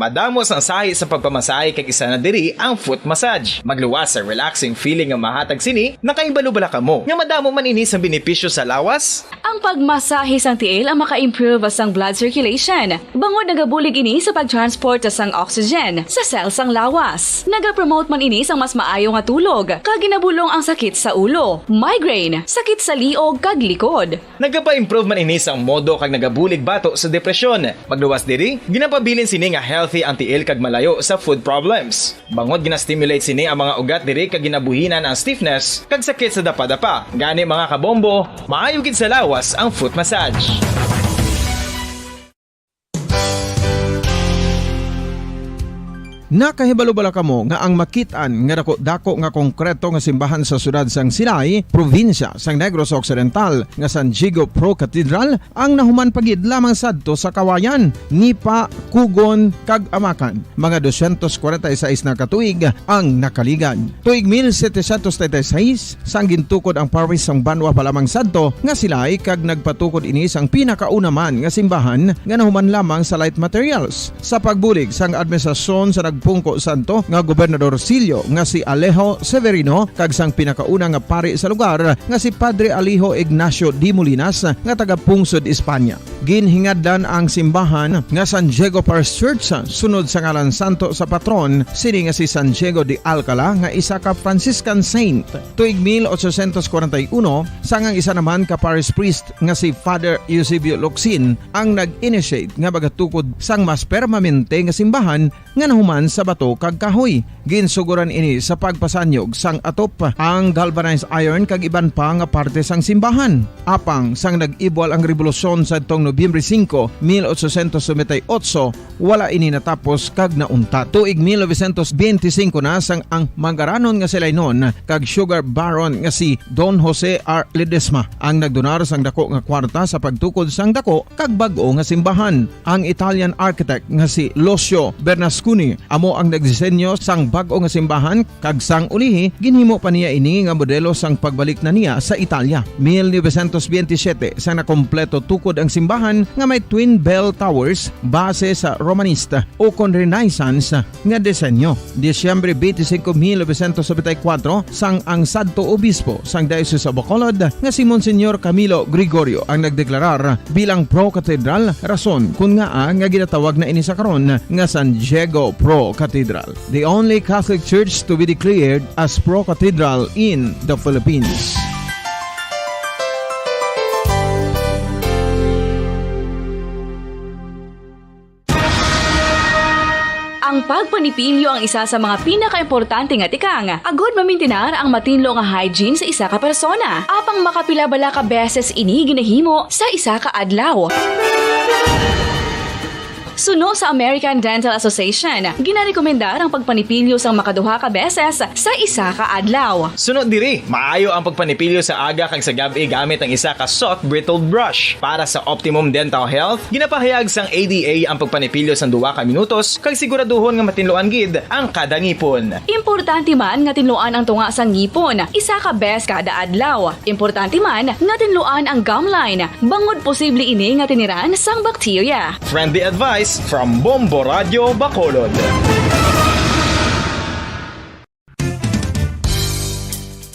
Madamo sang sahi sa pagpamasahe kag isa na diri ang foot massage. Magluwas sa relaxing feeling nga mahatag sini, nakahibalo bala kamo nga madamo man ini sang benepisyo sa lawas? Ang pagmasahe sang tiil ang maka-improve sang blood circulation, bangod nagabulig ini sa pag-transport sang oxygen sa cell sang lawas. Nagapromote man ini sang mas maayo nga tulog, kag ginabulong ang sakit sa ulo, migraine, sakit sa liog, kag likod. Nagapa-improve man ini sang modo kag nagabulig bato sa depresyon. Magluwas diri, ginapabilin sini nga healthy ang tiil kag malayo sa foot problems. Bangod gina-stimulate sini ang mga ugat diri kag ginabuhinan ang stiffness kag sakit sa dapadapa. Gani, mga kabombo, maayo gid sa lawas ang foot massage. Nakahibalo bala kamo nga ang makit-an nga dako-dako nga konkreto nga simbahan sa siyudad sang Silay, probinsya sang Negros Occidental, nga San Diego Pro Cathedral, ang nahuman pa gid lamang sadto sa Kawayan, Nipa, Kugon, kag Amakan? Mga dosyentos kwarenta y seis na ka tuig ang nakaligad. Tuig mil setecientos treinta y seis, sang gintukod ang parish sang banwa pa lamang sadto nga Silay kag nagpatukod ini sang pinakauna man nga simbahan nga nahuman lamang sa light materials. Sa pagbulig sang administrasyon sa nagpungko sadto nga gobernadorcillo nga si Alejo Severino kag sang pinakauna nga pari sa lugar nga si Padre Alejo Ignacio de Molinas nga taga-pungsod Espanya. Ginhingadlan ang simbahan nga San Diego Parish Church sunod sa ngalan santo sa patron sini nga si San Diego de Alcala nga isa ka Franciscan saint. Tuig mil ochocientos kwarenta y uno, sang ang isa naman ka parish priest nga si Father Eusebio Locsin ang nag-initiate nga magatukod sang mas permanente nga simbahan nga nahuman sa bato kag kahoy. Ginsugoran ini sa pagpasanyog sang atop, ang galvanized iron kag iban pa nga parte sang simbahan. Apang sang nag-ibwal ang rebolusyon sadtong Nobyembre singko, mil ochocientos noventa y ocho, wala ini natapos kag nauntat. Tuig mil novecientos benti singko na sang ang mangaranon nga Silaynon kag sugar baron nga si Don Jose R. Ledesma ang nagdonar sang dako nga kwarta sa pagtukod sang dako kag bag-o nga simbahan. Ang Italian architect nga si Lucio Bernasconi amo ang nagdisenyo sang bag-o nga simbahan, kag sang ulihi ginhimo pa niya ini nga modelo sang pagbalik na niya sa Italia. Mil novecientos benti siyete, sang nakompleto tukod ang simbahan nga may twin bell towers base sa Romanista ukon Renaissance nga disenyo. Disyembre benti singko, mil novecientos nobenta y kuwatro, sang ang sadto obispo sang Diocese of Bacolod nga si Monsignor Camilo Gregorio ang nagdeklarar bilang pro-cathedral, rason kon ngaa nga ginatawag na ini sa karon nga San Diego Pro Cathedral, the only Catholic church to be declared as pro-cathedral in the Philippines. Ang pagpanipilyo ang isa sa mga pinakaimportante nga tikang agod mamintinar ang matinlo nga hygiene sa isa ka persona. Apang makapila bala ka beses ini ginahimo sa isa ka adlaw? Suno sa American Dental Association, ginarekomendar ang pagpanipilyo sang makaduha ka beses sa isa ka adlaw. Suno diri, maayo ang pagpanipilyo sa aga kag sa gab-i gamit ang isa ka soft bristled brush. Para sa optimum dental health, ginapahayag sang A D A ang pagpanipilyo sang duha ka minutos kag siguraduhon nga matinluan gid ang kada ngipon. Importante man nga tinluan ang tunga sang ngipon isa ka bes kada adlaw. Importante man nga tinluan ang gum line bangod posible ini nga tiniran sang bakterya. Friendly advice from Bombo Radio Bacolod.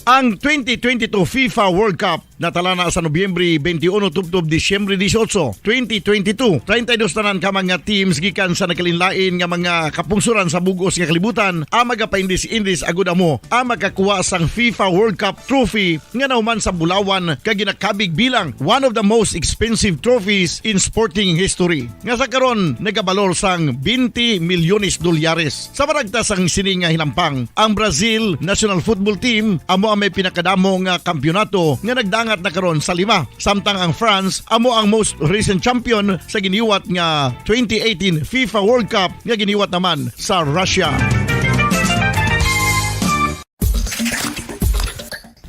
Ang twenty twenty-two FIFA World Cup natala na sa Nobyembre twenty-one tubtob Disyembre dieciocho, twenty twenty-two. Treinta y dos tanan ka mga teams gikan sa nagkalainlain nga mga kapungsoran sa bug-os nga kalibutan ang magapaindis-indis agud amo ang makakuha sang FIFA World Cup trophy nga nahuman sa bulawan kag ginakabig bilang one of the most expensive trophies in sporting history, nga sa karon nagabalor sang twenty milyones dolyares. Sa maragtas sang sini nga hinampang, ang Brazil national football team amo ang may pinakadamo nga kampiyonato nga nagdangat na karon sa lima, samtang ang France amo ang most recent champion sa giniwat nga twenty eighteen FIFA World Cup nga giniwat naman sa Russia.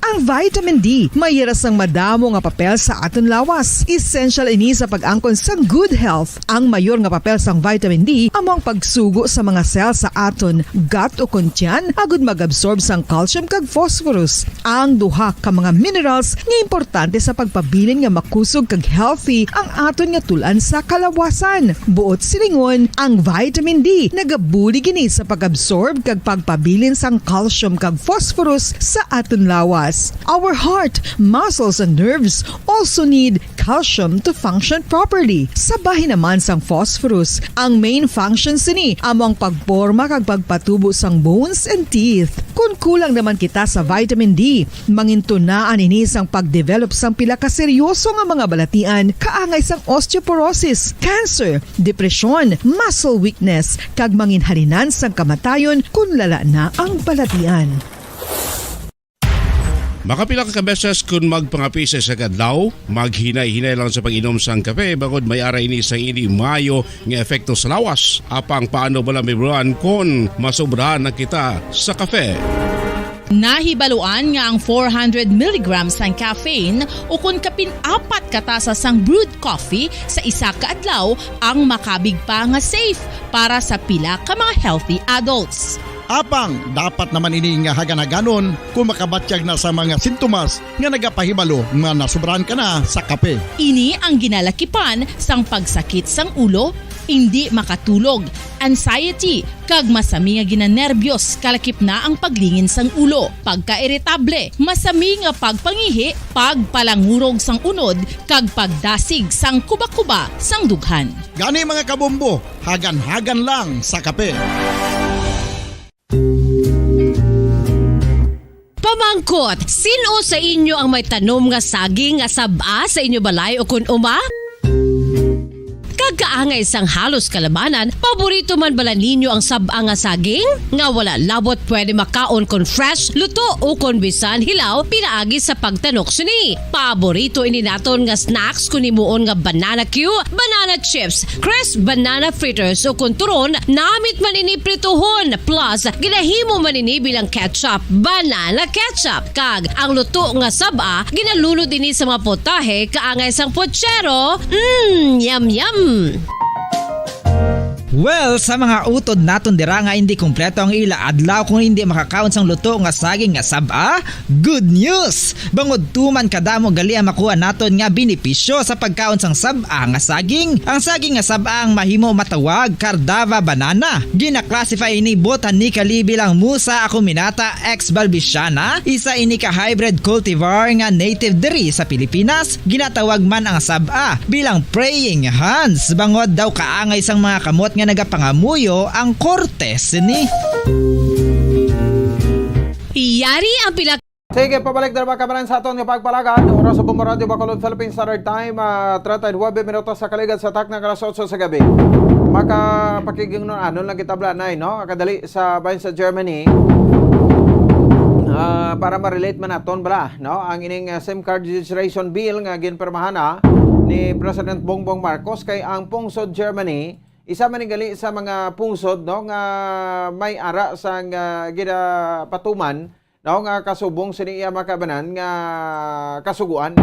Ang Vitamin D, may ira sang madamo nga papel sa aton lawas. Essential ini sa pag-angkon sang good health. Ang mayor nga papel sang vitamin D amo ang pagsugo sa mga cell sa aton gut o kon tiyan agud mag-absorb sang calcium kag phosphorus, ang duha ka mga minerals nga importante sa pagpabilin nga makusog kag healthy ang aton nga tul-an sa kalawasan. Buot silingon, ang vitamin D nagabulig ini sa pag-absorb kag pagpabilin sang calcium kag phosphorus sa aton lawas. Our heart, muscles, and nerves also need calcium to function properly. Sa bahin naman sang phosphorus, ang main function sini amo ang pagporma kag pagpatubo sang bones and teeth. Kon kulang naman kita sa vitamin D, mangintunaan ini sang pagdevelop sang pila ka seryoso nga mga balatian, kaangay sang osteoporosis, cancer, depresyon, muscle weakness, kag manginhalinan sang kamatayon kon lala na ang balatian. Makapila ka beses kon magpangape sa isa ka adlaw, maghinay-hinay lang sa pag-inom sang kape, bangod may ara ini sang hindi maayo nga epekto sa lawas. Apang paano bala, Mibruan, kon masobrahan na kita sa kape? Nahibaluan nga ang four hundred milligrams sang caffeine, o kon kapin apat ka tasa sang brewed coffee sa isa ka adlaw, ang makabig pa nga safe para sa pila ka mga healthy adults. Apang dapat naman ini nga hagan-haganon kung makabatyag na sa mga sintomas nga nagapahibalo nga nasubrahan ka na sa kape. Ini ang ginalakipan sang pagsakit sang ulo, indi makatulog, anxiety, kag masami nga ginanerbyos, kalakip na ang paglingin sang ulo, pagkairitable, masami nga pagpangihi, pagpalangurog sang unod, kag pagdasig sang kuba-kuba sang dughan. Gani, mga kabombo, hagan-hagan lang sa kape. Pamangkot, sin-o sa inyo ang may tanom nga saging nga sab-a sa inyo balay o kun uma? Kag kaangay sang halos kalabanan, paborito man bala ninyo ang sab-a nga saging? Nga wala labot pwede makaon kon fresh, luto, o kon bisan hilaw pinaagi sa pagtanok sini. Paborito ini naton nga snacks kon himuon nga banana cue, banana chips, crisp banana fritters, o kon turon, namit man ini prituhon, plus ginahimo man ini bilang ketchup, banana ketchup. Kag ang luto nga sab-a, ginalunod ini sa mga putahe kaangay sang putsero. Mm, yum, yum! Well, sa mga utod naton dira nga hindi kompleto ang ila adlaw kung hindi makakaon sang luto nga saging nga sab-a, good news! Bangod tuman kadamo gali ang makuha naton nga benepisyo sa pagkaon sang sab-a nga saging. Ang saging nga sab-a ang mahimo matawag Cardava banana. Gina-classify ini botanically bilang Musa acuminata ex balbisiana, isa ini ka hybrid cultivar nga native diri sa Pilipinas. Ginatawag man ang sab-a bilang praying hands, bangod daw kaangay sang mga kamot nga nagapangamuyo ang korte sini. Yari ang pila Sige, pabalik na naman kami sa aton nga pagpalagad. Oras sa Bombo Radio Bacolod, Philippine Standard Time, ah, treinta y nueve minutos sa kaligad sa takna nga alas otso sa gabi. Makapakigingnon, ano lang kita, bala, nay, no? Kadali sa bahin sa Germany. Ah, para ma-relate man naton, bala, no? Ang ining, ah, SIM card registration bill nga ginpirmahan na ni President Bongbong Marcos, kay ang pungsod Germany, isa man ni gali sa mga pungsod, no, nga may ara sang, ah, ginapatuman, no, nga kasubong sini iya makabanan nga kasuguan.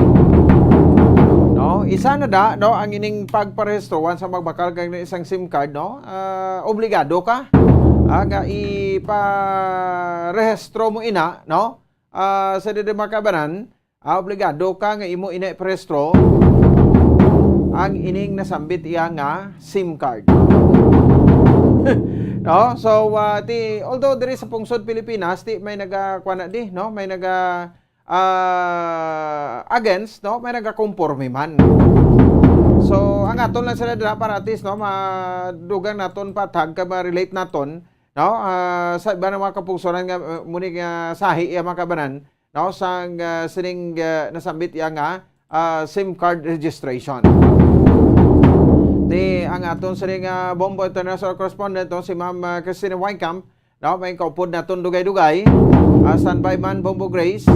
No, isa na da, no, ang ining pagparehistrohan sa magbakal kag isang SIM card, no? Ah, obligado ka, ah, nga iparehistro mo ina, no? Ah, sa diri makabanan, ah, obligado ka nga imo ina iparehistro ang ining nasambit iya nga SIM card. No? So, ah, ti, although diri sa pungsod Pilipinas, ti may naga, kuwan na di, no? May naga, ah, against, no? May nagakonforme man. So, ang aton lang sila dira para at least, no, madugang naton patag ka ma-relate naton, no? Ah, sa iba nga mga kapungsoran nga, uh, muni nga sahi iya makabanan, no, sang, ah, sining, ah, nasambit iya nga, ah, SIM card registration. Ti ang aton sining, ah, Bombo International Correspondent, no, si Ma'am, ah, Christine Weinkamp, no, may kaupod naton dugay-dugay. Ah, standby man, Bombo Grace,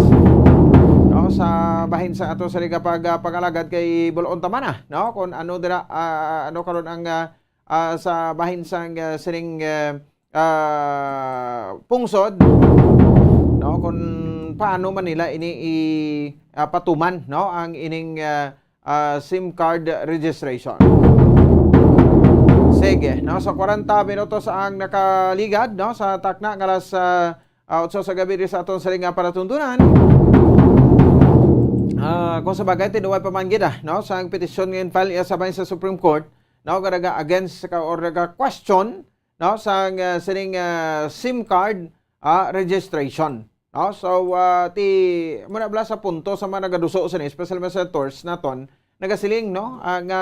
no, sa bahin sa aton sining pag, ah, pangalagad kay Bulon Tamana, no, kung ano dira, ah, ano karon ang, ah, ah, sa bahin sang, ah, sining, ah, ah, pungsod, no, kung paano man nila ini i, ah, patuman, no, ang ining, ah, ah, SIM card registration. Sige, no, sa kwarenta minutos ang nakaligad, no, sa takna nga alas, ah, ah, otso sa gabi diri sa aton siling nga palatuntunan. Ah, kung sa bagay, tinuway pa man gid, ah, no, sa ang petisyon nga in-file iya sa bahin sa Supreme Court, no, nga naga-against ka or naga-question, no, sa ang, ah, sining, ah, SIM card, ah, registration, no? So, ah, ti, muna bala sa punto sa mga nagaduso sini, especially mga senators naton, nagasiling, no, ah, nga,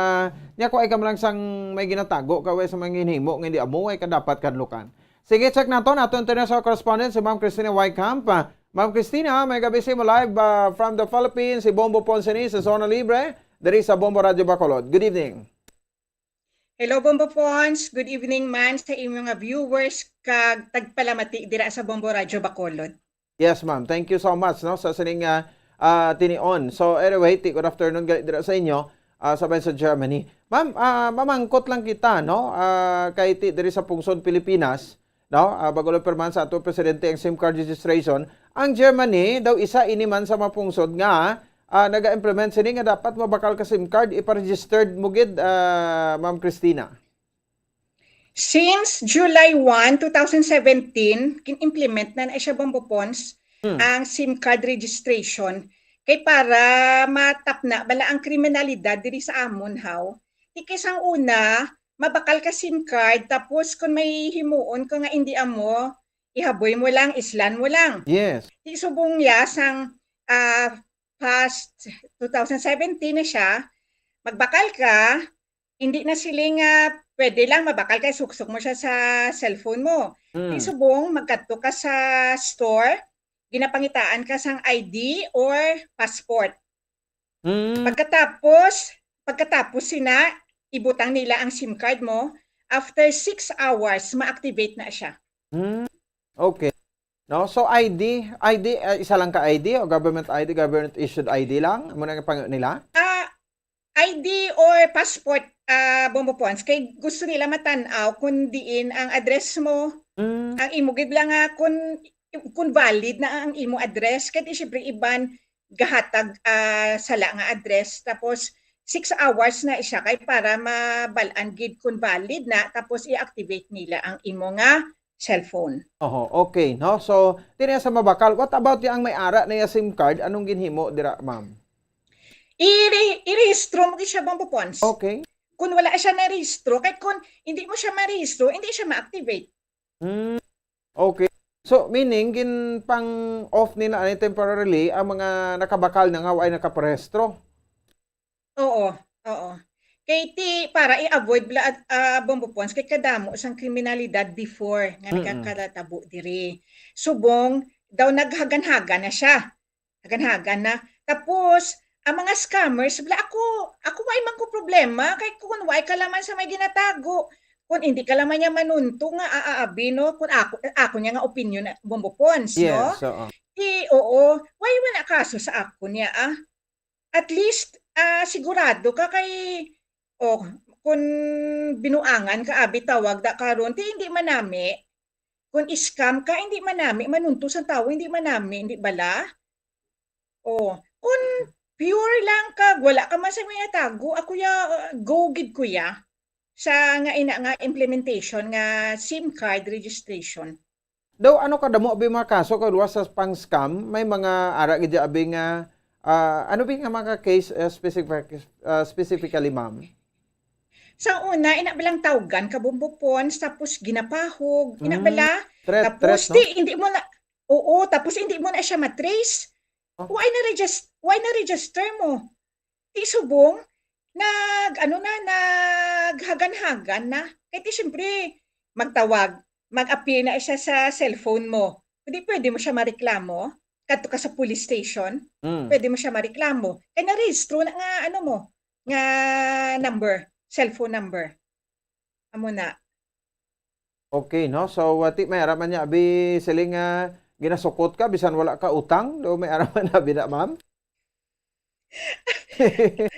nya ko ay ka man lang sang may ginatago ka, way sa mga ginhimo nga hindi amo, ay ka dapat kadlukan. Sige, check naton, aton international correspondent, si Ma'am Christina Wycamp. Ah, Ma'am Christina, may gabi sa imo live, ah, from the Philippines, si Bombo Ponce ni sa Zona Libre, diri sa Bombo Radyo Bacolod. Good evening. Hello, Bombo Pons. Good evening man sa inyong mga viewers kag tagpalamati dira sa Bombo Radyo Bacolod. Yes, ma'am. Thank you so much, no, sa sining, ah, ah, tinion. So, anyway, ti, good afternoon gali dira sa inyo, ah, sa bahin sa Germany. Ma'am, ah, mamangkot lang kita, no, ah, kay ti diri sa pungsod Pilipinas, no, ah, bago lang pirmahan sa ato presidente ang SIM card registration, ang Germany daw isa ini man sa mga pungsod nga, ah, naga-implement sini nga dapat mabakal ka SIM card, ipa-registered mo gid, ah, Ma'am Christina. Since July one, two thousand seventeen, gin-implement na na siya, Bombo Pons, Hmm. ang SIM card registration. Kay para matapna bala ang kriminalidad diri sa amon, haw. Ti kay sang una, mabakal ka SIM card, tapos kung may himuon ka nga indi amo, ihaboy mo lang, islan mo lang. Yes. Ti subong ya sang, ah, past two thousand seventeen na siya, magbakal ka, hindi na sila nga pwede lang mabakal kay suksok mo siya sa cellphone mo. Ti Mm. subong, magkadto ka sa store, ginapangitaan ka sang I D or passport. Mm. Pagkatapos, pagkatapos sina, ibutang nila ang SIM card mo. After six hours, ma-activate na siya. Mm. Okay. No? So, I D, I D, ah, isa lang ka I D o government I D, government issued I D lang? Amo na ang pangayo nila? Ah, I D or passport, ah, Bombo Pons, kay gusto nila matan-aw kung diin ang address mo. Mm. Ang imo gid lang nga kung, kung valid na ang imo address, kay di syempre iban gahatag, ah, sala nga address, tapos six hours na siya kay para mabal-an gid kung valid na, tapos i-activate nila ang imo nga cellphone. Oho, okay, no? So, ti niya sa mabakal, what about yung may ara na yung SIM card? Anong ginhimo dira, ma'am? Ire-, irehistro mo gid siya, Bombo Pons. Okay. Kung wala siya narehistro, kay kung hindi mo siya marehistro, hindi siya ma-activate. Hmm. Okay. So, meaning, gin pang-off nila ani temporarily ang mga nakabakal na nga way nakaparehistro? Oo, oo. Kay ti, para i-avoid bala, ah, Bombo Pons, kay kadamo sang kriminalidad before nga Mm-mm. nagakalatabo diri. Subong, daw naghaganhagan na siya. Haganhagan na. Tapos, ang mga scammers, bala, ako, ako wa man ko problema, kay kung wa ka laman sa may ginatago, kung hindi ka laman niya manunto nga aaabi, no? Kung ako, ako niya nga opinion, Bombo Pons, no? Yes, oo. Ti, oo, way man na kaso sa ako niya, ah. At least, ah, sigurado ka kay, oh, kung binuangan ka, abi tawag da karon, ti hindi manami. Kung scam ka, hindi manami. Manunto sa tawo, hindi manami, hindi bala? Oh, kung pure lang ka, wala ka man sa may natago, ako ya, uh, go gid ko ya sa nga ina nga implementation nga SIM card registration. Daw, ano kadamo abi mga kaso kay luwas sa pang-scam? May mga ara gid abi nga, ah, ano bi nga mga case, ah, specific, ah, specifically, ma'am? Sa una, ina bilang tawgan ka, Bombo Pons, tapos ginapahog, ina Mm. bala? Threat, Tapos, threat, no? Di, hindi mo na, oo, tapos hindi mo na siya matrace. Oh. Why na-regis-, why na-register mo? Ti subong, nag, ano na, naghagan-hagan na. Kay ti, siyempre, magtawag, mag-appear na siya sa cellphone mo. Pwede, pwede mo siya mareklamo. Kadto ka sa police station, Mm. pwede mo siya mareklamo. Kay narehistro na nga, ano mo, nga number, cellphone number. Amo na. Okay, no? So, wa ti, may ara man niya, abi, siling nga ginasukot ka, bisan wala ka utang, do may ara man, abi na, ma'am?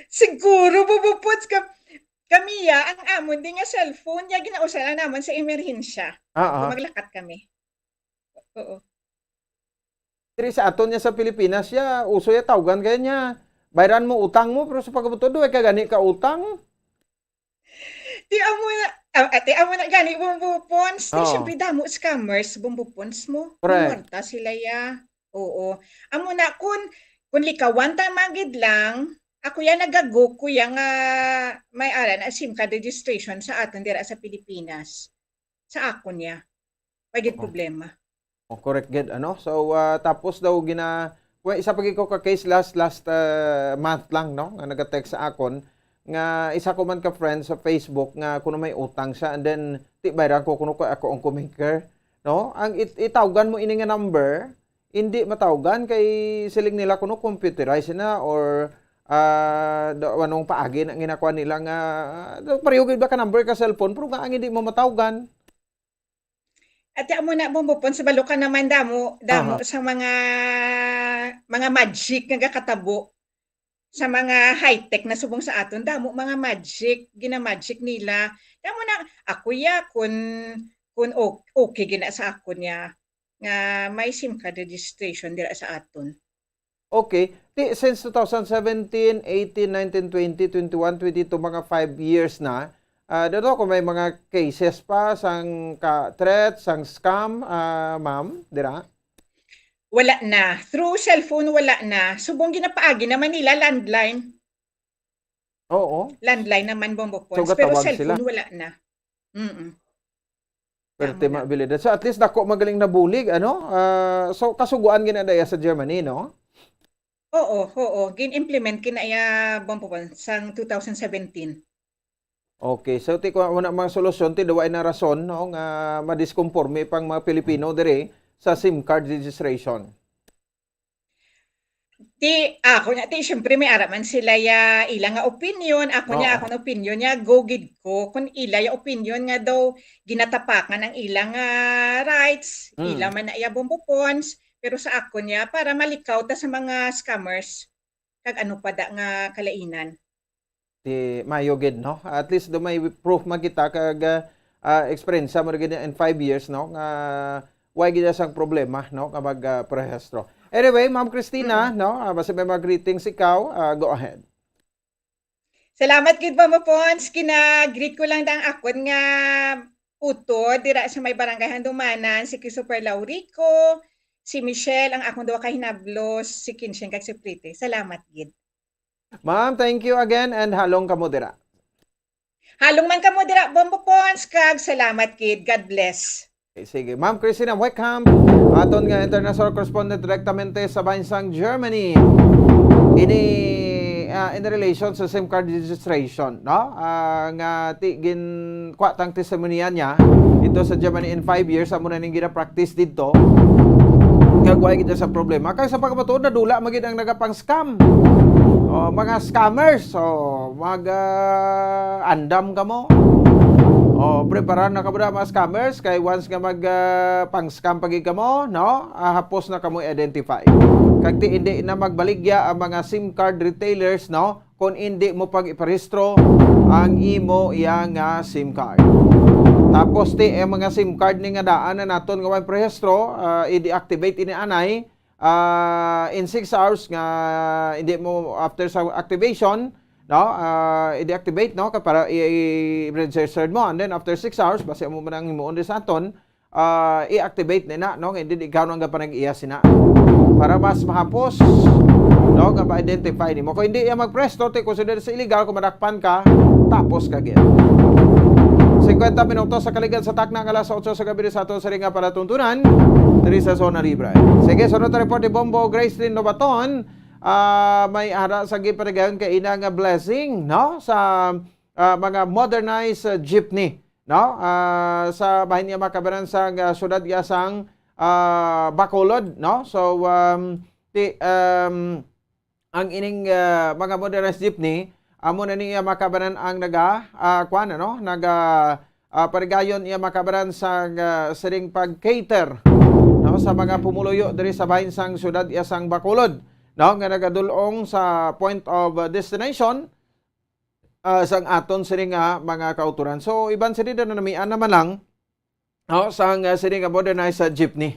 Siguro, Bombo Pons, ka, kami ya, ang amon di nga cellphone, ya ginausa lang naman sa emerhensya. Ah, ah. Kung maglakat kami. Oo. Diri sa aton niya sa Pilipinas, ya, uso ya tawgan kaya niya, "Bayran mo utang mo," pero sa pagkabutod, way ka gani ka utang. Ti amo na, ah, ti amo na gani, Bombo Pons. Ti, oo, siyempre, damo scammers, Bombo Pons mo. Correct. Mamorta sila ya. Oo. Amo na, kun, kun likawan ta man gid lang, ako ya nagago ko ya nga may ara na SIM card registration sa aton dira sa Pilipinas. Sa akon ya. May gid, oh, problema. Oh, correct gid, ano? So, ah, tapos daw gina-, well, isa pa gid ko ka case last, last, ah, month lang, no? Nga naga-text sa akon, nga isa ko man ka friend sa Facebook nga kuno may utang siya, and then, ti bayran ko kuno ko ako ang kumiker, no? Ang it-, itawgan mo ini nga number, hindi matawgan kay siling nila kuno computerized na or, ah, da-, anong paagi na ginakuha nila nga, ah, pareho gid ba ka number ka cellphone, pero nga ang hindi mo matawgan. At amo na, Bombo Pons, balo ka naman damo, damo, aha, sa mga, mga magic nga gakatabo sa mga high-tech na subong sa aton. Damo mga magic, gina-magic nila. Damo na, ako ya, kun, kun o-, okay gina sa akon ya, nga may SIM card registration dira sa aton. Okay. Ti, since two thousand seventeen, eighteen, nineteen, twenty, twenty-one, twenty-two, mga five years na, ah, daw ko may mga cases pa sang ka-, threat, sang scam, ah, ma'am, dira? Wala na. Through cellphone, wala na. Subong ginapaagi naman nila landline. Oo. Landline naman, Bombo Pons. So, pero gatawag sila. Cellphone, wala na. Mm-mm. Perte, tama na, maabilidad. So, at least dako magaling nabulig, ano? Ah, so, kasuguan gina daya sa Germany, no? Oo, oo. Gin-implement gina iya, Bombo Pons, sang two thousand seventeen. Okay, so ti ko wala mga solusyon, ti daw ay na rason, no, nga madiskonforme pang mga Pilipino diri sa SIM card registration. Ti, ako niya, ti, siyempre, may ara man sila ya ila nga opinion. Ako niya, oo, akong opinion niya, go gid ko. Kung ila ya opinion nga daw ginatapakan ang ila nga rights, mm, ila man na iya, Bombo Pons, pero sa ako niya, para malikaw ta sa mga scammers, kag ano pa da nga kalainan. Ti, maayo gid, no? At least do may proof man kita kag, ah, ah, eksperyensya mo gid in five years, no? Nga way gid sang problema, no? Nga mag, ah, parehistro. Anyway, Ma'am Christina, mm, no? Ah, basta may mga greetings ikaw, ah, go ahead. Salamat gid, Ma'am Pons. Gina-greet ko lang dang akon nga utod dira sa may Barangay Handumanan, si Christopher Laurico, si Michelle, ang akong duha ka hinablos, si Kinshen kag si Prite. Salamat gid. Ma'am, thank you again and halong kamo dira. Halong man kamo dira, Bombo Pons, kag salamat gid. God bless. Okay, sige. Ma'am Christina Wickham, aton nga international correspondent direktamente sa bahin sang Germany. Ini, ah, in relation sa SIM card registration, no? Ah, nga ti-, gin-, kuha tang testimonya niya dito sa Germany in five years, amo na ning gina-practice dito. Kag wala kita sa problema. Kag sa pagkabatuod, nadula magid ang nagapang-scam. Oh, mga scammers. So, mag, ah, andam kamo. Oh, prepara na kamo na, mga scammers, kay once nga mag, ah, pang-scam pa gid kamo, no? Ah, hapos na kamo i-identify. Kag ti hindi na magbaligya ang mga SIM card retailers, no? Kung hindi mo pag-iparehistro ang imo iya nga SIM card. Tapos ti ang mga SIM card ni nga daan na naton nga way parehistro, ah, i-deactivate ini anay, ah, in six hours nga hindi mo after sa activation, no? Ah, i-deactivate, no? Kay para i-, i-register mo. And then after six hours, basi amo man ang himuon diri sa aton, ah, i-activate na na, no? Hindi ikaw nang gapanag-iya sina. Para mas mahapos, no? Nga ma-identify nimo. Kung hindi iya magprehistro, ti consider sa illegal, kung madakpan ka, tapos ka gid. Singkwenta minutos sa kaligad sa takna nga alas otso sa gabi sa aton siring nga palatuntunan, diri sa Zona Libre. Sige, sunod na report ni Bombo Gracelyn Lobaton. Ah, may ara sa giparigayon kay ina nga blessing, no? Sa, ah, mga modernized, ah, jeepney, no? Ah, sa bahin niya makabanan sa, ah, siyudad iya sang, ah, Bacolod, no? So, um, ti-, um, ang ining, ah, mga modernized jeepney, amo na niya makabanan ang naga, ah, kuwan, ano? Naga, ah, parigayon iya makabanan sa, ah, siring pag-cater, no? Sa mga pumuluyo diri sa bahin sang siyudad iya sang Bacolod, no? Nga nagadul-ong sa point of, ah, destination, ah, sang aton sini nga mga kautoran. So, iban sini na namian naman lang, oh, sang, ah, sini nga modernized, ah, jeepney.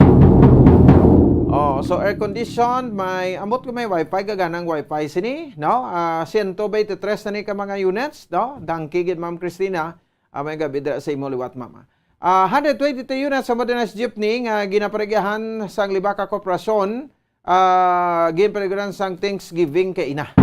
Oh, so air condition, may ambot ko may wifi, gaganang wifi sini, no? Ah, siyento bente tres na ni ka mga units, no? Dangki gid, Ma'am Christina, ah, may gabi dira sa imo liwat, Mama. Ah, hundred twenty-two units sa modernized jeepney nga ginapaligyahan sang Libak Corporation, ah, ginpaligyahan sang Thanksgiving kay ina.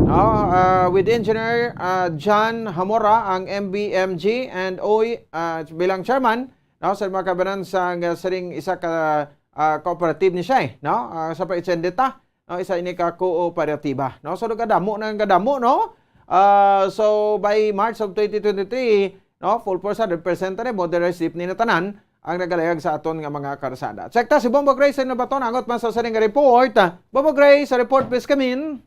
No, ah, with Engineer, ah, John Hamora, ang M B M G and O E, ah, bilang chairman, no, sa mga kabanan sa, nga sining isa ka, ah, cooperative ni siya, eh, no? Ah, sa pag-itsende ta, no, isa ini ka kooperatiba, no? So, nagadamo na ang gadamo, no? Ah, so, by March of twenty twenty-three, no, full force, hundred percent na, modernized jeepney na tanan ang nagalayag sa aton nga mga karsada. Check ta si Bombo Grace, ano ba to? Nangot man sa sining report. Bombo Grace, report, please come in.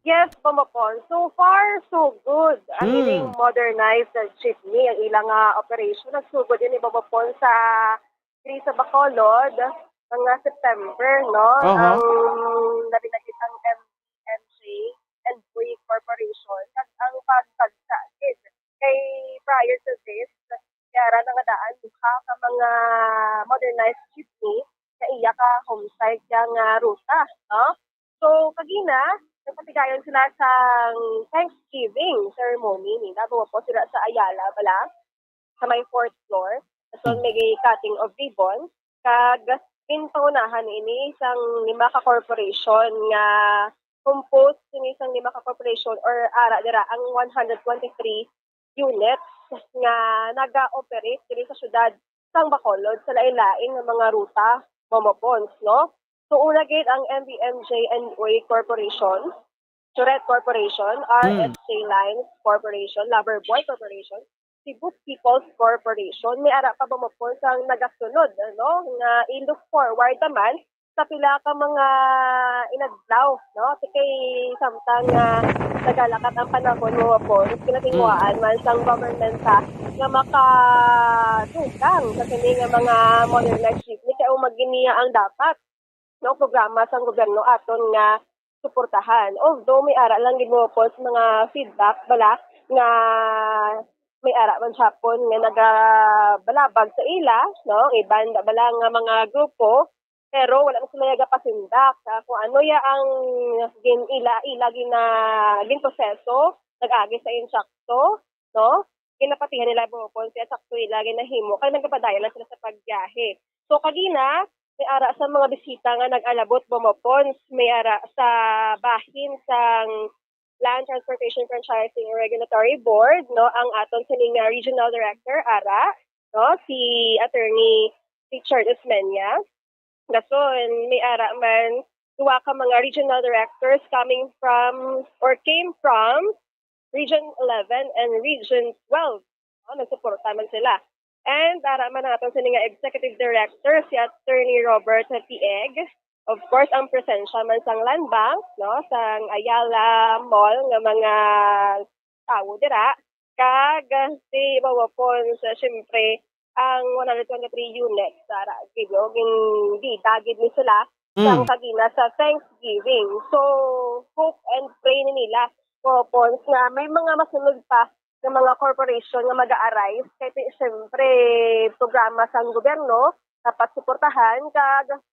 Yes, Bombo Pon. So far, so good. Ang Hmm. ining modernized na jeepney, ang ilang, ah, operation, nagsugod ini, Bombo Pon, sa, diri sa Bacolod, mga September, no? Aha. Ang nabinagit ang M M J and Boy Corporation, kag ang pagbagsa gid. Kay prior to this, yara na nga daan duha ka mga modernized jeepney sa iya ka home site yang, ah, ruta, no? So, kagina, nagpatigayon sila sang Thanksgiving ceremony nila. Buwa po sila sa Ayala, bala, sa may fourth floor. So, may cutting of ribbon. Kag ginpangunahan ini sang lima ka corporation nga composed ini sang lima ka corporation or ara dira ang one hundred twenty-three units nga naga-operate diri sa siyudad sang Bacolod sa lain-lain nga mga ruta, Bombo Pons, no? So, una gid ang M B M J and Uy Corporation, Churet Corporation, Mm. R S J Lines Corporation, Loverboy Corporation, Cebu People's Corporation. May ara pa, Bombo Pons, ang nagasunod, ano, nga i-look forward naman sa pila ka mga inadlaw, no? Kay samtang, ah, nagalakat ang panahon, Bombo Pons, kinatinguhaan man sang government, ah, nga makadugang sa sini nga mga modernized jeepney, kay umaginiya ang dapat, no, programa sang gobyerno aton nga suportahan. Although may ara lang gid, Bombo Pons, mga feedback bala nga may ara man siya pon nga nagabalabag sa ila, no? Iban bala nga mga grupo, pero wala na sila nagapasindak sa kung ano ya ang gin-, ila, ila gina-, ginproseso, nag-agi sa insakto, no? Ginapatihan nila, Bombo Pons, kaya sakto ila ginahimo, kay nagapadayon lang sila sa pagbiyahe. So, kagina, may ara sa mga bisita nga nag-alabot, Bombo Pons, may ara sa bahin sang Land Transportation Franchising Regulatory Board, no, ang aton sini nga Regional Director, ara, no, si Attorney Richard Osmeña. Dason, may ara man duha ka mga regional directors coming from or came from Region eleven and Region twelve. No, nagsuporta man sila. And ara man ang aton sini nga Executive Director, si Attorney Robert Tieg. Of course, ang presensya man sang Land Bank, no, sang Ayala Mall nga mga tawo dira. Kag, ah, si Bombo Pons, siyempre, ang one hundred twenty-three units, ara gid, no, ginbida gid ni sila Mm. sang kagina sa Thanksgiving. So, hope and pray ni nila, Bombo Pons, nga may mga masunod pa nga mga corporation nga mag-a-arise. Kay, siyempre, programa sang gobyerno, dapat suportahan, kag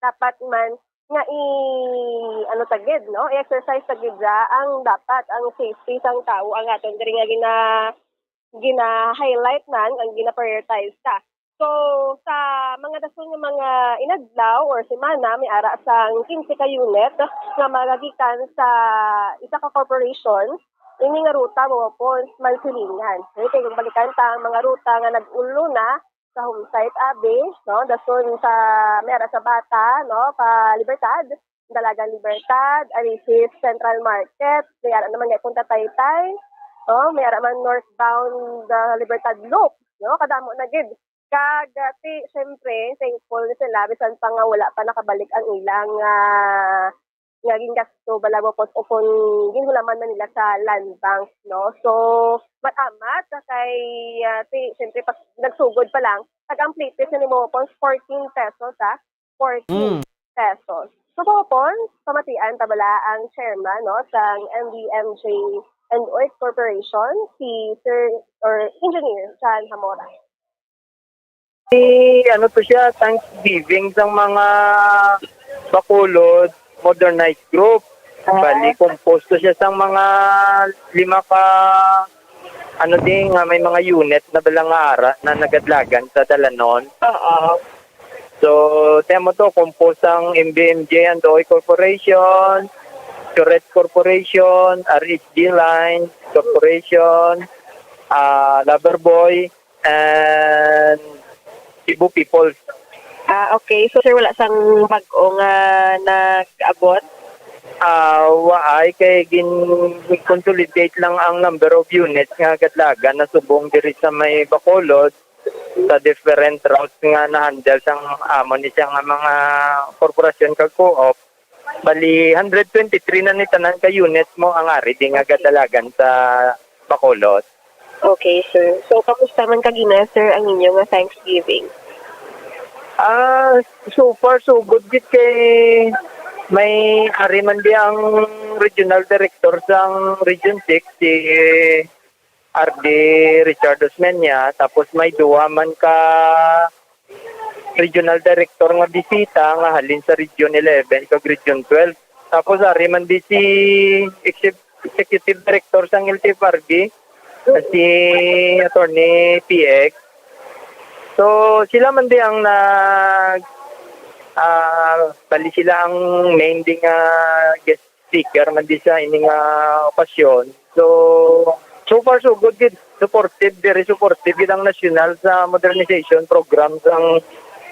dapat man nga i-, ano ta gid, no? I-exercise ta gid dya ang dapat, ang safety sang tawo, ang aton diri nga gina-, gina-highlight man, ang gina-prioritize ta. So, sa mga dason nga mga inadlaw or semana, may ara sang quince ka unit nga magagikan sa isa ka corporation, ini nga ruta, Bombo Pons, Mansilingan. Okay, kung balikan ta ang mga ruta nga nag-ulo na, sa home site, abi, no? Dason sa, may ara sa Bata, no? Pa Libertad, Dalagan Libertad, Arisis Central Market, may ara naman nga punta Taytay, no? May ara man northbound, ah, Libertad Loop, no? Kadamo na gid. Kag, ah, ti, siyempre, thankful na sila, bisan pa nga wala pa nakabalik ang ilang, ah, nga gingasto bala, Bombo Pons, o kung ginhulaman man nila sa Land Bank, no? So, matamat kay, ah, ti-, siyempre, pag nagsugod pa lang, nag-amplitis na ni, Bombo Pons, fourteen pesos, ha? Fourteen Mm. pesos. So, Bombo Pons, pamatian ta bala ang chairman, no, sang M B M J and Oit Corporation, si Sir or Engineer John Hamora. Si, ano to siya, Thanksgiving sang mga Bacolod modernized group. Ah. Bali, composed to siya sang mga lima ka, ano din, nga may mga unit na bala nga ara na nagadlagan sa dalanon. Oo. So, temo to, composed ang M B M J and Doy Corporation, Chorette Corporation, R H G Line Corporation, ah, Loverboy, and Cebu Peoples. Ah, okay. So, sir, wala sang bag-o nga nag-abot? Ah, waay, kay gin-consolidate lang ang number of units nga gadlagan na subong diri sa may Bacolod, sa different routes nga na-handle sang amo ni siya nga mga korporasyon kag co-op. Bali, hundred twenty-three na ni tanan ka units mo ang ari di nga gadalagan sa Bacolod. Okay, sir. So, kamusta man kagina, sir, ang inyo nga Thanksgiving? Ah, so far, so good gid kay may ari man di ang regional director sang Region six, si R D Richard Osmeña, tapos may duha man ka regional director nga bisita nga halin sa Region eleven kag Region twelve. Tapos ari man di si exec-, executive director sang L T F R B, na si Attorney P X. So, sila man di ang nag, ah, bali sila ang main di nga guest speaker man di sa ini nga okasyon. So, so far so good gid. Supportive, very supportive gid ang nasyonal sa modernization program sang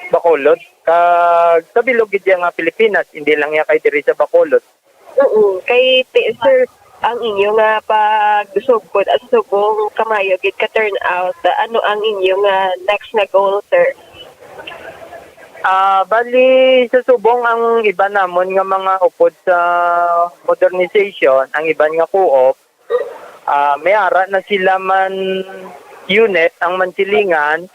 Bacolod. Kag sa bilog gid nga Pilipinas, hindi lang ya kay diri sa Bacolod. Oo, kay ti-, sir, ang inyo nga pagsugod, ang subong kamayo gid ka turnout, ano ang inyo nga next nga goal, sir? Ah, bali, sa subong ang iban namon nga mga upod sa modernization, ang iban nga co-op, ah, may ara na sila man unit ang mansilingan,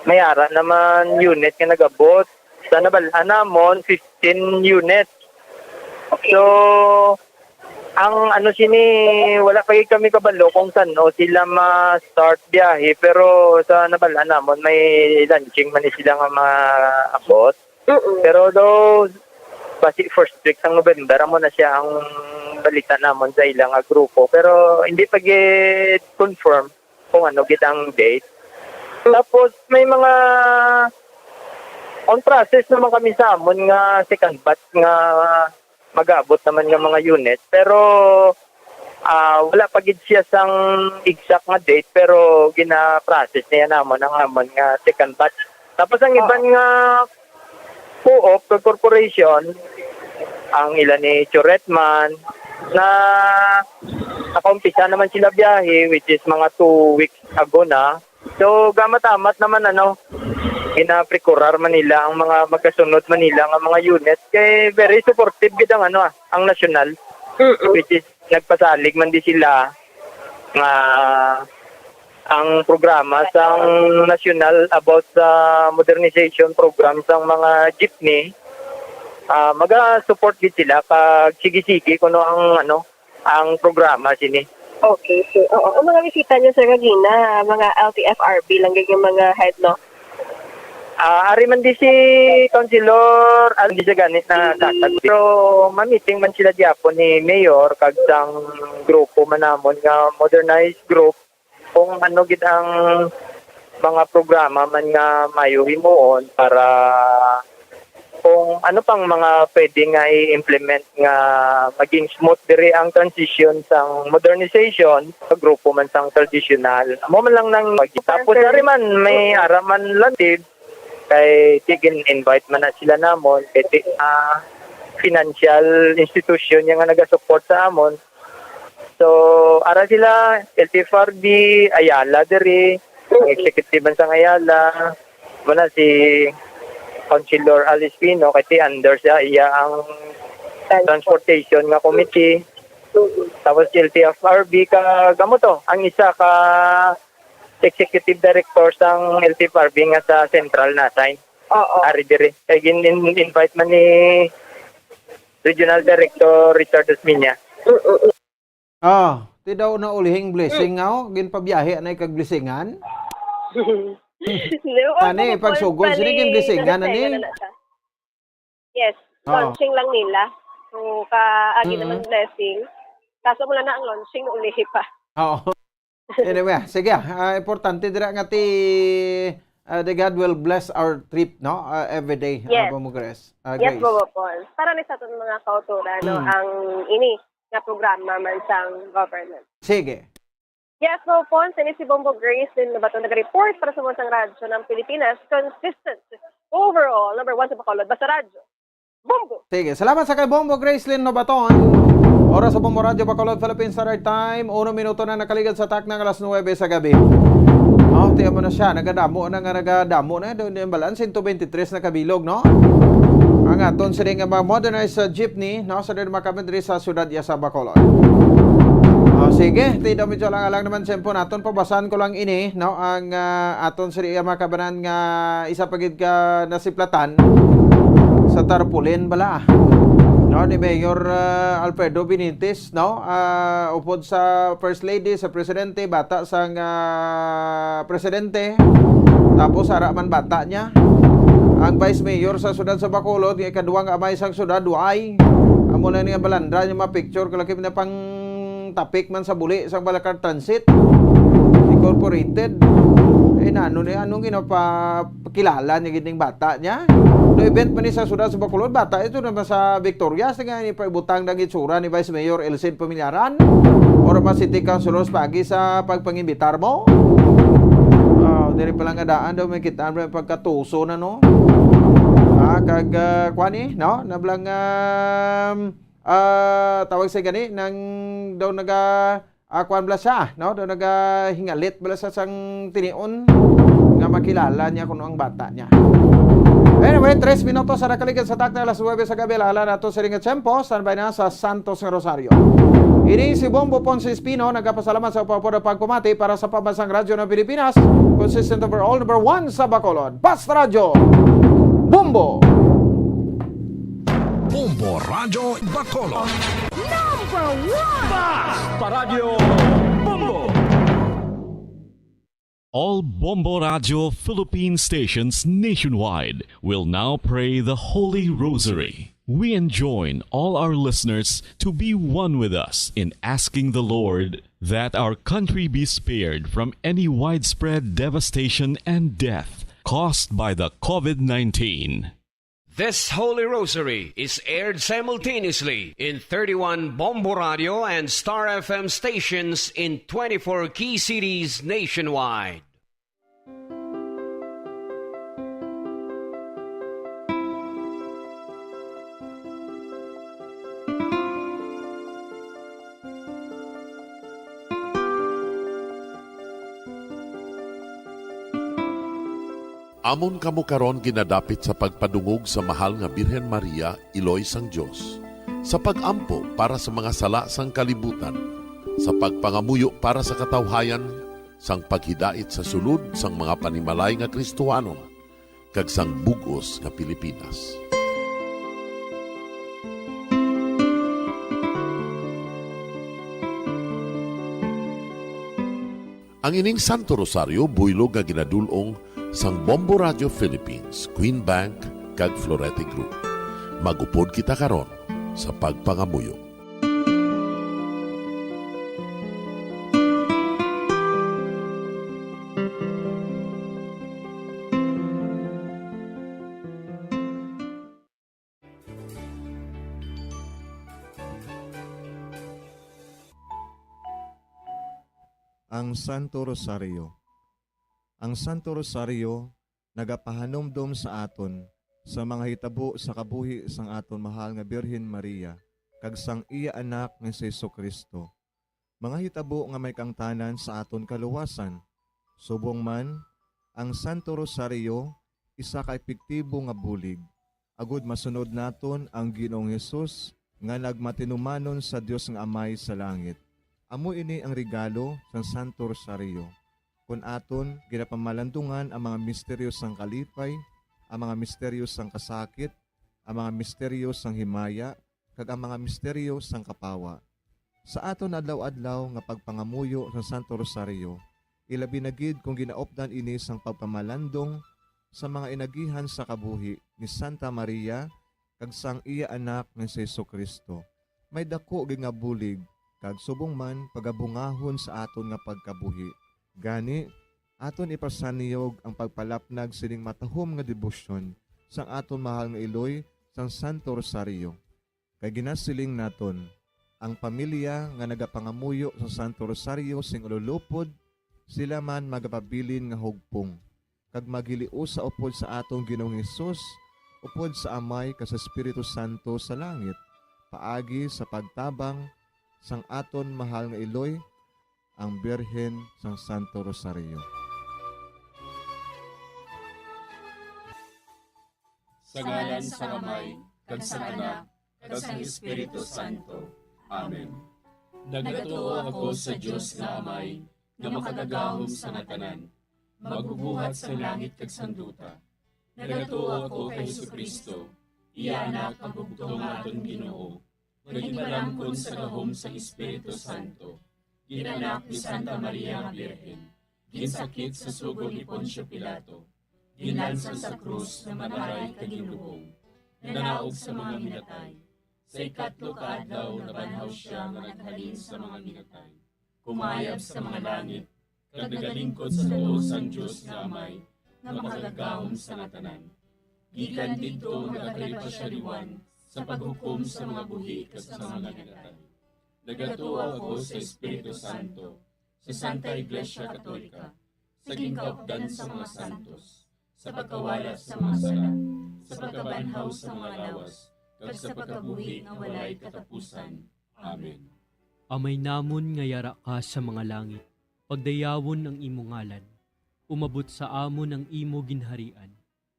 may ara naman unit nga nag-abot. Sa nabal-an namon, fifteen units. So, ang ano sini, wala pa gid kami kabalo kung san-o sila ma-start biyahe, pero sa nabal-an namon, may launching man ni sila nga maabot. Mm-mm. Pero daw, basi first week sang November, amo na siya ang balita namon sa ila nga grupo. Pero hindi pa gid confirm kung ano gid ang date. Tapos, may mga on process naman kami sa amon nga second batch nga mag-abot naman nga mga unit. Pero, ah, wala pa gid siya sang exact nga date, pero gina-process niya namon ang amon nga second batch. Tapos ang Oo. iban nga co-op kag corporation, ang ila ni Churetman, na nakaumpisa naman sila biyahe, which is mga two weeks ago na. So, gamat-amat naman, ano, ginaprekurar man nila ang mga magkasunod man nila nga mga unit. Kay very supportive gid ang, ano, ah, ang nasyonal, Mm-mm. which is nagpasalig man di sila nga ang programa sang nasyonal about sa modernization program sang mga jeepney, ah, maga-support gid sila pag sige-sige kuno ang, ano, ang programa sini. Okay, sir. Oo. Ang mga bisita niyo, sir, kagina, mga L T F R B lang gid yung mga head, no? Ah, ari man di si Councilor Al-, di siya gani na Sige. Katag. Pero ma-meeting man sila gyapon ni Mayor kag sang grupo man namon nga modernized group kung ano gid ang mga programa man nga mayo himuon para kung ano pang mga pwede nga i-implement nga maging smooth diri ang transition sang modernization sa grupo man sang tradisyonal. Amo man lang nang tapos Sir. Ari man may ara man lang tid kay tigin invite man na sila namon kay ti, ah, financial institution niya nga nagasupport sa amon. So, ara sila, L T F R B, Ayala diri, ang executive man sang Ayala, muna si Councilor Alice Pino, kay ti under siya, iya ang transportation nga committee. Tapos si L T F R B, kag amo to, ang isa ka executive director sang L T F R B nga sa Central na-assign. Oo. Ari diri. Kay gin-, in-, invite man ni Regional Director Richard Osmeña. Mm-mm. Ah, ti daw na ulihing blessing nga, oh, ginpabiyahe na kag blessingan. Di ba? Ani, Bumbo Falls pagsugod, pa sini ni, king blessingan, nakasengan ani? Na na siya. Yes, Oo. Launching lang nila. So, kaagi Mm-mm. naman blessing. Kaso wala na ang launching, naulihi pa. Oo. Anyway, sige, ah, importante dira nga ti, ah, the God will bless our trip, no? Ah, every day, ah, Yes. Bumbo Grace. Ah, Yes, Grace. Bumbo Falls. Para ni sa aton mga kauturan, no, Mm. ang ini nga programa man sang government. Sige. Yes, Bumbo Falls, ini si Bumbo Grace din Lobaton, nag-report para sa Bunsang Radyo ng Pilipinas, consistent, overall, number one sa Bacolod, basta radyo. Bumbo! Sige, salamat sa kay Bumbo Gracelyn Lobaton. Oras sa Bumbo Radyo Bacolod, Philippine Standard Time. Uno minuto na nakaligad sa takna nga alas nuwebe sa gabi. Oh, tiyan mo na siya. Nagadamo na nga, nagadamo na. Doon yung balan, sento bente tres na kabilog, no? Ang aton sini nga mga modernized, uh, jeepney, no? Sa doon makabit diri sa siyudad ya sa Bacolod. Oh, sige, ti daw medyo lang, lang naman tempo naton. Pabasan ko lang ini, no? Ang, uh, aton sini nga mga kabanan nga isa pa gid ka nasiplatan sa tarpaulin bala, no, ni Mayor, ah, Alfredo Benitez, no? Ah, upod sa First Lady, sa Presidente, bata sang, ah, Presidente, tapos ara man bata niya. Ang Vice Mayor sa siyudad sa Bacolod, nga ikaduha nga amay sang siyudad, why? Amo lang niya balandra niya mga picture, kalaki na pang tapik man sa buli sang Balakar Transit Incorporated. Eh, nano ni, anong ginapakilala niya gid ning bata niya? No event man ni sa siyudad sa Bacolod, bata ito naman sa Victoria. Sa nga ni paibutang ng itsura ni Vice Mayor Elcid Pamilaran. Or mas City Councilors pagi sa pagpangimbitar mo. Oh, diri pa lang nga daan daw may kitaan may pagkatuso na, no? Ah, kag, ah, kuwan eh, no? Nablang, um, ah, tawag sa gani, nang daw naga, ah, kuwan bala siya, no? Daw nagahingalit bala sa sang tinion nga makilala niya kuno ang bata niya. Anyway, tres minutos sa nakaligid sa takna alas nuwebe sa gabi, laala nato sa ring tiyempo, standby na sa Santos nga Rosario. Ini si Bombo Ponce Espino, nagapasalamat sa upapod pagpamati para sa Pambansang Radyo ng Pilipinas, consistent overall, number one sa Bacolod. Basta Radyo, Bombo! Bombo Radyo Bacolod. Number one! Basta Radyo Bombo! All Bombo Radio Philippine stations nationwide will now pray the Holy Rosary. We enjoin all our listeners to be one with us in asking the Lord that our country be spared from any widespread devastation and death caused by the COVID nineteen. This Holy Rosary is aired simultaneously in thirty-one Bombo Radio and Star F M stations in twenty-four key cities nationwide. Amon kamo karon ginadapit sa pagpadungog sa Mahal nga Birhen Maria, Iloy sang Dios, sa pag-ampo para sa mga sala sang kalibutan, sa pagpangamuyo para sa katawhayan, sang paghidait sa sulod sang mga panimalay nga Kristohanon, kag sang bug-os nga Pilipinas. Ang ining Santo Rosario buylog nga ginadul-ong sang Bombo Radio Philippines, Queen Bank, kag Florete Group. Mag-upod kita karon sa pagpangamuyo. Ang Santo Rosario. Ang Santo Rosario nagapahanumdom sa aton sa mga hitabo sa kabuhi sang aton mahal nga Birhen Maria kag sang iya Anak nga si Jesu-Cristo, mga hitabo nga may kaangtanan sa aton kaluwasan. Subong man, ang Santo Rosario isa ka epektibo nga bulig agud masunod naton ang Ginoong Hesus nga nagmatinumanon sa Dios nga Amay sa langit. Amo ini ang regalo sang Santo Rosario. Kon aton ginapamalandungan ang mga misteryo sang kalipay, ang mga misteryo sang kasakit, ang mga misteryo sang himaya, kag ang mga misteryo sang kapawa. Sa aton adlaw-adlaw nga pagpangamuyo sa Santo Rosario, ilabi na gid kon ginaupdan ini sang pagpamalandong sa mga inagihan sa kabuhi ni Santa Maria kag sang iya Anak nga si Jesu-Cristo. May daku gid nga bulig kag subong man pagabungahon sa aton nga pagkabuhi. Gani, aton ipasanyog ang pagpalapnag sining matahom nga debosyon sang aton mahal nga iloy sang Santo Rosario. Kay ginasiling naton, ang pamilya nga nagapangamuyo sa Santo Rosario sing ululupod, sila man magapabilin nga hugpong, kag maghiliusa upod sa aton Ginoong Hesus, upod sa Amay kag sa Espiritu Santo sa langit, paagi sa pagtabang sang aton mahal nga iloy, ang Birhen sang Santo Rosario. Sa ngalan sang Amay, kag sang Anak, kag sang Espiritu Santo. Amen. Nagatuo ako sa Dios nga Amay, nga makagagahom sa nga tanan, magbubuhat sang langit kag sang duta. Nagatuo ako kay Jesu-Cristo, iya Anak, ang bugtong nga aton Ginoo, nga ginpalangkon sa gahom sang Espiritu Santo, ginanak ni Santa Maria nga Birhen, ginsakit sa sugo ni Poncio Pilato, ginlansang sa krus, namatay kag ginlubong, nanaog sa mga minatay. Sa ikatlo ka adlaw nabanhaw sia nga naghalin sa mga minatay, kumayab sa mga langit, kag nagalingkod sa tuo sang Dios nga Amay, nga makagagahom sa nga tanan. Gikan didto nagakalipa sia liwan sa paghukom sa mga buhi kag sa mga minatay. Nagatuo ako sa Espiritu Santo, sa Santa Iglesia Katolika, sa ginkaupdan sa mga santos, sa pagkawala sa mga sala, sa pagkabanhaw sa mga lawas, kag sa pagkabuhi nga walay katapusan. Amen. Amay namon nga yara ka sa mga langit, pagdayawon ang imo ngalan. Umabot sa amon ang imo ginharian.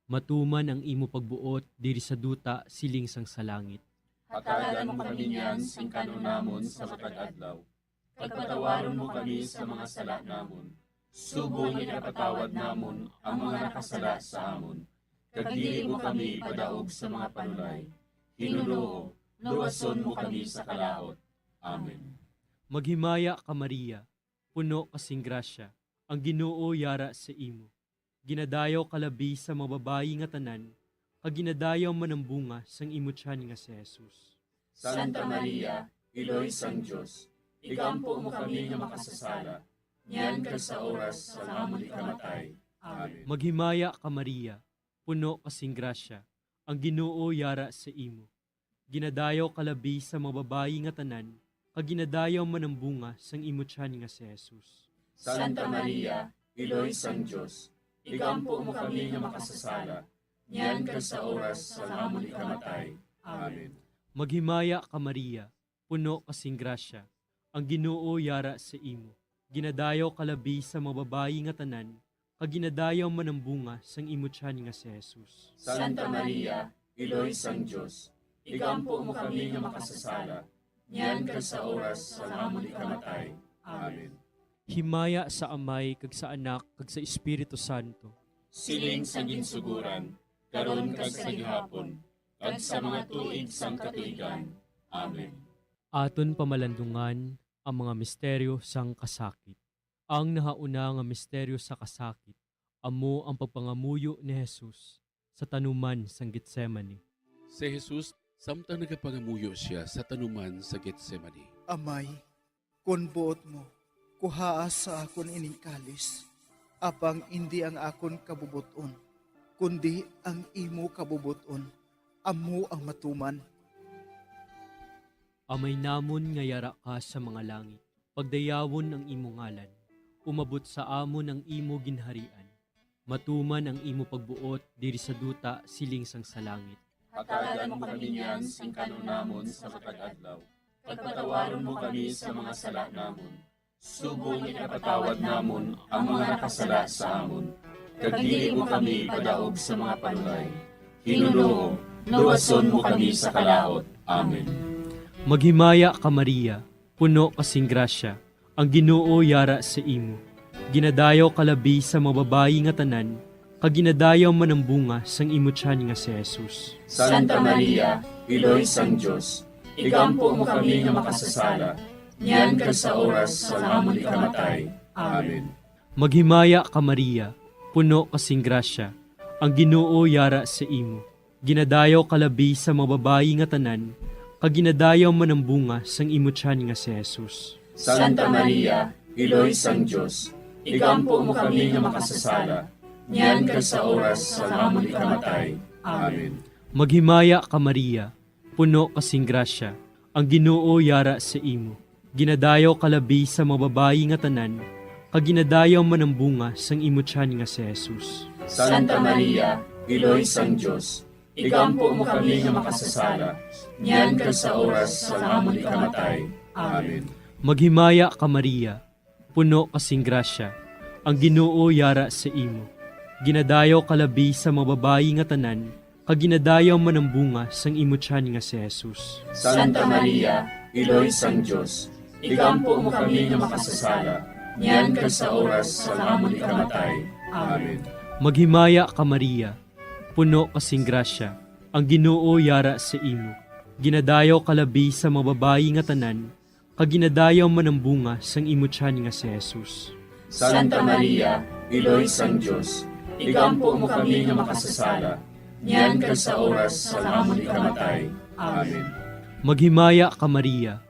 Matuman ang imo pagbuot diri sa duta siling sang sa langit. Hatagan mo kami niyan sing kan-on namon sa matag adlaw, kag patawaron mo kami sa mga sala namon, subong nga ginapatawad namon ang mga nakasala sa amon, kag dili mo kami ipadaog sa mga panulay. Hinunoo, luwason mo kami sa kalaut. Amen. Maghimaya ka, Maria, puno ka sing grasya, ang Ginoo yara sa imo. Ginadayaw ka labi sa mga babayi nga tanan, kag ginadayaw man ang bunga sang imo tiyan nga si Jesus. Santa Maria, Iloy sang Dios, igampo mo kami nga makasasala, niyan kag sa oras sang amon ikamatay. Amen. Maghimaya ka, Maria, puno ka sing grasya, ang Ginoo yara sa imo. Ginadayaw ka labi sa mga babayi nga tanan, kag ginadayaw man ang bunga sang imo tiyan nga si Jesus. Santa Maria, Iloy sang Dios, igampo mo kami nga makasasala, niyan kag sa oras sang amon ikamatay. Amen. Maghimaya ka, Maria, puno ka sing grasya, ang Ginoo yara sa imo. Ginadayaw ka labi sa mga babayi nga tanan, kag ginadayaw man ang bunga sang imo tiyan nga si Jesus. Santa Maria, Iloy sang Dios, igampo mo kami nga makasasala, niyan kag sa oras sang amon ikamatay. Amen. Himaya sa Amay, kag sa Anak, kag sa Espiritu Santo. Siling sa ginsugoran, karon kag sa gihapon, kag sa mga tuig sang katuigan. Amen. Aton pamalandungan ang mga misteryo sang kasakit. Ang nahauna nga misteryo sa kasakit amo ang pagpangamuyo ni Jesus sa tanuman sang Getsemani. Si Jesus, samtang nagapangamuyo sia sa tanuman sa Getsemani. Amay, kon buot mo, kuhaa sa akon ining kalis, apang indi ang akon kabubot-on, kundi ang imo kabubot-on, amo ang matuman. Amay namon nga yara ka sa mga langit, pagdayawon ang imo ngalan. Umabot sa amon ang imo ginharian. Matuman ang imo pagbuot diri sa duta siling sang sa langit. Hatagan mo kami niyan sing kan-on namon sa matag adlaw, kag patawaron mo kami sa mga sala namon, subong nga ginapatawad namon ang mga nakasala sa amon, kag dili mo kami ipadaog sa mga panulay. Ginoo, luwason mo kami sa kalaut. Amen. Maghimaya ka, Maria, puno ka sing grasya, ang Ginoo yara sa imo. Ginadayaw ka labi sa mga babayi nga tanan, kag ginadayaw man ang bunga sang imo tiyan nga si Jesus. Santa Maria, Iloy sang Dios, igampo mo kami nga makasasala, niyan kag sa oras sang amon ikamatay. Amen. Maghimaya ka, Maria, puno ka sing grasya, ang Ginoo yara sa imo. Ginadayaw ka labi sa mga babayi nga tanan, kag ginadayaw man ang bunga sang imo tiyan nga si Jesus. Santa Maria, Iloy sang Dios, igampo mo kami nga makasasala, niyan kag sa oras sang amon ikamatay. Amen. Maghimaya ka, Maria, puno ka sing grasya, ang Ginoo yara sa imo. Ginadayaw ka labi sa mga babayi nga tanan, kag ginadayaw man ang bunga sang imo tiyan nga si Jesus. Santa Maria, Iloy sang Dios, igampo mo kami nga makasasala, niyan kag sa oras sang amon ikamatay. Amen. Maghimaya ka, Maria, puno ka sing grasya, ang Ginoo yara sa imo. Ginadayaw ka labi sa mga babayi nga tanan, kag ginadayaw man ang bunga sang imo tiyan nga si Jesus. Santa Maria, Iloy sang Dios, igampo mo kami nga makasasala, niyan kag sa oras sang amon ikamatay. Amen. Maghimaya ka, Maria, puno ka sing grasya, ang Ginoo yara sa imo. Ginadayaw ka labi sa mga babayi nga tanan, kag ginadayaw man ang bunga sang imo tiyan nga si Jesus. Santa Maria, Iloy sang Dios, igampo mo kami nga makasasala, niyan kag sa oras sang amon ikamatay. Amen. Maghimaya ka, Maria,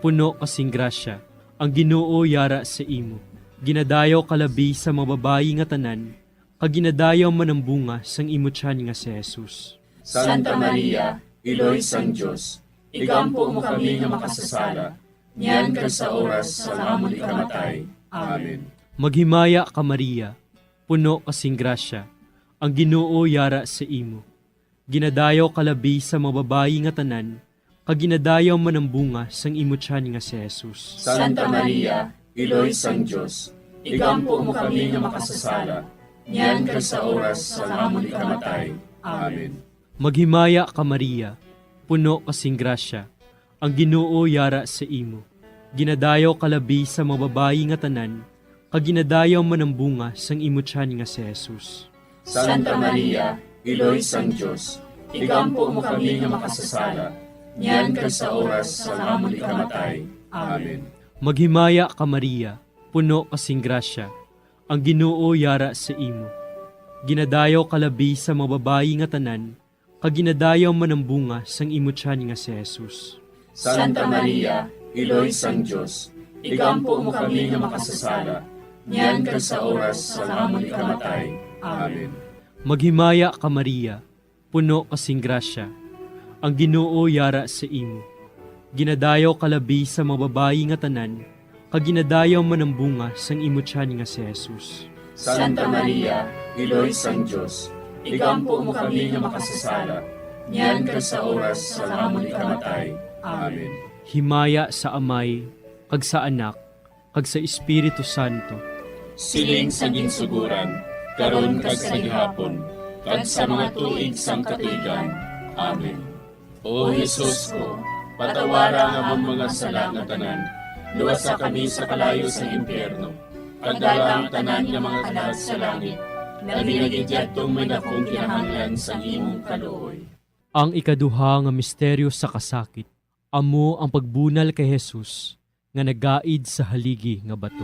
puno ka sing grasya, ang Ginoo yara sa imo. Ginadayaw ka labi sa mga babayi nga tanan, kag ginadayaw man ang bunga sang imo tiyan nga si Jesus. Santa Maria, Iloy sang Dios, igampo mo kami nga makasasala, niyan kag sa oras sang amon ikamatay. Amen. Maghimaya ka, Maria, puno ka sing grasya, ang Ginoo yara sa imo. Ginadayaw ka labi sa mga babayi nga tanan, kag ginadayaw man ang bunga sang imo tiyan nga si Jesus. Santa Maria, Iloy sang Dios, igampo mo kami nga makasasala, niyan kag sa oras sang amon ikamatay. Amen. Maghimaya ka, Maria, puno ka sing grasya, ang Ginoo yara sa imo. Ginadayaw ka labi sa mga babayi nga tanan, kag ginadayaw man ang bunga sang imo tiyan nga si Jesus. Santa Maria, Iloy sang Dios, igampo mo kami nga makasasala, niyan kag sa oras sang amon ikamatay. Amen. Maghimaya ka, Maria, puno ka sing grasya, ang Ginoo yara sa imo. Ginadayaw ka labi sa mga babayi nga tanan, kag ginadayaw man ang bunga sang imo tiyan nga si Jesus. Santa Maria, Iloy sang Dios, igampo mo kami nga makasasala, niyan kag sa oras sang amon ikamatay. Amen. Maghimaya ka, Maria, puno ka sing grasya, ang Ginoo yara sa imo. Ginadayaw ka labi sa mga babayi nga tanan, kag ginadayaw man ang bunga sang imo tiyan nga si Jesus. Santa Maria, Iloy sang Dios, igampo mo kami nga makasasala, niyan kag sa oras sang amon ikamatay. Amen. Himaya sa Amay, kag sa Anak, kag sa Espiritu Santo. Siling sa ginsuguran, karon kag sa gihapon, kag sa mga tuig sang katuigan. Amen. O Jesus ko, patawara ang amon mga sala nga tanan, luwasa kami sa kalayo sang impyerno, kag dala ang tanan nga mga kalag sa langit, labi na gid yadtong may dakong kinahanglan sang imong kaluoy. Ang ikaduha nga misteryo sa kasakit, amo ang pagbunal kay Jesus nga nagaid sa haligi nga bato.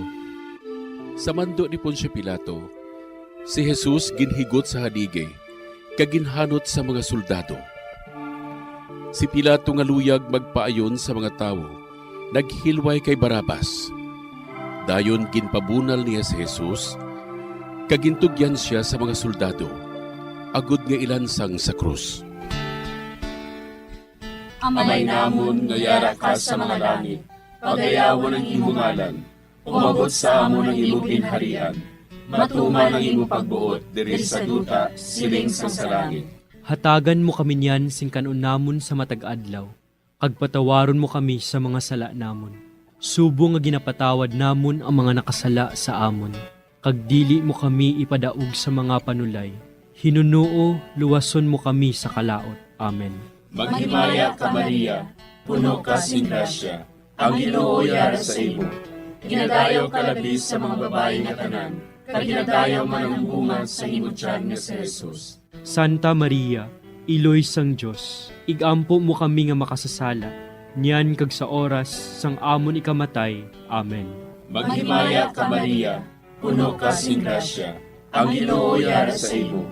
Sa mando ni Poncio Pilato, si Jesus ginhigot sa haligi kag ginhanot sa mga soldado. Si Pilato nga luyag magpaayon sa mga tawo, naghilway kay Barrabas. Dayon ginpabunal niya si Jesus, kag gintugyan sia sa mga soldado, agod nga ilansang sa krus. Amay namon nga yara ka sa mga langit, pagayawon ang imo ngalan. Umabot sa amon ang imo ginharian. Matuman ang imo pagbuot diri sa duta, siling sang sa langit. Hatagan mo kami niyan sing kan-on namon sa matag adlaw, kag patawaron mo kami sa mga sala namon, subong nga ginapatawad namon ang mga nakasala sa amon. Kag dili mo kami ipadaog sa mga panulay. Hinunoo, luwason mo kami sa kalaut. Amen. Maghimaya ka, Maria, puno ka sing grasya, ang Ginoo yara sa imo. Ginadayaw ka labi sa mga babayi nga tanan, kag ginadayaw man ang bunga sa imo tiyan nga si Jesus. Santa Maria, Iloy sang Dios, igampo mo kami nga makasasala, niyan kag sa oras sang amon ikamatay. Amen. Maghimaya ka, Maria, puno ka sing grasya, ang Ginoo yara sa imo.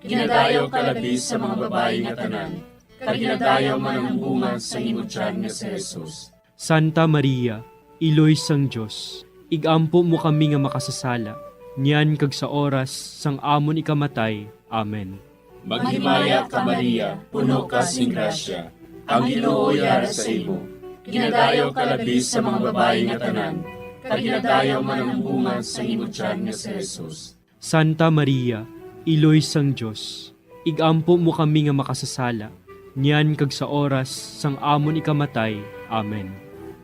Ginadayaw ka labi sa mga babayi nga tanan, kag ginadayaw man ang bunga sa imo tiyan nga si Jesus. Santa Maria, Iloy sang Dios, ig-ampo mo kami nga makasasala, niyan kag sa oras sang amon ikamatay. Amen. Maghimaya ka, Maria, puno ka sing grasya, ang Ginoo yara sa imo. Ginadayaw ka labi sa mga babayi nga tanan, kag ginadayaw man ang bunga sa imo tiyan nga si Jesus. Santa Maria, Iloy sang Dios, ig-ampo mo kami nga makasasala, niyan kag sa oras sang amon ikamatay. Amen.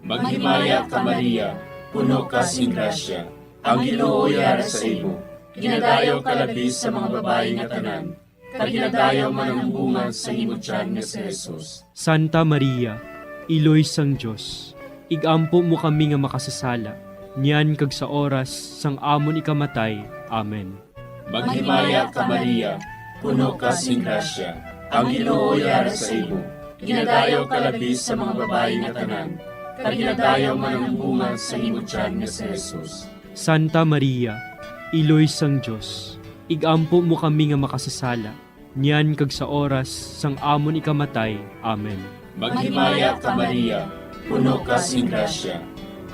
Maghimaya ka, Maria, puno ka sing grasya, ang Ginoo yara sa imo. Ginadayaw ka labi sa mga babayi nga tanan, kag ginadayaw man ang bunga sa imo tiyan nga si Jesus. Santa Maria, Iloy sang Dios, ig-ampo mo kami nga makasasala, niyan kag sa oras sang amon ikamatay. Amen. Maghimaya ka, Maria, puno ka sing grasya, ang Ginoo yara sa imo. Ginadayaw ka labi sa mga babayi nga tanan, kag ginadayaw man ang bunga sa imo tiyan nga si Jesus. Santa Maria, Iloy sang Dios, ig-ampo mo kami nga makasasala, niyan kag sa oras sang amon ikamatay. Amen. Maghimaya ka, Maria, puno ka sing grasya,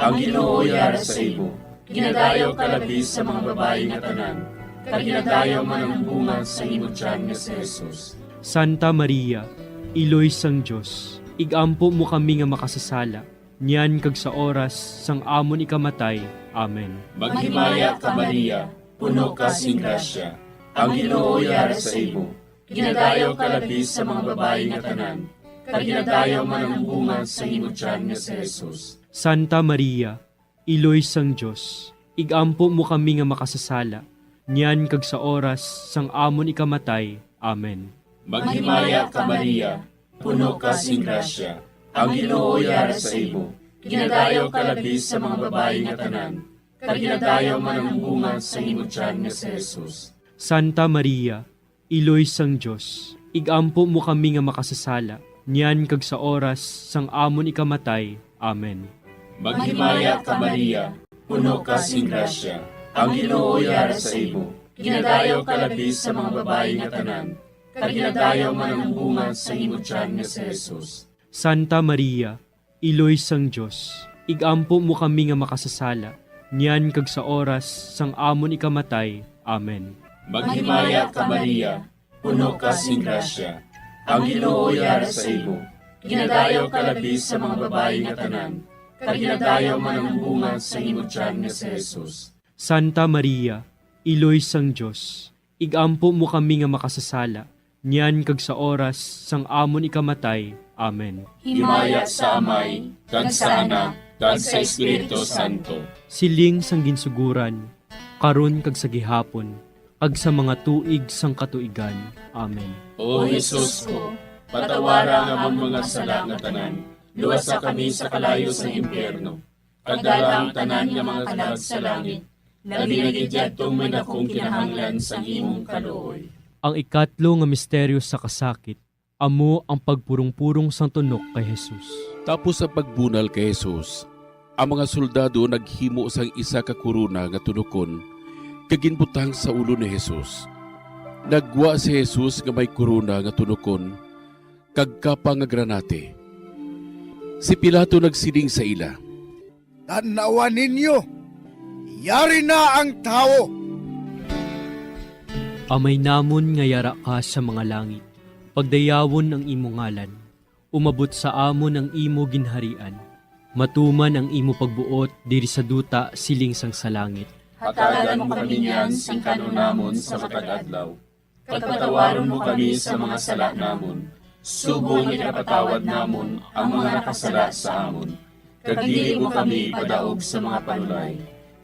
ang Ginoo yara sa imo. Ginadayaw ka labi sa mga babayi nga tanan, kag ginadayaw man ang bunga sa imo tiyan nga si Jesus. Santa Maria, Iloy sang Dios, ig-ampo mo kami nga makasasala, niyan kag sa oras sang amon ikamatay. Amen. Maghimaya ka, Maria, puno ka sing grasya, ang Ginoo yara sa imo. Ginadayaw ka labi sa mga babayi nga tanan, kag ginadayaw man ang bunga sa imo tiyan nga si Jesus. Santa Maria, Iloy sang Dios, ig-ampo mo kami nga makasasala, niyan kag sa oras sang amon ikamatay. Amen. Maghimaya ka, Maria, puno ka sing grasya, ang Ginoo yara sa imo. Ginadayaw ka labi sa mga babayi nga tanan, kag ginadayaw man ang bunga sa imo tiyan nga si Jesus. Santa Maria, Iloy sang Dios, ig-ampo mo kami nga makasasala, niyan kag sa oras sang amon ikamatay. Amen. Maghimaya ka, Maria, puno ka sing grasya, ang Ginoo yara sa imo. Ginadayaw ka labi sa mga babayi nga tanan, kag ginadayaw man ang bunga sa imo tiyan nga si Jesus. Santa Maria, Iloy sang Dios, ig-ampo mo kami nga makasasala, niyan kag sa oras sang amon ikamatay. Amen. Maghimaya ka, Maria, puno ka sing grasya, ang Ginoo yara sa imo. Ginadayaw ka labi sa mga babayi nga tanan, kag ginadayaw man ang bunga sa imo tiyan nga si Jesus. Santa Maria, Iloy sang Dios, ig-ampo mo kami nga makasasala, niyan kag sa oras sang amon ikamatay. Amen. Himaya sa Amay, kag sa Anak, kag sa Espiritu Santo. Siling sang ginsuguran, karon kag sa gihapon, kag sa mga tuig sang katuigan. Amen. O Jesus ko, patawara ang amon mga sala nga tanan, luwasa kami sa kalayo sang impyerno, kag dala ang tanan nga mga kalag sa langit, labi na gid yadtong may dakong kinahanglan sang imong kaluoy. Ang ikatlo nga misteryo sa kasakit, amo ang pagpurong-purong sang tunok kay Jesus. Tapos ang pagbunal kay Jesus, ang mga soldado naghimo sang isa ka korona nga tunokon kag ginbutang sa ulo ni Jesus. Naggwa si Jesus nga may korona nga tunokon kag kapa nga granate. Si Pilato nagsiling sa ila, "Tan-awa ninyo, yari na ang tawo." Amay namon nga yara ka sa mga langit, pagdayawon ang imo ngalan. Umabot sa amon ang imo ginharian. Matuman ang imo pagbuot diri sa duta siling sang sa langit. Hatagan mo kami niyan sing kan-on namon sa matag adlaw. Kag patawaron mo kami sa mga sala namon, subong nga ginapatawad namon ang mga nakasala sa amon. Kag dili mo kami ipadaog sa mga panulay.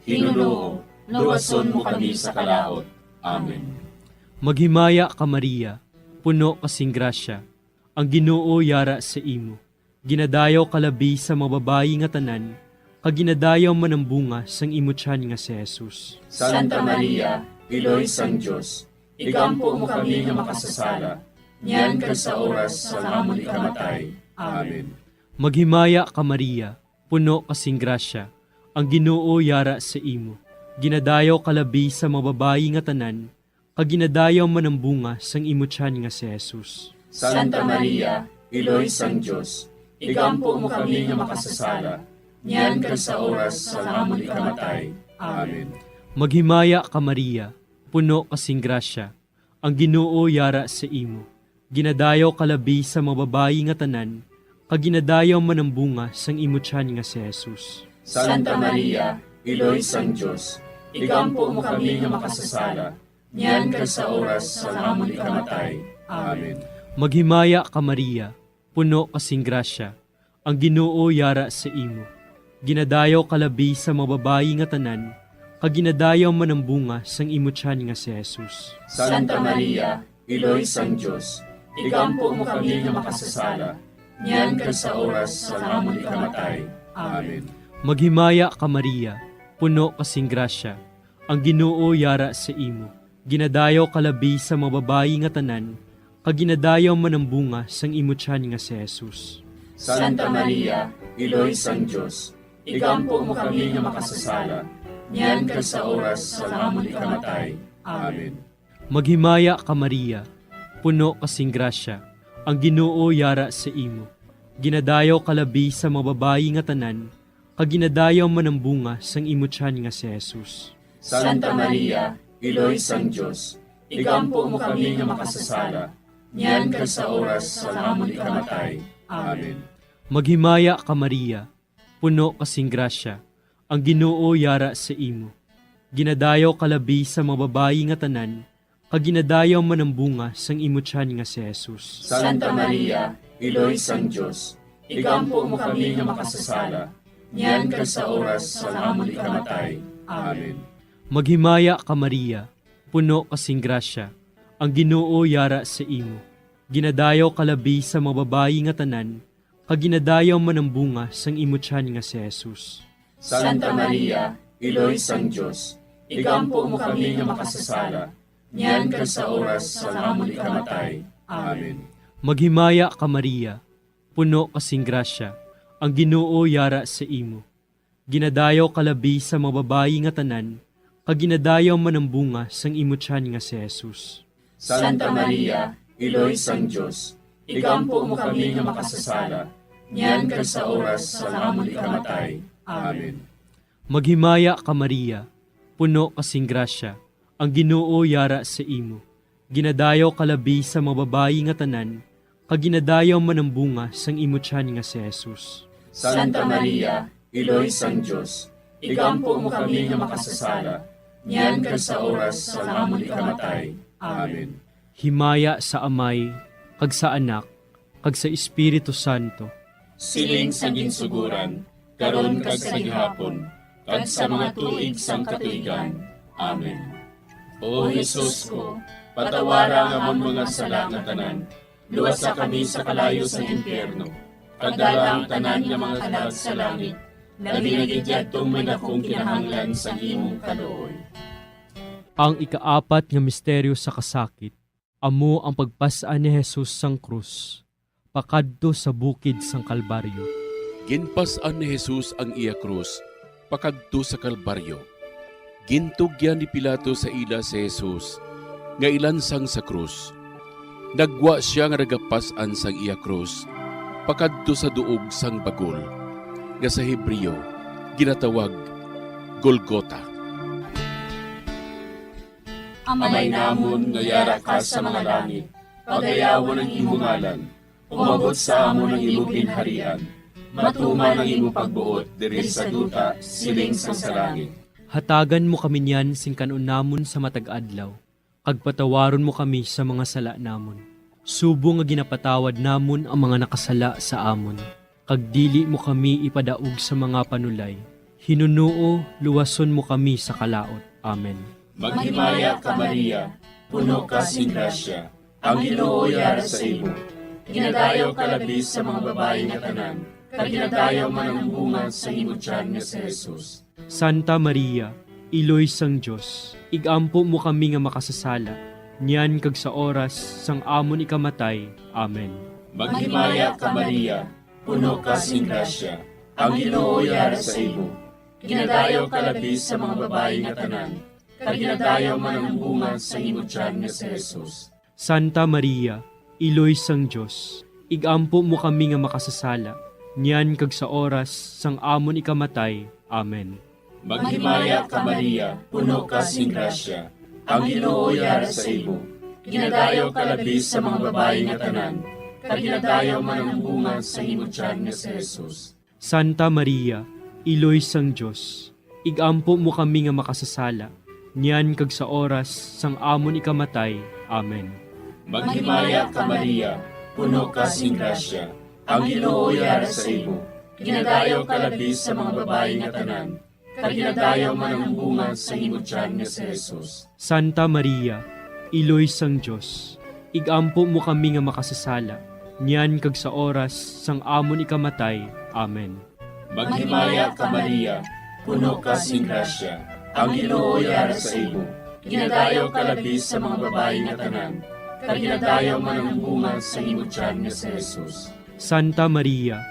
Ginoo, luwason mo kami sa kalaut. Amen. Maghimaya ka, Maria, puno ka sing grasya, ang Ginoo yara sa imo. Ginadayaw ka labi sa mga babayi nga tanan, kag ginadayaw man ang bunga sang imo tiyan nga si Jesus. Santa Maria, Iloy sang Dios, igampo mo kami nga makasasala, niyan kag sa oras sang amon ikamatay. Amen. Maghimaya ka, Maria, puno ka sing grasya, ang Ginoo yara sa imo. Ginadayaw ka labi sa mga babayi nga tanan, kag ginadayaw man ang bunga sang imo tiyan nga si Jesus. Santa Maria, Iloy sang Dios, igampo mo kami nga makasasala, niyan kag sa oras sang amon ikamatay. Amen. Maghimaya ka, Maria, puno ka sing grasya, ang Ginoo yara sa imo. Ginadayaw ka labi sa mga babayi nga tanan, kag ginadayaw man ang bunga sang imo tiyan nga si Jesus. Santa Maria, Iloy sang Dios, igampo mo kami nga makasasala, niyan kag sa oras sang amon ikamatay. Amen. Maghimaya ka, Maria, puno ka sing grasya, ang Ginoo yara sa imo. Ginadayaw ka labi sa mga babayi nga tanan, kag ginadayaw man ang bunga sang imo tiyan nga si Jesus. Santa Maria, Iloy sang Dios, igampo mo kami nga makasasala, niyan kag sa oras sang amon ikamatay. Amen. Maghimaya ka, Maria, puno ka sing grasya, ang Ginoo yara sa imo. Ginadayaw ka labi sa mga babayi nga tanan, kag ginadayaw man ang bunga sang imo tiyan nga si Jesus. Santa Maria, Iloy sang Dios, igampo mo kami nga makasasala, niyan kag sa oras sang amon ikamatay. Amen. Maghimaya ka, Maria, puno ka sing grasya, ang Ginoo yara sa imo. Ginadayaw ka labi sa mga babayi nga tanan, kag ginadayaw man ang bunga sang imo tiyan nga si Jesus. Santa Maria, Iloy sang Dios, igampo mo kami nga makasasala, niyan kag sa oras sang amon ikamatay. Amen. Maghimaya ka, Maria, puno ka sing grasya, ang Ginoo yara sa imo. Ginadayaw ka labi sa mga babayi nga tanan, kag ginadayaw man ang bunga sang imo tiyan nga si Jesus. Santa Maria, Iloy sang Dios, igampo mo kami nga makasasala, niyan kag sa oras sang amon ikamatay. Amen. Maghimaya ka, Maria, puno ka sing grasya, ang Ginoo yara sa imo. Ginadayaw ka labi sa mga babayi nga tanan, kag ginadayaw man ang bunga sang imo tiyan nga si Jesus. Santa Maria, Iloy sang Dios, igampo mo kami nga makasasala, niyan kag sa oras sang amon ikamatay. Amen. Maghimaya ka, Maria, puno ka sing grasya, ang Ginoo yara sa imo. Ginadayaw ka labi sa mga babayi nga tanan, kag ginadayaw man ang bunga sang imo tiyan nga si Jesus. Santa Maria, Iloy sang Dios, igampo mo kami nga makasasala, niyan kag sa oras sang amon ikamatay. Amen. Maghimaya ka, Maria, puno ka sing grasya, ang Ginoo yara sa imo. Ginadayaw ka labi sa mga babayi nga tanan, kag ginadayaw man ang bunga sang imo tiyan nga si Jesus. Santa Maria, Iloy sang Dios, igampo mo kami nga makasasala, niyan kag sa oras sang amon ikamatay. Amen. Himaya sa Amay, kag sa Anak, kag sa Espiritu Santo. Siling sa ginsuguran, karon kag sa gihapon, kag sa mga tuig sang katuigan. Amen. O Jesus ko, patawara ang amon mga sala nga tanan, luwasa kami sa kalayo sang impyerno, kag dala ang tanan nga mga kalag sa langit, labi na gid yadtong may dakong kinahanglan sang imong kaluoy. Ang ikaapat nga misteryo sa kasakit, amo ang pagpas-an ni Jesus sang krus pakadto sa bukid sang Kalbaryo. Ginpas-an ni Jesus ang iya krus pakadto sa Kalbaryo. Gintugyan ni Pilato sa ila si Jesus nga ilansang sa krus. Naggwa sia nga nagapas-an sang iya krus pakadto sa duog sang bagol, nga sa Hebreo ginatawag Golgota. Amay namon nga yara ka sa mga langit, pagayawon ang imo ngalan. Umabot sa amon ang imo ginharian. Matuman ang imo pagbuot diri sa duta, siling sang sa langit. Hatagan mo kami niyan sing kan-on namon sa matag adlaw, kag patawaron mo kami sa mga sala namon, subong nga ginapatawad namon ang mga nakasala sa amon. Kag dili mo kami ipadaog sa mga panulay. Hinunoo, luwason mo kami sa kalaut. Amen. Maghimaya ka, Maria, puno ka sing grasya, ang Ginoo yara sa imo. Ginadayaw ka labi sa mga babayi nga tanan, kag ginadayaw man ang bunga sa imo tiyan nga si Jesus. Santa Maria, Iloy sang Dios, igampo mo kami nga makasasala, niyan kag sa oras sang amon ikamatay. Amen. Maghimaya ka, Maria, puno ka sing grasya, ang Ginoo yara sa imo. Ginadayaw ka labi sa mga babayi nga tanan, kag ginadayaw man ang bunga sang imo tiyan nga si Jesus. Santa Maria, Iloy sang Dios, igampo mo kami nga makasasala, niyan kag sa oras sang amon ikamatay. Amen. Maghimaya ka, Maria, puno ka sing grasya. Ang Ginoo yara sa imo. Ginadayaw ka labi sa mga babayi nga tanan, kag ginadayaw man ang bunga sang imo tiyan nga si Jesus. Santa Maria, Iloy sang Dios, igampo mo kami nga makasasala, niyan kag sa oras sang amon ikamatay. Amen. Maghimaya ka, Maria, puno ka sing grasya. Ang Ginoo yara sa imo. Ginadayaw ka labi sa mga babayi nga tanan, kag ginadayaw man ang bunga sang imo tiyan nga si Jesus. Santa Maria, Iloy sang Dios, igampo mo kami nga makasasala, niyan kag sa oras sang amon ikamatay. Amen. Maghimaya ka, Maria, puno ka sing grasya. Ang Ginoo yara sa imo. Ginadayaw ka labi sa mga babayi nga tanan, kag ginadayaw man ang bunga sang imo tiyan nga si Jesus. Santa Maria,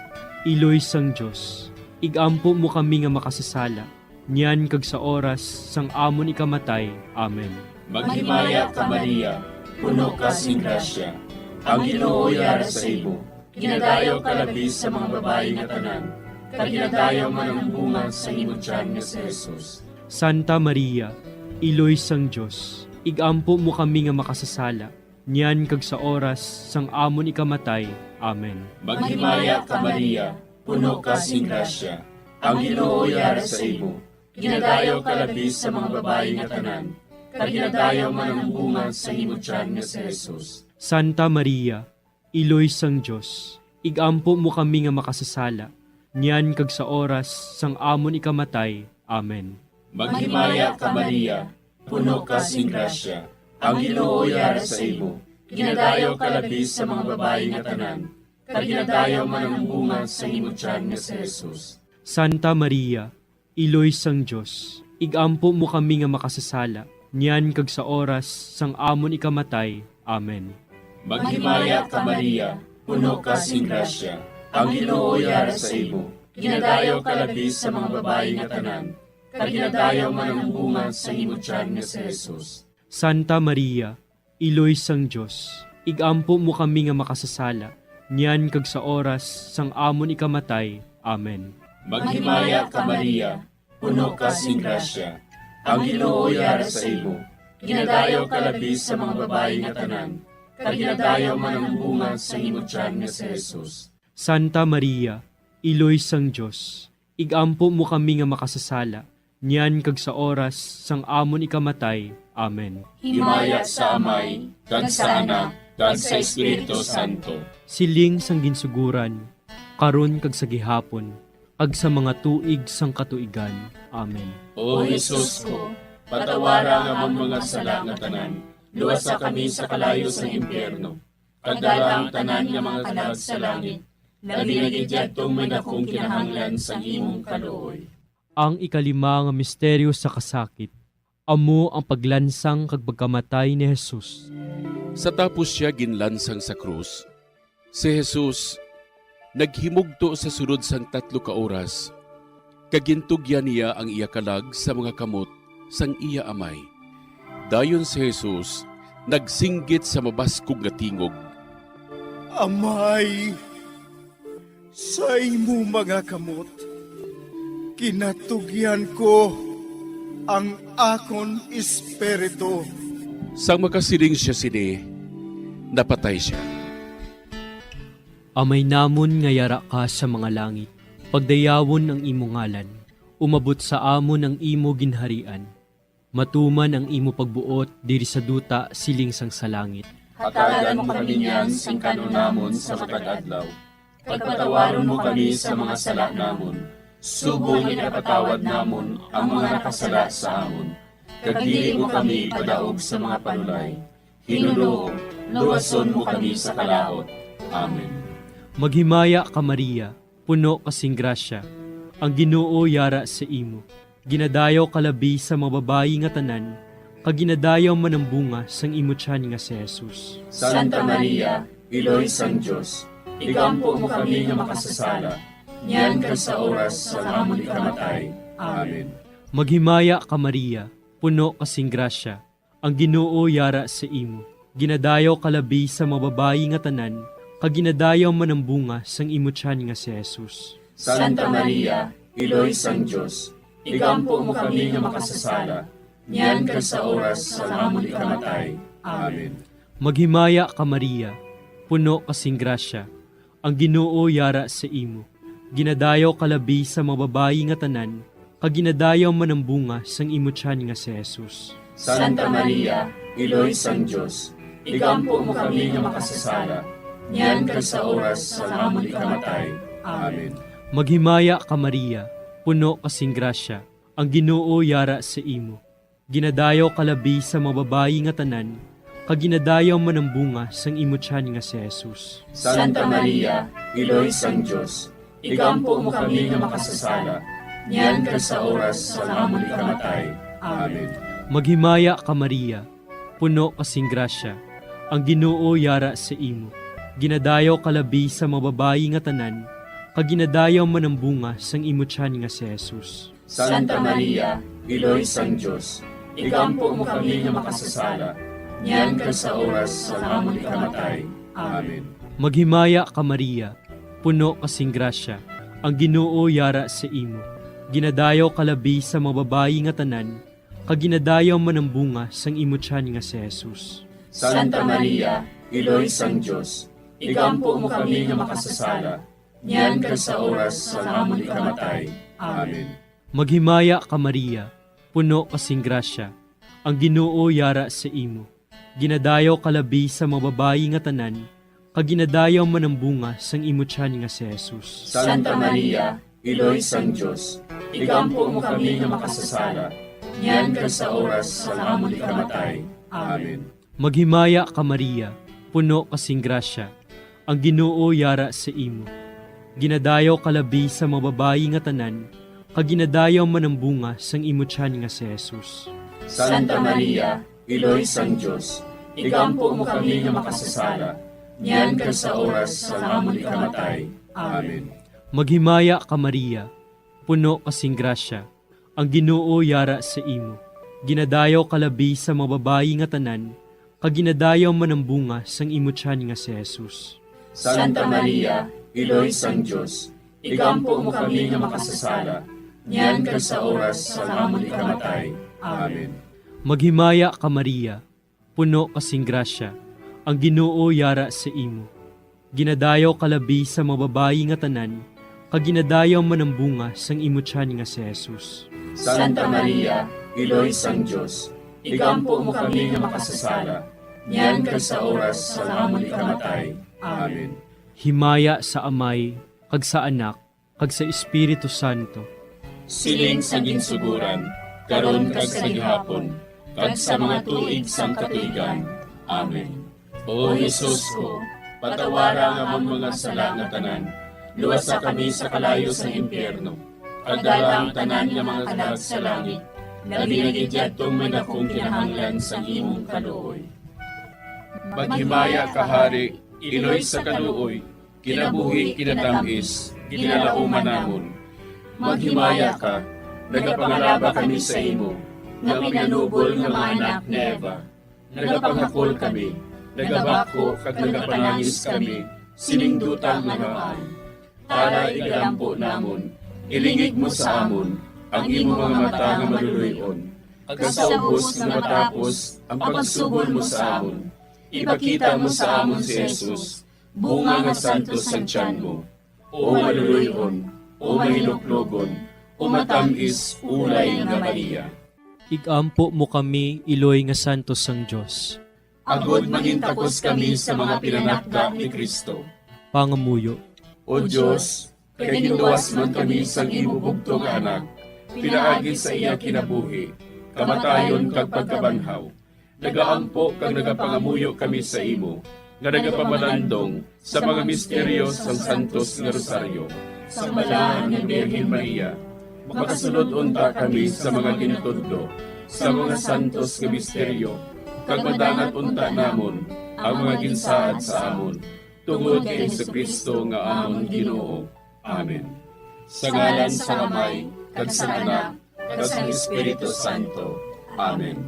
Iloy sang Dios, igampo mo kami nga makasasala, niyan kag sa oras sang amon ikamatay. Amen. Maghimaya ka, Maria, puno ka sing grasya. Ang Ginoo yara sa imo. Ginadayaw ka labi sa mga babayi nga tanan, kag ginadayaw man ang bunga sang imo tiyan nga si Jesus. Santa Maria, Iloy sang Dios, igampo mo kami nga makasasala, niyan kag sa oras sang amon ikamatay. Amen. Maghimaya ka, Maria, puno ka sing grasya. Ang Ginoo yara sa imo. Ginadayaw ka labi sa mga babayi nga tanan, kag ginadayaw man ang bunga sang imo tiyan nga si Jesus. Santa Maria, Iloy sang Dios, igampo mo kami nga makasasala, niyan kag sa oras sang amon ikamatay. Amen. Maghimaya ka, Maria, puno ka sing grasya. Ang Ginoo yara sa imo. Ginadayaw ka labi sa mga babayi nga tanan, kag ginadayaw man ang bunga sang imo tiyan nga si Jesus. Santa Maria, Iloy sang Dios, igampo mo kami nga makasasala, niyan kag sa oras sang amon ikamatay. Amen. Maghimaya ka, Maria, puno ka sing grasya. Ang Ginoo yara sa imo. Ginadayaw ka labi sa mga babayi nga tanan, kag ginadayaw man ang bunga sang imo tiyan nga si Jesus. Santa Maria, Iloy sang Dios, igampo mo kami nga makasasala, niyan kag sa oras sang amon ikamatay. Amen. Maghimaya ka, Maria, puno ka sing grasya. Ang Ginoo yara sa imo. Ginadayaw ka labi sa mga babayi nga tanan, kag ginadayaw man ang bunga sang imo tiyan nga si Jesus. Santa Maria, Iloy sang Dios, igampo mo kami nga makasasala, niyan kag sa oras sang amon ikamatay. Amen. Himaya sa Amay, kag sa Anak, kag sa Espiritu Santo. Siling sang ginsugoran, karon kag sa gihapon, kag sa mga tuig sang katuigan. Amen. O Jesus ko, patawara ang amon mga sala nga tanan, luwasa kami sa kalayo sang impyerno, kag dala ang tanan nga mga kalag sa langit, labi na gid yadtong may dakong kinahanglan sang imong kaluoy. Ang ikalima nga misteryo sa kasakit, amo ang paglansang kag pagkamatay ni Jesus. Sa tapos sia ginlansang sa krus, si Jesus naghimugto sa sulod sang tatlo ka oras, kag gintugyan niya ang iya kalag sa mga kamot sang iya Amay. Dayon si Jesus nagsinggit sa mabaskog nga tingog, "Amay, sa imo mga kamot ginatugyan ko ang akon espiritu." Sang makasiling sia sini, napatay sia. Amay namon nga yara ka sa mga langit, pagdayawon ang imo ngalan, umabot sa amon ang imo ginharian, matuman ang imo pagbuot diri sa duta siling sang sa langit. Hatagan mo kami niyan sing kan-on namon sa matag adlaw, kag patawaron mo kami sa mga sala namon, subong nga ginapatawad namon ang mga nakasala sa amon, kag dili mo kami ipadaog sa mga panulay. Ginoo, luwason mo kami sa kalaut. Amen. Maghimaya ka, Maria, puno ka sing grasya, ang Ginoo yara sa imo. Ginadayaw ka labi sa mga babayi nga tanan, kag ginadayaw man ang bunga sang imo tiyan nga si Jesus. Santa Maria, Iloy sang Dios, igampo mo kami nga makasasala, niyan kag sa oras sang amon ikamatay. Amen. Maghimaya ka, Maria, puno ka sing grasya, ang Ginoo yara sa imo. Ginadayaw ka labi sa mga babayi nga tanan, kag ginadayaw man ang bunga sang imo tiyan nga si Jesus. Santa Maria, Iloy sang Dios, igampo mo kami nga makasasala, niyan kag sa oras sang amon ikamatay. Amen. Maghimaya ka, Maria, puno ka sing grasya, ang Ginoo yara sa imo. Ginadayaw ka labi sa mga babayi nga tanan, kag ginadayaw man ang bunga sang imo tiyan nga si Jesus. Santa Maria, Iloy sang Dios, igampo mo kami nga makasasala, niyan kag sa oras sang amon ikamatay. Amen. Maghimaya ka, Maria, puno ka sing grasya, ang Ginoo yara sa imo. Ginadayaw ka labi sa mga babayi nga tanan, kag ginadayaw man ang bunga sang imo tiyan nga si Jesus. Santa Maria, Iloy sang Dios, igampo mo kami nga makasasala, niyan kag sa oras sang amon ikamatay. Amen. Maghimaya ka, Maria, puno ka sing grasya, ang Ginoo yara sa imo. Ginadayaw ka labi sa mga babayi nga tanan, kag ginadayaw man ang bunga sang imo tiyan nga si Jesus. Santa Maria, Iloy sang Dios, igampo mo kami nga makasasala, niyan kag sa oras sang amon ikamatay. Amen. Maghimaya ka, Maria, puno ka sing grasya, ang Ginoo yara sa imo. Ginadayaw ka labi sa mga babayi nga tanan, kag ginadayaw man ang bunga sang imo tiyan nga si Jesus. Santa Maria, Iloy sang Dios, igampo mo kami nga makasasala, niyan kag sa oras sang amon ikamatay. Amen. Maghimaya ka, Maria, puno ka sing grasya, ang Ginoo yara sa imo. Ginadayaw ka labi sa mga babayi nga tanan, kag ginadayaw man ang bunga sang imo tiyan nga si Jesus. Santa Maria, Iloy sang Dios, igampo mo kami nga makasasala, niyan kag sa oras sang amon ikamatay. Amen. Maghimaya ka, Maria, puno ka sing grasya, ang Ginoo yara sa imo. Ginadayaw ka labi sa mga babayi nga tanan, kag ginadayaw man ang bunga sang imo tiyan nga si Jesus. Santa Maria, Iloy sang Dios, igampo mo kami nga makasasala, niyan kag sa oras sang amon ikamatay. Amen. Maghimaya ka, Maria, puno ka sing grasya, ang Ginoo yara sa imo. Ginadayaw ka labi sa mga babayi nga tanan, kag ginadayaw man ang bunga sang imo tiyan nga si Jesus. Santa Maria, Iloy sang Dios, igampo mo kami nga makasasala, niyan kag sa oras sang amon ikamatay. Amen. Maghimaya ka, Maria, puno ka sing grasya, ang Ginoo yara sa imo. Ginadayaw ka labi sa mga babayi nga tanan, kag ginadayaw man ang bunga sang imo tiyan nga si Jesus. Santa Maria, Iloy sang Dios, igampo mo kami nga makasasala, niyan kag sa oras sang amon ikamatay. Amen. Himaya sa Amay, kag sa Anak, kag sa Espiritu Santo. Siling sa ginsuguran, karon kag sa gihapon, kag sa mga tuig sang katuigan. Amen. O Jesus ko, patawara ang amon mga sala nga tanan, luwasa kami sa kalayo sang impyerno, kag dala ang tanan nga mga kalag sa langit, labi na gid yadtong may dakong kinahanglan sang imong kaluoy. Maghimaya ka, Hari, Iloy sa kaluoy, kinabuhi, kinatamis, ginalauman namon. Maghimaya ka, nagapangalaba kami sa imo, nga pinanubol nga mga anak ni Eva. Nagapangakol kami, nagabako kag nagapanangis kami sining duta nga napaay. Para igalampo namon, ilingig mo sa amon ang imo mga mata nga maluloy-on, kag sa ubos nga matapos ang pagsubol mo sa amon, ipakita mo sa amon si Jesus, bunga nga santos sang tiyan mo, o maluloy-on, o mahinuklogon, o matam-is ulay nga Maria. Igampo mo kami, iloy nga santos sang Dios. Agod mangintakos kami sa mga pinanakda ni Cristo. Pangamuyo. O Dios, kay ginluwas man kami sang imo bugtong nga Anak, pinaagi sa iya kinabuhi, kamatayon, kag pagkabanhaw, nagaampo kag nagapangamuyo kami sa imo, nga nagapamalandong sa mga misteryo sang Santos nga Rosaryo. Sang Balaan nga Birhen Maria, makasulod unta kami sa mga gintudlo sa mga santos nga misteryo, kag madangat unta namon ang mga ginsaad sa amon, tungod kay Jesu-Cristo nga amon Ginoo. Amen. Sa ngalan sang Amay, kag sang Anak, kag sang Espiritu Santo. Amen.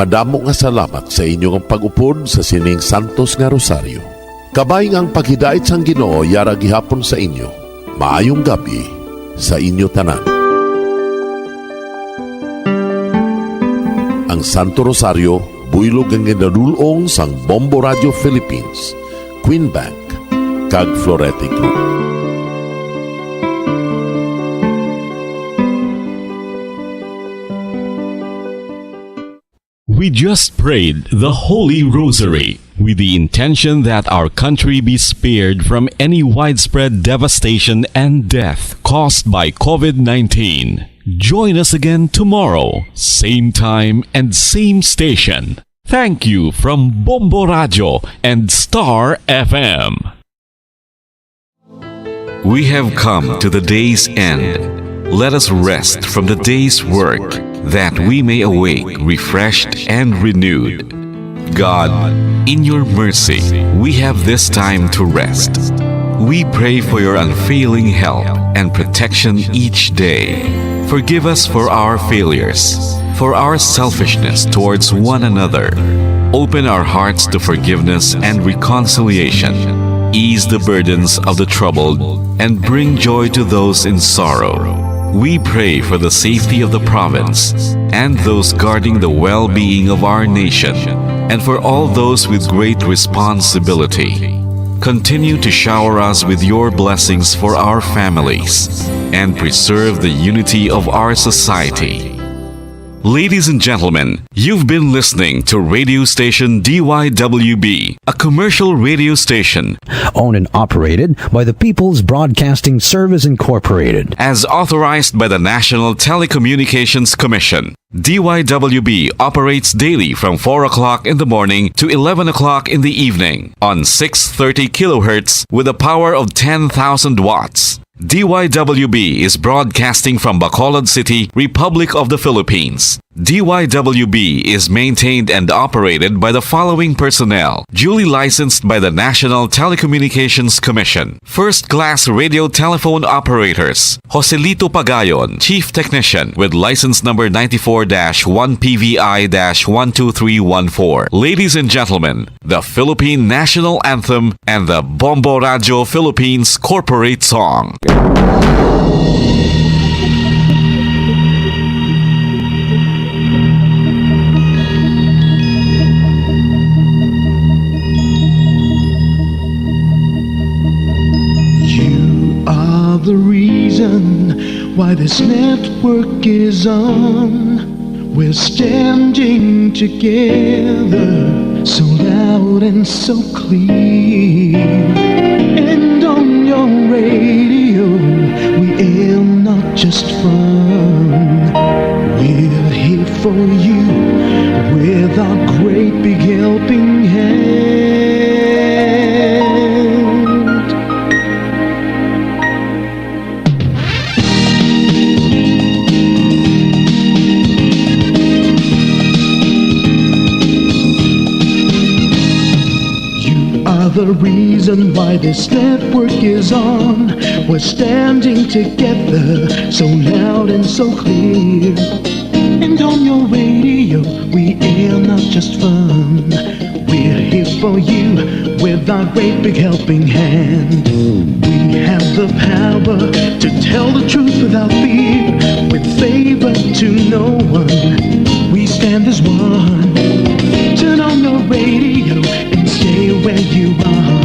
Madamo nga salamat sa inyo nga pag-upod sa sining santos nga rosaryo. Kabay nga ang paghidait sang Ginoo yara gihapon sa inyo. Maayong gab-i sa inyo tanan. Ang Santo Rosario, buylog nga ginadul-ong sang Bombo Radio Philippines, Queen Bank, kag Florete Group. We just prayed the Holy Rosary with the intention that our country be spared from any widespread devastation and death caused by COVID nineteen. Join us again tomorrow, same time and same station. Thank you from Bombo Radio and Star F M. We have come to the day's end. Let us rest from the day's work, that we may awake refreshed and renewed. God, in your mercy, we have this time to rest. We pray for your unfailing help and protection each day. Forgive us for our failures, for our selfishness towards one another. Open our hearts to forgiveness and reconciliation. Ease the burdens of the troubled and bring joy to those in sorrow. We pray for the safety of the province and those guarding the well-being of our nation, and for all those with great responsibility. Continue to shower us with your blessings for our families and preserve the unity of our society. Ladies and gentlemen, you've been listening to radio station D Y W B, a commercial radio station owned and operated by the People's Broadcasting Service Incorporated, as authorized by the National Telecommunications Commission. D Y W B operates daily from four o'clock in the morning to eleven o'clock in the evening on six thirty kilohertz with a power of ten thousand watts. D Y W B is broadcasting from Bacolod City, Republic of the Philippines. D Y W B is maintained and operated by the following personnel, duly licensed by the National Telecommunications Commission. First-class radio telephone operators, Joselito Pagayon, Chief Technician, with license number ninety-four dash one P V I dash one two three one four. Ladies and gentlemen, the Philippine National Anthem and the Bombo Radio Philippines Corporate Song. You are the reason why this network is on. We're standing together, so loud and so clear. And on your radio, we aim not just fun. We're here for you with our great big helping hand. You are the reason why this network is on. We're standing together, so loud and so clear. And on your radio, we air not just fun. We're here for you with our great big helping hand. We have the power to tell the truth without fear, with favor to no one. We stand as one. Turn on your radio and stay where you are.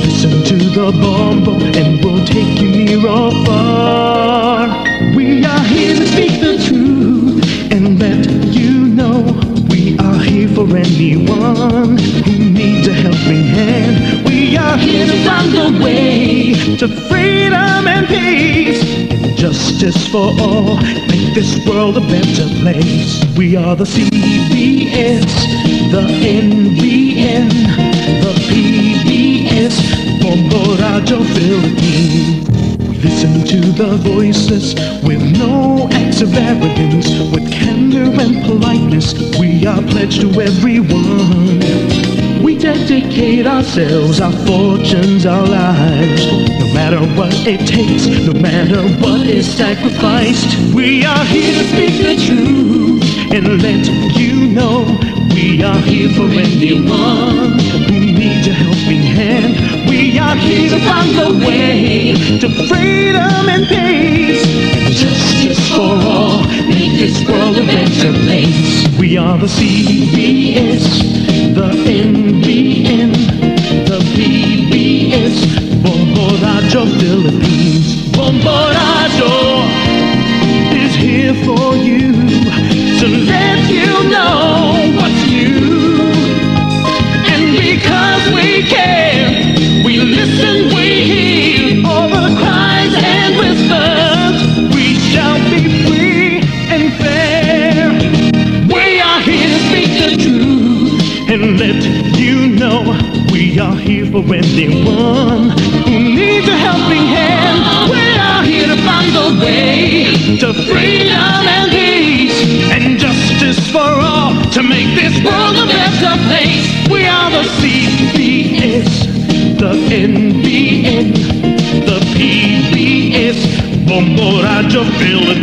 Listen to the Bombo and we'll take you near or far. We are here to speak the truth and let you know we are here for anyone who needs a helping hand. We are here to find a way to freedom and peace and justice for all. Make this world a better place. We are the C B S, the N B N, Radyo Philippines. Listen to the voices with no acts of arrogance, with candor and politeness. We are pledged to everyone. We dedicate ourselves, our fortunes, our lives. No matter what it takes, no matter what is sacrificed, we are here to speak the truth and let you know we are here for anyone who needs a helping hand. We are here to find the way to freedom and peace and justice for all. Make this world a better place. We are the C B S, the N B N, the P B S, Bombo Radyo Philippines. Bombo Radyo is here for you to let you know what's new. And because we care, we listen, we hear all the cries and whispers. We shall be free and fair. We are here to speak the truth and let you know we are here for anyone who needs a helping hand. We are here to find the way to freedom and peace and justice for all to make this world a better place. We are the C B S, the N B N, the P B S, Bombo Radyo Philippines.